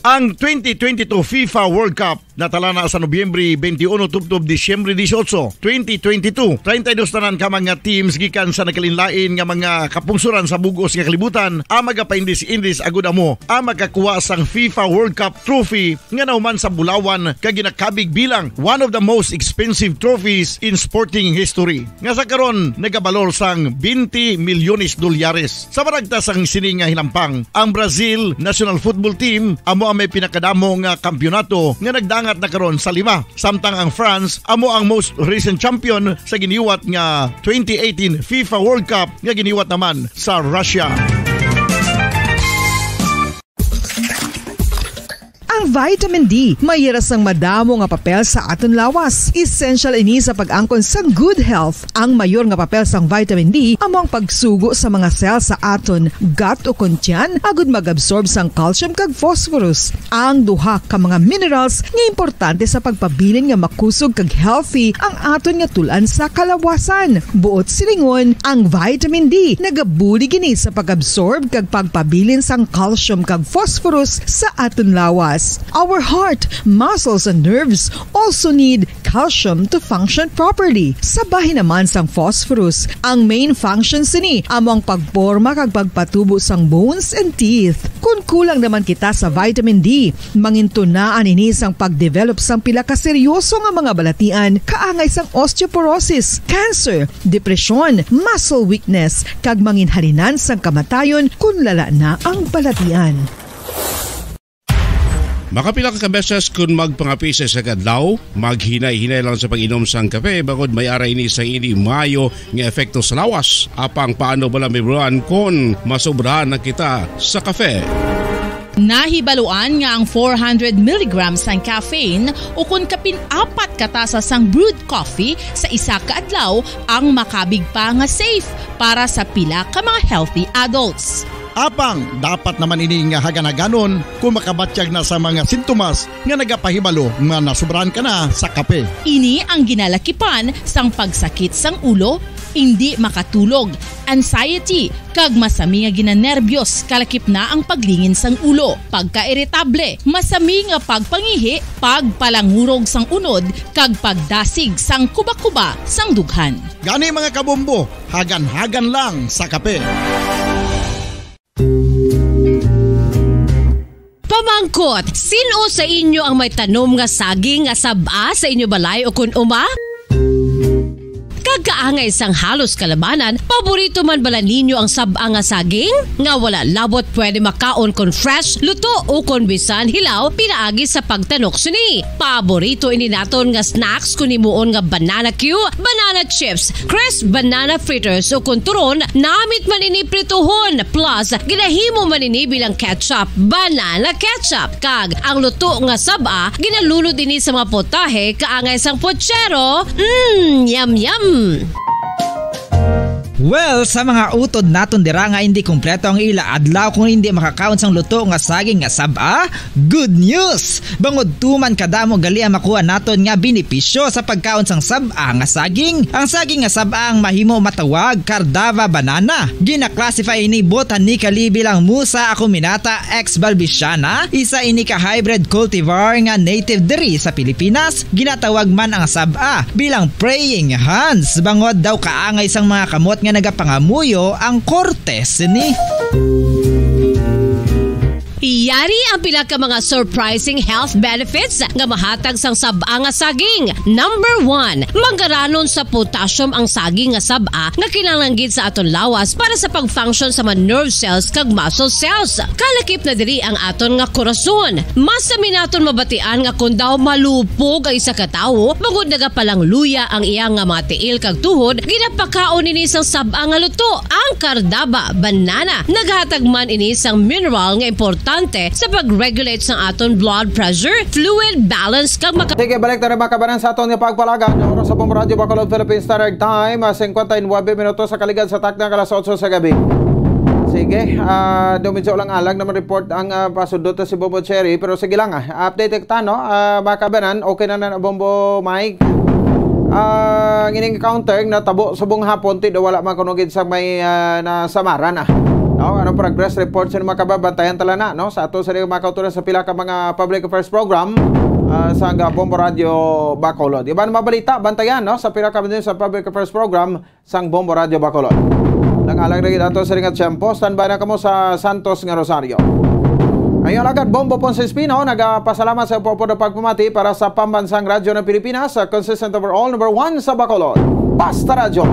Ang twenty twenty-two FIFA World Cup natala na sa Nobyembre twenty-one tubtob Disyembre dieciocho, twenty twenty-two. Treinta y dos tanan ka mga teams gikan sa nagkalain-lain nga mga kapungsoran sa bug-os nga kalibutan ang magapaindis-indis agud amo ang makakuha sang FIFA World Cup trophy nga nahuman sa bulawan kag ginakabig bilang one of the most expensive trophies in sporting history, nga sa karon nagabalor sang twenty milyones dolyares. Sa panagta sang sini nga hinampang, ang Brazil national football team amo ang may pinakadamo nga kampiyonato nga nagdangat na karon sa lima, samtang ang France amo ang most recent champion sa giniwat nga twenty eighteen FIFA World Cup nga giniwat naman sa Russia. Ang Vitamin D, may hira sang madamo nga papel sa aton lawas. Essential ini sa pag-angkon sang good health. Ang mayor nga papel sang vitamin D amo ang pagsugo sa mga cell sa aton gut o kon tiyan agud mag-absorb sang calcium kag phosphorus, ang duha ka mga minerals nga importante sa pagpabilin nga makusog kag healthy ang aton nga tul-an sa kalawasan. Buot silingon, ang vitamin D nagabulig ini sa pag-absorb kag pagpabilin sang calcium kag phosphorus sa aton lawas. Our heart, muscles, and nerves also need calcium to function properly. Sa bahin naman sang phosphorus, ang main function sini amo ang pagporma kag pagpatubo sang bones and teeth. Kon kulang naman kita sa vitamin D, mangintunaan ini sang pagdevelop sang pila ka seryoso nga mga balatian kaangay sang osteoporosis, cancer, depresyon, muscle weakness, kag manginhalinan sang kamatayon kon lala na ang balatian. Makapila ka beses kon magpangape sa isa ka adlaw, maghinay-hinay lang sa pag-inom sang kape, bangod may ara ini sang indi maayo nga epekto sa lawas. Apang paano bala, Miss Ron, kon masobrahan na kita sa kape? Nahibaluan nga ang four hundred milligrams sang caffeine, o kon kapin apat ka tasa sang brewed coffee sa isa ka adlaw, ang makabig pa nga safe para sa pila ka mga healthy adults. Apang dapat naman ini nga hagan-haganon kung makabatyag na sa mga sintomas nga nagapahibalo nga nasobrahan ka na sa kape. Ini ang ginalakipan sang pagsakit sang ulo, indi makatulog, anxiety, kag masami nga ginanerbiyos, kalakip na ang paglingin sang ulo, pagkairitable, masami nga pagpangihi, pagpalangurog sang unod, kag pagdasig sang kuba-kuba sang dughan. Gani, mga kabombo, hagan-hagan lang sa kape. Pamangkot, sin-o sa inyo ang may tanom nga saging nga sab-a sa inyo balay o kun uma? Kag kaangay sang halos kalabanan, paborito man bala ninyo ang sab-a nga saging? Nga wala labot pwede makaon kon fresh, luto, o kon bisan hilaw pinaagi sa pagtanok sini. Paborito ini naton nga snacks kon himuon nga banana cue, banana chips, crisp banana fritters, o kon turon, namit man ini prituhon, plus ginahimo man ini bilang ketchup, banana ketchup. Kag ang luto nga sab-a, ginalunod ini sa mga potahe kaangay sang pochero. Mm, yum, yum! Well, sa mga utod naton dira nga indi kompleto ang ila adlaw kung indi makakaon sang luto nga saging nga sab-a, good news! Bangod tuman kadamo gali ang makuha naton nga benepisyo sa pagkaon sang sab-a nga saging. Ang saging nga sab-a ang mahimo matawag Cardava banana. Gina-classify ini botanically bilang Musa acuminata ex balbisiana. Isa ini ka hybrid cultivar nga native diri sa Pilipinas. Ginatawag man ang sab-a bilang praying hands, bangod daw kaangay sang mga kamot nga nagapangamuyo ang korte sini. Yari ang pila ka mga surprising health benefits nga mahatag sang sab-a nga saging. Number one, manggaranon sa potassium ang saging nga sab-a nga kinahanglan gid sa aton lawas para sa pag-function sa mga nerve cells kag muscle cells. Kalakip na diri ang aton nga korason. Masami naton mabatian nga kon daw malupog ang isa ka tawo, bangod nagapalangluya ang iya nga mga tiil kag tuhod, ginapakaon ini sang sab-a nga luto, ang Cardava banana. Naghatag man ini sang mineral nga importante sa pag-regulate sang aton blood pressure, fluid balance, kag maka- Sige, balik na rin, mga kabanan, sa aton nga pagpalagad. Ang oras sa Bombo Radyo Bacolod Philippine Standard Time, ah, singkwenta y nuebe minutos sa kaligad sa takna nga alas otso sa gabi. Sige, ah, do medyo lang alang naman report ang, ah, pasudot na si Bombo Cherry, pero sige lang, ah, update kita, no? Ah, mga kabanan, okay na na, Bombo Mike. Ah, ang ining encounter natabo subong hapon, ti do wala man kuno gid sa may, ah, na Samara na. No, ano progress report sa mga kababantayan tala na, no? Sa ato sa mga kauturan sa pila ka mga public affairs program, ah, sa nga Bombo Radio Bacolod. Iban mabalita, bantayan, no? Sa pila ka sa public affairs program, sang Bombo Radio Bacolod. Nag-alang na gid ato sa ringat tiyempo. Standby na kamo sa Santos nga Rosario. Ang iyong alagad, Bombo Ponce Espino, nagapasalamat sa upod pagpamati para sa Pambansang Radyo ng Pilipinas, sa consistent overall number one sa Bacolod. Basta Radyo.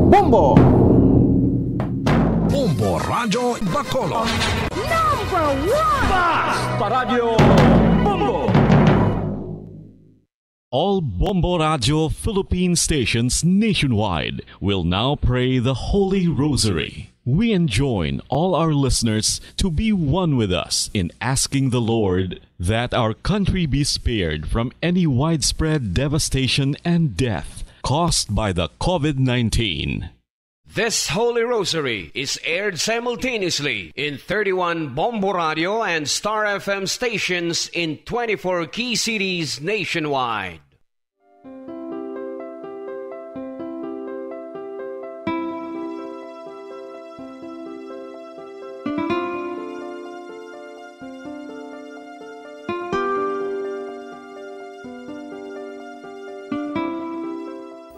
Bombo! Bombo Radyo Bacolod. Number one! Basta Radyo Bombo! All Bombo Radio Philippine stations nationwide will now pray the Holy Rosary. We enjoin all our listeners to be one with us in asking the Lord that our country be spared from any widespread devastation and death caused by the COVID nineteen. This Holy Rosary is aired simultaneously in thirty-one Bombo Radio and Star F M stations in twenty-four key cities nationwide.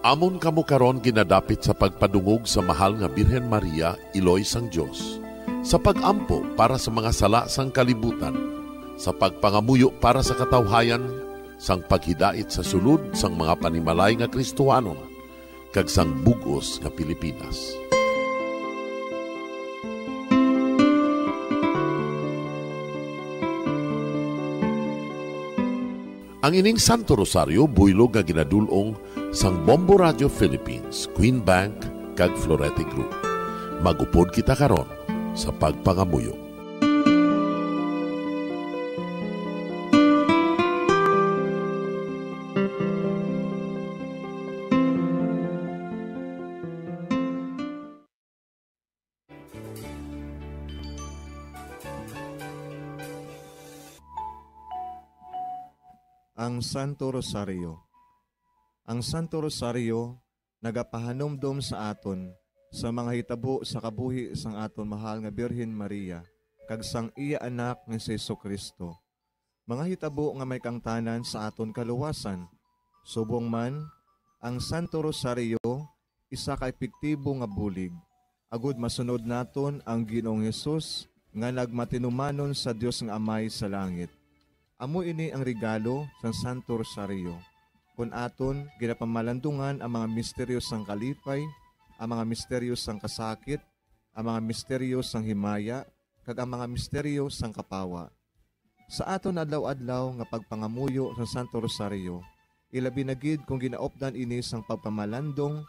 Amon kamo karon ginadapit sa pagpadungog sa Mahal nga Birhen Maria, Iloy sang Dios, sa pag-ampo para sa mga sala sang kalibutan, sa pagpangamuyo para sa katawhayan, sang paghidait sa sulod sang mga panimalay nga Kristohanon, kag sang bug-os nga Pilipinas. Ang ining Santo Rosario buylog nga ginadul-ong sang Bombo Radio Philippines, Queen Bank, kag Florete Group. Mag-upod kita karon sa pagpangamuyo. Ang Santo Rosario. Ang Santo Rosario nagapahanumdom sa aton sa mga hitabo sa kabuhi sang aton mahal nga Birhen Maria kag sang iya Anak nga si Jesu-Cristo, mga hitabo nga may kaangtanan sa aton kaluwasan. Subong man, ang Santo Rosario isa ka epektibo nga bulig agod masunod naton ang Ginoong Hesus nga nagmatinumanon sa Dios nga Amay sa langit. Amo ini ang regalo sang Santo Rosario. Kon aton ginapamalandungan ang mga misteryo sang kalipay, ang mga misteryo sang kasakit, ang mga misteryo sang himaya, kag ang mga misteryo sang kapawa. Sa aton adlaw-adlaw nga pagpangamuyo sa Santo Rosario, ilabi na gid kon ginaupdan ini sang pagpamalandong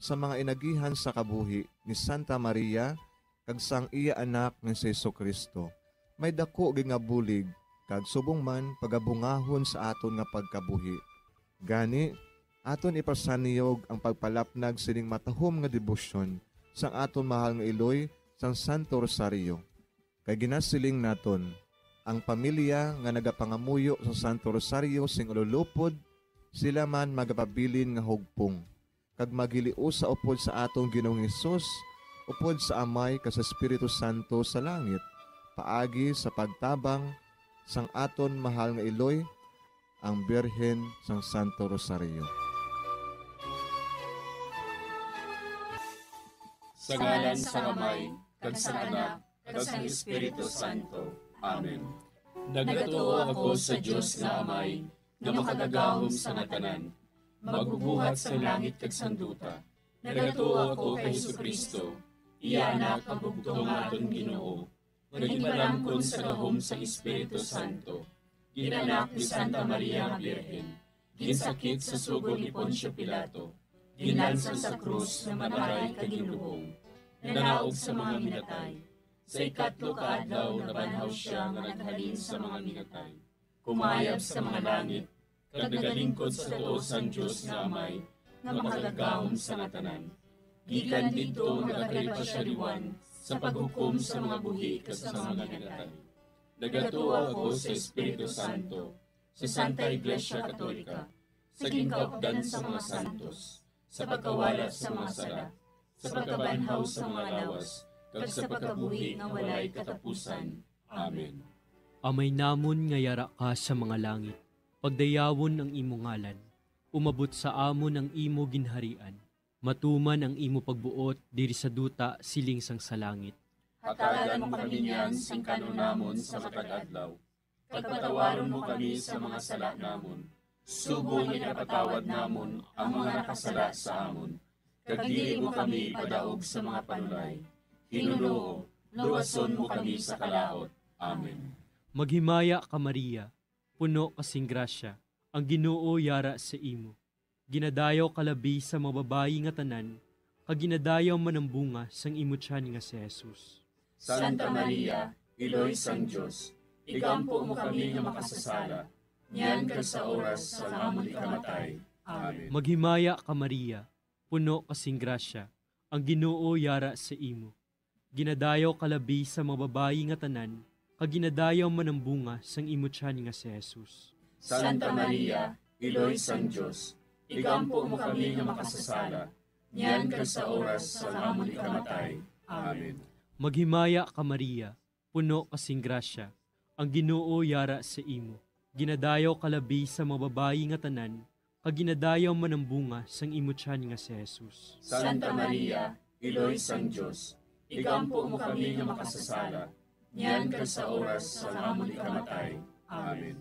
sa mga inagihan sa kabuhi ni Santa Maria kag sang iya Anak nga si Jesu-Cristo, may daku gid nga bulig kag subong man pagabungahon sa aton nga pagkabuhi. Gani, aton ipasanyog ang pagpalapnag sining matahom nga debosyon sang aton mahal nga iloy sang Santo Rosario. Kay ginasiling naton, ang pamilya nga nagapangamuyo sa Santo Rosario sing ululupod, sila man magapabilin nga hugpong, kag maghiliusa upod sa aton Ginoong Hesus, upod sa Amay kag sa Espiritu Santo sa langit, paagi sa pagtabang sang aton mahal nga iloy, ang Birhen sang Santo Rosario. Sa ngalan sang Amay, kag sang Anak, kag sang Espiritu Santo. Amen. Nagatuo ako sa Dios nga Amay, nga makagagahom sa nga tanan, magbubuhat sang langit kag sang duta. Nagatuo ako kay Jesu-Cristo, iya Anak nga bugtong nga aton Ginoo, nga ginpalangkon sa gahom sang Espiritu Santo, ginanak ni Santa Maria nga Birhen, ginsakit sa sugo ni Poncio Pilato, ginlansang sa krus, namatay kag ginlubong, nanaog sa mga minatay. Sa ikatlo ka adlaw nabanhaw sia nga naghalin sa mga minatay, kumayab sa mga langit, kag nagalingkod sa tuo sang Dios nga Amay, nga makagagahom sa nga tanan. Gikan didto nagakalipa sia liwat sa paghukom sa mga buhi kag sa mga minatay. Nagatuo ako sa Espiritu Santo, sa Santa Iglesia Katolika, sa ginkaupdan sa mga santos, sa pagkawala sa mga sala, sa pagkabanhaw sa mga lawas, kag sa pagkabuhi nga walay katapusan. Amen. Amay namon nga yara ka sa mga langit, pagdayawon ang imo ngalan. Umabot sa amon ang imo ginharian. Matuman ang imo pagbuot diri sa duta siling sang sa langit. Hatagan mo kami niyan sing kan-on namon sa matag adlaw, kag patawaron mo kami sa mga sala namon, subong nga ginapatawad namon ang mga nakasala sa amon, kag dili mo kami ipadaog sa mga panulay. Ginoo, luwason mo kami sa kalaut. Amen. Maghimaya ka, Maria, puno ka sing grasya, ang Ginoo yara sa imo. Ginadayaw ka labi sa mga babayi nga tanan, kag ginadayaw man ang bunga sang imo tiyan nga si Jesus. Santa Maria, Iloy sang Dios, igampo mo kami nga makasasala, niyan kag sa oras sang amon ikamatay. Amen. Maghimaya ka, Maria, puno ka sing grasya, ang Ginoo yara sa imo. Ginadayaw ka labi sa mga babayi nga tanan, kag ginadayaw man ang bunga sang imo tiyan nga si Jesus. Santa Maria, Iloy sang Dios, igampo mo kami nga makasasala, niyan kag sa oras sang amon ikamatay. Amen. Maghimaya ka, Maria, puno ka sing grasya, ang Ginoo yara sa imo. Ginadayaw ka labi sa mga babayi nga tanan, kag ginadayaw man ang bunga sang imo tiyan nga si Jesus. Santa Maria, Iloy sang Dios, igampo mo kami nga makasasala, niyan kag sa oras sang amon ikamatay. Amen.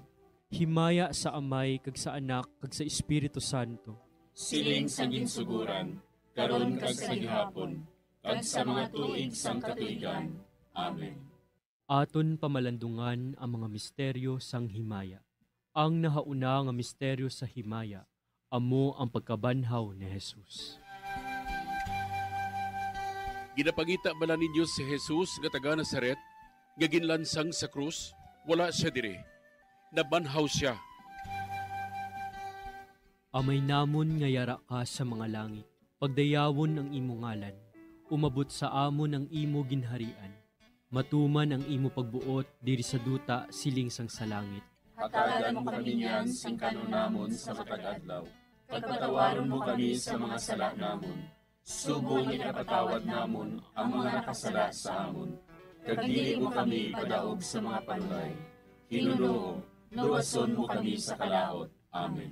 Himaya sa Amay, kag sa Anak, kag sa Espiritu Santo. Siling sa ginsuguran, karon kag sa gihapon, kag sa mga tuig sang katuigan. Amen. Aton pamalandungan ang mga misteryo sang himaya. Ang nahauna nga misteryo sa himaya amo ang pagkabanhaw ni Jesus. Ginapangita bala ninyo si Jesus nga taga Nazaret, nga ginlansang sa krus? Wala sia diri. Nabanhaw sia. Amay namon nga yara ka sa mga langit, pagdayawon ang imo ngalan. Umabot sa amon ang imo ginharian. Matuman ang imo pagbuot diri sa duta siling sang sa langit. Hatagan mo kami niyan sing kan-on namon sa matag adlaw, kag patawaron mo kami sa mga sala namon, subong nga ginapatawad namon ang mga nakasala sa amon, kag dili mo kami ipadaog sa mga panulay. Hinunoo, luwason mo kami sa kalaut. Amen.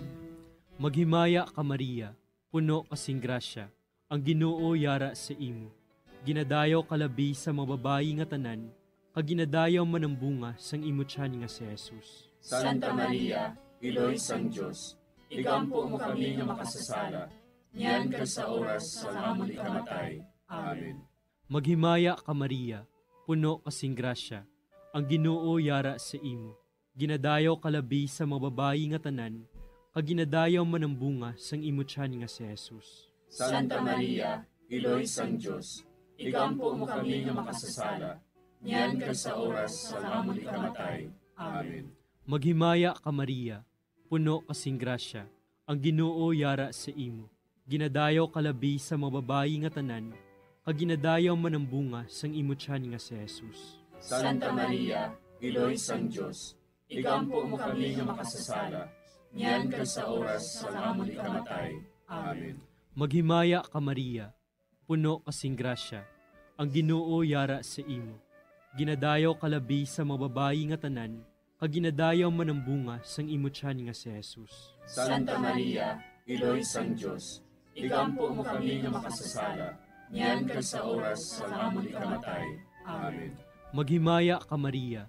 Maghimaya ka, Maria, puno ka sing grasya, ang Ginoo yara sa imo. Ginadayaw ka labi sa mga babayi nga tanan, kag ginadayaw man ang bunga sang imo tiyan nga si Jesus. Santa Maria, Iloy sang Dios, igampo mo kami nga makasasala, niyan kag sa oras sang amon ikamatay. Amen. Maghimaya ka, Maria, puno ka sing grasya, ang Ginoo yara sa imo. Ginadayaw ka labi sa mga babayi nga tanan, kag ginadayaw man ang bunga sang imo tiyan nga si Jesus. Santa Maria, Iloy sang Dios, igampo mo kami nga makasasala, niyan kag sa oras sang amon ikamatay. Amen. Maghimaya ka, Maria, puno ka sing grasya, ang Ginoo yara sa imo. Ginadayaw ka labi sa mga babayi nga tanan, kag ginadayaw man ang bunga sang imo tiyan nga si Jesus. Santa Maria, Iloy sang Dios, igampo mo kami nga makasasala, niyan kag sa oras sang amon ikamatay. Amen. Maghimaya ka, Maria, puno ka sing grasya, ang Ginoo yara sa imo. Ginadayaw ka labi sa mga babayi nga tanan, kag ginadayaw man ang bunga sang imo tiyan nga si Jesus. Santa Maria, Iloy sang Dios, igampo mo kami nga makasasala, niyan kag sa oras sang amon ikamatay. Amen. Maghimaya ka, Maria,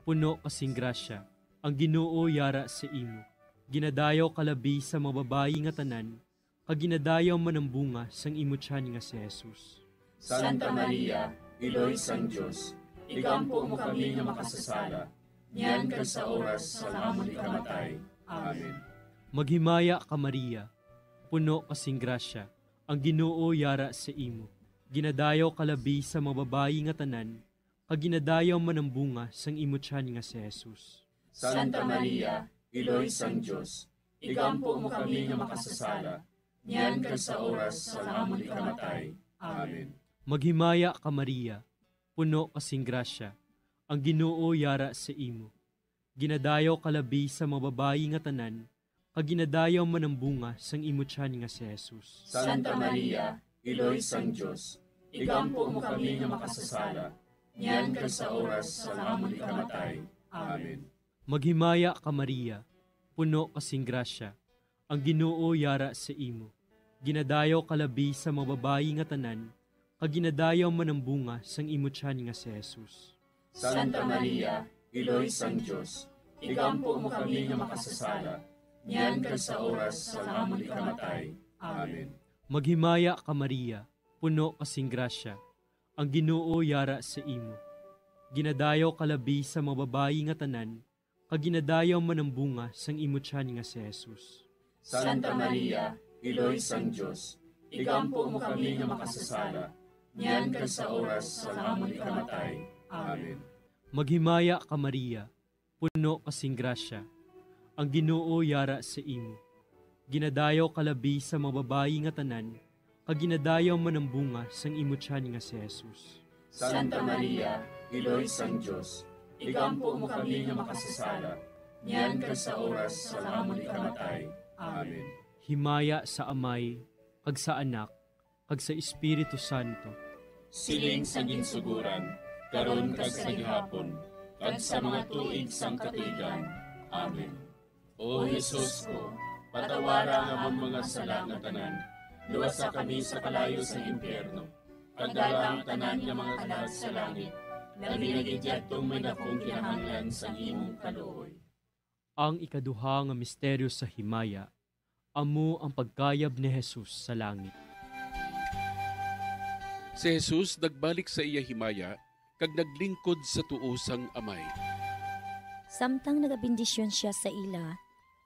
puno ka sing grasya, ang Ginoo yara sa imo. Ginadayaw ka labi sa mga babayi nga tanan, kag ginadayaw man ang bunga sang imo tiyan nga si Jesus. Santa Maria, Iloy sang Dios, igampo mo kami nga makasasala, niyan kag sa oras sang amon ikamatay. Amen. Maghimaya ka, Maria, puno ka sing grasya, ang Ginoo yara sa imo. Ginadayaw ka labi sa mga babayi nga tanan, kag ginadayaw man ang bunga sang imo tiyan nga si Jesus. Santa Maria, Iloy sang Dios, igampo mo kami nga makasasala, niyan kag sa oras sang amon ikamatay. Amen. Maghimaya ka, Maria, puno ka sing grasya, ang Ginoo yara sa imo. Ginadayaw ka labi sa mga babayi nga tanan, kag ginadayaw man ang bunga sang imo tiyan nga si Jesus. Santa Maria, Iloy sang Dios, igampo mo kami nga makasasala, niyan kag sa oras sang amon ikamatay. Amen. Maghimaya ka, Maria, puno ka sing grasya, ang Ginoo yara sa imo. Ginadayaw ka labi sa mga babayi nga tanan, kag ginadayaw man ang bunga sang imo tiyan nga si Jesus. Santa Maria, Iloy sang Dios, igampo mo kami nga makasasala, niyan kag sa oras sang amon ikamatay. Amen. Maghimaya ka, Maria, puno ka sing grasya, ang Ginoo yara sa imo. Ginadayaw ka labi sa mga babayi nga tanan, kag ginadayaw man ang bunga sang imo tiyan nga si Jesus. Santa Maria, Iloy sang Dios, igampo mo kami nga makasasala, niyan kag sa oras sang amon ikamatay. Amen. Maghimaya ka, Maria, puno ka sing grasya. Ang Ginoo yara sa imo. Ginadayaw ka labi sa mga babayi nga tanan, kag ginadayaw man ang bunga sang imo tiyan nga si Jesus. Santa Maria, Iloy sang Dios, igampo mo kami nga makasasala, niyan kag sa oras sang amon ikamatay. Amen. Himaya sa Amay, kag sa Anak, kag sa Espiritu Santo. Siling sa ginsuguran, karon kag sa gihapon, kag sa mga tuig sang katuigan. Amen. O Jesus ko, patawara ang amon mga sala nga tanan, luwasa kami sa kalayo sang impyerno, kag dala ang tanan nga mga kalag sa langit, labi na gid yadtong may dakong kinahanglan sang imong kaluoy. Ang ikaduha nga misteryo sa himaya, amo ang pagkayab ni Jesus sa langit. Si Jesus nagbalik sa iya himaya kag naglingkod sa tuo sang Amay. Samtang nagabendisyon sia sa ila,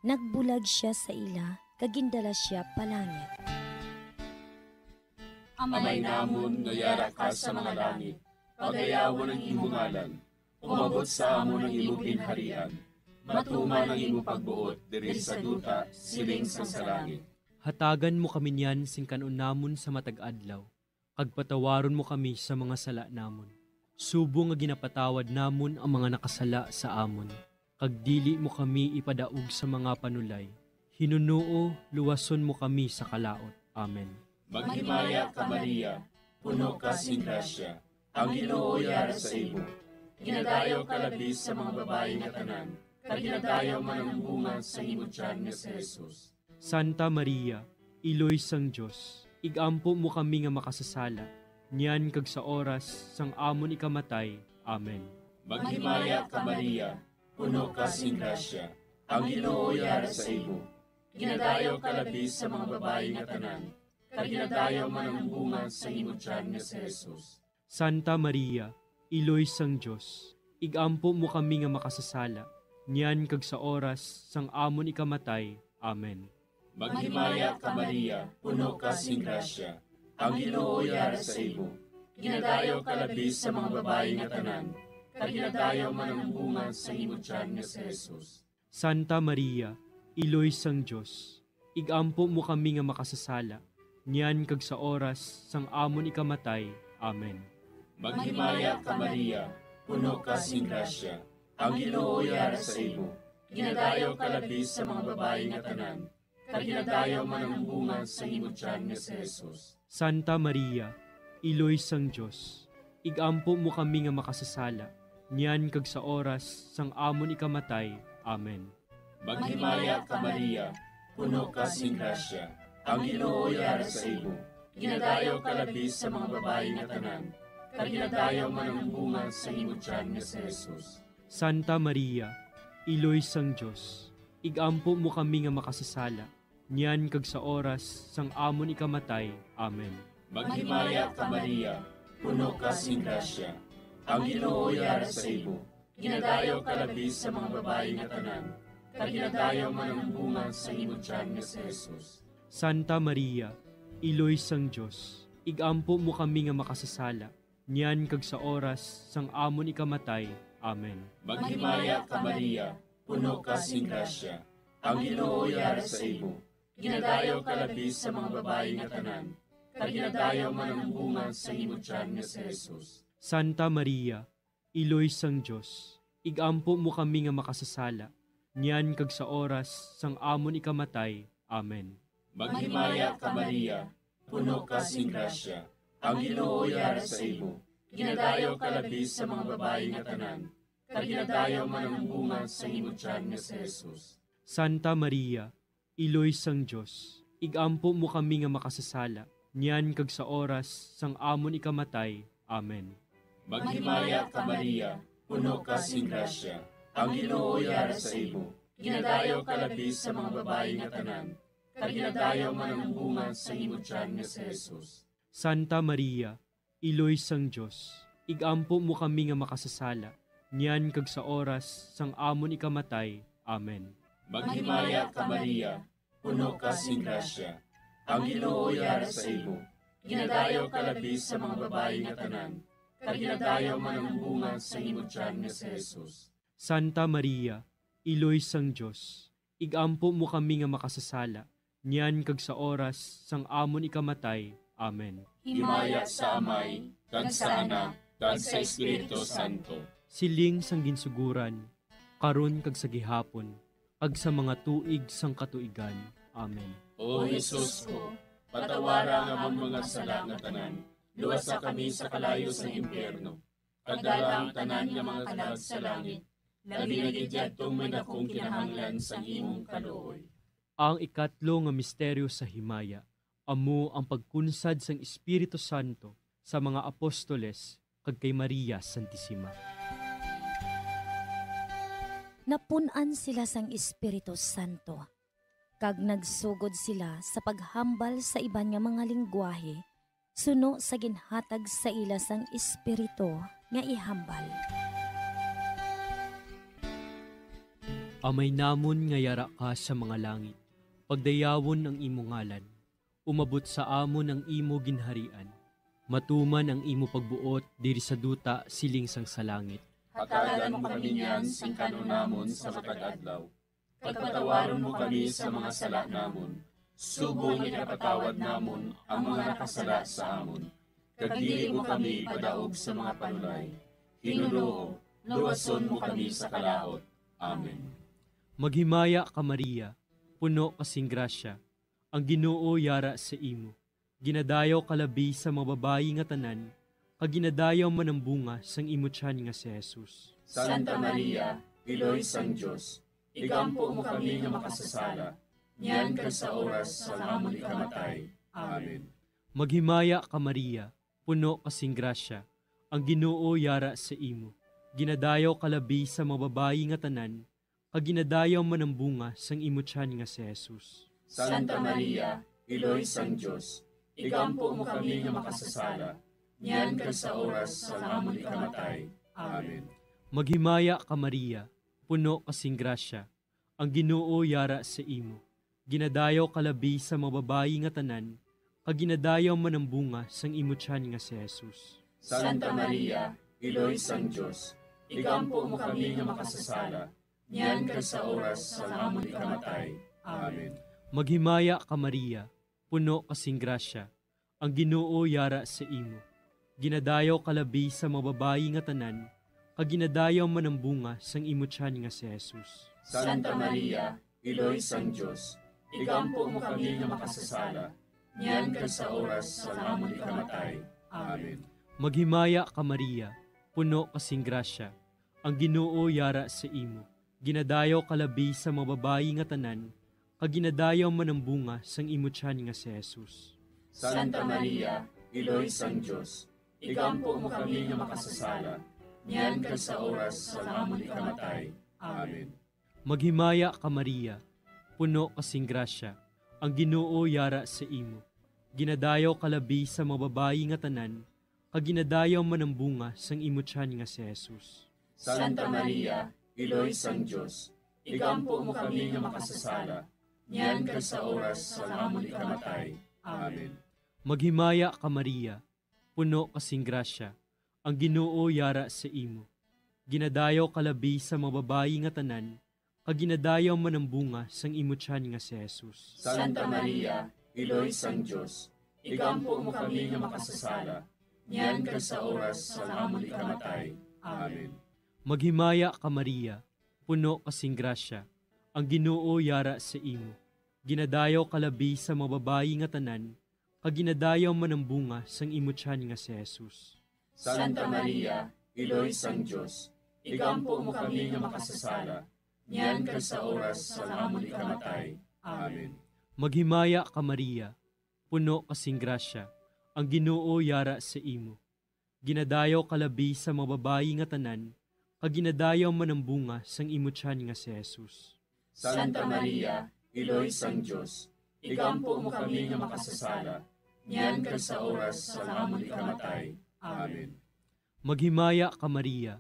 nagbulag sia sa ila, kag gindala sia pa langit. Amay namon nga yara ka sa mga langit, pagayawon ang imo ngalan. Umabot sa amon ang imo ginharian. Matuman ang imo pagbuot diri sa duta, siling sang sa langit. Hatagan mo kami niyan sing kan-on namon sa matag adlaw, kag patawaron mo kami sa mga sala namon, subong nga ginapatawad namon ang mga nakasala sa amon, kag dili mo kami ipadaog sa mga panulay. Hinunoo, luwason mo kami sa kalaut. Amen. Maghimaya ka, Maria, puno ka sing grasya, ang Ginoo yara sa imo. Ginadayaw ka labi sa mga babayi nga tanan, kag ginadayaw man ang bunga sa imo tiyan nga si Jesus. Santa Maria, Iloy sang Dios, igampo mo kami nga makasasala, niyan kag sa oras sang amon ikamatay. Amen. Maghimaya ka, Maria, puno ka sing grasya, ang Ginoo yara sa imo. Ginadayaw ka labi sa mga babayi nga tanan, kag ginadayaw man ang bunga sa imo tiyan nga si Jesus. Santa Maria, Iloy sang Dios, igampo mo kami nga makasasala, niyan kag sa oras sang amon ikamatay. Amen. Maghimaya ka, Maria, puno ka sing grasya, ang Ginoo yara sa imo. Ginadayaw ka labi sa mga babayi nga tanan, kag ginadayaw man ang bunga sa imo tiyan nga si Jesus. Santa Maria, Iloy sang Dios, igampo mo kami nga makasasala, niyan kag sa oras sang amon ikamatay. Amen. Maghimaya ka, Maria, puno ka sing grasya, ang Ginoo yara sa imo. Ginadayaw ka labi sa mga babayi nga tanan, kag ginadayaw man ang bunga sa imo tiyan nga si Jesus. Santa Maria, Iloy sang Dios, igampo mo kami nga makasasala, niyan kag sa oras sang amon ikamatay. Amen. Maghimaya ka, Maria, puno ka sing grasya, ang Ginoo yara sa imo. Ginadayaw ka labi sa mga babayi nga tanan, kag ginadayaw man ang bunga sa imo tiyan nga si Jesus. Santa Maria, Iloy sang Dios, igampo mo kami nga makasasala, niyan kag sa oras sang amon ikamatay. Amen. Maghimaya ka, Maria, puno ka sing grasya, ang Ginoo yara sa imo. Ginadayaw ka labi sa mga babayi nga tanan, kag ginadayaw man ang bunga sa imo tiyan nga si Jesus. Santa Maria, Iloy sang Dios, igampo mo kami nga makasasala, niyan kag sa oras sang amon ikamatay. Amen. Maghimaya ka, Maria, puno ka sing grasya, ang Ginoo yara sa imo. Ginadayaw ka labi sa mga babayi nga tanan, kag ginadayaw man ang bunga sa imo tiyan nga si Jesus. Santa Maria, Iloy sang Dios, igampo mo kami nga makasasala, niyan kag sa oras sang amon ikamatay. Amen. Maghimaya ka, Maria, puno ka sing grasya, ang Ginoo yara sa imo. Ginadayaw ka labi sa mga babayi nga tanan, kag ginadayaw man ang bunga sa imo tiyan nga si Jesus. Santa Maria, Iloy sang Dios, igampo mo kami nga makasasala, niyan kag sa oras sang amon ikamatay. Amen. Maghimaya ka, Maria, puno ka sing grasya, ang Ginoo yara sa imo. Ginadayaw ka labi sa mga babayi nga tanan, kag ginadayaw man ang bunga sa imo tiyan nga si Jesus. Santa Maria, Iloy sang Dios, igampo mo kami nga makasasala, niyan kag sa oras sang amon ikamatay. Amen. Maghimaya ka, Maria, puno ka sing grasya, Ang Ginoo yara sa imo. Ginadayaw ka labi sa mga babayi nga tanan, kag ginadayaw man ang bunga sa imo tiyan nga si Jesus. Santa Maria, Iloy sang Dios, igampo mo kami nga makasasala, niyan kag sa oras sang amon ikamatay. Amen. Himaya sa Amay, kag sa Anak, kag sa Espiritu Santo. Siling sang ginsuguran, karon kag sa gihapon, kag sa mga tuig sang katuigan. Amen. O Jesus ko, patawara ang amon mga sala nga tanan, luwasa kami sa kalayo sang impyerno, kag dala ang tanan nga mga kalag sa langit, labi na gid yadtong may dakong kinahanglan sang imong kaluoy. Ang ikatlo nga misteryo sa himaya amo ang pagkunsad sang Espiritu Santo sa mga apostoles kag kay Maria Santisima. Napun-an sila sang Espiritu Santo, kag nagsugod sila sa paghambal sa iban nga mga linggwahe suno sa ginhatag sa ila sang Espiritu nga ihambal. Amay namon nga yara ka sa mga langit, pagdayawon ang imo ngalan. Umabot sa amon ang imo ginharian. Matuman ang imo pagbuot diri sa duta siling sang sa langit. Hatagan mo kami niyan sing kan-on namon sa matag adlaw. Kag patawaron mo kami sa mga sala namon, subong nga ginapatawad namon ang mga nakasala sa amon. Kag dili mo kami ipadaog sa mga panulay. Ginoo, luwason mo kami sa kalaut. Amen. Maghimaya ka, Maria, puno ka sing grasya, ang Ginoo yara sa imo. Ginadayaw ka labi sa mga babayi nga tanan, kag ginadayaw man ang bunga sang imo tiyan nga si Jesus. Santa Maria, Iloy sang Dios, igampo mo kami nga makasasala, niyan kag sa oras sang amon ikamatay. Amen. Maghimaya ka, Maria, puno ka sing grasya, ang Ginoo yara sa imo. Ginadayaw ka labi sa mga babayi nga tanan, kag ginadayaw man ang bunga sang imo tiyan nga si Jesus. Santa Maria, Iloy sang Dios, igampo mo kami nga makasasala, niyan kag sa oras sang amon ikamatay. Amen. Maghimaya ka, Maria, puno ka sing grasya, ang Ginoo yara sa imo. Ginadayaw ka labi sa mga babayi nga tanan, kag ginadayaw man ang bunga sang imo tiyan nga si Jesus. Santa Maria, Iloy sang Dios, igampo mo kami nga makasasala, niyan kag sa oras sang amon ikamatay. Amen. Maghimaya ka, Maria, puno ka sing grasya, ang Ginoo yara sa imo. Ginadayaw ka labi sa mga babayi nga tanan, kag ginadayaw man ang bunga sang imo tiyan nga si Jesus. Santa Maria, Iloy sang Dios, igampo mo kami nga makasasala, niyan kag sa oras sang amon ikamatay. Amen. Maghimaya ka, Maria, puno ka sing grasya, ang Ginoo yara sa imo. Ginadayaw ka labi sa mga babayi nga tanan, kag ginadayaw man ang bunga sang imo tiyan nga si Jesus. Santa Maria, Iloy sang Dios, igampo mo kami nga makasasala, niyan kag sa oras sang amon ikamatay. Amen. Maghimaya ka, Maria, puno ka sing grasya, ang Ginoo yara sa imo. Ginadayaw ka labi sa mga babayi nga tanan, kag ginadayaw man ang bunga sang imo tiyan nga si Jesus. Santa Maria, Iloy sang Dios, igampo mo kami nga makasasala, niyan kag sa oras sang amon ikamatay. Amen. Maghimaya ka, Maria, puno ka sing grasya, ang Ginoo yara sa imo. Ginadayaw ka labi sa mga babayi nga tanan, kag ginadayaw man ang bunga sang imo tiyan nga si Jesus. Santa Maria, Iloy sang Dios, igampo mo kami nga makasasala, niyan kag sa oras sang amon ikamatay. Amen. Maghimaya ka, Maria, puno ka sing grasya, ang Ginoo yara sa imo. Ginadayaw ka labi sa mga babayi nga tanan, kag ginadayaw man ang bunga sang imo tiyan nga si Jesus. Santa Maria, Iloy sang Dios, igampo mo kami nga makasasala, niyan kag sa oras sang amon ikamatay. Amen. Maghimaya ka, Maria, puno ka sing grasya, ang Ginoo yara sa imo. Ginadayaw ka labi sa mga babayi nga tanan, kag ginadayaw man ang bunga sang imo tiyan nga si Jesus. Santa Maria, Iloy sang Dios, igampo mo kami nga makasasala, niyan kag sa oras sang amon ikamatay. Amen. Maghimaya ka, Maria,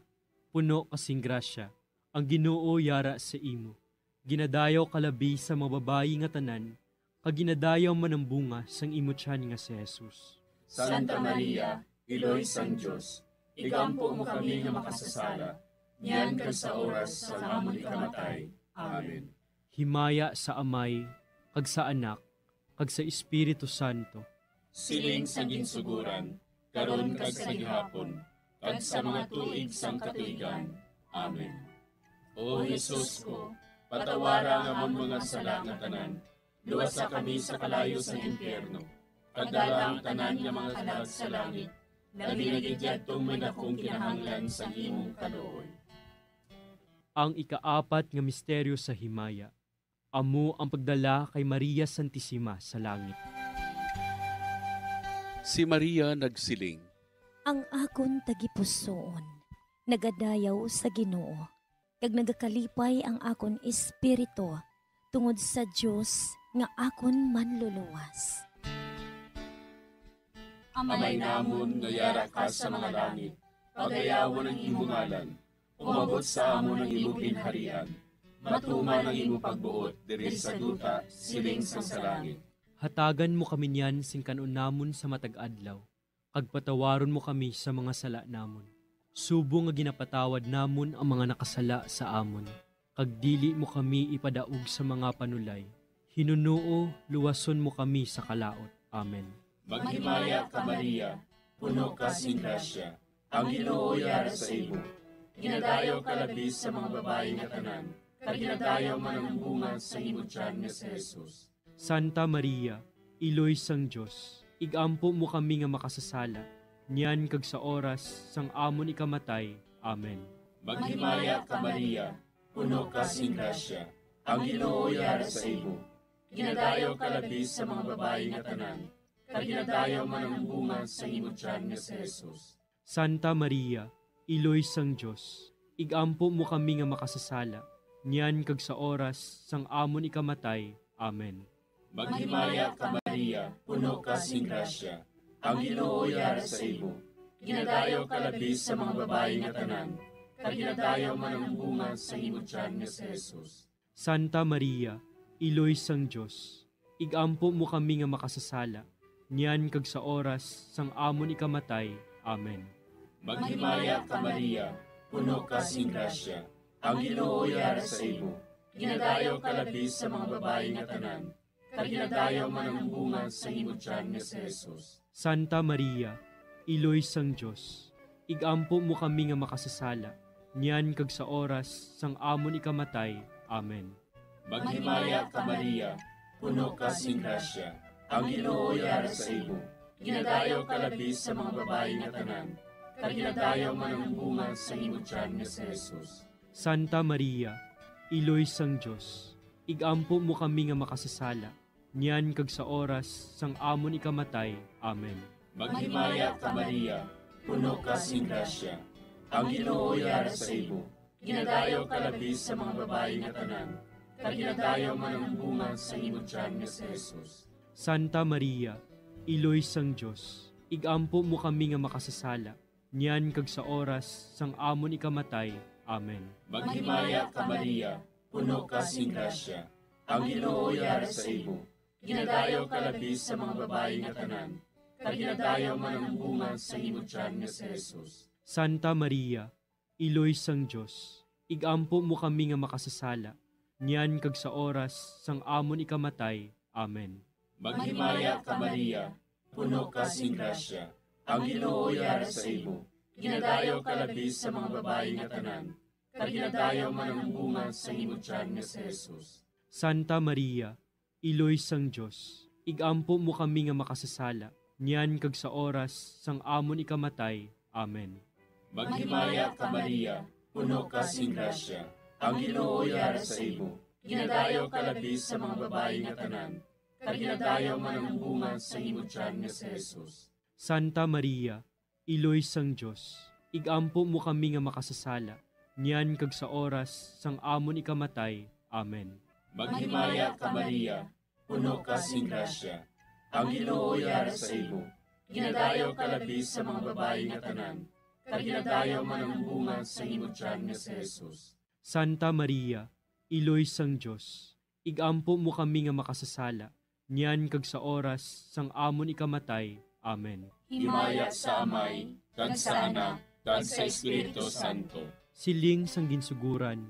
puno ka sing grasya, ang Ginoo yara sa imo. Ginadayaw ka labi sa mga babayi nga tanan, kag ginadayaw man ang bunga sang imo tiyan nga si Jesus. Santa Maria, Iloy sang Dios, igampo mo kami nga makasasala, niyan kag sa oras sang amon ikamatay. Amen. Himaya sa Amay, kag sa Anak, kag sa Espiritu Santo. Siling sa ginsuguran, karon kag sa gihapon, kag sa mga tuig sang katuigan. Amen. O Jesus ko, patawara ang amon mga sala nga tanan, luwasa kami sa kalayo sang impyerno, kag dala ang tanan nga mga kalag sa langit, labi na gid yadtong may dakong kinahanglan sang imong kaluoy. Ang ikaapat nga misteryo sa himaya, amo ang pagdala kay Maria Santisima sa langit. Si Maria nagsiling, "Ang akon tagipusoon nagadayaw sa Ginoo, kag nagakalipay ang akon espiritu tungod sa Dios nga akon Manluluwas." Amay namon nga yara ka sa mga langit, pagayawon ang imo ngalan. Umabot sa amon ang imo ginharian. Matuman ang imo pagbuot diri sa duta, siling sang sa langit. Hatagan mo kami niyan sing kan-on namon sa matag adlaw, kag patawaron mo kami sa mga sala namon, subong nga ginapatawad namon ang mga nakasala sa amon, kag dili mo kami ipadaog sa mga panulay. Hinunoo, luwason mo kami sa kalaut. Amen. Maghimaya ka, Maria, puno ka sing grasya, ang Ginoo yara sa imo. Ginadayaw ka labi sa mga babayi nga tanan, kag ginadayaw man ang bunga sa imo tiyan nga si Jesus. Santa Maria, Iloy sang Dios, igampo mo kami nga makasasala, niyan kag sa oras sang amon ikamatay. Amen. Maghimaya ka, Maria, puno ka sing grasya, ang Ginoo yara sa imo. Ginadayaw ka labi sa mga babayi nga tanan, kag ginadayaw man ang bunga sa imo tiyan nga si Jesus. Santa Maria, Iloy sang Dios, igampo mo kami nga makasasala, niyan kag sa oras sang amon ikamatay. Amen. Maghimaya ka, Maria, puno ka sing grasya, ang Ginoo yara sa imo. Ginadayaw ka labi sa mga babayi nga tanan, kag ginadayaw man ang bunga sa imo tiyan nga si Jesus. Santa Maria, Iloy sang Dios, igampo mo kami nga makasasala, niyan kag sa oras sang amon ikamatay. Amen. Maghimaya ka, Maria, puno ka sing grasya, ang Ginoo yara sa imo. Ginadayaw ka labi sa mga babayi nga tanan, kag ginadayaw man ang bunga sa imo tiyan nga si Jesus. Santa Maria, Iloy sang Dios, igampo mo kami nga makasasala, niyan kag sa oras sang amon ikamatay. Amen. Maghimaya ka, Maria, puno ka sing grasya, ang Ginoo yara sa imo. Ginadayaw ka labi sa mga babayi nga tanan, kag ginadayaw man ang bunga sa imo tiyan nga si Jesus. Santa Maria, Iloy sang Dios, igampo mo kami nga makasasala, niyan kag sa oras sang amon ikamatay. Amen. Maghimaya ka, Maria, puno ka sing grasya, ang Ginoo yara sa imo. Ginadayaw ka labi sa mga babayi nga tanan, kag ginadayaw man ang bunga sa imo tiyan nga si Jesus. Santa Maria, Iloy sang Dios, igampo mo kami nga makasasala, niyan kag sa oras sang amon ikamatay. Amen. Maghimaya ka, Maria, puno ka sing grasya, ang Ginoo yara sa imo. Ginadayaw ka labi sa mga babayi nga tanan, kag ginadayaw man ang bunga sa imo tiyan nga si Jesus. Santa Maria, Iloy sang Dios, igampo mo kami nga makasasala, niyan kag sa oras sang amon ikamatay. Amen. Maghimaya ka, Maria, puno ka sing grasya, ang Ginoo yara sa imo. Ginadayaw ka labi sa mga babayi nga tanan, kag ginadayaw man ang bunga sa imo tiyan nga si Jesus. Santa Maria, Iloy sang Dios, igampo mo kami nga makasasala, niyan kag sa oras sang amon ikamatay. Amen. Maghimaya ka, Maria, puno ka sing grasya, ang Ginoo yara sa imo. Ginadayaw ka labi sa mga babayi nga tanan, kag ginadayaw man ang bunga sa imo tiyan nga si Jesus. Santa Maria, Iloy sang Dios, igampo mo kami nga makasasala, niyan kag sa oras sang amon ikamatay. Amen. Maghimaya ka, Maria, puno ka sing grasya, ang Ginoo yara sa imo. Ginadayaw ka labi sa mga babayi nga tanan, kag ginadayaw man ang bunga sa imo tiyan nga si Jesus. Santa Maria, Iloy sang Dios, igampo mo kami nga makasasala, niyan kag sa oras sang amon ikamatay. Amen. Himaya sa Amay, kag sa Anak, kag sa Espiritu Santo. Siling sang ginsuguran,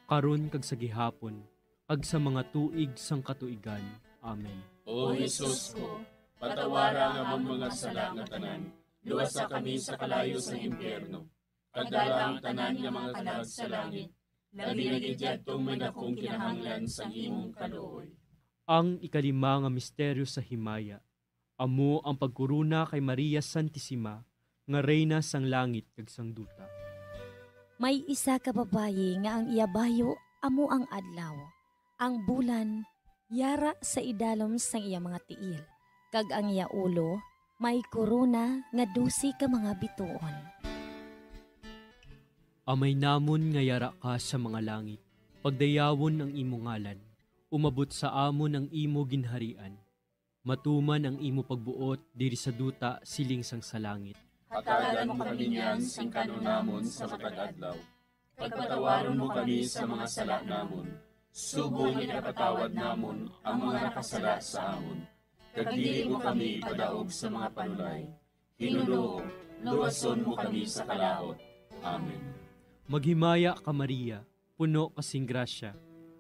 karon kag sa gihapon, kag sa mga tuig sang katuigan. Amen. O Jesus ko, patawara ang amon mga sala nga tanan, luwasa kami sa kalayo sang impyerno, kag dala ang tanan nga mga kalag sa langit, labi na gid yadtong may dakong kinahanglan sang imong kaluoy. Ang ikalima nga misteryo sa himaya, amo ang pagkorona kay Maria Santisima nga Reyna sang langit kag sang duta. May isa ka babayi nga ang iya bayo amo ang adlaw, ang bulan yara sa idalom sang iya mga tiil, kag ang iya ulo may korona nga dose ka mga bituon. Amay namon nga yara ka sa mga langit, pagdayawon ang imo ngalan, umabot sa amon ang imo ginharian, matuman ang imo pagbuot diri sa duta siling sang sa langit. Hatagan mo kami niyan sing kan-on namon sa matag adlaw. Pagpatawaron mo kami sa mga sala namon, subong nga ginapatawad namon ang mga nakasala sa amon. Kag dili mo kami ipadaog sa mga panulay. Ginoo, luwason mo kami sa kalaut. Amen. Maghimaya ka, Maria, puno ka sing grasya.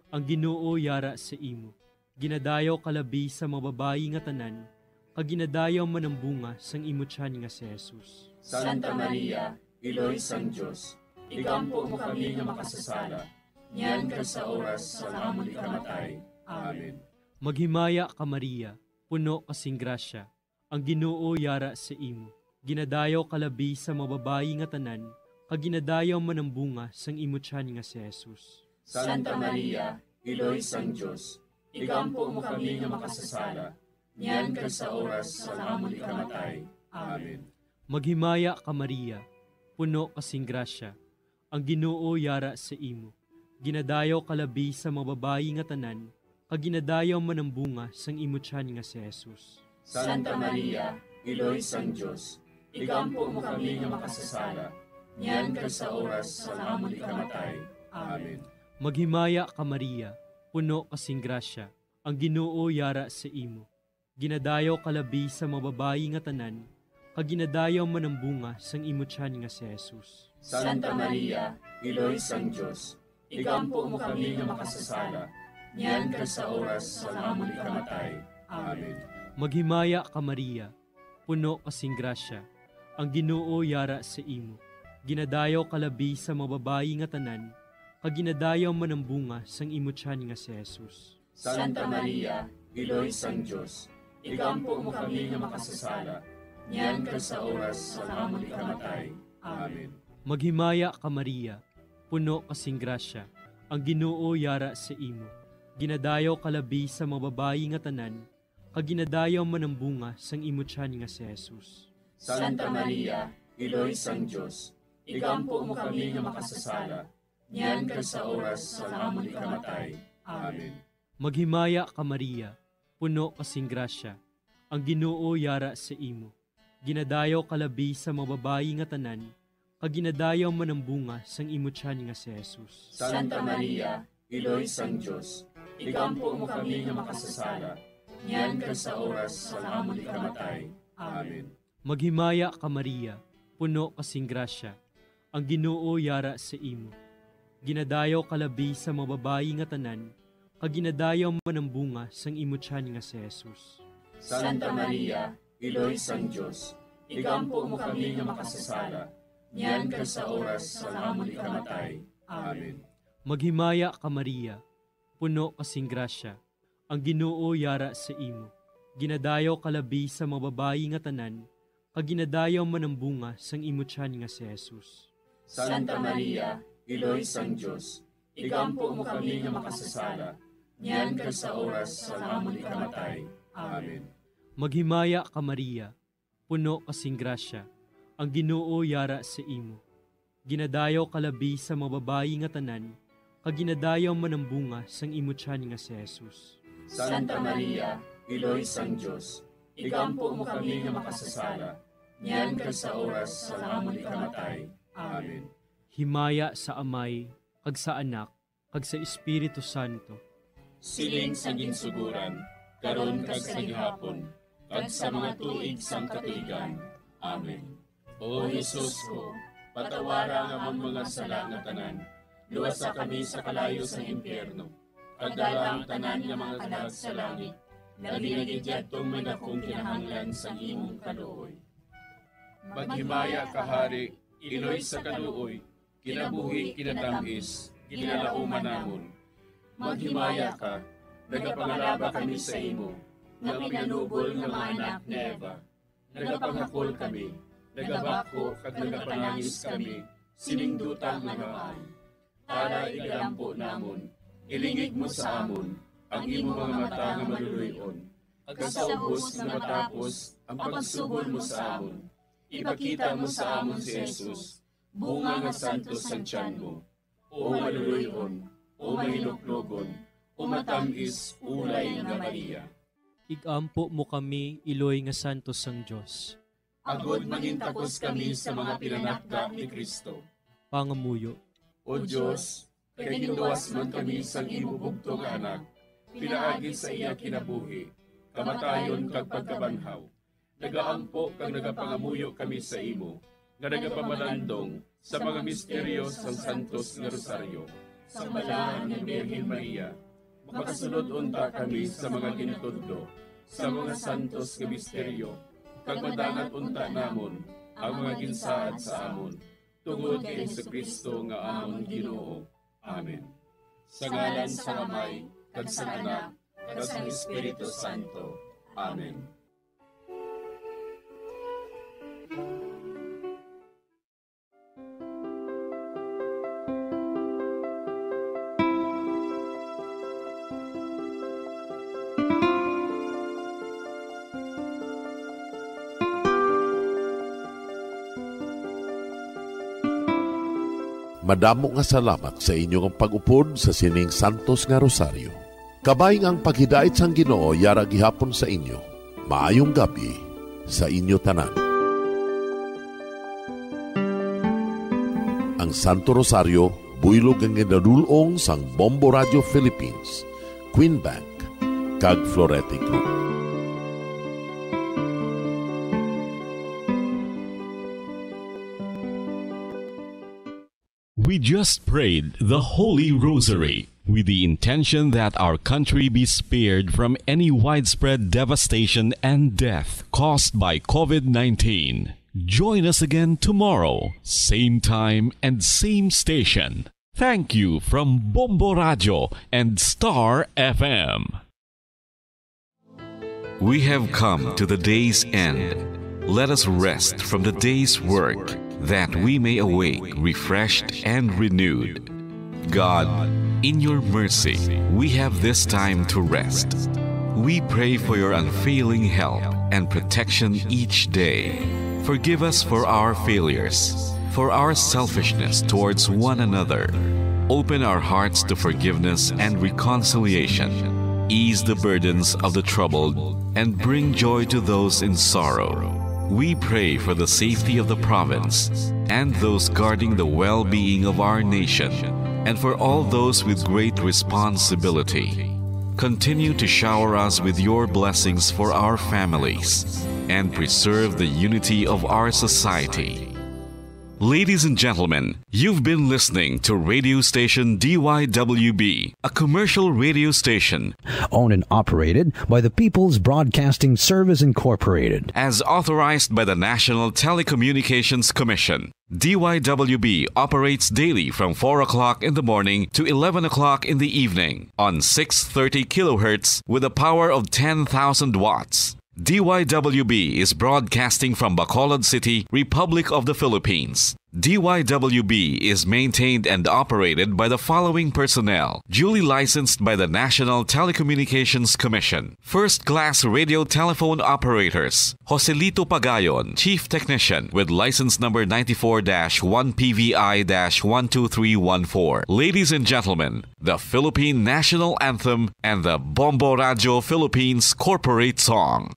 Ang Ginoo yara sa imo. Ginadayaw ka labi sa mga babayi nga tanan, kag ginadayaw man ang bunga sang imo tiyan nga si Jesus. Santa Maria, Iloy sang Dios, igampo mo kami nga makasasala, niyan kag sa oras sang amon ikamatay. Amen. Maghimaya ka, Maria, puno ka sing grasya. Ang Ginoo yara sa imo. Ginadayaw ka labi sa mga babayi nga tanan, kag ginadayaw man ang bunga sang imo tiyan nga si Jesus. Santa Maria, Iloy sang Dios, igampo mo kami nga makasasala, niyan kag sa oras sang amon ikamatay. Amen. Maghimaya ka, Maria, puno ka sing grasya. Ang Ginoo yara sa imo. Ginadayaw ka labi sa mga babayi nga tanan, kag ginadayaw man ang bunga sang imo tiyan nga si Jesus. Santa Maria, Iloy sang Dios, igampo mo kami nga makasasala, niyan kag sa oras sang amon ikamatay. Amen. Maghimaya ka, Maria, puno ka sing grasya. Ang Ginoo yara sa imo. Ginadayaw ka labi sa mga babayi nga tanan, kag ginadayaw man ang bunga sang imo tiyan nga si Jesus. Santa Maria, Iloy sang Dios, igampo mo kami nga makasasala, niyan kag sa oras sang amon ikamatay. Amen. Maghimaya ka, Maria, puno ka sing grasya. Ang Ginoo yara sa imo. Ginadayaw ka labi sa mga babayi nga tanan, kag ginadayaw man ang bunga sang imo tiyan nga si Jesus. Santa Maria, Iloy sang Dios, igampo mo kami nga makasasala, niyan kag sa oras sang amon ikamatay. Amen. Maghimaya ka, Maria, puno ka sing grasya, ang Ginoo yara sa imo. Ginadayaw ka labi sa mga babayi nga tanan, kag ginadayaw man ang bunga sang imo tiyan nga si Jesus. Santa Maria, Iloy sang Dios, igampo mo kami nga makasasala, niyan kag sa oras sang amon ikamatay. Amen. Maghimaya ka, Maria, puno ka sing grasya, ang Ginoo yara sa imo. Ginadayaw ka labi sa mga babayi nga tanan, kag ginadayaw man ang bunga sang imo tiyan nga si Jesus. Santa Maria, Iloy sang Dios, igampo mo kami nga makasasala, niyan kag sa oras sang amon ikamatay. Amen. Maghimaya ka, Maria, puno ka sing grasya, ang Ginoo yara sa imo. Ginadayaw ka labi sa mga babayi nga tanan, kag ginadayaw man ang bunga sang imo tiyan nga si Jesus. Santa Maria, Iloy sang Dios, igampo mo kami nga makasasala, niyan kag sa oras sang amon ikamatay. Amen. Maghimaya ka, Maria, puno ka sing grasya, ang Ginoo yara sa imo. Ginadayaw ka labi sa mga babayi nga tanan, kag ginadayaw man ang bunga sang imo tiyan nga si Jesus. Santa Maria, Iloy sang Dios, igampo mo kami nga makasasala, niyan kag sa oras sang amon ikamatay. Amen. Maghimaya ka, Maria, puno ka sing grasya, ang Ginoo yara sa imo. Ginadayaw ka labi sa mga babayi nga tanan, kag ginadayaw man ang bunga sang imo tiyan nga si Jesus. Santa Maria, Iloy sang Dios, igampo mo kami nga makasasala, niyan kag sa oras sang amon ikamatay. Amen. Himaya sa Amay, kag sa Anak, kag sa Espiritu Santo. Siling sa ginsuguran, karon kag sa gihapon, kag sa mga tuig sang katuigan. Amen. O Jesus ko, patawara ang amon mga sala nga tanan, luwasa kami sa kalayo sang impyerno, kag dala ang tanan nga mga kalag sa langit, labi na gid yadtong may dakong kinahanglan sang imong kaluoy. Maghimaya ka, Hari, iloy sa kaluoy, kinabuhi, kinatamis, ginalauman namon. Maghimaya ka, nagapangalaba kami sa imo, nga pinanubol nga mga anak ni Eva. Nagapangakol kami, nagabakho kag nagapanangis kami sining duta nga namaan. Tana, igalampo namon, ilingig mo sa amon ang imo mga mata nga maluloy-on, kag sa ubos nga matapos ang pagsugod mo sa amon, ipakita mo sa amon si Jesus, bunga nga santos sang tiyan mo. O maluloy-on, o mahinuklogon, o matamis ulay nga Maria. Igampo mo kami, iloy nga santos sang Dios. Agod mangintakos kami sa mga pinanakda ni Cristo. Pangamuyo. O Dios, kay ginluwas man kami sang imo bugtong nga Anak, pinaagi sa iya kinabuhi, kamatayon kag pagkabanhaw, nagaampo kag nagapangamuyo kami sa imo, nga nagapamalandong sa mga misteryo sang Santos nga Rosaryo. Sang Balaan nga Birhen Maria, makasulod unta kami sa mga ginatudlo sa mga santos nga misteryo, kag madangat unta namon ang mga ginsaad sa amon, tungod kay Jesu-Cristo nga amon Ginoo. Amen. Sa ngalan sang Amay, kag sang Anak, kag sang Espiritu Santo. Amen. Madamo nga salamat sa inyo nga pag-upod sa sining santos nga rosaryo. Kabay nga ang paghidait sang Ginoo yara gihapon sa inyo. Maayong gab-i sa inyo tanan. Ang Santo Rosario, buylog nga ginadul-ong sang Bombo Radio Philippines, Queen Bank, kag Florete Group. We just prayed the Holy Rosary with the intention that our country be spared from any widespread devastation and death caused by covid nineteen. Join us again tomorrow, same time and same station. Thank you from Bombo Radio and Star F M. We have come to the day's end. Let us rest from the day's work, that we may awake refreshed and renewed. God, in your mercy, we have this time to rest. We pray for your unfailing help and protection each day. Forgive us for our failures, for our selfishness towards one another. Open our hearts to forgiveness and reconciliation. Ease the burdens of the troubled and bring joy to those in sorrow. We pray for the safety of the province and those guarding the well-being of our nation, and for all those with great responsibility. Continue to shower us with your blessings for our families and preserve the unity of our society. Ladies and gentlemen, you've been listening to radio station D Y W B, a commercial radio station owned and operated by the People's Broadcasting Service Incorporated, as authorized by the National Telecommunications Commission. D Y W B operates daily from four o'clock in the morning to eleven o'clock in the evening on six thirty kilohertz with a power of ten thousand watts. D Y W B is broadcasting from Bacolod City, Republic of the Philippines. D Y W B is maintained and operated by the following personnel, duly licensed by the National Telecommunications Commission. First-class radio telephone operators, Joselito Pagayon, Chief Technician, with license number ninety-four dash one P V I dash one two three one four. Ladies and gentlemen, the Philippine National Anthem and the Bombo Radio Philippines Corporate Song.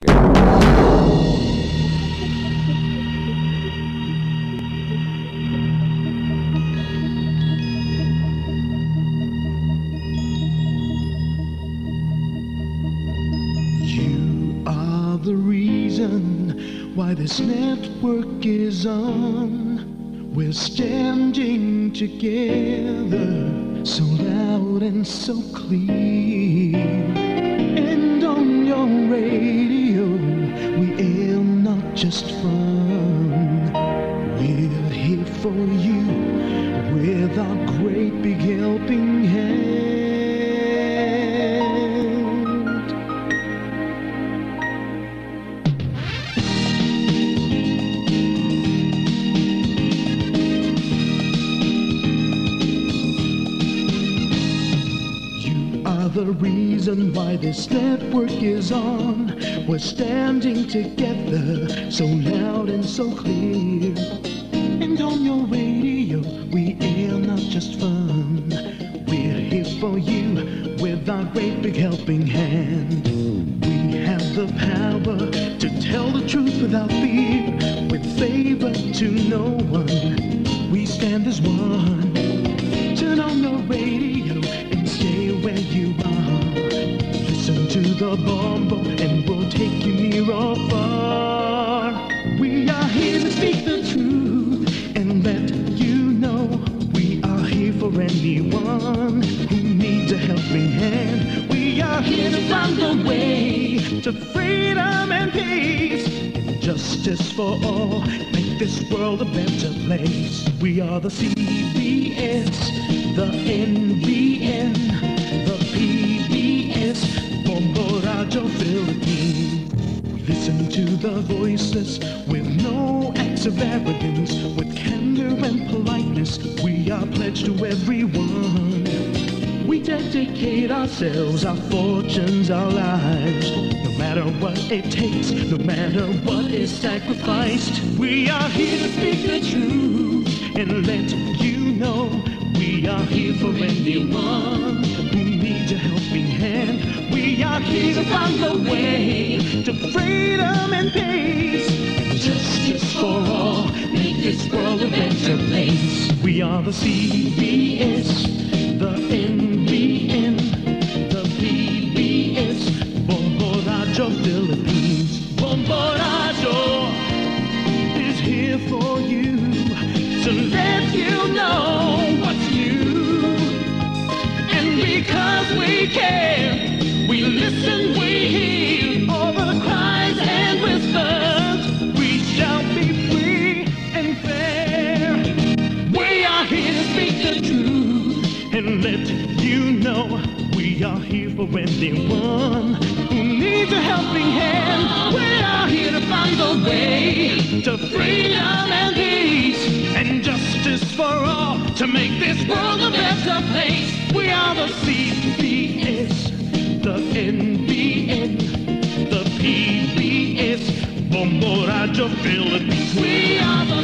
Why this network is on. We're standing together, so loud and so clear. And on your radio, we air not just fun. We're here for you with our great big helping hand. You are the reason why this network is on. We're standing together, so loud and so clear. And on your radio, we air not just fun. We're here for you with our great big helping hand. We have the power to tell the truth without fear, with favor to no one. We stand as one. Turn on your radio and stay where you are. Listen to the Bombo and we'll take you near or far. We are here to speak the truth and let you know we are here for anyone who needs a helping hand. We are here to find a way to freedom and peace and justice for all. Make this world a better place. We are the C B S, the N B N, the P B S, Bombo Radio Philippines. We listen to the voiceless with no acts of arrogance, with candor and politeness. We are pledged to everyone. We dedicate ourselves, our fortunes, our lives, no matter what it takes, no matter what is sacrificed. We are here to speak the truth and let you know we are here for anyone who needs a helping hand. We are here to find the way to freedom and peace and justice for all. Make this world a better place. We are the C B S, the N B N, the P B S, Bombo Radio Philippines. Bombo Radio is here for you to let you know what's new. And because we care, we listen, we hear all the cries and whispers. We shall be free and fair. We are here to speak the truth and let you know we are here for anyone who needs a helping hand. We are here to find the way to freedom and peace and justice for all to make this world a better place. We are the C B S, the N B N, the P B S, Bombo Radio Philippines. We are the